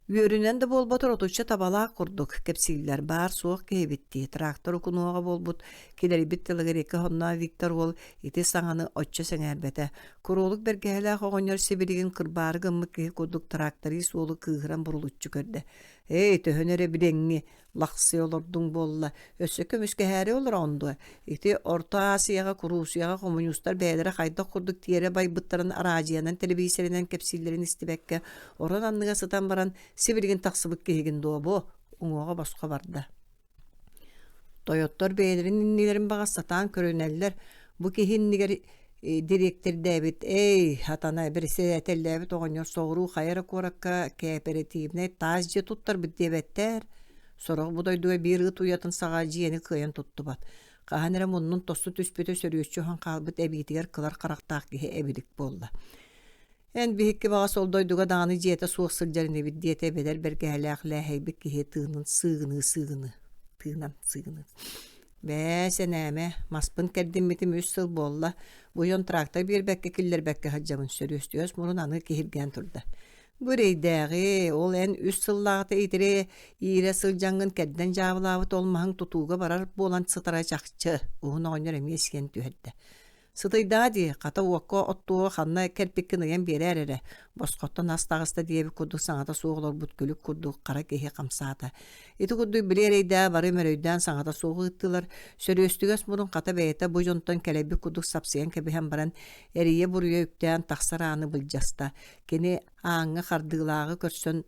Үөрүнэн да буолбатар отучча табалаах курдук кэпсииллэр баар-суох киһибит дии трактор укунуоҕа буолбут килэрийбит тылыгар икки хонноох Виктор уол ити саҥаны оччо сэҥээрбэтэ. Куруолук бэргэһэлээх оҕонньор сибилигин кырбаары гыммыт киһи курдук тракторист уолу кыыһыран бурулуччу көрдө. «Эй, төһөнү эрэ билэҥҥи лахсыйа олордуҥ буолла, өссө көмүскэһээри олороҕун дуо? Ити Орто Азияҕа, Куруусуйаҕа хомуньуустар бэйэлэрэ хайдах курдук тиэрэ байбыттарын араадьыйанан, тэлэбиисэринэн кэпсииллэрин истибэккэ, орон анныгар сытан баран, сибилигин тахсыбыт киһигин дуо бу?» Уҥуоҕа босхо барда. Тойоттор бэйэлэрин иннилэрин баҕас сатаан көрүнэллэр, бу киһи иннигэр дириэктэрдээбит «Эй, хатана, бэрэссэдээтэллээбит оҕонньор соҕуруу хайа эрэ куоракка кээпэрэтиибинэй таас дьиэ туттарбыт диэбэттээр. Сорох бу дойдуга биир ыт уйатын саҕа дьиэни кыайан туттубат. Хаһан эрэ муннун тосту түспүтэ сөрүөччү оһон хаалбыт эбиитигэр кылар харахтаах киһи эбилик буолла. Эн биһикки баҕас ол дойдуга даҕаны дьиэтэ суох сылдьар инибит диэтэ бэдэр бэргэһэлээх лээхэйбит киһи тыынын сыыгыныы-сыыгыныы тыынан сыыгыныы. Бээ, сэнээмэ, маспын кэрдиммитим үс сыл буолла, бу дьон трактор биэрбэккэ киллэрбэккэ сылдьабын, сөрүөстүгэс мурун аны киһиргээн турда. Бу эрэйдээҕи, ол эн үс сыллааҕыта итирэ иирэ сылдьаҥҥын кэрдэн дьаабылаабыт ол маһыҥ тутууга барар буолан сытара чахчы, уһун оҕонньор эмиэ сиэн түһэрдэ. Сытыйдаҕа дии, хата уокка оттуоҕу ханна кэлбиккин ыйан биэрээр эрэ, босхоттон ас таҕыста диэбит курдук саҥата суох олорбут күлүк курдук хара киһи хамсаата. Ити курдук били эрэйдээх бары мөрөйдөөн саҥата суох ыыттылар, сөрүөстүгэс мурун хата бэйэтэ бу дьонтон кэлэйбит курдук сапсыйан кэбиһэн баран, эрийэ-буруйа үктээн тахсар ааны былдьаста. Кини ааҥҥа хардыылааҕы көрсөн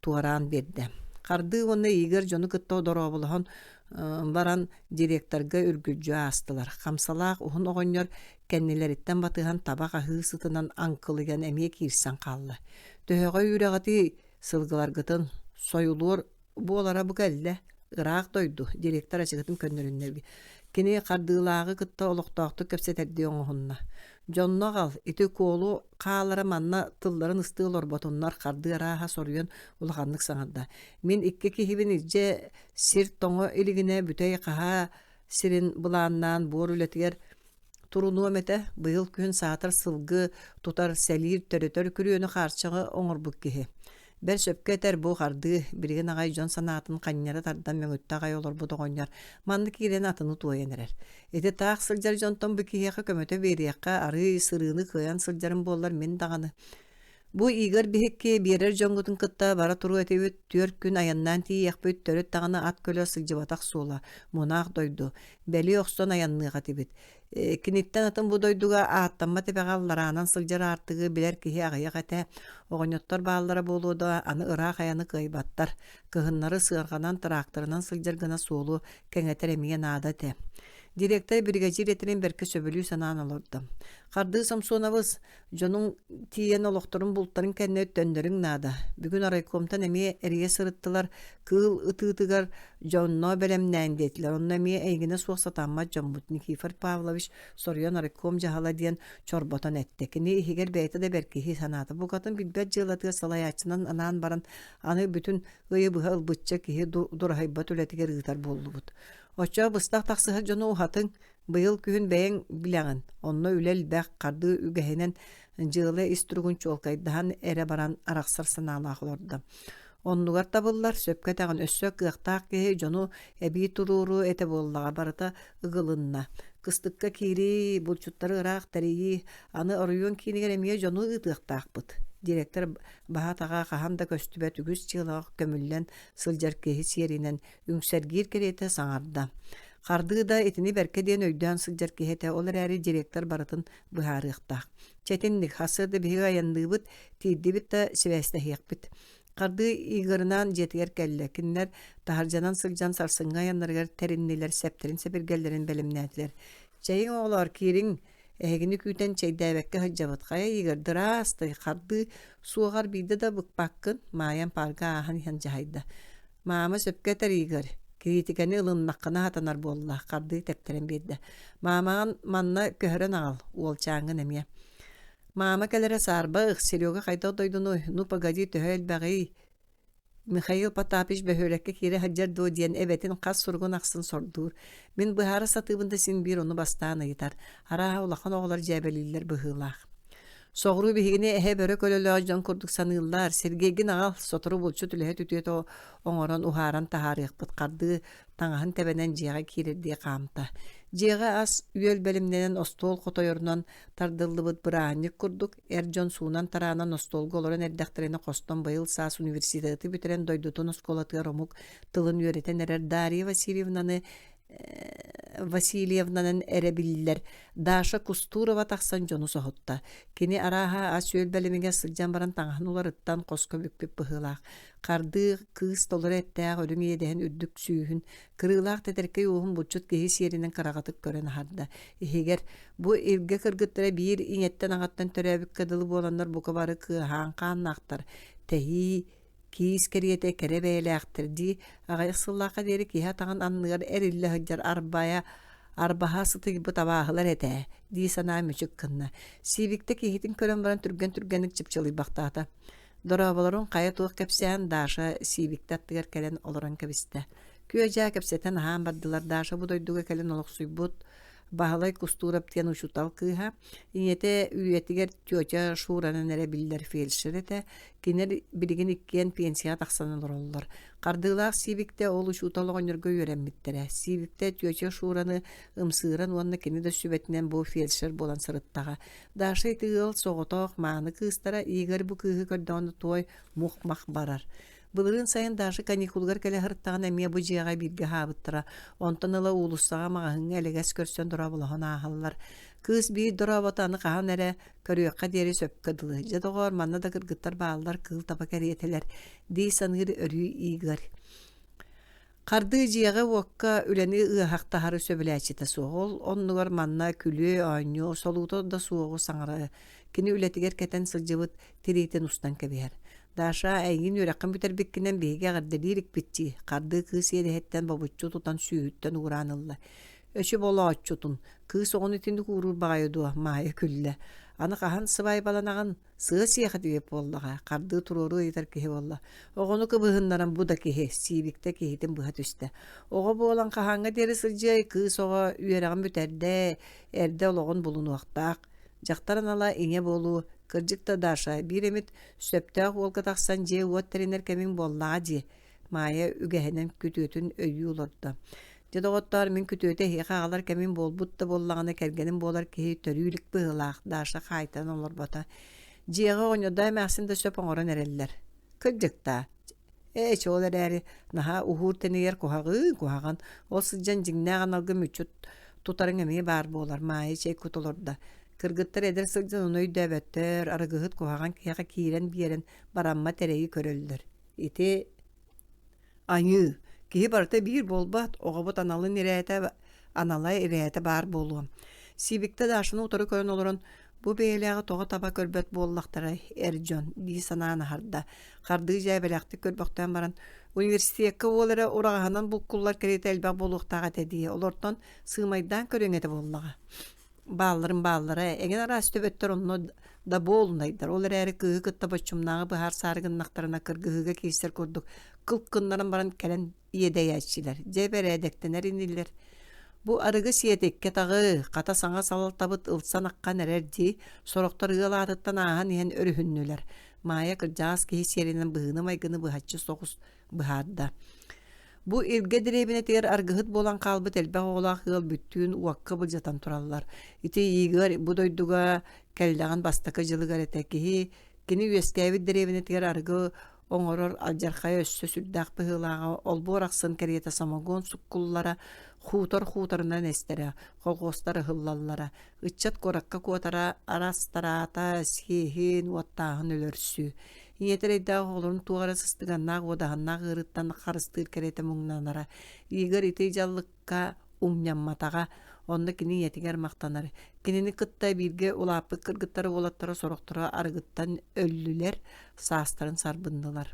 туораан биэрдэ. Хардыы уонна Игорь дьону кытта дорооболоһон баран директорга үргүлдьү аастылар. Хамсалаах уһун оҕонньор кэннилэриттэн батыһан табах аһыы сытынан аҥкылыйан эмиэ киирсэн хаалла. Төһөҕө үүрэҕитий, сылгыларгытын сойулуор буолара бу кэллэ. Ыраах дойду, директор ачыкытын көннөрүннэрби. Кини хардыылааҕы кытта олохтоохтук кэпсэтэрдии оҥоһунна. Дьонно аҕал, ити куолу хаалара манна тылларын ыстыы олорботуннар хардыы арааһа соруйан улаханнык саҥарда. Мин икки киһибин илдьэ сир тоҥо илигинэ бүтэй хаһаа сирин былааннаан буор үлэтигэр турунуом этэ. Быйыл күһүн саатар сылгы тутар, сэлиир, төрөтөр күрүөнү хаарчаҕы оҥорбут киһи. Бэл сөпкө этэр бу хардыы, билигин аҕай дьон санаатын ханньара тардан мөҥүттэ аҕай олорбут оҕонньор манна киирэн атыны туойан эрэр. Ити таах сылдьар дьонтон бу киһиэхэ көмөтө биэриэххэ арыый сырыыны кыайан сылдьарым буоллар мин даҕаны Бу Игорь биһикки биэрэр дьоҥҥутун кытта бара туруо этибит, түөрт күн айаннаан тиийиэхпит, төрүт даҕаны ат көлө сылдьыбатах суола, мунаах дойду, бэлиэ охсон айанныах этибит. Киниттэн атын бу дойдуга ааттаммат эбэҕэ аллараанан сылдьар аартыгы билэр киһи аҕыйах этэ, оҕонньоттор бааллара буолуо да, аны ыраах айаны кыайбаттар, кыһыннары сыарҕанан, тракторынан сылдьар гына суолу кэҥэтэр эмиэ наада этэ. Директор биригэдьиир этэрин бэркэ сөбүлүү санаан олордо. Хардыы Сомсуонабыс, Дьонуҥ тиийэн олохторун бултарын кэннэ төннөрүҥ наада. Бүгүн райкомтан эмиэ эрийэ сырыттылар, кыыл ытыытыгар дьонно бэлэмнээн диэтилэр. Онно эмиэ эйигинэ суох сатаммат дьоммут. Никифор Павлович соруйан райком дьаһала диэн чорботон эттэ. Кини иһигэр бэйэтэ да бэркиһии санаата. Букатын билбэт дьыалатыгар салайааччынан анаан баран, аны бүтүн ыйы быһа ылбычча киһи дураһыйбат үлэтигэр ыытар буоллубут. Оччоҕо быстах тахсыһар дьону уһатыҥ, Быйыл күһүн бэйэҥ билэҕин, онно үлэ элбэх, хардыы үгэһинэн дьыала ис туругун чуолкайдаһан эрэ баран арахсар санаалаах олордо. Оннугар табыллар, сөпкө этэҕин, өссө кыахтаах киһи дьону эбии туруоруо этэ буоллаҕа, барыта ыгылынна. Кыстыкка киирии, булчуттары ыраах тэрийии, аны оройуон киинигэр эмиэ дьону ыытыахтаахпыт. Директор баһа-атаҕа хаһан да көстүбэт үгүс дьыалаҕа көмүллэн сылдьар киһи сиэринэн үҥсэргиир кэриэтэ саҥарда. Хардыы да итини бэркэ диэн өйдөөн сылдьар киһи этэ, ол эрээри директор барытын быһаарыахтаах. Чэтинник, сарсыарда биһиги айанныыбыт, тиийдибит да сибээстэһиэхпит. Хардыы Игорынаан дьиэтигэр кэллэ. Кинилэр таһырдьанан сылдьан сарсыҥҥы айаннарыгар тэриннилэр, сэптэрин-сэбиргэллэрин бэлэмнээтилэр. Чэйиҥ оҕолоор, киириҥ, эһигини күүтэн чэйдээбэккэ сылдьабыт. Хайа Игорь, дыраастай, хардыы суоҕар биирдэ да быкпаккын, Маайам паарга ааһан иһэн дьаһайда. Маама сөпкө этэр Игорь, кириитикэни ылыннаххына сатанар буолла, хардыы тэптэрэн биэрдэ. Маамаҕын манна көһөрөн аҕал, уолчааҥҥын эмиэ. Маама кэлэрэ саарба Серега хайдах дойдунуй, ну погоди төһө элбэҕий? Михаил Потапич бөһүөлэккэ киирэ сылдьар дуо диэн эбэтин хас суругун ахсын сордуур. Мин быһаара сатыыбын да син биир ону бастаан ыйытар. Арааһа улахан оҕолор дьээбэлииллэр быһыылаах. Соҕуруу биһигини эһэ-бөрө көлөлөөх дьон курдук саныыллар. Сергейгин аҕал, сотору булчут үлэһит үтүөтэ оҥорон уһааран таһаарыахпыт хардыы таҥаһын тэбэнэн дьиэҕэ киирэрдии хаамта. Дьиэҕэ ас-үөл бэлэмнэнэн остуол хотойорунан тардыллыбыт бырааһынньык курдук эр дьон суунан-тараанан остуолга олорон эрдэхтэринэ хостон быйыл саас университеты бүтэрэн дойдутун оскуолатыгар омук тылын үөрэтэн эрэр Дарья Васильевнаны Васильевнанан эрэ биллэр Даша Кустурова тахсан дьону соһутта. Кини арааһа ас-үөл бэлэмигэр сылдьан баран таҥаһын уларыттан хоско бүкпүт быһыылаах. Хардыы кыыс толору эттээх үрүҥ иэдэһин үрдүк сүүһүн, кырыылаах тэтэркэй уоһун булчут киһи сиэринэн кыраҕатык көрөн аһарда. Иһигэр бу илгэ кыргыттара биир ийэттэн-аҕаттан төрөөбүккэ дылы буоланнар бука бары кыаһаан хааннаахтар, тэһии киис кэриэтэ кэрэ бэйэлээхтэр дии аҕыйах сыллаахха диэри киһи атаҕын анныгар эриллэ сылдьар арбайа арбаһа сытыйбыт абааһылар этээ дии санаа мүчүк гынна Сиибиктэ киһитин көрөн баран түргэн-түргэнник чыпчылыйбахтаата Дорооболорун хайа туох кэпсээн Даша Сиибиктэ аттыгар кэлэн олорон кэбистэ. Күө-дьаа кэпсэтэн аһаан бардылар Даша бу дойдуга кэлэн олохсуйбут Баһылай Кустуурап диэн учуутал кыыһа, ийэтэ үйэтигэр тетя Шуранан эрэ биллэр фельдшер этэ. Кинилэр билигин иккиэн пенсияҕа тахсан олороллор. Хардыылаах Сиибиктэ ол учуутал оҕонньорго үөрэммиттэрэ. Сиибиктэ тетя Шураны ымсыыран уонна кини да сүбэтинэн бу фельдшер буолан сырыттаҕа. Даша ити ыал соҕотох мааны кыыстара Игорь бу кыыһы көрдөҕүнэ туой мух-мах барар. Былырыын сайын Даша каникулугар кэлэ сырыттаҕына эмиэ бу дьиэҕэ бииргэ аһаабыттара. Онтон ыла уулуссаҕа маҕаһыыҥҥа элэгэс көрсөн дорооболоһон ааһаллар. Кыыс биир дорообото аны хаһан эрэ көрүөххэ диэри сөпкө дылы. Дьэ доҕоор, манна да кыргыттар бааллар, кыыл таба кэриэтэлэр, дии саныыр өрүү Игорь. Хардыы дьиэҕэ-уокка үлэни ыаһахтаһары сөбүлээччитэ суох. Ол оннугар манна күлүө-оонньуо, солуута да суоҕу саҥара, кини үлэтигэр кэтэн сылдьыбыт тириитин устан кэбиһэр. «Даша, эйигин үөрэххин бүтэрбиккинэн биһиги эҕэрдэлиир иликпит дии», хардыы кыыс иэдэһиттэн бобуччу тутан сүүһүттэн уураан ылла. «Өчү болооччутун, кыыс оҕону итинник ууруур баҕайы дуо?» Маайа күллэ. «Аны хаһан сыбаайбаланаҕын?» Сыа сиэхэ диэбит буоллаҕа, хардыы туруору ыйытар киһи буолла. Оҕону кыбыһыннаран бу да киһи, Сиибиктэ киһитин быһа түстэ. Оҕо буолан хаһааҥҥа диэри сылдьыай, кыыс оҕо үөрэҕин бүтэрдэ, эрдэ олоҕун булунуохтаах. Дьахтар анала ийэ буолуу, кырдьык да Даша, биир эмит сөптөөх уолга тахсан дьиэ-уот тэринэр кэмиҥ буоллаҕа дии, Маайа үгэһинэн күтүөтүн өйүү олордо. Дьэ доҕоттоор, мин күтүөтэ эһиэхэ аҕалар кэмим буолбут да буоллаҕына кэргэним буолар киһи төрүү илик быһыылаах, Даша хаайтаран олорбото. Дьиэҕэ оҕонньордоох эмээхсин да сөп оҥорон эрэллэр. Кырдьыктаа. Ээ, чуол эрээри, наһаа уһуур-тэнийэр куһаҕыы куһаҕан. Ол сылдьан дьиҥнээх аналгын мүччү тутарыҥ эмиэ баар буолар, Маайа чэй кута олордо. Кыргыттар эдэр сылдьан ону өйдөөбөттөр, арыгыһыт куһаҕан киһиэхэ киирэн биэрэн бараммат эрэйи көрөллөр. Ити Айыы, киһи барыта биир буолбат, оҕобут аналын ирээтэ, анала ирээтэ баар буолуо. Сиибиктэ Дашаны утары көрөн олорон, бу бэйэлээҕи тоҕо таба көрбөт буоллахтарай, эр дьон, дии санаан аһарда. Хардыы дьээбэлээхтик көрбөхтөөн баран, университекка уол эрэ ураҕаһынан булкуллар кэриэтэ элбэх буолуохтаах этэ дии, олортон сыымайдаан көрүөҥ этэ буоллаҕа. Баалларын бааллара, эҥин араас төбөттөр онно да буолунайдар, ол эрээри кыыһы кытта боччумнааҕы быһаарсаары гыннахтарына кыргыһыыга киирсэр курдук кылк гыннаран баран кэлэн иэдэйээччилэр, дьэ бэрээдэктэнэр инилэр. Бу арыгы сиэтиккэ таҕы, хата саҥа салалтабыт ылсан аххан эрэр дии, сорохтор ыал аатыттан ааһан иһэн өрүһүннүлэр. Маайа кырдьаҕас киһи сиэринэн быһыыны-майгыны быһаччы соҕус быһаарда. Бу Илгэ дэриэбинэтигэр аргыһыт буолан хаалбыт элбэх оҕолоох ыал бүттүүн уокка былдьатан тураллар. Ити Игорь бу дойдуга кэллэҕин бастакы дьылыгар этэ киһи кини үөскээбит дэриэбинэтигэр арыгы оҥорор алдьархайа өссө сүрдээх быһыылааҕа олбуор ахсын кэриэтэ самогон суккуллара, хуутар хуутарынан эстэрэ, колхуостар ыһыллаллара, ыччат куоракка куотара, арастараата, сиэһин, уоттааһын өлөрсүү. Ийэтэ эрэйдээх оҕолорун туох эрэ сыстыганнаах уодаһыннаах ыарыыттан харыстыыр кэриэтэ муҥнанара. Игорь ити дьаллыкка умньамматаҕа, онно кини ийэтигэр махтанар. Кинини кытта бииргэ улааппыт кыргыттара уолаттара сорохторо арыгыттан өллүлэр, саастарын сарбыннылар.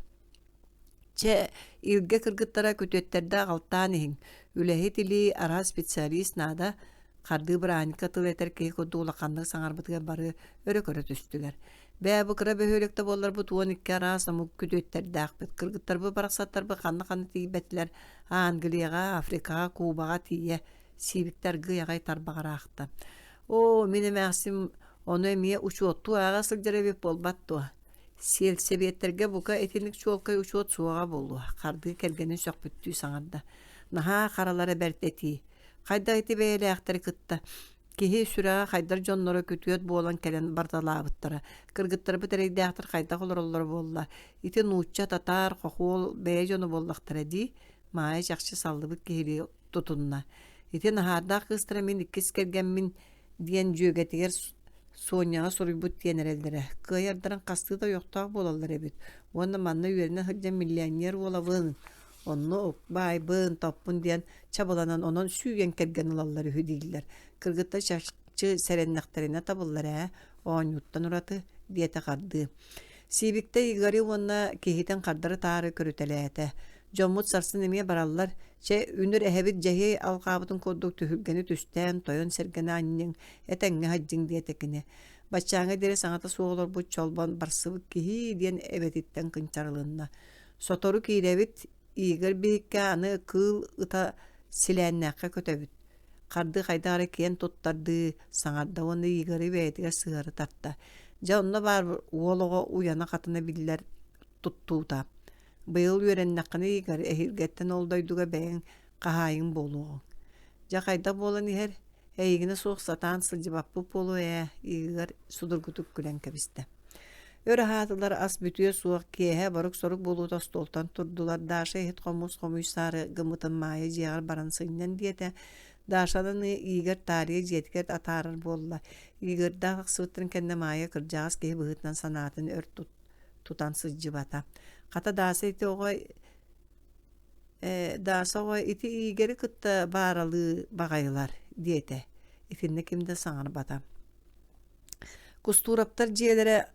Чэ, Илгэ кыргыттара күтүөттэрдэ аҕалтаан иһиҥ, үлэһит илии, араас специалист наада, хардыы бырааһынньыкка тыл этэр киһи курдук улаханнык саҥарбытыгар бары өрө көрө түстүлэр. Бээ, бу кыра бөһүөлэктэ буолларбыт 12 араас омук күтүөттэрдээхпит. Кыргыттарбыт барахсаттарбыт ханна-ханна тиийбэтилэр, Англияҕа, Африкаҕа, Кубаҕа тиийэ сиибиктэ аргыый аҕай тарбаҕар аахта. Оо, мин эмээхсин Ону эмиэ учуоттуу ааҕа сылдьар эбит буолбат дуо? Сиэлсэбиэттэргэ бука итинник чуолкай учуот суоҕа буолуо, хардыы кэргэнин сөхпүттүү саҥарда. Наһаа харалара бэрт этии. Хайдах ити бэйэлээхтэри кытта Киһи сүрэҕэ хайдар дьонноро күтүөт буолан кэлэн бардалаабыттара. Кыргыттарбыт эрэйдээхтэр хайдах олороллоро буолла? Ити нуучча, татаар, хохуол бэйэ дьоно буоллахтара дии, Маайа чахчы саллыбыт киһилии тутунна. Ити Наһаардаах кыыстара мин иккис кэргэммин диэн дьүөгэтигэр Суонньаҕа суруйбут диэн эрэллэрэ. Кыайардарын хастыы да ойохтоох буолаллар эбит. Уонна манна үөрэнэ сылдьан миллионер уолабын, онно баайбын, топпун диэн чабыланан онон сүүйэн кэргэн ылаллар үһү дииллэр. Кыргыттар чахчы сэрэннэхтэринэ табыллар ээ, оонньууттан ураты, диэтэ Хардыы. Сиибиктэ Игори уонна киһитин хардары-таары көрүтэлээтэ. Дьоммут сарсын эмиэ бараллар. Чэ, үнүр эһэбит Дьэһиэй алҕаабытын курдук түһүлгэни түстээн, тойон сэргэни анньыҥ, этэҥҥэ сылдьыҥ диэтэ кини. Баччааҥҥа диэри саҥата суох олорбут Чолбон барсыбыт киһи диэн эбэтиттэн кынчарылынна. Сотору киирэбит, Игорь биһиккэ аны кыыл ыта Силээннээххэ көтөбүт. Хардыы хайдах эрэ киэн туттардыы саҥарда уонна Игори бэйэтигэр сыһыары тарта. Дьэ онно баар уол оҕо уйана-хатана биллэр туттуута. Быйыл үөрэннэххинэ Игорь эһиилгэттэн ол дойдуга бэйэҥ хаһаайыҥ буолуоҕуҥ. Дьэ хайдах буолан иһэр, эйигинэ суох сатаан сылдьыбаппыт буолуо ээ, Игорь судургутук күлэн кэбистэ. Өр аһаатылар, ас бүтүө суох, киэһэ борук-сорук буолуута остуолтан турдулар, Даша иһит-хомус хомуйсаары гыммытын Маайа дьиэҕэр баран сынньан диэтэ. Дашаны Игорь таарыйа дьиэтигэр атаарар буолла. Игорьдаах тахсыбыттарын кэннэ Маайа кырдьаҕас киһи быһыытынан санаатын өр тутан сылдьыбата. Хата Дааса ити оҕо ээ, Дааса оҕо ити Игори кытта бааралыы баҕайылар диэтэ. Итиннэ ким да саҥарбата. Кустуураптар дьиэлэрэ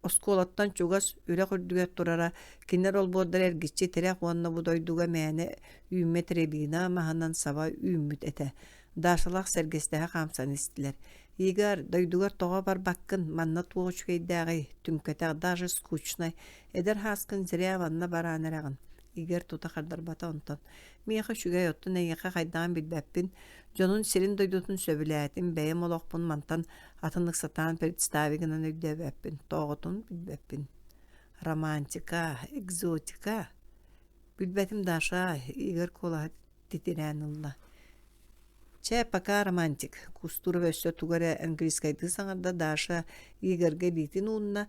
оскуолаттан чугас үрэх үрдүгэр турара, кинилэр олбуордара эргиччи тирэх уонна бу дойдуга мээнэ үүммэт рябина маһынан саба үүммүт этэ. Дашалаах сэргэстэһэ хаамсан истилэр. Игорь, дойдугар тоҕо барбаккын, манна туох үчүгэйдээҕий, түҥкэтэх, даже скучнай. Эдэр һааскын зря манна бараан эрэҕин. Игорь тута хардарбата онтон. Миэхэ үчүгэй, оттон эйиэхэ хайдаҕын билбэппин. Дьонун сирин-дойдутун сөбүлээтим, бэйэм олохпун мантан атыннык сатаан представи гынан өйдөөбөппүн, тоҕотун билбэппин. Романтика, экзотика. Билбэтим Даша, Игорь куолаһа титирээн ылла. Чэ, пока романтик. Кустуров өссө тугу эрэ английскайдыы саҥарда, Даша Игорьга илиитин уунна.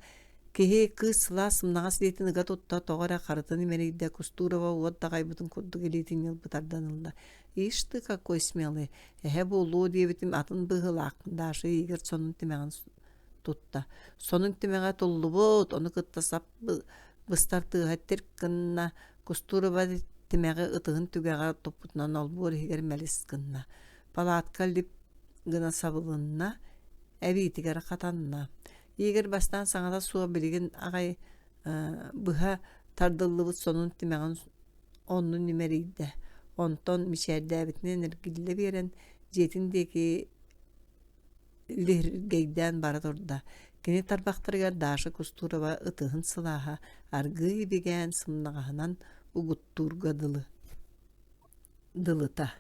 Киһи кыыс сылаас сымнаҕас илиитин ыга тутта, тоҕо эрэ харытын имэрийдэ, Кустурова уот даҕайбытын курдук илиитин ньылбы тардан ылла. Ишь ты какой смелый, эһэ буолуо диэбитим атын быһыылаах, Даша Игорь сонун тимэҕин тутта. Сонун тимэҕэ туллубут, ону кытта сап быстар тыаһа тирк гынна, Кустурова тимэҕи ытыһын түгэҕэ туппутунан олбуор иһигэр мэлис гынна. Палатка лип гына сабылынна, эбиитигэр хатанна. Игорь бастаан саҥата суох билигин аҕай быһа тардыллыбыт сонун тимэҕин оннун имэрийдэ, онтон мичээрдээбитинэн эргиллэ биэрэн, дьиэтин диэки лиһиргэйдээн бара турда. Кини тарбахтарыгар Даша Кустурова ытыһын сылааһа аргыый бигээн сымнаҕаһынан угуттуурга дылы дылыта.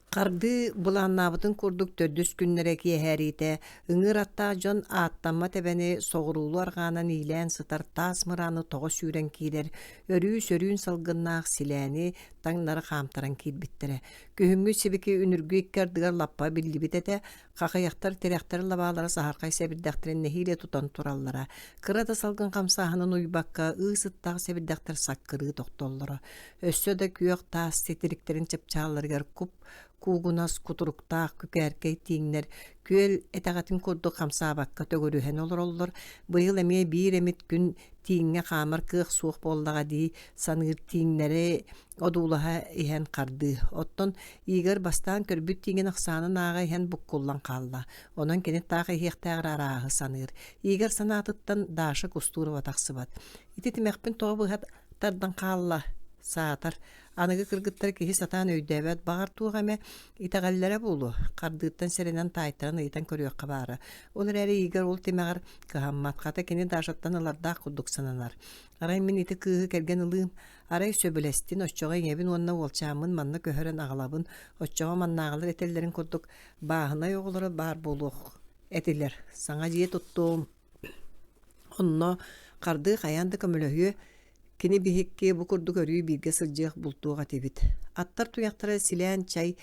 Хардыы былааннаабытын курдук төрдүс күннэрэ киэһээриитэ ыҥыыр аттаах дьон ааттаммат эбэни соҕуруулуу арҕаанан иилээн сытар таас мырааны тоҕо сүүрэн киирэр өрүү сөрүүн салгыннаах силээни таҥнары хаамтаран киирбиттэрэ. Күһүҥҥү сибики үнүргү икки ардыгар лаппа биллибит этэ, хахыйахтар тирэхтэр лабаалара саһархай сэбирдэхтэрин нэһиилэ тутан тураллара. Кыра да салгын хамсааһынын уйбакка ыы сыттаах сэбирдэхтэр саккырыы тохтоллоро. Өссө да күөх таас титириктэрин чыпчаалларыгар куп куугунас кутуруктаах күкээркэй тииҥнэр күөл этэҕэтин курдук хамсаабакка төгүрүһэн олороллор. Быйыл эмиэ биир эмит күн тииҥҥэ хаамар кыах суох буоллаҕа дии саныыр тииҥнэри одуулаһа иһэн хардыы. Оттон Игорь бастаан көрбүт тииҥин ахсаанын ааҕа иһэн буккуллан хаалла. Онон кини таах иһиэхтээҕэр арааһы саныыр. Игорь санаатыттан Даша Кустурова тахсыбат. Ити тимэхпин тоҕо быһа тардан хаалла? Саатар. Аныгы кыргыттары киһи сатаан өйдөөбөт, баҕар туох эмэ итэҕэллэрэ буолуо. Хардыыттан сэрэнэн таайтаран ыйытан көрүөххэ баара. Ол эрээри Игорь ол тимэҕэр кыһаммат. Хата кини Дашаттан ылардаах курдук сананар. Арай мин ити кыыһы кэргэн ылыым, Арай сөбүлэстин, оччоҕо ийэбин уонна уолчааммын манна көһөрөн аҕалабын, оччоҕо маннааҕылар этэллэрин курдук бааһынай оҕолоро баар буолуох. этилэр. Саҥа дьиэ туттуом, онно хардыы хайаан да көмөлөһүө, кини биһикки бу курдук өрүү бииргэ сылдьыах бултуох этибит. Аттар туйахтара силээн чай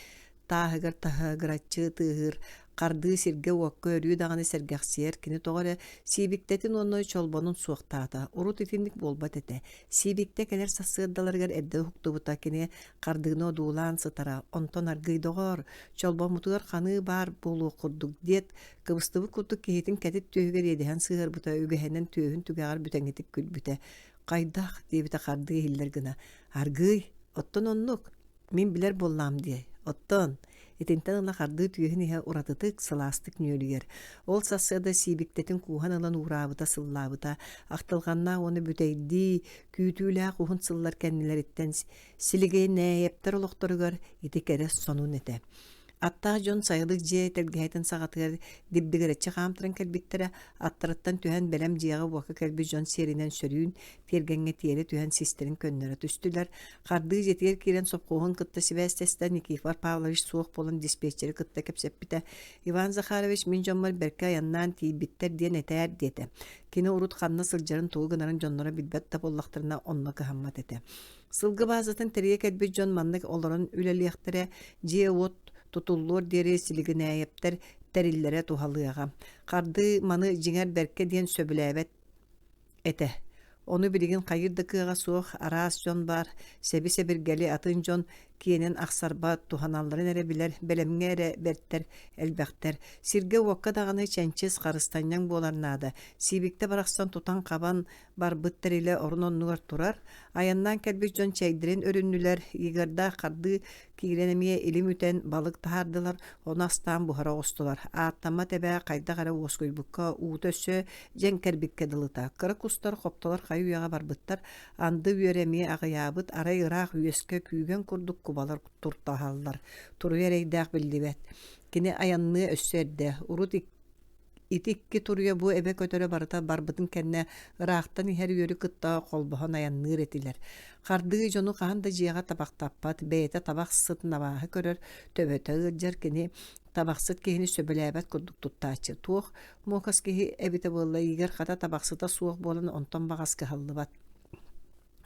тааһыгар таһыгыраччы тыаһыыр, хардыы сиргэ-уокка өрүү даҕаны сэргэхсийэр, кини тоҕо эрэ сиибиктэтин уонна чолбонун суохтаата. Урут итинник буолбат этэ. Сиибиктэ кэлэр сарсыардаларыгар эрдэ уһуктубута, кини хардыыны одуулаан сытара, онтон аргыый доҕоор, чолбоммутугар ханыы баар буолуох курдук диэт, кыбыстыбыт курдук киһитин кэтит түөһүгэр иэдэһэн сыһыарбыта, үгэһинэн түөһүн түгэҕэр бүтэҥитик күлбүтэ. «Хайдах?» диэбитэ хардыы иһиллэр гына. «Аргыый, оттон оннук, Мин билэр буоллаҕым дии, оттон итинтэн ыла хардыы түөһүн иһэ уратытык, сылаастык нүөлүйэр. Ол сарсыарда сиибиктэтин кууһан ылан уураабыта, сыллаабыта, ахтылҕаннаах уонна бүтэйдии, күүтүүлээх уһун сыллар кэннилэриттэн Силигинээйэптэр олохторугар ити кэрэ сонун этэ. Аттаах дьон сайылык дьиэ тэлгэһэтин саҕатыгар дибдигирэччи хаамтаран кэлбиттэрэ, аттарыттан түһэн бэлэм дьиэҕэ-уокка кэлбит дьон сиэринэн сөрүүн тиэргэҥҥэ тиэрэ түһэн систэрин көннөрө түстүлэр. Хардыы дьиэтигэр киирэн сопхуоһун кытта сибээстэстэ, Никифор Павлович суох буолан диспетчери кытта кэпсэппитэ. Иван Захарович мин дьоммор бэркэ айаннаан тиийбиттэр диэн этээр диэтэ. Кини урут ханна сылдьарын тугу гынарын дьонноро билбэт да буоллахтарына онно кыһаммат этэ. Сылгы баазатын тэрийэ кэлбит дьон маннык олорон үлэлиэхтэрэ, дьиэ-уот тутуллуор диэри Силигинээйэптэр тэриллэрэ туһалыаҕа. Хардыы маны дьиҥэр бэркэ диэн сөбүлээбэт этэ. Ону билигин хайыыр да кыаҕа суох араас дьон баар, сэби-сэбиргэли атын дьон киэнин ахсарбат, туһаналларын эрэ билэр, бэлэмҥэ эрэ бэртэр, элбэхтэр. Сиргэ-уокка даҕаны чэнчис, харыстанньаҥ буолар наада. Сиибиктэ барахсан тутан-хабан барбыт тэрилэ орун-оннугар турар. Айаннаан кэлбит дьон чэйдэрин өрүннүлэр, Игордаах хардыы киирэн эмиэ илим үтэн балык таһаардылар, ону астаан буһара оҕустулар. Ааттаммат эбээ хайдах эрэ уоскуйбукка, уута өссө дьэҥкэрбиккэ дылыта. Кыра кустар хоптолор хайы-үйэҕэ барбыттар, анды үөрэ эмиэ аҕыйаабыт, арай ыраах үөскэ күүгэн курдук кубалар туртаһаллар. Туруйа эрэйдээх биллибэт. Кини айанныа өссө эрдэ. Урут Ити икки туруйа бу эбэ көтөрө барыта барбытын кэннэ ыраахтан иһэр үөрү кытта холбоһон айанныыр этилэр. Хардыы дьону хаһан да дьиэҕэ табахтаппат, бэйэтэ табах сытын абааһы көрөр, төбөтө ыалдьар кини табахсыт киһини сөбүлээбэт курдук туттааччы. Туох муокас киһи эбитэ буолла, Игорь хата табахсыта суох буолан онтон баҕас кыһаллыбат.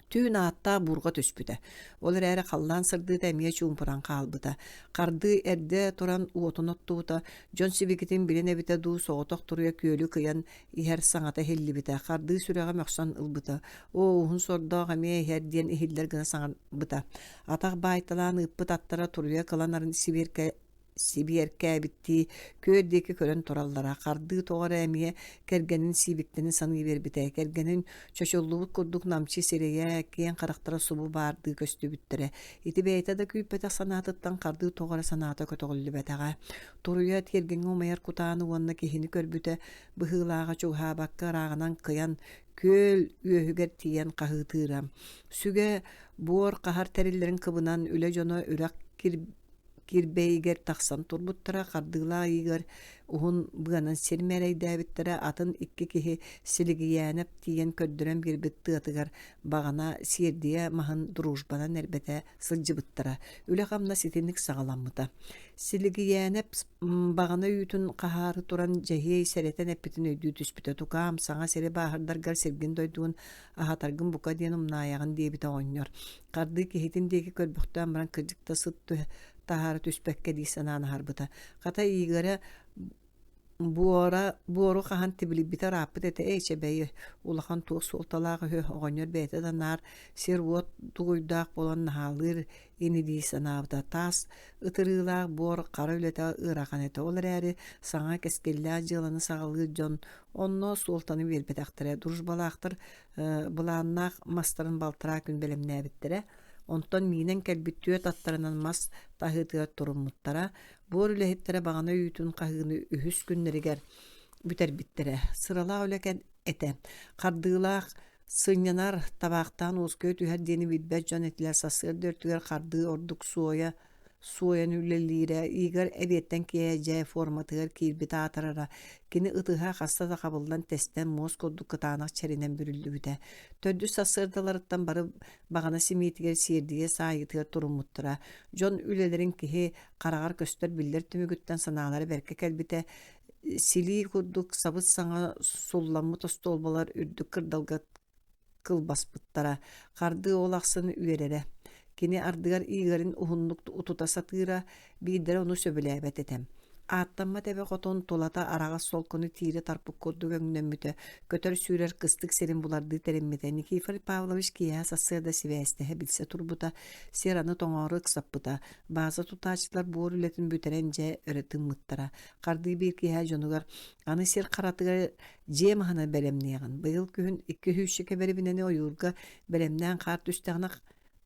Түүн ааттаах буурҕа түспүтэ. Ол эрээри халлаан сырдыыта эмиэ чуумпуран хаалбыта. Хардыы эрдэ туран уотун оттубута, дьон сибикитин билэн эбитэ дуу, соҕотох туруйа күөлү кыйан иһэр саҥата иһиллибитэ. Хардыы сүрэҕэ мөхсөн ылбыта. Оо, уһун сордоох эмиэ иһэр диэн иһиллэр гына саҥарбыта. Атах баайталаан ыыппыт аттара туруйа кыланарын сибиэркэ сибиэркээбиттии күөл диэки көрөн тураллара. Хардыы тоҕо эрэ эмиэ кэргэнин сиибиктэнин саныы биэрбитэ. Кэргэнин чочуллубут курдук намчы сирэйэ, киэҥ харахтара субу баардыы көстүбүттэрэ. Ити бэйэтэ да күүппэтэх санаатыттан хардыы тоҕо эрэ санаата көтөҕүллүбэтэҕэ. Туруйа тиэргэҥҥэ умайар кутааны уонна киһини көрбүтэ быһыылааҕа чугаһаабакка ырааҕынан кыйан күөл үөһүгэр тиийэн хаһыытыыра. Сүгэ буор хаһар тэриллэрин кыбынан үлэ дьоно үрэх кирбэйигэр тахсан турбуттара, хардыылаах ыйыгар уһун быанан сир мээрэйдээбиттэрэ, атын икки киһи Силигийээнэп тиийэн көрдөрөн биэрбит тыатыгар баҕана сиэрдийэ маһын дружбанан эрбэтэ сылдьыбыттара. Үлэ-хамнас итинник саҕаламмыта. Силигийээнэп баҕана үүтүн хаһаары туран Дьэһиэй сэрэтэн эппитин өйдүү түспүтэ. Тукаам, саҥа сири бааһырдаргар сиргин-дойдугун аһатаргын бука диэн умнаайаҕын диэбитэ оҕонньор. Хардыы киһитин диэки көрбөхтөөн баран кырдьык да сыт таһаара түспэккэ дии санаан аһарбыта. Хата Игоря буора буору хаһан тибилийбитэ ырааппыт этэ ээ чэбэйи улахан туох суолталаах үһү оҕонньор бэйэтэ да наар сир-уот дугуйдаах буолан наһаалыыр ини дии санаабыта таас ытырыылаах буор хара үлэтэ ыарахан этэ ол эрээри саҥа кэскиллээх дьыаланы саҕалыыр дьон онно суолтаны биэрбэтэхтэрэ дружбалаахтар былааннаах мастарын балтараа күн бэлэмнээбиттэрэ. Онтон миинэн кэлбит түөрт аттарынан мас таһыытыгар туруммуттара. Буор үлэһиттэрэ баҕана үүтүн хаһыыны үһүс күннэригэр бүтэрбиттэрэ. Сыралаах үлэ этэ. Хардыылаах сынньанар, табаахтаан уоскуйа түһэр диэни билбэт дьон этилэр. Сарсыарда өртүгэр хардыы ордук суойа суойан үлэлиирэ, Игорь эбиэттэн киэһэ дьэ форматыгар киирбит аатырара, кини ытыһа хаста да хабыллан тэстэн муос курдук кытаанах чэринэн бүрүллүбүтэ. Төрдүс сарсыардаларыттан бары баҕана симиитигэр сиэрдийэ саайыытыгар туруммуттара. Дьон үлэлэрин киһи хараҕар көстөр биллэр түмүгүттэн санаалара бэркэ кэлбитэ. Силии курдук сабыс-саҥа сулламмыт остуолбалар үрдүк кырдалга кылбаспыттара. Хардыы ол ахсын үөрэрэ. Кини ардыгар Игорин уһуннук утута сатыыра, биирдэрэ ону сөбүлээбэт этэ. Ааттаммат эбэ хотун тулата араҕас солкону тиирэ тарпыт курдук өҥнөммүтэ, көтөр-сүүрэр кыстык сирин булардыы тэриммитэ. Никифор Павлович киэһэ сарсыарда сибээстэһэ билсэ турбута, сир аны тоҥоору ыксаппыта. Бааза тутааччылар буор үлэтин бүтэрэн дьэ өрө тыыммыттара. Хардыы биир киэһэ дьонугар аны сир харатыгар дьиэ маһынан бэлэмниэҕин, быйыл күһүн икки сүүсчэкэ бэрэбинэни ойуурга бэлэмнээн хаар түстэҕинэ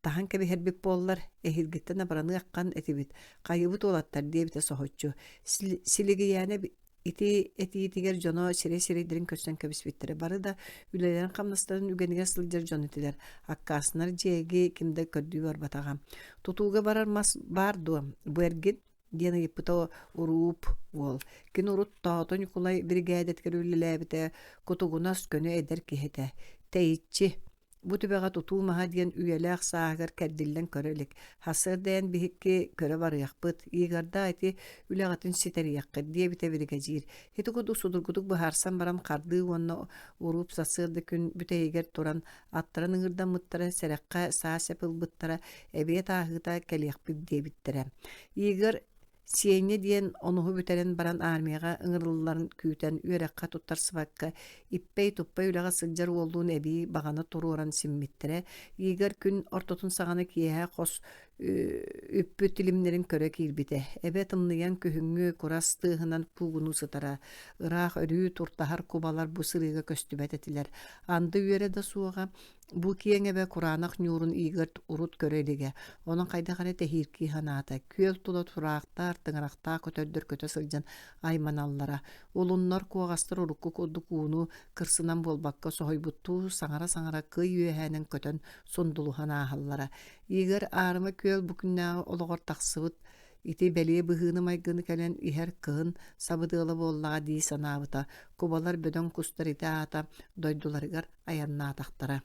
таһан кэбиһэрбит буоллар, эһиилгиттэн абыраныаххан этибит, хайыбыт уолаттар диэбитэ соһуччу. Силигийээнэ ити этиитигэр дьоно сирэй-сирэйдэрин көрсөн кэбиспиттэрэ. Бары да үлэлэрин-хамнастарын үгэнигэр сылдьар дьон этилэр. Аккаастанар дьиэги ким да көрдүү барбатаҕа. Тутууга барар мас баар дуо? Бу эргин диэн ыйыппыта Урууп уол. Кини урут Тоото Ньукулай биригээдэтигэр үлэлээбитэ, кутугунас көнө эдэр киһи этэ. Тэйиччи, бу түбэҕэ тутуу маһа диэн үйэлээх сааһыгар кэрдиллэн көрө илик. Сарсыарда эн биһикки көрө барыахпыт, Игордаа ити үлэҕитин ситэриэххит, диэбитэ биригэдьиир. Ити курдук судургутук быһаарсан баран хардыы уонна Урууп сарсыарда күн бүтэйигэр туран аттарын ыҥырдаммыттара, сэрэххэ саа сэп ылбыттара, эбиэт ааһыыта кэлиэхпит диэбиттэрэ. Игорь Сиэнньэ диэн онуһу бүтэрэн баран армияҕа ыҥырылларын күүтэн үөрэххэ туттарсыбакка иппэй-туппай үлэҕэ сылдьар уоллуун эбии баҕана туруоран симмиттэрэ. Игорь күн ортотун саҕана киэһэ хос үппүт илимнэрин көрө киирбитэ. Эбэ тымныйан күһүҥҥү курас тыаһынан куугунуу сытара. Ыраах өрүү туртаһар кубалар бу сырыыга көстүбэт этилэр. Анды үөрэ да суоҕа, Бу киэҥ эбэ кураанах ньуурун Игорь урут көрө илигэ, онон хайдах эрэ тэһииркии санаата, күөл тула тураахтаах, тыҥырахтаах көтөрдөр көтө сылдьан айманаллара. Улуннар, куоҕастар урукку курдук ууну кырсынан буолбакка соһуйбуттуу саҥара-саҥара кый үөһээнэн көтөн сундулуһан ааһаллара. Игорь аарыма күөл бу күннээҕи олоҕор тахсыбыт ити бэлиэ быһыыны-майгыны кэлэн иһэр кыһын сабыдыала буоллаҕа дии санаабыта. Кубалар бөдөҥ кустар ити аата дойдуларыгар айаннаатахтара.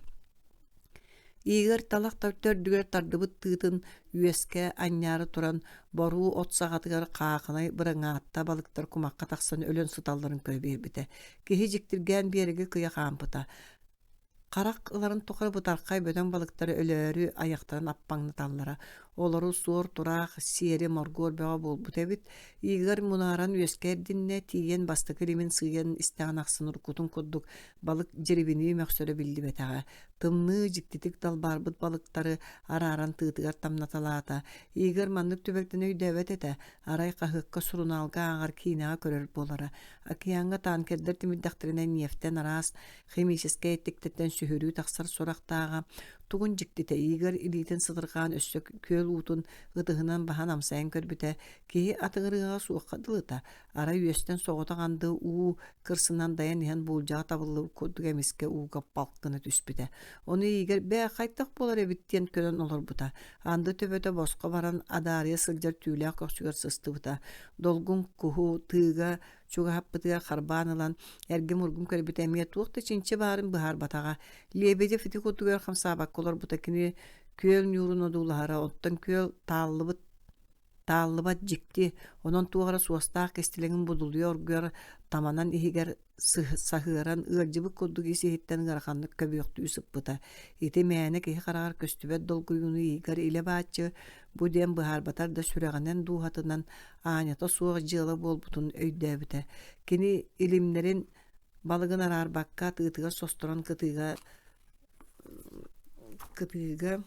Игорь талах төрдүгэр тардыбыт тыытын үөскэ анньаары туран боруу от саҕатыгар хаахынай быраҥаатта балыктар кумахха тахсан өлөн сыталларын көрө биэрбитэ. Киһи дьиктиргээн биэрэги кыйа хаампыта. Харах ыларын тухары бытархай бөдөҥ балыктары өлөөрү айахтарын аппаҥнаталлара. Олору суор-тураах, сиэри моргуор бөҕө буолбут эбит. Игорь мунааран үөскэ эрдиннэ, тиийэн бастакы илимин сыыйан истэҕин ахсын уруккутун курдук балык дьирибинии мөхсөрө биллибэтэҕэ. Тымныы, дьиктитик далбаарбыт балыктары арааран тыытыгар тамнаталаата. Игорь маннык түбэлтэни өйдөөбөт этэ. Арай хаһыакка, сурунаалга ааҕар, киинэҕэ көрөр буолара. Океаҥҥа танкердар тимирдэхтэринэ нефтэн араас химическэй эттиктэртэн сүһүрүү тахсар сурахтааҕа. Тугун дьиктитэ, Игорь илиитин сытырҕаан өссө күөл уутун ытыһынан баһан амсайан көрбүтэ, киһи атыҥырыаҕа суохха дылыта, арай үөстэн соҕотох анды уу кырсынан дайан иһэн буулдьаҕа табыллыбыт курдук эмискэ ууга палк гына түспүтэ. Ону Игорь бээ хайдах буолар эбит диэн көрөн олорбута. Анды төбөтө босхо баран адаарыйа сылдьар түүлээх көхсүгэр сыстыбыта. Долгун куһу тыыга чугаһаппытыгар харбаан ылан эргим-ургум көрбүтэ эмиэ туох да чинчи баарын быһаарбатаҕа. Лебедев ити курдугар хамсаабакка олорбута кини күөл ньуурун одуулаһара, оттон күөл тааллыбыт тааллыбат дьикти, онон туох эрэ суостаах кистэлэҥин будулуйа оргуйар таманан иһигэр саһыаран ыалдьыбыт курдук ис-иһиттэн ыараханнык көбүөхтүү сыппыта. Ити мээнэ киһи хараҕар көстүбэт долгуйууну Игорь илэ-бааччы бу диэн быһаарбатар да сүрэҕинэн дууһатынан аанньата суох дьыала буолбутун өйдөөбүтэ. Кини илимнэрин балыгын араарбакка тыытыгар состорон кытыыга кытыыга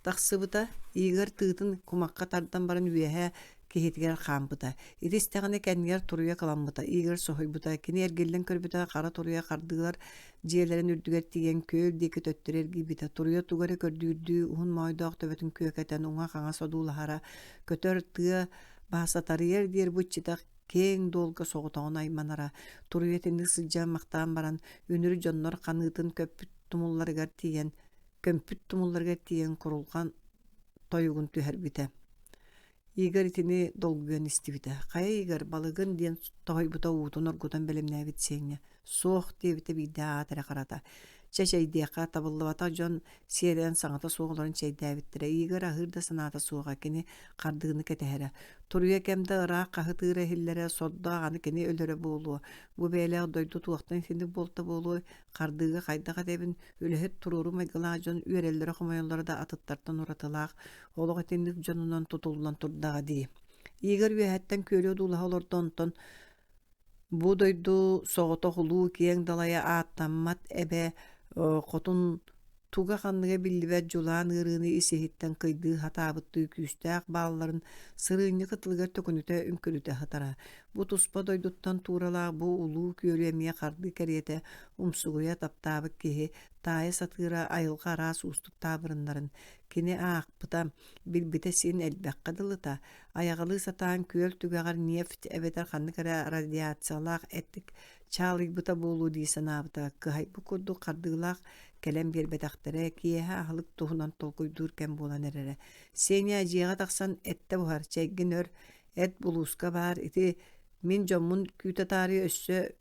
тахсыбыта. Игорь тыытын кумахха тардан баран үөһэ киһитигэр хаампыта. Ити истэҕинэ кэннигэр туруйа кыламмыта. Игорь соһуйбута. Кини эргиллэн көрбүтэ хара туруйа хардыылар дьиэлэрин үрдүгэр тиийэн күөл диэки төттөрү эргийбитэ. Туруйа тугу эрэ көрдүүрдүү уһун моойдоох төбөтүн күөкэтэн уҥа-хаҥас одуулаһара. Көтөр тыа баасатарыйар диэр бу иччитэх киэҥ дуолга соҕотоҕун айманара, туруйа итинник сылдьан махтаан баран, үнүр дьоннор ханыытын көппүт тумулларыгар тиийэн, көмпүт тумулларыгар тиийэн курулҕан тойугун түһэрбитэ. Игорь итини долгуйан истибитэ. «Хайа, Игорь, балыгын?» диэн тоһуйбута уутун оргутан бэлэмнээбит Сеня. «Суох», диэбитэ биирдэ аат эрэ харата. Чэ чэйдиэххэ, табыллыбатах дьон сиэринэн саҥата суох олорон чэйдээбиттэрэ. Игорь аһыыр да санаата суоҕа, кини хардыыны кэтэһэрэ. Туруйа кэм да ыраах хаһытыыра иһиллэрэ, сордоох аны кини өлөрө буолуо. Бу бэйэлээх дойду туохтан итинник буолта буолуой, хардыыга хайдах этэбин, үлэһит туруору майгылаах дьон үөрэллэрэ-хомойоллоро да атыттартан уратылаах, олох итинник дьонунан тутуллан турдаҕа дии. Игорь үөһэттэн күөлү одуулаһа олордо, онтон бу дойду соҕотох улуу киэҥ далайа ааттаммат эбэ хотун туга-ханныга биллибэт дьулаан ыарыыны ис-иһиттэн кыйдыы сатаабыттыы күүстээх баалларын сырыынньа кытылыгар төкүнүтэ үҥкүрүтэ сытара. Бу туспа дойдуттан тууралаах бу улуу күөлү эмиэ хардыы кэриэтэ умсугуйа таптаабыт киһи таайа сатыыра айылҕа араас уустук таабырыннарын кини аахпыта, билбитэ син элбэххэ дылыта, айаҕалыы сатаан күөл түгэҕэр нефть эбэтэр ханнык эрэ радиациялаах эттик чаалыйбыта буолуо дии санаабыта, кыһайбыт курдук хардыылаах кэлэн биэрбэтэхтэрэ, киэһэ аһылык туһунан толкуйдуур кэм буолан эрэрэ. Сеня дьиэҕэ тахсан эттэ буһар, чэйгин өр, эт булууска баар, ити мин дьоммун күүтэ таарыйа өссө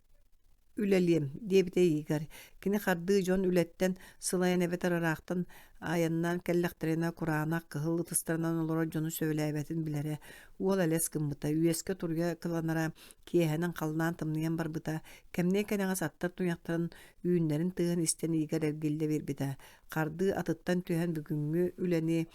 үлэлиэм диэбитэ Игорь. Кини хардыы дьон үлэттэн сылайан эбэтэр ыраахтан айаннаан кэллэхтэринэ кураанах кыһыл ытыстарынан олорор дьону сөбүлээбэтин билэрэ. Уол элэс гыммыта, үөскэ туруйа кыланара, киэһэнэн халлаан тымныйан барбыта. Кэмниэ кэнэҕэс аттар туйахтарын үүннэрин тыаһын истэн Игорь эргиллэ биэрбитэ. Хардыы атыттан түһэн бүгүҥҥү үлэни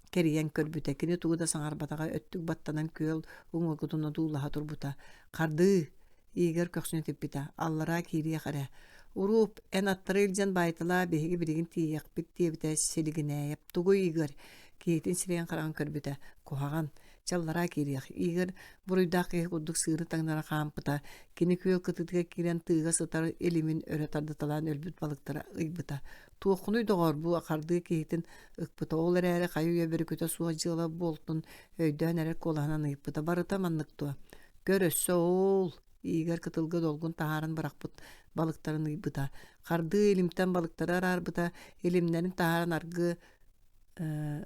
кэрийэн көрбүтэ. Кини тугу да саҥарбатаҕа, өттүк баттанан күөл уҥуоргутун одуулаһа турбута. «Хардыы!» Игорь көхсүн этиппитэ. «Аллараа киириэх эрэ. Урууп, эн аттары илдьэн баайталаа, биһиги билигин тиийиэхпит» диэбитэ Силигинээйэп. «Тугуй, Игорь?» Киһитин сирэйин-хараҕын көрбүтэ. «Куһаҕан. Чэ, аллараа киириэх». Игорь буруйдаах киһи курдук сыыры таҥнары хаампыта. Кини күөл кытыытыгар киирэн тыыга сытар илимин өрө тардыталаан өлбүт балыктары ыйбыта. Туоххунуй доҕоор бу хардыы киһитин ыкпыта, ол эрээри хайы-үйэ бөрүкүтэ суох дьыала буолтун өйдөөн эрэр куолаһынан ыйыппыта. Барыта маннык дуо? Көр өссө оол иигэр кытылга долгун таһааран бырахпыт балыктарын ыйбыта. Хардыы илимтэн балыктары араарбыта, илимнэрин таһааран аргы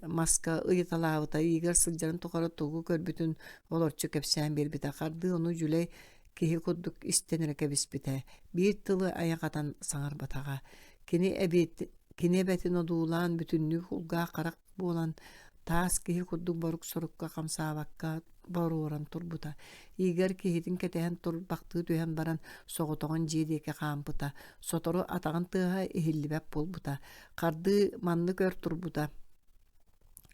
маска ыйыталаабыта, иигэр сылдьарын тухары тугу көрбүтүн олорчу кэпсээн биэрбитэ. Хардыы ону дьүлэй киһи курдук истэн эрэ кэбиспитэ. Биир тылы айах атан саҥарбатаҕа. Кини эбиэт кини эбэтин одуулаан бүтүннүү кулгаах-харах буолан, таас киһи курдук борук-сорукка хамсаабакка боруоран турбута. Игорь киһитин кэтэһэн турбахтыы түһэн баран соҕотоҕун дьиэ диэки хаампыта. Сотору атаҕын тыаһа иһиллибэт буолбута. Хардыы маннык өр турбута.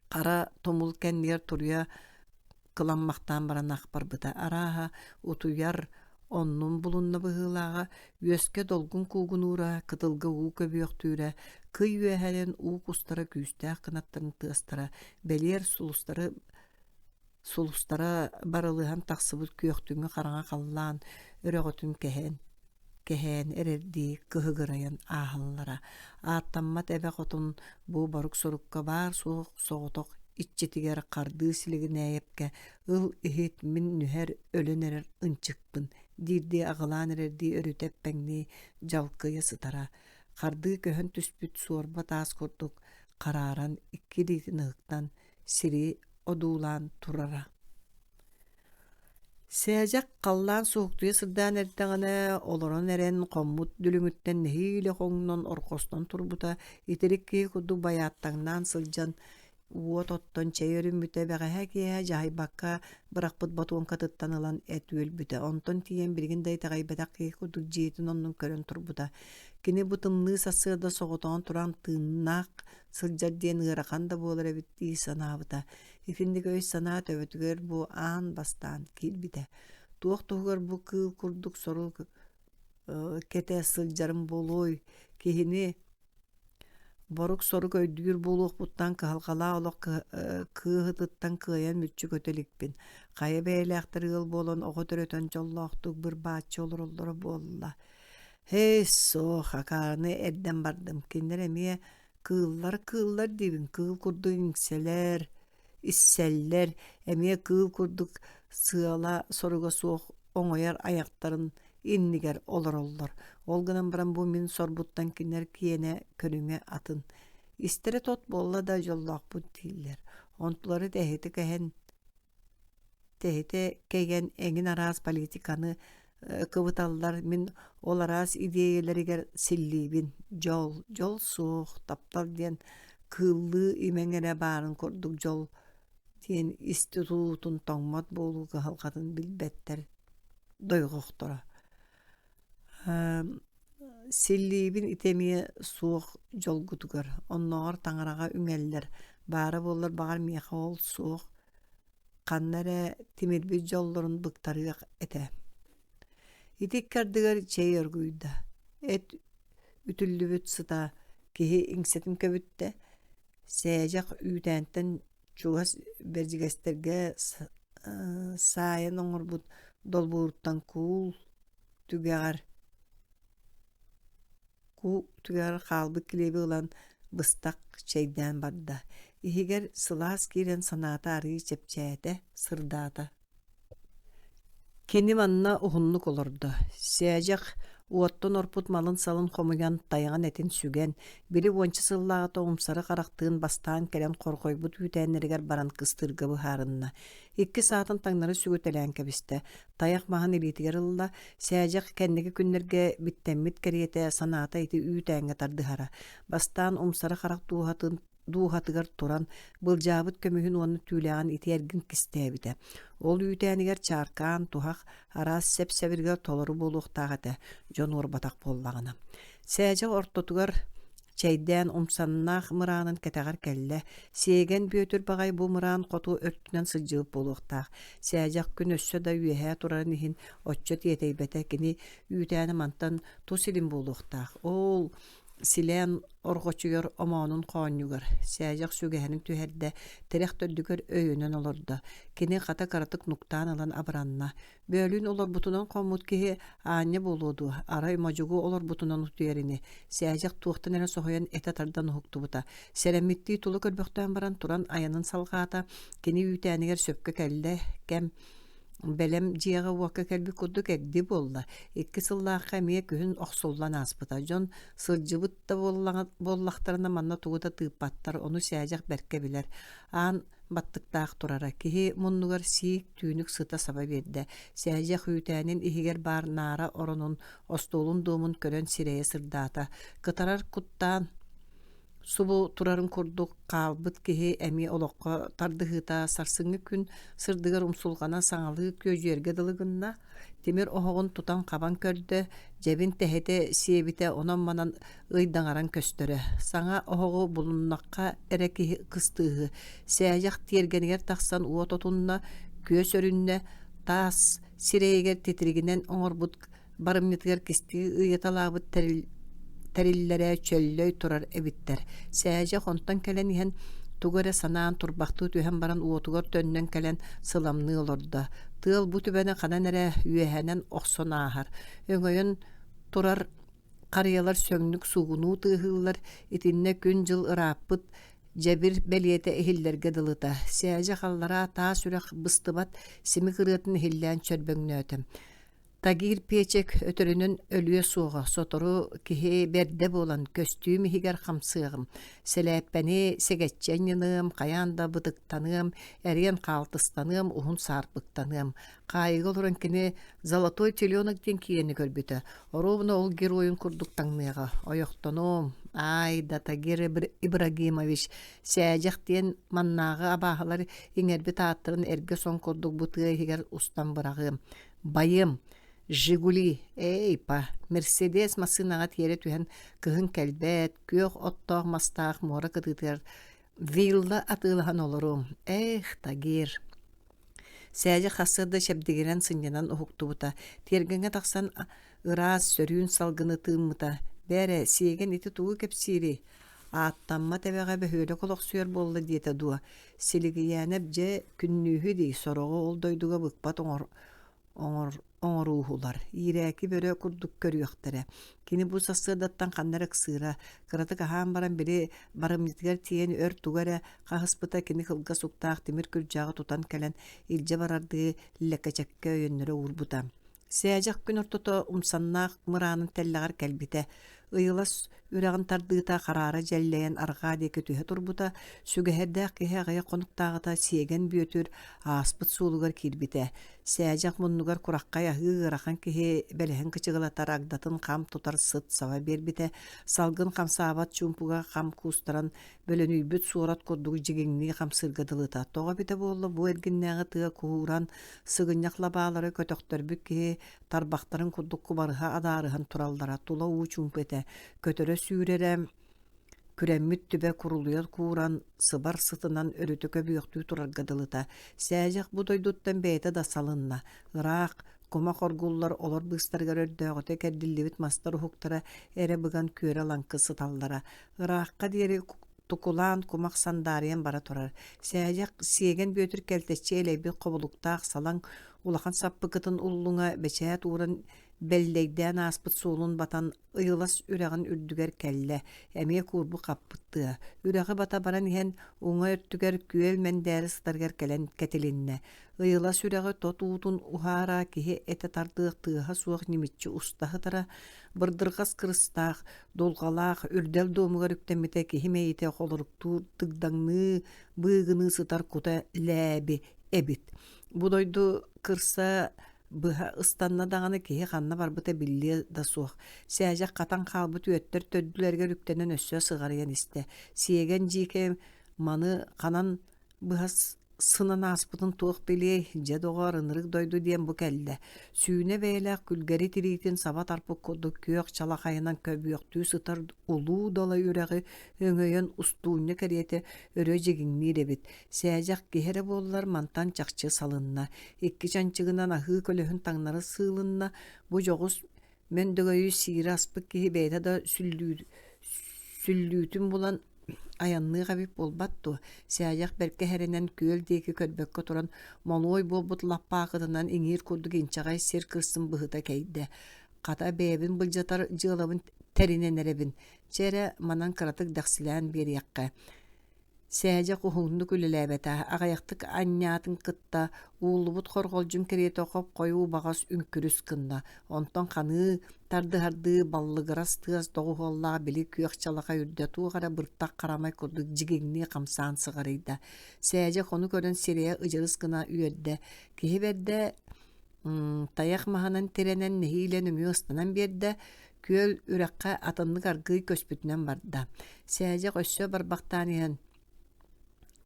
Хара тумул кэннигэр туруйа кыламмахтаан баран ах барбыта. Арааһа, утуйар оннун булунна быһыылааҕа, үөскэ долгун куугунуура, кытылга уу көбүөхтүүрэ, кый үөһэнэн уу кустара күүстээх кынаттарын тыастара, бэлиэр сулустары сулустара барылыһан тахсыбыт күөхтүҥү хараҥа халлаан өрөҕөтүн кэһэн кэһээн эрэрдии кыһыгырайан ааһаллара. Ааттаммат эбэ хотун бу борук-сорукка баар-суох соҕотох иччитигэр хардыы Силигинээйэпкэ «Ыл иһит, мин нүһэр, өлөн эрэр ынчыкпын» диирдии аҕылаан эрэрдии өрүтэ эппэҥнии дьалкыйа сытара. Хардыы көһөн түспүт суорба таас курдук харааран икки илиитин ыһыктан сири одуулаан турара. Сээдьэх халлаан суһуктуйа сырдаан эрдэҕинэ, олорон эрэн хоммут дүлүҥүттэн нэһиилэ хоҥнон орхостон турбута, итирик киһи курдук байааттаҥнаан сылдьан уот оттон чэй өрүммүтэ, бэҕэһээ киэһэ дьаһайбакка бырахпыт ботуоҥкатыттан ылан эт үөлбүтэ. Онтон тиийэн билигин да итэҕэйбэтэх киһи курдук дьиэтин оннун көрөн турбута. Кини бу тымныы сарсыарда соҕотоҕун туран тыыннаах сылдьар диэн ыарахан да буолар эбит дии санаабыта. Итинник өй-санаа төбөтүгэр бу аан бастаан киирбитэ. Туох туһугар бу кыыл курдук сорук кэтэ сылдьарым буолуой? Киһини борук-сорук өйдүүр буолуохпуттан кыһалҕалаах олох кыыһытыттан кыайан мүччү көтө иликпин. Хайа бэйэлээхтэр ыал буолан оҕо төрөтөн дьоллоохтук бырбааччы олороллоро буолла. Һэй, суох, акаарыны эрдэн бардым. Кинилэр эмиэ Кыыллар кыыллар диибин, кыыл курдук иҥсэлэр, иссэллэр, эмиэ кыыл курдук сыала-соруга суох оҥойор айахтарын иннигэр олороллор. Ол гынан баран бу мин сорбуттан кинилэр киэнэ көрүҥэ атын. Истэрэ тот буолла да дьоллоохпут дииллэр. Онтулары тэһитэ кэһэн тэһитэ кэйэн эҥин араас политиканы. кыбыталлар, мин ол араас идиэйэлэригэр силлиибин. Дьол, дьол суох, таптал диэн кыыллыы имэҥ эрэ баарын курдук дьол диэн ис тутулуутун тоҥмот буолуу кыһалҕатын билбэттэр дойҕохторо. Силлиибин ити эмиэ суох дьолгутугар, оннооҕор таҥараҕа үҥэллэр, баара буоллар баҕар миэхэ ол суох, ханна эрэ тимирбит дьоллорун быктарыах этэ. Ити икки ардыгар чэй оргуйда, эт үтүллүбүт сыта киһи иҥсэтин көбүттэ, сээдьэх үүтээнтэн чугас бэрдьигэстэргэ саайан оҥорбут долбууруттан куул түгэҕэр куу түгэҕэр хаалбыт килиэби ылан быстах чэйдээн барда. Иһигэр сылаас киирэн санаата арыый чэпчээтэ, сырдаата. Кини манна уһуннук олордо. Сээдьэх уоттан орпут малын-салын хомуйан, тайаҕын этин сүгэн, били уонча сыллааҕыта умсары харахтыын бастаан кэлэн хорҕойбут үүтээннэригэр баран кыстыырга быһаарынна. Икки саатын таҥнары сүгүтэлээн кэбистэ. Тайах маһын илиитигэр ылла, сээдьэх кэнники күннэргэ биттэммит кэриэтэ санаата ити үүтээҥҥэ тардыһара. Бастаан умсары харах дууһатын дууһатыгар туран, былдьаабыт көмүһүн уонна түүлээҕин ити эргин кистээбитэ. Ол үүтээнигэр чааркаан, туһах, араас сэп-сэбиргэл толору буолуохтаах этэ, дьон уорбатах буоллаҕына. Сээдьэх ортотугар чэйдээн умсаннаах мыраанын кэтэҕэр кэллэ. Сиэгэн Бүөтүр баҕай бу мыраан хоту өттүнэн сылдьыбыт буолуохтаах. Сээдьэх күн өссө да үөһээ турарын иһин оччо тиэтэйбэтэ, кини үүтээнэ мантан тус илин буолуохтаах. Ол силээн орҕочуйар омоонун хоонньугар, сээдьэх сүгэһэрин түһэрдэ, тирэх төрдүгэр өйөнөн олордо. Кини хата кыратык нуктаан ылан абыранна. Бөөлүүн олорбутунан хоммут киһи аанньа буолуо дуо, арай модьугу олорбутунан утуйар ини. Сээдьэх туохтан эрэ соһуйан этэ тардан уһуктубута. Сэрэммиттии тула көрбөхтөөн баран туран айанын салҕаата. Кини үүтээнигэр сөпкө кэллэ, кэм бэлэм дьиэҕэ-уокка кэлбит курдук эгди буолла. Икки сыллаахха эмиэ күһүн охсуллан ааспыта. Дьон сылдьыбыт да буоллахтарына манна тугу да тыыппаттар, ону Сээдьэх бэркэ билэр. Аан баттыктаах турара. Киһи муннугар сиик, түүнүк сыта саба биэрдэ. Сээдьэх үүтээнин иһигэр баар наара оронун, остуолун дуомун көрөн сирэйэ сырдаата. Кытарар куттаан субу турарын курдук хаалбыт киһи эмиэ олоххо тардыһыыта сарсыҥҥы күн сырдыгар умсулҕана саҥалыы күөдьүйэргэ дылы гынна. Тимир оһоҕун тутан-хабан көрдө, дьэбин тэһитэ сиэбитэ онон-манан ыйдаҥаран көстөрө. Саҥа оһоҕу булуннахха эрэ киһи кыстыыһы. Сээдьэх тиэргэнигэр тахсан уот отунна, күөс өрүннэ, таас сирэйигэр титиригинэн оҥорбут барымньытыгар кистии ыйаталаабыт тэриллэрэ чөллөй турар эбиттэр. Сээдьэх онтон кэлэн иһэн тугу эрэ санаан турбахтыы түһэн баран уотугар төннөн кэлэн сыламныы олордо. Тыал бу түбэни ханан эрэ үөһэнэн охсон ааһар. Өҥөйөн турар харыйалар сөҥнүк суугунуу тыаһыыллар, итиннэ күн-дьыл ырааппыт дьэбир бэлиэтэ иһиллэргэ дылыта. Сээдьэх аллараа таас үрэх быстыбат симик ырыатын иһиллээн чөрбөҥнөөтө. Тагир Печек өтөрүнэн өлүө суоҕа, сотору киһи бэрдэ буолан көстүүм иһигэр хамсыаҕым, сэлээппэни сэгэччи анньыныам, хайаан да бытыктаныам, эриэн хаалтыстаныам, уһун саарбыктаныам. Хаайыыга олорон кини «Золотой теленок» диэн киинэни көрбүтэ. Оруобуна ол геройун курдук таҥныаҕа. Ойохтонуом, аай да Тагир Ибрагимович, Сээдьэх диэн маннааҕы абааһылар иҥэрбит ааттарын эргэ сон курдук бу тыа иһигэр устан быраҕыам. Байыам, «Жигули», «Эй, па, Мерседес» массыынаҕа тиэрэ түһэн кыһын кэлбэт, күөх оттоох мастаах муора кытыытыгар вилла атыылаһан олоруом. Эх, Тагир. Сээдьэ сарсыарда чэбдигирэн сынньанан уһуктубута. Тиэргэҥҥэ тахсан ыраас, сөрүүн салгыны тыыммыта. Бээрэ, сиэгэн ити тугу кэпсиирий? Ааттаммат эбэҕэ бөһүөлэк олохсуйар буолла диэтэ дуо? Силигийээнэп дьэ күннүүһү дии, сороҕу ол дойдуга быкпат оҥор, оҥор, оҥорууһулар, иирээки бөрө курдук көрүөхтэрэ. Кини бу сарсыардаттан ханна эрэ ыксыыра, кыратык аһаан баран били барымньытыгар тиийэн өр тугу эрэ хаһыспыта кини кылгас уктаах тимир күрдьэҕи тутан кэлэн илдьэ барардыы лэкэчэккэ өйөннөрө уурбута. Сээдьэх күн ортото умсаннаах мыраанын тэллэҕэр кэлбитэ. Ыйылас үрэҕин тардыыта хараара дьэллэйэн арҕаа диэки түһэ турбута, сүгэһэрдээх киһи аҕыйах хонуктааҕыта Сиэгэн Бүөтүр ааспыт суолугар киирбитэ. Сээдьэх муннугар кураххай аһыы ыарахан киһи бэлэһин кычыгылатар агдатын хам тутар сыт саба биэрбитэ, салгын хамсаабат чуумпуга хам куустаран бөлөнүйбүт суорат курдук дьигиҥнии хамсыырга дылыта. Тоҕо эбитэ буолла бу эргиннээҕи тыа куһууран, сыгынньах лабаалары көтөхтөрбүт киһи тарбахтарын курдук кубарыһа адаарыһан тураллара, тула уу чуумпу этэ, көтөрө сүүрэрэ, күрэммит түбэ курулуйа кууран, сыбар сытынан өрүтэ көбүөхтүү турарга дылыта. Сээдьэх бу дойдуттан бэйэтэ да салынна, ыраах, кумах оргуллар олор быыстарыгар өрдөөҕүтэ кэрдиллибит мастар уһуктара эрэ быган күөрэ-лаҥкы сыталлара. Ыраахха диэри тукулаан кумах сандаарыйан бара турар. Сээдьэх Сиэгэн Бүөтүр кэлтэччи элэйбит хобулуктаах салаҥ улахан саппыкытын уллуҥа бэчээт ууран бэллэйдээн ааспыт суолун батан Ыйылас үрэҕин үрдүгэр кэллэ, эмиэ куурбу хаппыт тыа. Үрэҕи бата баран иһэн уҥа өттүгэр күөл мэндээрэ сытарыгар кэлэн кэтилиннэ. Ыйылас үрэҕи тот уутун уһаара киһи этэ тардыах тыаһа суох ньимиччи уста сытара, бырдырҕас кырыстаах, дулҕалаах үрдэл дуомугар үктэммитэ киһи мэйиитэ холоруктуур тыгдаҥныы, быыгыныы сытар кута лээби эбит. Бу дойду кырса быһа ыстанна даҕаны киһи ханна барбыта биллиэ да суох. Сээдьэх хатан хаалбыт үөттэр төрдүлэригэр үктэнэн өссө сыҕарыйан истэ. Сиэгэн дьиикэ маны ханан быһа сынан ааспытын туох билиэй, дьэ доҕоор, ынырык дойду диэн бу кэллэ. Сүүнэ бэйэлээх күлгэри тириитин саба тарпыт курдук күөх чалахайынан көбүөхтүү сытар улуу далай үрэҕи өҥөйөн устуунньа кэриэтэ өрө дьигиҥниир эбит. Сээдьэх киһи эрэ буоллар мантан чахчы салынна. Икки чанчыгынан аһыы көлөһүн таҥнары сыылынна. Бу дьоҕус мөндөҕөйү сиирэ аспыт киһи бэйэтэ да сүллүүтүн булан айанныах эбит буолбат дуо? Сээдьэх бэркэ хэрэнэн күөл диэки көрбөккө туран молуой буолбут лаппаакытынан иҥиир курдук инчэҕэй сир кырсын быһыта кэйдэ. Хата бэйэбин былдьатар дьыалабын тэринэн эрэбин. Чэ эрэ, манан кыратык дэхсилээн биэриэххэ. Сээдьэх уһуннук үлэлээбэтэ, аҕыйахтык анньаатын кытта ууллубут хорҕолдьун кэриэтэ хоп-хойуу баҕас үҥкүрүс гынна, онтон ханыы тардыһардыы баллыгырас тыас доҕуһуоллаах били күөх чалаха үрдэ туох эрэ быртах харамай курдук дьигиҥнии хамсаан сыҕарыйда. Сээдьэх ону көрөн сирэйэ ыдьырыс гына үөрдэ, киһи бэрдэ тайах маһынан тирэнэн нэһиилэ нөҥүө ыстанан биэрдэ, күөл үрэххэ атыннык аргыый көспүтүнэн барда. Сээдьэх өссө барбахтаан иһэн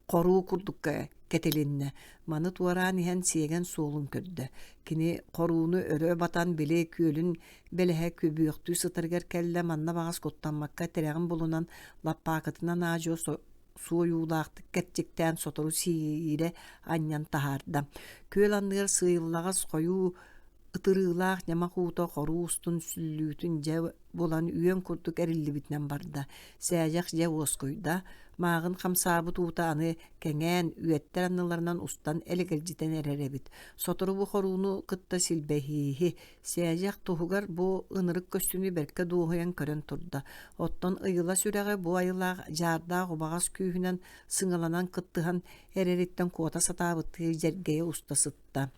хоруу курдукка кэтилиннэ. Маны туораан иһэн сиэгэн суолун көрдө. Кини хорууну өрө батан били күөлүн бэлэһэ күбүөхтүү сытарыгар кэллэ, манна баҕас куттаммакка тирэҕин булунан лаппаакытынан аа-дьуо суойуулаахтык кэрчиктээн сотору сиирэ анньан таһаарда. Күөл анныгар сыыйыллаҕас хойуу ытырыылаах ньамах уута хоруу устун сүллүүтүн дьэ булан үөн курдук эриллибитинэн барда. Сээдьэх дьэ уоскуйда, мааҕын хамсаабыт уута аны кэҥээн, үөттэр анныларынан устан элэгэлдьитэн эрэр эбит. Сотору бу хорууну кытта силбэһииһи, Сээдьэх туһугар бу ынырык көстүүнү бэркэ дуоһуйан көрөн турда. Оттон ыйыла сүрэҕэ бу айылаах дьаардаах убаҕас күүһүнэн сыҥаланан кыттыһан эрэриттэн куота сатаабыттыы дьэргэйэ уста сытта.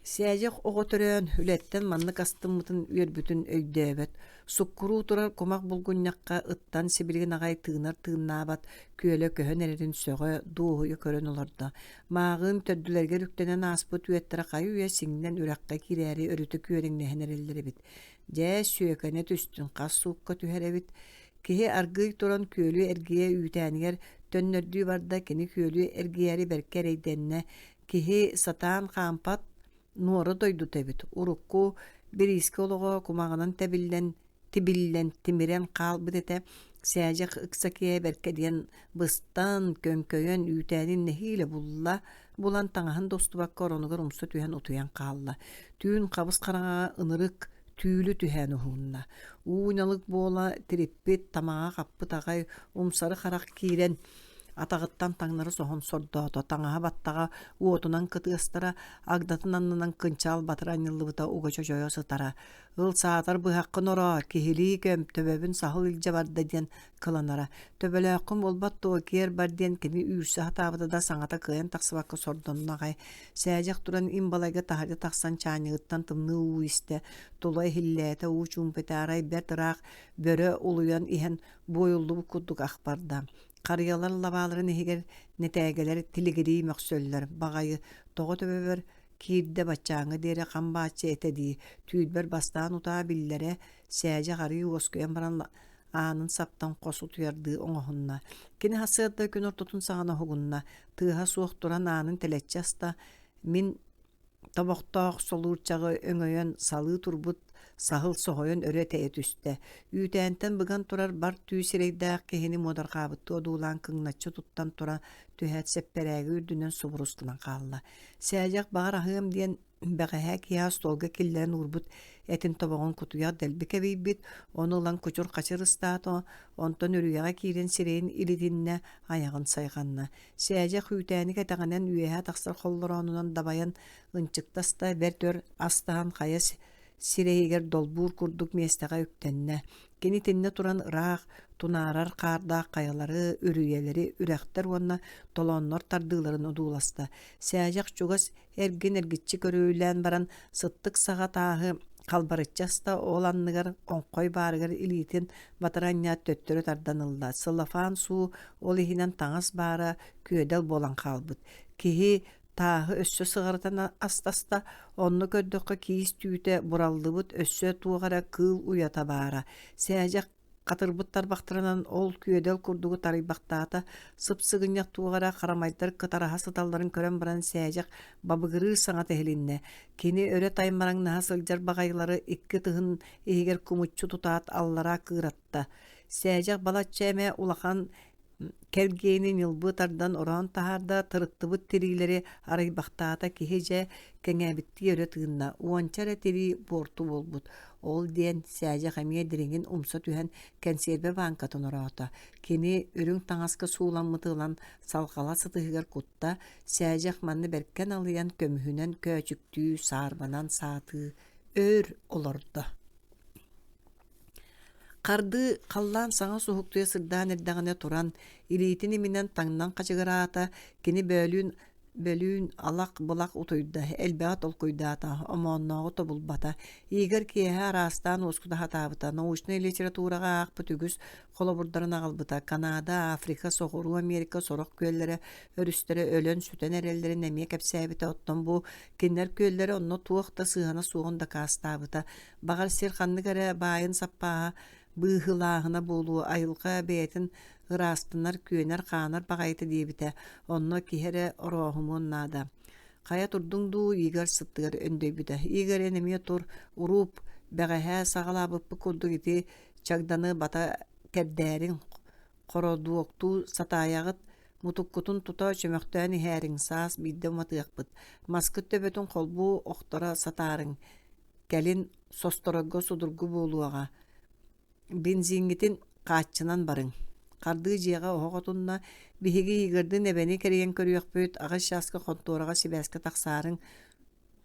Сээдьэх оҕо төрөөн, үлэттэн маннык астыммытын үөрбүтүн өйдөөбөт. Суккуруу турар кумах булгунньахха ыттан сибилигин аҕай тыынар тыыннаабат күөлэ көһөн эрэрин сөҕө, дуоһуйа көрөн олордо. Мааҕыым төрдүлэригэр үктэнэн ааспыт үөттэрэ хайы-үйэ сиҥнэн үрэххэ киирээри өрүтэ күөрэҥнэһэн эрэллэр эбит. Дьэ, сүөкэнэ түстүн, хас суукка түһэр эбит. Киһи аргыый туран күөлү эргийэ үүтээнигэр төннөрдүү барда, кини күөлү эргийээри бэркэ эрэйдэннэ. Киһи сатаан хаампат нуора дойдута эбит. Урукку бириискэ олоҕо кумаҕынан тэбиллэн тибиллэн, тимирэн хаалбыт этэ. Сээдьэх ыкса киэһэ бэркэ диэн быстан, көҥкөйөн, үүтээнин нэһиилэ булла, булан таҥаһын да устубакка оронугар умса түһэн утуйан хаалла. Түүн хабыс хараҥаҕа ынырык түүлү түһээн уһунна. Уу ньалык буола тириппит, тамаҕа хаппыт аҕай умсары харах киирэн, Атаҕыттан таҥнары соһон сордоото, таҥаһа баттаҕа уотунан кытыастара, агдатын аннынан кынчаал батыры анньыллыбыта уга чочойо сытара. Ыл саатар быһаххын ороо, киһилии көм, төбөбүн саһыл илдьэ барда диэн кыланара. Төбөлөөххүн буолбат дуо, киэр бар диэн кини үүрсэ сатаабыта да саҥата кыайан тахсыбакка сордонно аҕай. Сээдьэх туран им балайга таһырдьа тахсан чаанньыгыттан тымныы уу истэ, тула иһиллээтэ уу чуумпу этэ арай бэрт ыраах бөрө улуйан иһэн буойуллубут курдук ах барда. Харыйалар лабааларын иһигэр нэтээгэлэр тилигирии мөхсөллөр. Баҕайы, тоҕо төбөбөр киирдэ баччааҥҥа диэри хам бааччы этэ дии, түүрбэр бастаан утаа биллэрэ, сээдьэх арыый уоскуйан баран аанын саптан хос утуйардыы оҥоһунна. Кини сарсыарда күн ортотун саҕана уһугунна, тыаһа суох туран аанын тэлэччи аста, мин тобохтоох солуурчаҕы өҥөйөн салыы турбут саһыл соһуйан өрө тэйэ түстэ. Үүтээнтэн быган турар бар түү сирэйдээх киһини муодарҕаабыттыы одуулаан кыҥначчы туттан тура түһээт сэппэрээги үрдүнэн субурустанан хаалла. Сээдьэх баҕар аһыам диэн бэҕэһээ киэһэ остуолга киллэрэн уурбут этин тобоҕун кутуйах дэлби кэбийбит, ону ылан кучур-хачыр ыстаата, онтон үрүйэҕэ киирэн сирэйин илитиннэ, айаҕын сайҕанна. Сээдьэх үүтээни кэтэҕинэн үөһэ тахсар холлороонунан дабайан ынчыктаста, бэрт өр астаһан хайа сирэйигэр долбуур курдук миэстэҕэ үктэннэ. Кини итиннэ туран ыраах, тунаарар хаардаах хайалары, үрүйэлэри, үрэхтэр уонна толооннор тардыыларын одууласта. Сээдьэх чугас эргин эргиччи көрүүлээн баран сыттык саҕа тааһы халбарыччы аста, ол анныгар оҥхой баарыгар илиитин батары анньаат төттөрү тардан ылла. Целлофан суу ол иһинэн таҥас баара күөдэл буолан хаалбыт. Киһи тааһы өссө сыҕарытан астаста, онно көрдөххө киис түүтэ бураллыбыт, өссө туох эрэ кыыл уйата баара. Сээдьэх хатырбыт тарбахтарынан ол күөдэл курдугу тарыйбахтаата, сып-сыгынньах туох эрэ харамайдар кытараһа сыталларын көрөн баран сээдьэх бабыгырыыр саҥата иһилиннэ. Кини өрө таймараҥнаһа сылдьар баҕайылары икки ытыһын иһигэр кумуччу тутаат аллараа кыыратта. Сээдьэх балачча эмэ улахан Кэлгиэни ньылбы тардан ороон таһаарда, тырыттыбыт тириилэри арыйбахтаата киһи дьэ кэҥээбиттии өрө тыынна, уонча эрэ тирии буорту буолбут. Ол диэн сээдьэх эмиэ дириҥин умса түһэн кэнсиэрбэ бааҥкатын ороото. Кини үрүҥ таҥаска сууламмыты ылан салҕала сытыһыгар кутта, сээдьэх манна бэркэ налыйан көмүһүнэн көөчүктүү, саарбанан саатыы өр олордо. Хардыы халлаан саҥа суһуктуйа сырдаан эрдэҕинэ туран, илиитин иминэн таҥнан хачыгыраата, кини бөөлүүн бөлүүн алах-былах утуйда, элбэҕи толкуйдаата, омооннооҕу тобулбата. Игорь киэһэ араастаан уоскута сатаабыта, научнай литератураҕа аахпыт үгүс холобурдарын аҕалбыта, Канада, Африка, Соҕуруу Америка сорох күөллэрэ, өрүстэрэ өлөн-сүтэн эрэллэрин эмиэ кэпсээбитэ, оттон бу кинилэр күөллэрэ онно туох да сыһыана суоҕун дакаастаабыта. Баҕар сир ханнык эрэ баайын саппааһа быыһылааһына буолуо, айылҕа бэйэтин ыраастанар, күөнэр-хаанар баҕайыта диэбитэ, онно киһи эрэ орооһумуон наада. Хайа турдуҥ дуу, Игорь сыттыгар өндөйбүтэ. Игорь эн эмиэ тур, урууп, бэҕэһээ саҕалаабыппыт курдук ити чагданы бата кэрдээриҥ, хородуоктуу сатаайаҕыт, мутуккутун тута чөмөхтөөн иһээриҥ, саас биирдэ уматыахпыт, маскыт төбөтүн холбуу охторо сатаарыҥ, кэлин состорорго судургу буолуоҕа, бензиҥҥитин хааччынан барыҥ. Хардыы дьиэҕэ оһох отунна, биһиги Игордыын эбэни кэрийэн көрүөхпүт, аҕыс чааска хонтуораҕа сибээскэ тахсаарыҥ,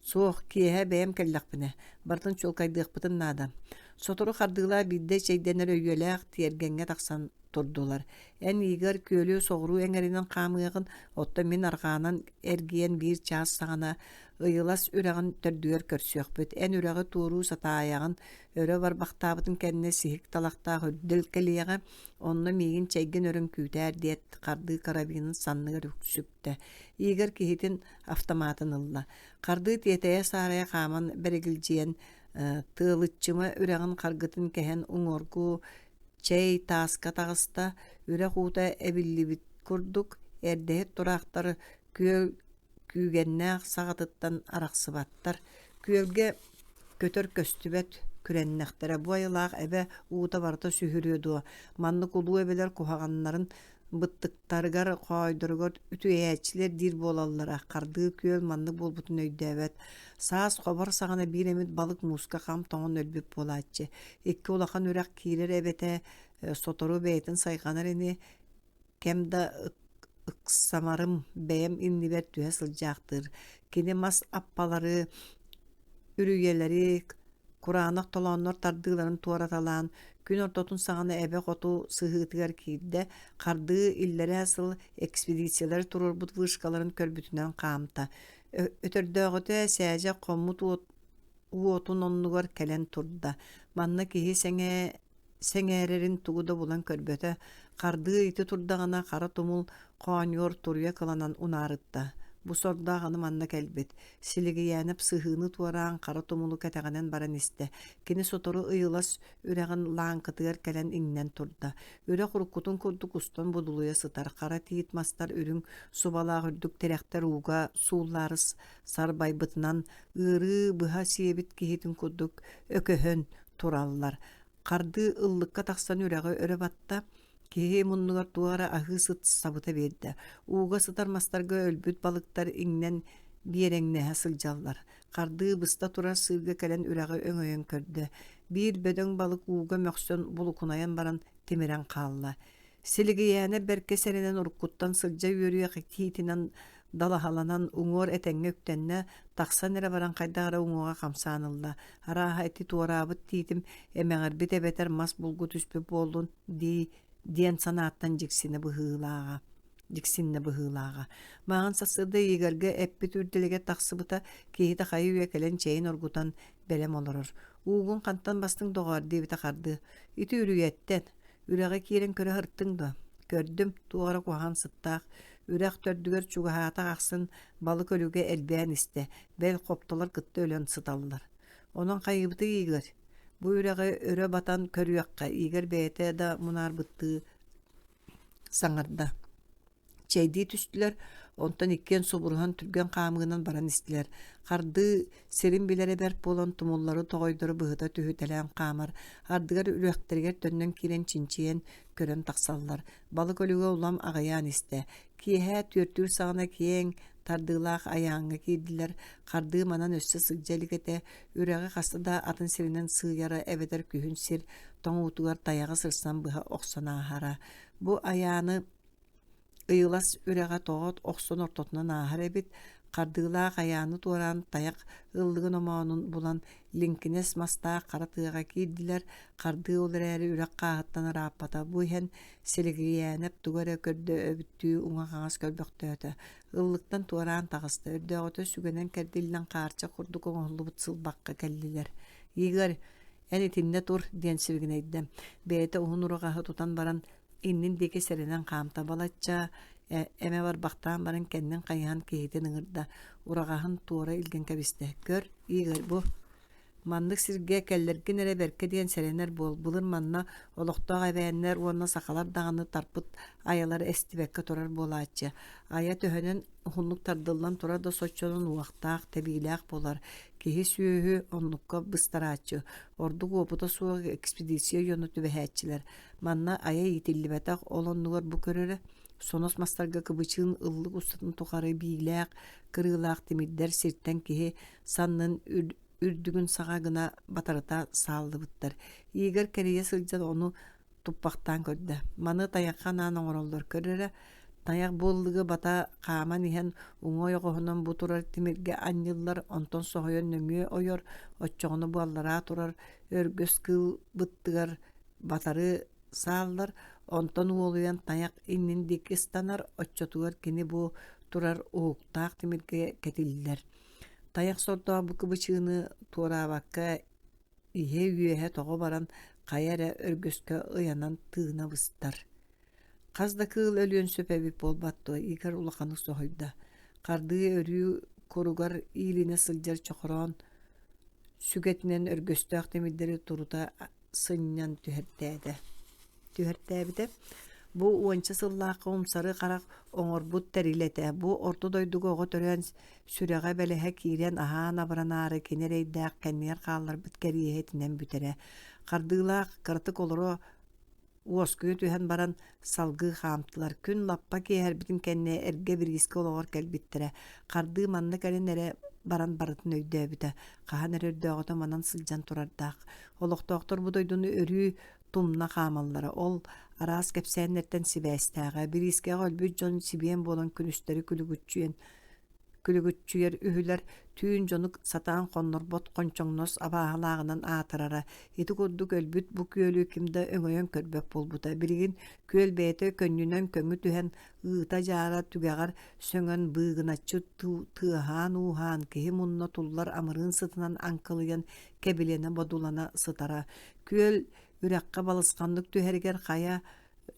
Суох, киэһэ бэйэм кэллэхпинэ, барытын чуолкайдыахпытын наада. Сотору хардыылаах биирдэ чэйдэнэр өйүөлээх тиэргэҥҥэ тахсан турдулар. Эн Игорь күөлү соҕуруу эҥэринэн хаамыаҕын, оттон мин арҕаанан эргийэн биир чаас саҕана Ыйылас үрэҕин төрдүгэр көрсүөхпүт. Эн үрэҕи туоруу сатаайаҕын, өрө барбахтаабытын кэннэ сиһик талахтаах үрдэл кэлиэҕэ, онно миигин чэйгин өрөн күүтээр диэт, хардыы карабинын санныгар үксүктэ. Игорь киһитин автоматын ылла. Хардыы тиэтэйэ-саарайа хааман бэригилдьийэн, Тыалыччыма үрэҕин харгытын кэһэн уҥуоргу чэй тааска таҕыста, үрэх уута эбиллибит курдук, эрдэһит тураахтар күөл күүгэннээх саҕатыттан арахсыбаттар. Күөлгэ көтөр көстүбэт, күрэннэхтэрэ. Бу айылаах эбэ уута барыта сүһүрүө дуо? Маннык улуу эбэлэр куһаҕаннарын быттыктарыгар, хоойдоругар үтүөйээччилэр диир буолаллара. Хардыы күөл маннык буолбутун өйдөөбөт. Саас хобор саҕана биир эмит балык мууска хам тоҥон өлбүт буолааччы. Икки улахан үрэх киирэр эбэтэ сотору бэйэтин сайҕанар ини, кэм да ыксамарым бэйэм иннибэр түһэ сылдьаахтыыр. Кини мас аппалары, үрүйэлэри, кураанах толооннор тардыыларын туораталаан, күн ортотун саҕана эбэ хоту сыһыытыгар киирдэ, хардыы иллэрээ сыл экспедициялар туруорбут вышкаларын көрбүтүнэн хаамта. Өтөрдөөҕүтэ сээдьэ хоммут уотун оннугар кэлэн турда. Манна киһи сэҥээ сэҥээрэрин тугу да булан көрбөтө, хардыы ити турдаҕына хара тумул хоонньуор туруйа кыланан унаарытта. Бу сордоох аны манна кэлбит. Силигийээнэп сыһыыны туораан хара тумулу кэтэҕинэн баран истэ. Кини сотору ыйылас үрэҕин лааҥкытыгар кэлэн иҥнэн турда. Үрэх уруккутун курдук устан будулуйа сытар. Хара тиит мастар үрүҥ субалаах үрдүк тирэхтэр ууга сууллаары сарбайбытынан ыарыы быһа сиэбит киһитин курдук өкөһөн тураллар. Хардыы ыллыкка тахсан үрэҕи өрө батта, киһи муннугар туох эрэ аһыы сыт сабыта биэрдэ. Ууга сытар мастарга өлбүт балыктар иҥнэн биэрэҥнэһэ сылдьаллар. Хардыы быста турар сыырга кэлэн үрэҕи өҥөйөн көрдө. Биир бөдөҥ балык ууга мөхсөн булукунайан баран тимирэн хаалла. Силигийээнэ бэркэ сэрэнэн уруккуттан сылдьа үөрүйэх итиитинэн далаһаланан уҥуор этэҥҥэ үктэннэ, тахсан эрэ баран хайдах эрэ уҥуоҕа хамсаан ылла. Арааһа ити туораабыт тиитим эмэҕирбит эбэтэр мас булгу түспүт буоллун дии диэн санааттан дьиксинэ быһыылааҕа дьиксиннэ быһыылааҕа. Мааҕын сарсыарда Игорьга эппит үрдэлигэр тахсыбыта, киһитэ хайы-үйэ кэлэн чэйин оргутан бэлэм олорор. «Уугун хантан бастыҥ доҕоор?» диэбитэ хардыы. «Ити үрүйэттэн. Үрэҕи киирэн көрө сырыттыҥ дуо? Көрдүм, туох эрэ куһаҕан сыттаах. Үрэх төрдүгэр чугаһаатах ахсын балык өлүгэ элбээн истэ, бэл хоптолор кытта өлөн сыталлар. Онон хайыыбытый Игорь? Бу үрэҕи өрө батан көрүөххэ, Игорь бэйэтэ да мунаарбыттыы саҥарда. Чэйдии түстүлэр, онтон иккиэн субуруһан түргэн хаамыынан баран истилэр. Хардыы сирин билэрэ бэрт буолан тумуллары тоҕойдору быһыта түһүтэлээн хаамар, ардыгар үрэхтэригэр төннөн киирэн чинчийэн көрөн тахсаллар. Балык өлүгэ улам аҕыйаан истэ. Киэһэ түөртүүр саҕана киэҥ, тардыылаах айааҥҥа киирдилэр. Хардыы манан өссө сылдьа илик этэ. Үрэҕи хаста да атын сиринэн сыыйара эбэтэр күһүн сир тоҥуутугар тайаҕы сырсан быһа охсон ааһара. Бу айааны Ыйылас үрэҕэ тоҕо охсон ортотунан ааһар эбит, хардыылаах айааны туораан тайах ыллыгын омоонун булан лиҥкинэс мастаах хара тыаҕа киирдилэр, хардыы ол эрээри үрэх хааһыттан ырааппата. Бу иһэн Силигийээнэп тугу эрэ көрдөөбүттүү уҥа-хаҥас көрбөхтөөтө. Ыллыктан туораан таҕыста, өрдөөҕүтэ сүгэнэн кэрдиллэн хаарчах курдук оҥоһуллубут сылбахха кэллилэр. «Игорь, эн итиннэ тур» диэн сибигинэйдэ. Бэйэтэ уһун ураҕаһы тутан баран иннин диэки сэрэнэн хаамта балачча эмэ барбахтаан баран кэннин хайыһан киһитин ыҥырда ураҕаһын туора илгэн кэбистэ көр Игорь бу маннык сиргэ кэллэргин эрэ бэркэ диэн сэрэнэр буол былыр манна олохтоох эбээннэр уонна сахалар даҕаны тарпыт айалара эстибэккэ турар буолааччы айа төһөнөн уһуннук тардыллан турар да соччонон уохтаах тэбиилээх буолар киһи-сүөһү оннукка быстарааччы ордук уопута суох экспедиция дьоно түбэһээччилэр Манна айа иитиллибэтэх, ол оннугар бу көрөрө, сонос мастарга кыбычыын ыллык устатын тухары биилээх, кырыылаах тимирдэр сиртэн киһи саннын үрдүгүн саҕа гына батарыта сааллыбыттар. Игорь кэрийэ сылдьан ону туппахтаан көрдө. Маны тайахха анаан оҥороллор көрөрө, тайах бу ыллыгы бата хааман иһэн уҥа ойоҕоһунан бу турар тимиргэ анньыллар, онтон соһуйан нөҥүө ойор, оччоҕуна бу аллараа турар өргөс кыыл быттыгар батары сааллар, онтон уолуйан тайах иннин диэки ыстанар, оччотугар кини бу турар уһуктаах тимиргэ кэтиллэр. Тайах сордоох бу кыбычыыны туораабакка иһэ-үөһэ тоҕо баран хайа эрэ өргөскө ыйанан тыына быстар. Хас да кыыл өлүөн сөп эбит буолбат дуо, Игорь улаханнык соһуйда. Хардыы өрүү куругар иилинэ сылдьар чохороон сүгэтинэн өргөстөөх тимирдэри турута сынньан түһэртээтэ түһэртээбитэ. Бу уонча сыллаахха умсары харах оҥорбут тэрилэ этэ. Бу орто дойдуга оҕо төрөөн сүрэҕэ-бэлэһэ киирэн аһаан абыранаары кини эрэйдээх кэннигэр хаалларбыт кэриэһэ итинэн бүтэрэ. Хардыылаах кыратык олоро уоскуйа түһэн баран салгыы хаамтылар. Күн лаппа киэһэрбитин кэннэ эргэ бириискэ олоҕор кэлбиттэрэ. Хардыы манна кэлин эрэ. баран барытын өйдөөбүтэ. Хаһан эрэ өрдөөҕүтэ манан сылдьан турардаах. Олохтоохтор бу дойдуну өрүү тумна хаамаллара. Ол араас кэпсээннэртэн сибээстээҕэ. Бириискэҕэ өлбүт дьон сибиэн буолан күнүстэри күлүгүччүйэн күлүгүччүйэр үһүлэр түүн дьону сатаан хоннорбот хончоҥнос абааһылааҕынан аатырара. Ити курдук өлбүт бу күөлү ким да өҥөйөн көрбөт буолбута. Билигин күөл бэйэтэ көнньүнэн көҥү түһэн, ыыта-дьаара түгэҕэр сөҥөн быыгыначчы тыаһаан-ууһаан киһи мунна туллар амырыын сытынан аҥкылыйан кэбилэнэ-бодулана сытара. Күөл үрэххэ балысханнык түһэригэр хайа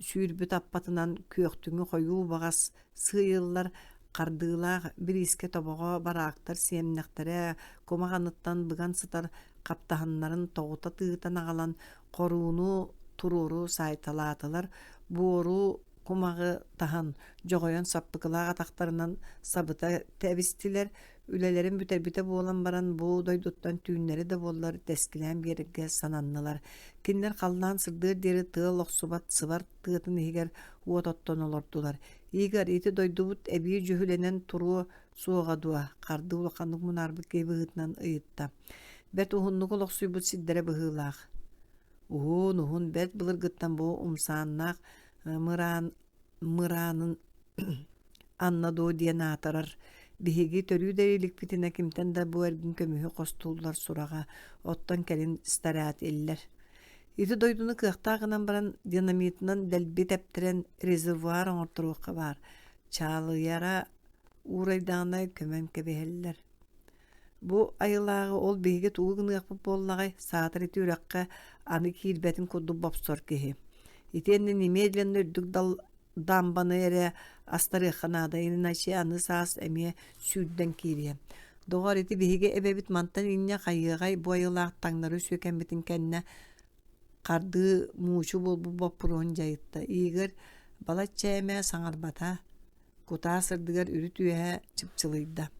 сүүрбүт аппатынан күөхтүҥү хойуу баҕас сыыйыллар хардыылаах бириискэ тобоҕо бараактар сиэмнэхтэрэ кумах аныттан быган сытар хаптаһыннарын тоҕута тыытан аҕалан хорууну туруору саайталаатылар буору кумаҕы таһан дьоҕойон саппыкылаах атахтарынан сабыта тэбистилэр Үлэлэрин бүтэрбитэ буолан баран бу дойдуттан түүннэри да буоллар тэскилээн биэрэргэ сананнылар. Кинилэр халлаан сырдыар диэри тыал охсубат сыбар тыатын иһигэр уот оттон олордулар. Игорь, ити дойдубут эбии дьүһүлэнэн туруо суоҕа дуо? Хардыы улаханнык мунаарбыт киһи быһыытынан ыйытта. Бэрт уһуннук олохсуйбут сирдэрэ быһыылаах. Уһун-уһун бэрт былыргыттан бу умсааннаах мыраан мыраанын Анна дуо диэн аатырар. Биһиги төрүү да иликпитинэ кимтэн да бу эргин көмүһү хостууллар сураҕа, оттон кэлин старательлэр. Ити дойдуну кыахтаах гынан баран динамитынан дэлби тэптэрэн резервуар оҥорторуохха баар. Чаалыйара уурайдаҕына көмөн кэбиһэллэр. Бу айылааҕы ол биһиги тугу гыныахпыт буоллаҕай, саатар ити үрэххэ аны киирбэтин курдук бопсор киһи. Итиэннэ немедленно үрдүк дал дамбаны эрэ астарыахха наада, иначе аны саас эмиэ сүүрдэн киириэ. Доҕор, ити биһиги эбэбит мантан инньэ хайыаҕай бу айылаах таҥнары сүөкэммитин кэннэ хардыы муучу буолбут боппуруоһун дьайытта. Игорь балачча эмэ саҥарбата, кутаа сырдыгар үрүт үөһэ чыпчылыйда.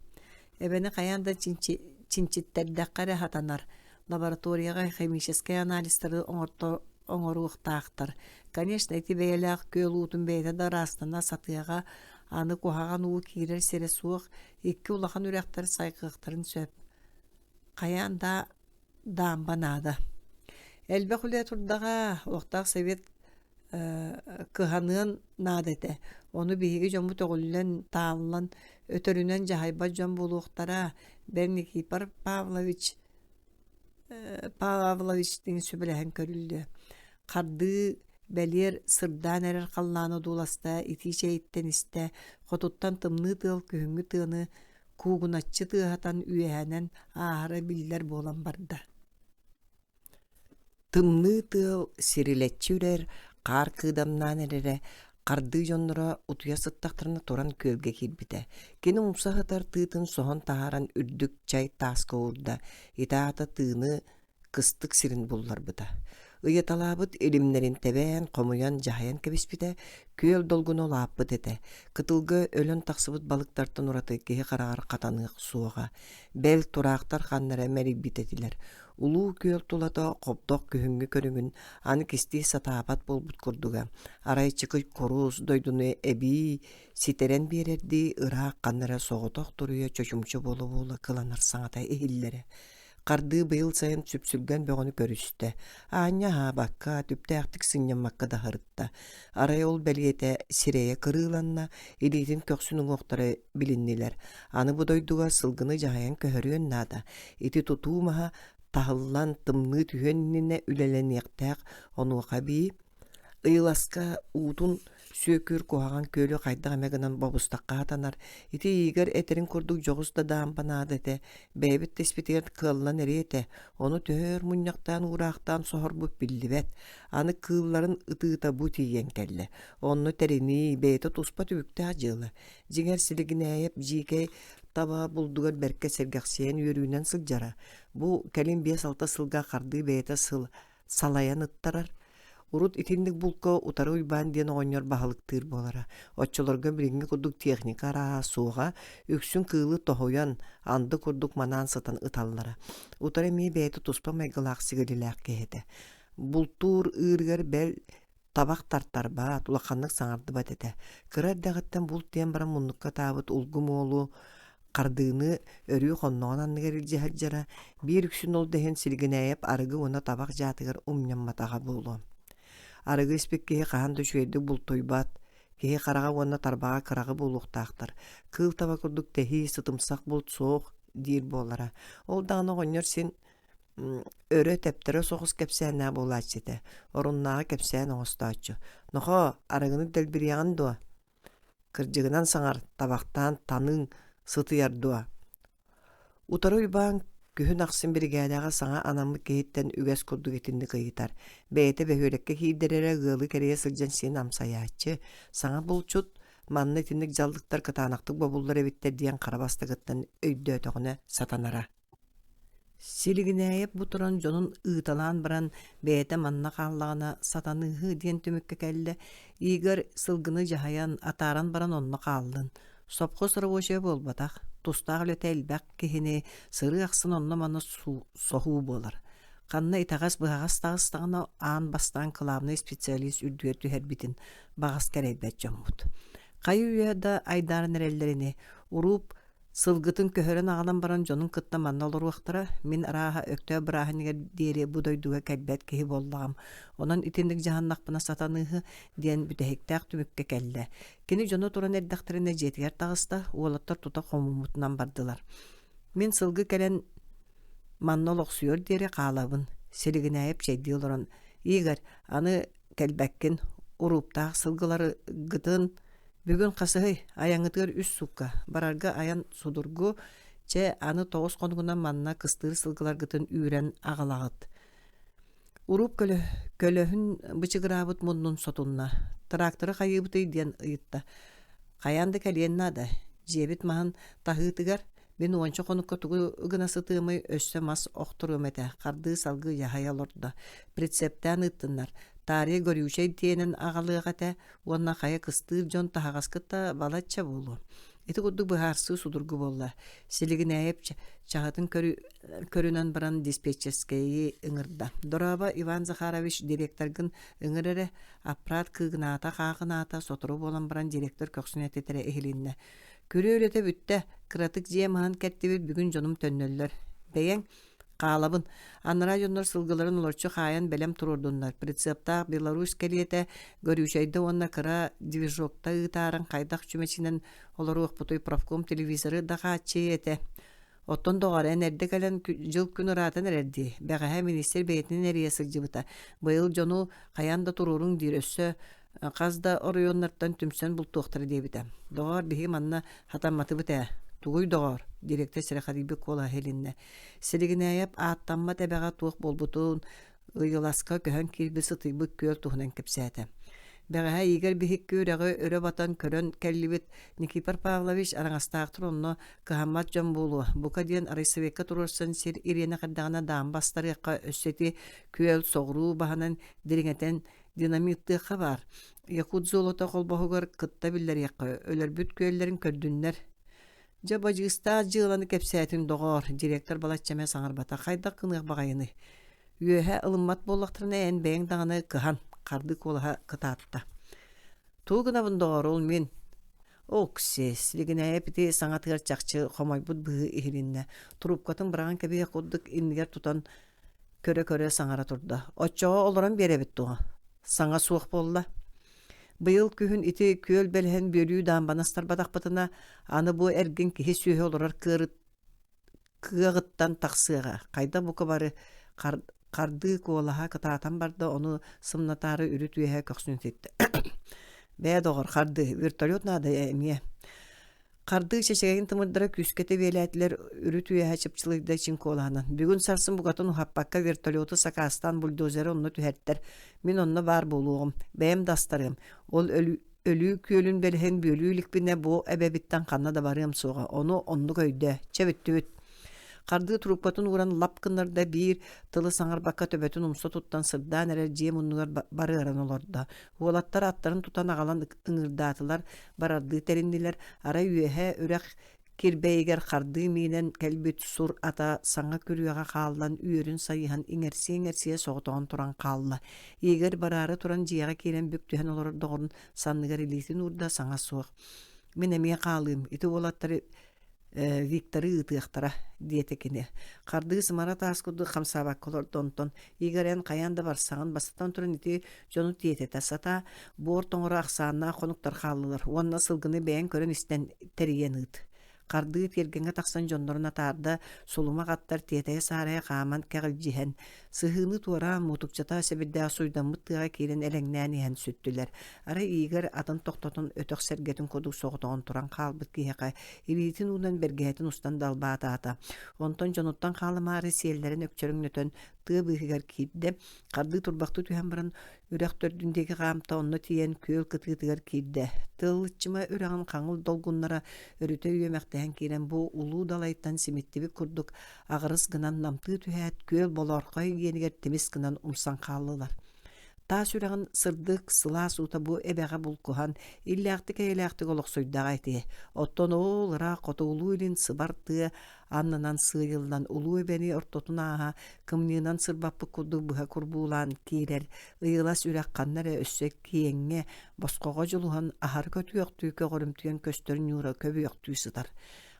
Эбэни хайаан да чинчиттэрдэххэ эрэ сатанар. Лабораторияҕа химическэй анализтары оҥоруохтаахтар. Конечно, ити бэйэлээх күөл уутун бэйэтэ да ыраастана сатыаҕа, аны куһаҕан уу киирэр сирэ суох, икки улахан үрэхтэр сайҕыахтарын сөп. Хайаан да даамба наада. Элбэх үлэ турдаҕа, олохтоох совет кыһаныан наада этэ. Ону биһиги дьоммут өҕүллэн, тааллан, өтөрүнэн дьаһайбат дьон буолуохтара. Бэл Никифор Павлович Павловичтыын сүбэлэһэн көрүллүө. Хардыы бэлиэр сырдаан эрэр халлааны одууласта, итии чэйиттэн истэ, хотуттан тымныы тыал күһүҥҥү тыаны куугуначчы тыаһатан үөһэнэн ааһара биллэр буолан барда. Тымныы тыал сирилэччи үрэр, хаар кыыдамнаан эрэрэ, хардыы дьонноро утуйа сыттахтарына туран күөлгэ киирбитэ. Кини умса сытар тыытын соһон таһааран үрдүк чай тааска уурда, ити аата тыыны кыстык сирин булларбыта. Ыйаталаабыт илимнэрин тэбээн, хомуйан, дьаһайан кэбиспитэ, күөл долгуна улааппыт этэ. Кытылга өлөн тахсыбыт балыктартан ураты киһи хараҕар хатаныах суоҕа. Бэл, тураахтар ханна эрэ мэлийбит этилэр. Улуу күөл тулата хобдох күһүҥҥү көрүҥүн аны кистии сатаабат буолбут курдуга. Арай чыкый курус дойдуну эбии ситэрэн биэрэрдии ыраах ханна эрэ соҕотох туруйа чочумча буола-буола кыланар саҥата иһиллэрэ. Хардыы быйыл сайын сүпсүлгэн бөҕөнү көрүстэ. Аанньа аһаабакка, түптээхтик сынньаммакка да аһырытта. Арай ол бэлиэтэ сирэйэ кырыыланна, илиитин көхсүн уҥуохтара билиннилэр. Аны бу дойдуга сылгыны дьаһайан көһөрүөн наада. Ити тутуу маһа таһыллан тымныы түһүөн иннинэ үлэлэниэхтээх, онуоха эбии Ыйыласка уутун сүөкүүр куһаҕан күөлү хайдах эмэ гынан бобустахха сатанар. Ити Игорь этэрин курдук дьоҕус да даамба наада этэ, бэйэбит да испитигэр кыаллан эриэ этэ, ону төһө өр мунньахтаан уураахтаан соһорбут биллибэт. Аны кыылларын ытыыта бу тиийэн кэллэ. Онно тэринии бэйэтэ туспа түбүктээх дьыала. Дьиҥэр Силигинээйэп дьиикэй таба булдугар бэркэ сэргэхсийэн үөрүүнэн сылдьара. Бу кэлин 5-6 сылга хардыы бэйэтэ сыл салайан ыттарар. Урут итинник булка Утары Уйбаан диэн оҕонньор баһылыктыыр буолара. Оччолорго билиҥҥи курдук техника арааһа суоҕа, үксүн кыылы тоһуйан, анды курдук манаан сытан ыталлара. Утары эмиэ бэйэтэ туспа майгылаах сигилилээх киһи этэ. Бултуур ыырыгар бэл табах тартарбат, улаханнык саҥардыбат этэ. Кыра эрдэҕиттэн булт диэн баран муннукка таабыт улгум уолу. Хардыыны өрүү хонноҕун анныгар илдьэ сылдьара, биир үксүн ол да иһин Силигинээйэп арыгы уонна табах дьаатыгар умньамматаҕа буолуо. Арыгы испит киһи хаһан да үчүгэйдик бултуйбат, киһи хараҕа уонна тарбаҕа кыраҕы буолуохтаахтар, кыыл таба курдук тэһии, сытымсах булт суох диир буолара. Ол даҕаны оҕонньор син өрө тэптэрэ соҕус кэпсээннээх буолааччы этэ, оруннааҕы кэпсээн оҥостооччу. Нохоо, арыгыны дэлбириэҕин дуо? Кырдьыгынан саҥар, табахтаан таныҥ сытыйар дуо? Утары Уйбаан күһүн ахсын биригээдэҕэ саҥа анаммыт киһиттэн үгэс курдук итинник ыйытар. Бэйэтэ бөһүөлэккэ киирдэр эрэ ыалы кэрийэ сылдьан син амсайааччы, саҥа булчут, манна итинник дьаллыктар кытаанахтык бобуллар эбиттэр диэн хара бастакыттан өйдөөтөҕүнэ сатанара. Силигинээйэп бу туран дьонун ыыталаан баран бэйэтэ манна хааллаҕына сатаныыһы диэн түмүккэ кэллэ. Игорь сылгыны дьаһайан, атааран баран онно хааллын. Сопхуос рабочайа буолбатах, тустаах үлэтэ элбэх киһини сырыы ахсын онно-манна соһуу буолар. Ханна итэҕэс-быһаҕас таҕыстаҕына аан бастаан кылаабынай специалист үрдүгэр түһэрбитин баҕас кэрэйбэт дьоммут. Хайы-үйэ да айдааран эрэллэр ини, урууп Сылгытын көһөрөн аҕалан баран дьонун кытта манна олоруохтара, мин арааһа Өктөөп бырааһынньыгар диэри бу дойдуга кэлбэт киһи буоллаҕым, онон итинник дьаһаннахпына сатаныыһы диэн бүтэһиктээх түмүккэ кэллэ. Кини дьоно туран эрдэхтэринэ дьиэтигэр таҕыста, уолаттар тута хомуммутунан бардылар. Мин сылгы кэлэн манна олохсуйуор диэри хаалабын, Силигинээйэп чэйдии олорон, Игорь, аны кэлбэккин, урууптаах сылгыларгытын бүгүн хасыһый, айаҥҥытыгар үс суукка, барарга айан судургу, чэ, аны 9 хонугунан манна кыстыыр сылгыларгытын үүрэн аҕалаҕыт. Урууп көлөһүн бычыгыраабыт муннун сотунна. Тракторы хайыыбытый диэн ыйытта. Хайаан да кэлиэн наада. Дьиэбит маһын таһыытыгар Мин уонча хонукка тугу гына сытыамый, өссө мас охторуом этэ, хардыы салгыы дьаһайа олордо. Прицептээн ыыттыннар. Таарыйа горючай тиэнэн аҕалыах этэ уонна хайа кыстыыр дьон таһаҕаскыт да балачча буолуо. Ити курдук быһаарсыы судургу буолла. Силигинээйэп чаһытын көрүнэн баран диспетчерскэйи ыҥырда. Дорообо, Иван Захарович, директоргын ыҥыр эрэ. Аппарат кыыгынаата-хаахынаата, сотору буолан баран директор көхсүн этитэрэ иһилиннэ. Күрүө үлэтэ бүттэ, кыратык дьиэ маһын кэртибит бүгүн дьонум төннөллөр. Бэйэҥ хаалабын. Анараа дьоннор сылгыларын олорчу хаайан бэлэм туруордуннар. Прицептаах Беларусь кэлиэтэ Горючайда уонна кыра движокта ыытааран хайдах чүмэчинэн олоруохпутуй профком телевизоры да хааччыйа этэ. Оттон доҕор, эн эрдэ кэлэн дьыл-күн ыраатан эрэр дии. Бэҕэһээ миниистир бэйэтинэн эрийэ сылдьыбыта. Быйыл дьону хайаан да туруоруҥ диир, өссө хас да оройуоннартан түмсэн бултуохтара диэбитэ. Доҕоор, биһиги манна хатамматыбыт ээ. Тугуй доҕоор? Директор сэрэхэдийбит куолаһа иһилиннэ. Силигинээйэп ааттаммат эбэҕэ туох буолбутун, Ыйыласка көһөн киирбит сытыйбыт күөл туһунан кэпсээтэ. Бэҕэһээ Игорь биһикки үрэҕи өрө батан көрөн кэллибит. Никифор Павлович араҥастаахтар онно кыһаммат дьон буолуо. Бука диэн райсоветка туруорсан сир ириэнэх эрдэҕинэ даамба астарыахха өссө ити күөл соҕуруу баһынан дириҥэтэн динамиттыахха баар. Якут золото холбоһугар кытта биллэриэххэ өлөрбүт күөллэрин көрдүннэр. Дьэ бадьыыстаах дьыаланы кэпсээтиҥ доҕоор, директор балачча эмэ саҥарбата хайдах гыныах баҕайыный? Үөһэ ылыммат буоллахтарына эн бэйэҥ даҕаны кыһан, хардыы куолаһа кытаатта. Тугу гынабын доҕоор, ол мин Окси, Силигинээйэп ити саҥатыгар чахчы хомойбут быһыы иһилиннэ. Трубкатын быраҕан кэбиһиэх курдук иннигэр тутан көрө-көрө саҥара турда. Оччоҕо олорон биэрэбит дуо? Саҥа суох буолла. Быйыл күһүн ити күөл бэлэһин бүөлүү даамбаны астарбатахпытына, аны бу эргин киһи-сүөһү олорор кыаҕыттан тахсыаҕа. Хайдах бука бары хардыы куолаһа кытаатан барда, ону сымнатаары үрүт үөһэ көхсүн ситтэ. Бээ доҕор, хардыы, вертолет наада эмиэ. Хардыы чэчэгэйин тымырдара күүскэ тэбиэлээтилэр, үрүт үөһэ чыпчылыйда чин куолаһынан. Бүгүн сарсын букатын уһаппакка вертолету сакаастаан бульдозеры онно түһэртэр. Мин онно баар буолуоҕум, бэйэм да астарыам. Ол өлүү күөлүн бэлэһин бүөлүү иликпинэ бу эбэбиттэн ханна да барыам суоҕа. Ону оннук өйдөө. Чэ бүттүбүт. Хардыы трубкатын ууран лап гыннарда биир тылы саҥарбакка төбөтүн умса туттан сырдаан эрэр дьиэ муннугар барыаран олордо. Уолаттар аттарын тутан аҕалан ыҥырдаатылар, барардыы тэриннилэр, арай үөһэ үрэх кирбэйигэр хардыы миинэн кэлбит сур ата саҥа күрүөҕэ хааллан үөрүн сайыһан иҥэрсийэ-иҥэрсийэ соҕотоҕун туран хаалла. Игорь бараары туран дьиэҕэ киирэн бүк түһэн олорор доҕорун санныгар илиитин уурда, саҥа суох. Мин эмиэ хаалыым, ити уолаттары. Викторы ыытыахтара, диэтэ кини. Хардыы сымара таас курдук хамсаабакка олордо онтон Игорь эн хайаан да барсаҕын, бастатан туран ити дьону тиэтэтэ сатаа, буор тоҥоро ахсааннаах хонуктар хааллылар уонна сылгыны бэйэҥ көрөн-истэн тэрийэн ыыт. Хардыы тиэргэҥҥэ тахсан дьоннорун атаарда, сулумах аттар тиэтэйэ-саарайа хааман кэҕилдьиһэн, сыһыыны туораан мутукчата сэбирдээх суйдаммыт тыаҕа киирэн элэҥнээн иһэн сүттүлэр. Арай Игорь атын тохтотон өтөх сэргэтин курдук соҕотоҕун туран хаалбыт киһиэхэ илиитин уунан бэргэһэтин устан далбаатаата. Онтон дьонуттан хаалымаары сиэллэрин өкчөрүҥнөтөн тыа быыһыгар киирдэ. Хардыы турбахтыы түһэн баран үрэх төрдүн диэки хаамта, онно тиийэн күөл кытыытыгар киирдэ. Тыаллыччыма үрэҕин хаҥыл долгуннара өрүтэ үөмэхтэһэн киирэн бу улуу далайтан симиттибит курдук аҕырыс гынан намтыы түһээт күөл болоорхой иэнигэр тимис гынан умсан хааллылар. Таас үрэҕин сырдык, сылаас уута бу эбэҕэ булкуһан, иллээхтик-эйэлээхтик олохсуйдаҕа ити. Оттон ол ыраах хотугулуу-илин сыбар тыа аннынан сыыйыллан улуу эбэни ортотун ааһа кымньыынан сырбаппыт курдук быһа курбуулаан киирэр ыйылас үрэх ханна эрэ өссө киэҥҥэ, босхоҕо дьулуһан аһары көтүөхтүү көҕөрүмтүйэн көстөр ньуура көбүөхтүү сытар.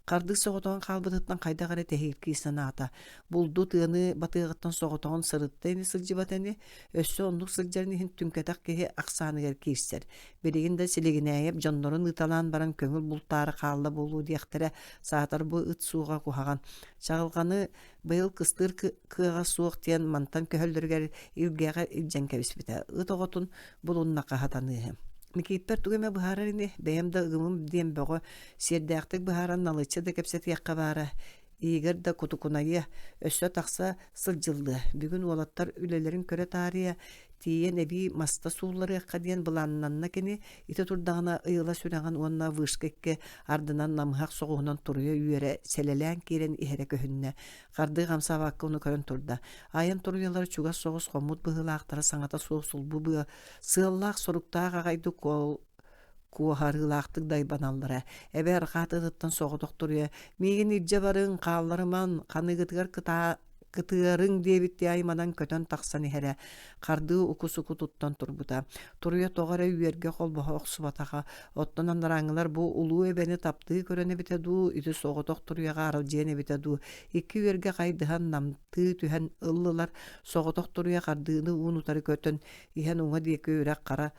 Хардыы соҕотоҕун хаалбытыттан хайдах эрэ тэһииркии санаата. Булду тыаны батыаҕыттан соҕотоҕун сырытта ини сылдьыбата ини, өссө оннук сылдьарын иһин түҥкэтэх киһи ахсааныгар киирсэр. Билигин да Силигинээйэп дьоннорун ыыталаан баран көҥүл бултаары хаалла буолуо диэхтэрэ, саатар бу ыт суоҕа куһаҕан. Чаҕылҕаны быйыл кыстыыр кыаҕа суох диэн мантан көһөллөрүгэр илгэҕэ илдьэн кэбиспитэ. Ыт оҕотун булуннахха сатаныыһы. Микииппэр тугу эмэ быһаарар ини, бэйэм да ыгымым диэн бөҕө, сиэрдээхтик быһааран налыччы да кэпсэтиэххэ баара. Игорь да кутукунайыа, өссө тахса сылдьыллыа. Бүгүн уолаттар үлэлэрин көрө таарыйа, тиийэн эбии маста суулларыахха диэн былааннанна кини, ити турдаҕына ыйыла сүрэҕин уонна вышка икки ардынан намыһах соҕуһунан туруйа үөрэ сэлэлээн киирэн иһэрэ көһүннэ. Хардыы хамсаабакка ону көрөн турда. Айан туруйалара чугас соҕус хоммут быһыылаахтара саҥата суох сулбу быа сыаллаах-соруктаах аҕайдык куоһарыылаахтык дайбаналлара. Эбэ арҕаа тыатыттан соҕотох туруйа «Миигин илдьэ барыҥ, хаалларыман, ханыыгытыгар кытаа кытыарыҥ» диэбиттии айманан көтөн тахсан иһэрэ. Хардыы уку-суку туттан турбута. Туруйа тоҕо эрэ үөргэ холбоһо охсубатаҕа. Оттон анарааҥҥылар бу улуу эбэни таптыы көрөн эбитэ дуу, ити соҕотох туруйаҕа аралдьыйан эбитэ дуу, икки үөргэ хайдыһан намтыы түһэн ыллылар. Соҕотох туруйа хардыыны уун-утары көтөн иһэн уҥа диэки үрэх хара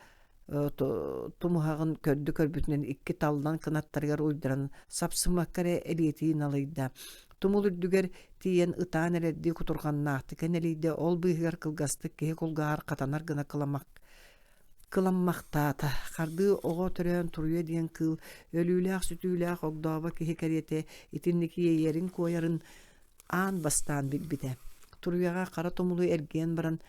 тумуһаҕын көрдү көрбүтүнэн икки таллан кынаттарыгар уйдаран сапсымакка эрэ элиэтии налыйда. Тумул үрдүгэр тиийэн ытаан эрэрдии кутурҕаннаахтык энэлийдэ, ол быыһыгар кылгастык киһи кулгааҕар хатанар гына кыламах кыламмахтаата. Хардыы оҕо төрөөн туруйа диэн кыыл өлүүлээх-сүтүүлээх огдообо киһи кэриэтэ итинник иэйэрин-куойарын аан бастаан билбитэ. Туруйаҕа хара тумулу эргийэн баран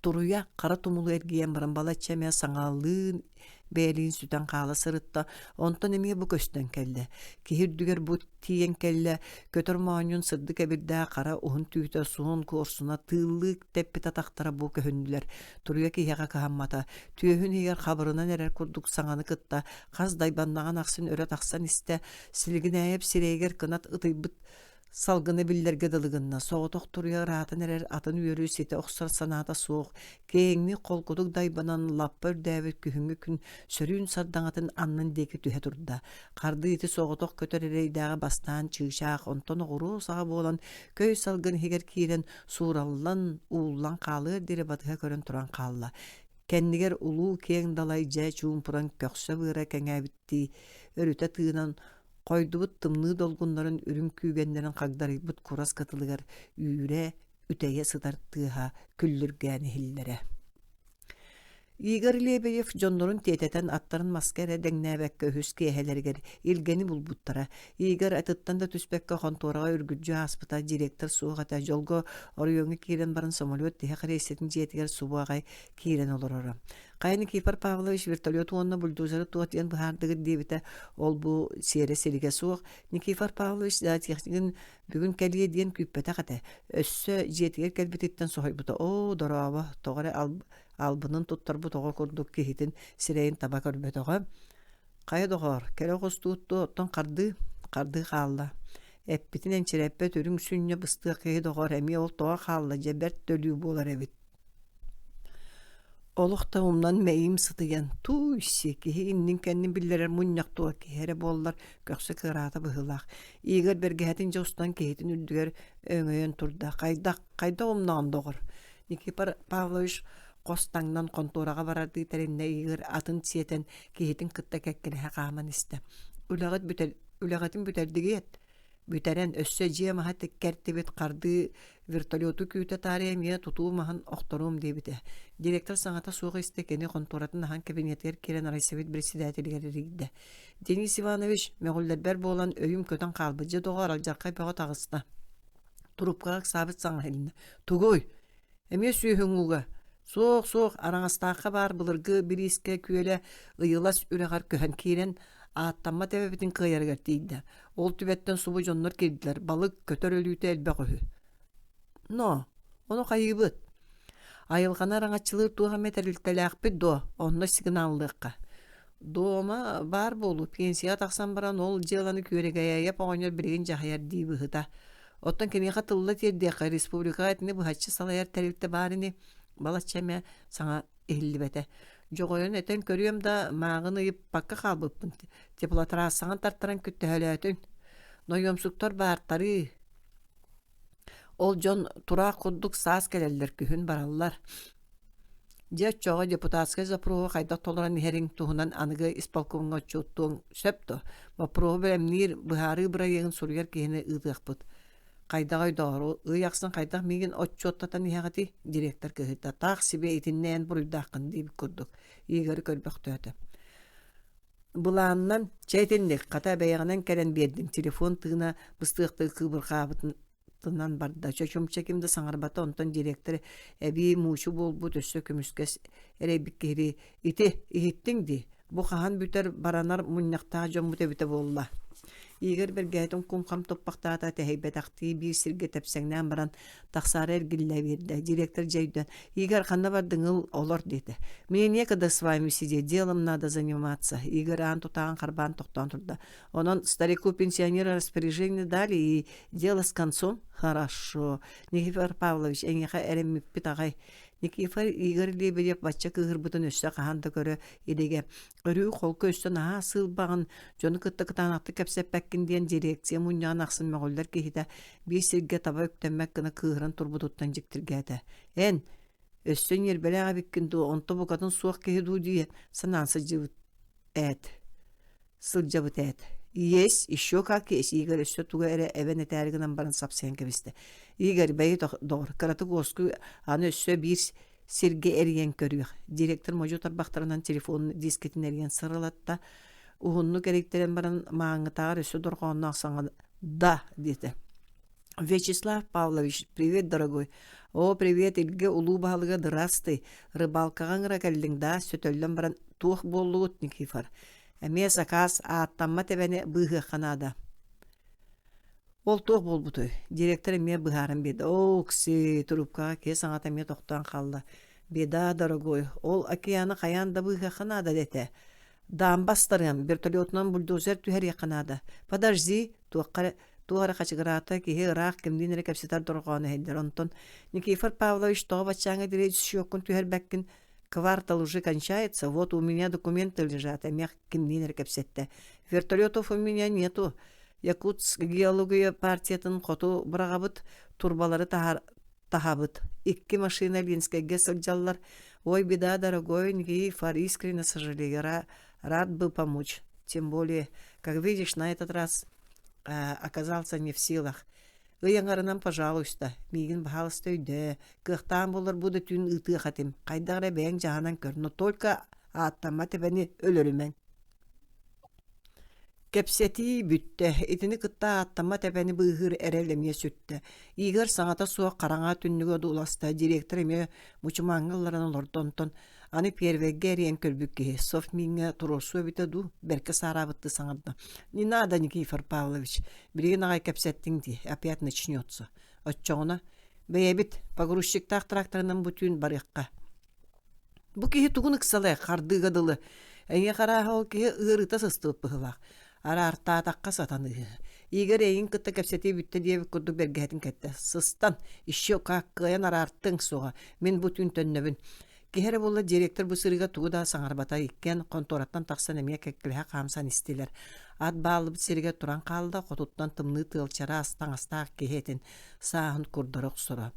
Туруйа хара тумулу эргийэн баран балачча эмэ саҥалыын бэйэлиин сүтэн хаала сырытта, онтон эмиэ бу көстөн кэллэ. Киһи үрдүгэр бу тиийэн кэллэ, көтөр моонньун сырдык эбирдээх хара уһун түүтэ суон куорсуна тыыллыы тэппит атахтара бу көһүннүлэр. Туруйа киһиэхэ кыһаммата, түөһүн иһигэр хабырынан эрэр курдук саҥаны кытта хас дайбаннаҕын ахсын өрө тахсан истэ, Силигинээйэп сирэйигэр кынат ытыйбыт Салгыны биллэргэ дылы гынна, соҕотох туруйа ыраатан эрэр атын үөрүү ситэ охсор санаата суох, киэҥник холкутук дайбанан лаппа үрдээбит күһүҥҥү күн сөрүүн сардаҥатын аннын диэки түһэ турда. Хардыы ити соҕотох көтөр эрэйдээҕи бастаан чыычаах, онтон оҕуруо саҕа буолан көй салгын иһигэр киирэн суураллан, ууллан хаалыар диэри батыһа көрөн туран хаалла. Кэннигэр улуу киэҥ далай дьэ чуумпуран көхсө быара кэҥээбиттии өрүтэ тыынан Хойдубут тымныы долгуннарын үрүҥ күүгэннэрин хагдарыйбыт курас кытылыгар үүрэ, үтэйэ сытар тыаһа күллүргээн иһиллэрэ. Игорь Лебедев дьоннорун тиэтэтэн аттарын маска эрэ дэҥнээбэккэ үһүс киэһэлэригэр илгэни булбуттара. Игорь атыттан да түспэккэ хонтуораҕа үргүлдьү ааспыта, директор суох этэ. Дьолго оройуоҥҥа киирэн баран самолет тиһэх рейсэтин дьиэтигэр субу аҕай киирэн олороро. Хайа Никифор Павлович вертолет уонна бульдозеры туох диэн быһаардыгыт диэбитэ, ол-бу сиэрэ-силигэ суох. Никифор Павлович зоотехнигын бүгүн кэлиэ диэн күүппэтэх этэ. Өссө дьиэтигэр кэлбититтэн соһуйбута. Оо, дорообо, тоҕо эрэ албынын туттарбыт оҕо курдук киһитин сирэйин таба көрбөтөҕө. Хайа доҕоор, кэлэ оҕустуут дуо, оттон хардыы, хардыы хаалла. Эппитин энчирэппэт үрүҥ сүнньэ быстыах киһи доҕоор эмиэ ол тоҕо хаалла дьэ бэрт да өлүү буолар эбит. Олох да умнан мэйиим сытыйан, тууй-си, киһи иннин-кэннин биллэрэр мунньах дуо, киһи эрэ буоллар көхсө кыараата быһыылаах. Игорь бэргэһэтин дьэ устан киһитин үрдүгэр өҥөйөн турда. Хайдах, хайдах умнаҕын доҕор? Никифор Павлович хос таҥнан хонтуораҕа барардыы тэриннэ Игорь атын сиэтэн киһитин кытта кэккэлэһэ хааман истэ. Үлэҕит бүтэр, үлэҕитин бүтэрдигиэт? Бүтэрэн, өссө дьиэ маһа кэртибит хардыы вертолету күүтэ таарыйа эмиэ тутуу маһын охторуом диэбитэ. Директор саҥата суох истэ кини хонтуоратын аһан кабинетыгар киирэн райсовет председателигэр эрийдэ. Денис Иванович, мөҕүллэрбэр буолан өйүм көтөн хаалбыт, дьэ доҕоор, алдьархай бөҕө таҕыста. Трубкаҕа ыксаабыт саҥа иһилиннэ. Тугуй? Эмиэ сүөһүҥ ууга. Суох, суох, Араҥастаахха баар былыргы бириискэ күөлэ Ыйылас үрэҕэр көһөн киирэн, ааттаммат эбэбитин кыайарыгар тиийдэ. Ол түбэттэн субу дьоннор киирдилэр, балык, көтөр өлүүтэ элбэх үһү. Но, ону хайыыбыт? Айылҕаны араҥаччылыыр туох эмэ тэрилтэлээхпит дуо? Онно сигналлыахха. Дуома баар буолуу, пенсияҕа тахсан баран ол дьыаланы Күөрэгэйээйэп оҕонньор билигин дьаһайар дии быһыта. Оттон киниэхэ тылла тиэрдиэххэ республикаҕа итини быһаччы салайар тэрилтэ баар ини, балачча эмэ саҥа иһиллибэтэ. Дьоҕойон этэн көрүөм да, мааҕын ыйыппакка хаалбыппын. Теплотрассаҕын тартаран күттөһөлөөтүн. Нойуомсуктар баартарыы. Ол дьон тураах курдук саас кэлэллэр, күһүн бараллар. Дьэ, оччоҕо депутатскай запроһу хайдах толорон иһэриҥ туһунан аныгы исполкомҥа отчуоттуоҥ сөп дуо? Боппуруоһу бэлэмниир, быһаарыы бырайыагын суруйар киһини ыытыахпыт. Хайдах өйдөөҕөр, ый ахсын хайдах миигин отчуоттатан иһэҕитий? Директор кыһыйда. Таах сибиэ итиннэ эн буруйдааххын диэбит курдук. Игорь көрбөхтөөтө. Былаанынан, чэ итинник, хата бэйэҕинэн кэлэн биэрдим, телефон тыына быстыахтыы кыыбырҕаабытын барда. Чочумча ким да саҥарбата, онтон директор эбии муучу буолбут өссө көмүскэс эрэйбит киһи ити иһиттиҥ дии, бу хаһан бүтэр баранар мунньахтаах дьоммут эбитэ буолла. Игорь бэргэһэтин кум-хам туппахтаата, тэһийбэтэхтии биир сиргэ тэпсэҥнээн баран тахсаары эргиллэ биэрдэ. Директор дьэ өйдөөн, Игорь, ханна бардыҥ ыл, олор диэтэ. Мне некогда с вами сидеть, делом надо заниматься. Игорь аан тутааҕын харбаан тохтоон турда. Онон старику пенсионера распоряжение дали и дело с концом. Хорошо. Никифор Павлович, эйиэхэ эрэммиппит аҕай. Никифор Игорь Лебедев бачча кыыһырбытын өссө хаһан да көрө илигэ. Өрүү холку өссө наһаа сыылбаҕын, дьону кытта кытаанахтык кэпсэппэккин диэн дирекция мунньаҕын ахсын мөҕүллэр киһитэ биир сиргэ таба үктэммэт гына кыыһыран турбутуттан дьиктиргээтэ. Эн, өссө ньиэрбэлээх эбиккин дуу, онто букатын суох киһи дуу дии санаан сылдьыбыт ээт. Сылдьабыт ээт. Есть, еще как есть. Игорь өссө тугу эрэ эбэн этээри гынан баран сапсыйан кэбистэ. Игорь, бэйи доҕор, кыратык уоскуй, аны өссө биир сиргэ эрийэн көрүөх. Директор модьу тарбахтарынан телефон дискэтин эрийэн сырылатта. Уһуннук эрийтэрэн баран мааҥҥытааҕар өссө дорҕоонноох саҥа «Да» диэтэ. Вячеслав Павлович, привет, дорогой. О, привет, Илгэ улуу баһылыга дырасты. Рыбалкаҕа ыҥыра кэллиҥ даа, сөтөллөн баран туох буоллугут, Никифор? Эмиэ сакаас ааттаммат эбэни быыһыахха наада. Ол туох буолбутуй? Директор эмиэ быһааран биэрдэ. Оо, кси, трубкаҕа киһи саҥата эмиэ тохтоон хаалла. Беда, дорогой, ол океаны хайаан да быыһыахха наада этэ. Дамба астарыам, вертолетунан бульдозер түһэриэххэ наада. Подожди, туохха эрэ туох эрэ хачыгыраата киһи ыраах кимниин эрэ кэпсэтэр дорҕооно иһиллэр. Онтон Никифор Павлович тоҕо баччааҥҥа диэри счеккун түһэрбэккин квартал уже кончается, вот у меня документы лежат, эмиэ кимниин эрэ кэпсэттэ. Вертолетов у меня нету. Якутск геология партиятын хоту быраҕабыт, турбалары таһар таһабыт. Икки машина Ленскэйгэ сылдьаллар. Ой, беда, дорогой Никифор, искренне сожалею, рад бы помочь. Тем более, как видишь, на этот раз э, оказался не в силах. Ый аҥарынан, пожалуйста, миигин баһаалыста өйдөө, кыахтаан буолар бу да түүн ыытыах этим. Хайдах эрэ бэйэҥ дьаһанан көр, но только ааттаммат эбэни өлөрүмэҥ. Кэпсэтии бүттэ, итини кытта ааттаммат эбэни быыһыыр эрэл эмиэ сүттэ. Игорь саҥата суох хараҥа түннүгү одууласта, директор эмиэ мучумааҥҥа ылларан олордо, онтон аны первэйгэ эрийэн көрбүт киһи Совмиҥҥа туруорсуо эбитэ дуу, бэркэ саараабыттыы саҥарда. «Не надо, Никифор Павлович, билигин аҕай кэпсэттиҥ дии, опять начнется. Оччоҕуна бэйэбит погрузчиктаах тракторынан бу түүн барыахха. Бу киһи тугун ыксалай, хардыыга дылы. Эйиэхэ арааһа ол киһи ыарыыта сыстыбыт быһыылаах. Араартаатахха сатаныыһы. Игорь эйигин кытта кэпсэтии бүттэ диэбит курдук бэргэһэтин кэттэ. Сыстан, еще как кыайан араартыҥ суоҕа. Мин бу түүн төннөбүн. Киһи эрэ буолла директор бу сырыыга тугу да саҥарбата иккиэн хонтуораттан тахсан эмиэ кэккэлэһэ хаамсан истилэр. Ат бааллыбыт сиригэр туран хаалла, хотуттан тымныы тыал чараас таҥастаах киһи этин сааһын курдары охсоро.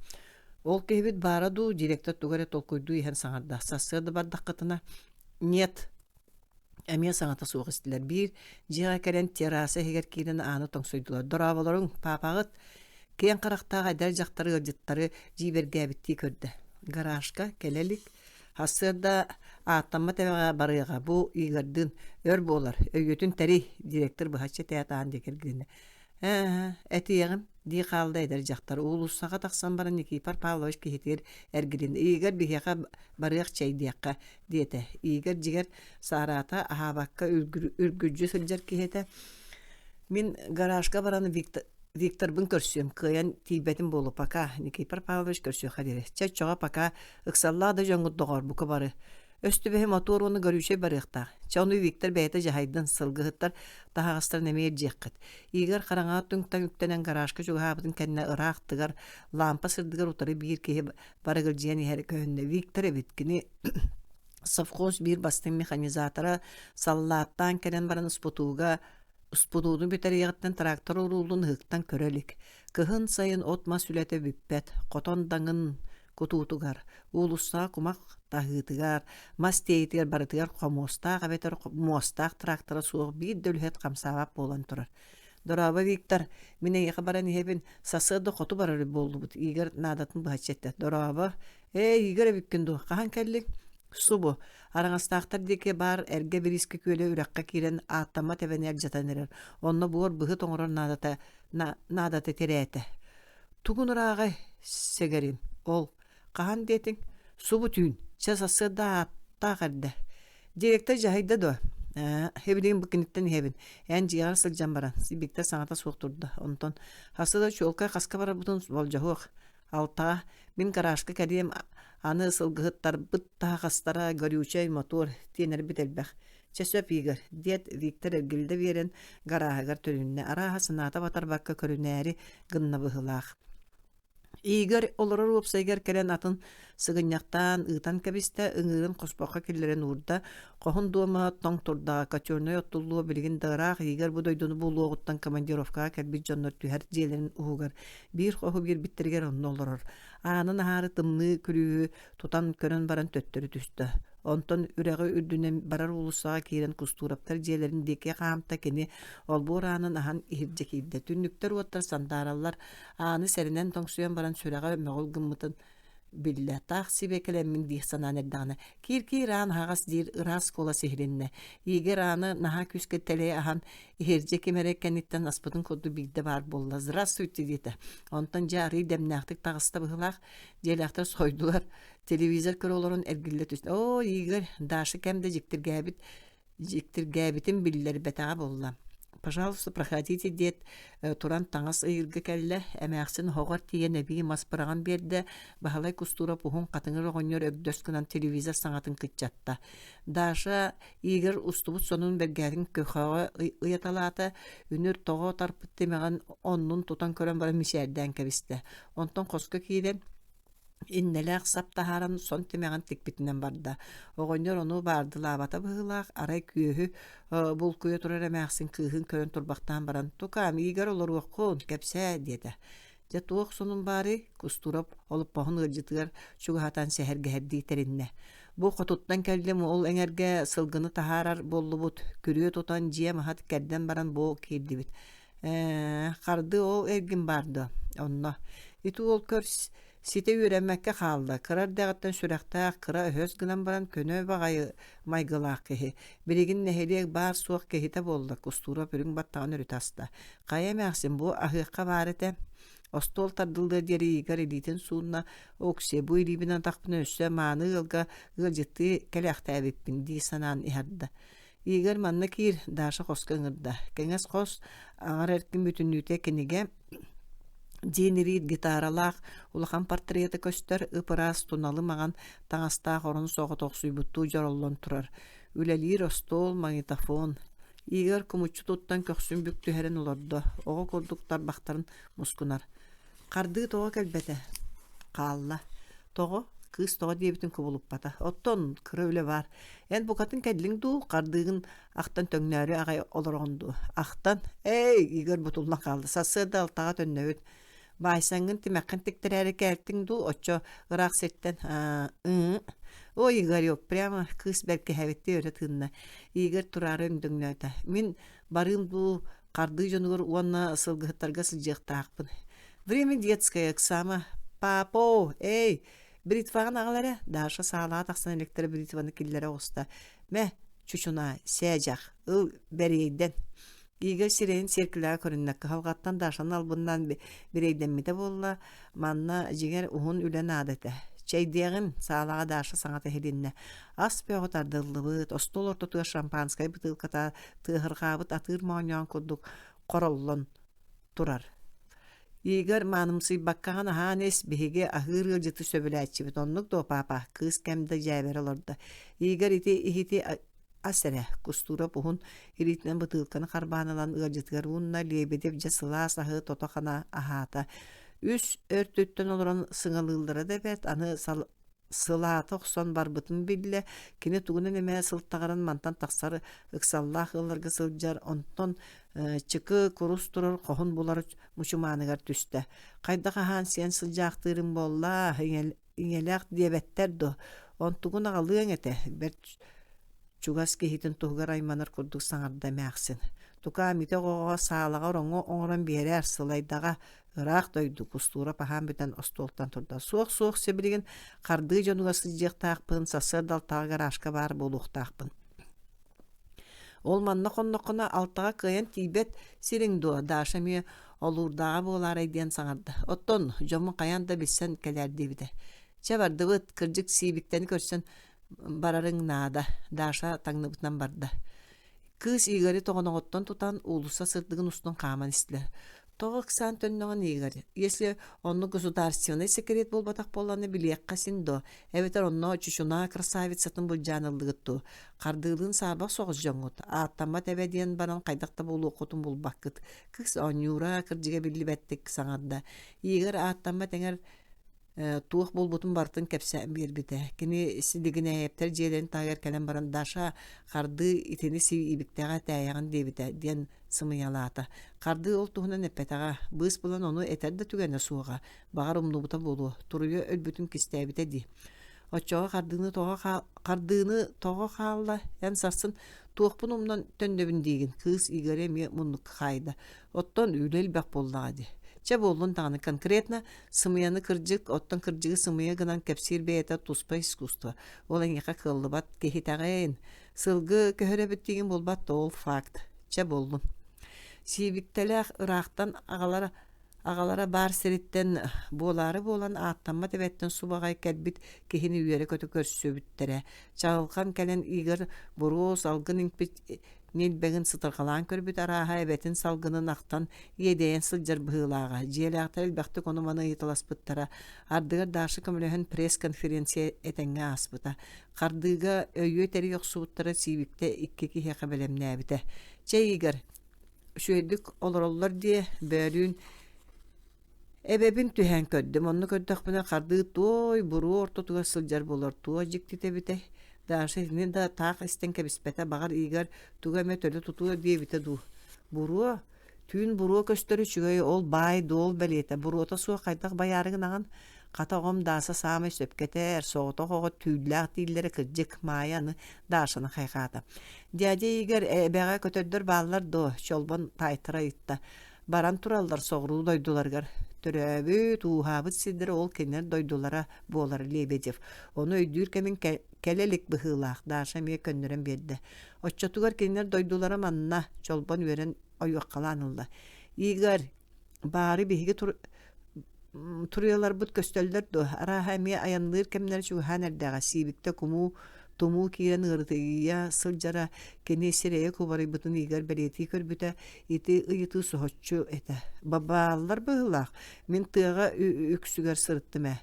Ол киһибит баара дуу, директор тугу эрэ толкуйдуу иһэн саҥарда. Сарсыарда бардаххытына «Нет, Эмиэ саҥата суох истилэр. Биир дьиэҕэ кэлэн терраса иһигэр киирэн ааны тоҥсуйдулар. «Дорооболоруҥ, паапаҕыт?» Киэҥ харахтаах эдэр дьахтар ыалдьыттары дьиибэргээбиттии көрдө. Гаражка кэлэ илик. Сарсыарда ааттаммат эбэҕэ барыаҕа, бу Игордыын өр буолар, өйүөтүн тэрий, директор быһаччы этээт аан диэки эргилиннэ. Ээ, этиэҕим, дии хаалла эдэр дьахтар. Уулуссаҕа тахсан баран Никифор Павлович киһитигэр эргилиннэ. Игорь биһиэхэ барыах чэйдиэххэ, диэтэ. Игорь дьиҥэр саараата, аһаабакка үргүлдьү сылдьар киһи этэ. Мин гаражка баран Виктор, Викторбын көрсүөм, кыайан тиийбэтим буолуо, пока, Никифор Павлович көрсүөххэ диэри. Чэ, оччоҕо пока, ыксаллаах да дьоҥҥут доҕоор, бука бары. Өстүбэһи мотуор уонна горючай барыахтаах. Чэ, ону Виктор бэйэтэ дьаһайдын, сылгыһыттар таһаҕастарын эмиэ илдьиэххит. Игорь хараҥаҕа түҥ-таҥ үктэнэн гаражка чугаһаабытын кэннэ ыраах тыгар лаампа сырдыгар утары биир киһи барыгылдьыйан иһэр көһүннэ. Виктор эбит, кини совхоз биир бастыҥ механизатора саллааттаан кэлэн баран успутууга Успутууну бүтэриэҕиттэн трактор уруулун ыһыктан көрө илик. Кыһын сайын от-мас үлэтэ бүппэт, хотон даҥын кутуутугар, уулуссаҕа кумах таһыытыгар, мас тиэйиитигэр барытыгар хомуостаах эбэтэр муостаах трактора суох биир да үлэһит хамсаабат буолан турар. «Дорообо, Виктор, мин эйиэхэ баран иһэбин, сарсыарда хоту барар буоллубут» Игорь наадатын быһаччы эттэ. «Дорообо, Ээ, Игорь эбиккин дуо? Хаһан кэллиҥ? Субу, Араҥастаахтар диэки баар эргэ бириискэ күөлэ үрэххэ киирэн ааттаммат эбэни алдьатан эрэр. Онно буор быһыт оҥорор наадата, наадата тирээтэ. Тугун ырааҕай, сэгэрим, ол. Хаһан диэтиҥ? Субу түүн. Чэ, сарсыарда ааттаах эрдэ. Директор дьаһайда дуо? Ээ, билигин бу киниттэн иһэбин. Эн дьиэҕэр сылдьан баран. Виктор саҥата суох турда. Онтон хасыда чуолкай хаска барарбытын болдьоһуох. Алтаҕа мин гаражка кэлиэм аны сылгыһыттарбыт таһаҕастара горючай мотуор тиэнэрбит элбэх. Чэ сөп Игорь, диэт Виктор эргиллэ биэрэн гарааһыгар төнүннэ. Арааһа санаата батарбакка көрүнээри гынна быһыылаах. Игорь олорор уопсайыгар кэлэн атын сыгынньахтаан ыытан кэбистэ, ыҥыырын хоспоххо киллэрэн уурда, Хоһун дуома тоҥ турдаҕа, котельнай оттуллуо билигин да ыраах Игорь бу дойдуну булуоҕуттан командировкаҕа кэлбит дьоннор түһэр дьиэлэрин уһугар биир хоһу биэрбиттэригэр онно олорор. Аанын аһаары тымныы күлүүһү тутан көрөн баран төттөрү түстэ. Онтон үрэҕи үрдүнэн барар уулуссаҕа киирэн Кустуураптар дьиэлэрин диэки хаамта кини олбуор аанын аһан иһирдьэ киирдэ. Түннүктэр уоттар сандаараллар, ааны сэрэнэн тоҥсуйан баран сүрэҕэ мөҕүл гыммытын биллэ таах сибиэ кэлэммин диир санаан эрдэҕинэ киир-киир аан аһаҕас диир ыраас куолас иһилиннэ Игорь ааны наһаа күүскэ тэлэйэ аһан иһирдьэ ким эрэ кэнниттэн аспытын курдук биирдэ баар буолла здравствуйте диэтэ онтон дьэ арыый дэмнээхтик таҕыста быһыылаах дьиэлээхтэр сойдулар телевизор көрө олорон эргиллэ түстэ оо Игорь Даша кэм да дьиктиргээбит дьиктиргээбитин биллэрбэтэҕэ буолла. «Пожалуйста, проходите» диэт, туран таҥас ыйыырга кэллэ. Эмээхсин оһоҕор тиийэн эбии мас быраҕан биэрдэ. Баһылай Кустуурап уһун хатыҥыр оҕонньор өгдөс гынан телевизор саҥатын кыччатта. Даша Игорь устубут сонун бэргэһэтин көхөҕө ыйаталаата, үнүр тоҕо тарпыт тимэҕин оннун тутан көрөн баран мичээрдээн кэбистэ. Онтон хоско киирэн Иннэлээх сап таһааран сон тимэҕин тикпитинэн барда. Оҕонньор ону баардылаабата быһыылаах, арай күөһү булкуйа турар эмээхсин кыыһын көрөн турбахтаан баран «Тукаам, Игорь олоруоххун, кэпсээ» диэтэ. Дьэ туох сонун баарый? Кустуурап олоппоһун ыалдьытыгар чугаһатан сэһэргэһэрдии тэриннэ. Бу хотуттан кэллим, ол эҥэргэ сылгыны таһаарар буоллубут, күрүө тутан дьиэ маһа кэрдэн баран бу киирдибит. Ээ, хардыы ол эргин баар дуо? Онно. Ити уол көр ситэ үөрэммэккэ хаалла. Кыра эрдэҕиттэн сүрэхтээх, кыра өһөс гынан баран көнө баҕайы майгылаах киһи. Билигин нэһилиэк баар-суох киһитэ буолла, Кустуурап үрүҥ баттаҕын өрүтэ аста. Хайа эмээхсин, бу аһыахха баар этэ. Остуол тардыллыар диэри Игорь илиитин суунна, «Окси, бу илиибинэн атахпын өссө мааны ыалга ыалдьыттыы кэлээхтээбиппин» дии санаан иһэрдэ. Игорь манна киир, Даша хоско ыҥырда. Кэҥэс хос аҥар эркин бүтүннүүтэ кинигэ, Дин Рид гитаралаах улахан портрета көстөр, ып-ыраас туналы маҥан таҥастаах орон соҕотохсуйбуттуу дьороллон турар. Үлэлиир остуол, магнитофон. Игорь кумуччу туттан көхсүн бүк түһэрэн олордо, оҕо курдук тарбахтарын мускунар. Хардыы тоҕо кэлбэтэ? Хаалла. Тоҕо? Кыыс тоҕо диэбитин кубулуппата. Оттон кыра үлэ баар. Эн букатын кэллиҥ дуу, хардыыгын ахтан төҥнөөрү аҕай олороҕун дуу? Ахтан? Эй, Игорь бутуллан хаалла. Сарсыарда алтаҕа төннөбүт. Баайсаҥҥын тимэххин тиктэрээри кээлтиҥ дуу, оччо ыраах сиртэн? Аа, Ой, Игорек, прямо кыыс бэркиһээбиттии өрө тыынна. Игорь тураары өҥдөҥнөөтө. Мин барыым дуу, хардыы дьонугар уонна сылгыһыттарга сылдьыахтаахпын. Время детское, Оксана. Папа, эй, бритваҕын аҕал эрэ. Даша саалаҕа тахсан электробритваны киллэрэ оҕуста. Мэ, чучунаа, сээдьэх, ыл, бэриэйдэн. Игорь сирэйин сиэркилэҕэ көрүннэ. Кыһалҕаттан Дашаны албыннаан бирэйдэммитэ буолла. Манна, дьиҥэр, уһун үлэ наада этэ. Чэйдиэҕин, саалаҕа Даша саҥата иһилиннэ. Ас бөҕө тардыллыбыт, остуол ортотугар шампанскай бытыылката тыаһырҕаабыт атыыр моонньоон курдук хороллон турар. Игорь маанымсыйбаккаҕын аһаан ис, биһиги аһыыр ыалдьыты сөбүлээччибит, оннук дуо, папа? Кыыс кэм да дьээбэрэ олордо. Игорь ити иһити ас эрэ, Кустуурап уһун илиитинэн бытыылканы харбаан ылан ыалдьытыгар уунна, Лебедев дьэ сылаас аһы тото-хана аһаата. Үс өртүттэн олорон сыҥалыыллара да эбээт, аны сылаата охсон барбытын биллэ, кини тугунан эмэ сылтаҕыран мантан тахсар ыксаллаах ыалларга сылдьар, онтон чыкы курус турар хоһун булар мучумааныгар түстэ. Хайдах аһаан-сиэн сылдьаахтыырым буолла, ийэлээх диэбэттэр дуо, онтугун аҕалыаҥ этэ, бэрт чугас киһитин туһугар айманар курдук саҥарда эмээхсин. Тукаам ити оҕоҕо саалаҕа ороҥҥо оҥорон биэрээр, сылайдаҕа, ыраах дойду Кустуурап аһаан бүтэн остуолтан турда. Суох-суох сибилигин хардыы дьонугар сылдьыахтаахпын, сарсыарда алтаҕа гаражка баар буолуохтаахпын. Ол манна хонноххуна алтаҕа кыайан тиийбэт сириҥ дуо, Даша эмиэ олуурдааҕа буолаарай диэн саҥарда. Оттон дьоммун хайаан да билсэн кэлээр диэбитэ. Чэ бардыбыт, кырдьык Сиибиктэни көрсөн барарыҥ наада, Даша таҥныбытынан барда. Кыыс Игори тоҕоноҕуттан тутан уулусса сырдыгын устун хааман истилэр. Тоҕо ыксаан төннөҕүн Игорь? Если оннук государственнай секрет буолбатах буоллаҕына билиэххэ син дуо? Эбэтэр онно чучунаа красавицатын былдьаан ыллыгыт дуу? Хардыылыын саарбах соҕус дьоҥҥут. Ааттаммат эбэ диэн баран хайдах да буолуоххутун булбаккыт. Кыыс оонньуура кырдьыга биллибэттик саҥарда. Игорь ааттаммат эҥэр туох буолбутун барытын кэпсээн биэрбитэ. Кини Силигинээйэптэр дьиэлэрин таһыгар кэлэн баран «Даша, хардыы итини сиибиктэҕэ тээйэҕин» диэбитэ диэн сымыйалаата. Хардыы ол туһунан эппэтэҕэ, быыс булан ону этэр да түгэнэ суоҕа, баҕар умнубута буолуо, туруйа өлбүтүн кистээбитэ дии. Оччоҕо хардыыны тоҕо хардыыны тоҕо хаалла, эн сарсын туохпун умнан төннөбүн диигин, кыыс Игорь эмиэ муннукка хаайда. Оттон үлэ элбэх буоллаҕа дии. Чэ буоллун даҕаны конкретно сымыйаны кырдьык, оттон кырдьыгы сымыйа гынан кэпсиир бэйэтэ туспа искусство. Ол эйиэхэ кыаллыбат киһитэҕин. Сылгы көһөрөбүт диигин буолбат да ол факт. Чэ буоллун. Сиибиктэлээх ыраахтан аҕалара аҕалара баар сириттэн буолаары буолан ааттаммат эбэттэн субаҕай кэлбит киһини үөрэ-көтө көрсүбүттэрэ. Чаҕылхан кэлэн Игорь буруо салгын иҥпит Ньилбэгин сытырҕалаан көрбүт арааһа эбэтин салгынын ахтан иэдэйэн сылдьар быһыылааҕа. Дьиэлээхтэр элбэхтик ону-маны ыйыталаспыттара. Ардыгар Даша көмөлөһөн пресс-конференция этэҥҥэ ааспыта. Хардыыга өйүө тэрийэ охсубуттара Сиибиктэ икки киһиэхэ бэлэмнээбитэ. Чэй Игорь, үчүгэйдик олороллор диэ, бөөлүүн Эбэбин түһээн көрдүм, онно көрдөхпүнэ хардыы туой буруо ортотугар сылдьар буолар, туох дьиктитэ эбитэй? Даша итини да таах истэн кэбиспэтэ, баҕар Игорь тугу эмэ төлө тутуо диэбитэ дуу. Буруо? Түүн буруо көстөр үчүгэй, ол баай-дуол бэлиэтэ, буруота суох хайдах байаары гынаҕын? Хата оҕом Дааса саамай сөпкө этэр, соҕотох оҕо түүллээх дииллэрэ кырдьык, Маайа аны Дашаны хайҕаата. Дядя Игорь эбэҕэ көтөрдөр бааллар дуо? Чолбон таайтара ыйытта. Баран тураллар соҕуруу дойдуларыгар. Төрөөбүт, ууһаабыт сирдэрэ ол кинилэр дойдулара буолар Лебедев. Ону өйдүүр кэмин кэлэ илик быһыылаах, Даша эмиэ көннөрөн биэрдэ. Оччотугар кинилэр дойдулара манна, Чолбон үөрэн ойуоххалаан ылла. Игорь, баары биһиги тур туруйаларбыт көстөллөр дуо? Арааһа эмиэ айанныыр кэмнэрэ чугаһаан эрдэҕэ. Сиибиктэ кумуу тумуу киирэн ыарытыйа сылдьара кини сирэйэ кубарыйбытын Игорь бэлиэтии көрбүтэ. Ити ыйытыы соһуччу этэ. Бабааллар быһыылаах. Мин тыаҕа үксүгэр сырыттым ээ.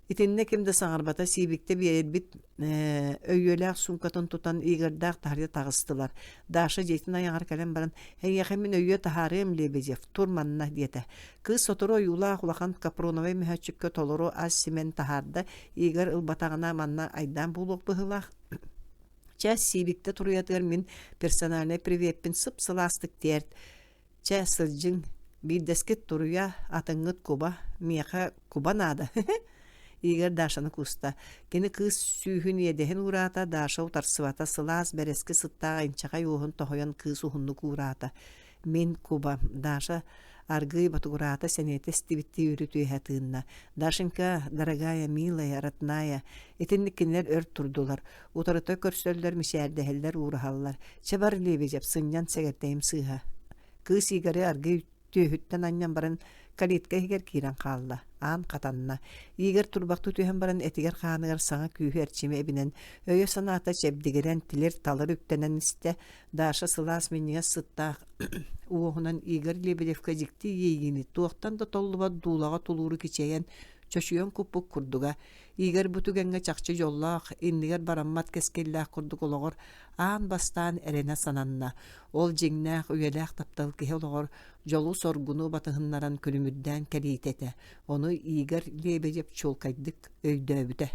Итиннэ ким да саҥарбата, Сиибиктэ биэрбит өйүөлээх суумкатын тутан Игорьдаах таһырдьа таҕыстылар. Даша дьиэтин айаҕар кэлэн баран, «Эйиэхэ мин өйүө таһаарыам, Лебедев, тур манна» диэтэ. Кыыс сотору ойуулаах улахан капроновай мөһөөччүккэ толору ас симэн таһаарда. Игорь ылбатаҕына манна айдаан буолуох быһыылаах. Чэ, Сиибиктэ туруйатыгар мин персональнай привеппин сып-сылаастык тиэрт. Чэ, сылдьыҥ, биирдэскит туруйа, атыҥҥыт куба, миэхэ куба наада Игорь Дашаны кууста. Кини кыыс сүүһүн иэдэһин уураата, Даша утарсыбата, сылаас бэрэски сыттаах инчэҕэй уоһун тоһуйан кыыс уһуннук уураата. Мин куба, Даша аргыый ботугураата, сэниэтэ истибиттии үрүт үөһэ тыынна. Дашенька, дорогая, милая, родная, итинник кинилэр өр турдулар. Утарыта көрсөллөр, мичээрдэһэллэр, уураһаллар. Чэ бар, Лебедев, сынньан сэгэртэйим сыыһа. Кыыс Игори аргыый түөһүттэн анньан баран калитка иһигэр киирэн хаалла. Аан хатанна. Игорь турбахтыы түһэн баран этигэр-хааныгар саҥа күүһү эрчими эбинэн, өйө-санаата чэбдигирэн, тилир-талыр үктэнэн истэ. Даша сылаас минньигэс сыттаах уоһунан Игорь Лебедевкэ дьикти иэйиини туохтан да толлубат дуулаҕа тулууру кичэйэн, чочуйан куппут курдуга. Игорь бу түгэҥҥэ чахчы дьоллоох, иннигэр бараммат кэскиллээх курдук олоҕор аан бастаан эрэнэ сананна. Ол дьиҥнээх, үйэлээх таптал киһи олоҕор дьолу-соргуну батыһыннаран күлүмүрдээн кэлиитэ этэ. Ону Игорь Лебедев чуолкайдык өйдөөбүтэ.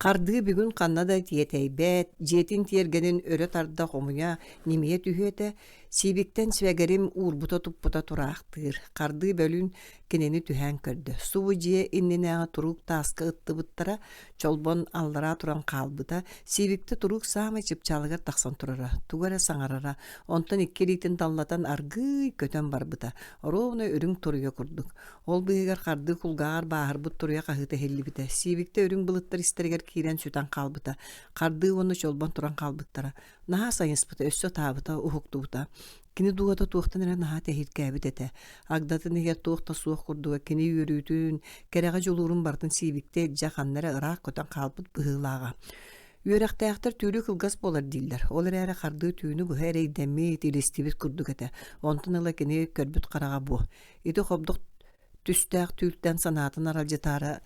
Хардыы бүгүн ханна да тиэтэйбэт, дьиэтин тиэргэнин өрө тарда хомуйа, ньимийэ түһүө этэ, Сиибиктэн Свэгэрим уурбута-туппута тураахтыыр, хардыы бөлүүн кинини түһээн көрдө. Субу дьиэ иннинээҕи туруук тааска ыттыбыттара, Чолбон аллараа туран хаалбыта, Сиибиктэ туруук саамай чыпчаалыгар тахсан турара, тугу эрэ саҥарара, онтон икки илиитин даллатан аргыый көтөн барбыта, оруобуна үрүҥ туруйа курдук. Ол быыһыгар хардыы кулгааҕар бааһырбыт туруйа хаһыыта иһиллибитэ. Сиибиктэ үрүҥ былыттар истэригэр киирэн сүтэн хаалбыта. Хардыы уонна чолбон туран хаалбыттара. Наһаа сайыспыта, өссө ытаабыта, уһуктубута. Кини дууһата туохтан эрэ наһаа тэһииркээбит этэ. Агдатын иһигэр туох да суох курдуга кини үөрүүтүн, кэрэҕэ дьулуурун барытын сиибиктэ илдьэ ханна эрэ ыраах көтөн хаалбыт быһыылааҕа. Үөрэхтээхтэр түүлү кылгас буолар дииллэр. Ол эрээри хардыы түүнү быһа эрэйдэммит, илистибит курдук этэ. Онтон ыла кини көрбүт хараҕа бу. Ити хобдох түстээх түүлтэн санаатын аралдьытаары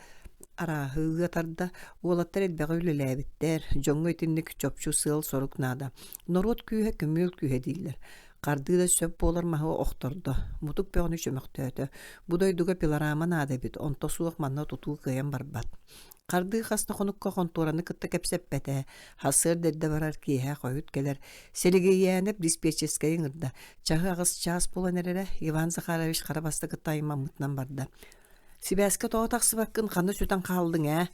арааһы ыатарда, уолаттар элбэҕи үлэлээбиттэр, дьоҥҥо итинник чопчу сыал-сорук наада. Норуот күүһэ көмүөл күүһэ дииллэр. Хардыы да сөп буолар маһы охтордо, мутук бөҕөнү чөмөхтөөтө. Бу дойдуга пилорама наада эбит, онто суох манна тутуу кыайан барбат. Хардыы хас да хонукка хонтуораны кытта кэпсэппэтэ, сарсыарда эрдэ барар, киэһэ хойут кэлэр. Силигийээнэп диспетчерскэйи ыҥырда. Чаһы аҕыс чаас буолан эрэрэ, Иван Захарович хара бастакыттан аймаммытынан барда. «Сибээскэ тоҕо тахсыбаккын, ханна сүтэн хааллыҥ ээ?»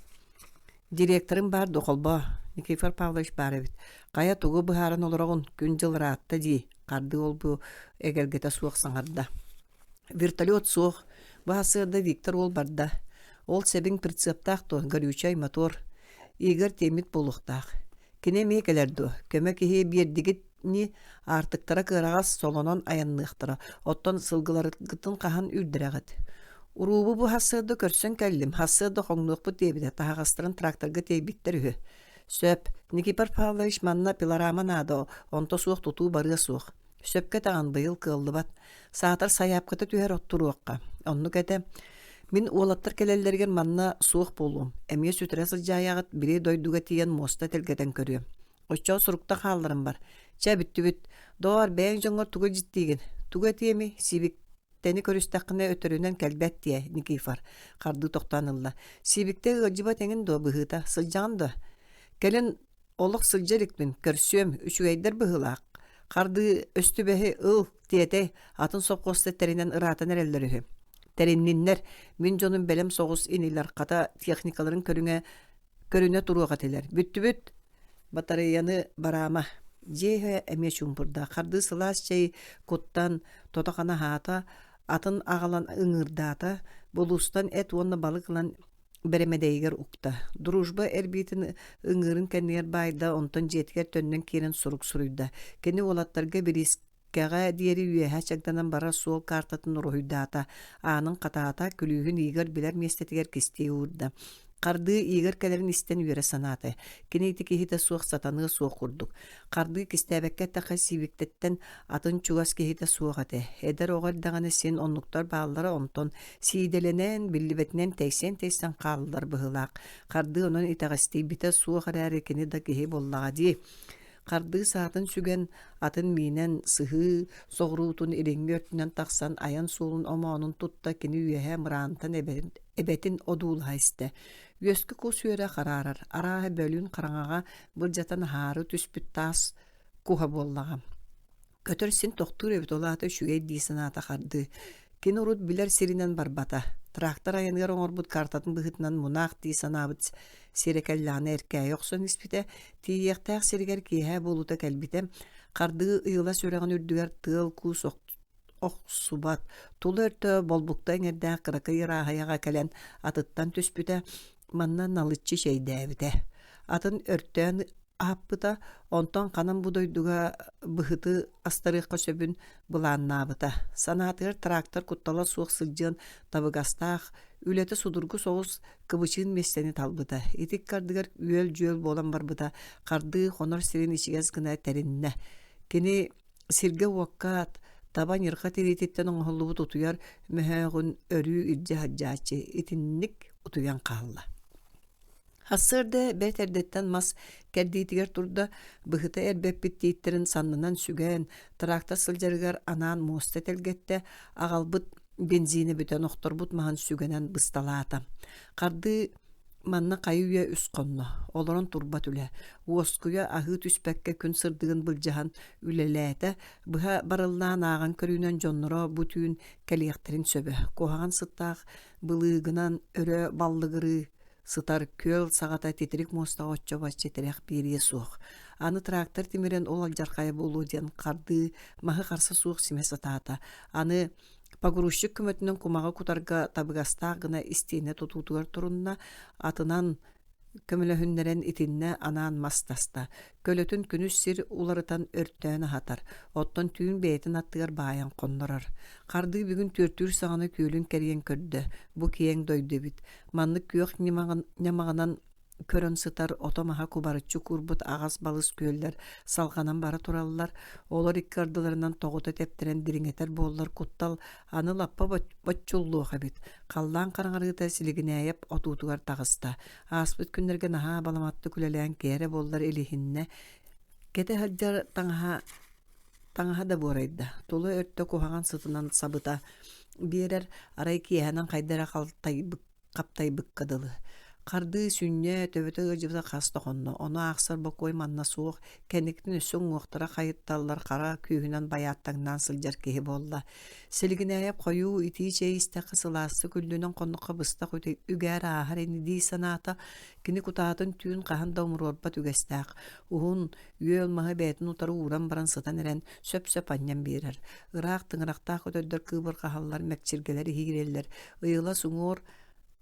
«Директорым баар дуо, холбоо?» Никифор Павлович баар эбит. «Хайа, тугу быһааран олороҕун, күн-дьыл ыраатта дии», хардыы ол-бу эгэлгэтэ суох саҥарда. Вертолет суох. Бу сарсыарда Виктор уол барда. Ол сэбиҥ прицептаах дуо, горючай мотор. Игорь тиэммит буолуохтаах. Кини эмиэ кэлэр дуо? Көмө киһи биэрдигит ини, аартыктара кыараҕас солонон айанныахтара. Оттон сылгыларгытын хаһан үүрдэрэҕит? Уруубу бу сарсыарда көрсөн кэллим, сарсыарда хоҥнуохпут диэбитэ, таһаҕастарын тракторга тиэйбиттэр үһү. Сөп. Никифор Павлович манна пилорама наада, онто суох тутуу барыа суох. Сөпкө этэҕин, быйыл кыаллыбат. Саатар сайаапката түһэр оттуруохха. Оннук этэ. Мин уолаттар кэлэллэригэр манна суох буолуом. Эмиэ сүтэрэ сылдьаайаҕыт, били дойдуга тиийэн муоста тэлгэтэн көрүөм. Оччоҕо сурукта хаалларым бар. Чэ, бүттүбүт. Доҕоор, бэйэҥ дьоҥҥор тугу дьиттиигин? Тугу этиэмий? Сибиктэни көрүстэххинэ өтөрүнэн кэлбэт диэ, Никифор. Хардыы тохтоон ылла. Сибиктэ ыалдьыбат эҥин дуо быһыыта? Сылдьаҕын дуо? Кэлин Олох сылдьа иликпин, көрсүөм, үчүгэйдэр быһыылаах. Хардыы өстүбэһи ыл, тиэтэй, атын сопхуоста тэринэн ыраатан эрэллэр үһү. Тэринниннэр, мин дьонум бэлэм соҕус инилэр, хата техникаларын көрүҥэ көрүнэ туруох этилэр. Бүттүбүт, батарыйаны бараама. Дьиэ иһэ эмиэ чуумпурда. Хардыы сылаас чэй куттан, тото-хана аһаата, атын аҕалан ыҥыырдаата, булуустан эт уонна балык ылан бэрэмэдэйигэр укта. Дружба эрбиитин ыҥыырын кэннигэр баайда, онтон дьиэтигэр төннөн киирэн сурук суруйда. Кини уолаттарга бириискэҕэ диэри үөһэ чагданан барар суол картатын уруһуйдаата, аанын хатаата, күлүүһүн Игорь билэр миэстэтигэр кистии уурда. Хардыы Игорь кэлэрин истэн үөрэ санаата. Кини ити киһитэ суох сатаныа суох курдук. Хардыы кистээбэккэ эттэххэ Сиибиктэттэн атын чугас киһитэ суох этэ. Эдэр оҕо эрдэҕинэ син оннуктар бааллара онтон сиидэлэнэн, биллибэтинэн тэйсэн-тэйсэн хааллар быһыылаах. Хардыы онон итэҕэстийбитэ суох эрээри кини да киһи буоллаҕа дии. Хардыы саатын сүгэн, атын миинэн сыһыы соҕуруутун илиҥҥи өртүнэн тахсан айан суолун омоонун тутта кини үөһэ мыраантан эбэтин, эбэтин одуулаһа истэ. Үөскэ кус үөрэ хараарар, арааһа бөлүүн хараҥаҕа былдьатан аһаары түспүт таас куһа буоллаҕа. Көтөр син тохтуур эбит, ол аата үчүгэй дии санаата хардыы. Кини урут билэр сиринэн барбата. Трактор айаныгар оҥорбут картатын быһыытынан мунаах дии санаабыт сирэ кэллэҕинэ эркээйи охсон испитэ. Тиийиэхтээх сиригэр киэһэ буолуута кэлбитэ. Хардыы ыйыла сүрэҕин үрдүгэр тыал-куус охсубат, тула өртө болбукта эҥэрдээх кыракый ырааһыйаҕа кэлэн атыттан түспүтэ, манна налыччы чэйдээбитэ. Атын өртөөн аһаппыта, онтон ханан бу дойдуга быһыты астарыахха сөбүн былааннаабыта. Санаатыгар трактор куттала суох сылдьыан табыгастаах, үлэтэ судургу соҕус кыбычыын миэстэни талбыта. Ити ыккардыгар үөл-дьүөл буолан барбыта, хардыы хонор сирин ичигэс гына тэриннэ. Кини сиргэ-уокка таба ньырҕа тириититтэн оҥоһуллубут утуйар мөһөөҕүн өрүү илдьэ сылдьааччы итинник утуйан хаалла. Сарсыарда бэрт эрдэттэн мас кэрдиитигэр турда, быһыта эрбэппит тииттэрин саннынан сүгэн, трактор сылдьарыгар анаан муоста тэлгэттэ, аҕалбыт бензинэ бүтэн охторбут маһын сүгэнэн бысталаата. Хардыы манна хайы-үйэ үс хонно, олорон турбат үлэ. Уоскуйа аһыы түспэккэ күн сырдыгын былдьаһан үлэлээтэ, быһа барыллаан ааҕан көрүүнэн дьонноро бу түүн кэлиэхтэрин сөбө. Куһаҕан сыттаах былыыгынан өрө баллыгырыы сытар күөл саҕата титирик муостаҕа оччо-бачча тирэх биэриэ суох. Аны трактор тимирэн ол алдьархайа буолуо диэн хардыы маһы харса суох симэ сатаата. Аны погрузчик көмөтүнэн кумаҕы кутарга табыгастаах гына истиэнэ тутуутугар турунна, атынан көмөлөһүннэрэн итиннэ анаан мас таста. Көлөтүн күнүс сир уларытан өртөөн аһатар, оттон түүн бэйэтин аттыгар баайан хоннорор. Хардыы бүгүн түөртүүр саҕана күөлүн кэрийэн көрдө. Бу киэҥ дойду эбит. Маннык күөх ньамаҕынан көрөн сытар ото-маһа кубарыччы куурбут аҕас-балыс күөллэр салҕанан бара тураллар, олор икки ардыларынан тоҕута тэптэрэн дириҥэтэр буоллар куттал аны лаппа боччуллуох эбит. Халлаан хараҥарыыта Силигинээйэп отуутугар таҕыста. Ааспыт күннэргэ наһаа баламаттык үлэлээн кээрэ буоллар илиһиннэ. Кэтэ сылдьар таҥаһа таҥаһа да буорайда, тула өртө куһаҕан сытынан сабыта биэрэр, арай киэһэнэн хайда эрэ халтайбыт хаптайбыкка дылы. Хардыы сүнньэ, төбөтө ыалдьыбыта хас да хонно, ону аахсар бокуой манна суох, кэнникитин өссө уҥуохтара хайытталлар хара күүһүнэн байааттаҥнаан сылдьар киһи буолла. Силигинээйэп хойуу итии чэй истэххэ сылаастык үрдүнэн хонноххо быстах үгээр ааһар ини дии санаата, кини кутаатын түүн хаһан да умуруорбат үгэстээх, уһун, үөл маһы бэйэтин утары ууран баран сытан эрэн сөп-сөп анньан биэрэр. Ыраах тыҥырахтаах көтөрдөр кыыбырҕаһаллар, мэкчиргэлэр иһиирэллэр, ыйылас уҥуор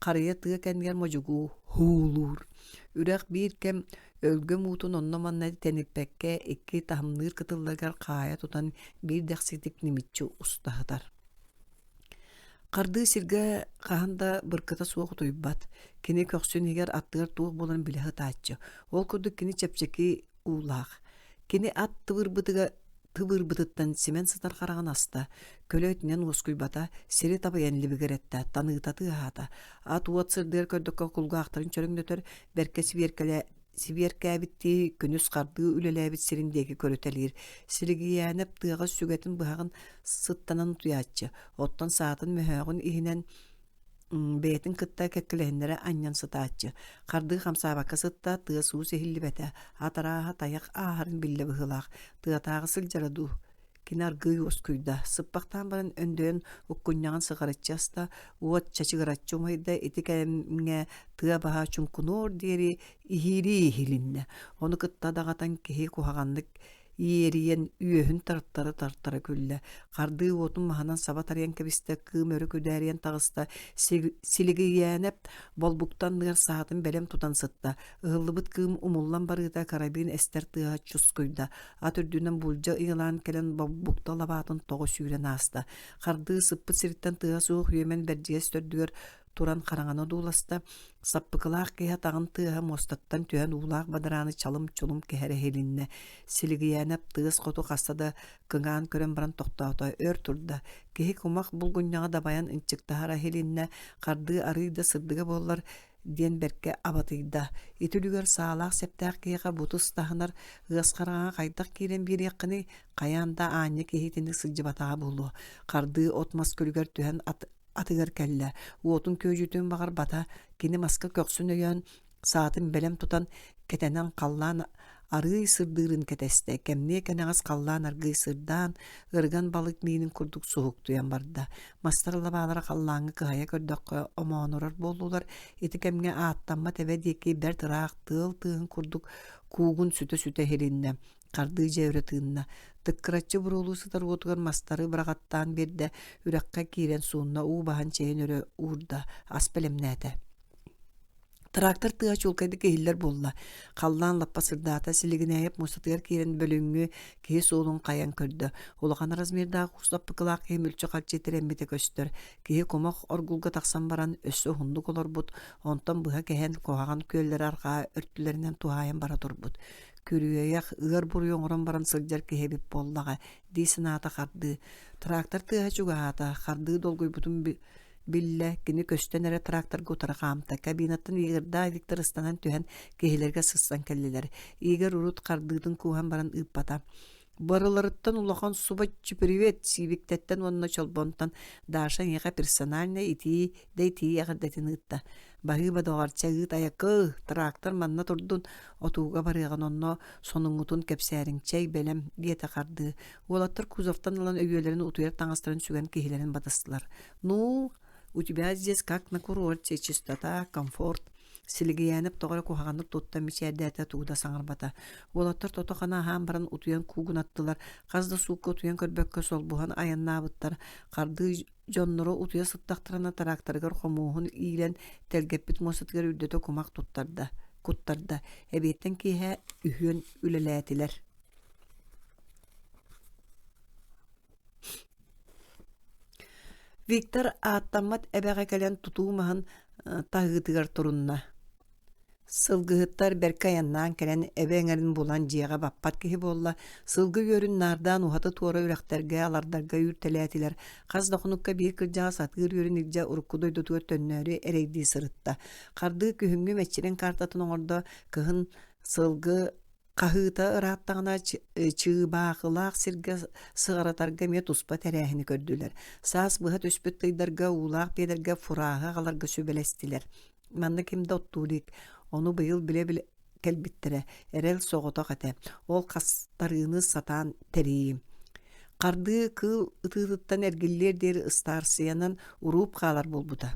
харыйа тыа кэннигэр модьугуу һуулуур. Үрэх биир кэм өлгөм уутун онно-манна тэниппэккэ икки таһымныыр кытылларыгар хаайа тутан биир дэхситик ньимиччи устаһытар. Хардыы сиргэ хаһан да быркыта суох утуйбат. Кини көхсүн иһигэр аттыгар туох буоларын билэ сытааччы. Ол курдук кини чэпчэки уулаах. Кини ат тыбыырбытыга тыбыырбытыттан симэн сытар хараҕын аста, көлө итинэн уоскуйбата, сири табыйан либигирэттэ, таныыта тыаһаата. Ат уот сырдыгар көрдөххө кулгаахтарын чөрөҥнөтөр, бэркэ сибиэркэлэ сибиэркээбиттии күнүс хардыы үлэлээбит сирин диэки көрүтэлиир. Силигийээнэп тыаҕа сүгэтин быһаҕын сыттанан утуйааччы, оттон саатын мөһөөҕүн иһинэн бэйэтин кытта кэккэлэһиннэрэ анньан сытааччы. Хардыы хамсаабакка сытта, тыас-уус иһиллибэтэ, ат арааһа тайах ааһарын биллэ быһыылаах, тыатааҕы сылдьара дуу Кини аргыый уоскуйда, сыппахтаан баран өндөйөн уккунньаҕын сыҕарыччы аста, уот чачыгыраччы умайда, ити кэмҥэ тыа баһа чуҥкунуор диэри иһиирии иһилиннэ. Ону кытта даҕатан киһи куһаҕаннык иэрийэн үөһүн тартара-тартара күллэ. Хардыы уотун маһынан саба тарыйан кэбистэ, кыым өрө күдээрийэн таҕыста, Силигийээнэп болбуктан ныар саатын бэлэм тутан сытта. Ыһыллыбыт кыым умуллан барыыта карабин эстэр тыаһа чускуйда. Ат үрдүнэн булдьа ыйылаан кэлэн болбукта лабаатын тоҕо сүүрэн ааста. Хардыы сыппыт сириттэн тыаһа суох үөмэн бэрдьигэс төрдүгэр туран хараҥаны одууласта. Саппыкылаах киһи атаҕын тыаһа муостаттан түһэн уулаах бадарааны чалым-чулум кэһэрэ иһилиннэ. Силигийээнэп тыас хоту хаста да кыҥаан көрөн баран тохтоото, өр турда. Киһи кумах булгунньаҕа дабайан ынчыктаһара иһилиннэ, хардыы арыый да сырдыга буоллар диэн бэркэ абатыйда. Ити үлүгэр саалаах-сэптээх киһиэхэ бутус таһынар ыас хараҥаҕа хайдах киирэн биэриэххиний, хайаан да аанньа киһи итинник сылдьыбатаҕа буолуо. Хардыы от-мас күлүгэр түһэн ат атыгар кэллэ. Уотун күөдьүтүн баҕарбата, кини маска көхсүн өйөөн, саатын бэлэм тутан, кэтэнэн халлаан арыый сырдыырын кэтэстэ. Кэмниэ кэнэҕэс халлаан аргыый сырдаан, ырыган балык миинин курдук суһуктуйан барда. Мастар лабаалара халлааҥҥа кыһайа көрдөххө омоонурар буоллулар. Ити кэмҥэ ааттаммат эбэ диэки бэрт ыраах тыал тыаһын курдук куугун сүтэ-сүтэ иһилиннэ. Хардыы дьэ өрө тыынна. Тыккыраччы буруолуу сытар уотугар мастары быраҕаттаан биэрдэ, үрэххэ киирэн суунна, уу баһан чэйин өрө уурда, ас бэлэмнээтэ. Трактор тыаһа чуолкайдык иһиллэр буолла. Халлаан лаппа сырдаата, Силигинээйэп муостатыгар киирэн бөлүҥҥү киһи суолун хайан көрдө. Улахан размердаах уус лаппыкылаах киһи мүлчү-халчы тирэммитэ көстөр. Киһи кумах оргулга тахсан баран, өссө уһуннук олорбут, онтон быһа кэһэн куһаҕан күөллэри арҕаа өртүлэринэн туһаайан бара турбут. Күрүөйэх, ыар буруйу оҥорон баран сылдьар киһи эбит буоллаҕа дии санаата Хардыы. Трактор тыаһа чугаһаата, Хардыы долгуйбутун биллэ, кини көстөн эрэ тракторга утары хаамта. Кабинаттан Игордаах Виктор ыстанан түһэн киһилэргэ сыстан кэллилэр. Игорь урут хардыытын кууһан баран ыыппата. Барыларыттан улахан субаччы привет Сиибиктэттэн уонна Чолбонтон Даша эйиэхэ персональнай итии да итии эҕэрдэтин ыытта. Баһыыба доҕор, чэ ыыт айакы, трактор манна турдун, отууга барыаҕын онно сонуҥҥутун кэпсээриҥ, чэй бэлэм, диэтэ хардыы. Уолаттар кузовтан ылан өйүөлэрин утуйар таҥастарын сүгэн киһилэрин батыстылар. Ну, у тебя здесь как на курорте, чистота, комфорт. Силигийээнэп тоҕо эрэ куһаҕаннык туттан мичээрдээтэ тугу да саҥарбата. Уолаттар тото-хана аһаан баран утуйан куугунаттылар, хас да суукка утуйан көрбөккө солбуһан айаннаабыттар. Хардыы дьонноро утуйа сыттахтарына тракторыгар хомуоһун иилэн тэлгэппит муостатыгар үрдэтэ кумах туттарда, куттарда. Эбиэттэн киэһэ үһүөн үлэлээтилэр. Виктор ааттаммат эбэҕэ кэлэн тутуу маһын таһыытыгар турунна. Сылгыһыттар бэркэ айаннаан кэлэн эбэ эҥэрин булан дьиэҕэ баппат киһи буолла, сылгы үөрүн наардаан уһаты-туора үрэхтэргэ, алардарга үүртэлээтилэр. Хас да хонукка биир кырдьаҕас атыыр үөрүн илдьэ урукку дойдутугар төннөөрү эрэйдии сырытта. Хардыы күһүҥҥү мэччирэҥ картатын оҥордо, кыһын сылгы Хаһыыта ырааттаҕына чыыбаахылаах сиргэ сыҕаратарга эмиэ туспа тэрээһини көрдүлэр. Саас быһа түспүт тыйдарга уулаах биэлэргэ фураһы аҕаларга сүбэлэстилэр. Манна ким да оттуу илик, ону быйыл билэ-билэ кэлбиттэрэ, эрэл соҕотох этэ. Ол хастарыыны сатаан тэрийии. Хардыы кыыл ытыытыттан эргиллиэр диэри ыстаарсыйанан урууп хаалар буолбута.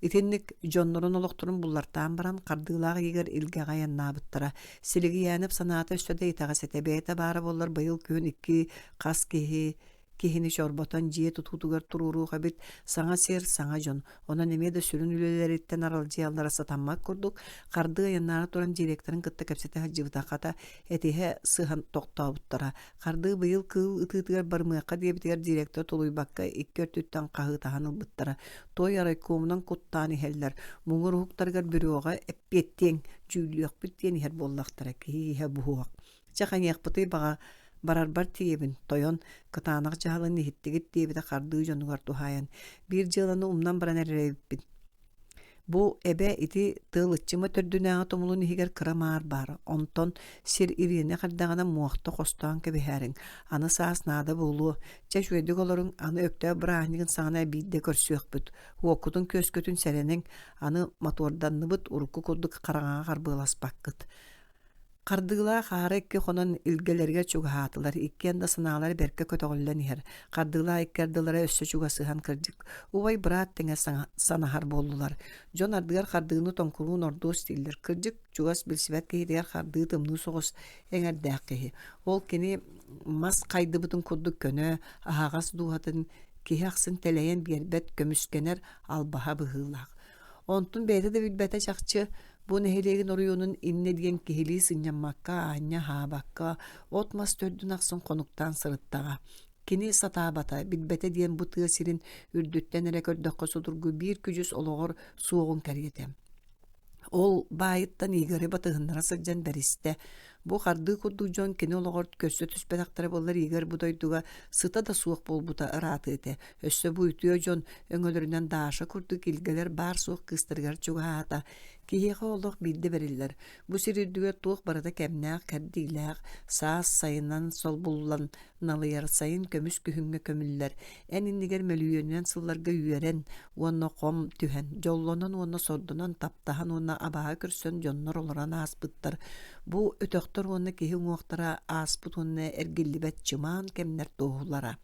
Итинник дьоннорун олохторун буллартаан баран, хардыылаах ыйыгар Илгэҕэ айаннаабыттара. Силигийээнэп санаата өссө да итэҕэс этэ. Бэйэтэ баара буоллар быйыл күһүн икки хас киһи киһини чорботон дьиэ тутуутугар туруоруох эбит. Саҥа сир, саҥа дьон. Онон эмиэ да сүрүн үлэлэриттэн аралдьыйаллара сатаммат курдук, хардыы айаннаары туран директорын кытта кэпсэтэ сылдьыбыта. Хата, этиһэ сыһан тохтообуттара. Хардыы быйыл кыыл ытыытыгар барымыахха диэбитигэр директор тулуйбакка икки өртүттэн хаһыытаһан ылбыттара. Той райкомунан куттаан иһэллэр. Муҥур уһуктарыгар бүрүөҕэ эппиэттиэҥ, дьүүллүөхпүт диэн иһэр буоллахтара. Киһи иһэ буһуох. Чэ хайыахпытый баҕа барарбар тиийэбин, тойон, кытаанах дьаһалын иһиттигит диэбитэ хардыы дьонугар туһаайан. Биир дьыаланы умнан баран эрэр эбиппин. Бу эбэ ити Тыалыччыма төрдүнээҕи тумулун иһигэр кыра маар баар, онтон сир ириэнэх эрдэҕинэ муохта хостоон кэбиһээриҥ, аны саас наада буолуо, чэ үчүгэйдик олоруҥ, аны Өктөөп бырааһынньыгын саҕана биирдэ көрсүөхпүт, уоккутун-күөскүтүн сэрэниҥ, аны мотуорданныбыт, урукку курдук хараҥаҕа харбыаласпаккыт Хардыылаах аара икки хонон илгэлэригэр чугаһаатылар, иккиэн да санаалара бэркэ көтөҕүллэн иһэр. Хардыылаах икки ардылара өссө чугасыһан кырдьык, убай-быраат тэҥэ санаһар буоллулар. Дьон ардыгар хардыыны тоҥкуруун ордуос дииллэр. Кырдьык, чугас билсибэт киһитигэр хардыы тымныы соҕус эҥэрдээх киһи. Ол кини мас хайдыбытын курдук көнө, аһаҕас дууһатын киһи ахсын тэлэйэн биэрбэт, көмүскэнэр албаһа быһыылаах. Онтун бэйэтэ да билбэтэ чахчы, бу нэһилиэгин оройуонун иннэ диэн киһилии сынньаммакка, аанньа аһаабакка, от-мас төрдүн ахсын хонуктаан сырыттаҕа. Кини сатаабата, билбэтэ диэн бу тыа сирин үрдүттэн эрэ көрдөххө судургу биир күдьүс олоҕор суоҕун кэриэтэ. Ол баайыттан Игори батыһыннара сылдьан бэристэ. Бу хардыы курдук дьон кини олоҕор көрсө түспэтэхтэрэ буоллар Игорь бу дойдуга сыта да суох буолбута ыраатыа этэ. Өссө бу үтүө дьон өҥөлөрүнэн Даша курдук илгэлэр баар-суох кыыстарыгар чугаһаата. Киһиэхэ олох биирдэ бэриллэр. Бу сир үрдүгэр туох барыта кэмнээх, кэрдиилээх, саас сайынан солбуллан налыйар сайын көмүс күһүҥҥэ көмүллэр, эн иннигэр мөлүйүөнүнэн сылларга үөрэн уонна хом түһэн, дьоллонон уонна сордонон, таптаһан уонна абааһы көрсөн дьоннор олорон ааспыттар. Бу өтөхтөр уонна киһи уҥуохтара ааспыт уонна эргиллибэт чымаан кэмнэр туоһулара.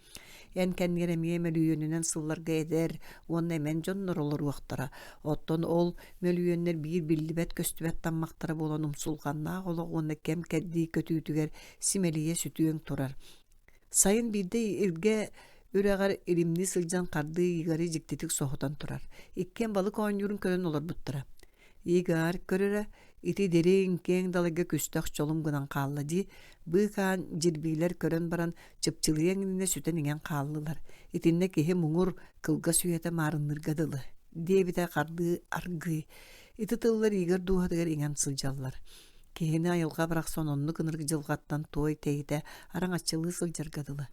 Эн кэннигэр эмиэ мөлүйүөнүнэн сылларга эдэр уонна эмэн дьоннор олоруохтара. Оттон ол мөлүйүөннэр биир биллибэт-көстүбэт таммахтара буолан умсулҕаннаах олох уонна кэм-кэрдии көтүүтүгэр симэлийэ сүтүөҥ турар. Сайын биирдэ Илгэ үрэҕэр илимнии сылдьан хардыы Игори дьиктитик соһутан турар. Иккиэн балык оонньуурун көрөн олорбуттара. Игорь көрөрө, ити дириҥ, киэҥ далайга күстэх чолум гынан хаалла дии, быыкаан дьирбиилэр көрөн баран чыпчылыйан иннинэ сүтэн иҥэн хааллылар. Итиннэ киһи муҥур кылгас үйэтэ маарынныырга дылы, диэбитэ хардыы аргыый. Ити тыллар Игорь дууһатыгар иҥэн сылдьаллар. Киһини айылҕа барахсан оннук ынырык дьылҕаттан туой тэйитэ араҥаччылыы сылдьарга дылы.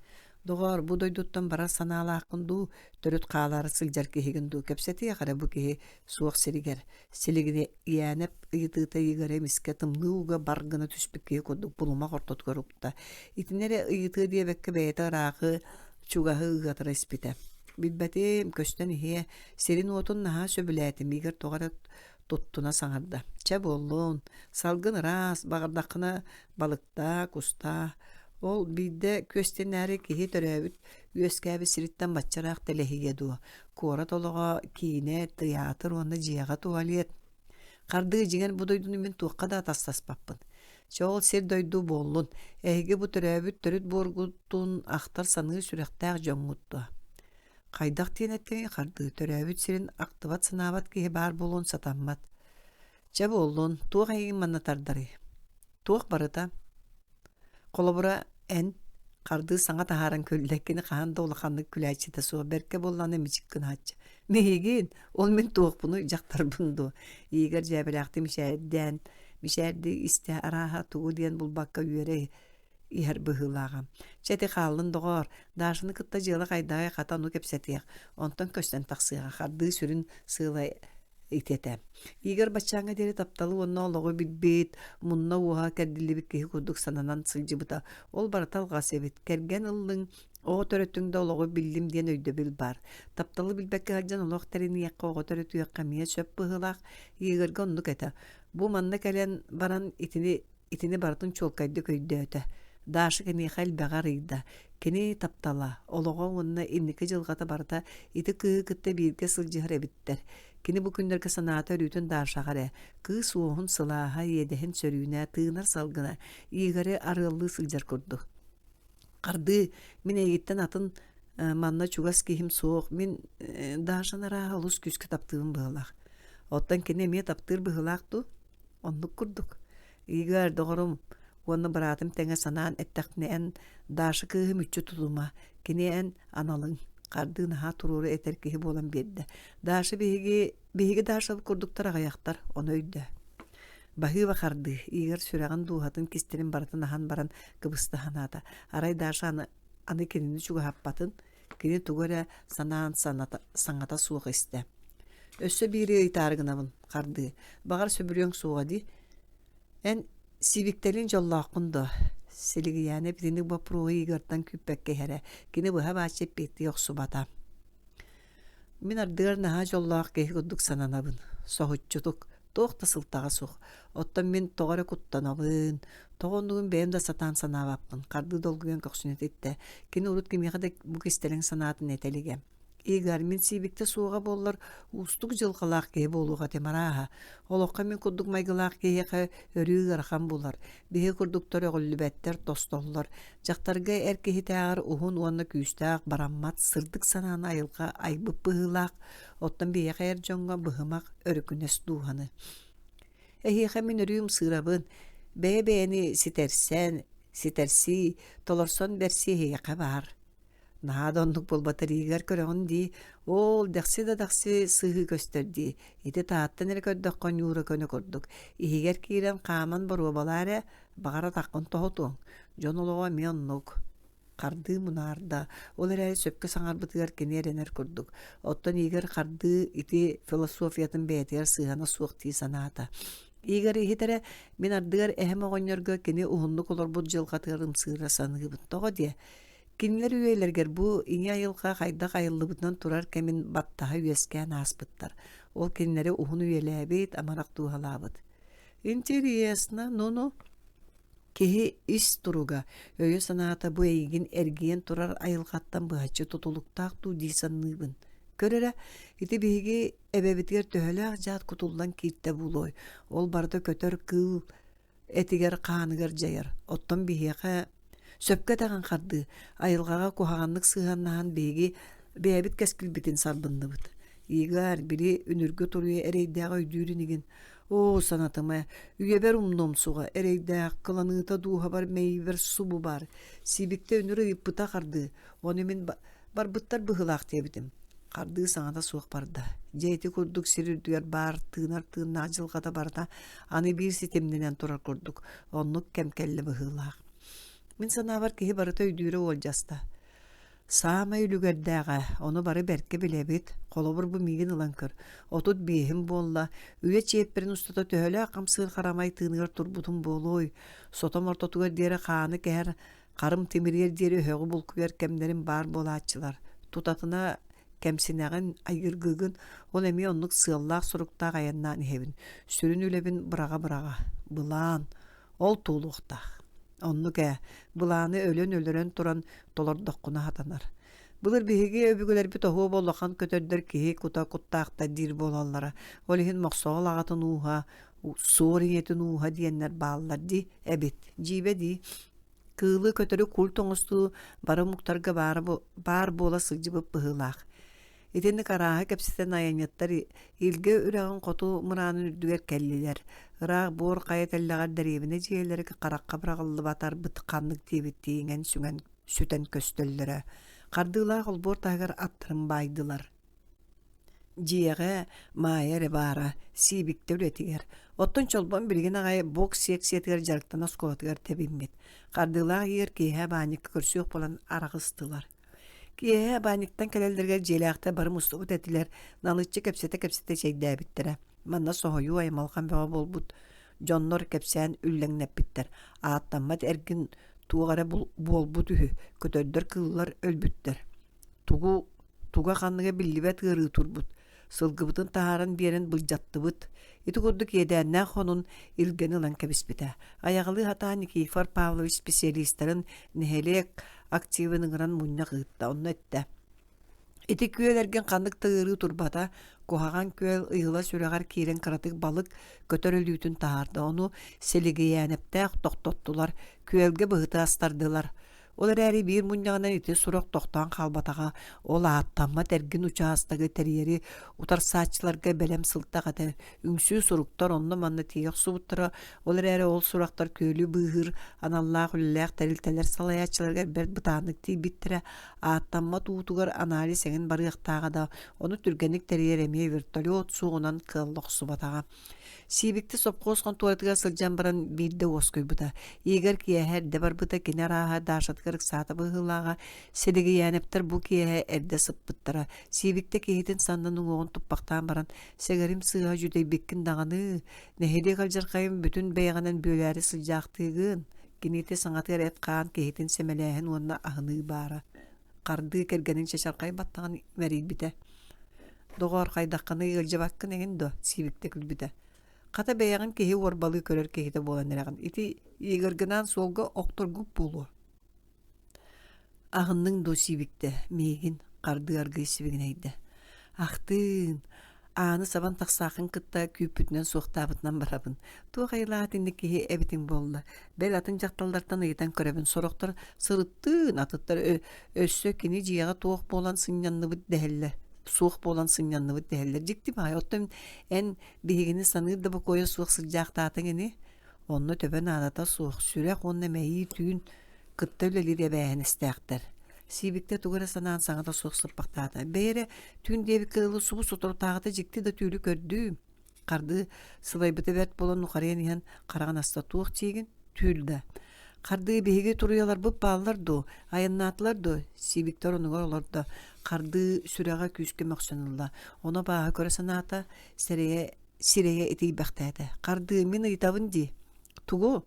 Доҕоор, бу дойдуттан барар санаалааххын дуу, төрүт хаалаары сылдьар киһигин дуу, кэпсэтиэх эрэ бу киһи суох сиригэр. Силигириээнэп ыйытыыта Игорь эмискэ тымныы ууга бар гына түспүт киһи курдук булумах ортотугар укта. Итини эрэ ыйытыа диэбэккэ бэйэтэ ыраахы, чугаһы ыатара испитэ. Билбэтим, көстөн иһиэ, сирин-уотун наһаа сөбүлээтим, Игорь тоҕо эрэ туттуна саҥарда: «Чэ буоллун, салгын ыраас, баҕардаххына балыктаа, кустаа. Ол биирдэ күөстэнээри киһи төрөөбүт, үөскээбит сириттэн бачча ыраах тэлэһийиэ дуо? Куорат олоҕо, киинэ, тыйаатыр уонна дьиэҕэ туалет. Хардыы дьиҥэр бу дойдуну мин туохха да атастаспаппын. Чэ ол сир-дойду буоллун, эһиги бу төрөөбүт төрүт буоргутун ахтар-саныыр сүрэхтээх дьоҥҥут дуо? Хайдах диэн эттэҥий хардыы, төрөөбүт сирин ахтыбат-санаабат киһи баар буолуон сатаммат. Чэ буоллун, туох эйигин манна тардарый? Туох барыта? Холобура, эн хардыы саҥа таһааран күллэ, кини хаһан да улаханнык күлээччитэ суох, бэркэ буоллаҕына мичик гынааччы. Миһигин, ол мин туохпунуй, дьахтарбын дуо? Игорь дьээбэлээхтик мичээрдээн, мичээрдии истэ арааһа тугу диэн булбакка үөрэ иһэр быһыылааҕа. Чэ ити хааллын доҕоор, Дашаны кытта дьыала хайдаҕай хата ону кэпсэтиэх, онтон көстөн тахсыаҕа хардыы сүрүн сыала ити этэ. Игорь баччааҥҥа диэри тапталы уонна олоҕу билбит, мунна уоһа кэрдиллибит киһи курдук сананан сылдьыбыта. Ол барыта алҕас эбит. Кэргэн ыллыҥ, оҕо төрөттүҥ да олоҕу биллим диэн өйдөбүл баар. Тапталы билбэккэ сылдьан олох тэриниэххэ, оҕо төрөтүөххэ эмиэ сөп быһыылаах. Игорьга оннук этэ. Бу манна кэлэн баран итини Итини барытын чуолкайдык өйдөөтө. Даша киниэхэ элбэҕи арыйда. Кини таптала, олоҕо уонна инники дьылҕата барыта ити кыыһы кытта бииргэ сылдьыһар эбиттэр. Кини бу күннэргэ санаата өрүүтүн Дашаҕа эрэ. Кыыс уоһун сылааһа, иэдэһин сөрүүнэ, тыынар салгына Игори арыаллыы сылдьар курдук. Хардыы, мин эйигиттэн атын манна чугас киһим суох, мин Дашаны арааһа олус күүскэ таптыыбын быһыылаах. Оттон кини эмиэ таптыыр быһыылаах дуу? Оннук курдук. Игорь, доҕорум уонна быраатым тэҥэ санаан эттэхпинэ эн Даша кыыһы мүччү тутума, кини эн аналыҥ. Хардыы наһаа туруору этэр киһи буолан биэрдэ. Даша биһиги биһиги Даша курдуктар аҕыйахтар, ону өйдөө. Баһыыба хардыы, Игорь сүрэҕин дууһатын кистэлин барытын аһан баран кыбыста санаата. Арай Даша аны, аны кинини чугаһаппатын, Кини тугу эрэ санаан саната, саҥата суох истэ. Өссө биири ыйытаары гынабын, хардыы. Баҕар сөбүлүөҥ суоҕа дии. Эн сибиктэлин дьоллооххун дуо? Силигийээнэ итинник боппуруоһу Игортан күүппэккэ иһэрэ. Кини быһа-бааччы эппиэттии охсубата. Мин ардыгар наһаа дьоллоох киһи курдук сананабын. Соһуччутук, туох да сылтаҕа суох. Оттон мин тоҕо эрэ куттанабын, тоҕо оннугун бэйэм да сатаан санаабаппын. Хардыы долгуйан көхсүн этиттэ. Кини урут кимиэхэ да бу кистэлэҥ санаатын этэ илигэ. Игорь, мин сиибиктэ суоҕа буоллар, уустук дьылҕалаах киһи буолуох этим арааһа. Олоххо мин курдук майгылаах киһиэхэ өрүү ыарахан булар. Биһи курдуктар өҕүллүбэттэр, тостоллор. Дьахтарга эр киһитээҕэр уһун уонна күүстээх бараммат сырдык санааны айылҕа айбыт быһыылаах, оттон биһиэхэ эр дьоҥҥо быһымах өрүкүнэс дууһаны. Эһиэхэ мин өрүү ымсыырабын, бэйэ-бэйэни ситэрсэн, ситэрсии, толорсон бэрсии эһиэхэ баар. Наһаа да оннук буолбатар иигэр көрөҕүн дии, оол дэхси да дэхси сыһыы көстөр дии, ити таһыттан эрэ көрдөххө ньуура көнө курдук, иһигэр киирэн хааман боруобалаа эрэ, баҕар атаххын тоһутуоҥ, дьон олоҕо эмиэ оннук. Хардыы мунаарда, ол эрээри сөпкө саҥарбытыгар кини эрэнэр курдук. Оттон Игорь хардыы ити философиятын бэйэтигэр сыһыана суох дии санаата. Игорь иһит эрэ, мин ардыгар эһэм оҕонньорго кини уһуннук олорбут дьылҕатыгар ымсыыра саныыбын. Тоҕо диэ? Кинилэр үйэлэригэр бу ийэ айылҕа хайдах айыллыбытынан турар кэмин баттаһа үөскээн ааспыттар. Ол кинилэри уһун үйэлээбит, амарах дууһалаабыт. Интересно, ну-ну. Киһи ис туруга, өйө-санаата бу эйигин эргийэн турар айылҕаттан быһаччы тутулуктаах дуу дии саныыбын. Көр эрэ, ити биһиги эбэбитигэр төһөлөөх дьаат кутуллан кииртэ буолуой? Ол барыта көтөр кыыл этигэр-хааныгар дьайар. Оттон биһиэхэ сөпкө этэҕин хардыы, айылҕаҕа куһаҕаннык сыһыаннаһан биһиги бэйэбит кэскилбитин сарбынныбыт. Игорь, били үнүргү туруйа эрэйдээх өйдүүр инигин. Оо, санатыма, үйэбэр умнуом суоҕа, эрэйдээх, кыланыыта дууһабар мэйиибэр субу баар. Сибиктэ үнүр ыйыппыта хардыы, ону мин барбыттар быһыылаах диэбитим. Хардыы саҥата суох барда. Дьэ ити курдук сир үрдүгэр баар тыынар тыыннаах дьылҕата барыта аны биир ситимнэнэн турар курдук, оннук кэм кэллэ быһыылаах. Мин санаабар киһи барыта өйдүүрэ уолдьаста. Саамай үлүгэрдээҕэ, ону бары бэркэ билэбит, холобур бу миигин ылан көр, 35-им буолла, үйэ чиэппэрин устата төһөлөөх хамсыыр харамай тыыныгар турбутум буолуой, сотом ортотугар диэри хааны кэһэр харым тимириэр диэри өһөҕү булкуйар кэмнэрим баар буолааччылар. Тутатына кэмсинэҕин, айгыргыгын, ол эмиэ оннук сыаллаах-соруктаах айаннаан иһэбин. Сүрүн үлэбин быраҕа-быраҕа. Былаан. Ол туолуохтаах. Оннук ээ, былааны өлөн-өлөрөн туран толордоххуна сатанар. Былыр биһиги өбүгэлэрбит оһуоба улахан көтөрдөр киһи кута куттаахтар диир буолаллара. Ол иһин Мохсоҕол аҕатын ууһа, суор ийэтин ууһа диэннэр бааллар дии эбит. Дьиибэ дии. Кыылы көтөрү культ оҥостуу бары омуктарга баара баар буола сылдьыбыт быһыылаах. Итинник арааһы кэпсэтэн айанньыттар Илгэ үрэҕин хоту мыраанын үрдүгэр кэллилэр. Ыраах буор хайа тэллэҕэр дэриэбинэ дьиэлэрэ харахха быраҕыллыбатарбыт ханнык диэбиттии иҥэн-сүҥэн сүтэн көстөллөрө. Хардыылаах олбуор таһыгар аттарын баайдылар. Дьиэҕэ Маайа эрэ баара, Сиибиктэ үлэтигэр. Оттон Чолбон билигин аҕай бокс секциятыгар дьарыктана оскуолатыгар тэбиммит. Хардыылаах иһигэр киэһэ баанньыкка көрсүөх буолан араҕыстылар. Киэһэ баанньыктан кэлэллэригэр дьиэлээхтэр бары мустубут этилэр, налыччы кэпсэтэ-кэпсэтэ чэйдээбиттэрэ. Манна соһуйуу аймалҕан бөҕө буолбут дьоннор кэпсээн үллэҥнэппиттэр. Ааттаммат эргин туох эрэ буолбут үһү, көтөрдөр-кыыллар өлбүттэр. Тугу туга-ханныга биллибэт ыарыы турбут, сылгыбытын таһааран биэрэн былдьаттыбыт. Ити курдук иэдээннээх хонун илгэни ылан кэбиспитэ. Айаҕалыы сатаан Никифор Павлович специалистарын нэһилиэк активын ыҥыран мунньах ыытта. Онно эттэ: Ити күөл эргин ханнык да ыарыы турбата, куһаҕан күөл ыйыла сүрэҕэр киирэн кыратык балык көтөр өлүүтүн таһаарда. Ону Силигийээнэптээх тохтоттулар, күөлгэ быһыты астардылар. Ол эрээри биир мунньаҕынан ити сурах тохтоон хаалбатаҕа, ол ааттаммат эргин учаастагы тэрийэри утарсааччыларга бэлэм сылтах этэ. Үҥсүү суруктар онно-манна тиийэ охсубуттара, ол эрээри ол сурахтар күөлү быыһыыр аналлаах үлэлээх тэрилтэлэр салайааччыларыгар бэрт бытааннык тиийбиттэрэ, ааттаммат уутугар анализ эҥин барыахтааҕа да, ону түргэнник тэрийэр эмиэ вертолет суоҕунан кыалла охсубатаҕа. Сиибикти сопхуос хонтуоратыгар сылдьан баран биирдэ уоскуйбута. Игорь киэһэ эрдэ барбыта, кини арааһа Дашатыгар ыксаата быһыылааҕа. Силигийээнэптэр бу киэһэ эрдэ сыппыттара. Сиибиктэ киһитин саннын уҥуоҕун туппахтаан баран, «Сэгэрим сыыһа дьүдэйбиккин даҕаны, нэһилиэк алдьархайын бүтүн бэйэҕинэн бүөлээри сылдьаахтыыгын». Кинити саҥатыгар эт-хаан киһитин сэмэлээһин уонна аһыныы баара. Хардыы кэргэнин чачархай баттаҕын имэрийбитэ. Доҕоор, хайдаххыный ыалдьыбаккын эҥин дуо? Сиибиктэ күлбүтэ. Хата бэйэҕин киһи уорбалыы көрөр киһитэ буолан эрэҕин. Ити Игоргынаан суолга охторгут буолуо. Аҕынныҥ дуо Сиибиктэ миигин хардыы аргыый сибигинэйдэ. Ахтыын, Ааны сабан тахсааххын кытта күүппүтүнэн суохтаабытынан барабын. Туох айылаах итинник киһи эбитиҥ буолла? Бэл атын дьахталлартан ыйытан көрөбүн. Сорохтор сырыттыын, атыттар өссө кини дьиэҕэ туох буолан сынньанныбыт дэһэллэр. Суох буолан сынньанныбыт дэһэллэр. Дьикти баҕайы. Оттон эн биһигини саныыр да бокуойа суох сылдьаахтаатыҥ ини. Онно төбө наадата суох. Сүрэх уонна мэйии түүн кытта үлэлиир эбээһинэстээхтэр. Сиибиктэ тугу эрэ санаан саҥата суох сыппахтаата. Бэйэ эрэ түүн диэбиккэ дылы субу соторутааҕыта дьикти да түүлү көрдүүм. Хардыы сылайбыта бэрт буолан нухарыйан иһэн хараҕын аста туох диигин? Түүл да. Хардыы биһиги туруйаларбыт бааллар дуо? Айаннаатылар дуо? Сиибиктэр онугар олордо. Хардыы сүрэҕэ күүскэ мөхсөн ылла. Ону абааһы көрө санаата, сирэйэ, сирэйэ итийбэхтээтэ. Хардыы мин ыйытабын дии. Тугу?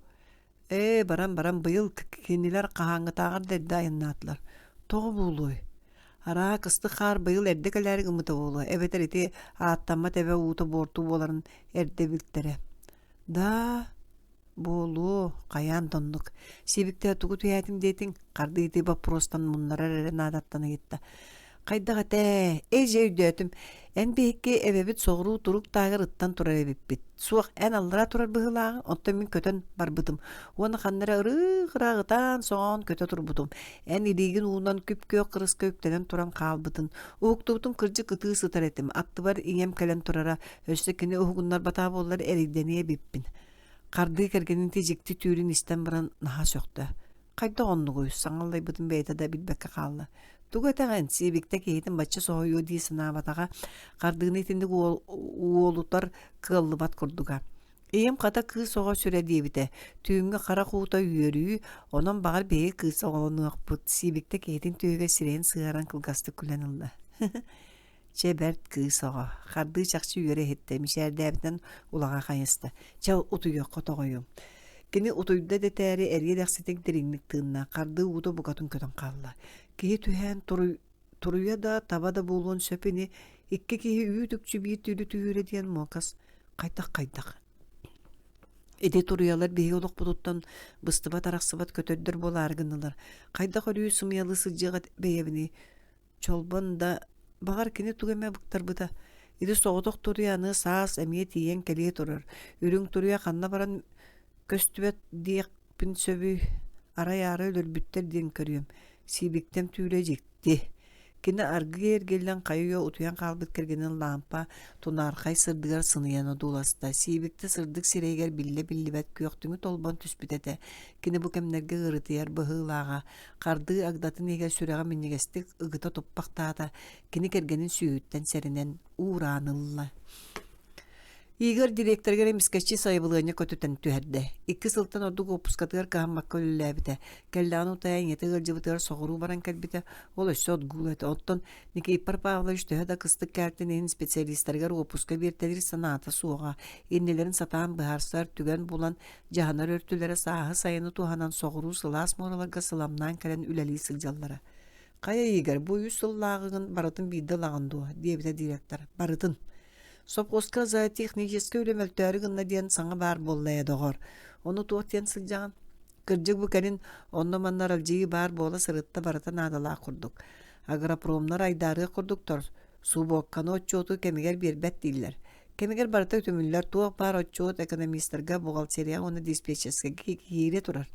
Ээ, баран-баран быйыл кинилэр хаһааҥҥытааҕар да эрдэ айаннаатылар. Тоҕо буолуой? Араа, кыстык хаар быйыл эрдэ кэлээри гыммыта буолуо, эбэтэр ити ааттаммат эбэ уута буорту буоларын эрдэ билтэрэ. Даа, буолуо, хайаан да оннук. Сиибиктэ тугу түһээтим диэтиҥ? Хардыы ити боппуруостан муннарар эрэ наадаттан ыйытта. Хайдах этэ? Ээ дьэ өйдөөтүм. Эн биһикки эбэбит соҕуруу турук тааһыгар ыттан турар эбиппит. Суох, эн аллара турар быһыылааҕыҥ, оттон мин көтөн барбытым. Уонна ханна эрэ ырыых-ыраах ытаан-соҥоон көтө турбутум. Эн илиигин уунан күп-күөх кырыска үктэнэн туран хаалбытын. Уһуктубутум кырдьык ытыы сытар этим. Аттыбар ийэм кэлэн турара. Өссө кини уһугуннарбатаҕа буоллар эрэйдэниэ эбиппин. Хардыы кэргэнин ити дьикти түүлүн истэн баран наһаа сөхтө. Хайдах оннугуй? Саҥа аллайбытын бэйэтэ да билбэккэ хаалла. Тугу этэҕин? Сиибиктэ киһитин бачча соһуйуо дии санаабатаҕа. Хардыыны итинник уол уолутар кыаллыбат курдуга. Ийэм хата кыыс оҕо сүрэ диэбитэ. Түүҥҥү харах уута үөрүү, онон баҕар биһиги кыыс оҕолонуохпут. Сиибиктэ киһитин түөһүгэр сирэйин сыһыаран кылгастык күлэн ылла. Чэ бэрт кыыс оҕо, хардыы чахчы үөрэ иһиттэ, мичээрдээбитинэн улаҕа хайыста. Чэ утуйуохха тоҕойуом. Кини утуйда дэтээри эриэ дэхситик дириҥник тыынна, хардыы уута букатын көтөн хаалла. Киһи түһээн туруй, туруйа да, таба да буолуон сөп ини, икки киһи үүт-үкчү биир түүлү түһүүрэ диэн муокас хайдах-хайдах. Ити туруйалар биһиги олохпутуттан быстыбат-арахсыбат көтөрдөр буолаары гыннылар. Хайдах өрүү сымыйалыы сылдьыаҕа бэйэбиний? Чолбон да, баҕар кини тугу эмэ быктарбыта. Ити соҕотох туруйа аны саас эмиэ тиийэн кэлиэ турар. Үрүҥ туруйа ханна баран көстүбэт диэхпин сөбүй, арай аара өлөрбүттэр диэн көрүөм. Сиибиктэм түүлэ дьикти. Кини аргыый эргиллэн хайа-уйа утуйан хаалбыт кэргэнин лаампа тунаархай сырдыгар сыныйан одууласта. Сиибиктэ сырдык сирэйигэр биллэ-биллибэт күөхтүҥү толбон түспүт этэ. Кини бу кэмнэргэ ыарытыйар быһыылааҕа. Хардыы агдатын иһигэр сүрэҕэ минньигэстик ыгыта туппахтаата, кини кэргэнин сүүһүттэн сэрэнэн уураан ылла. Игорь директорыгар эмискэччи сайабылыанньа көтүтэн түһэрдэ. Икки сылтан ордук уоппускатыгар кыһаммакка үлэлээбитэ. Кэллэҕин утайа ийэтэ ыалдьыбытыгар соҕуруу баран кэлбитэ, ол өссө отгуул этэ. Оттон Никифор Павлович төһө да кыстык кээлтин иһин специалистарыгар уоппуска биэртэлиир санаата суоҕа. Иннилэрин сатаан быһаарсар түгэн булан Дьаһанар өртүлэрэ сааһы-сайыны туһанан соҕуруу сылаас муораларга сыламнаан кэлэн үлэлии сылдьаллара. «Хайа Игорь, бу үс сыллааҕыгын барытын биирдэ ылаҕын дуо?» диэбитэ директор. «Барытын. Сопхуоска зоотехническэй үлэ мөлтөөрү гынна диэн саҥа баар буолла ээ, доҕор. Ону туох диэн сылдьаҕын? Кырдьык бу кэлин онно-манна аралдьыйыы баар буола сырытта барыта наадалаах курдук. Агропромнар айдаарыах курдуктар, субуокканы отчуоту кэмигэр биэрбэт дииллэр. Кэмигэр барыта үтүмүллэр туох баар отчуот экономистарга, бухгалтерияҕа уонна диспетчерскэйгэ киирэ турар.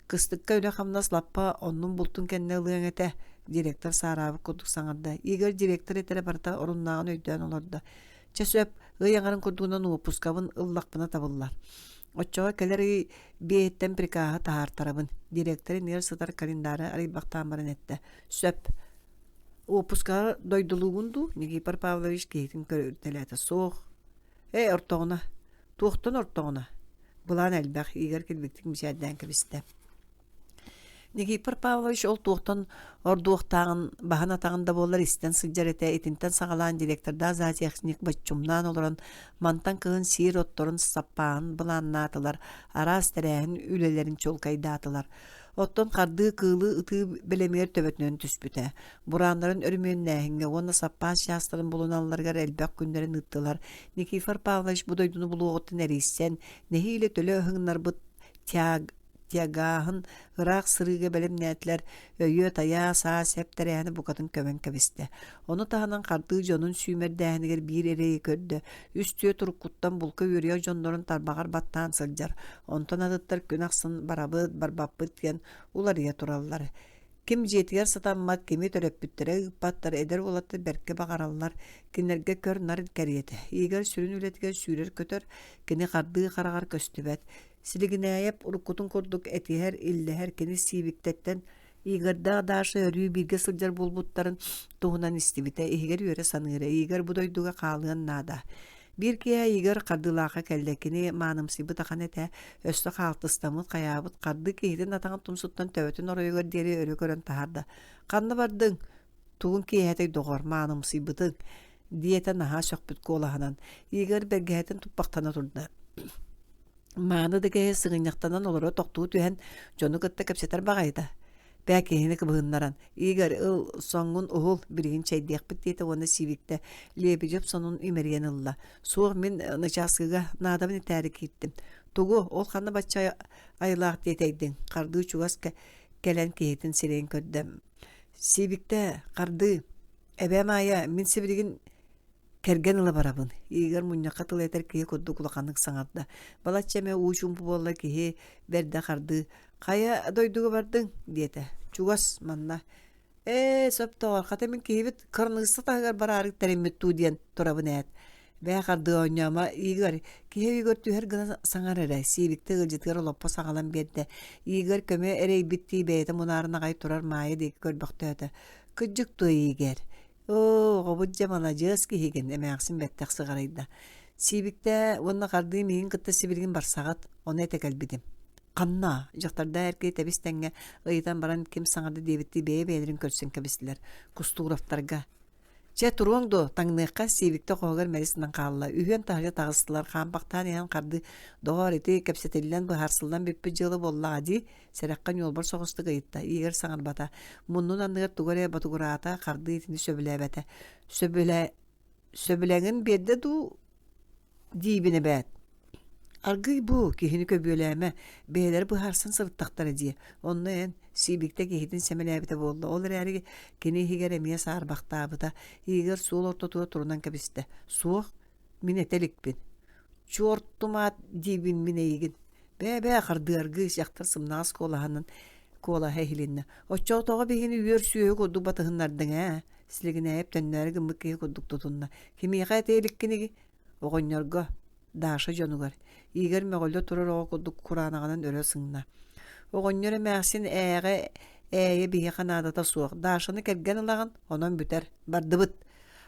Кыстыкка үлэ-хамнас лаппа оннун-бултун кэннэ ылыаҥ этэ, директор саараабыт курдук саҥарда. Игорь директор этэрэ барыта оруннааҕын өйдөөн олордо. Чэ сөп, ый аҥарын курдугунан уоппускабын ыллахпына табыллар. Оччоҕо кэлэр ый биэһиттэн прикаһы таһаартарабын, директор иннигэр сытар календары арыйбахтаан баран эттэ. Сөп. Уоппускаҕа дойдулуугун дуу? Никифор Павлович киһитин көрүтэлээтэ. Суох. Ээ, ортоҕуна. Туохтан ортоҕуна? Былаан элбэх, Игорь килбиктик мичээрдээн кэбистэ. Никифор Павлович ол туохтан ордуохтааҕын баһын-атаҕын да буоллар истэн сылдьар этэ. Итинтэн саҕалаан директордаах зоотехник боччумнаан олорон мантан кыһын сиир отторун саппааһын былааннаатылар, араас тэрээһин үлэлэрин чуолкайдаатылар. Оттон хардыы кыылы ытыы бэлэмигэр төбөтүнэн түспүтэ. Бурааннарын өрөмүөннээһиҥҥэ уонна саппаас чаастарын булуналларыгар элбэх күннэрин ыыттылар. Никифор Павлович бу дойдуну булуоҕуттан эрийсэн, нэһиилэ төлө ыһыҥнарбыт тяг тягааһын ыраах сырыыга бэлэмнээтилэр, өйүө-тайаа саа сэп тэрээһини букатын көмөн кэбистэ. Ону таһынан хардыы дьонун сүүмэрдээһинигэр биир эрэйи көрдө. Үс-түөрт уруккуттан булка үөрүйэх дьоннорун тарбаҕар баттаан сылдьар. Онтон атыттар күн ахсын барабыт, барбаппыт диэн уларыйа тураллар. Ким дьиэтигэр сатаммат, кими төрөппүттэрэ ыыппаттар, эдэр уолаттар бэркэ баҕараллар, кинилэргэ көр-нар кэриэтэ. Игорь сүрүн үлэтигэр сүүрэр-көтөр, кини хардыы хараҕар көстүбэт. Силигинээйэп уруккутун курдук этиһэр, иллэһэр, кини Сиибиктэттэн Игорьдаах Даша өрүү бииргэ сылдьар буолбуттарын туһунан истибитэ, иһигэр үөрэ саныыра. Игорь бу дойдуга хаалыан наада. Биир киэһэ Игорь Хардыылаахха кэллэ. Кини маанымсыйбыт ахан этэ, өссө хаалтыстаммыт, хайаабыт хардыы киһитин атаҕын тумсуттан төбөтүн оройугар диэри өрө көрөн таһаарда. «Ханна бардыҥ? Тугун киэһэтэй доҕор, маанымсыйбытыҥ?» диэтэ наһаа сөхпүт куолаһынан. Игорь бэргэһэтин туппахтана турда. Мааны да киһи сыгынньахтанан олоро тохтуу түһэн дьону кытта кэпсэтэр баҕайыта. Бээ киһини кыбыһыннаран, Игорь, ыл, соҥҥун уһул, билигин чэйдиэхпит диэтэ уонна Сивиктэ Лебедев сонун имэрийэн ылла. Суох, мин начааскыга наадабын этээри кииртим. Тугу, ол ханна бачча айылаах диэтэйдиҥ? Хардыы чугас кэлэн киһитин сирэйин көрдө. Сивиктэ, хардыы. Эбээ Маайа, мин сибилигин Кэргэн ыла барабын. Игорь мунньахха тыл этэр киһи курдук улаханнык саҥарда. Балачча эмэ уу чуумпу буолла киһи бэрдэ хардыы «Хайа дойдуга бардыҥ?» диэтэ. «Чугас, манна». «Ээ, сөптөөҕөр, хата мин киһибит кырыныысса таһыгар бараары тэриммит дуу диэн турабын ээт». Бээ хардыы оонньоомо, Игорь, киһи өйүгэр түһэр гына саҥар эрэ, Сиибиктэ ыалдьытыгар олоппос аҕалан биэрдэ. Игорь көмө эрэйбиттии бэйэтэ мунаарын аҕай турар Маайа диэки көрбөхтөөтө. «Кырдьык дуо, Игорь? Оо, оҕобут дьэ маладьыас киһигин, эмээхсин бэттэх сыҕарыйда. Сиибиктээ уонна хардыы миигин кытта сибилигин барсаҕыт, ону этэ кэлбитим. Ханна? Дьахтардаах эр киһи тэбис-тэҥҥэ ыйытан баран ким саҥарда диэбиттии бэйэ-бэйэлэрин көрсөн кэбистилэр. Кустууровтарга. Чэ, туруоҥ дуо, таҥныахха, Сиибиктэ хоһугар мэлис гынан хаалла. Үһүөн таһырдьа таҕыстылар, хаампахтаан иһэн хардыы, доҕоор, ити кэпсэтиллэн, быһаарсыллан бүппүт дьыала буоллаҕа дии, Сэрэххэ ньуолбар соҕустук ыйытта, Игорь саҥарбата. Муннун анныгар тугу эрэ ботугураата, хардыы итини сөбүлээбэтэ. Сөбүлэ... Сөбүлэҥин биэрдэ дуу диибин эбээт. Аргыый бу, киһини көбүөлээмэ, бэйэлэрэ быһаарсан сырыттахтара дии. Онно эн, Сиибиктэ киһитин сэмэлээбитэ буолла. Ол эрээри кини иһигэр эмиэ саарбахтаабыта. Игорь суол ортотугар турунан кэбистэ. Суох, мин этэ иликпин. Чуортумаат диибин мин эйигин. Бээ-бээ, хардыаргыы дьахтар сымнаҕас куолаһынан куолаһа иһилиннэ. Оччоҕо тоҕо биһигини үөр сүөһү курдук батыһыннардыҥ ээ? Силигинээйэп төннөөрү гыммыт киһи курдук тутунна. Кимиэхэ этэ иликкиний? Оҕонньорго, Даша дьонугар. Игорь мөҕүллэ турар оҕо курдук кураанаҕынан өрө сыҥна. Оҕонньор эмээхсин ээҕэ ээйэ биһиэхэ наадата суох. Дашаны кэргэн ылаҕын, онон бүтэр. Бардыбыт.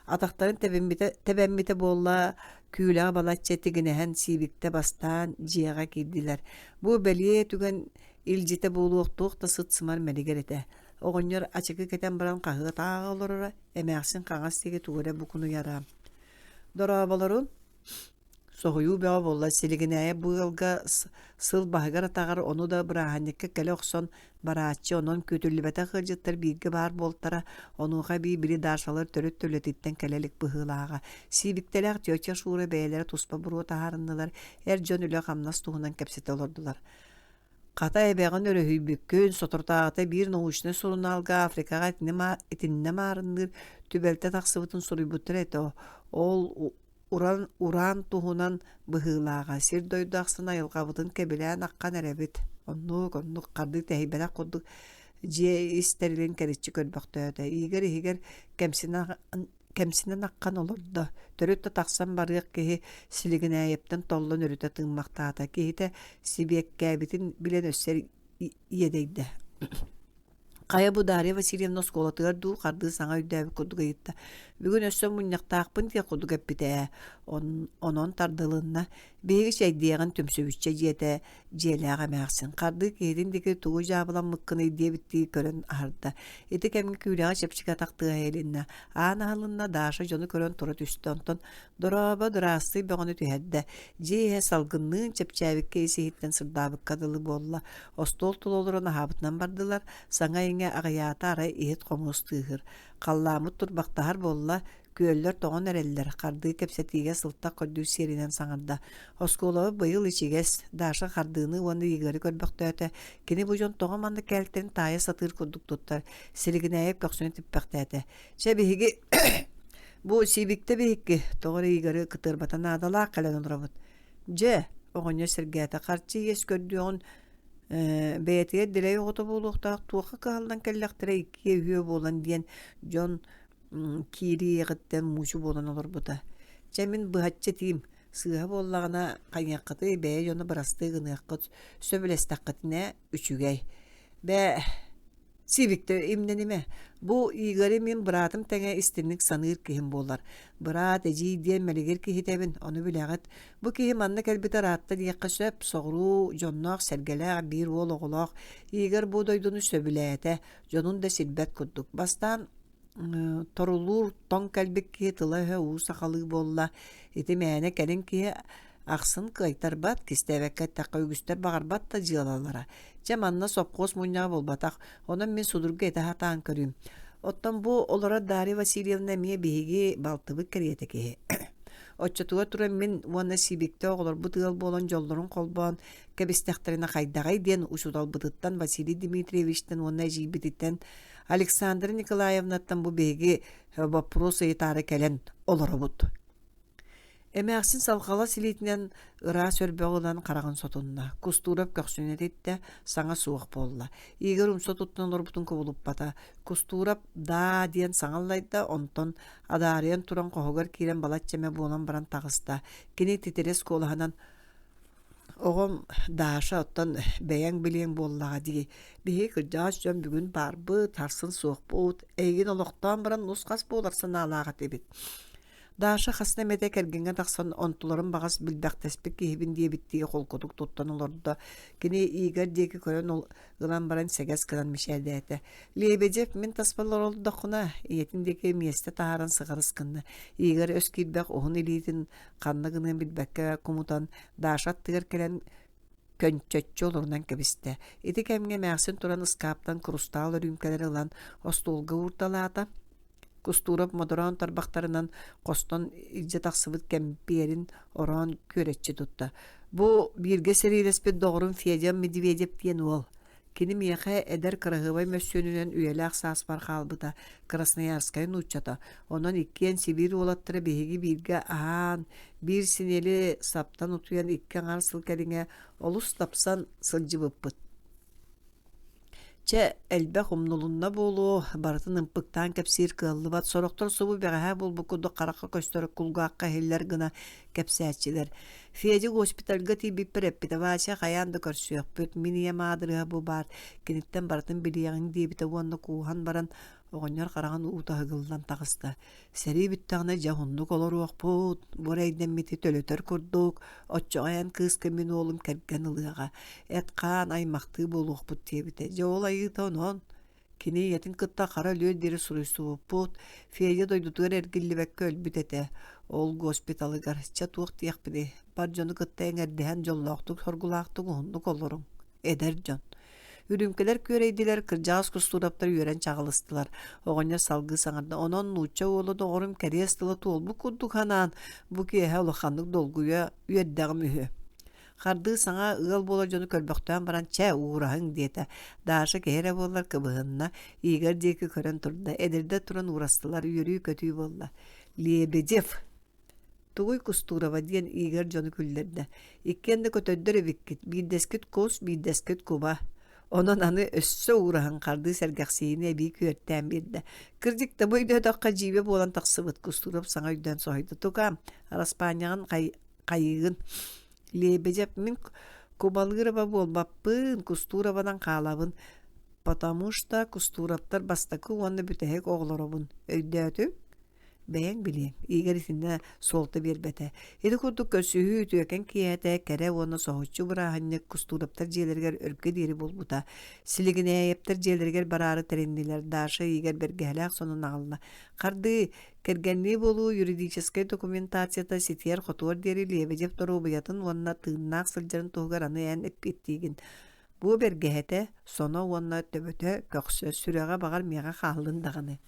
Атахтарын тэбиммитэ, тэбэммитэ буолла, күүлэҕэ балачча тигинэһэн сиибиктэ бастаан дьиэҕэ киирдилэр. Бу бэлиэ түгэн илдьитэ буолуох туох да сыт-сымар мэлигир этэ. Оҕонньор ачыкы кэтэн баран хаһыат ааҕа олороро, эмээхсин хаҥас диэки тугу эрэ букунуйара. Дорооболорун Соһуйуу бөҕө буолла, Силигинээйэ бу ыалга сыл баһыгар-атаҕар ону да бырааһынньыкка кэлэ охсон барааччы, онон күүтүллүбэтэх ыалдьыттар бииргэ баар буолтара, онуоха эбии били Дашалар төрүт да үлэтиттэн кэлэ илик быһыылааҕа. Сиибиктэлээх тетя Шура бэйэлэрэ туспа буруо таһаарыннылар, эр дьон үлэ-хамнас туһунан кэпсэтэ олордулар. Хата эбэҕин өрөһүйбүккүн, соторутааҕыта биир научнай сурунаалга Африкаҕа итиннэ маарынныыр түбэлтэ тахсыбытын суруйбуттар этэ. Ол уран, уран туһунан быһыылааҕа, сир-дойду ахсын айылҕабытын кэбилээн аххан эрэбит. Оннук, оннук хардыы тэһийбэтэх курдук дьиэ ис тэрилин кэриччи көрбөхтөөтө. Игорь иһигэр кэмсинэн кэмсинэн аххан олордо. Төрүт да тахсан барыах киһи Силигинээйэптэн толлон өрүтэ тыыммахтаата. Киһитэ сибиэккээбитин билэн өссө иэдэйдэ. Хайа бу Дарья Васильевна оскуолатыгар дуу хардыы саҥа өйдөөбүт курдук ыйытта. Бүгүн өссө мунньахтаахпын диэх курдук эппитэ ээ. Онон тардылынна. Биһиги чэйдиэҕин түмсүбүччэ дьиэтэ дьиэлээх эмээхсин хардыы киһитин диэки тугу дьаабыламмыккыный диэбиттии көрөн аһарда. Ити кэмҥэ күүлэҕэ чэпчэки атах тыаһа иһилиннэ. Аан аһылынна, Даша дьону көрөн тура түстэ. Онтон дорообо, дыраастый бөҕөнү түһэрдэ. Дьиэ иһэ салгынныын чэпчээбиккэ ис-иһиттэн сырдаабыкка дылы буолла. Остуол тула олорон аһаабытынан бардылар. Саҥа-иҥэ аҕыйаата арай иһит-хомуос тыаһыыр. Халлааммыт турбахтаһар буолла, Күөллэр тоҥон эрэллэр, хардыы кэпсэтиигэ сылтах көрдүүр сиэринэн саҥарда. Оскуолабыт быйыл ичигэс, Даша хардыыны уонна Игоры көрбөхтөөтө. Кини бу дьон тоҕо маннык кээлтэрин таайа сатыыр курдук туттар. Силигинээйэп көхсүнү типпэхтээтэ. Чэ, биһиги бу Сиибиктэ биһикки, тоҕо эрэ Игоры кытыарбата наадалаах кэлэн олоробут. Дьэ, оҕонньор сэргээтэ, харчы иэс көрдүөҕүн бэйэтигэр дэлэй оҕото буолуохтаах туохха кыһаллан кэллэхтэрэ иккиэ үһүө буолан диэн дьон киириэҕиттэн муучу буолан олорбута. Чэ, мин быһаччы этиим, сыыһа буоллаҕына, хайыаххытый, бэйэ дьоно бырастыы гыныаххыт, сөбүлэстэххитинэ үчүгэй. Бээ, Сибиктэ имнэнимэ. Бу Игори мин быраатым тэҥэ истинник саныыр киһим буолар. Быраат, эдьиий диэн мэлигир киһитэбин, ону билэҕит. Бу киһи манна кэлбитэ ыраатта диэххэ сөп, соҕуруу дьонноох-сэргэлээх биир уол оҕолоох. Игорь бу дойдуну сөбүлээтэ, дьонун да сирбэт курдук. Бастаан торулуур тоҥ кэлбит киһи тыла-өһө уу сахалыы буолла. Ити мээнэ кэлин киһи ахсын кыайтарбат, кистээбэккэ эттэххэ үгүстэр баҕарбат да дьыалалара. Чэ, манна сопхуос мунньаҕа буолбатах, онон мин судургу этэ сатаан көрүүм. Оттон бу олорор Дарья Васильевна эмиэ биһиги балтыбыт кэриэтэ киһи. Оччотугар туран мин уонна Сибиктэ оҕолорбут ыал буолан дьоллорун холбоон кэбистэхтэринэ хайдаҕый диэн учууталбытыттан Василий Дмитриевичтэн уонна эдьиийбититтэн Александра Николаевнаттан бу биһиги боппуруос ыйытаары кэлэн олоробут. Эмээхсин салҕалас илиитинэн ыраас өрбөҕү ылан хараҕын сотунна, Кустуурап көхсүн этиттэ, саҥа суох буолла. Игорь умса туттан олорбутун кубулуппата. Кустуурап «даа» диэн саҥа аллайда, онтон адаарыйан туран хоһугар киирэн балачча эмэ буолан баран таҕыста. Кини титирэс куолаһынан Оҕом Даша оттон бэйэҥ билиэҥ буоллаҕа дии, биһиги кырдьаҕас дьон бүгүн баарбыт, сарсын суохпут, эйигин олохтоон баран нус-хас буолар санаалаах этибит. Даша хаста эмэтэ кэргэҥҥэ тахсан онтуларын баҕас билбэхтэспит киһибин диэбиттии холкутук туттан олордо. Кини Игорь диэки көрөн ылан баран сэгэс гынан мичээрдээтэ. Лебедев мин таспар олордоххуна, ийэтин диэки миэстэ таһааран сыҕарыс гынна. Игорь өс киирбэх уһун илиитин ханна гыныан билбэккэ кумутан Даша аттыгар кэлэн көнчөччү олорунан кэбистэ. Ити кэмҥэ эмээхсин туран ыскааптан курустаал өрүүмкэлэри ылан остуолга уурталаата. Кустуурап модороон тарбахтарынан хостон илдьэ тахсыбыт кэмпиэрин ороон күөрэччи тутта. Бу бииргэ сэриилэспит доҕорум Федя Медведев диэн уол. Кини миэхэ эдэр кыраһыабай мөссүөнүнэн үйэлээх сааспар хаалбыта, Красноярскай нууччата. Онон иккиэн Сибиир уолаттара биһиги бииргэ аһаан, биир синиэли саптан утуйан икки аҥаар сыл кэриҥэ олус тапсан сылдьыбыппыт. Чэ, элбэх умнулунна буолуо, барытын ымпыктаан кэпсиир кыаллыбат, сорохтор субу бэҕэһээ буолбут курдук харахха көстөр, кулгаахха иһиллэр гына кэпсээччилэр. Федя госпитальга тиийбиппэр эппитэ, Вася хайаан да көрсүөхпүт, мин ийэм аадырыһа бу баар, киниттэн барытын билиэҕиҥ диэбитэ уонна кууһан баран оҕонньор хараҕын уута ыһыгыллан таҕыста. Сэрии бүттэҕинэ дьэ уһуннук олоруохпут, бу эрэйдэммити төлөтөр курдук, оччоҕо эн кыыска мин уолум кэргэн ылыаҕа, эт-хаан аймахтыы буолуохпут диэбитэ. Дьэ ол айыыта онон Кини ийэтин кытта хара өлүөр диэри суруйсубуппут, Федя дойдутугар эргиллибэккэ өлбүт этэ. Ол госпиталыгар, чэ туох диэхпиний, бар дьону кытта эҥэрдэһэн дьоллоохтук-соргулаахтык уһуннук олоруҥ, эдэр дьон. Үрүүмкэлэр күөрэйдилэр, кырдьаҕас Кустуураптар үөрэн чаҕылыстылар. Оҕонньор салгыы саҥарда, онон нуучча уола доҕорум кэриэс тыла туолбут курдук санаан, бу киэһэ улаханнык долгуйа үөрдэҕим үһү. Хардыы саҥа ыал буолар дьону көрбөхтөөн баран чэ, уураһыҥ диэтэ. Даша киһи эрэ буоллар кыбыһынна, Игорь диэки көрөн турда. Эдэрдэр туран уурастылар, үөрүү-көтүү буолла. Лебедев Тугуй Кустурова диэн Игорь дьону күллэрдэ. Иккиэн да көтөрдөр эбиккит, биирдэскит кус, биирдэскит куба. Онон аны өссө уураһан хардыы сэргэхсийиини эбии күөртээн биэрдэ. Кырдьык да бу өйдөөтөххө дьиибэ буолан тахсыбыт Кустуров саҥа өйдөөн соһуйда. Тукаам, араспаанньаҕын хайыыгын? Лебедев мин Кубалыырова буолбаппын, Кустурованан хаалабын, потому что Кустуровтар бастакы уонна бүтэһик оҕолоробун. Өйдөөтүҥ? Бэйэҥ билиэҥ. Игорь итиннэ суолта биэрбэтэ. Ити курдук көрсүһүү үтүөкэн киэһэтэ кэрэ уонна соһуччу бырааһынньык Кустуураптар дьиэлэригэр өргө диэри буолбута. Силигинээйэптэр дьиэлэригэр бараары тэриннилэр. Даша Игорь бэргэһэлээх сонун аҕалла. Хардыы, Кэргэннии буолуу юридическай документацията ситиэр-хотуор диэри Лебедев доруобуйатын уонна тыыннаах сылдьарын туһугар аны эн эппиэттиигин. Бу бэргэһэтэ, соно уонна төбөтө көхсө, сүрэҕэ баҕар миэхэ хааллын даҕаны.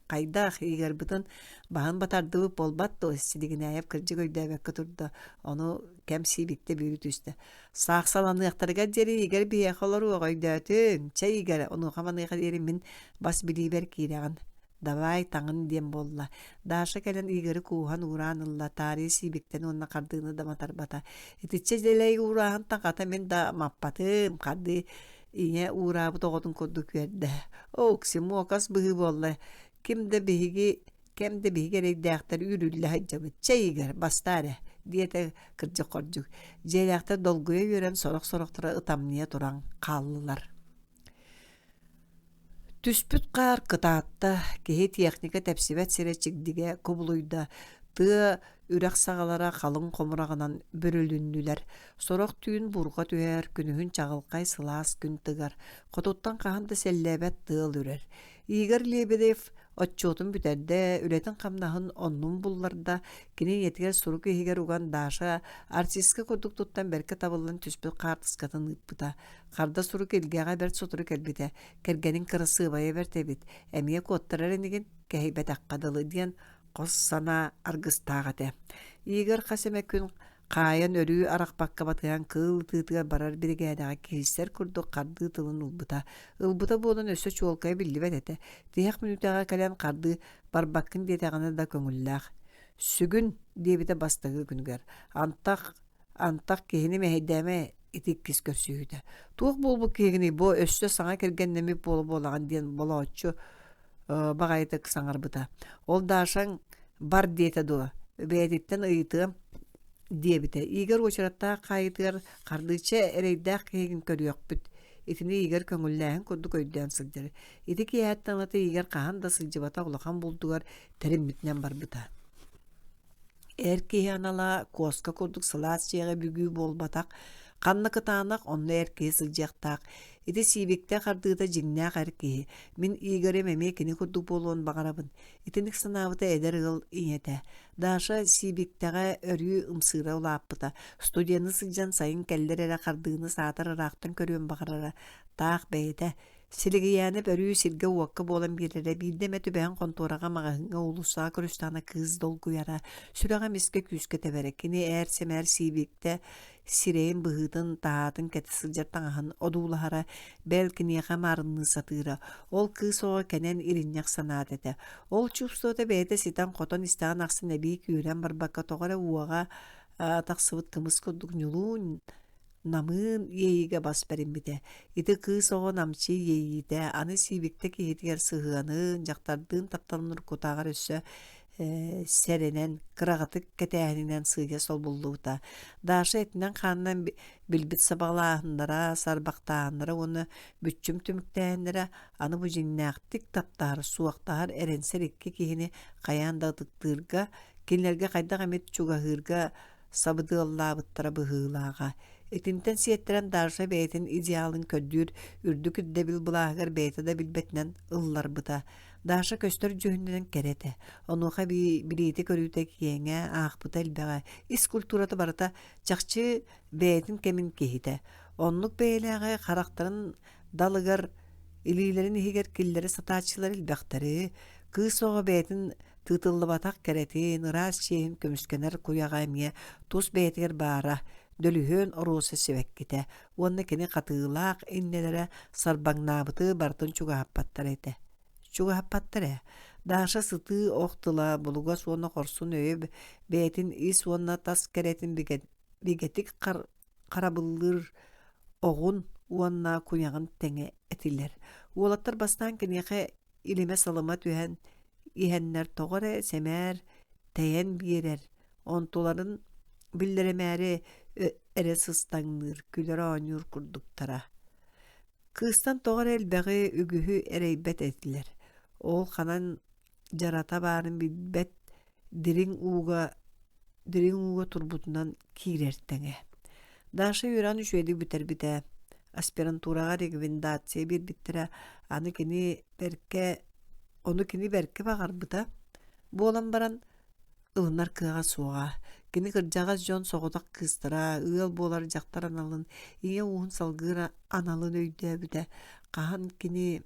Хайдах, Игорьбытын баһын батардыбыт буолбат дуо? Силигинээйэп кырдьык өйдөөбөккө турда. Ону кэм сиибиктэ бүүрү түстэ. Саахсаланыахтарыгар диэри Игорь биһиэхэ олоруоҕа өйдөөтүҥ. Чэ, Игорь, онуоха-маныаха диэри мин бас билиибэр киирэҕин. Давай таҥын диэн буолла. Даша кэлэн Игоры кууһан уураан ылла, таарыйа сиибиктэн уонна хардыыны да матарбата. Итиччэ дэлэй уурааһынтан хата мин да маппатым, хардыы ийэ уураабыт оҕотун курдук үөрдэ. Окси, муокас быһыы буолла. Ким да биһиги кэм да биһиги эрэйдээхтэр үүрүллэ сылдьабыт. Чэй, Игорь, бастаа эрэ, диэтэ кырдьык-хордьук. Дьиэлээхтэр долгуйа үөрэн сорох-сорохторо ытамньыйа туран хааллылар. Түспүт хаар кытаатта, киһи техника тэпсибэт сирэ чигдигэ кубулуйда, тыа үрэх саҕалара халыҥ хомураҕынан бүрүлүннүлэр. Сорох түүн буурҕа түһэр, күнүһүн чаҕылхай сылаас күн тыгар, хотуттан хаһан да сэллээбэт тыал үрэр. Игорь Лебедев отчуотун бүтэрдэ, үлэтин-хамнаһын оннун булларда, кини ийэтигэр сурук иһигэр уган Даша артистка курдук туттан бэркэ табыллан түспүт хаартыскатын ыыппыта. Харда сурук илгэҕэ бэрт сотору кэлбитэ. Кэргэниҥ кырасыабайа бэрт эбит, эмиэ куоттарар инигин, кэһэйбэтэххэ дылы диэн хос санаа аргыстаах этэ. Игорь хас эмэ күн хаайан өрүү арахпакка батыһан кыыл ытыытыгар барар биригээдэҕэ киирсэр курдук хардыы тылын ылбыта. Ылбыта буолан өссө чуолкайа биллибэт этэ. Тиһэх мүнүүтэҕэ кэлэн хардыы барбаккын диэтэҕинэ да көҥүллээх. Сүгүн диэбитэ бастакы күнүгэр. Антах Антах киһини мэһэйдээмэ ити иккис көрсүһүүтэ. Туох буолбут киһигиний бу өссө саҥа кэргэннэммит буола буолаҕын диэн болооччу баҕайытык саҥарбыта. Ол Дашаҥ бар диэтэ дуо? Бэйэтиттэн ыйытыам диэбитэ. Игорь уочараттаах хаайыытыгар хардыыча эрэйдээх киһигин көрүөхпүт. Итини Игорь көҥүллээһин курдук өйдөөн сылдьар. Ити киэһэттэн ылата Игорь хаһан да сылдьыбатах улахан булдугар тэриммитинэн барбыта. Эр киһи анала куоска курдук сылаас дьиэҕэ бүгүү буолбатах, ханна кытаанах, онно эр киһи сылдьыахтаах. Ити сиибиктэ хардыыта дьиҥнээх эр киһи. Мин Игорем эмиэ кини курдук буолуон баҕарабын. Итинник санаабыта эдэр ыал ийэтэ. Даша сиибиктэҕэ өрүү ымсыыра улааппыта. Студены сылдьан сайын кэллэр эрэ хардыыны саатар ыраахтан көрүөн баҕарара. Таах бэйэтэ Силигийээнэп өрүү сиргэ-уокка буолан биэрэрэ, биирдэ эмэ түбэһэн хонтуораҕа, маҕаһыыҥҥа, уулуссаҕа көрүстэҕинэ кыыс долгуйара, сүрэҕэ эмискэ күүскэ тэбэрэ. Кини ээр-сэмээр сиибиктэ сирэйин быһыытын, таһаатын кэтэ сылдьар таҥаһын одуулаһара, бэл киниэхэ маарынныы сатыыра. Ол кыыс оҕо кэнэн иринньэх санаата этэ. Ол чувствота бэйэтэ ситэн-хотон истэҕин ахсын эбии күүрэн барбакка тоҕо эрэ уоҕа тахсыбыт кымыс курдук ньулуун намыын иэйиигэ бас бэриммитэ. Ити кыыс оҕо намчы иэйиитэ аны сиибиктэ киһитигэр сыһыанын, дьахтардыын тапталын уруккутааҕар өссө сэрэнэн, кыраҕытык кэтээһининэн сыыйа солбуллубута. Даша этинэн-хаанынан билбит сабаҕалааһыннара, сарбахтааһыннара уонна бүччүм түмүктээһиннэрэ аны бу дьиҥнээхтик таптаһар, суохтаһар, эрэнсэр икки киһини хайаан да ытыктыырга, кинилэргэ хайдах эмит чугаһыырга сабыдыаллаабыттара быһыылааҕа. Итинтэн сиэттэрэн Даша бэйэтин идеалын көрдүүр үрдүк ирдэбил былааһыгар бэйэтэ да билбэтинэн ылларбыта. Даша көстөр дьүһүнүнэн кэрэ этэ. Онуоха билиитэ-көрүүтэ киэҥэ, аахпыта элбэҕэ, ис культурата барыта чахчы бэйэтин кэмин киһитэ. Оннук бэйэлээҕи харахтарын далыгар, илиилэрин иһигэр киллэрэ сатааччылар элбэхтэри, кыыс оҕо бэйэтин Тыытыллыбатах кэрэтин, ыраас чиэһин көмүскэнэр куйаҕа эмиэ тус бэйэтигэр баара, дөлүһүөн оруоса сибэккитэ уонна кини хатыылаах иннэлэрэ сарбаҥнаабыты барытын чугаһаппаттар этэ. Чугаһаппаттар ээ. Даша сытыы ох тыла, булугас уонна хорсун өйө бэйэтин ис уонна тас кэрэтин бигэтик харабыллыыр оҕун уонна куйаҕын тэҥэ этилэр. Уолаттар бастаан киниэхэ илимэ-салыма түһэн иһэннэр тоҕо эрэ сэмээр тэйэн биэрэр, онтуларын биллэримээри эрэ сыстаҥныыр, күлэр-оонньуур курдуктара. Кыыстан тоҕо эрэ элбэҕи, үгүһү эрэйбэт этилэр. Ол ханан дьарата баарын билбэт дириҥ ууга дириҥ ууга турбутунан киирэр тэҥэ. Даша үөрэҕин үчүгэйдик бүтэрбитэ. Аспирантураҕа рекомендация биэрбиттэрэ. Аны кини бэркэ ону кини бэркэ баҕарбыта буолан баран ылынар кыаҕа суоҕа. Кини кырдьаҕас дьон соҕотох кыыстара, ыал буолар дьахтар аналын, ийэ ууһун салгыыр аналын өйдөөбүтэ. Хаһан кини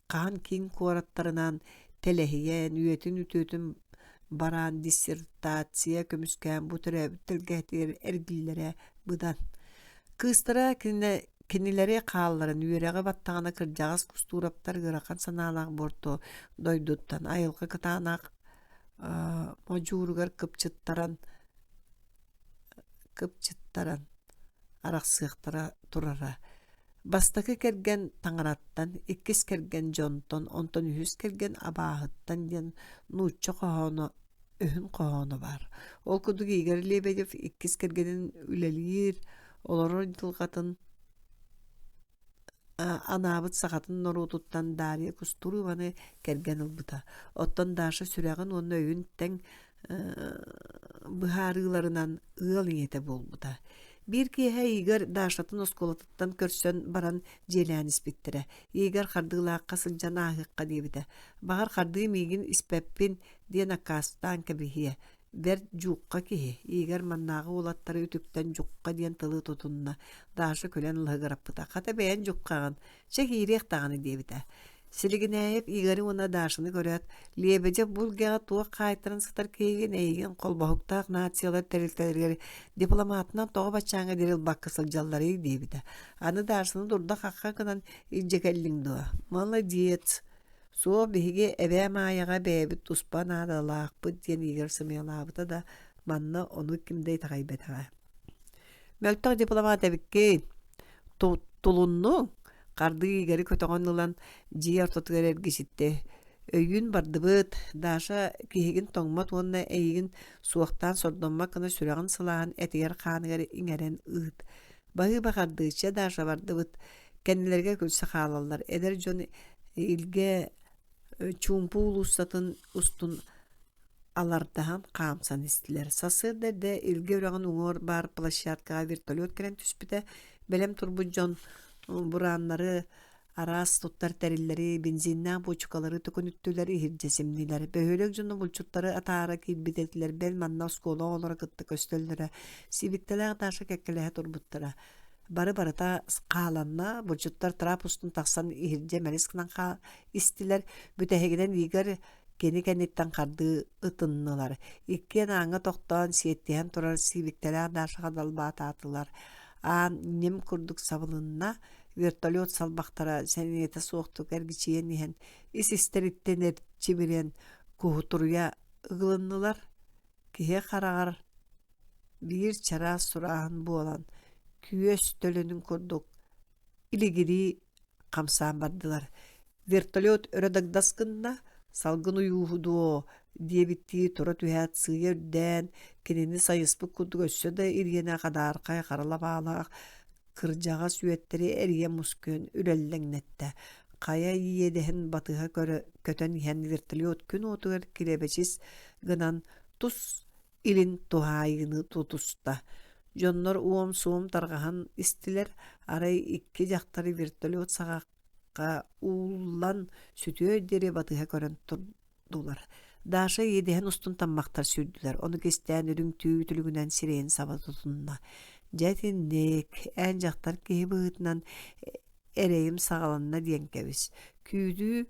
хаһан киин куораттарынан тэлэһийэн, үйэтин үтүөтүн бараан диссертация көмүскээн бу төрөөбүт тэлгэһэтигэр эргиллэрэ быдан. Кыыстара кинилэри хаалларан үөрэҕи баттаҕына кырдьаҕас Кустуураптар ыарахан санаалаах буорто дойдуттан айылҕа кытаанах модьууругар кыпчыттаран кыпчыттаран арахсыахтара турара. Бастакы кэргэн таҥараттан, иккис кэргэн дьонтон, онтон үһүс кэргэн абааһыттан диэн нуучча хоһооно өһүн хоһооно баар. Ол курдук Игорь Лебедев иккис кэргэнин үлэлиир, олорор дьылҕатын. анаабыт сахатын норуотуттан Дарья Кустурованы кэргэн ылбыта. Оттон Даша сүрэҕин уонна өйүн тэҥ быһаарыыларынан ыал ийэтэ буолбута. Биир киэһэ Игорь Дашатын оскуолатыттан көрсөн баран дьиэлээн испиттэрэ. Игорь хардыылаахха сылдьан ааһыахха диэбитэ. Баҕар хардыы миигин испэппин диэн аккаастаан кэбиһиэ. Бэрт дьуухха киһи, Игорь маннааҕы уолаттары үтүктэн дьухха диэн тылы тутунна. Даша күлэн лаһыгыраппыта. Хата бэйэн дьуххаҕын, чэ киириэх даҕаны диэбитэ. Силигинээйэп Игори уонна Дашаны көрөөт, Лебедев бу илгэҕэ туох хаайтаран сытар киһигин эйигин холбоһуктаах нациялар тэрилтэлэригэр дипломатынан тоҕо баччааҥҥа диэри ылбакка сылдьалларый диэбитэ. Аны Дашаны дурда-хахха гынан илдьэ кэллиҥ дуо? Молодец! Суох, биһиги эбээ Маайаҕа бэйэбит туспа наадалаахпыт диэн Игорь сымыйалаабыта да, манна ону ким да итэҕэйбэтэҕэ. Мөлтөх дипломат эбиккин. Тулуннуҥ? Хардыы Игори көтөҕөн ылан дьиэ ортотугар эргичиттэ. Өйүүн бардыбыт, Даша киһигин тоҥмот уонна эйигин суохтаан сордоммот гына сүрэҕин сылааһын этигэр-хааныгар иҥэрэн ыыт. Баһыыба хардыычча Даша бардыбыт. Кэннилэригэр күлсэ хаалаллар. Эдэр дьон Илгэ Чуумпу уулуссатын устун алардаһан хаамсан истилэр. Сарсыарда эрдэ Илгэ үрэҕин уҥуор баар площадкаҕа вертолет кэлэн түспүтэ. Бэлэм турбут дьон бурааннары, араас туттар тэриллэри, бензиннээх буочукалары төкүнүттүлэр, иһирдьэ симнилэр. Бөһүөлэк дьоно булчуттары атаара киирбит этилэр, бэл манна оскуола оҕолоро кытта көстөллөрө. Сибиктэлээх Даша кэккэлэһэ турбуттара. Бары барыта хааланна, булчуттар трап устун тахсан иһирдьэ мэлис гынан истилэр. Бүтэһигинэн Игорь кини кэнниттэн хардыы ытыннылар. Иккиэн ааҥҥа тохтоон сиэттиһэн турар сиибиктэлээх Дашаҕа далбаатаатылар. Аан ньим курдук сабылынна, вертолет салбахтара сэниэтэ суохтук эргичийэн иһэн ис-истэриттэн эрчимирэн куһутуруйа ыгылыннылар. Киһи хараҕар биир чараас сурааһын буолан, күөс төлөнүн курдук илигирии хамсаан бардылар. Вертолет өрө дагдас гынна, салгын уйууһу дуо диэбиттии тура түһээт сыыйа үрдээн, кинини сайыспыт курдук өссө да ириэнэ хадаархай хара лабаалаах кырдьаҕас үөттэри эрийэ мускуйан үрэллэҥнэттэ. Хайа иэдэһин батыһа көрө көтөн иһэн вертолет күн уотугар килэбэчис гынан тус илин туһаайыыны тутуста. Дьоннор уом-суом тарҕаһан истилэр, арай икки дьахтары вертолет саҕахха ууллан сүтүөр диэри батыһа көрөн турдулар. Даша иэдэһин устун таммахтар сүүрдүлэр, ону кистээн үрүҥ түү үтүлүгүнэн сирэйин саба тутунна. Дьэ итинник, эн дьахтар киһи быһыытынан эрэйим саҕаланна диэн кэбис. Күүтүү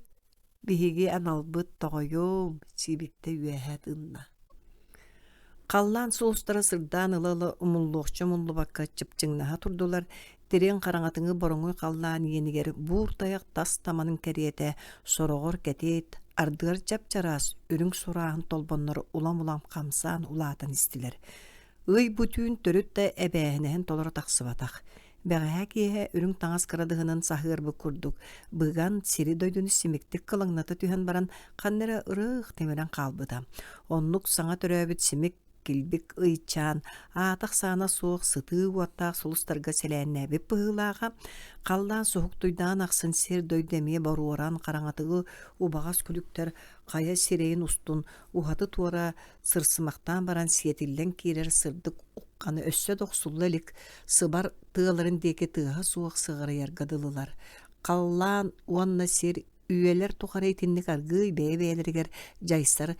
Биһиги аналбыт тоҕойуом, сиибиктэ үөһэ тыынна. Халлаан сулустара сырдаан ыла-ыла умуллуохча умуллубакка чыпчыҥнаһа турдулар, тириҥ хараҥатыҥы бороҥуй халлаан иэнигэр буур тайах тас таманын кэриэтэ сороҕор кэтит, ардыгар чап-чараас үрүҥ сурааһын толбоннор улам-улам хамсаан улаатан истилэр. Ый бу түүн төрүт да эбээһинэһин толоро тахсыбатах. Бэҕэһээ киэһэ үрүҥ таҥас кырадыһынан саһыарбыт курдук, быган сири-дойдуну симиктик кылаҥната түһэн баран, ханна эрэ ырыых тимирэн хаалбыта. Оннук саҥа төрөөбүт симик килбик ыйчаан, аата-ахсаана суох сытыы уоттаах сулустарга сэлээннээбит быһыылааҕа, халлаан суһуктуйдаан ахсын сир-дойду эмиэ боруоран хараҥатыгы убаҕас күлүктэр хайа сирэйин устун уһаты-туора сырсымахтаан баран сиэтиллэн киирэр сырдык ухханы өссө да охсулла илик сыбар тыаларын диэки тыаһа суох сыҕарыйарга дылылар. Халлаан уонна сир үйэлэр тухары итинник аргыый бэйэ-бэйэлэригэр дьайсар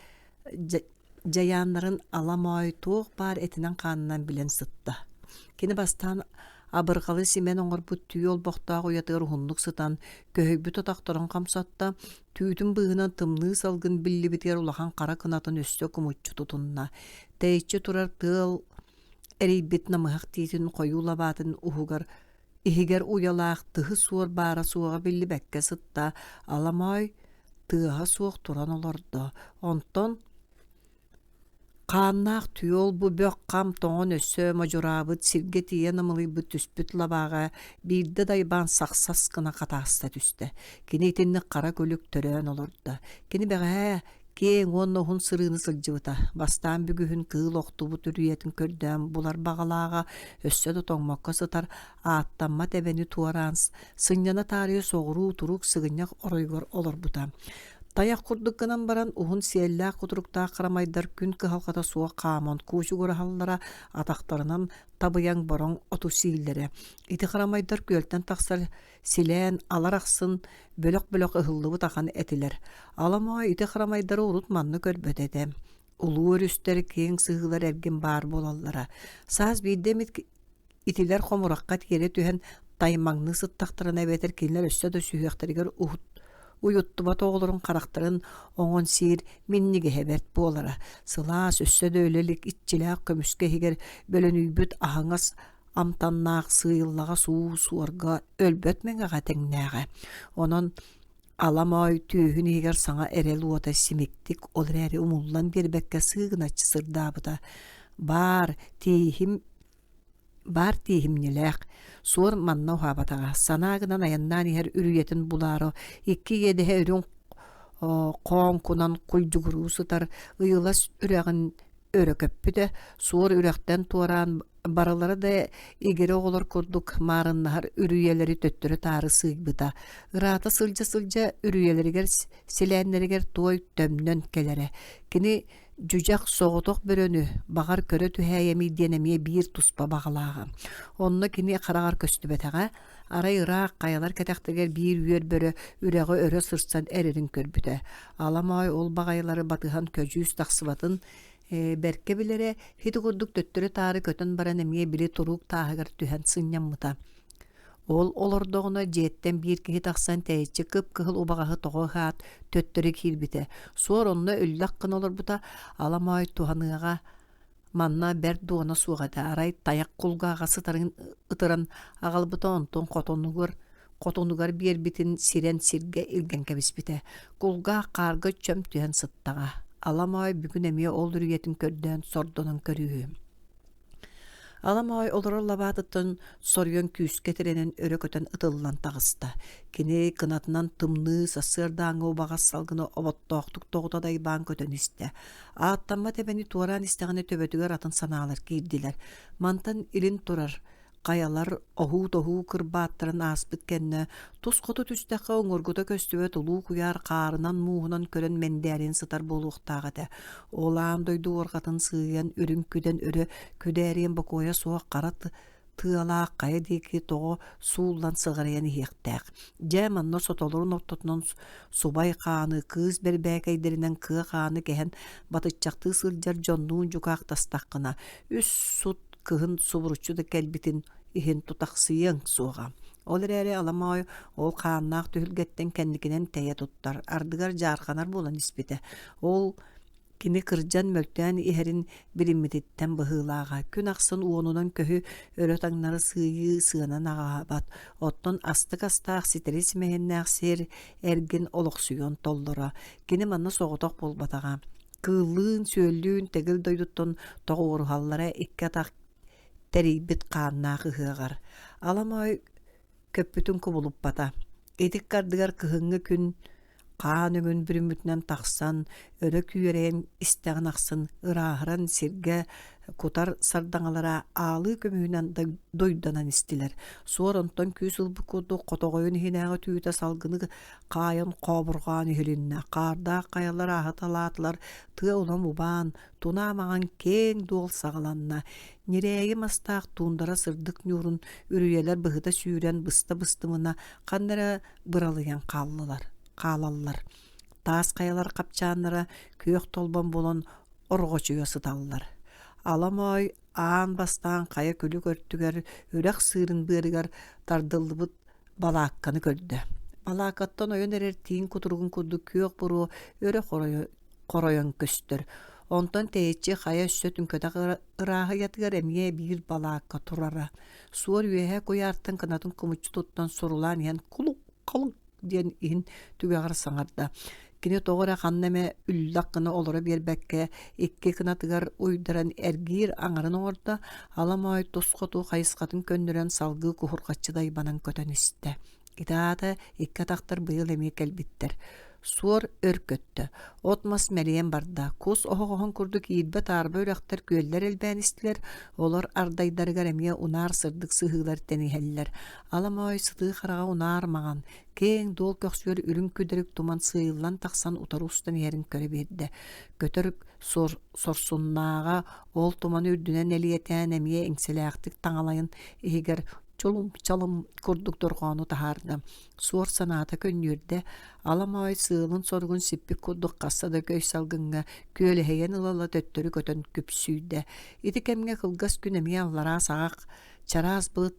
дьайааннарын ала моой туох баар этинэн-хаанынан билэн сытта. Кини бастаан абырҕалы симэн оҥорбут түү олбохтоох уйатыгар уһуннук сытан, көһүйбүт отохторун хамсатта, түүтүн быыһынан тымныы салгын биллибитигэр улахан хара кынатын өссө кумуччу тутунна. Тэйиччи турар тыал эрийбит намыһах тиитин хойуу лабаатын уһугар иһигэр уйалаах тыһы суор баара суоҕа биллибэккэ сытта, аламаай тыаһа суох туран олордо. Онтон Хааннаах түөл бу бөх хам тоҥон өссө модьураабыт сиргэ тиийэ намылыйбыт түспүт лабааҕа биирдэ дайбаан сахсас гына хатааста түстэ. Кини итинник хара күлүк төрөөн олордо. Кини бэҕэһээ. Киэҥ уонна уһун сырыыны сылдьыбыта. Бастаан бүгүһүн кыыл охтубут үрүйэтин көрдөөн булар баҕалааҕа өссө да тоҥмокко сытар ааттаммат эбэни туораан сынньана таарыйа соҕуруу турук сыгынньах оройугар олорбута. Тайах курдук гынан баран уһун сиэллээх кутуруктаах харамайдар күн кыһалҕата суох хааман куучугураһаллара, атахтарынан табыйаҥ бороҥ оту сииллэрэ. Ити харамайдар күөлтэн тахсар силээн алар ахсын бөлөх-бөлөх ыһыллыбыт ахан этилэр. Аламаҕай ити харамайдары урут манна көрбөт этэ. Улуу өрүстэр, киэҥ сыһыылар эргин баар буолаллара. Саас биирдэ эмит итилэр хомурахха тиэрэ түһэн таймаҥныы сыттахтарына эбэтэр кинилэр өссө да сүһүөхтэригэр уһут уйуттубат оҕолорун харахтарын оҥон сиир минньигэһэ бэрт буолара. Сылаас өссө да өлө илик иччилээх көмүскэ иһигэр бөлөнүйбүт аһаҥас амтаннаах сыыйыллаҕас уу суорга өлбөт мэҥэҕэ тэҥнээҕэ. Онон Аламаай түөһүн иһигэр саҥа эрэл уота симиктик, ол эрээри умуллан биэрбэккэ сыыгыначчы сырдаабыта. Баар тииһим баар тииһимньилээх, суор манна уһаабатаҕа, санаа гынан айаннаан иһэр үрүйэтин булаары икки иэдэһэ үрүҥ хооҥкунан куйдьугуруу сытар ыйылас үрэҕин өрө көппүтэ, суор үрэхтэн туораан барылара да игирэ оҕолор курдук маарыннаһар үрүйэлэри төттөрү-таары сыыйбыта. Ыраата сылдьа-сылдьа үрүйэлэригэр силээннэригэр туой төмнөн кэлэрэ. Кини дьүдьэх соҕотох бөрөнү баҕар көрө түһээйэмий диэн эмиэ биир туспа баҕалааҕа. Онно кини хараҕар көстүбэтэҕэ, арай ыраах хайалар кэтэхтэригэр биир үөр бөрө үрэҕи өрө сырсан эрэрин көрбүтэ. Аламаай ол баҕайылары батыһан көдьүүс тахсыбатын бэркэ билэрэ, ити курдук төттөрү-таары көтөн баран эмиэ били туруук тааһыгар түһэн сынньаммыта. Ол олордоҕуна дьиэттэн биир киһи тахсан тэйиччи кып-кыһыл убаҕаһы тоҕо ыһаат төттөрү киирбитэ. Суор онно үллэх гына олорбута, Аламаай туһаныаҕа манна бэрт дуона суох этэ, арай тайах кулгааҕа сытарын ытыран аҕалбыта, онтон хотонугар хотунугар биэрбитин сирэн сиргэ илгэн кэбиспитэ. Кулгаах хаарга чөм түһэн сыттаҕа. Аламаай бүгүн эмиэ ол үрүйэтин көрдөөн сордонон көрүүһү. Аламаай олорор лабаатыттан соруйан күүскэ тирэнэн өрө көтөн ытыллан таҕыста. Кини кынатынан тымныы сарсыардааҥҥы убаҕас салгыны оботтоохтук тоҕута дайбаан көтөн истэ. Ааттаммат эбэни туораан истэҕинэ төбөтүгэр атын санаалар киирдилэр. Мантан илин турар хайалар оһуу-тоһуу кырбааттарын ааспыт кэннэ тус хоту түстэххэ уҥуоргута көстүбэт улуу куйаар хаарынан-мууһунан көрөн мэндээрин сытар буолуохтаах этэ. Ол аан дойду уорҕатын сыыйан үрүҥ күдэн өрө күдээриэн бокуойа суох хара тыалаах хайа диэки тоҕо сууллан сыҕарыйан иһиэхтээх. Дьэ, манна сотолорун ортотунан субай хааны, кыыс бэрбээкэйдэринэн кыа хааны кэһэн батыччахтыы сылдьар дьоннуун дьукаахтастаххына, үс сут кыһын субуруччу да кэлбитин иһин тутахсыйыаҥ суоҕа. Ол эрээри Аламаай ол хааннаах түһүлгэттэн кэнникинэн тэйэ туттар, ардыгар дьаарханар буолан испитэ. Ол кини кырдьан мөлтөөн иһэрин билиммититтэн быһыылааҕа. Күн ахсын уонунан көһү өрө-таҥнары сыыйыы сыанан аҕаабат, оттон астык астаах ситэри симэһиннээх сир эргин олохсуйуон толлоро. Кини манна соҕотох буолбатаҕа. Кыыллыын-сүөллүүн тэгил дойдуттан тоҕуоруһаллара икки атах тэрийбит хааннаах ыһыаҕар. Аламаай көппүтүн кубулуппата. Ити ыккардыгар кыһыҥҥы күн хаан өҥүн бүрүммүтүнэн тахсан, өрө күөрэйэн истэҕин ахсын ырааһыран сиргэ кутар сардаҥалара аалыы көмүһүнэн дуйданан истилэр. Суор онтон күүс ылбыт курдук хотоҕойун иһинээҕи түүтэ салгыны хаайан хообурҕаан иһилиннэ, хаардаах хайалар ааһыталаатылар, тыа улам убаан, тунаа маҥан киэҥ дуол саҕаланна. Ньирээйи мастаах туундара сырдык ньуурун үрүйэлэр быһыта сүүрэн быста-быстымына ханна эрэ быралыйан хааллылар, хаалаллар. Таас хайалар хапчааннара күөх толбон буолан орҕочуйа сыталлар. Аламаай аан бастаан хайа күлүк өртүгэр үрэх сыырын быарыгар тардыллыбыт балаакканы көрдө. Балааккаттан ойон эрэр тииҥ кутуругун курдук күөх буруо өрө хоройон көстөр. Онтон тэйиччи хайа өссө түҥкэтэх ырааһыйатыгар эмиэ биир балаакка турара. Суор үөһэ куйаартан кынатын кумуччу туттан сурулаан иһэн кулук-халык диэн иһин түгэҕэр саҥарда. Кини тоҕо эрэ ханна эмэ үллэх гына олоро биэрбэккэ, икки кынатыгар уйдаран эргиир аҥарын оҥордо, аламаай тус хоту хайысхатын көннөрөн салгыы куһурҕаччы дайбанан көтөн истэ. Ити аата икки атахтар быйыл эмиэ кэлбиттэр. Суор өр көттө. От-мас мэлийэн барда. Кус оһоҕоһун курдук иирбэ-таарба үрэхтэр, күөллэр элбээн истилэр. Олор ардайдарыгар эмиэ унаар сырдык сыһыылар тэниһэллэр. Аламоой сытыы хараҕа унаар маҥан, киэҥ дуол көхсүгэр үрүҥ күдэрик туман сыыйыллан тахсан утары устан иһэрин көрө биэрдэ. Көтөр сорсуннааҕа ол туманы үрдүнэн элиэтээн эмиэ иҥсэлээхтик таҥалайын иһигэр чулум-чалым курдук дорҕоону таһаарда. Суор санаата көнньүөрдэ, аламаҕай сыалын-соругун сиппит курдук хаста да көй салгыҥҥа күөлэһийэн ыла-ыла төттөрү көтөн күпсүйдэ. Ити кэмҥэ кылгас күн эмиэ аллараа саҕах чараас былыт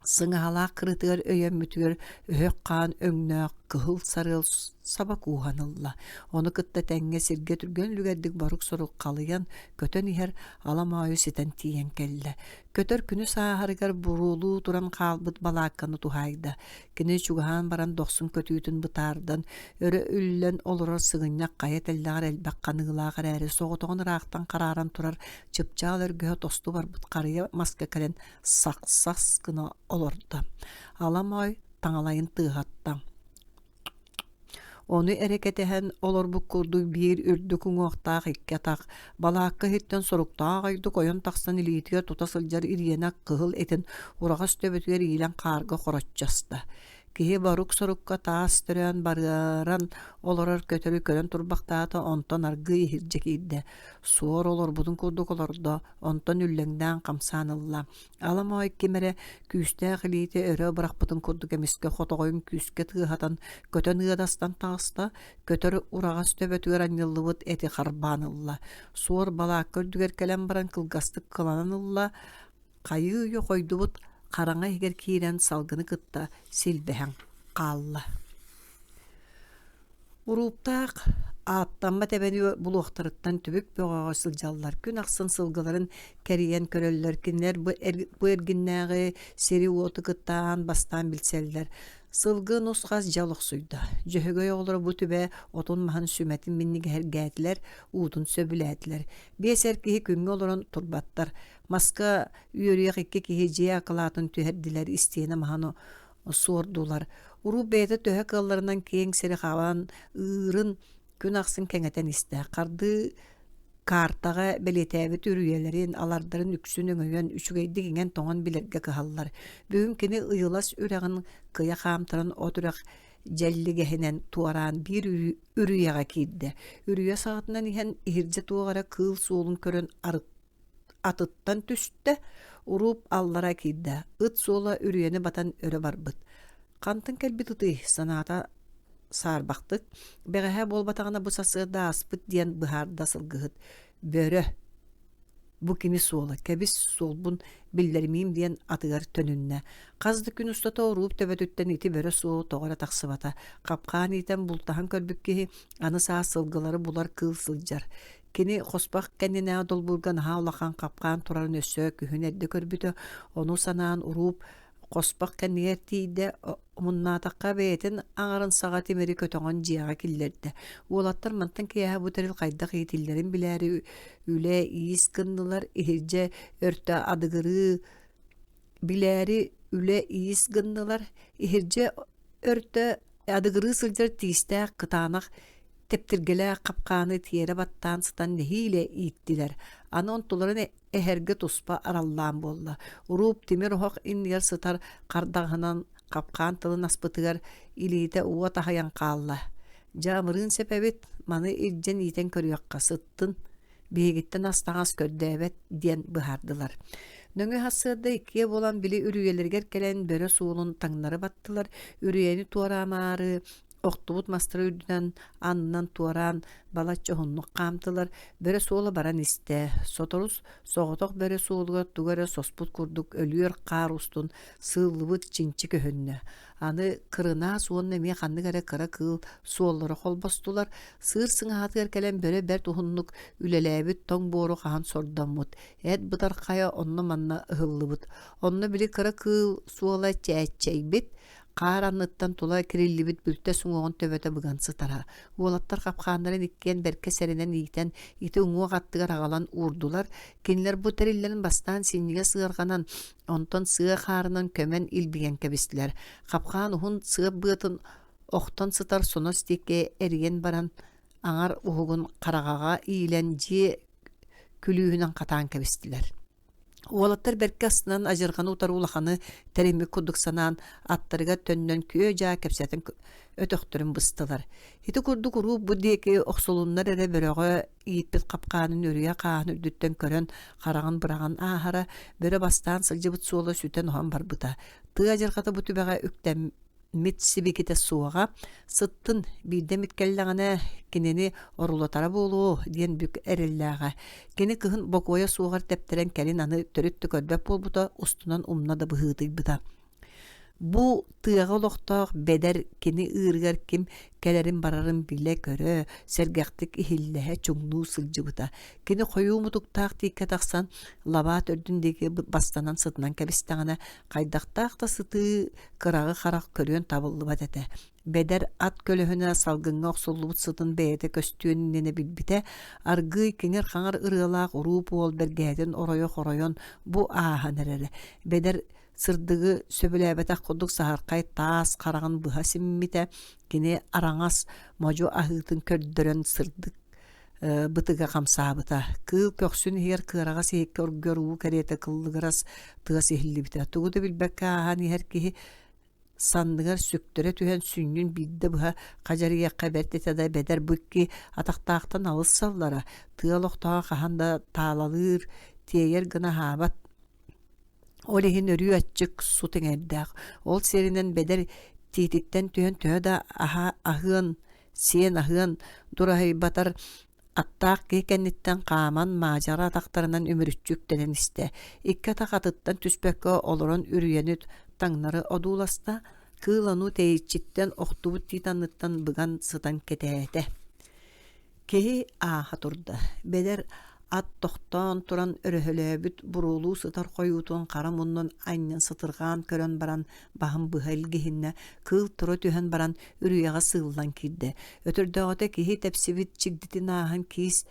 сыҥаһалаах кырыытыгар өйөммүтүгэр өһөх хаан өҥнөөх кыһыл сарыал саба кууһан ылла. Ону кытта тэҥҥэ сиргэ түргэн үлүгэрдик борук-сорук халыйан көтөн иһэр аламаайы ситэн тиийэн кэллэ. Көтөр күнүс ааһарыгар буруолуу туран хаалбыт балаакканы туһаайда. Кини чугаһаан баран дохсун көтүүтүн бытаардан, өрө үллэн олорор сыгынньах хайа тэллэҕэр элбэх ханыылаах эрээри соҕотоҕун ыраахтан харааран турар чыпчаал өргөһө тосту барбыт харыйа маска кэлэн сахсас гына олордо. Аламаай таҥалайын тыаһатта. Ону эрэ кэтэһэн олорбут курдук биир үрдүк уҥуохтаах икки атах, балаакка иһиттэн соруктаах ойдук ойон тахсан илиитигэр тута сылдьар ириэнэ кыһыл этин ураҕас төбөтүгэр иилэн хаарга хороччу аста. Киһи борук-сорукка таас төрөөн барыаран олорор көтөрү көрөн турбахтаата, онтон аргыый иһирдьэ киирдэ. Суор олорбутун курдук олордо, онтон үллэҥнээн хамсаан ылла. Аламаҕай ким эрэ күүстээх илиитэ өрө бырахпытын курдук эмискэ хотоҕойун күүскэ тыаһатан көтөн ыадастан таҕыста, көтөр ураҕас төбөтүгэр анньыллыбыт эти харбаан ылла. Суор балаакка үрдүгэр кэлэн баран кылгастык кыланан ылла, хайыы-үйэ хойдубут хараҥа иһигэр киирэн салгыны кытта силбэһэн хаалла. Урууптаах ааттаммат эбэни булуохтарыттан түбүк бөҕөҕө сылдьаллар. Күн ахсын сылгыларын кэрийэн көрөллөр. Кинилэр бу, бу эргиннээҕи сири-уоту кытта аан бастаан билсэллэр. Сылгы нус-хас дьэ олохсуйда. Дьөһөгөй оҕолоро бу түбэ отун-маһын сүмэтин минньигэһиргээтилэр, уутун сөбүлээтилэр. Биэс эр киһи күҥҥэ олорон турбаттар. Маска үөрүйэх икки киһи дьиэ акылаатын түһэрдилэр, истиэнэ маһын суордулар. Уруу бэйэтэ төһө кыалларынан киэҥ сири хабан, ыырын күн ахсын кэҥэтэн истэ. Хардыы каартаҕа бэлиэтээбит үрүйэлэрин, алардарын үксүн өҥөйөн, үчүгэйдик иҥэн-тоҥон билэргэ кыһаллар. Бүгүн кини Ыйылас үрэҕин кыйа хаамтаран от үрэх дьэллигэһинэн туораан биир үрүйэҕэ киирдэ. Үрүйэ саҕатынан иһэн иһирдьэ туох эрэ кыыл суолун көрөн арыт атыттан түстэ, урууп аллара киирдэ, ыт суола үрүйэни батан өрө барбыт. Хантан кэлбит ытый, санаата саарбахтык, бэҕэһээ буолбатаҕына бу сарсыарда ааспыт диэн быһаарда сылгыһыт. Бөрө бу кини суола, кэбис суолбун биллэримиим диэн атыгар төнүннэ. Хас да күн устата урууп төбөтүттэн ити бөрө суола тоҕо эрэ тахсыбата. Хапхаан иитэн бултаһан көрбүт киһи аны саас сылгылары булар кыыл сылдьар. Кини хоспох кэннинээҕи долбуурга наһаа улахан хапкаан турарын өссө күһүн эрдэ көрбүтэ, ону санаан урууп хоспох кэннигэр тиийдэ, омуннаатахха бэйэтин аҥарын саҕа тимири көтөҕөн дьиэҕэ киллэрдэ. Уолаттар мантан киэһэ бу тэрил хайдах иитиллэрин билээри үлэ-иис гыннылар, иһирдьэ өртө адыгырыы билээри үлэ-иис гыннылар, иһирдьэ өртө адыгырыы сылдьар тиистээх кытаанах тэптиргэлээх хапкааны тиэрэ баттаан сытан нэһиилэ ииттилэр. Аны онтуларын эһэргэ туспа араллаан буолла. Урууп тимир оһох иннигэр сытар хардаҕаһынан хапкаан тылын аспытыгар илиитэ уот аһыйан хаалла. Дьэ амырыын сөп эбит, маны илдьэн иитэн көрүөххэ сыттын биһигиттэн ас-таҥас көрдөөбөт диэн быһаардылар. Нөҥүө сарсыарда иккиэ буолан били үрүйэлэригэр кэлэн бөрө суолун таҥнары баттылар, үрүйэни туораамаары охтубут мастары үрдүнэн аннынан туораан балачча уһуннук хаамтылар, бөрө суола баран истэ. Сотору соҕотох бөрө суолугар тугу эрэ соспут курдук өлүөр хаар устун сыыллыбыт чинчи көһүннэ. Аны кырынаас уонна эмиэ ханнык эрэ кыра кыыл суоллара холбостулар, сыыр сыҥаһатыгар кэлэн бөрө бэрт уһуннук үлэлээбит тоҥ буору хаһан сордоммут, эт бытархайа онно-манна ыһыллыбыт. Онно били кыра кыыл суола чээччэйбит, хаар анныттан тула кириллибит бүлтэс уҥуоҕун төбөтө быган сытара. Уолаттар хапхааннарын иккиэн бэркэ сэрэнэн иитэн, ити уҥуох аттыгар аҕалан уурдулар. Кинилэр бу тэриллэрин бастаан синньигэс ыарҕанан, Онтон сыа хаарынан көмөн илбийэн кэбистилэр. Хапхаан уһун сыап быатын Охтон сытар сонос диэки эрийэн баран, аҥар уһугун хараҕаҕа иилэн дьиэ күлүүһүнэн хатаан кэбистилэр. Уолаттар бэркэ астынан адьырҕаны утары улаханы тэриммит курдук санаан, аттарыгар төннөн күө-дьаа кэпсэтэн өтөхтөрүн быстылар. Ити курдук уруу бу диэки охсулуннар эрэ бөрөҕө ииппит хапкаанын үрүйэ хааһын үрдүттэн көрөн хараҕын быраҕан ааһара, бөрө бастаан сылдьыбыт суола сүтэн-оһон барбыта. Тыа адьырҕата бу түбэҕэ үктэм мит сибикитэ суоҕа, сыттын, биирдэ эмит кэллэҕинэ кинини орулатара буолуо диэн бүк эрэллээҕэ. Кини кыһын бокуойа суоҕар тэптэрэн кэлин аны төрүт да көрбөт буолбута, устунан умна да быһыытыйбыта. Бу тыаҕа олохтоох бэдэр кини ыырыгар ким кэлэрин-барарын билэ-көрө, сэргэхтик иһиллэһэ, чуҥнуу сылдьыбыта. Кини хойуу мутуктаах тииккэ тахсан, лабаа төрдүн диэки бастанан сытынан кэбистэҕинэ, хайдахтаах да сытыы кыраҕы харах көрүөн табыллыбат этэ. Бэдэр ат көлөһүнэ салгыҥҥа охсуллубут сытын бэйэтэ көстүөн иннинэ билбитэ, аргыый киҥир-хаҥар ырыалаах урууп уол бэргэһэтин оройо хоройон бу ааһан эрэрэ. Бэдэр сырдыгы сөбүлээбэтэх курдук саһархай таас хараҕын быһа симмитэ, кини араҥас модьу аһыытын көрдөрөн сырдык бытыга хамсаабыта. Кыыл көхсүн иһигэр кыараҕас иһиккэ оргуйар уу кэриэтэ кыллыгырас тыас иһиллибитэ. Тугу да билбэккэ ааһан иһэр киһи санныгар сүктэрэ түһэн сүнньүн биирдэ быһа хадьарыйыахха бэрт этэ да бэдэр бу икки атахтаахтан алыс саллара, тыа олохтооҕо хаһан да таалалыыр, тиэйэр гына аһаабат. Ол иһин өрүү аччык, сут эҥэрдээх. Ол сиэринэн бэдэр тиититтэн түһэн төһө да аһа аһыан сиэн-аһыан дураһыйбатар аттаах киһи кэнниттэн хааман маадьара атахтарынан үмүрүччү үктэнэн истэ. Икки атах атыттан түспэккэ олорон үрүйэни таҥнары одууласта, кыыл ону тэйиччиттэн охтубут тиит анныттан быган сытан кэтээтэ. Киһи ааһа турда. Бэдэр ат тохтоон туран өрөһөлөөбүт буруолуу сытар хойуутун хара муннун анньан сытырҕаан көрөн баран баһын быһа илгиһиннэ, кыыл тура түһэн баран үрүйэҕэ сыыллан киирдэ. Өтөрдөөҕүтэ киһи тэпсибит чигдитин ааһан киис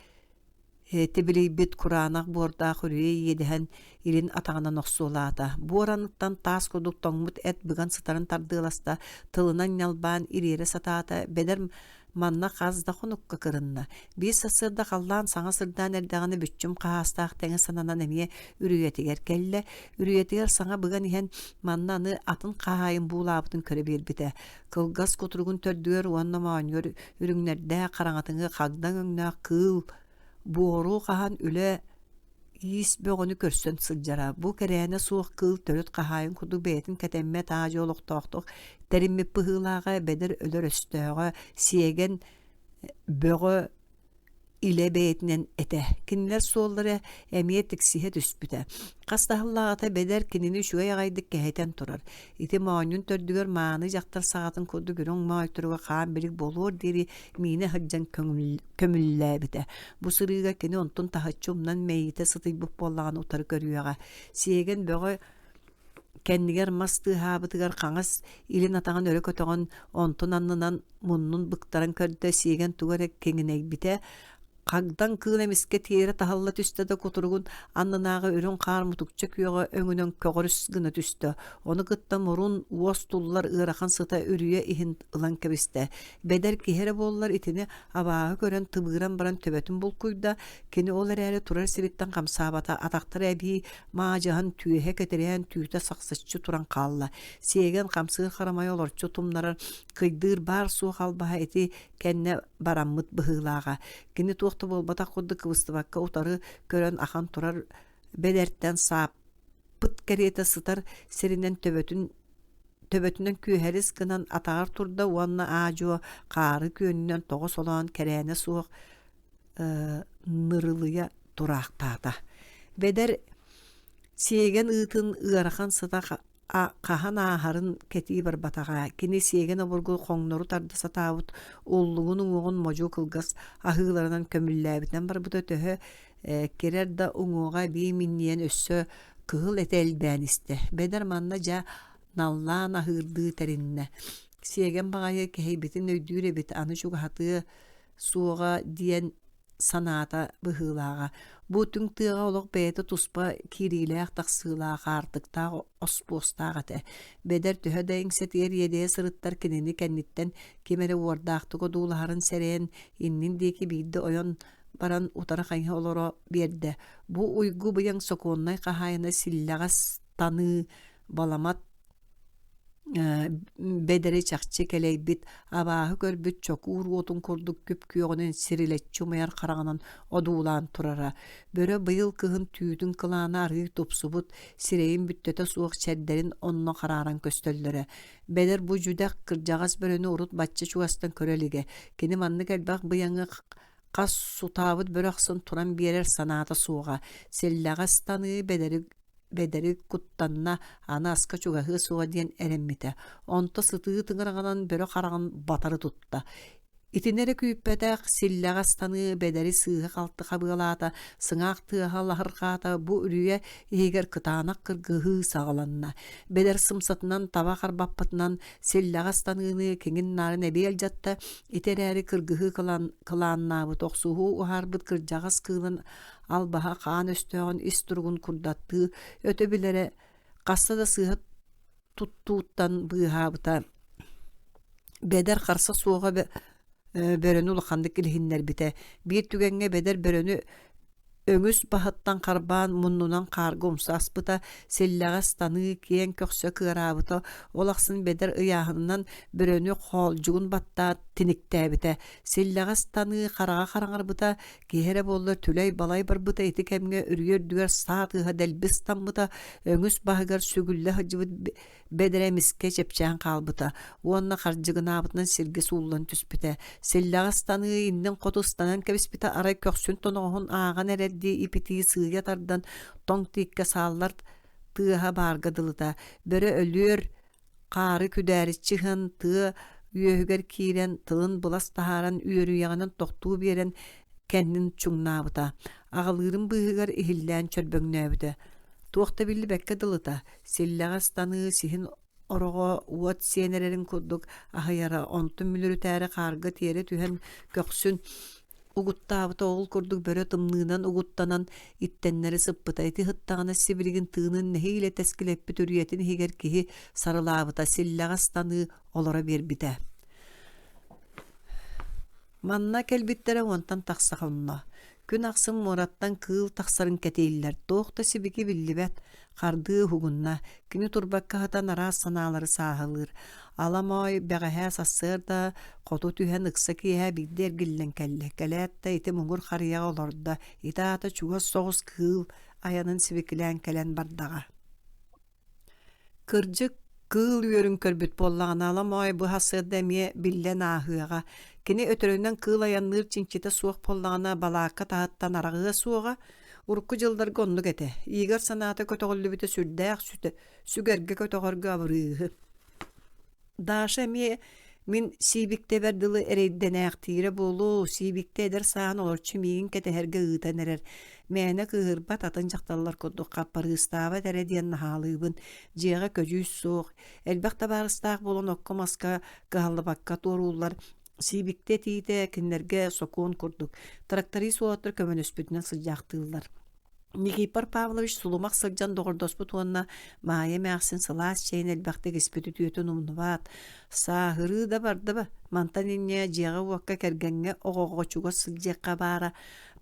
тибилийбит кураанах буордаах үрүйэ иэдэһэн илин атаҕынан охсуолаата. Буор аныттан таас курдук тоҥмут эт быган сытарын тардыаласта, тылынан ньалбаан ириэрэ сатаата, бэдэр Манна хас да хонукка кырынна. Биир сарсыарда халлаан саҥа сырдаан эрдэҕинэ бүччүм хаһаастаах тэҥэ сананан эмиэ үрүйэтигэр кэллэ. Үрүйэтигэр саҥа быган иһэн манна аны атын хаһаайын буулаабытын көрө биэрбитэ. Кылгас кутуругун төрдүгэр уонна моонньугар үрүҥнэрдээх хараҥатыҥы хагдаҥ өҥнөөх кыыл буору хаһан үлэ иис бөҕөнү көрсөн сылдьара. Бу кэрээнэ суох кыыл төрүт хаһаайын курдук бэйэтин кэтэммэт аа-дьуо олохтоохтук тэриммит быһыылааҕа, бэдэр өлөр өстөөҕө, сиэгэн бөҕө илэ бэйэтинэн этэ. Кинилэр суоллара эмиэ тиксиһэ түспүтэ. Хас да сыллааҕыта бэдэр кинини үчүгэй аҕайдык кэһэтэн турар. Ити моонньун төрдүгэр мааны дьахтар саҕатын курдук үрүҥ моойторуга хаан-билик буолуор диэри миинэ сылдьан көмүллээбитэ. Бу сырыыга кини онтун таһыччы умнан мэйиитэ сытыйбыт буоллаҕына утары көрүөҕэ. Сиэгэн бөҕө кэннигэр мас тыаһаабытыгар хаҥас илин атаҕын өрө көтөҕөн, онтун аннынан муннун быктаран көрдө, сиэгэн тугу эрэ киҥинэйбитэ, Хагдаҥ кыыл эмискэ тиэрэ таһылла түстэ да кутуругун аннынааҕы үрүҥ хаар мутукча күөҕэ өҥүнэн көҕөрүс гына түстэ. Ону кытта мурун, уос туллар ыарахан сыта үрүйэ иһин ылан кэбистэ. Бэдэр киһи эрэ буоллар итини абааһы көрөн тыбыыран баран төбөтүн булкуйда. Кини ол эрээри турар сириттэн хамсаабата, атахтара эбии маадьаһан түөһэ кэтирээн түүтэ сахсыччы туран хаалла. Сиэгэн хамсыыр харамайы олорчу тумнарар кыйдыыр баар-суох албаһа ити кэннэ бараммыт быһыылааҕа. Кини туох да буолбатах курдук кыбыстыбакка утары көрөн ахан турар бэдэртэн сааппыт кэриэтэ сытар сиринэн төбөтүн төбөтүнэн күөһэрис гынан атаҕар турда уонна аа-дьуо хаары күөнүнэн тоҕо солоон кэрээнэ суох нырылыйа тураахтаата. Бэдэр сиэгэн ыытын ыарахан сыта хаһан ааһарын кэтии барбатаҕа. Кини сиэгэн обургу хоҥнору тарда сатаабыт уллугун уҥуоҕун модьу кылгас аһыыларынан көмүллээбитинэн барбыта төһө кирэр да уҥуоҕа эбии минньийэн өссө кыһыл этэ элбээн истэ. Бэдэр манна дьэ наллаан аһыырдыы тэриннэ. Сиэгэн баҕайы кэһэйбитин өйдүүр эбит, аны чугаһатыа суоҕа диэн санаата быһыылааҕа. Бу түҥ тыаҕа олох бэйэтэ туспа киириилээх-тахсыылаах, аартыктаах оспуостаах этэ. Бэдэр төһө да иҥсэтигэр иэдэйэ сырыттар кинини кэнниттэн ким эрэ уордаахтык одуулаһарын сэрэйэн, иннин диэки биирдэ ойон баран утары хайыһа олоро биэрдэ. Бу уйгу-быйаҥ сокуоннай хаһаайына силлэҕэс таныы баламат Бэдэри чахчы кэлэйбит, абааһы көрбүт чокуур уотун курдук күп-күөҕүнэн сирилэччи умайар хараҕынан одуулаан турара. Бөрө быйыл кыһын түүтүн кылаана арыый тупсубут, сирэйин бүттэтэ суох чэрдэрин онно харааран көстөллөрө. Бэдэр бу дьүдэх кырдьаҕас бөрөнү урут бачча чугастан көрө илигэ. Кини маннык элбэх быйаҥы хас сутаабыт бөрө ахсын туран биэрэр санаата суоҕа. Силлэҕэс таныы бэдэри Бэдэри куттанна, аны аска чугаһыа суоҕа диэн эрэммитэ. Онто сытыы тыҥыраҕынан бөрө хараҕын батары тутта. Итини эрэ күүппэтэх, силлэҕэ астаныы бэдэри сыыһа-халты хабыалаата, сыҥаах тыаһа лаһырҕаата, бу үрүйэ иһигэр кытаанах кыргыһыы саҕаланна. Бэдэр сымсатынан таба харбаппытынан силлэҕэ астаныыны киҥин-наарын эбии алдьатта, ити эрээри кыргыһыы кылааннаабыт, охсуһуу уһаарбыт кырдьаҕас кыылын албаһа хаан өстөөҕүн ис туругун курдаттыы өтө билэрэ хаста да сыыһа туттууттан быыһаабыта бэдэр харса суоҕа бөрөнү улаханнык илиһиннэрбитэ биир түгэҥҥэ бэдэр бөрөнү өҥүс баһыттан харбаан муннунан хаарга умса аспыта силлэҕэс таныы киэҥ көхсө кыараабыта ол ахсын бэдэр ыйааһынынан бөрөнү хоолдьугун баттаат тиниктээбитэ силлэҕэс таныы хараҕа хараҥарбыта Киһи эрэ буоллар түлэй-балай барбыта ити кэмҥэ үрүйэ үрдүгэр саа тыаһа дэлби ыстаммыта, өҥүс баһыгар сүгүллэ сылдьыбыт бэдэрэ эмискэ чэпчээн хаалбыта уонна хардьыгынаабытынан сиргэ сууллан түспүтэ. Силлэҕэ ыстаныы иннин хоту ыстанан кэбиспитэ арай көхсүн тоноҕоһун ааҕан эрэрдии ипитии сыыйа тардан тоҥ тииккэ сааллар тыаһа баарга дылыта. Бөрө өлүөр Хаары күдээриччи ыһан тыа үөһүгэр киирэн, тылын былас таһааран үөрүйэҕинэн тохтуу биэрэн кэннин чуҥнаабыта, аҕалыырын быыһыгар иһиллээн чөрбөҥнөөбүтэ. Туох да биллибэккэ дылыта, силлэҕэ ыстаныы сиһин ороҕо уот сиэн эрэрин курдук аһыйара, онтун мүлүрүтээри хаарга тиэрэ түһэн көхсүн Угуттаабыта ол курдук бөрө тымныынан угуттанан иттэннэри сыппыта. Ити сыттаҕына сибилигин тыынын нэһиилэ тэскилэппит үрүйэтин иһигэр киһи сарылаабыта, силлэҕэ ыстаныы олоро биэрбитэ. Манна кэлбиттэрэ уонтан тахса хонно. Күн ахсын муораттан кыыл тахсарын кэтииллэр, туох да сибики биллибэт. Хардыы уһугунна, кини турбакка сытан араас санаалары сааһылыыр. Ала-Моой бэҕэһээ сарсыарда хоту түһэн ыкса киэһэ биирдэ эргиллэн кэллэ. Кэлээт да ити муҥур харыйаҕа олордо, ити аата чугас соҕус кыыл айанын сибикилээн кэлэн бардаҕа. Кырдьык, кыыл үөрүн көрбүт буоллаҕына Ала-Моой бу сарсыарда эмиэ биллэн ааһыаҕа. Кини өтөрүнэн кыыл айанныыр чинчитэ суох буоллаҕына балаакка таһыттан араҕыа суоҕа, Урукку дьылларга оннук этэ. Игорь санаата көтөҕүллүбүтэ сүрдээх сүгэргэ-көтөҕөргө абырыыһы. Даша эмиэ мин Сиибиктэбэр дылы эрэйдэнээхтиирэ буолуо, Сиибиктэ эдэр сааһын олорчу миигин кэтэһэргэ ыытан эрэр. Мээнэ кыыһырбат атын дьахталлар курдук хаппарыыстаабат эрэ диэн наһаалыыбын. Дьиэҕэ көдьүүс суох. Элбэх табаарыстаах буолан окко-маска кыһаллыбакка туорууллар. Сиибиктэ этиитэ кинилэргэ сокуон курдук. Тракторист уолаттар көмөлөспүтүнэн сылдьаахтыыллар. Никифор Павлович сулумах сылдьан доҕордоспут уонна Маайа эмээхсин сылаас чэйин элбэхтик испит үтүөтүн умнубат. Сааһырыы да барда ба, мантан инньэ дьиэҕэ-уокка кэргэҥҥэ оҕоҕо чугас сылдьыахха баара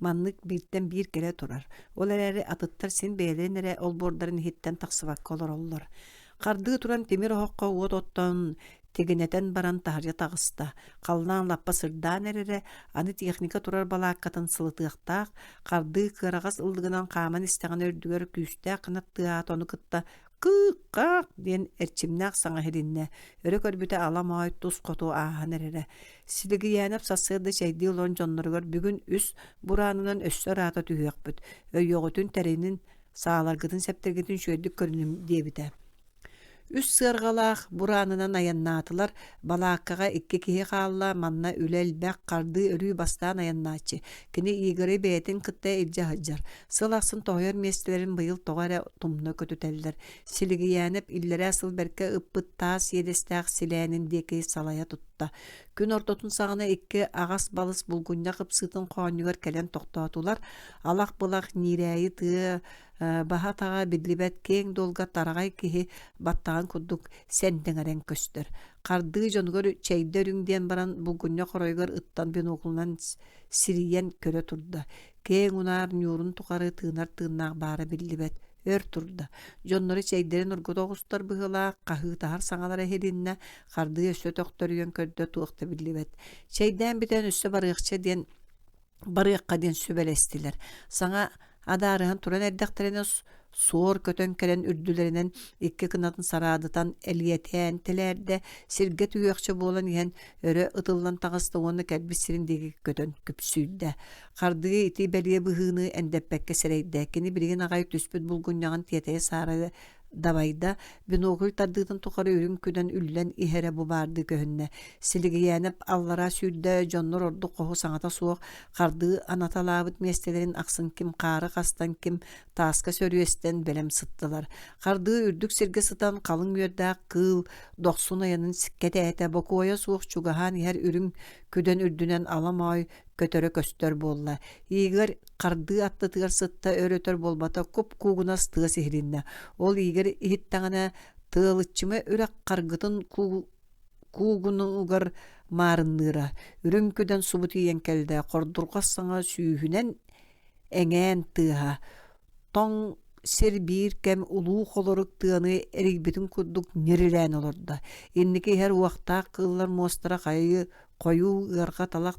маннык бииртэн биир кэлэ турар. Ол эрээри атыттар син бэйэлэрин эрэ олбуордарын иһиттэн тахсыбакка олороллор. Хардыы туран тимир оһоххо уот оттон тигинэтэн баран таһырдьа таҕыста. Халлаан лаппа сырдаан эрэрэ, аны техника турар балааккатын сылытыахтаах, хардыы кыараҕас ыллыгынан хааман истэҕинэ үрдүгэр күүстээх кынат тыаһаата ону кытта «Кыых-хаах!» диэн эрчимнээх саҥа иһилиннэ. Өрө көрбүтэ ала-моой тус хоту ааһан эрэрэ. Силигийээнэп сарсыарда чэйдии олорон дьонноругар бүгүн үс бураанынан өссө ыраата түһүөхпүт, өйүөҕүтүн тэринин, сааларгытын-сэптэргитин үчүгэйдик көрүнүҥ диэбитэ. Үс сыарҕалаах бураанынан айаннаатылар, балааккаҕа икки киһи хаалла, манна үлэ элбэх, хардыы өрүү бастаан айаннааччы. Кини Игори бэйэтин кытта илдьэ сылдьар. Сыл ахсын тоһуйар миэстэлэрин быйыл тоҕо эрэ тумна көтүтэллэр. Силигийээнэп иллэрээ сыл бэркэ ыппыт таас иэдэстээх силээнин диэки салайа тутта. Күн ортотун саҕана икки аҕас-балыс булгунньах ыпсыытын хоонньугар кэлэн тохтоотулар. Алах-былах ньиирээйи тыа баһа-атаҕа биллибэт киэҥ дуолга тараҕай киһи баттаҕын курдук сэндэҥэрэн көстөр. Хардыы дьонугар чэйдэ үрүҥ диэн баран булгунньах оройугар ыттан биноклунан сирийэн көрө турда. Киэҥ унаар ньуурун тухары тыынар тыыннаах баара биллибэт. Өр турда. Дьонноро чэйдэрин оргута оҕустар быһыылаах, хаһыытаһар саҥалара иһилиннэ, хардыы өссө төхтөрүйэн көрдө туох да биллибэт. Чэйдээн бүтэн өссө барыахча диэн барыахха диэн сүбэлэстилэр. Саҥа адаарыһан туран эрдэхтэринэ суор көтөн кэлэн үрдүлэринэн икки кынатын сараадытан элиэтээн тэлээрдэ, сиргэ түһүөхчэ буолан иһэн өрө ытыллан таҕыста уонна кэлбит сирин диэки көтөн күпсүйдэ. Хардыы ити бэлиэ быһыыны эндэппэккэ сэрэйдэ. Кини билигин аҕай түспүт булгунньаҕын тиэтэйэ-саарайа дабайда, бинокль тардыытын тухары үрүҥ күнэн үллэн иһэрэ бу баардыы көһүннэ. Силигийээнэп аллара сүүрдэ, дьоннор ордук хоһу саҥата суох хардыы анаталаабыт миэстэлэрин ахсын ким хаары хастан, ким тааска сөрүөстэн бэлэм сыттылар. Хардыы үрдүк сиргэ сытан халыҥ үөрдээх кыыл дохсун айанын кэтээтэ, бокуойа суох чугаһаан иһэр үрүҥ күдэн үрдүнэн ала моой көтөрө көстөр буолла. Игорь хардыы аттытыгар сытта өр-өтөр буолбата куп-куугунас тыас иһилиннэ. Ол Игорь иһиттэҕинэ тыалыччыма үрэх харгытын куугунугар маарынныыра. Үрүҥ күдэн субу тиийэн кэллэ, хордурҕас саҥа сүүһүнэн эҥээн тыаһа. Тоҥ сир биир кэм улуу холорук тыаны эрийбитин курдук ньирилээн олордо. Инники иһэр уохтаах кыыллар муостара хайыы хойуу ыарҕа талах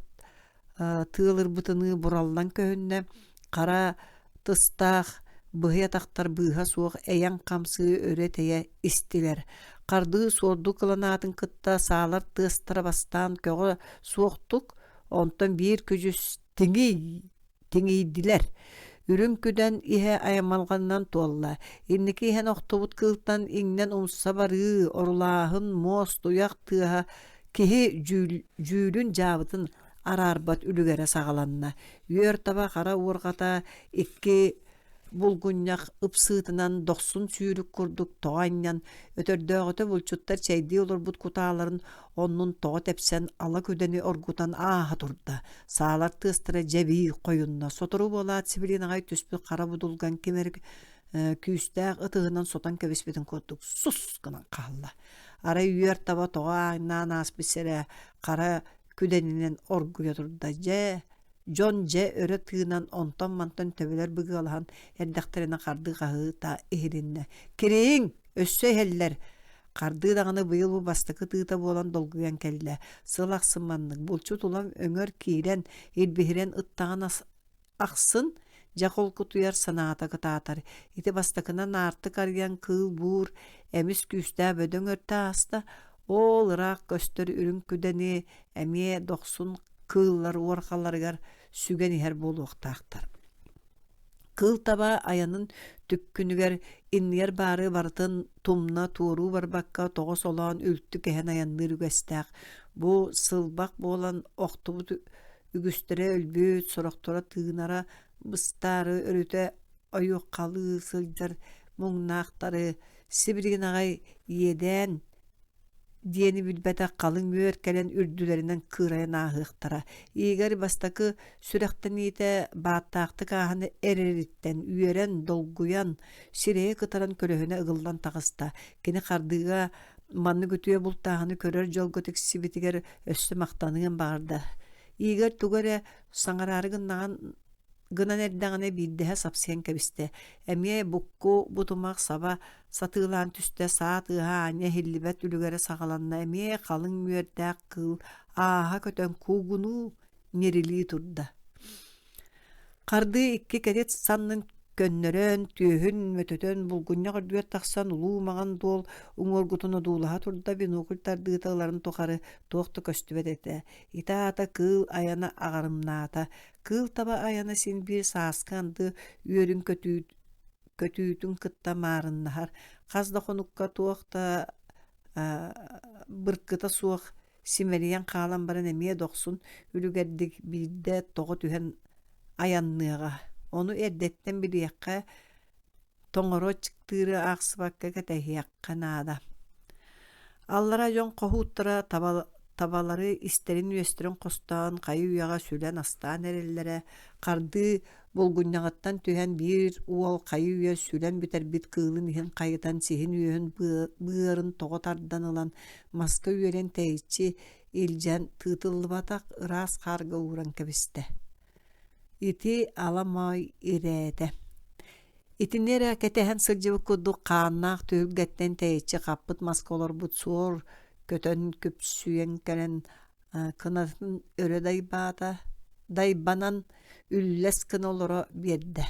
тыалырбытыныы бураллан көһүннэ, хара тыстаах быһый атахтар быыһа суох эйэҥ хамсыы өрө тэйэ истилэр. Хардыы суорду кыланаатын кытта саалар тыастара бастаан көҕө суохтук, онтон биир күдьүс тиҥий тиҥийдилэр. Үрүҥ күдэн иһэ аймалҕанынан туолла. Инники иһэн охтубут кыылтан иҥнэн умса барыы, орулааһын, муос, туйах тыаһа киһи дьүүлүн-дьаабытын араарбат үлүгэрэ саҕаланна. Үөр таба хара уорҕата икки булгунньах ыпсыытынан дохсун сүүрүк курдук тоҕо анньан, өтөрдөөҕүтэ булчуттар чэйдии олорбут кутааларын оннун тоҕо тэпсэн ала күдэни оргутан ааһа турда. Саалар тыастара дьэбии хойунна. Сотору буолаат сибилигин аҕай түспүт хара будулган ким эрэ күүстээх ытыһынан сотон кэбиспитин курдук сус гынан хаалла. Арай үөр таба тоҕо ааҥнаан ааспыт сирэ хара күдэнинэн оргуйа турда. Дьэ, Дьон дьэ өрө тыынан онтон-мантан төбөлөр быгыалаһан эрдэхтэринэ хардыы хаһыыта иһилиннэ: «Кирииҥ! Өссө иһэллэр!» Хардыы даҕаны быйыл бу бастакы тыыта буолан долгуйан кэллэ. Сыл ахсын маннык булчут улам өҥөр киирэн, илбиһирэн ыттаҕын ахсын дьэ холкутуйар санаата кытаатар. Ити бастакынан аартык арыйан кыыл буур эмис күүстээх бөдөҥ өртө ааста. Ол ыраах көстөр үрүҥ күдэни эмиэ дохсун кыыллар уорҕаларыгар сүгэн иһэр буолуохтаахтар. Кыыл таба айанын түккүнүгэр иннигэр баары барытын тумна туоруу барбакка тоҕо солоон үлтү кэһэн айанныыр үгэстээх. Бу сылбах буолан охтубут үгүстэрэ өлбүт, сорохторо тыынара быстаары өрүтэ ойуоххалыы сылдьар муҥнаахтары сибилигин аҕай иэдээн диэни билбэтэх халыҥ үөр кэлэн үрдүлэринэн кыырайан ааһыахтара. Игорь бастакы сүрэхтэниитэ бааттаахтык ааһан эрэриттэн үөрэн, долгуйан, сирэйэ кытаран көлөһүнэ ыгыллан таҕыста. Кини хардыыга маннык үтүө бултааһыны көрөр дьолго тиксибитигэр өссө махтаныан баҕарда. Игорь тугу эрэ саҥараары гыннаҕын гынан эрдэҕинэ биирдэһэ сапсыйан кэбистэ. Эмиэ букку бутумах саба сатыылаан түстэ, саа тыаһа аанньа иһиллибэт үлүгэрэ саҕаланна, эмиэ халыҥ үөрдээх кыыл ааһа көтөн куугунуу ньирилии турда. Хардыы икки кэтит саннын көннөрөн, түөһүн мөтөтөн, булгунньах үрдүгэр тахсан улуу маҥан дуол уҥуоргутун одуулаһа турда, бинокль тардыыта ыларын тухары туох да көстүбэт этэ. Ити аата кыыл айана аҕарымнаата. Кыыл таба айана син биир сааскы анды үөрүн көтүүтүн кытта маарыннаһар. Хас да хонукка туох да быркыта суох симэлийэн хаалан баран эмиэ дохсун үлүгэрдик биирдэ тоҕо түһэн айанныаҕа. Ону эрдэттэн билиэххэ, тоҥоро аччыктыыры аахсыбакка кэтэһиэххэ наада. Аллара дьон хоһууттара табалары истэрин-үөстэрин хостоон хайы-үйэҕэ сүлэн астаан эрэллэрэ, хардыы булгунньаҕыттан түһэн биир уол хайы-үйэ сүлэн бүтэрбит кыылын иһин хайытан сиһин үөһүн быарын тоҕо тардан ылан маска үөрэн тэйиччи илдьэн тыытыллыбатах ыраас хаарга ууран кэбистэ. Ити ала-моой ирээтэ. Итини эрэ кэтэһэн сылдьыбыт курдук хааннаах түһүлгэттэн тэйиччи хаппыт маска олорбут суор көтөн күпсүйэн кэлэн кынатын өрө дайбаата, дайбанан үллэс гына олоро биэрдэ.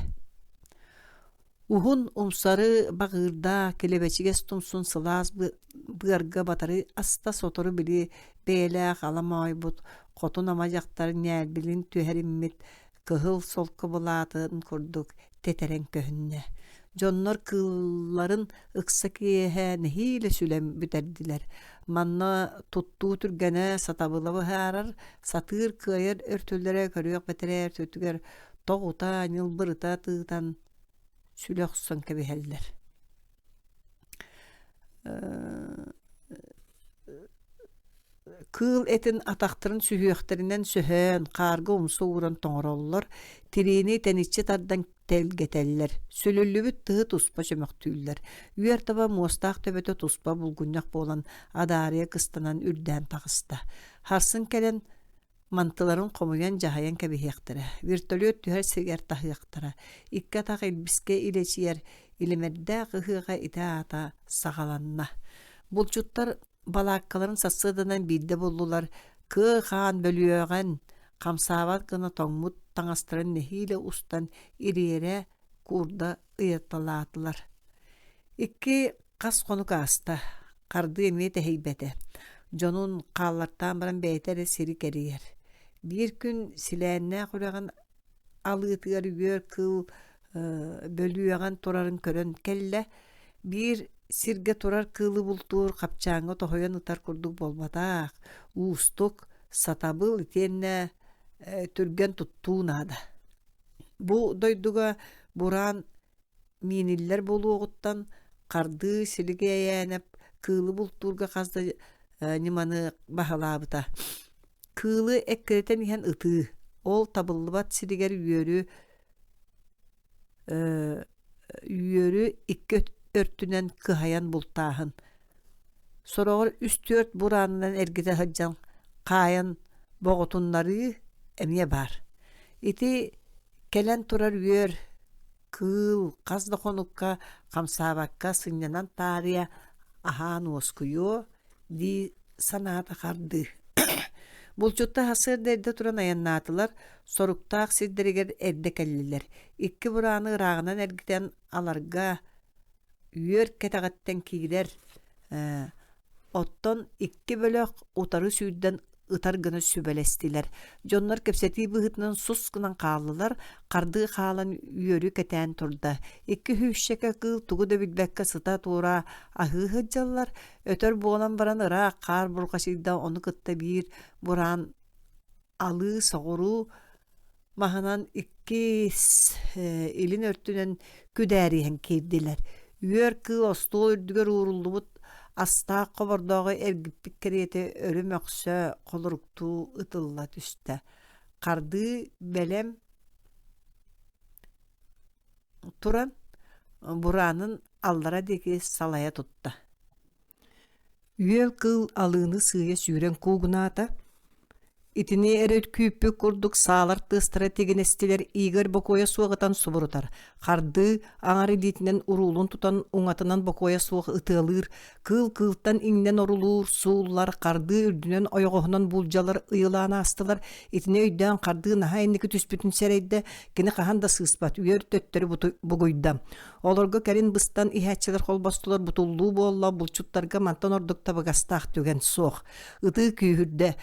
Уһун умсары баҕыырдаах килэбэчигэс тумсун сылаас быарга батары аста сотору били бэйэлээх ала моойбут хотун ама дьахтар ньээлбилин түһэриммит кыһыл солко былаатын курдук тэтэрэн көһүннэ. Дьоннор кыылларын ыкса киэһэ нэһиилэ сүлэн бүтэрдилэр. Манна туттуу түргэнэ сатабыла быһаарар, сатыыр кыайар өртүлэрэ көрүөх бэтэрээ өртүтүгэр тоҕута, ньылбырыта тыытан сүлэ охсон кэбиһэллэр. Кыыл этин атахтарын сүһүөхтэринэн сөһөөн, хаарга умса ууран тоҥороллор, тириини тэниччи тардан тэлгэтэллэр, сүлүллүбүт тыһы туспа чөмөхтүүллэр. Үөр таба муостаах төбөтө туспа булгунньах буолан адаарыйа кыстанан үрдээн таҕыста. Харсын кэлэн Мантыларын хомуйан дьаһайан кэбиһиэхтэрэ, вертолет түһэр сиригэр таһыахтара, икки атах илбискэ илэчийэр илимэрдээх ыһыаҕа ити аата саҕаланна. Булчуттар балааккаларын сарсыарданан биирдэ буллулар, кыа хаан бөлүөҕэн, хамсаабат гына тоҥмут таҥастарын нэһиилэ устан ириэрэ куурда ыйаталаатылар. Икки хас хонук ааста, хардыы эмиэ тэһийбэтэ. Дьонун хааллартаан баран бэйэтэ эрэ сири кэрийэр. Биир күн Силээннээх үрэҕин алыытыгар үөр кыыл бөлүөҕэн турарын көрөн кэллэ. Биир сиргэ турар кыылы бултуур хапчааҥҥа тоһуйан ытар курдук буолбатах, уустук, сатабыл итиэннэ түргэн туттуу наада. Бу дойдуга бураан мииниллэр буолуоҕуттан хардыы Силигэйээнэп кыылы бултуурга хас да ньыманы баһылаабыта. Кыылы эккирэтэн иһэн ытыы, ол табыллыбат сиригэр үөрү үөрү икки өртүнэн кыһайан бултааһын. Сороҕор үс-түөрт бураанынан эргитэ сылдьан хаайан боҕутуннарыы эмиэ баар. Ити кэлэн турар үөр, кыыл хас да хонукка хамсаабакка сынньанан таарыйа аһаан уоскуйуо дии санаата хардыы. Булчуттар сарсыарда эрдэ туран айаннаатылар, соруктаах сирдэригэр эрдэ кэллилэр. Икки бурааны ырааҕынан эргитэн аларга үөр кэтэҕиттэн киирэр Оттон икки бөлөх утары сүүрдэн ытар гына сүбэлэстилэр. Дьоннор кэпсэтии быһыытынан сус гынан хааллылар, хардыы хаалан үөрү кэтээн турда. Икки сүүсчэкэ кыыл тугу да билбэккэ сыта-туора аһыы сылдьаллар. Өтөр буолан баран ыраах хаар бурҕачыйда, ону кытта биир бураан алыы соҕуруу маһынан иккис илин өртүнэн күдээриһэн киирдилэр. Үөр кыыл остуол үрдүгэр ууруллубут астаах хобордооҕу эргиппит кэриэтэ өрө мөхсө, холоруктуу ытылла түстэ. Хардыы бэлэм туран, бураанын аллара диэки салайа тутта. Үөл кыыл алыыны сыыйа сүүрэн куугунаата, Итини эрэ күүппүт курдук саалар тыастара тигинэстилэр Игорь бокуойа суох ытан субурутар, хардыы аҥар илиитинэн уруулун тутан уҥатынан бокуойа суох ытыалыыр, кыыл кыылтан иҥнэн орулуур, сууллар, хардыы үрдүнэн ойоҕоһунан буулдьалар ыйылаан аастылар, итини өйдөөн хардыы наһаа инники түспүтүн сэрэйдэ, кини хаһан да сыыспат, үөр төттөрү бугуйда. Олорго кэлин быстан иһээччилэр холбостулар бутуллуу буолла, булчуттарга мантан ордук табыгастаах түгэн суох. Ытыы күүһүрдэ.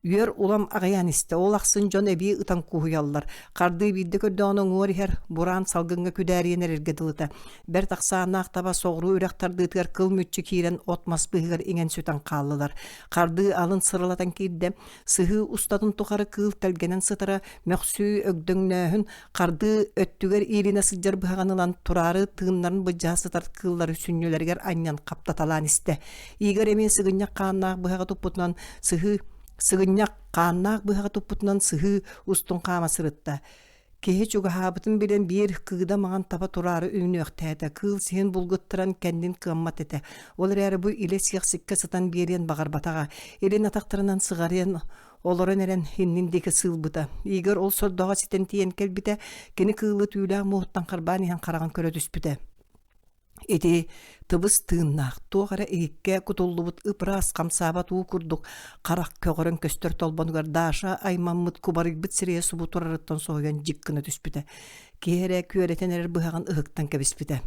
Үөр улам аҕыйаан истэ, ол ахсын дьон эбии ытан куһуйаллар. Хардыы биирдэ көрдөҕүнэ уҥуор иһэр, бураан салгыҥҥа күдээрийэн эрэргэ дылыта. Бэрт ахсааннаах таба соҕуруу үрэх тардыытыгар кыл мүччү киирэн от-мас быыһыгар иҥэн сүтэн хааллылар. Хардыы алын сырылатан киирдэ, сыһыы устатын тухары кыыл тэлгэнэн сытара, мөхсүү, өгдөҥнөөһүн, хардыы өттүгэр иилинэ сылдьар быһаҕын ылан тураары тыыннарын былдьаһа сытар кыыллары сүнньүлэригэр анньан хаптаталаан истэ. Игорь эмиэ сыгынньах хааннаах быһаҕы туппутунан сыһыы сыгынньах хааннаах быһаҕы туппутунан сыһыы устун хаама сырытта. Киһи чугаһаабытын билэн биир кыыда маҥан таба тураары үүнүөхтээтэ. Кыыл сиһин булгуттаран кэннин кыаммат этэ. Ол эрээри бу илэ сиэхсиккэ сытан биэриэн баҕарбатаҕа. Илин атахтарынан сыҕарыйан олорон эрэн иннин диэки сыылбыта. Игорь ол сордоҕо ситэн тиийэн кэлбитэ, кини кыылы түүлээх муоһуттан харбаан иһэн хараҕын көрө түспүтэ. Ити тыбыс тыыннаах, туох эрэ иһиккэ кутуллубут ып-ыраас хамсаабат уу курдук харах көҕөрөн көстөр толбонугар Даша аймаммыт кубарыйбыт сирэйэ субу турарыттан соһуйан дьик гына түспүтэ. Киһи эрэ күөрэтэн эрэр быһаҕын ыһыктан кэбиспитэ.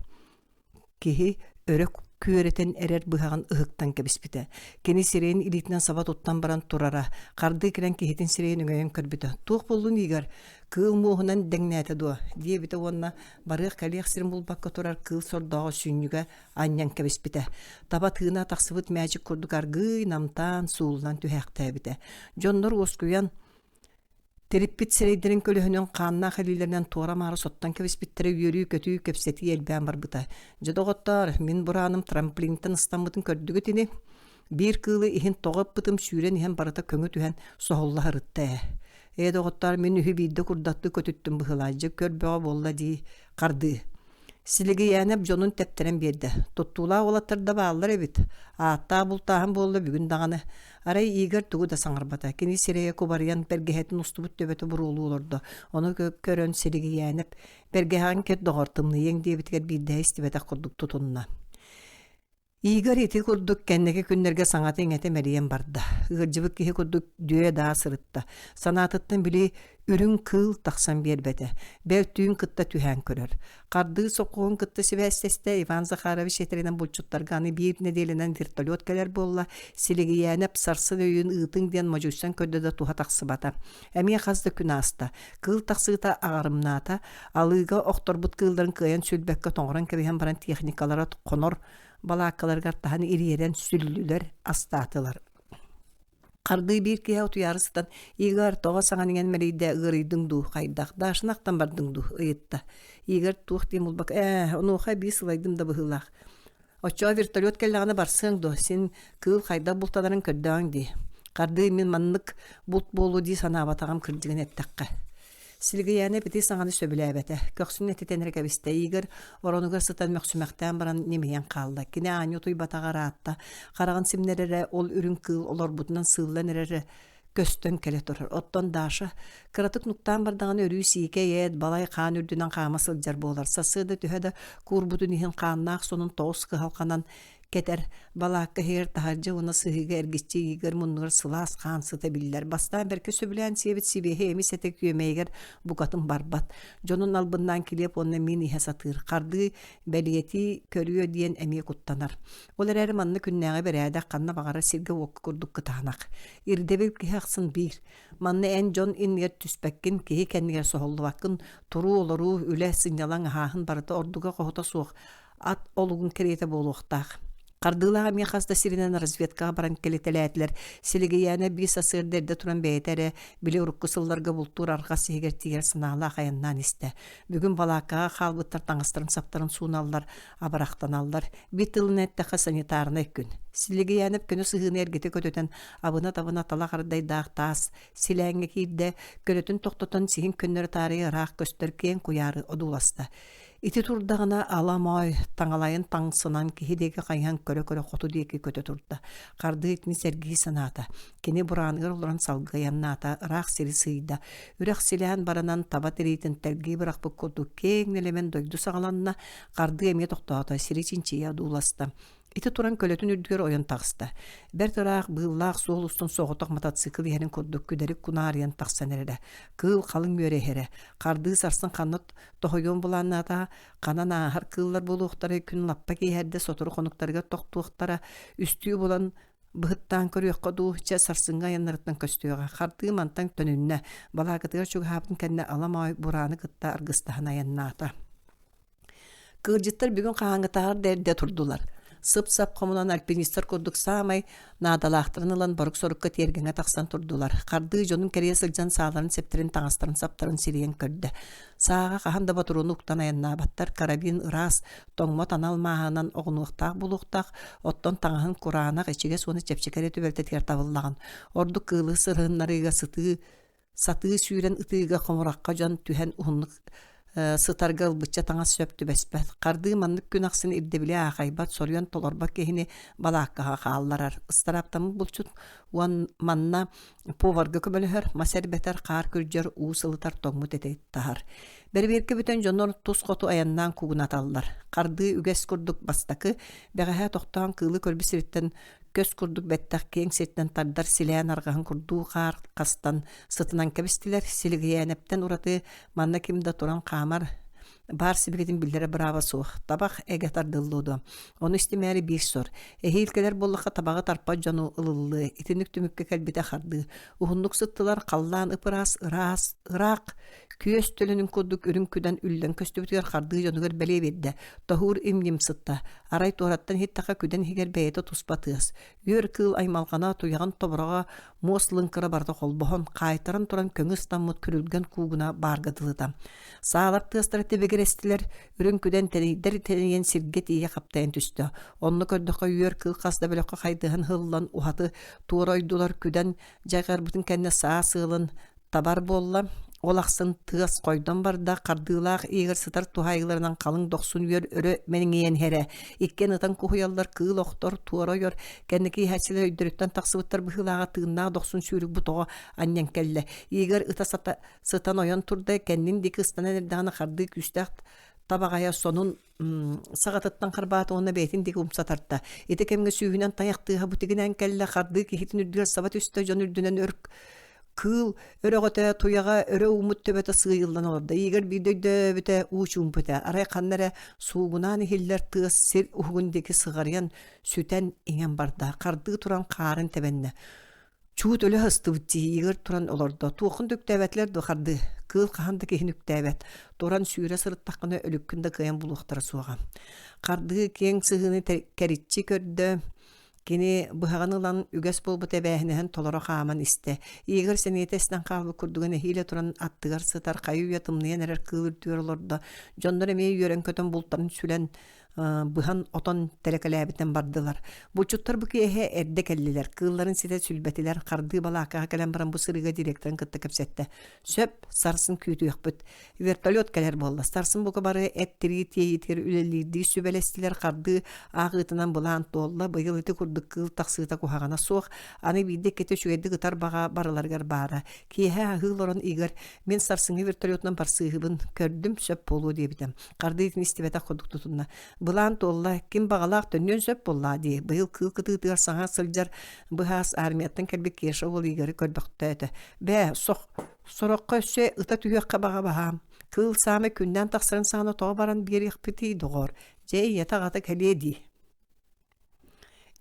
Киһи өрө күөрэтэн эрэр быһаҕын ыһыктан кэбиспитэ. Кини сирэйин илиитинэн саба туттан баран турара, хардыы кэлэн киһитин сирэйин өҥөйөн көрбүтэ. «Туох буоллун Игорь? Кыыл муоһунан дэҥнээтэ дуо?» диэбитэ уонна барыах-кэлиэх сирин булбакка турар кыыл сордооҕу сүнньүгэ анньан кэбиспитэ. Таба тыына тахсыбыт мээчик курдук аргыый намтаан, сууллан түһээхтээбитэ. Дьоннор уоскуйан, Тириппит сирэйдэрин көлөһүнүн хааннаах илиилэринэн туора-маары соттон кэбиспиттэрэ үөрүү-көтүү, кэпсэтии элбээн барбыта. Дьэ, доҕоттоор, мин бурааным трамплинтан ыстаммытын көрдүгүт ини? Биир кыылы иһин тоҕо ыппытым сүүрэн иһэн барыта көҥү түһэн соһулла сырытта ээ. Ээ, доҕоттоор, мин үһү биирдэ курдаттыы көтүттүм быһыылаах, дьэ көр бөҕө буолла дии, хардыы. Силигийээнэп дьонун тэптэрэн биэрдэ. Туттуулаах уолаттар да бааллар эбит. Ааттаах бултааһын буолла бүгүн даҕаны. Арай Игорь тугу да саҥарбата. Кини сирэйэ кубарыйан, бэргэһэтин устубут төбөтө буруолуу олордо. Ону көрөн Силигийээнэп «Бэргэһэҕин кэт, доҕор, тымныйыаҥ» диэбитигэр биирдэһэ истибэтэх курдук тутунна. Игорь ити курдук кэнники күннэргэ саҥата-иҥэтэ мэлийэн барда. Ыалдьыбыт киһи курдук дүө-даа сырытта. Санаатыттан били үрүҥ кыыл тахсан биэрбэтэ. Бэл түүн кытта түһээн көрөр. Хардыы сокуон кытта сибээстэстэ Иван Захарович этэринэн булчуттарга аны биир нэдиэлэнэн вертолет кэлэр буолла. Силигийээнэп сарсын өйүүн ыытыҥ диэн модьуйсан көрдө да туһа тахсыбата. Эмиэ хас да күн ааста. Кыыл тахсыыта аҕарымнаата. Алыыга охторбут кыылларын кыайан сүлбэккэ тоҥорон кэбиһэн баран техникалара хонор балааккаларыгар таһан ириэрэн сүллүлэр, астаатылар. Хардыы биир киһи утуйаары сытан «Игорь, тоҕо саҥан иҥэн мэлийдэ, ыарыйдыҥ дуу, хайдах, Дашаны ахтан бардыҥ дуу?» ыйытта. Игорь туох диэн булбакка «Ээ, онуоха эбии сылайдым да быһыылаах. Оччоҕо вертолет кэллэҕинэ барсыаҥ дуо, син кыыл хайдах бултанарын көрдөҕүҥ дии. Хардыы мин маннык булт буолуо дии санаабатаҕым кырдьыгын эттэххэ. Силигийээнэ ити саҥаны сөбүлээбэтэ. Көхсүн этитэн эрэ кэбистэ. Игорь оронугар сытан мөхсүмэхтээн баран ньимийэн хаалла. Кини аанньа утуйбатаҕа ыраатта. Хараҕын симнэрэрэ, ол үрүҥ кыыл олорбутунан сыыллан эрэрэ көстөн кэлэ турар. Оттон Даша кыратык нуктаан бардаҕына өрүү сиикэй эт, балай хаан үрдүнэн хаама сылдьар буолар. Сарсыарда төһө да куурбутун иһин хааннаах сонун тоҕус кыһалҕанан кэтэр. Балаакка иһигэр таһырдьа уонна сыһыыга эргиччи Игорь муннугар сылаас хаан сыта биллэр. Бастаан бэркэ сөбүлээн сиэбит сибиэһэй эмис этэ күөмэйигэр букатын барбат. Дьонун албыннаан килиэп уонна миин иһэ сатыыр. Хардыы бэлиэтии көрүө диэн эмиэ куттанар. Ол эрээри манна күннээҕи бэрээдэк ханна баҕарар сиргэ-уокка курдук кытаанах. Ирдэбил киһи ахсын биир. Манна эн дьон иннигэр түспэккин, киһи кэннигэр соһуллубаккын, туруу-олоруу, үлэ, сынньалаҥ, аһааһын барыта ордуга-хоһута суох ат олугун кэриэтэ буолуохтаах. Хардыылаах эмиэ хас да сиринэн разведкаҕа баран кэлитэлээтилэр. Силигийээнэ биир сарсыарда эрдэ туран бэйэтэ эрэ, били урукку сылларга бултуур арҕас иһигэр тиийэр санаалаах айаннаан истэ. Бүгүн балааккаҕа хаалбыттар таҥастарын-саптарын сууналлар, абырахтаналлар. Биир тылынан эттэххэ, санитарнай күн. Силигийээнэп көнө сыһыыны эргитэ көтүтэн, абына-табына талах ардайдаах таас силээҥҥэ киирдэ, көлөтүн тохтотон сиһин көннөрө таарыйа ыраах көстөр киэҥ куйаары одууласта. Ити турдаҕына ала моой таҥалайын таҥсынан киһи диэки хайыһан көрө-көрө хоту диэки көтө турда. Хардыы итини сэргии санаата. Кини бурааныгар олорон салгыы айаннаата, ыраах сири сыыйда. Үрэх силээн баранан таба тириитин тэлгии бырахпыт курдук киэҥ нэлэмэн дойду саҕаланна, хардыы эмиэ тохтоото, сири чинчийэ одууласта. Ити туран көлөтүн үрдүгэр ойон таҕыста. Бэрт ыраах быыллаах суол устун соҕотох мотоцикл иһэрин курдук күдэрик кунаарыйан тахсан эрэрэ. Кыыл халыҥ үөрэ иһэрэ. Хардыы сарсын ханна тоһуйуон былааннаата, ханан ааһар кыыллар буолуохтарай күн лаппа киэһэрдэ сотору хонуктарыгар тохтуохтара, үстүү булан. Быһыттаан көрүөххэ дуу, чэ сарсыҥҥы айаннарыттан көстүөҕэ. Хардыы мантан төнүннэ. Балаакатыгар чугаһаабытын кэннэ ала-моой бурааны кытта аргыстаһан айаннаата. Кыырдьыттар бүгүн хаһааҥҥытааҕар да эрдэ турдулар. Сып-сап хомунан альпинистар курдук саамай наадалаахтарын ылан борук-сорукка тиэргэҥҥэ тахсан турдулар. Хардыы дьонун кэрийэ сылдьан сааларын сэптэрин, таҥастарын-саптарын сирийэн көрдө. Сааҕа хаһан да ботуруону уктан айаннаабаттар, карабин ыраас, тоҥмот анал мааһынан оҕунуохтаах буолуохтаах, оттон таҥаһын кураанах, ичигэс уонна чэпчэки эрэ түбэлтэтигэр табыллаҕын. Ордук кыылы сырыһыннарыыга сытыы Сатыы сүүрэн ытыыга хомурахха дьон түһэн уһуннук сытарга ылбычча таҥас сөп түбэспэт. Хардыы маннык күн ахсын ирдэбили аахайбат, соруйан толорбот киһини балааккаҕа хаалларар. Ыстарааптаммыт булчут уон манна поварга көмөлөһөр, мас эрбэтэр, хаар күрдьэр, уу сылытар, тоҥмут эти таһар. Бэрэбиэркэ бүтэн дьоннор тус хоту айаннаан куугунаталлар. Хардыы үгэс курдук бастакы, бэҕэһээ тохтоон кыылы көрбүт сириттэн көс курдук бэттэх киэҥ сиртэн тардар силээн арҕаһын курдуу хаар хастан сытынан кэбистилэр. Силигийээнэптэн ураты манна ким да туран хаамар баар сибикитин биллэрэ бырааба суох. Табах эгэ тардыллыа дуо? Ону истимээри биир сор. Эһиил кэлэр буоллахха табаҕы тарпат дьону ылыллыа. Итинник түмүккэ кэлбитэ хардыы. Уһуннук сыттылар, халлаан ып-ыраас, ыраас, ыраах күөс төлөнүн курдук үрүҥ күдэн үллэн көстүбүтүгэр хардыы дьонугар бэлиэ биэрдэ. Тоһуур им-ньим сытта. Арай туораттан иһиттэххэ күдэн иһигэр бэйэтэ туспа тыас. Үөр кыыл аймалҕана туйаҕын тобураҕа муос лыҥкыра барыта холбоһон, хаайтаран туран көҥү ыстаммыт күрүлгэн куугуна баарга дылыта. Саалар тыастара тибигирэстилэр, үрүҥ күдэн тэнийдэр тэнийэн сиргэ тиийэ хаптайан түстэ. Онно көрдөххө үөр кыыл хас да бөлөххө хайдыһан ыһыллан уһаты туора ойдулар күдэн дьайҕарбытын кэннэ саа сыалын табар буолла. Ол ахсын тыас хойдон барда, хардыылаах иһигэр сытар туһаайыыларынан халыҥ дохсун үөр өрө мэҥийэн иһэрэ. Иккиэн ытан куһуйаллар, кыыл охтор, туора ойор. Кэнники иһээччилэр өйдөрүттэн тахсыбыттар быһыылааҕа тыыннаах дохсун сүүрүк бу тоҕо анньан кэллэ. Игорь ыта сата, сытан ойон турда, кэннин диэки ыстанан эрдэҕинэ хардыы күүстээх табаҕайа сонун саҕатыттан харбаата уонна бэйэтин диэки умса тарта. Ити кэмҥэ сүүһүнэн тайах тыаһа бутигинэн кэллэ, хардыы киһитин үрдүгэр саба түстэ, дьон үрдүнэн өр кыыл өрөҕөтө, туйаҕа өрө ууммут төбөтө сыыйыллан олордо. Игорь биирдэ өйдөөбүтэ, уу чуумпу этэ. Арай ханна эрэ суугунаан иһиллэр тыас сир уһугун диэки сыҕарыйан, сүтэн, иҥэн барда. Хардыы туран хаарын тэбэннэ. Чуут өлө сыстыбыт дии Игорь туран олордо. Туоххун да үктээбэтилэр дуо хардыы? Кыыл хаһан да киһини үктээбэт. Туран сүүрэ сырыттаххына өлүккүн да кыайан булуохтара суоҕа. Хардыы киэҥ сыһыыны кэриччи көрдө. Кини быһаҕын ылан үгэс буолбут эбээһинэһин толоро хааман истэ. Игорь сэниэтэ эстэн хаалбыт курдуга нэһиилэ туран аттыгар сытар хайы-үйэ тымныйан эрэр кыыл үрдүгэр олордо. Дьоннор эмиэ үөрэн-көтөн бултарын сүлэн быһан отон тэлэкэлээбитинэн бардылар. Булчуттар бу киэһэ эрдэ кэллилэр, кыылларын ситэ сүлбэтилэр, хардыы балааккаҕа кэлэн баран бу сырыыга директорын кытта кэпсэттэ. Сөп, сарсын күүтүөхпүт. Вертолет кэлэр буолла. Сарсын бука бары эт-тирии тиэйиитигэр үлэлиирдии сүбэлэстилэр, хардыы ааҕыытынан былаан туолла. Быйыл ити курдук кыыл тахсыыта куһаҕана суох. Аны биирдэ иккитэ үчүгэйдик ытар баҕа барыларыгар баара. Киэһэ аһыы олорон Игорь мин сарсыҥҥы вертолетунан барсыыһыбын, көрдүм, сөп буолуо диэбитэ. Хардыытын истибэтэх курдук тутунна. Былаан туолла, ким баҕалаах төннүөн сөп буоллаа дии. Быйыл кыыл кытыытыгар саҥа сылдьар быһаас армияттан кэлбит Кеша уол Игоры көрбөхтөөтө. Бээ, сох, сороххо өссө ыта түһүөххэ баҕа баһаам. Кыыл саамай күннээн тахсарын саҕана тоҕо баран биэриэхпитий, доҕоор? Дьэ, ийэтэ-аҕата кэлиэ дии.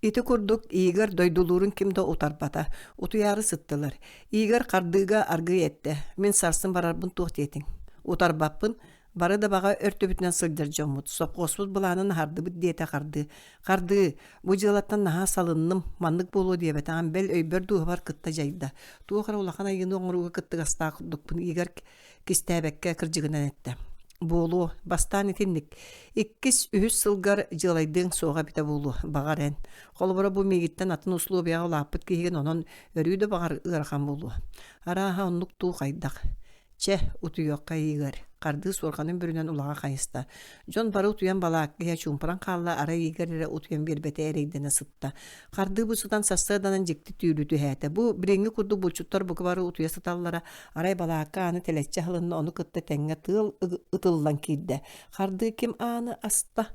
Ити курдук Игорь дойдулуурун ким да утарбата, утуйаары сыттылар. Игорь хардыыга аргыый эттэ: «Мин сарсын барарбын туох диэтиҥ? Утарбаппын, бары да баҕа өртүбүтүнэн сылдьар дьоммут, сопхуоспут былаанын аһардыбыт» диэтэ Хардыы. «Хардыы, бу дьыалаттан наһаа салынным, маннык буолуо диэбэтэҕим, бэл өйбөр-дууһабар кытта дьайда. Туох эрэ улахан айыыны оҥорууга кыттыгастаах курдукпун» Игорь кистээбэккэ кырдьыгынан эттэ. Буолуо, бастаан итинник. Иккис, үһүс сылгар дьыалайдыаҥ суоҕа эбитэ буолуо, баҕар эн. Холобура, бу миигиттэн атын условияҕа улааппыт киһигин, онон өрүү да баҕар ыарахан буолуо. Арааһа, оннук дуу хайдах. Чэ, утуйуохха Игорь. Хардыы суорҕанын бүрүнэн улаҕа хайыста. Дьон бары утуйан балаакка иһэ чуумпуран хаалла, арай Игорь эрэ утуйан биэрбэтэ эрэйдэнэ сытта. Хардыы бу сытан сарсыарданан дьикти түүлү түһээтэ. Бу билиҥҥи курдук булчуттар бука бары утуйа сыталлара, арай балаакка ааны тэлэччи аһылынна, ону кытта тэҥҥэ тыал ытыллан киирдэ. Хардыы ким ааны аста?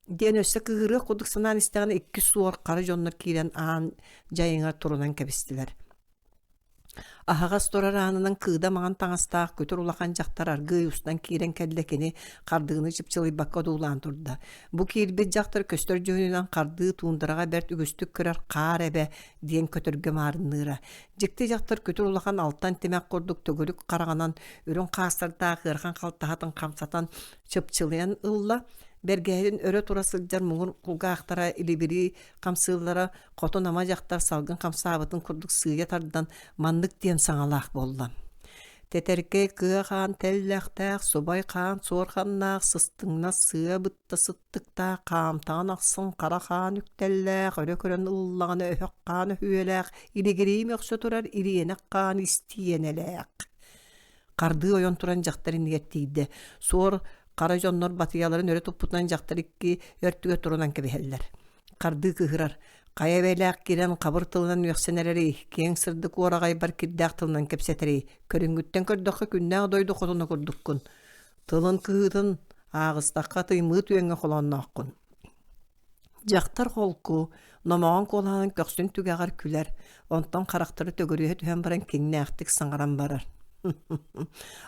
диэн өссө кыыһырыах курдук санаан истэҕинэ икки суор хара дьоннор киирэн аан дьайыҥар турунан кэбистилэр. Аһаҕас турар аанынан кыыда маҥан таҥастаах күтүр улахан дьахтар аргыый устан киирэн кэллэ кини хардыыны чыпчылыйбакка одуулаан турда. Бу киирбит дьахтар көстөр дьүһүнүнэн хардыы туундараҕа бэрт үгүстүк көрөр хаар эбэ диэн көтөргө маарынныыра. Дьикти дьахтар күтүр улахан алтан тимэх курдук төгүрүк хараҕынан үрүҥ хаастардаах ыарахан халтаһатын хамсатан чыпчылыйан ылла. Бэргэһэтин өрө тура сылдьар муҥур кулгаахтара илибирии хамсыыллара хотун ама дьахтар салгын хамсаабытын курдук сыыйа тардан маннык диэн саҥалаах буолла. Тэтэркэй кыа хаан тэллэхтээх, субай хаан суорҕаннаах, сыстыҥнас сыа бытта сыттыктаах, хаамтаҕын ахсын хара хаан үктэллээх, өрө көрөн ыллаҕына өһөх хаан өһүөлээх, илигирии мөхсө турар ириэнэх хаан истиэнэлээх. Хардыы ойон туран дьахтар иннигэр тиийдэ. Суор хара дьоннор батыйаларын өрө туппутунан дьахтар икки өртүгэр турунан кэбиһэллэр. Хардыы кыыһырар. Хайа эбэлээх киирэн хабыр тылынан үөхсэн эрэрий, киэҥ сырдык уораҕайбар кирдээх тылынан кэпсэтэрий, көрүҥҥүттэн көрдөххө күннээх дойду хотуна курдуккун. Тылын кыһыытын ааҕыстахха тыймыы түөҥҥэ холооннооххун. Дьахтар холку, номоҕон куолаһынан көхсүн түгэҕэр күлэр, онтон харахтара төгүрүйэ түһэн баран киҥнээхтик саҥаран барар.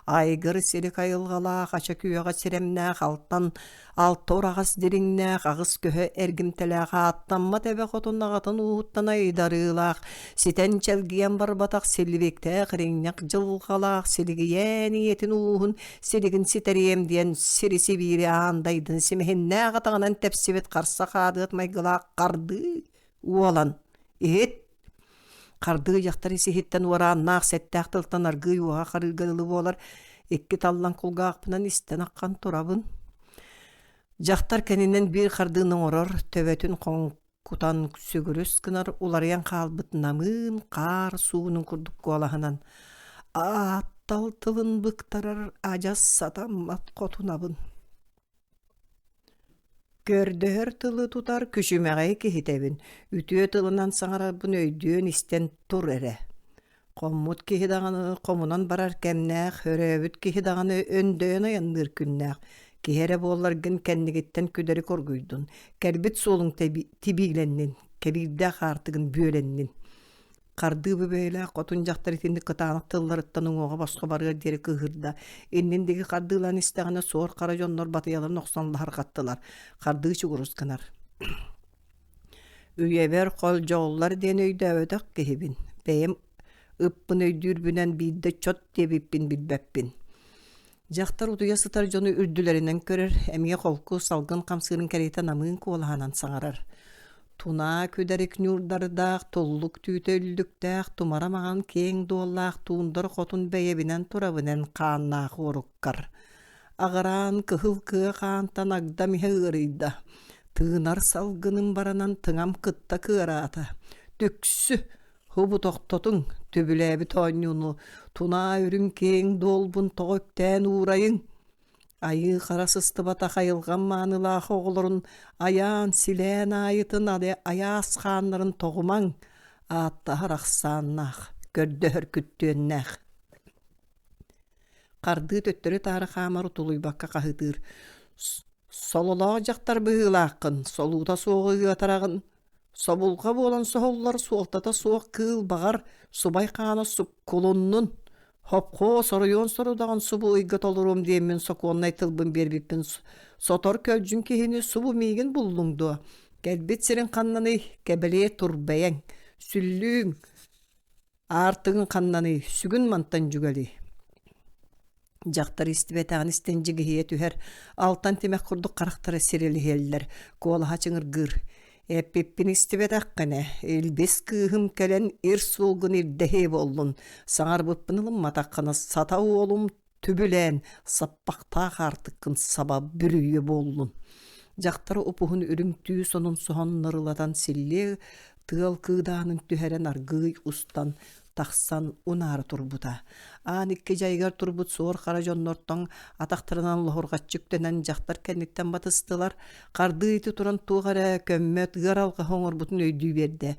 Айгыр сирик айылҕалаах, ача күөҕэ сирэмнээх, алтан алта ураҕас дириҥнээх, аҕыс көһө эргимтэлээх ааттаммат эбэ хотун аҕатын ууһуттан айдарыылаах, ситэн чэлгийэн барбатах силбиктээх ириҥнэх дьылҕалаах силигийээн ийэтин ууһун силигин ситэриэм диэн сири-сибиири аан дайдын симэһиннээх атаҕынан тэпсибит харса хаадыат майгылаах хардыы уолан иһит Хардыы дьахтар ис-иһиттэн уорааннаах сэттээх тылтан аргыый уоһа харыырга дылы буолар икки таллан кулгаахпынан истэн аххан турабын. Дьахтар кэннинэн биир хардыыны оҥорор, төбөтүн хоҥкутан сүгүрүс гынар уларыйан хаалбыт намыын хаар суунун курдук куолаһынан ааттал тылын быктарар адьас сатаммат хотунабын. Көрдөһөр тылы тутар күчүмэҕэй киһитэбин, үтүө тылынан саҥарарбын өйдүөн истэн тур эрэ. Хоммут киһи даҕаны хомунан барар кэмнээх, өрөөбүт киһи даҕаны өндөйөн айанныыр күннээх. Киһи эрэ буолларгын кэннигиттэн күдэри коргуйдун, кэлбит суолуҥ тибиилэннин, кэбиирдээх аартыгын бүөлэннин. Хардыы бөбөйүлээх хотун дьахтар итинник кытаанах тылларыттан уҥуоҕа босхо барыар диэри кыыһырда. Иннин диэки хардыылаан истэҕинэ суор хара дьоннор батыйаларын охсон лаһырҕаттылар. Хардыы чугурус гынар. Үйэбэр холдьоҕуллар диэн өйдөөбөтөх киһибин. Бэйэм ыппын өйдүүрбүнэн биирдэ чот диэбиппин билбэппин. Дьахтар утуйа сытар дьону үрдүлэринэн көрөр, эмиэ холку салгын хамсыырын кэриэтэ намыын куолаһынан саҥарар. Тунаа күдэрик ньуурдардаах, туллук түүтэ үллүктээх, тумара маҥан киэҥ дуоллаах туундар хотун бэйэбинэн турабын эн хааннаах уоруккар. Аҕыраан кыһыл кыа хаантан агдам иһэ ыарыйда. Тыынар салгыным баранан тыҥам кытта кыараата. Түксү, Һубу тохтотуҥ, түбүлээбит оонньууну, тунаа үрүҥ киэҥ дуолбун тоҕо үктээн уурайыҥ. Айыы хара сыстыбатах айылҕам маанылаах оҕолорун айаан, силээн аайытын айаас хааннарын тоҕумаҥ, ааттаһар ахсааннаах, көрдөһөр күттүөннээх. Хардыы төттөрү-таары хаамар утулуйбакка хаһыытыыр: «Сололоох дьахтар быһыылааххын, солуута суоҕу ыатараҕын, Собулҕа буолан соһуллар суолтата суох кыыл баҕар субай хаана суккулуннун, хопхуос оройуон сорудаҕын субу ыйга толоруом диэммин сокуоннай тылбын биэрбиппин сотор көлдьүн киһини субу миигин буллуҥ дуо? Кэлбит сириҥ ханнаный, кэбэлиэ тур бэйэҥ, сүллүүҥ, Аартыгын ханнаный, сүгүн мантан дьүгэлий Дьахтар истибэтэҕин истэн дьигиһийэ түһэр, алтан тимэх курдук харахтара сирилиһэллэр, куолаһа чыҥыргыыр. Эппиппин истибэтэххинэ, илбис кыыһым кэлэн ир суолгун ирдэһиэ буоллун, саҥарбыппын ылымматаххына сата уолум түбүлээн саппахтаах аартыккын саба бүрүйүө буоллун. Дьахтар упуһун үрүҥ түү сонун соһон нырылатан силлиэ тыал кыыдаанын түһэрэн аргыый устан тахсан унаара турбута. Аан икки дьайыгар турбут суор хара дьоннортон атахтарынан лоһурҕаччы үктэнэн дьахтар кэнниттэн батыстылар. Хардыы ити туран туох эрэ көммөт ыар алҕаһы оҥорбутун өйдүү биэрдэ.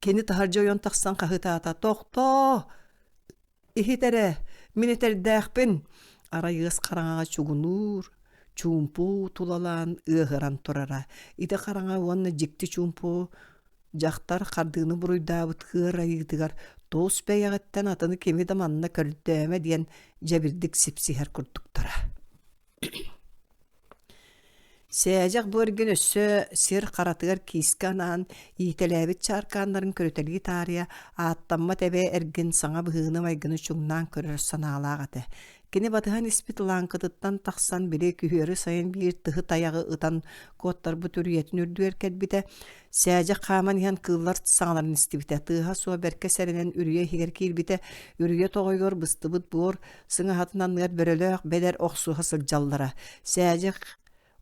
Кини таһырдьа ойон тахсан хаһыытаата: «Тохтоо! Иһит эрэ, мин этэрдээхпин, арай ыас хараҥаҕа чугунуур, чуумпу тулалаан ыаһыран турара. Ити хараҥа уонна дьикти чуумпу дьахтар хардыыны буруйдаабыт ыар айыытыгар Тус бэйэҕиттэн атыны кими да манна көрдөөмө диэн дьэбирдик сипсиһэр курдуктара. Сээдьэх бу эргин өссө сир харатыгар киискэ анаан иитэлээбит чааркааннарын көрүтэлии таарыйа ааттаммат эбэ эргин саҥа быһыыны-майгыны чуҥнаан көрөр санаалаах этэ. Кини батыһан испит лааҥкытыттан тахсан били күһүөрү сайын биир тыһы тайаҕы ытан куоттарбыт үрүйэтин үрдүгэр кэлбитэ. Сээдьэх хааман иһэн кыыллар саҥаларын истибитэ. Тыаһа суох бэркэ сэрэнэн үрүйэ иһигэр киирбитэ. Үрүйэ тоҕойугар быстыбыт буор сыҥаһатын анныгар бөрөлөөх бэдэр охсуһа сылдьаллара. Сээдьэх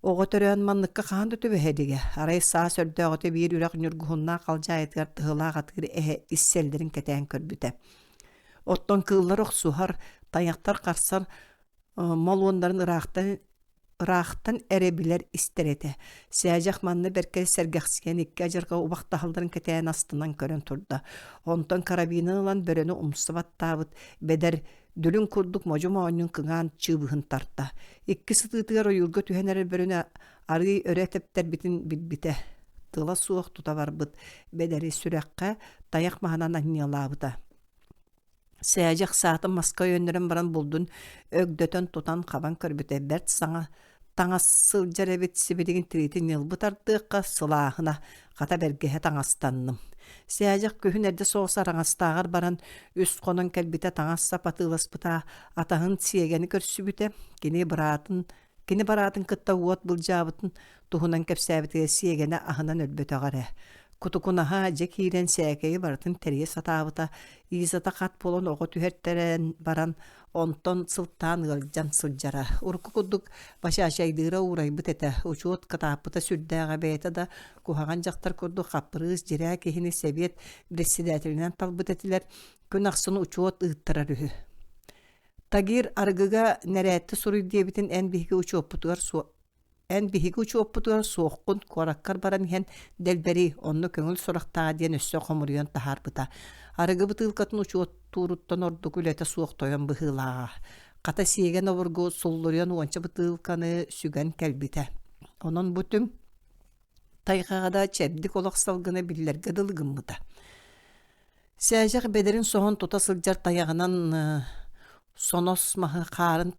оҕо төрөөн манныкка хаһан да түбэһэ илигэ. Арай саас өрдөөҕүтэ биир үрэх ньургуһуннаах халдьаайытыгар тыһылаах атыыр эһэ иссэллэрин кэтээн көрбүтэ. Оттон кыыллар охсуһар, тайахтар харсар молуоннарын ыраахтан ыраахтан эрэ билэр истэр этэ. Сээдьэх манна бэркэ сэргэхсийэн икки адьырҕа убахтаһалларын кэтээн астынан көрөн турда. Онтон карабинын ылан бөрөнү умса баттаабыт бэдэр дүлүҥ курдук модьу моонньун кыҥаан чыыбыһын тарта. Икки сытыытыгар ойуурга түһэн эрэр бөрөнү арыый өрө тэптэрбитин билбитэ. Тыла суох тута барбыт бэдэри сүрэххэ тайах маһынан анньыалаабыта. Сээдьэх саатын маска өйөннөрөн баран булдун өгдөтөн тутан хабан көрбүтэ бэрт саҥа таҥас сылдьар эбит сибилигин тириитин ньылбы тардыахха сылааһына хата бэргэһэ таҥастанным. Сээдьэх күһүн эрдэ соҕус араҥастааҕар баран үс хонон кэлбитэ таҥас-сап атыыласпыта атаһын сиэгэни көрсүбүтэ кини быраатын Кини бараатын кытта уот былдьаабытын туһунан кэпсээбитигэр сиэгэнэ аһынан өлбөтөҕө эрэ. Кутукунаһа дьэ киирэн сээкэйи барытын тэрийэ сатаабыта, Изата хат буолан оҕо түһэртэрэн баран, онтон сылтаан ыалдьан сылдьара. Урукку курдук бачаачайдыыра уурайбыт этэ, учуот кытааппыта сүрдээҕэ бэйэтэ да куһаҕан дьахтар курдук хаппырыыс дьирээ киһини сэбиэт председателинэн талбыт этилэр, күн ахсын учуот ыыттарар үһү. Тагир арыгыга нэрээтти суруй диэбитин эн биһиги учуоппутугар суо эн биһиги учуоппутугар суоххун куораккар баран иһэн дэлбэрий онно көҥүл сурахтааҕа диэн өссө хомуруйан таһаарбыта. Арыгы бытыылкатын учуоттууруттан ордук үлэтэ суох тойон быһыылааҕа. Хата сиэгэн обургу суллуруйан уонча бытыылканы сүгэн кэлбитэ. Онон бу түҥ тайҕаҕа да чэбдик олох салгына биллэргэ дылы гыммыта. Сээдьэх бэдэрин соһон тута сылдьар тайаҕынан сонос маһы хаарын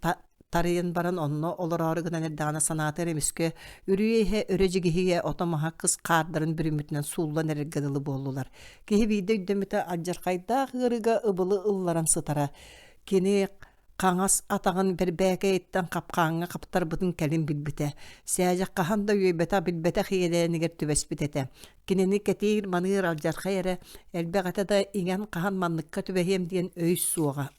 тарыйан баран онно олороору гынан эрдэҕинэ санаата эрэ эмискэ үрүйэ иһэ өрө дьигиһийэ ото-маһа кыс хаардарын бүрүммүтүнэн сууллан эрэргэ дылы буоллулар. Киһи биирдэ өйдөммүтэ алдьархайдаах ыарыыга ыбылы ылларан сытара. Кини хаҥас атаҕын бэрбээкэйиттэн хапкааҥҥа хаптарбытын кэлин билбитэ. Сээдьэх хаһан да үөйбэтэх билбэтэх иэдээнигэр түбэспит этэ. Кинини кэтиир-маныыр алдьархай эрэ элбэх этэ да иҥэн хаһан манныкка түбэһиэм диэн өй суоҕа.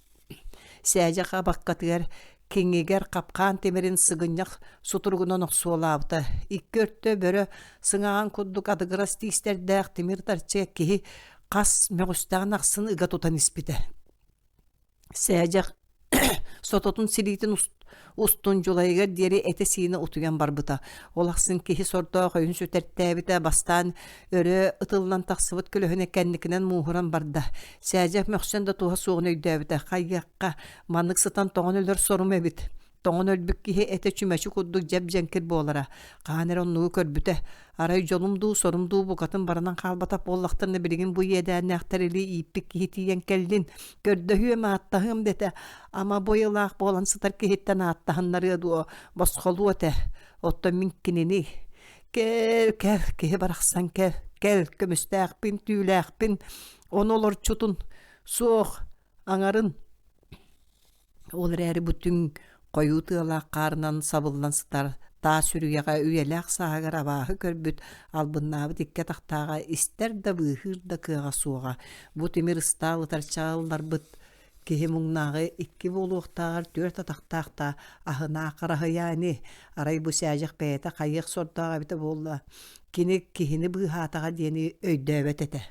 Сээдьэх абаккатыгар киҥигэр хапкаан тимирин сыгынньах сутуругунан охсуолаабыта. Икки өртө бөрө сыҥаҕын курдук адыгырас тиистэрдээх тимир тарчыга киһи хас мөҕүстэҕин ахсын ыга тутан испитэ. Сээдьэх сототун силиитин устун дьулайыгар диэри этэ-сиинэ утуйан барбыта. Ол ахсын киһи сордоох өйүн сүтэртээбитэ, бастаан өрө ытыллан тахсыбыт көлөһүнэ кэнникинэн мууһуран барда. Сээдьэх мөхсөн да туһа суоҕун өйдөөбүтэ. Хайыахха, маннык сытан тоҥон өлөр сорум эбит. Тоҥон өлбүт киһи этэ чүмэчи курдук дьэп-дьэҥкир буолара. Хаһан эрэ оннугу көрбүтэ. Арай дьонум дуу, сорум дуу букатын баранан хаалбатах буоллахтарына билигин бу иэдээннээх тэрили ииппит киһи тиийэн кэллин. Көрдөһүөм, ааттаһыам дэтэ. Ама бу айылаах буолан сытар киһиттэн ааттаһыннарыа дуо, босхолуо этэ. Оттон мин кинини кэл, кэл, киһи барахсан кэл, кэл, көмүстээхпин, түүлээхпин, ону олорчутун, суох, аҥарын Ол эрээри бу түҥ хойуу тыалаах хаарынан сабыллан сытар таас үрүйэҕэ үйэлээх сааһыгар абааһы көрбүт, албыннаабыт икки атахтааҕа истэр да быыһыыр да кыаҕа суоҕа. Бу тимир ыстаал ытарчаҕа ылларбыт киһи муҥнааҕы икки буолуохтааҕар түөрт атахтаах да аһынаа хараһыйаа ини. Арай бу сээдьэх бэйэтэ хайыах сордоох эбитэ буолла, кини киһини быыһаатаҕа диэни өйдөөбөт этэ.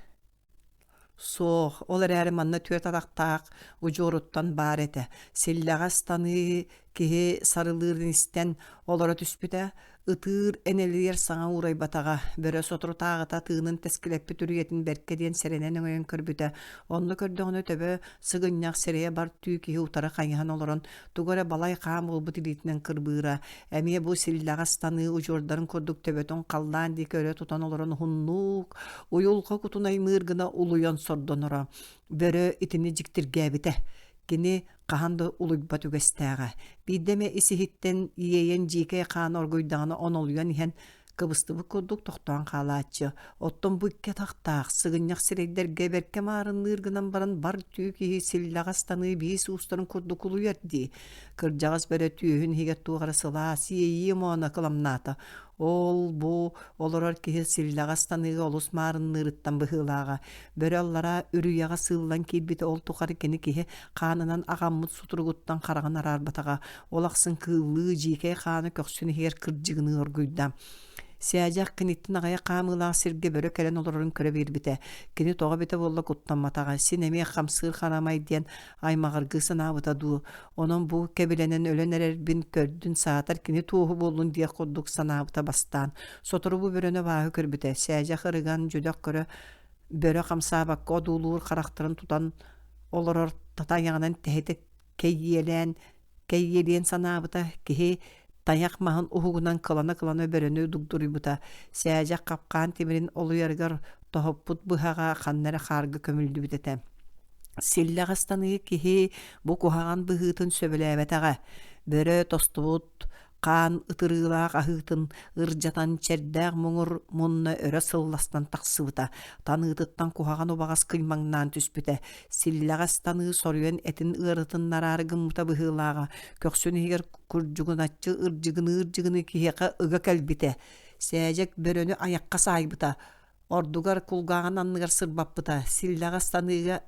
Суох, ол эрээри манна түөрт атахтаах удьуоруттан баар этэ. Силлэҕэ ыстаныы, Киһи сарылыырын истэн олоро түспүтэ, ытыыр энэлийэр саҥа уурайбатаҕа, бөрө соторутааҕыта тыынын тэскилэппит үрүйэтин бэркэ диэн сэрэнэн өҥөйөн көрбүтэ. Онно көрдөҕүнэ төбө сыгынньах сирэйэ бар түү киһи утары хайыһан олорон тугу эрэ балай хаан буолбут илиитинэн кырбыыра. Эмиэ бу силлэҕэ станыы удьуордарын курдук төбөтүн халлаан диэки өрө тутан олорон уһуннук, уйулҕа кутун аймыыр гына улуйан сордоноро. Бөрө итини дьиктиргээбитэ. Кини хаһан да улуйбат үгэстээҕэ. Биирдэ эмэ ис-иһиттэн иэйэн дьиикэй хаана оргуйдаҕына онолуйан иһэн кыбыстыбыт курдук тохтоон хаалааччы. Оттон бу икки атахтаах, сыгынньах сирэйдэргэ бэркэ маарынныыр гынан баран бар түү киһи силлэҕэ ыстаныы биис уустарын курдук улуйар дии. Кырдьаҕас бөрө түөһүн иһигэр туох эрэ сылаас иэйии омооно кыламнаата. Ол бу олорор киһи силлэҕэ ыстаныыга олус маарынныырыттан быһыылааҕа. Бөрө аллараа үрүйэҕэ сыыллан киирбитэ ол тухары кини киһи хаанынан аҕаммыт сутуругуттан хараҕын араарбатаҕа. Ол ахсын кыыллыы дьиикэй хаана көхсүн иһигэр кырдьыгыныы оргуйда. Сээдьэх киниттэн аҕыйах хаамыылаах сиргэ бөрө кэлэн олорорун көрө биэрбитэ. Кини тоҕо эбитэ буолла куттамматаҕа, син эмиэ хамсыыр харамай диэн аймаҕыргыы санаабыта дуу. Онон бу кэбилэнэн өлөн эрэрбин көрдүн саатар кини туоһу буоллун диэх курдук санаабыта бастаан. Сотору бу бөрөнү абааһы көрбүтэ. Сээдьэх ырыган, дьүдэх көрө бөрө хамсаабакка одуулуур харахтарын тутан олорор татайаҕынан тэһитэ кэйиэлээн кэйиэлиэн санаабыта киһи тайах маһын уһугунан кылана-кылана бөрөнү дугдуруйбута сээдьэх хапкаан тимирин олуйарыгар тоһуппут быһаҕа ханна эрэ хаарга көмүллүбүт этэ силлэҕэ ыстаныы киһи бу куһаҕан быһыытын сөбүлээбэтэҕэ бөрө тостубут хаан ытырыылаах аһыытын ырдьатан чэрдээх муҥур мунна өрө сылластан тахсыбыта, таныытыттан куһаҕан убаҕас кыймаҥнаан түспүтэ, силлэҕэс таныы соруйан этин ыарытыннараары гыммыта быһыылааҕа, көхсүн иһигэр курдьугуначчы ырдьыгыныы-ырдьыгыныы киһиэхэ ыга кэлбитэ, сээдьэк бөрөнү айахха саайбыта, Ордугар кулгааҕын анныгар сырбаппыта, силлэҕэ ыстаныыга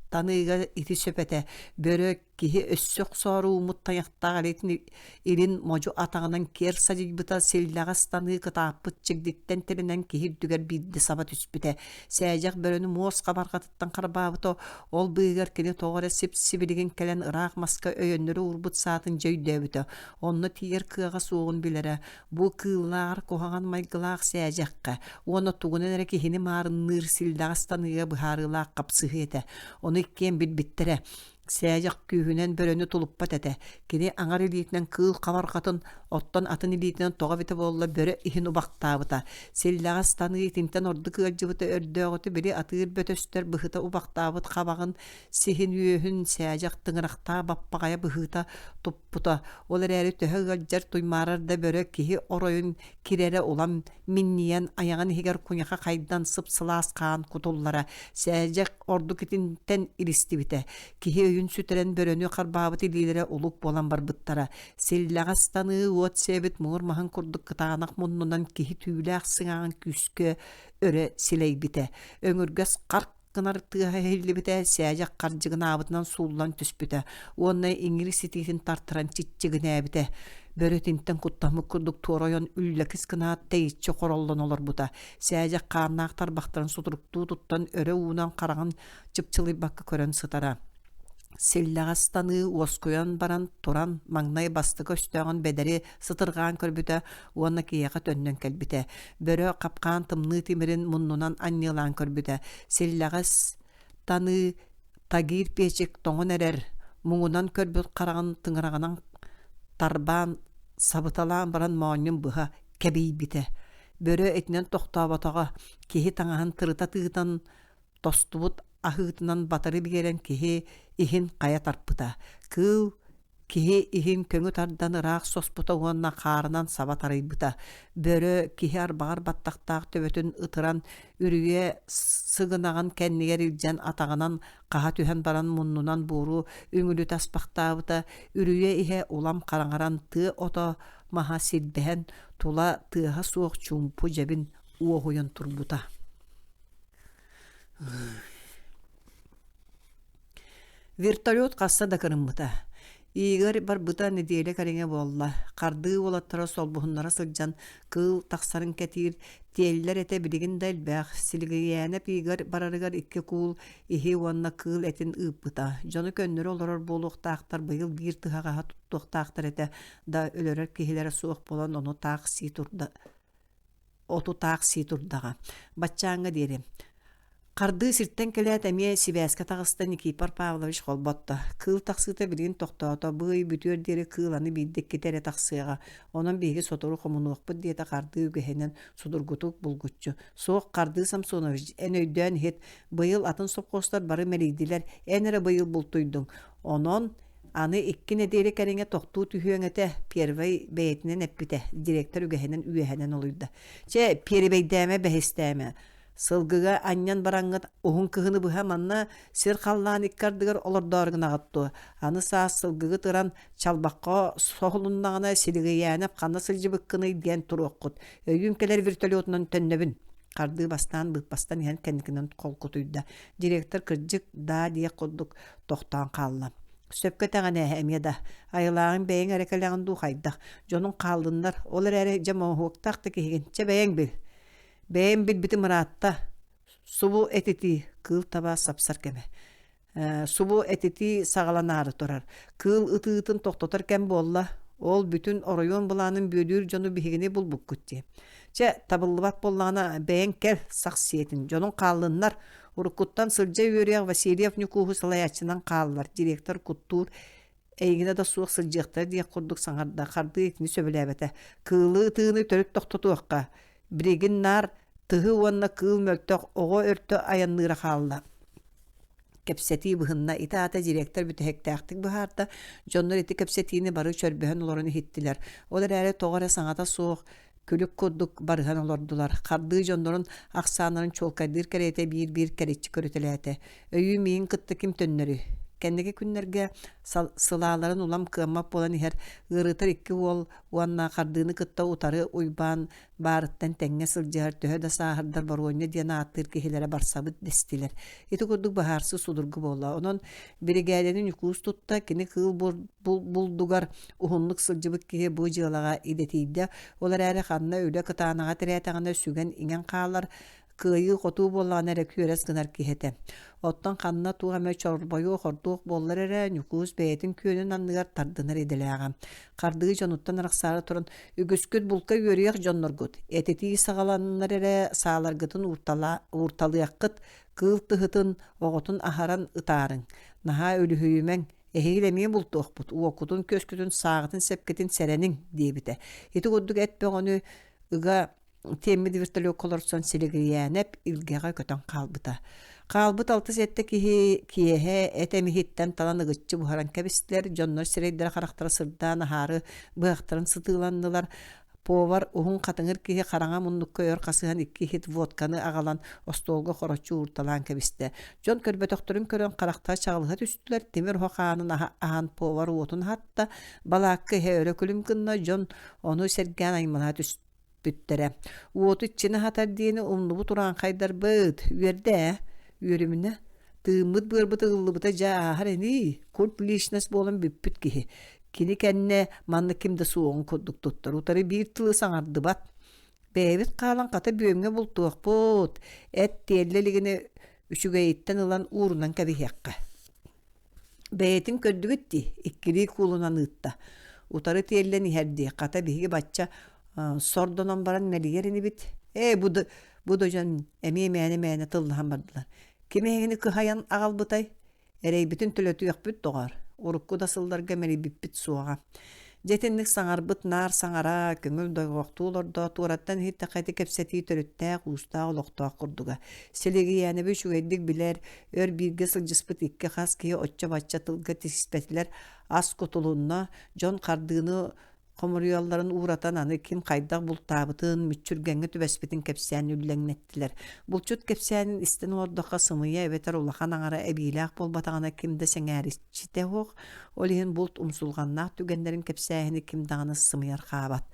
таныыга ити сөп этэ. Бөрө киһи өссө охсоору ууммут тайахтаах илиитин илин модьу атаҕынан киэр садьыйбыта, силлэҕэ ыстаныы кытааппыт чигдиттэн тирэнэн киһи үрдүгэр биирдэ саба түспүтэ. Сээдьэх бөрөнү муос хабарҕатыттан харбаабыта, ол быыһыгар кини тоҕо эрэ сип-сибилигин кэлэн ыраах маска өйөннөрү уурбут саатын дьэ өйдөөбүтэ. Онно тиийэр кыаҕа суоҕун билэрэ. Бу кыыллааҕар куһаҕан майгылаах сээдьэххэ уонна тугунан эрэ киһини маарынныыр силлэҕэ ыстаныыга быһаарыылаах хапсыһыы этэ. Ону иккиэн билбиттэрэ. Сээдьэх күүһүнэн бөрөнү тулуппат этэ. Кини аҥар илиитинэн кыыл хабарҕатын, оттон атын илиитинэн тоҕо эбитэ буолла бөрө иһин убахтаабыта. Силлэҕэ ыстаныы итинтэн ордук ыалдьыбыта өрдөөҕүтү били атыыр бөтөстөр быһыта убахтаабыт хабаҕын сиһин үөһүн сээдьэх тыҥырахтаах баппаҕайа быһыыта туппута. Ол эрээри төһө ыалдьар туймаарар да бөрө киһи оройун кирэрэ улам минньийэн айаҕын иһигэр куйаха хайдан сып-сылаас хаан кутуллара. Сээдьэх ордук итинтэн илистибитэ. Киһи өйүн сүтэрэн бөрөнү харбаабыт илиилэрэ улук буолан барбыттара. Силлэҕэ ыстаныы уот сиэбит муҥур маһын курдук кытаанах муннунан киһи түүлээх сыҥааҕын күүскэ өрө силэйбитэ. Өҥүргэс харк гынар тыаһа иһиллибитэ, сээдьэх хардьыгынаабытынан сууллан түспүтэ уонна иҥиир ситиитин тартаран чиччигинээбитэ. Бөрө итинтэн куттаммыт курдук туора ойон үллэкис гынаат тэйиччи хороллон олорбута. Сээдьэх хааннаах тарбахтарын сутуруктуу туттан өрө уунан хараҕын чыпчылыйбакка көрөн сытара. Силлэҕэ ыстаныы уоскуйан баран туран маҥнай бастакы өстөөҕүн бэдэри сытырҕаан көрбүтэ уонна киһиэхэ төннөн кэлбитэ. Бөрө хапкаан тымныы тимирин муннунан анньыалаан көрбүтэ. Силлэҕэс таныы тагир печик тоҥон эрэр, муҥунан көрбүт хараҕын тыҥыраҕынан тарбаан сабыталаан баран моонньун быһа кэбийбитэ. Бөрө итинэн тохтооботоҕо, киһи таҥаһын тырыта тыытан тостубут аһыытынан батары биэрэн киһи иһин хайа тарпыта. Кыыл киһи иһин көҥү тардан ыраах соспута уонна хаарынан саба тарыйбыта. Бөрө киһи арбаҕар баттахтаах төбөтүн ытыран үрүйэ сыгынаҕын кэннигэр илдьэн атаҕынан хаһа түһэн баран муннунан буору үҥүлүтэ аспахтаабыта. Үрүйэ иһэ улам хараҥаран тыа ото маһа силбэһэн тула тыаһа суох чуумпу дьэбин уоһуйан турбута. Вертолет хаста да кырыммыта. Игорь барбыта нэдиэлэ кэриҥэ буолла. Хардыы уолаттара солбуһуннара сылдьан кыыл тахсарын кэтиир, тиэллэр этэ билигин да элбэх. Силигийээнэп Игорь барарыгар икки куул иһи уонна кыыл этин ыыппыта. Дьону көннөрү олорор буолуохтаахтар быйыл биир тыһаҕаһа туттуохтаахтар этэ да өлөрөр киһилэрэ суох буолан ону таах сии турда оту таах сии турдаҕа. Баччааҥҥа диэри. Хардыы сиртэн кэлээт эмиэ сибээскэ таҕыста Никифор Павлович холботто. Кыыл тахсыыта билигин тохтоото, бу ый бүтүөр диэри кыыл аны биирдэ иккитэ эрэ тахсыаҕа, онон биһиги сотору хомунуохпут диэтэ Хардыы үгэһинэн судургутук булгуччу. Суох, Хардыы Самсонович, эн өйдөөн иһит, быйыл атын сопхуостар бары мэлийдилэр, эн эрэ быйыл бултуйдуҥ. Онон аны икки нэдиэлэ кэриҥэ тохтуу түһүөҥ этэ, первый бэйэтинэн эппитэ, директор үгэһинэн үөһэнэн олуйда. Чэ, пиэрибэйдээмэ, бэһистээмэ. Сылгыга анньан бараҥҥыт уһун кыһыны быһа манна сир-халлаан икки ардыгар олордоору гынаҕыт дуо? Аны саас сылгыгыт ыран чалбахха соһулуннаҕына Силигийээнэп ханна сылдьыбыккыный диэн туруоххут. Өйүүн кэлэр вертолетунан төннөбүн. Хардыы бастаан быыппастан иһэн кэнникинэн холкутуйда. Директор кырдьык даа диэх курдук тохтоон хаалла. Сөпкө этэҕин ээ эмиэ да. Айылааҕыҥ бэйэҥ эрэ кэлэҕин дуу хайдах. Дьонуҥ хааллыннар. Ол эрээри дьэ моһуоктаах да киһигин. Чэ бэйэҥ бил. Бэйэм билбитим ыраатта. Субу этитии, кыыл таба сапсар кэмэ. Субу этитии саҕаланаары турар. Кыыл ытыытын тохтотор кэм буолла. Ол бүтүн оройуон былаанын бүөлүүр дьону биһигини булбуккут дии. Чэ, табыллыбат буоллаҕына, бэйэҥ кэл, сах сиэтин, дьонуҥ хааллыннар. Уруккуттан сылдьа үөрүйэх Васильев Ньукууһу салайааччынан хааллар, директор куттуур эйигинэ да суох сылдьыахтара диэх курдук саҥарда, хардыы итини сөбүлээбэтэ. Кыылы ытыыны төрүт тохтотуохха. Билигин наар тыһы уонна кыыл мөлтөх оҕо өртө айанныыра хаалла. Кэпсэтии быһынна. Ити аата директор бүтэһиктээхтик быһаарда. Дьоннор ити кэпсэтиини бары чөрбөһөн олорон иһиттилэр. Ол эрээри тоҕо эрэ саҥата суох күлүк курдук барыһан олордулар. Хардыы дьоннорун ахсааннарын чуолкайдыыр кэриэтэ биир-биир кэриччи көрүтэлээтэ. Өйүү миигин кытта ким төннөрүй? Кэнники күннэргэ сылааларын улам кыаммат буолан иһэр ыарыытар икки уол уонна хардыыны кытта утары Уйбаан баарыттан тэҥҥэ сылдьыһар төһө да сааһырдар Боруонньа диэн ааттыыр киһилэрэ барсабыт дэстилэр. Ити курдук быһаарсыы судургу буолла. Онон биригээдэни Ньукуус тутта, кини кыыл булдугар уһуннук сылдьыбыт киһи бу дьыалаҕа идэтийдэ. Ол эрээри ханна үлэ кытаанаҕа тирээтэҕинэ сүгэн иҥэн хаалар, кыайыы-хотуу буоллаҕына эрэ күөрэс гынар киһи этэ. Оттон ханна туох эмэ чорбойуох-ордуох буоллар эрэ, Ньукуус бэйэтин күөнүн анныгар тардынар идэлээҕэ. Хардыы дьонуттан арахсаары туран, үгүскүт булка үөрүйэх дьонноргут, этитии саҕаланнар эрэ сааларгытын уурталыаххыт, кыыл тыһытын, оҕотун аһаран ытаарыҥ. Наһаа үлүһүйүмэҥ, эһигил эмиэ бултуохпут, уоккутун-күөскүтүн, сааҕытын-сэпкитин сэрэниҥ, диэбитэ. Ити курдук эт бөҕөнү ыга Тиэммит вертолекка олорсон Силигийээнэп илгэҕэ көтөн хаалбыта. Хаалбыт алта-сэттэ киһи киэһэ эт эмиһиттэн талан ыгыччы буһаран кэбистилэр, дьоннор сирэйдэрэ-харахтара сырдаан аһаары быһахтарын сытыыланнылар. Повар уһун хатыҥыр киһи хараҥа муннукка өр хасыһан икки иһит водканы аҕалан остуолга хороччу уурталаан кэбистэ. Дьон көрбөтөхтөрүн көрөн харахтара чаҕылыһа түстүлэр, тимир оһох аанын аһан повар уотун аһатта, балаакка иһэ өрө күлүм гынна, дьон ону сэргээн аймалаһа түстэ бүттэрэ. Уоту иччини аһатар диэни умнубут урааҥхайдарбыт. Үөрдэ ээ. Үөрүмүнэ. Тыыммыт быарбыт ыгыллыбыта дьэ ааһар ини. Культ личность буолан бүппүт киһи. Кини кэннэ манна ким да суоҕун курдук туттар. Утары биир тылы саҥардыбат. Бэйэбит хаалан хата бүөмҥэ бултуохпут. Эт тиэллэ илигинэ үчүгэйиттэн ылан уурунан кэбиһиэххэ. Бэйэтин көрдүгүт дии, иккилии куулунан ыытта. Утары тиэллэн иһэр дии, хата биһиги бачча сордонон баран мэлийэр инибит. Ээ, бу да, бу да дьон эмиэ мээнэ-мээнэ тыллаһан бардылар. Ким эһигини кыһайан аҕалбытай? Эрэйбитин төлөтүөхпүт доҕоор. Урукку да сылларга мэлийбиппит суоҕа. Дьэ итинник саҥарбыт наар саҥара, көҥүл дойҕохтуу олордо, туораттан иһиттэххэ ити кэпсэтии төрүттээх, уустаах олохтоох курдуга. Силигийээнэби үчүгэйдик билэр, өр бииргэ сылдьыспыт икки хас киһи оччо-бачча тылга тииспэтилэр, ас кутулунна, дьон хардыыны Хомуруйалларын ууратан аны ким хайдах бултаабытын, мүччүргэҥҥэ түбэспитин кэпсээн үллэҥнэттилэр. Булчут кэпсээнин истэн олордоххо сымыйа эбэтэр улахан аҥара эбиилээх буолбатаҕына ким да сэҥээриччитэ суох, ол иһин булт умсулҕаннаах түгэннэрин кэпсээһини ким даҕаны сымыйархаабат.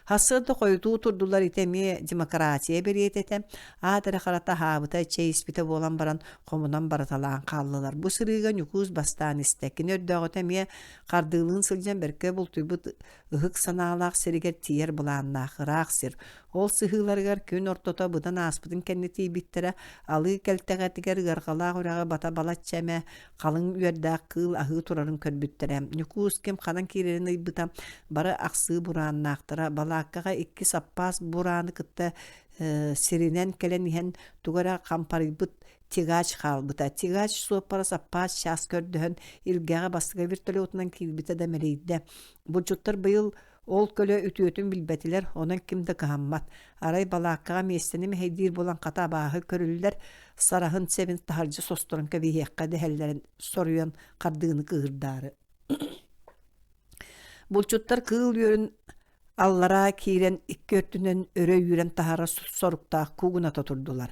Сарсыарда хойутуу турдулар ити эмиэ демократия бэриэтэ этэ. Аат эрэ харата аһаабыта, чэй испитэ буолан баран хомунан барыталаан хааллылар. Бу сырыыга Ньукуус бастаан истэ. Кини өрдөөҕүтэ эмиэ хардыылыын сылдьан бэркэ бултуйбут ыһык санаалаах сиригэр тиийэр былааннаах ыраах сир. Ол сыһыыларыгар күн ортото быдан ааспытын кэннэ тиийбиттэрэ, алыы кэлтэҕэтигэр ыарҕалаах үрэҕи бата балачча эмэ халыҥ үөрдээх кыыл аһыы турарын көрбүттэрэ. Ньукуус ким ханан киирэрин ыйбыта, бары ахсыы бурааннаахтара. Балааккаҕа икки саппаас бурааны кытта сиринэн кэлэн иһэн тугу эрэ хампарыйбыт тягач хаалбыта. Тягач суоппара саппаас чаас көрдөһөн Илгэҕэ бастакы вертолетунан киирбитэ да мэлийдэ. Булчуттар быйыл ол көлө үтүөтүн билбэтилэр, онон ким да кыһаммат. Арай балааккаҕа миэстэни мэһэйдиир буолан хата абааһы көрүллэр, сараһын сэбин таһырдьа состорон кэбиһиэххэ дэһэллэрин соруйан хардыыны кыыһырдаары. Булчуттар кыыл үөрүн Аллараа киирэн икки өттүнэн өрө үүрэн таһаарар соруктаах куугуната турдулар.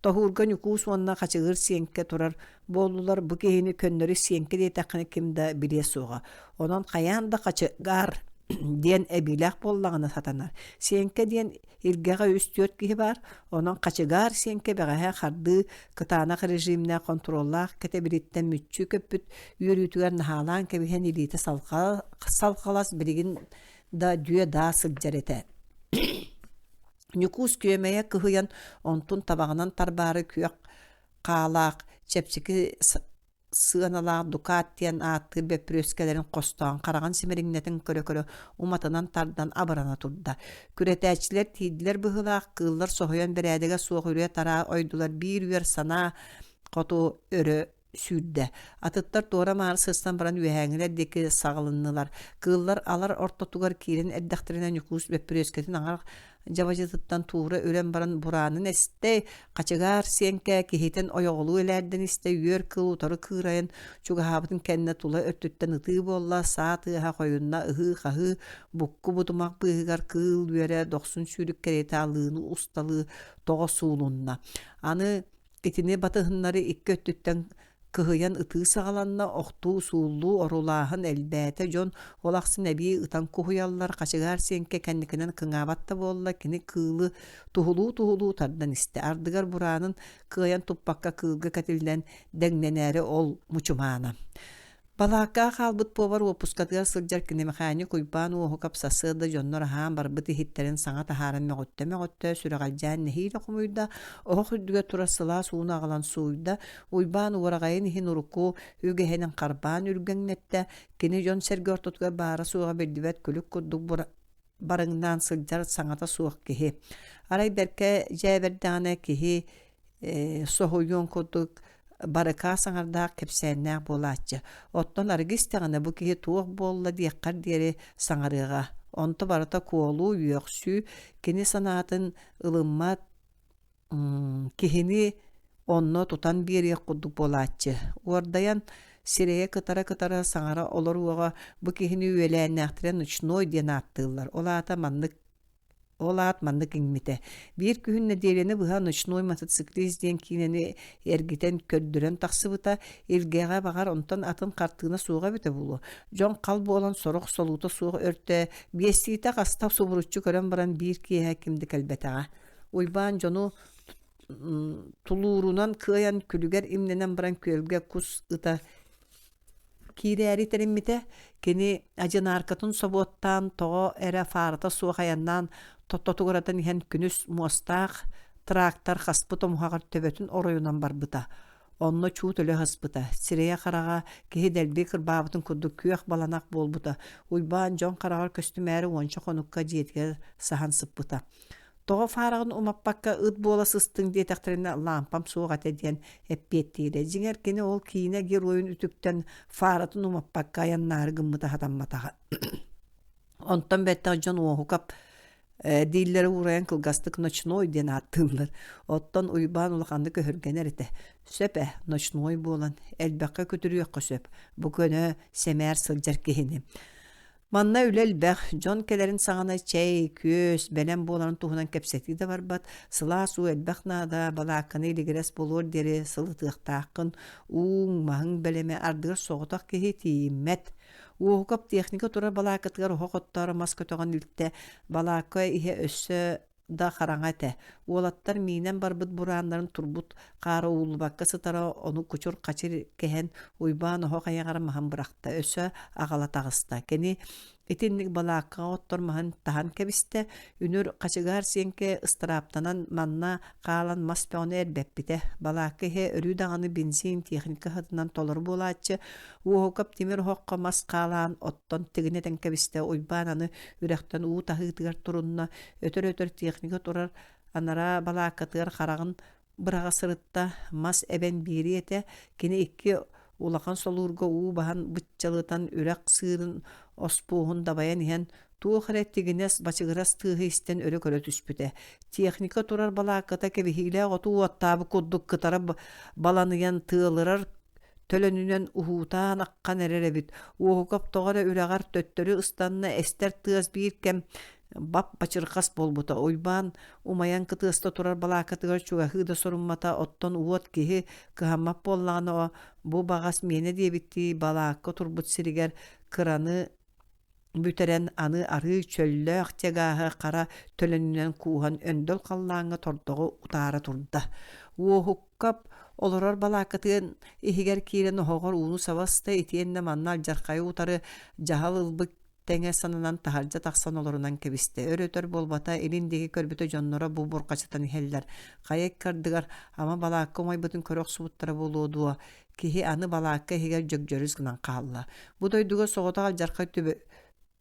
Тоһуурга Ньукуус уонна Хачыгыр Сиэҥкэ турар буоллулар, бу киһини көннөрү Сиэҥкэ диэтэххинэ ким да билиэ суоҕа. Онон хайаан да Хачыгаар диэн эбиилээх буоллаҕына сатанар. Сиэҥкэ диэн илгэҕэ үс-түөрт киһи баар, онон Хачыгаар Сиэҥкэ бэҕэһээ хардыы кытаанах режимнээх хонтуруоллаах кэтэбилиттэн мүччү көппүт үөрүүтүгэр наһаалаан кэбиһэн илиитэ салҕалас билигин да дүө-даа сылдьар этэ. Ньукуус күөмэйэ кыһыйан, онтун табаҕынан тарбаары күөх хаалаах, чэпчэки сыаналаах дукаат диэн ааттыыр бөппүрүөскэлэрин хостоон хараҕын симириҥнэтэн көрө-көрө уматынан тардан абырана турда. Күрэтээччилэр тиийдилэр быһыылаах, кыыллар соһуйан бэрээдэгэ суох үрүө-тараа ойдулар биир үөр санаа хоту өрө сүүрдэ. Атыттар туора-маары сырсан баран үөһээҥҥилэр диэки саҕылыннылар. Кыыллар алар ортотугар киирэн эрдэхтэринэ Ньукуус бөппүрүөскэтин аҥар дьабадьытыттан туура үрэн баран бураанын эстэ, хачыгаар сиэҥкэ киһитин ойоҕолуу элээрдэн истэ, үөр кыыл утары кыырайан чугаһаабытын кэннэ тула өттүттэн ытыы буолла, саа тыаһа хойунна, ыһыы-хаһыы, букку бутумах быыһыгар кыыл үөрэ дохсун сүүрүк кэриэтэ алыыны усталыы тоҕо суулунна. Аны Итини батыһыннары икки өттүттэн кыһыйан ытыы саҕаланна, охтуу, сууллуу, орулааһын элбээтэ, дьон ол ахсын эбии ытан куһуйаллар, хачыгаар сиэҥкэ кэнникинэн кыҥаабат да буолла, кини кыылы туһулуу-туһулуу тардан истэ, ардыгар бураанын кыайан туппакка кыылга кэтиллэн дэҥнэнээри ол мучумаана. Балааккаҕа хаалбыт пуобар уоппускатыгар сылдьар киномеханик Уйбаан Уоһукап сарсыарда дьоннор аһаан барбыт иһиттэрин саҥа таһааран мөҕүттэ-мөҕүттэ, сүрэҕэлдьээн нэһиилэ хомуйда, оһох үрдүгэр турар сылаас ууну аҕалан сууйда, Уйбаан уораҕайын иһин урукку үгэһинэн харбаан үргэҥнэттэ, кини дьон-сэргэ ортотугар баара-суоҕа биллибэт күлүк курдук барыҥнаан сылдьар саҥата суох киһи. Арай бэркэ дьээбэрдэҕинэ киһи соһуйуон курдук барыкаа саҥардаах кэпсээннээх буолааччы. Оттон арыгы истэҕинэ бу киһи туох буолла диэххэр диэри саҥарыаҕа. Онто барыта куолуу, үөхсүү, кини санаатын ылыммат киһини онно тутан биэриэх курдук буолааччы. Уордайан сирэйэ кытара-кытара саҥара олоруоҕа бу киһини үөлээннээхтэрэ ночной диэн ааттыыллар. Ол аата маннык Ол аат маннык иҥмитэ. Биир күһүн нэдиэлэни быһа «Ночной мотоциклист» диэн киинэни эргитэн көрдөрөн тахсыбыта. Илгэҕэ баҕар онтон атын хартыына суоҕа эбитэ буолуо. Дьон хал буолан сорох солуута суох өртө биэстиитэ хаста субуруччу көрөн баран биир киэһэ ким да кэлбэтэҕэ. Уйбаан дьону тулуурунан кыайан күлүгэр имнэнэн баран күөлгэ кус ыта киирээри тэриммитэ. Кини адьынааркатын собуоттаан тоҕо эрэ фаарата суох айаннаан тоттотугуратан иһэн күнүс муостаах трактор хаспыт омуһаҕар төбөтүн оройунан барбыта. Онно чуут өлө сыспыта, сирэйэ-хараҕа киһи дэлби кырбаабытын курдук күөх баланах буолбута. Уйбаан дьон хараҕар көстүмээри уонча хонукка дьиэтигэр саһан сыппыта. Тоҕо фаараҕын умаппакка ыт буола сыстыҥ диэтэхтэринэ лаампам суох этэ диэн эппиэттиирэ. Дьиҥэр кини ол киинэ геройун үтүктэн фааратын умаппакка айаннаары гыммыта сатамматаҕа. Онтон бэттэх дьон Уоһукап дииллэрэ уурайан кылгастык ночной диэн ааттыыллар. Оттон Уйбаан улаханнык өһүргэнэр этэ. Сөп ээ, ночной буолан, элбэххэ күтүрүөххэ сөп. Бу көнө, сэмээр сылдьар киһини. Манна үлэ элбэх, дьон кэлэрин саҕана чэй, күөс, бэлэм буоларын туһунан кэпсэтии да барбат, сылаас уу элбэх наада, балаакканы илигирэс буолуор диэри сылытыахтааххын, ууҥ, маһыҥ бэлэмэ ардыгар соҕотох киһи тиийиммэт. Уоһукап техника турар балааккатыгар оһох оттоору мас көтөҕөн илтэ, балаакка иһэ өссө да хараҥа этэ. Уолаттар миинэн барбыт бурааннарын турбут хаара ууллубакка сытара, ону кучур-хачыр кэһэн Уйбаан оһох айаҕар маһын бырахта, өссө аҕала таҕыста. Кини итинник балааккаҕа оттор маһын таһан кэбистэ, үнүр хачыгаар сиэҥкэ ыстырааптанан манна хаалан мас бөҕөнү эрбэппитэ. Балаакка иһэ өрүү даҕаны бензин, техника сытынан толору буолааччы, Уоһукап тимир оһоххо мас хаалаан оттон тигинэтэн кэбистэ. Уйбаан аны үрэхтэн уу таһыытыгар турунна. Өтөр-өтөр техника турар анараа балааккатыгар хараҕын быраҕа сырытта. Мас эбэн биэриэ этэ. Кини икки улахан солуурга уу баһан быччалытан үрэх сыырын оспуоһун дабайан иһэн туох эрэ тигинэс бачыгырас тыаһы истэн өрө көрө түспүтэ. Техника турар балаакката кэбиһиилээх оту уоттаабыт курдук кытара баланыйан тыалырар төлөнүнэн уһуутаан аххан эрэр эбит. Уоһукап тоҕо эрэ үрэҕэр төттөрү ыстанна, эстэр тыас биир кэм бап-бачырҕас буолбута. Уйбаан умайан кытыаста турар балааккатыгар чугаһыы да соруммата, оттон уот киһи кыһаммат буоллаҕына, бу баҕас миэнэ диэбиттии балаакка турбут сиригэр кыраны бүтэрэн аны арыы чөллөөх тягааһы хара төлөнүнэн кууһан өндөл халлааҥҥа тордоҕу утаара турда. Уоһуккап олорор балааккатын иһигэр киирэн оһоҕор ууну саба ыста итиэннэ манна алдьархайы утары дьаһал ылбыт тэҥэ сананан таһырдьа тахсан олорунан кэбистэ. Өр-өтөр буолбата илин диэки көрбүтэ дьонноро бу бурҕачытан иһэллэр. Хайа икки ардыгар ама балаакка умайбытын көрө охсубуттара буолуо дуо? Киһи аны балаакка иһигэр дьөгдьөрүс гынан хаалла. Бу дойдуга соҕотох алдьархай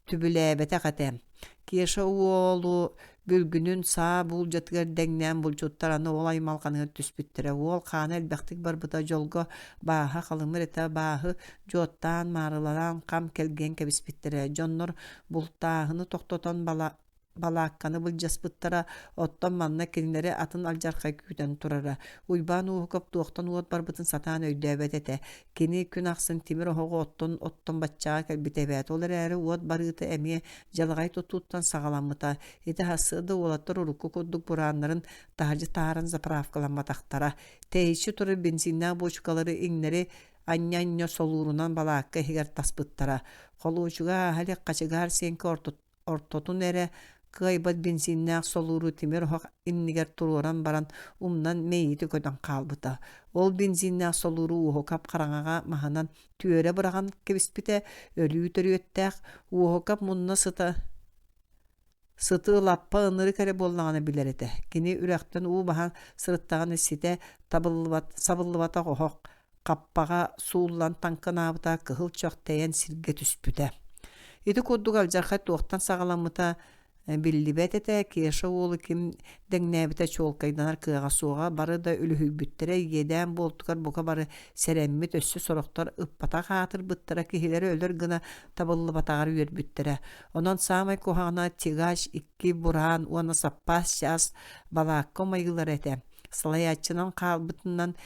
түбүлээбэтэх этэ. Кеша уолу бүлгүнүн саа буулдьатыгар дэҥнээн булчуттар аны ол аймалҕаныгар түспүттэрэ. Уол хаана элбэхтик барбыта дьолго бааһа халымыр этэ бааһы дьуоттаан маарылаан хам кэлгиэн кэбиспиттэрэ. Дьоннор бултааһыны тохтотон бала балаакканы былдьаспыттара, оттон манна кинилэри атын алдьархай күүтэн турара. Уйбаан Уоһукап туохтан уот барбытын сатаан өйдөөбөт этэ. Кини күн ахсын тимир оһоҕу оттон оттон баччаҕа кэлбитэ эбээт. Ол эрээри уот барыыта эмиэ дьалаҕай тутууттан саҕаламмыта. Ити сарсыарда уолаттар урукку курдук бурааннарын таһырдьа таһааран заправкаламматахтара. Тэйиччи турар бензиннээх буочукалары иҥнэри анньа-анньа солуурунан балаакка иһигэр таспыттара. Холуочуга ааһа илик хачыгаар сиэҥкэ ортотун эрэ кыайбат бензиннээх солууру тимир оһох иннигэр туруоран баран умнан мэйиитэ көтөн хаалбыта. Ол бензиннээх солууру Уоһукап хараҥаҕа маһынан түөрэ быраҕан кэбиспитэ, өлүү төрүөттээх Уоһукап мунна сыта сыты лаппа ынырык эрэ буоллаҕына билэр этэ. Кини үрэхтэн уу баһан сырыттаҕына ситэ табыллыбат, сабыллыбатах оһох хаппаҕа сууллан таҥкынаабыта кыһыл чох тэйэн сиргэ түспүтэ. Ити курдук алдьархай туохтан саҕаламмыта биллибэт этэ, Кеша уолу ким дэҥнээбитэ чуолкайданар кыаҕа суоҕа, бары да үлүһүйбүттэрэ, иэдээн буолтугар бука бары сэрэммит, өссө сорохтор ыппатах аатырбыттара, киһилэрэ өлөр гына табыллыбатаҕар үөрбүттэрэ. Онон саамай куһаҕана тягач икки бураан уонна саппаас чаас балаакка умайыылара этэ. Салайааччынан хаалбытынан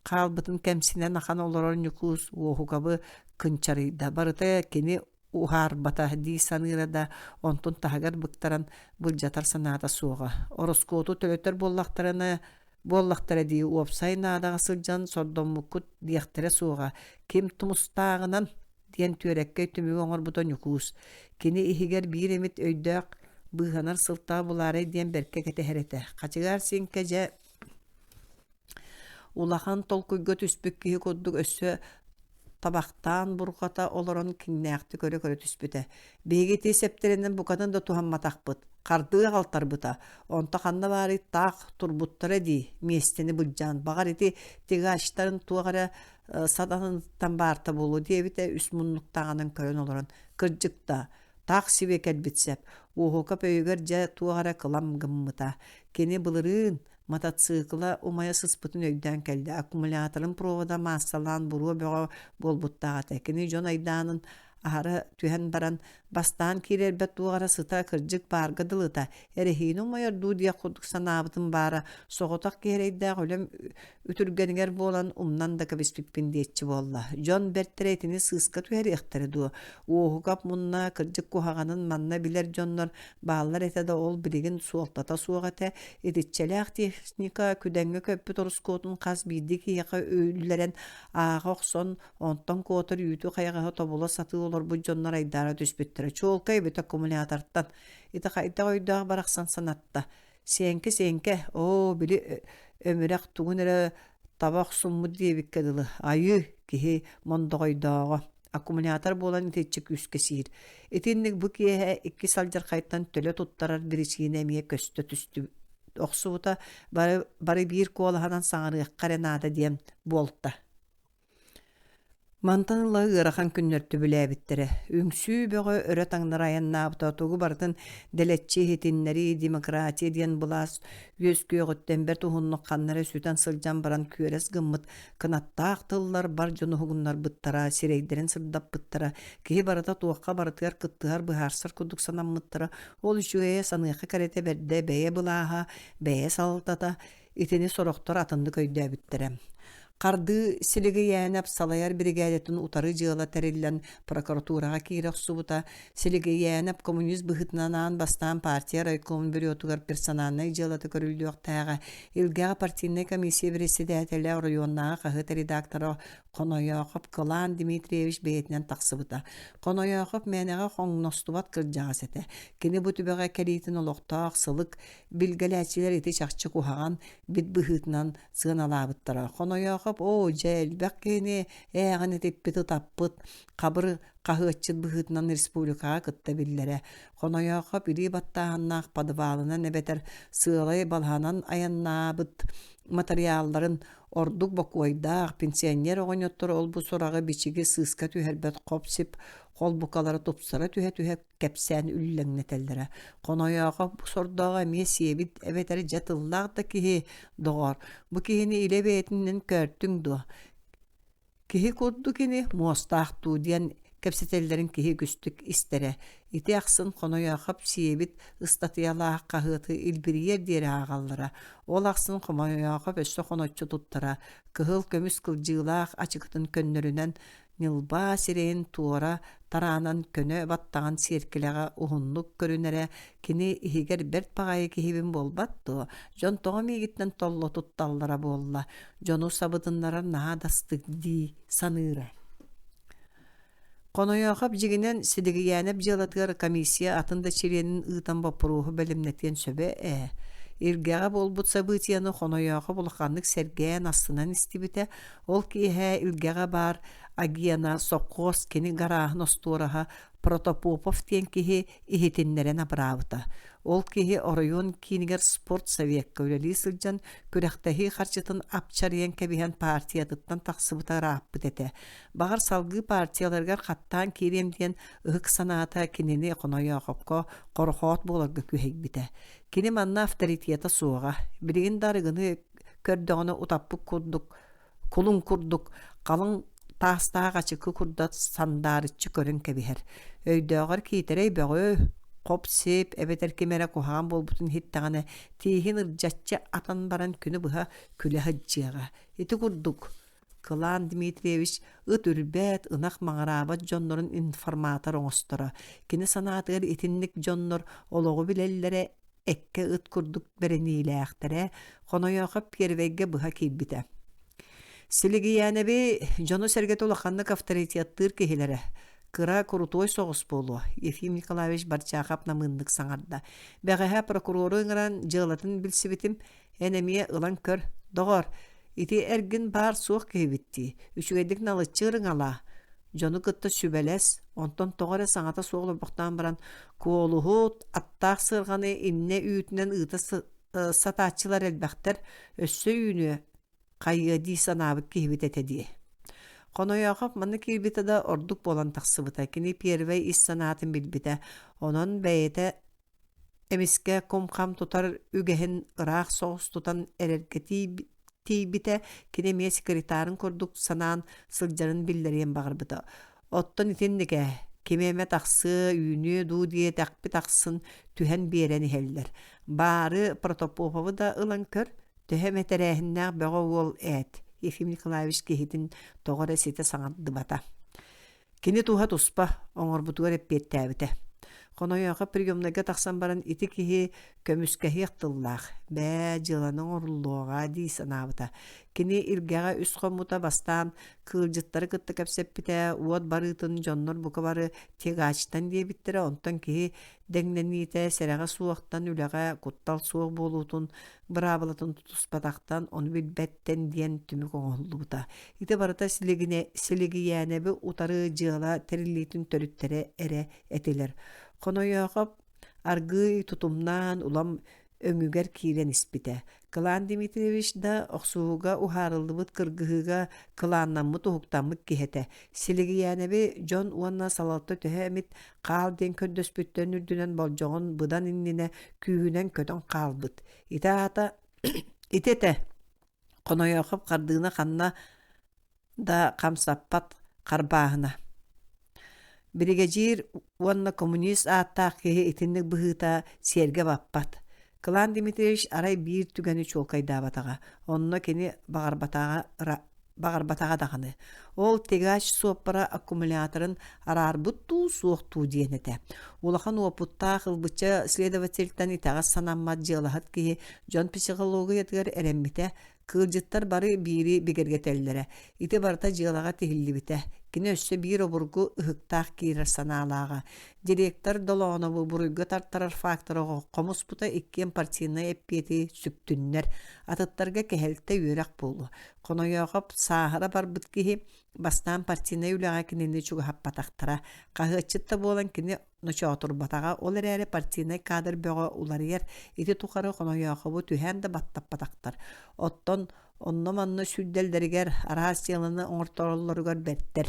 хаалбытын кэмсинэн ахан олорор Ньукуус Уоһукабы кынчарыйда. Барыта кини уһаарбата дии саныыра да, онтун таһыгар быктаран былдьатар санаата суоҕа. Ороскуоту төлөтөр буоллахтарына буоллахтара дии уопсай наадаҕа сылдьан сордоммуккут диэхтэрэ суоҕа. Ким тумустааҕынан диэн түөрэккэй түмүгү оҥорбута Ньукуус. Кини иһигэр биир эмит өйдөөх быыһанар сылтаҕа булаарай диэн бэркэ кэтэһэр этэ. Хачыгаар Сиҥкэ дьэ Улахан толкуйга түспүт киһи курдук өссө табахтаан бурҕата олорон киҥнээхтик өрө көрө түспүтэ. Биһиги ити сэптэринэн букатын да туһамматахпыт, хардыы аҕалтарбыта. Онто ханна баарый таах турбуттара дии, миэстэни былдьаан. Баҕар ити тягачтарын туох эрэ сатаныттан баарта буолуо диэбитэ үс муннуктааҕынан көрөн олорон. Кырдьык да, таах сибиэ кэлбит сэп. Уоһукап өйүгэр дьэ туох эрэ кылам гыммыта. Кини былырыын Мотоцикла умайа сыспытын өйдөөн кэллэ. Аккумуляторын провода маассалаан буруо бөҕө буолбуттаах этэ. Кини дьон айдаанын аһара түһэн баран, Бастаан киирэрбэр туох эрэ сыта кырдьык баарга дылыта, эрэһиинэ умайар дуу диэх курдук санаабытым баара, соҕотох киһи эрэйдээх үлэм үтүргэнигэр буолан умнан да кэбиспиппин диэччи буолла. Дьон бэртэрэ итини сыыска түһэриэхтэрэ дуо? Уоһукап мунна кырдьык куһаҕанын манна билэр дьоннор бааллар этэ да ол билигин суолтата суох этэ. Итиччэлээх техника күдэҥҥэ көппүт ороскуотун хас биирдии киһиэхэ үллэрэн ааҕа охсон, онтон куотар үүтү-хайаҕаһы тобула сатыы олорбут дьоннор айдаара түспүттэрэ. Чуолкай эбит аккумулятортан. Ити хайдах өйдөөх барахсан санатта. Сиэҥкэ, сиэҥкэ, оо, били өмүрэх тугун эрэ таба охсуммут диэбиккэ дылы, айыы, киһи мондоҕойдооҕо. Аккумулятор буолан итиччэ күүскэ сиир. Итинник бу киэһэ иккис алдьархайтан төлө туттарар биричиинэ эмиэ көстө түстү охсубута бары, бары биир куолаһынан саҥарыахха эрэ наада диэн буолта. Мантан ыла ыарахан күннэр түбүлээбиттэрэ. Үҥсүү бөҕө өрө таҥнары айаннаабыта тугу барытын дэлэччи иһитиннэрии, демократия диэн былаас үөскүөҕүттэн бэрт уһуннук ханна эрэ сүтэн сылдьан баран күөрэс гыммыт кынаттаах тыллар бар дьону уһугуннарбыттара, сирэйдэрин сырдаппыттара, киһи барыта туохха барытыгар кыттыһар быһаарсар курдук санаммыттара. Ол үчүгэйэ саныахха кэрэтэ бэрдэ бэйэ былааһа, бэйэ салалтата, Итини сорохтор атыннык өйдөөбүттэрэ. Хардыы Силигийээнэп салайар биригээдэтин утары дьыала тэриллэн прокуратураҕа киирэ охсубута. Силигийээнэп коммунист быһыытынан аан бастаан партия райкомун бюротугар персональнай дьыалата көрүллүөхтээҕэ. Илгэҕэ партийнай комиссия председателэ, оройуоннааҕы хаһыат редактора Хонойоохоп Кылаан Дмитриевич бэйэтинэн тахсыбыта. Хонойоохоп мээнэҕэ хоҥностубат кырдьаҕас этэ. Кини бу түбэҕэ кэлиитин олохтоох сылык Билгэлээччилэр ити чахчы куһаҕан бит быһыытынан сыаналаабыттара. Хонойоохоп оо, дьэ, элбэх киһини ээҕин этиппит, ытаппыт, хабыр хаһыатчыт быһыытынан республикаҕа кытта биллэрэ. Хонойоохоп илии баттааһыннаах подвалынан эбэтэр сыалай балаһанан айаннаабыт матырыйаалларын ордук бокуойдаах пенсионер оҕонньоттор ол-бу сураҕы бичиги сыыска түһэрбэт хоп-сип холбукалара тупсара түһэ-түһэ кэпсээн үллэҥнэтэллэрэ. Хонойоохо бу сордооҕу эмиэ сиэбит эбэтэр дьэ тыллаах да киһи, доҕоор, бу киһини илэ бэйэтинэн көөртүҥ дуо? Киһи курдук ини муостаах дуу диэн кэпсэтэллэрин киһи үгүстүк истэрэ. Ити ахсын Хонойоохоп сиэбит ыстатыйалаах хаһыаты илбирийэр диэри ааҕаллара. Ол ахсын Хомойоохоп өссө хоноччу туттара, кыһыл көмүс кылдьыылаах ачыкытын көннөрүнэн Ньылбаа сирэйин туора тараанан көнө баттаҕын сиэркилэҕэ уһуннук көрүнэрэ кини иһигэр бэрт баҕайы киһибин буолбат дуо, дьон тоҕо миигиттэн толло тутталлара буолла, дьону сабытыннарар наһаа да астык дии саныыра. Хонойоохоп дьиҥинэн Силигийээнэп дьыалатыгар комиссия атын да чилиэнин ыытан боппуруоһу бэлэмнэтиэн сөбө ээ. Илгэҕэ буолбут событиены Хонойоохоп улаханнык сэргээн астынан истибитэ, Ол киэһэ Илгэҕэ баар Агена сопхуос кини гарааһын остуораһа Протопопов диэн киһи иһитиннэрэн абыраабыта. Ол киһи оройуон киинигэр спортсовекка үлэлии сылдьан күрэхтэһии харчытын апчарыйан кэбиһэн партиятыттан тахсыбыта ырааппыт этэ. Баҕар салгыы партияларыгар хаттаан киириэм диэн ыһык санаата кинини Хонойоохопко хорохоот буоларга күһэйбитэ. Кини манна авторитета суоҕа. Билигин да арыгыны көрдөҕүнэ утаппыт курдук кулун курдук халыҥ таастаах ачыкы курдат сандаарыччы көрөн кэбиһэр. Өйдөөҕөр киитэрэй бөҕө, хоп-сип эбэтэр ким эрэ куһаҕан буолбутун иһиттэҕинэ тииһин ырдьаччы атан баран күнү быһа күлэ сылдьыаҕа. Ити курдук Кылаан Дмитриевич ыт үрбэт, ынах маҥыраабат дьоннорун информатор оҥосторо. Кини санаатыгар итинник дьоннор олоҕу билэллэрэ эккэ ыт курдук бэриниилээхтэрэ, Хонойоохоп Первэйгэ быһа киирбитэ. Силигийээнэби дьону-сэргэтэ улаханнык авторитеттыыр киһилэрэ. Кыра курутуой соҕус буолуо, Ефим Николаевич Барчаахап намыыннык саҥарда. Бэҕэһээ прокурору ыҥыран дьыалатын билсибитим, эн эмиэ ылан көр, доҕор, ити эргин баар суох киһибит дии, үчүгэйдик налыччы ырыҥалаа. Дьону кытта сүбэлэс, онтон тоҕо эрэ саҥата суох олорбохтоон баран, куолуһут, аттаах сыарҕаны иннэ үүтүнэн ыыта сатааччылар элбэхтэр, өссө үүнүө, хайыа дии санаабыт киһибит этэ дии. Хонойоохоп манна киирбитэ да ордук буолан тахсыбыта. Кини первэй ис санаатын билбитэ. Онон бэйэтэ Эмискэ кум-хам тутар үгэһин ыраах соҕус тутан эрэргэ тиийбитэ, кини эмиэ секретарын курдук санаан сылдьарын биллэриэн баҕарбыта. Оттон итинник ээ, Кими эмэ тахсыа, үүнүө дуу диэтэхпит ахсын түһэн биэрэн иһэллэр. Баары Протопоповы да ылан көр, төһө эмэ тэрээһиннээх бөҕө уол ээт, Ефим Николаевич киһитин тоҕо эрэ ситэ саҥардыбата. Кини туһа туспа, оҥорбутугар эппиэттээбитэ. Хонойоохо приемнайга тахсан баран ити киһи көмүскэһиэх тыллаах, бээ, дьыаланы оҥоруллуоҕа дии санаабыта. Кини илгэҕэ үс хоммута бастаан кыылдьыттары кытта кэпсэппитэ, уот барыытын дьоннор бука бары тягачтан диэбиттэрэ, онтон киһи дэҥнэниитэ сэрэҕэ суохтан үлэҕэ куттал суох буолуутун быраабылатын тутуспатахтан ону билбэттэн диэн түмүк оҥоһуллубута. Ити барыта силигинэ, Силигийээнэби утары дьыала тэриллиитин төрүттэрэ эрэ этилэр. Хонойоохоп аргыый тутумнаан улам өҥүгэр киирэн испитэ. Кылаан Дмитриевич да охсуһууга уһаарыллыбыт кыргыһыыга кылааннаммыт уһуктаммыт киһи этэ. Силигийээнэби дьон уонна салалта төһө эмит хаал диэн көрдөспүттэрин үрдүнэн болдьоҕун быдан иннинэ күүһүнэн көтөн хаалбыт. Ити аата ити этэ Хонойоохоп хардыына ханна да хамсаппат харбааһына. Биригэдьиир уонна коммунист ааттаах киһи итинник быһыыта сиэргэ баппат. Кылаан Дмитриевич арай биир түгэни чуолкайдаабатаҕа. Онно кини баҕарбатаҕа баҕарбатаҕа даҕаны. Ол тягач суоппара аккумуляторын араарбыт дуу, суох дуу диэн этэ. Улахан уопуттаах ылбычча следовательтан итэҕэс санаммат дьыалаһыт киһи дьон психологиятыгар эрэммитэ, Кыылдьыттар бары биири бигэргэтэллэрэ. Ити барыта дьыалаҕа тиһиллибитэ. Кини өссө биир обургу ыһыктаах киирэр санаалааҕа. Директор Долоонову буруйга тартарар фактора хомуспута иккиэн партийнай эппиэти сүктүннэр. Атыттарга кэһэлтэ үөрэх буолуо. Хонойоохоп сааһыра барбыт киһи бастаан партийнай үлэҕэ кинини чугаһаппатахтара. Хаһыатчыт да буолан кини ночоотурбатаҕа, ол эрээри партийнай кадр бөҕө уларыйар, ити тухары Хонойоохобу түһээн да баттаппатахтар. Оттон онно-манна сүүрдэллэригэр, араас дьыаланы оҥортороллоругар бэртэр.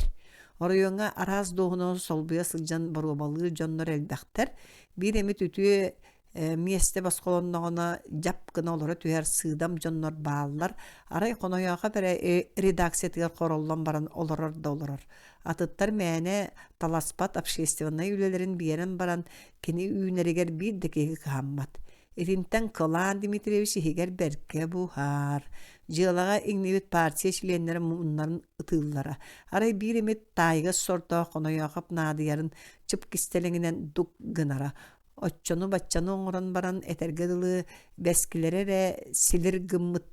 Оройуоҥҥа араас дуоһунаһы солбуйа сылдьан боруобалыыр дьоннор элбэхтэр. Биир эмит үтүө миэстэ босхолонноҕуна дьап гына олоро түһэр сыыдам дьоннор бааллар. Арай Хонойоохоп эрэ редакциятыгар хороллон баран олорор да олорор. Атыттар мээнэ таласпат общественнай үлэлэрин биэрэн баран кини үүнэригэр биир да киһи кыһаммат. Итинтэн Кылаан Дмитриевич иһигэр бэркэ буһар. Дьыалаҕа иҥнибит партия чилиэннэрэ муннарын ытыыллара. Арай биир эмит таайыгас сордоох Хонойоохоп наадыйарын чып кистэлэҥинэн дук гынара. Оччону-баччаны оҥорон баран, этэргэ дылы, бэскилэрэ эрэ силир гыммыт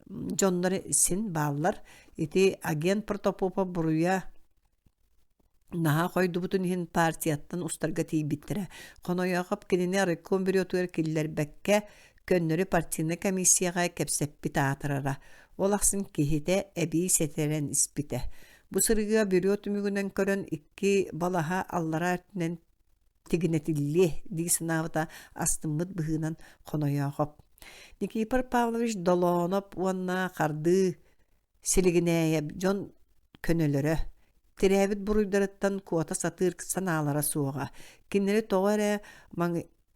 дьоннор син бааллар. Ити агент Протопопов буруйа наһаа хойдубутун иһин партияттан устарга тиийбиттэрэ. Хонойоохоп кинини райком бюротугар киллэрбэккэ, көннөрү партийнай комиссияҕа кэпсэппит аатырара. Ол ахсын киһитэ эбии сэтэрэн испитэ. Бу сырыыга бюро түмүгүнэн көрөн икки балаһа аллараа өттүнэн тигинэтиллиэ дии санаабыта астыммыт быһыынан Хонойоохоп. Никифор Павлович Долооноп уонна Хардыы Силигинээйэп дьон көнөлөрө, тирээбит буруйдарыттан куота сатыыр санаалара суоҕа. Кинилэри тоҕо эрэ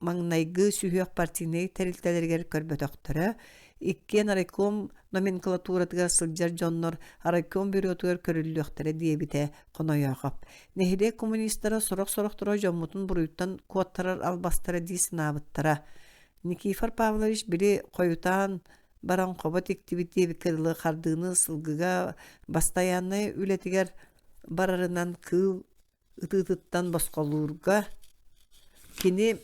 маҥнайгы сүһүөх партийнай тэрилтэлэригэр көрбөтөхтөрө, иккиэн райком номенклатуратыгар сылдьар дьоннор райком бюротугар көрүллүөхтэрэ диэбитэ Хонойоохоп. Нэһилиэк коммунистара сорох-сорохторо дьоммутун буруйтан куоттарар албастара дии санаабыттара. Никифор Павлович били хойутаан баран хобо тиктибит диэбиккэ дылы хардыыны сылгыга бастайааннай үлэтигэр барарынан кыыл ытыытыттан босхолуурга кини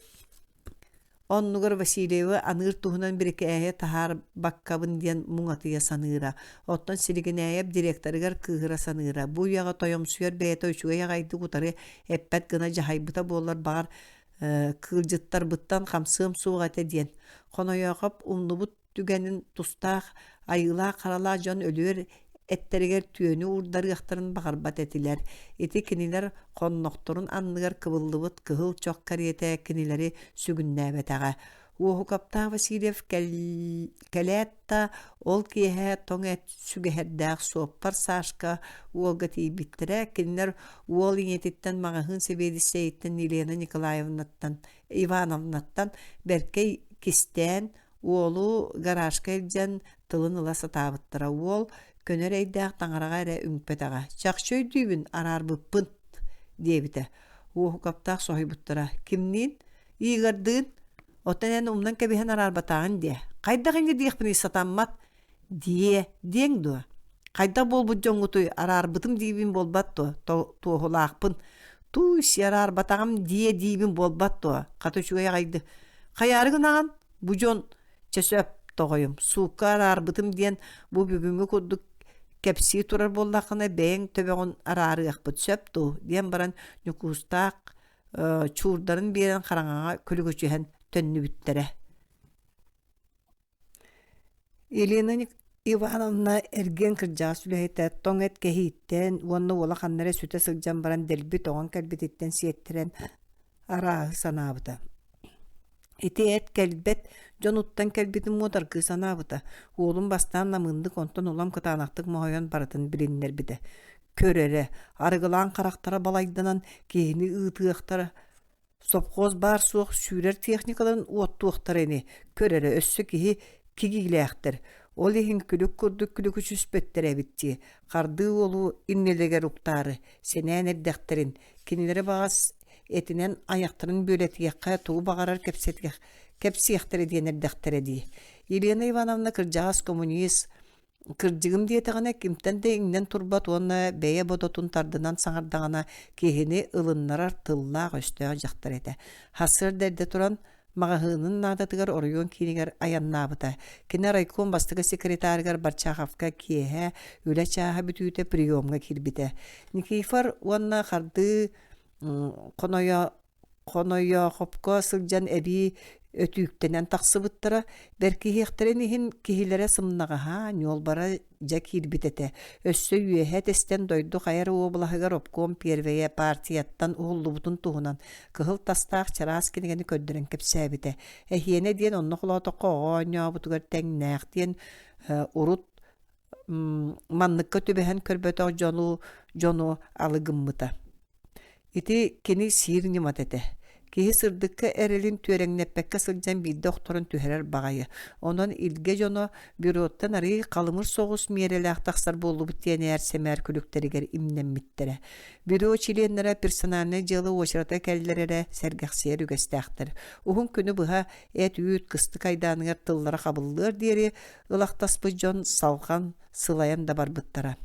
оннугар Васильевы аныыр туһунан бирикээһи таһаарбаккабын диэн муҥатыйа саныыра. Оттон Силигинээйэп директорыгар кыыһыра саныыра. Бу үйэҕэ тойомсуйар бэйэтэ үчүгэй аҕайдык утары эппэт гына дьаһайбыта буоллар баҕар кыылдьыттарбыттан хамсыам суох этэ диэн. Хонойоохоп умнубут түгэнин тустаах айыылаах-харалаах дьон өлүөр эттэригэр түөнү уурдарыахтарын баҕарбат этилэр. Ити кинилэр хоннохторун анныгар кыбыллыбыт кыһыл чох кэриэтэ кинилэри сүгүннээбэтэҕэ. Уоһукаптаах Васильев кэлээт да, ол киэһэ тоҥ эт сүгэһэрдээх суоппар Сашка уолга тиийбиттэрэ. Кинилэр уол ийэтиттэн маҕаһыын сэбиэдиссэйиттэн Елена Николаевнаттан Ивановнаттан бэркэ кистээн Уолу гаражка илдьэн тылын ыла сатаабыттара. Уол көнөр эйдээх таҥараҕа эрэ үҥпэтэҕэ. Чахчы өйдүүбүн, араарбыппын. диэбитэ. Уоһукаптаах соһуйбуттара. Кимниин? Игордыын? Оттон эн умнан кэбиһэн араарбатаҕын диэ. Хайдах инньэ диэхпиний сатаммат. Диэ, диэҥ дуо? Хайдах буолбут дьоҥҥутуй, араарбытым диибин буолбат дуо? Туоһулаахпын. Тууй-си араарбатаҕым диэ диибин буолбат дуо? Хата үчүгэй аҕайды. Хайаары гынаҕын? Бу дьон чэ сөп, тоҕойум, суукка араарбытым диэн бу бүгүҥҥү курдук кэпсии турар буоллаххына бэйэҥ төбөҕүн араарыахпыт сөп дуу диэн баран Ньукуустаах чуурдарын биэрэн хараҥаҕа күлүгүчүһэн төннүбүттэрэ. Елена Ивановна эргиэн кырдьаҕас үлэһитэ тоҥ эт кэһииттэн уонна уола ханна эрэ сүтэ сылдьан баран дэлби тоҥон кэлбититтэн сиэттэрэн арааһы санаабыта. Ити эт кэлбэт дьонуттан кэлбитин муодаргыы санаабыта. Уолун бастаан намыыннык, онтон улам кытаанахтык моһойон барытын билиннэрбитэ. Көр эрэ, арыгылаан харахтара балайданан киһини ыытыахтара Сопхуос баар-суох сүүрэр техникаларын уоттуохтара ини, көр эрэ, өссө киһи кигиилээхтэр, ол иһин күлүк курдук күлүкүчүспэттэр эбит дии, хардыы уолу иннилэригэр уктаары, сэнээн эрдэхтэрин, кинилэри баҕас этинэн айахтарын бүөлэтиэххэ тугу баҕарар кэпсэтиэх кэпсиэхтэрэ диэн эрдэхтэрэ дии. Елена Ивановна кырдьаҕас коммунист Кырдьыгым диэтэҕинэ, кимтэн да иҥнэн турбат уонна бэйэ бодотун тардынан саҥардаҕына, киһини ылыннарар тыллаах-өстөөх дьахтар этэ. Сарсыарда эрдэ туран, маҕаһыынын наадатыгар оройуон киинигэр айаннаабыта. Кини райком бастакы секретарыгар Барчаховка киэһэ үлэ чааһа бүтүүтэ приемҥа киирбитэ. Никифор уонна Хардыы Хонойо Хонойоохопко сылдьан эбии өтүүктэнэн тахсыбыттара, бэркиһиэхтэрин иһин киһилэрэ сымнаҕаһа, ньуолбара дьэ киирбит этэ. Өссө үөһэ тэстэн дойду хайа эрэ уобалаһыгар обком первэйэ партияттан уһуллубутун туһунан кыһыл тастаах чараас кинигэни көрдөрөн кэпсээбитэ. Эһиэнэ диэн онно холоотоххо оҕо оонньообутугар тэҥнээх диэн урут манныкка түбэһэн көрбөтөх дьону дьону алы гыммыта. Ити кини сиир ньымата этэ. Киһи сырдыкка эрэлин түөрэҥнэппэккэ сылдьан биирдэ охторон түһэрэр баҕайы. Онон илгэ дьоно бюроттан арыый халымыр соҕус миэрэлээх тахсар буоллубут диэн ээр-сэмээр күлүктэригэр имнэммиттэрэ. Бюро чилиэннэрэ персональнай дьыала уочарата кэллэр эрэ сэргэхсийэр үгэстээхтэр. Уһун күнү быһа эт-үүт кыстык айдааныгар тыллара хабыллыар диэри ылахтаспыт дьон салҕан, сылайан да барбыттара.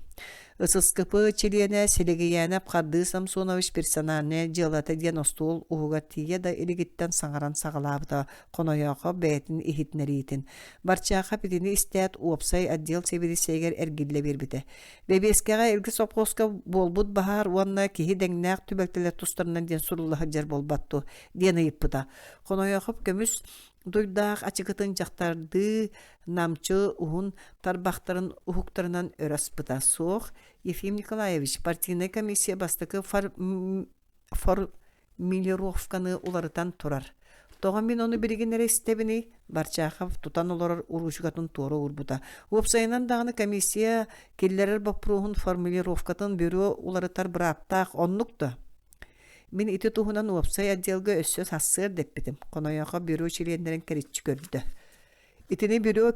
ССКП чилиэнэ Силигийээнэп Хардыы Самсонович персональнай дьыалата диэн остуол уһугар тиийэ да илигиттэн саҥаран саҕалаабыта Хонойоохоп бэйэтин иһитиннэриитин. Барчаахап итини истээт уопсай отдел сэбиэдиссэйигэр эргиллэ биэрбитэ. Бэбиэскэҕэ Илгэ сопхуоска буолбут баһаар уонна киһи дэҥнээх түбэлтэлэр тустарынан диэн сурулла сылдьар буолбат дуо диэн ыйыппыта. Хонойоохоп көмүс дуйдаах ачыкытын дьахтардыы намчы уһун тарбахтарын уһуктарынан өрө аспыта. Суох, Ефим Николаевич, партийнай комиссия бастакы формулировканы уларытан турар. Тоҕо мин ону билигин эрэ истэбиний? Барчахов тутан олорор уруучукатын туора уурбута. Уопсайынан даҕаны комиссия киллэрэр боппуруоһун формулировкатын бюро уларытар бырааптаах оннук да? Мин ити туһунан уопсай отделга өссө сарсыарда эппитим. Хонойоохо бюро чилиэннэрин кэриччи көрдө. Итини бюро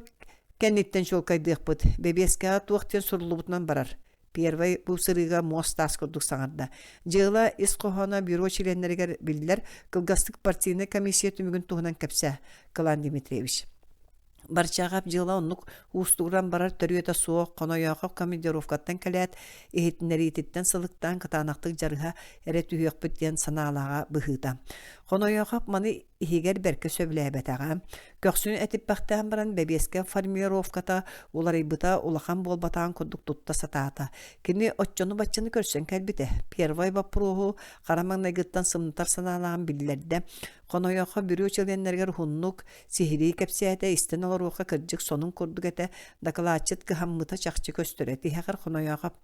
кэнниттэн чуолкайдыахпыт. Бэбиэскэҕэ туох диэн суруллубутунан барар. Первый бу сырыыга муос-таас курдук саҥарда. Дьыала ис хоһооно бюро чилиэннэригэр биллэр, кылгастык партийнай комиссия түмүгүн туһунан кэпсээ, Кылаан Дмитриевич. Барчаҕап дьыала оннук уустугуран барар төрүөтэ суох, Хонойоохоп командировкаттан кэлээт, иһитиннэриититтэн сылыктаан кытаанахтык дьарыһа эрэ түһүөхпүт диэн санаалааҕа быһыыта. Хонойоохоп маны иһигэр бэркэ сөбүлээбэтэҕэ. Көхсүн этиппэхтээн баран бэбиэскэ формулировката уларыйбыта улахан буолбатаҕын курдук тутта сатаата. Кини оччону-баччаны көрсөн кэлбитэ. Первай боппуруоһу хара маҥнайгыттан сымнатар санаалааҕын биллэрдэ. Хонойоохо бюро чилиэннэригэр уһуннук, сиһилии кэпсээтэ, истэн олоруохха кырдьык сонун курдук этэ, дакылаатчыт кыһаммыта чахчы көстөрө. Тиһэҕэр Хонойоохоп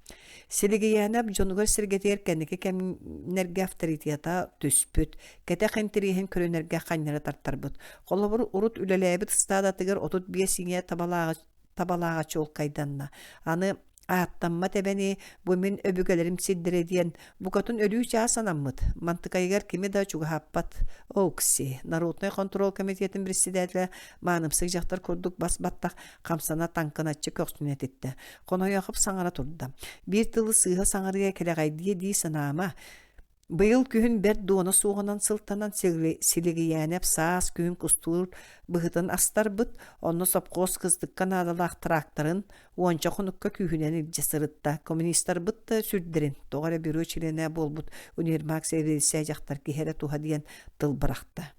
Силигийээнэп дьонугар-сэргэтигэр кэнники кэмнэргэ авторитета түспүт, кэтэх интэриэһин көрүнэргэ ханньары тартарбыт. Холобур, урут үлэлээбит ыстаадатыгар 35 иҥэ табалааҕы табалааҕа чуолкайданна. Аны ааттаммат эбэни бу мин өбүгэлэрим сирдэрэ диэн букатын өлүү чаас анаммыт. Мантыкайыгар кими да чугаһаппат. Окси, народнай контрол комитетин председателэ маанымсык дьахтар курдук бас-баттах хамсана таҥкыначчы көхсүн этиттэ. Хонойоохоп саҥара турда. Биир тылы сыыһа саҥарыа кэлэҕэйдиэ дии санаама. Быйыл күһүн бэрт дуона суоҕунан сылтанан Силигийээнэп саас күһүн кустуур быһытын астарбыт, онно сопхуос кыстыкка наадалаах тракторын уонча хонукка күүһүнэн илдьэ сырытта. Коммунистарбыт да сүрдэрин, тоҕо эрэ бюро чилиэнэ буолбут универмаг сэбиэдиссэй дьахтар киһи эрэ туһа диэн тыл бырахта.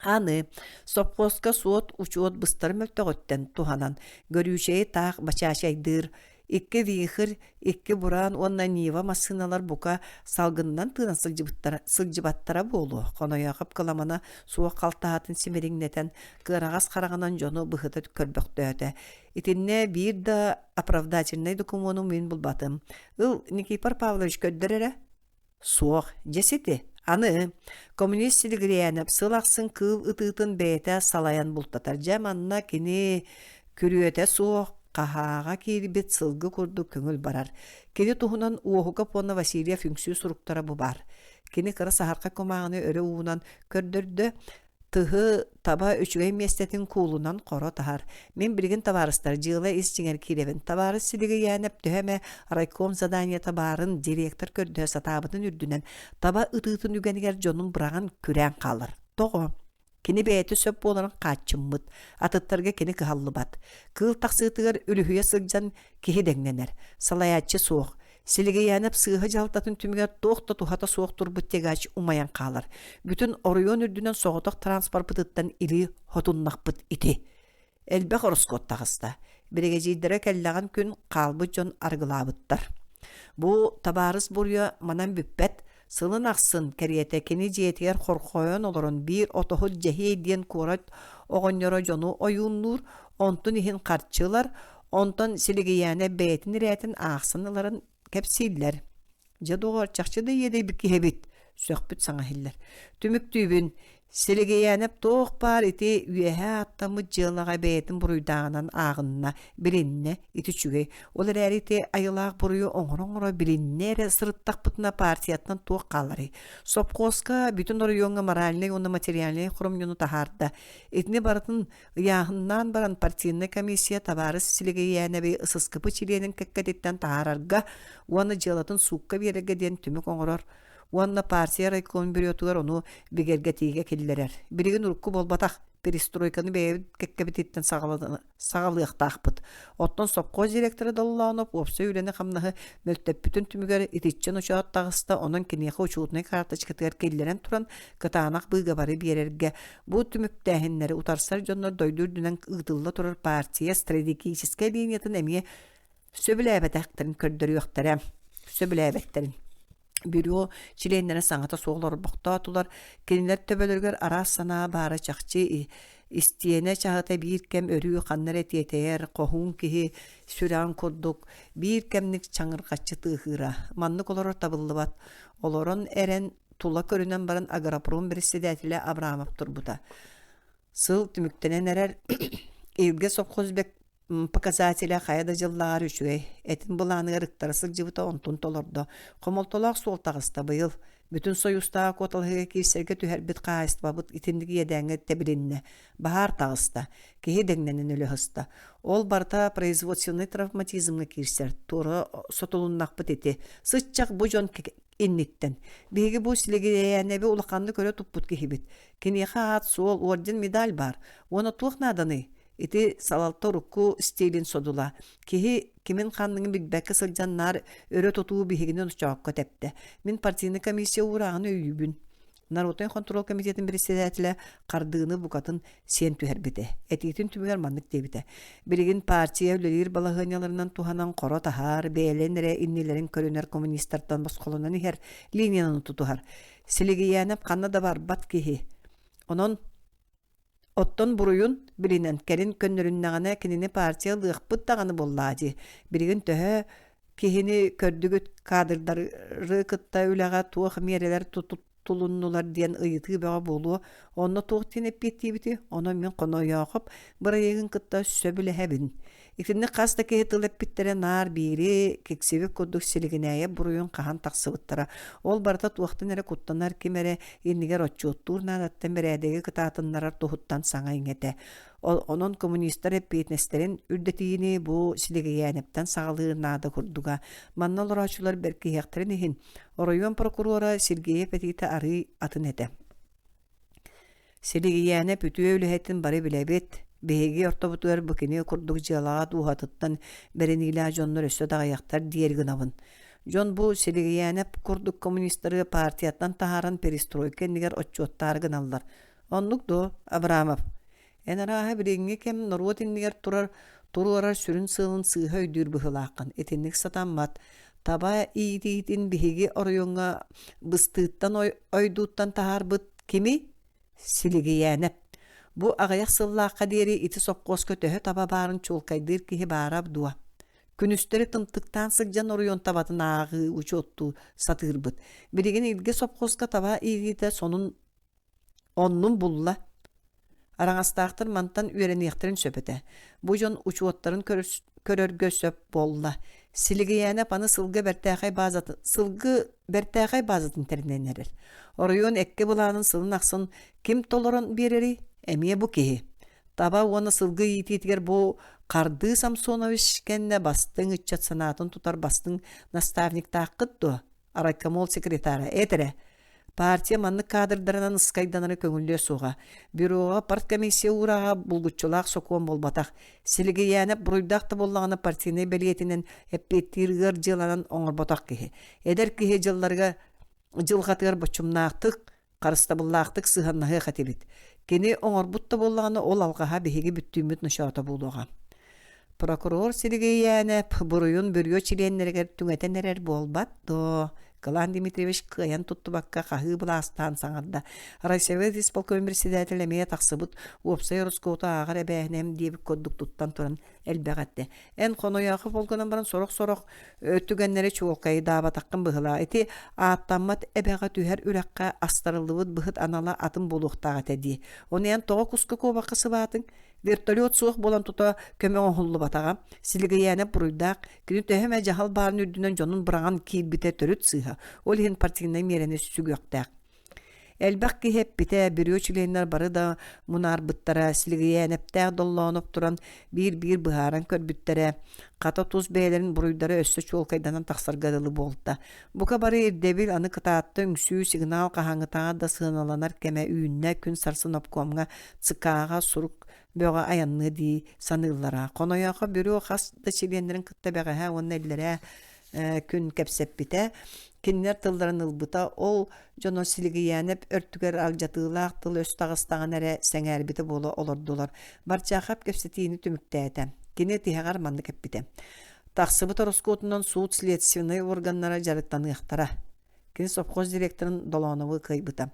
Аны, сопхуоска суот-учуот быстар мөлтөҕүттэн туһанан, көрүүчэйи таах бачаачайдыыр, икки «Вихрь», икки «Буран» уонна «Нива» массыыналар бука салгынынан тыынан сылдьыбыттара сылдьыбаттара буолуо, Хонойоохоп кыламана суох халтаһатын симириҥнэтэн, кыараҕас хараҕынан дьону быһыта көрбөхтөөтө. Итиннэ биир да оправдательнай докумуону мин булбатым. Ыл, Никифор Павлович көрдөр эрэ. Суох, дьэ сити. Аны, коммунист Силигириэнэп сыл ахсын кыыл ытыытын бэйэтэ салайан бултатар. Дьэ, манна кини күрүөтэ суох, хаһааҕа киирбит сылгы курдук көҥүл барар. Кини туһунан Уоһукап уонна Васильев үҥсүү суруктара бу баар. Кини кыра саһархай кумааҕыны өрө уунан көрдөрдө, Тыһы таба үчүгэй миэстэтин куулунан хоро таһар. Мин билигин табаарыстар дьыала ис дьиҥэр киирэбин. Табаарыс Силигийээнэп төһө эмэ райком заданиета баарын директор көрдөһө сатаабытын үрдүнэн таба ытыытын үгэнигэр дьонун быраҕан күрээн хаалар. Тоҕо? Кини бэйэтэ сөп буоларын хааччыммыт. Атыттарга кини кыһаллыбат. Кыыл тахсыытыгар үлүһүйэ сылдьан киһи дэҥнэнэр. Салайааччы суох. Силигийээнэп сыыһа дьаһалтатын түмүгэр туох да туһата суох турбут тягач умайан хаалар. Бүтүн оройуон үрдүнэн соҕотох транспорпытыттан илии хотуннахпыт ити. Элбэх ороскуот таҕыста. Биригэдьиирдэрэ кэллэҕин күн хаалбыт дьон арыгылаабыттар. Бу табаарыс буруйа манан бүппэт. Сылын ахсын кэриэтэ кини дьиэтигэр хорхойон олорон биир отоһут Дьэһиэй диэн куорат оҕонньоро дьону ойууннуур, онтун иһин харчы ылар, онтон Силигийээнэ бэйэтин ирээтин аахсан ыларын кэпсииллэр. Дьэ, доҕор, чахчы да иэдэйбит киһи эбит, сөхпүт саҥа иһиллэр. Түмүктүүбүн, Силигийээнэп туох баар ити үөһээ ааттаммыт дьыалаҕа бэйэтин буруйдааҕынан ааҕынна, билиннэ, ити үчүгэй. Ол эрээри ити айылаах буруйу оҥоро-оҥоро билиннэ эрэ сырыттахпытына партияттан туох хааларый? Сопхуоска бүтүн оройуоҥҥа моральнай уонна материальнай хоромньуну таһаарда. Итини барытын ыйааһыннаан баран партийнай комиссия табаарыс Силигийээнэби ССКП чилиэнин кэккэтиттэн таһаарарга уонна дьыалатын суукка биэрэргэ диэн түмүк оҥорор уонна партия райком бюротугар ону бигэргэтиигэ киллэрэр. Билигин урукку буолбатах, перестройканы бэйэбит кэккэбититтэн саҕалыахтаахпыт. Оттон сопхуос директора Доллоонов уопсай үлэни-хамнаһы мөлтөппүтүн түмүгэр итиччэ ночоот таҕыста, онон киниэхэ учуутунай карточкатыгар киллэрэн туран кытаанах быыгабары биэрэргэ бу түмүктээһиннэри утарсар дьоннор дойду үрдүнэн ыытылла турар партия стратегическай линиятын эмиэ сөбүлээбэтэхтэрин көрдөрүөхтэрэ. Сөбүлээбэттэрин. Бюро чилиэннэрэ саҥата суох олорбохтоотулар. Кинилэр төбөлөрүгэр араас санаа баара чахчы истиэнэ чаһыта биир кэм өрүү ханна эрэ тиэтэйэр, хоһуун киһи сүрэҕин курдук биир кэмник чаҥырҕаччы тыаһыыра. Маннык олорор табыллыбат. Олорон эрэн тула көрүнэн баран агропром председателэ Абрамов турбута. Сыл түмүктэнэн эрэр Илгэ совхоз Показателя хайа да дьыллааҕар үчүгэй, этин былааныгар ыктара сылдьыбыта онтун толордо. Хомолтолоох суол таҕыста быйыл. Бүтүн Союзтааҕы куоталаһыыга киирсэргэ түһэрбит хаһаайыстыбабыт итинник иэдээҥҥэ тэбилиннэ. Баһаар таҕыста. Киһи дэҥнэнэн өлө сыста. Ол барыта производственнай травматизмҥа киирсэр. Туора сотулуннахпыт ити. Сыччах бу дьон инниттэн. Биһиги бу Силигирэйээнэби улаханнык өрө туппут киһибит. Киниэхэ аат-суол, орден, медаль баар. Уонна туох нааданый? Ити салалта урукку стилин содула. Киһи кимин ханныгын билбэккэ сылдьан наар өрө тутуу биһигини ночоокко тэптэ. Мин партийнай комиссия уурааҕын өйүүбүн. Народнай хонтуруол комитетын председателэ хардыыны букатын сиэн түһэрбитэ. Этиитин түмүгэр маннык диэбитэ. Билигин партия үлэлиир балаһыанньаларынан туһанан хоро таһаар, бэйэлэрин эрэ иннилэрин көрүнэр коммунистартан босхолонон иһэр линияны тутуһар. Силигийээнэп ханна да барбат киһи. Онон Оттон буруйун билинэн, кэлин көннөрүннэҕинэ кинини партия ылыахпыт даҕаны буоллаа дии. Билигин төһө киһини көрдүгүт кадрдары кытта үлэҕэ туох миэрэлэр тутулуннулар диэн ыйытыы бөҕө буолуо. Онно туох диэн эппиэттиибитий? Онон мин Хонойоохоп бырайыагын кытта сөбүлэһэбин. Итинник хас да киһи тыл эппиттэрэ наар биири киксибит курдук силигинээйэ буруйун хаһан тахсыбыттара. Ол барыта туохтан эрэ куттанар ким эрэ иннигэр отчуоттуур наадаттан бэрээдэги кытаатыннарар туһуттан саҥа иҥэтэ. Онон коммунистар эппиэтинэстэрин үрдэтиини бу Силигийээнэптэн саҕалыыр наада курдуга. Манна олорооччулар бэркиһиэхтэрин иһин, оройуон прокурора Сергеев этиитэ арыый атын этэ. Силигийээнэп үтүө үлэһитин бары билэбит. Биһиги ортобутугар бу кини курдук дьыалаҕа дууһатыттан бэриниилээх дьоннор өссө да аҕыйахтар диэри гынабын. Дьон бу Силигийээнэп курдук коммунистары партияттан таһааран перестройка иннигэр отчуоттаары гыналлар. Оннук дуо, Абрамов? Эн арааһа билиҥҥи кэм норуот иннигэр турар туруорар сүрүн сыалын сыыһа өйдүүр быһыылааххын. Итинник сатаммат. Таба иитиитин биһиги оройуоҥҥа быстыыттан ойдууттан таһаарбыт кимий? Силигийээнэп. Бу аҕыйах сыллаахха диэри ити сопхуоска төһө таба баарын чуолкайдыыр киһи баара дуо? Күнүстэри тымтыктаан сылдьан оройуон табатын ааҕыы учуоттуу сатыырбыт. Билигин Илгэ сопхуоска таба иитиитэ сонун Оннун булла. Араҥастаахтар мантан үөрэниэхтэрин сөп этэ. Бу дьон учуоттарын көрөргө сөп буолла. Силигийээнэп аны сылгы бэртээхэй баазатын сылгы бэртээхэй баазатын тэринэн эрэр. Оройуон эккэ былаанын сылын ахсын ким толорон биэрэрий? Эмиэ бу киһи. Таба уонна сылгы иитиитигэр бу Хардыы Самсонович кэннэ бастыҥ ыччат санаатын тутар бастыҥ наставниктааххыт дуо? Райкомол секретара эт эрэ. Партия маннык кадрдарынан ыскайданары көҥүллүө суоҕа. Бюроҕа парткомиссия уурааҕа булгуччулаах сокуон буолбатах. Силигийээнэп буруйдаах да буоллаҕына партийнай бэлиэтинэн эппиэттиир ыар дьыаланан оҥорботох киһи. Эдэр киһи дьылларыгар дьылҕатыгар боччумнаахтык, харыстабыллаахтык сыһыаннаһыах этибит. Кини оҥорбут да буоллаҕына, ол алҕаһа биһиги бүттүүммүт ночоото буолуоҕа. Прокурор Сергейээнэп буруйун бүрүө чилиэннэригэр түҥэтэн эрэр буолбат дуо? Кылаан Дмитриевич кыайан туттубакка хаһыы былаастаан саҥарда. Райсовет исполком председателэ эмиэ тахсыбыт уопсай ороскуоту ааҕар эбээһинэм диэбит курдук туттан туран элбэх этэ. Эн Хоноёхов ол гынан баран сорох-сорох түгэннэри чуолкайдаабатаххын быһылаа. Ити ааттаммат эбэҕэ түһэр үрэххэ астарыллыбыт быһыт анала атын буолуохтаах этэ дии. Ону эн тоҕо куска куобахха сыбаатыҥ? Вертолет суох буолан тута көмө оҥоһуллубатаҕа. Силигийээнэ буруйдаах, кини төһө эмэ дьаһал баарын үрдүнэн дьонун быраҕан киирбитэ төрүт сыыһа. Ол иһин партийнай миэрэни сүгүөхтээх. Элбэх киһи эппитэ, бүрүө чилиэннэр бары да мунаарбыттара, Силигийээнэптээх Доллоонов туран биир-биир быһааран көрбүттэрэ, хата тус бэйэлэрин буруйдара өссө чуолкайданан тахсарга дылы буолта. Бука бары ирдэбил аны кытаатта үҥсүү сигнал хаһааҥҥытааҕар да сыаналанар кэмэ үүннэ күн сарсын обкомҥа ЦК-ҕа сурук бөҕө айанныа дии саныыллара. Хонойоохо бюро хас да чилиэннэрин кытта бэҕэһээ уонна иллэрээ күн кэпсэппитэ. Кинилэр тылларын ылбыта. Ол дьоно Силигийээнэп өртүгэр алдьатыылаах тыл-өс таҕыстаҕына эрэ сэҥээрбитэ буола олордулар. Барчаахап кэпсэтиини түмүктээтэ. Кини тиһэҕэр маннык эппитэ. Тахсыбыт ороскуотунан суут следственнай органнара дьарыктаныахтара. Кини совхоз директорын Долоонову кыайбыта.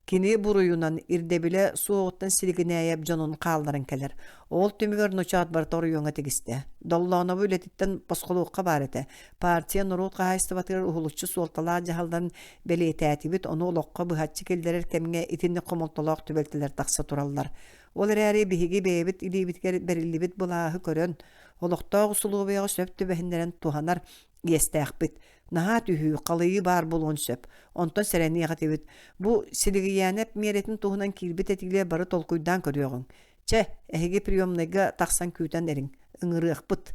Кини буруйунан ирдэбилэ суоҕуттан Силигинээйэп дьонун хаалларан кэлэр. Ол түмүгэр ночоот барыта оройуоҥҥа тигистэ. Доллоонову үлэтиттэн босхолуохха баар этэ. Партия норуот хаһаайыстыбатыгар уһулуччу суолталаах дьаһалларын бэлиэтээтибит, ону олоххо быһаччы киллэрэр кэмҥэ итинник хомолтолоох түбэлтэлэр тахса тураллар. Ол эрээри биһиги бэйэбит илиибитигэр бэриллибит былааһы көрөн, олохтоох усулуобуйаҕа сөп түбэһиннэрэн туһанар иэстээхпит. Наһаа түһүү, халыйыы баар буолуон сөп. Онтон сэрэниэх этибит. Бу Силигийээнэп миэрэтин туһунан киирбит этиилэр бары толкуйдаан көрүөҕүҥ. Чэ, эһиги приемнайга тахсан күүтэн эриҥ. Ыҥырыахпыт.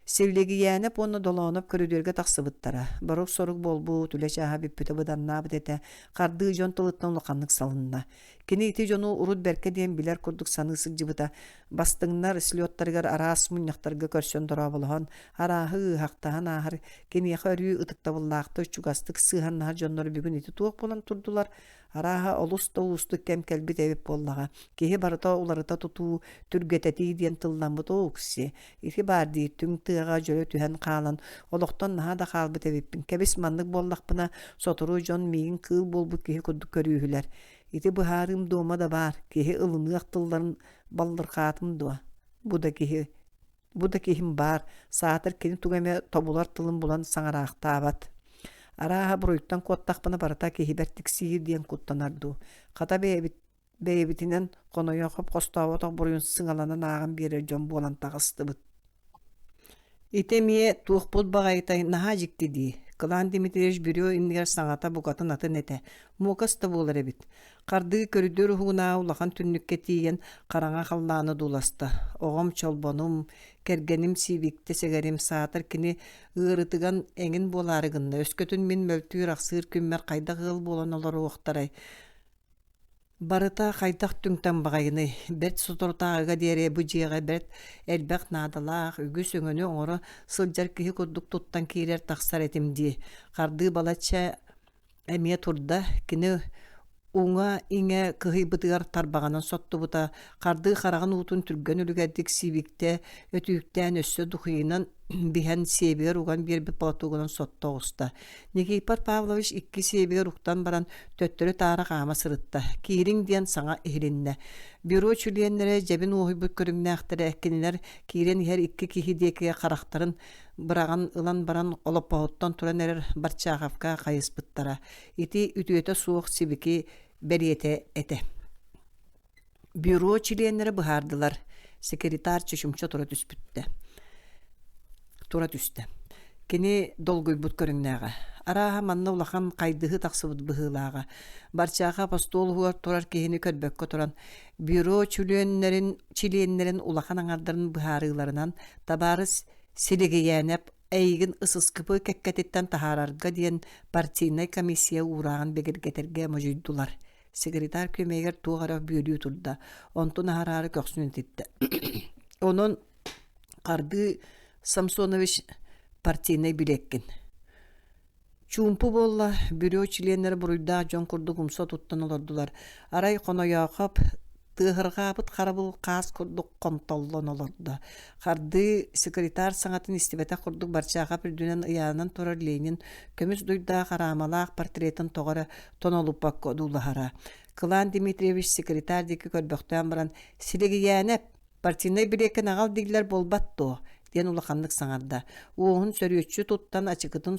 Силигийээнэп уонна Долооноп көрүдүөргэ тахсыбыттара. Борук-сорук буолбут, үлэ чааһа бүппүтэ быданнаабыт этэ. Хардыы дьон тылыттан улаханнык салынна. Кини ити дьону урут бэркэ диэн билэр курдук саныы сылдьыбыта. Бастыҥнар слеттарыгар араас мунньахтарга көрсөн дорооболоһон, арааһы ыыһахтаһан ааһар, киниэхэ өрүү ытыктабыллаахтык, чугастык сыһыаннаһар дьоннор бүгүн ити туох буолан турдулар? Арааһа олус да уустук кэм кэлбит эбит буоллаҕа. Киһи барыта уларыта тутуу, түргэтэтии диэн тылламмыт оокси. Ити баар дии, түҥ тыаҕа дьөлө түһэн хаалан, олохтон наһаа да хаалбыт эбиппин. Кэбис маннык буоллахпына, сотору дьон миигин кыыл буолбут киһи курдук көрүүһүлэр. Ити быһаарыым дуома да баар, киһи ылыныах тылларын баллырҕаатым дуо? Бу да киһи бу да киһим баар, саатар кини тугу эмэ тобулар тылын булан саҥараахтаабат. Арааһа буруйтан куоттахпына барыта киһибэр тиксиир диэн куттанар дуу. Хата бэйэбит бэйэбитинэн хонойоохоп хостооботох буруйун сыҥаланан ааҕан биэрэр дьон буолан таҕыстыбыт. Ити эмиэ туохпут баҕайытай наһаа дьикти дии. Кылаан Дмитриевич бүрүө иннигэр саҥата букатын атын этэ, муокас да буолар эбит. Хардыы көрүдүөр уһугунааҕы улахан түннүккэ тиийэн хараҥа халлааны дууласта. Оҕом Чолбонум, кэргэним Сиибиктэ сэгэрим саатар кини ыарытыган эҥин буолаары гынна. Өскөтүн мин мөлтүүр-ахсыыр күммэр хайдах ыал буолан олоруохтарай? Барыта хайдах түҥтэн баҕайыный, бэрт соторутааҕыга диэри бу дьиэҕэ бэрт элбэх наадалаах, үгүс өҥөнү оҥоро сылдьар киһи курдук туттан киирэр-тахсар этим дии. Хардыы балачча эмиэ турда, кини уҥа-иҥэ кыһыйбытыгар тарбаҕынан соттубута, хардыы хараҕын уутун түргэн үлүгэрдик сиибиктэ өтүүктээн өссө духуйунан биһэн сиэбигэр уган биэрбит платогунан сотто оҕуста. Никифор Павлович икки сиэбигэр уктан баран төттөрү-таары хаама сырытта. Киириҥ диэн саҥа иһилиннэ. Бюро чилиэннэрэ дьэбин уоһуйбут көрүҥнээхтэрэ кинилэр киирэн иһэр икки киһи диэки харахтарын быраҕан ылан баран олоппоһуттан туран эрэр Барчаховка хайыспыттара. Ити үтүөтэ суох сибики бэлиэтэ этэ. Бюро чилиэннэрэ быһаардылар, секретарь чочумча тура түспүттэ. Тура түстэ. Кини долгуйбут көрүҥнээҕэ. Арааһа манна улахан хайдыһыы тахсыбыт быһыылааҕа. Барчаахап остуол уһугар турар киһини көрбөккө туран, бюро чилиэннэрин, чилиэннэрин улахан аҥардарын быһаарыыларынан табаарыс Силигийээнэп эйигин ысыскыпы кэккэтиттэн таһаарарга диэн партийнай комиссия уурааҕын бигэргэтэргэ модьуйдулар. Секретарь күөмэйигэр туох эрэ бүөлүү турда, онтун аһараары көхсүн ититтэ. Онон Хардыы Самсонович партийнай билиэккин. Чуумпу буолла, бюро чилиэннэрэ буруйдаах дьон курдук умса туттан олордулар. Арай Хонойоохоп тыаһырҕаабыт харабыл хаас курдук хонтоллон олордо. Хардыы секретарь саҥатын истибэтэх курдук Барчаахап үрдүнэн ыйаанан турар Ленин көмүс дуйдаах араамалаах портретын тоҕо эрэ тонолуппакка одуулаһара. Кылаан Дмитриевич секретарь диэки көрбөхтөөн баран «Силигийээнэп, партийнай билиэккин аҕал дииллэр буолбат дуо?» диэн улаханнык саҥарда. Уоһун сөрүөччү туттан ачыкытын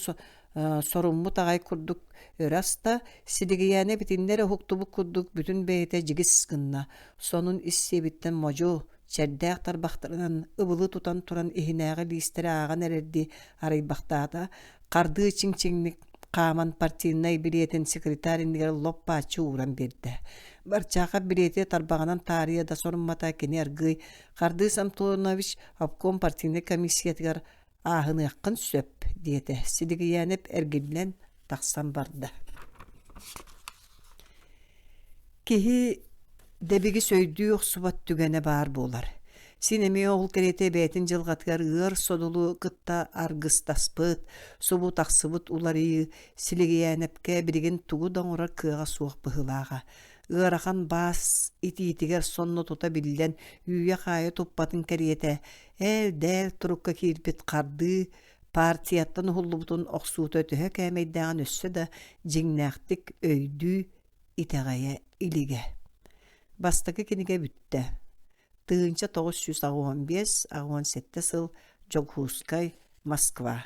соруммут аҕай курдук өрө аста, Силигийээнэп итиннэ эрэ уһуктубут курдук бүтүн бэйэтэ дьигис гынна. Сонун ис сиэбиттэн модьу, чэрдээх тарбахтарынан ыбылы тутан туран иһинээҕи лиистэри ааҕан эрэрдии арыйбахтаата, хардыы чиҥ-чиҥник хааман партийнай билиэтин секретарь иннигэр лоп-бааччы ууран биэрдэ. Барчаахап билиэти тарбаҕынан таарыйа да соруммата кини аргыый Хардыыс Антонович обком партийнай комиссиятыгар ааһыныаххын сөп диэтэ. Силигийээнэп эргиллэн тахсан барда. Киһи дэбигис өйдүү охсубат түгэнэ баар буолар. Син эмиэ ол кэриэтэ бэйэтин дьылҕатыгар ыар содулу кытта аргыстаспыт, субу тахсыбыт уларыйыы Силигийээнэпкэ билигин тугу да оҥорор кыаҕа суох быһыылааҕа. Ыарахан баас итиитигэр сонно тута биллэн үүйэ-хаайа туппатын кэриэтэ ээл-дээл турукка киирбит хардыы партияттан уһуллубутун охсуута төһө кээмэйдээҕин өссө да дьиҥнээхтик өйдүү, итэҕэйэ илигэ. Бастакы кинигэ бүттэ. 1985-87 сыл Дьокуускай, Москва.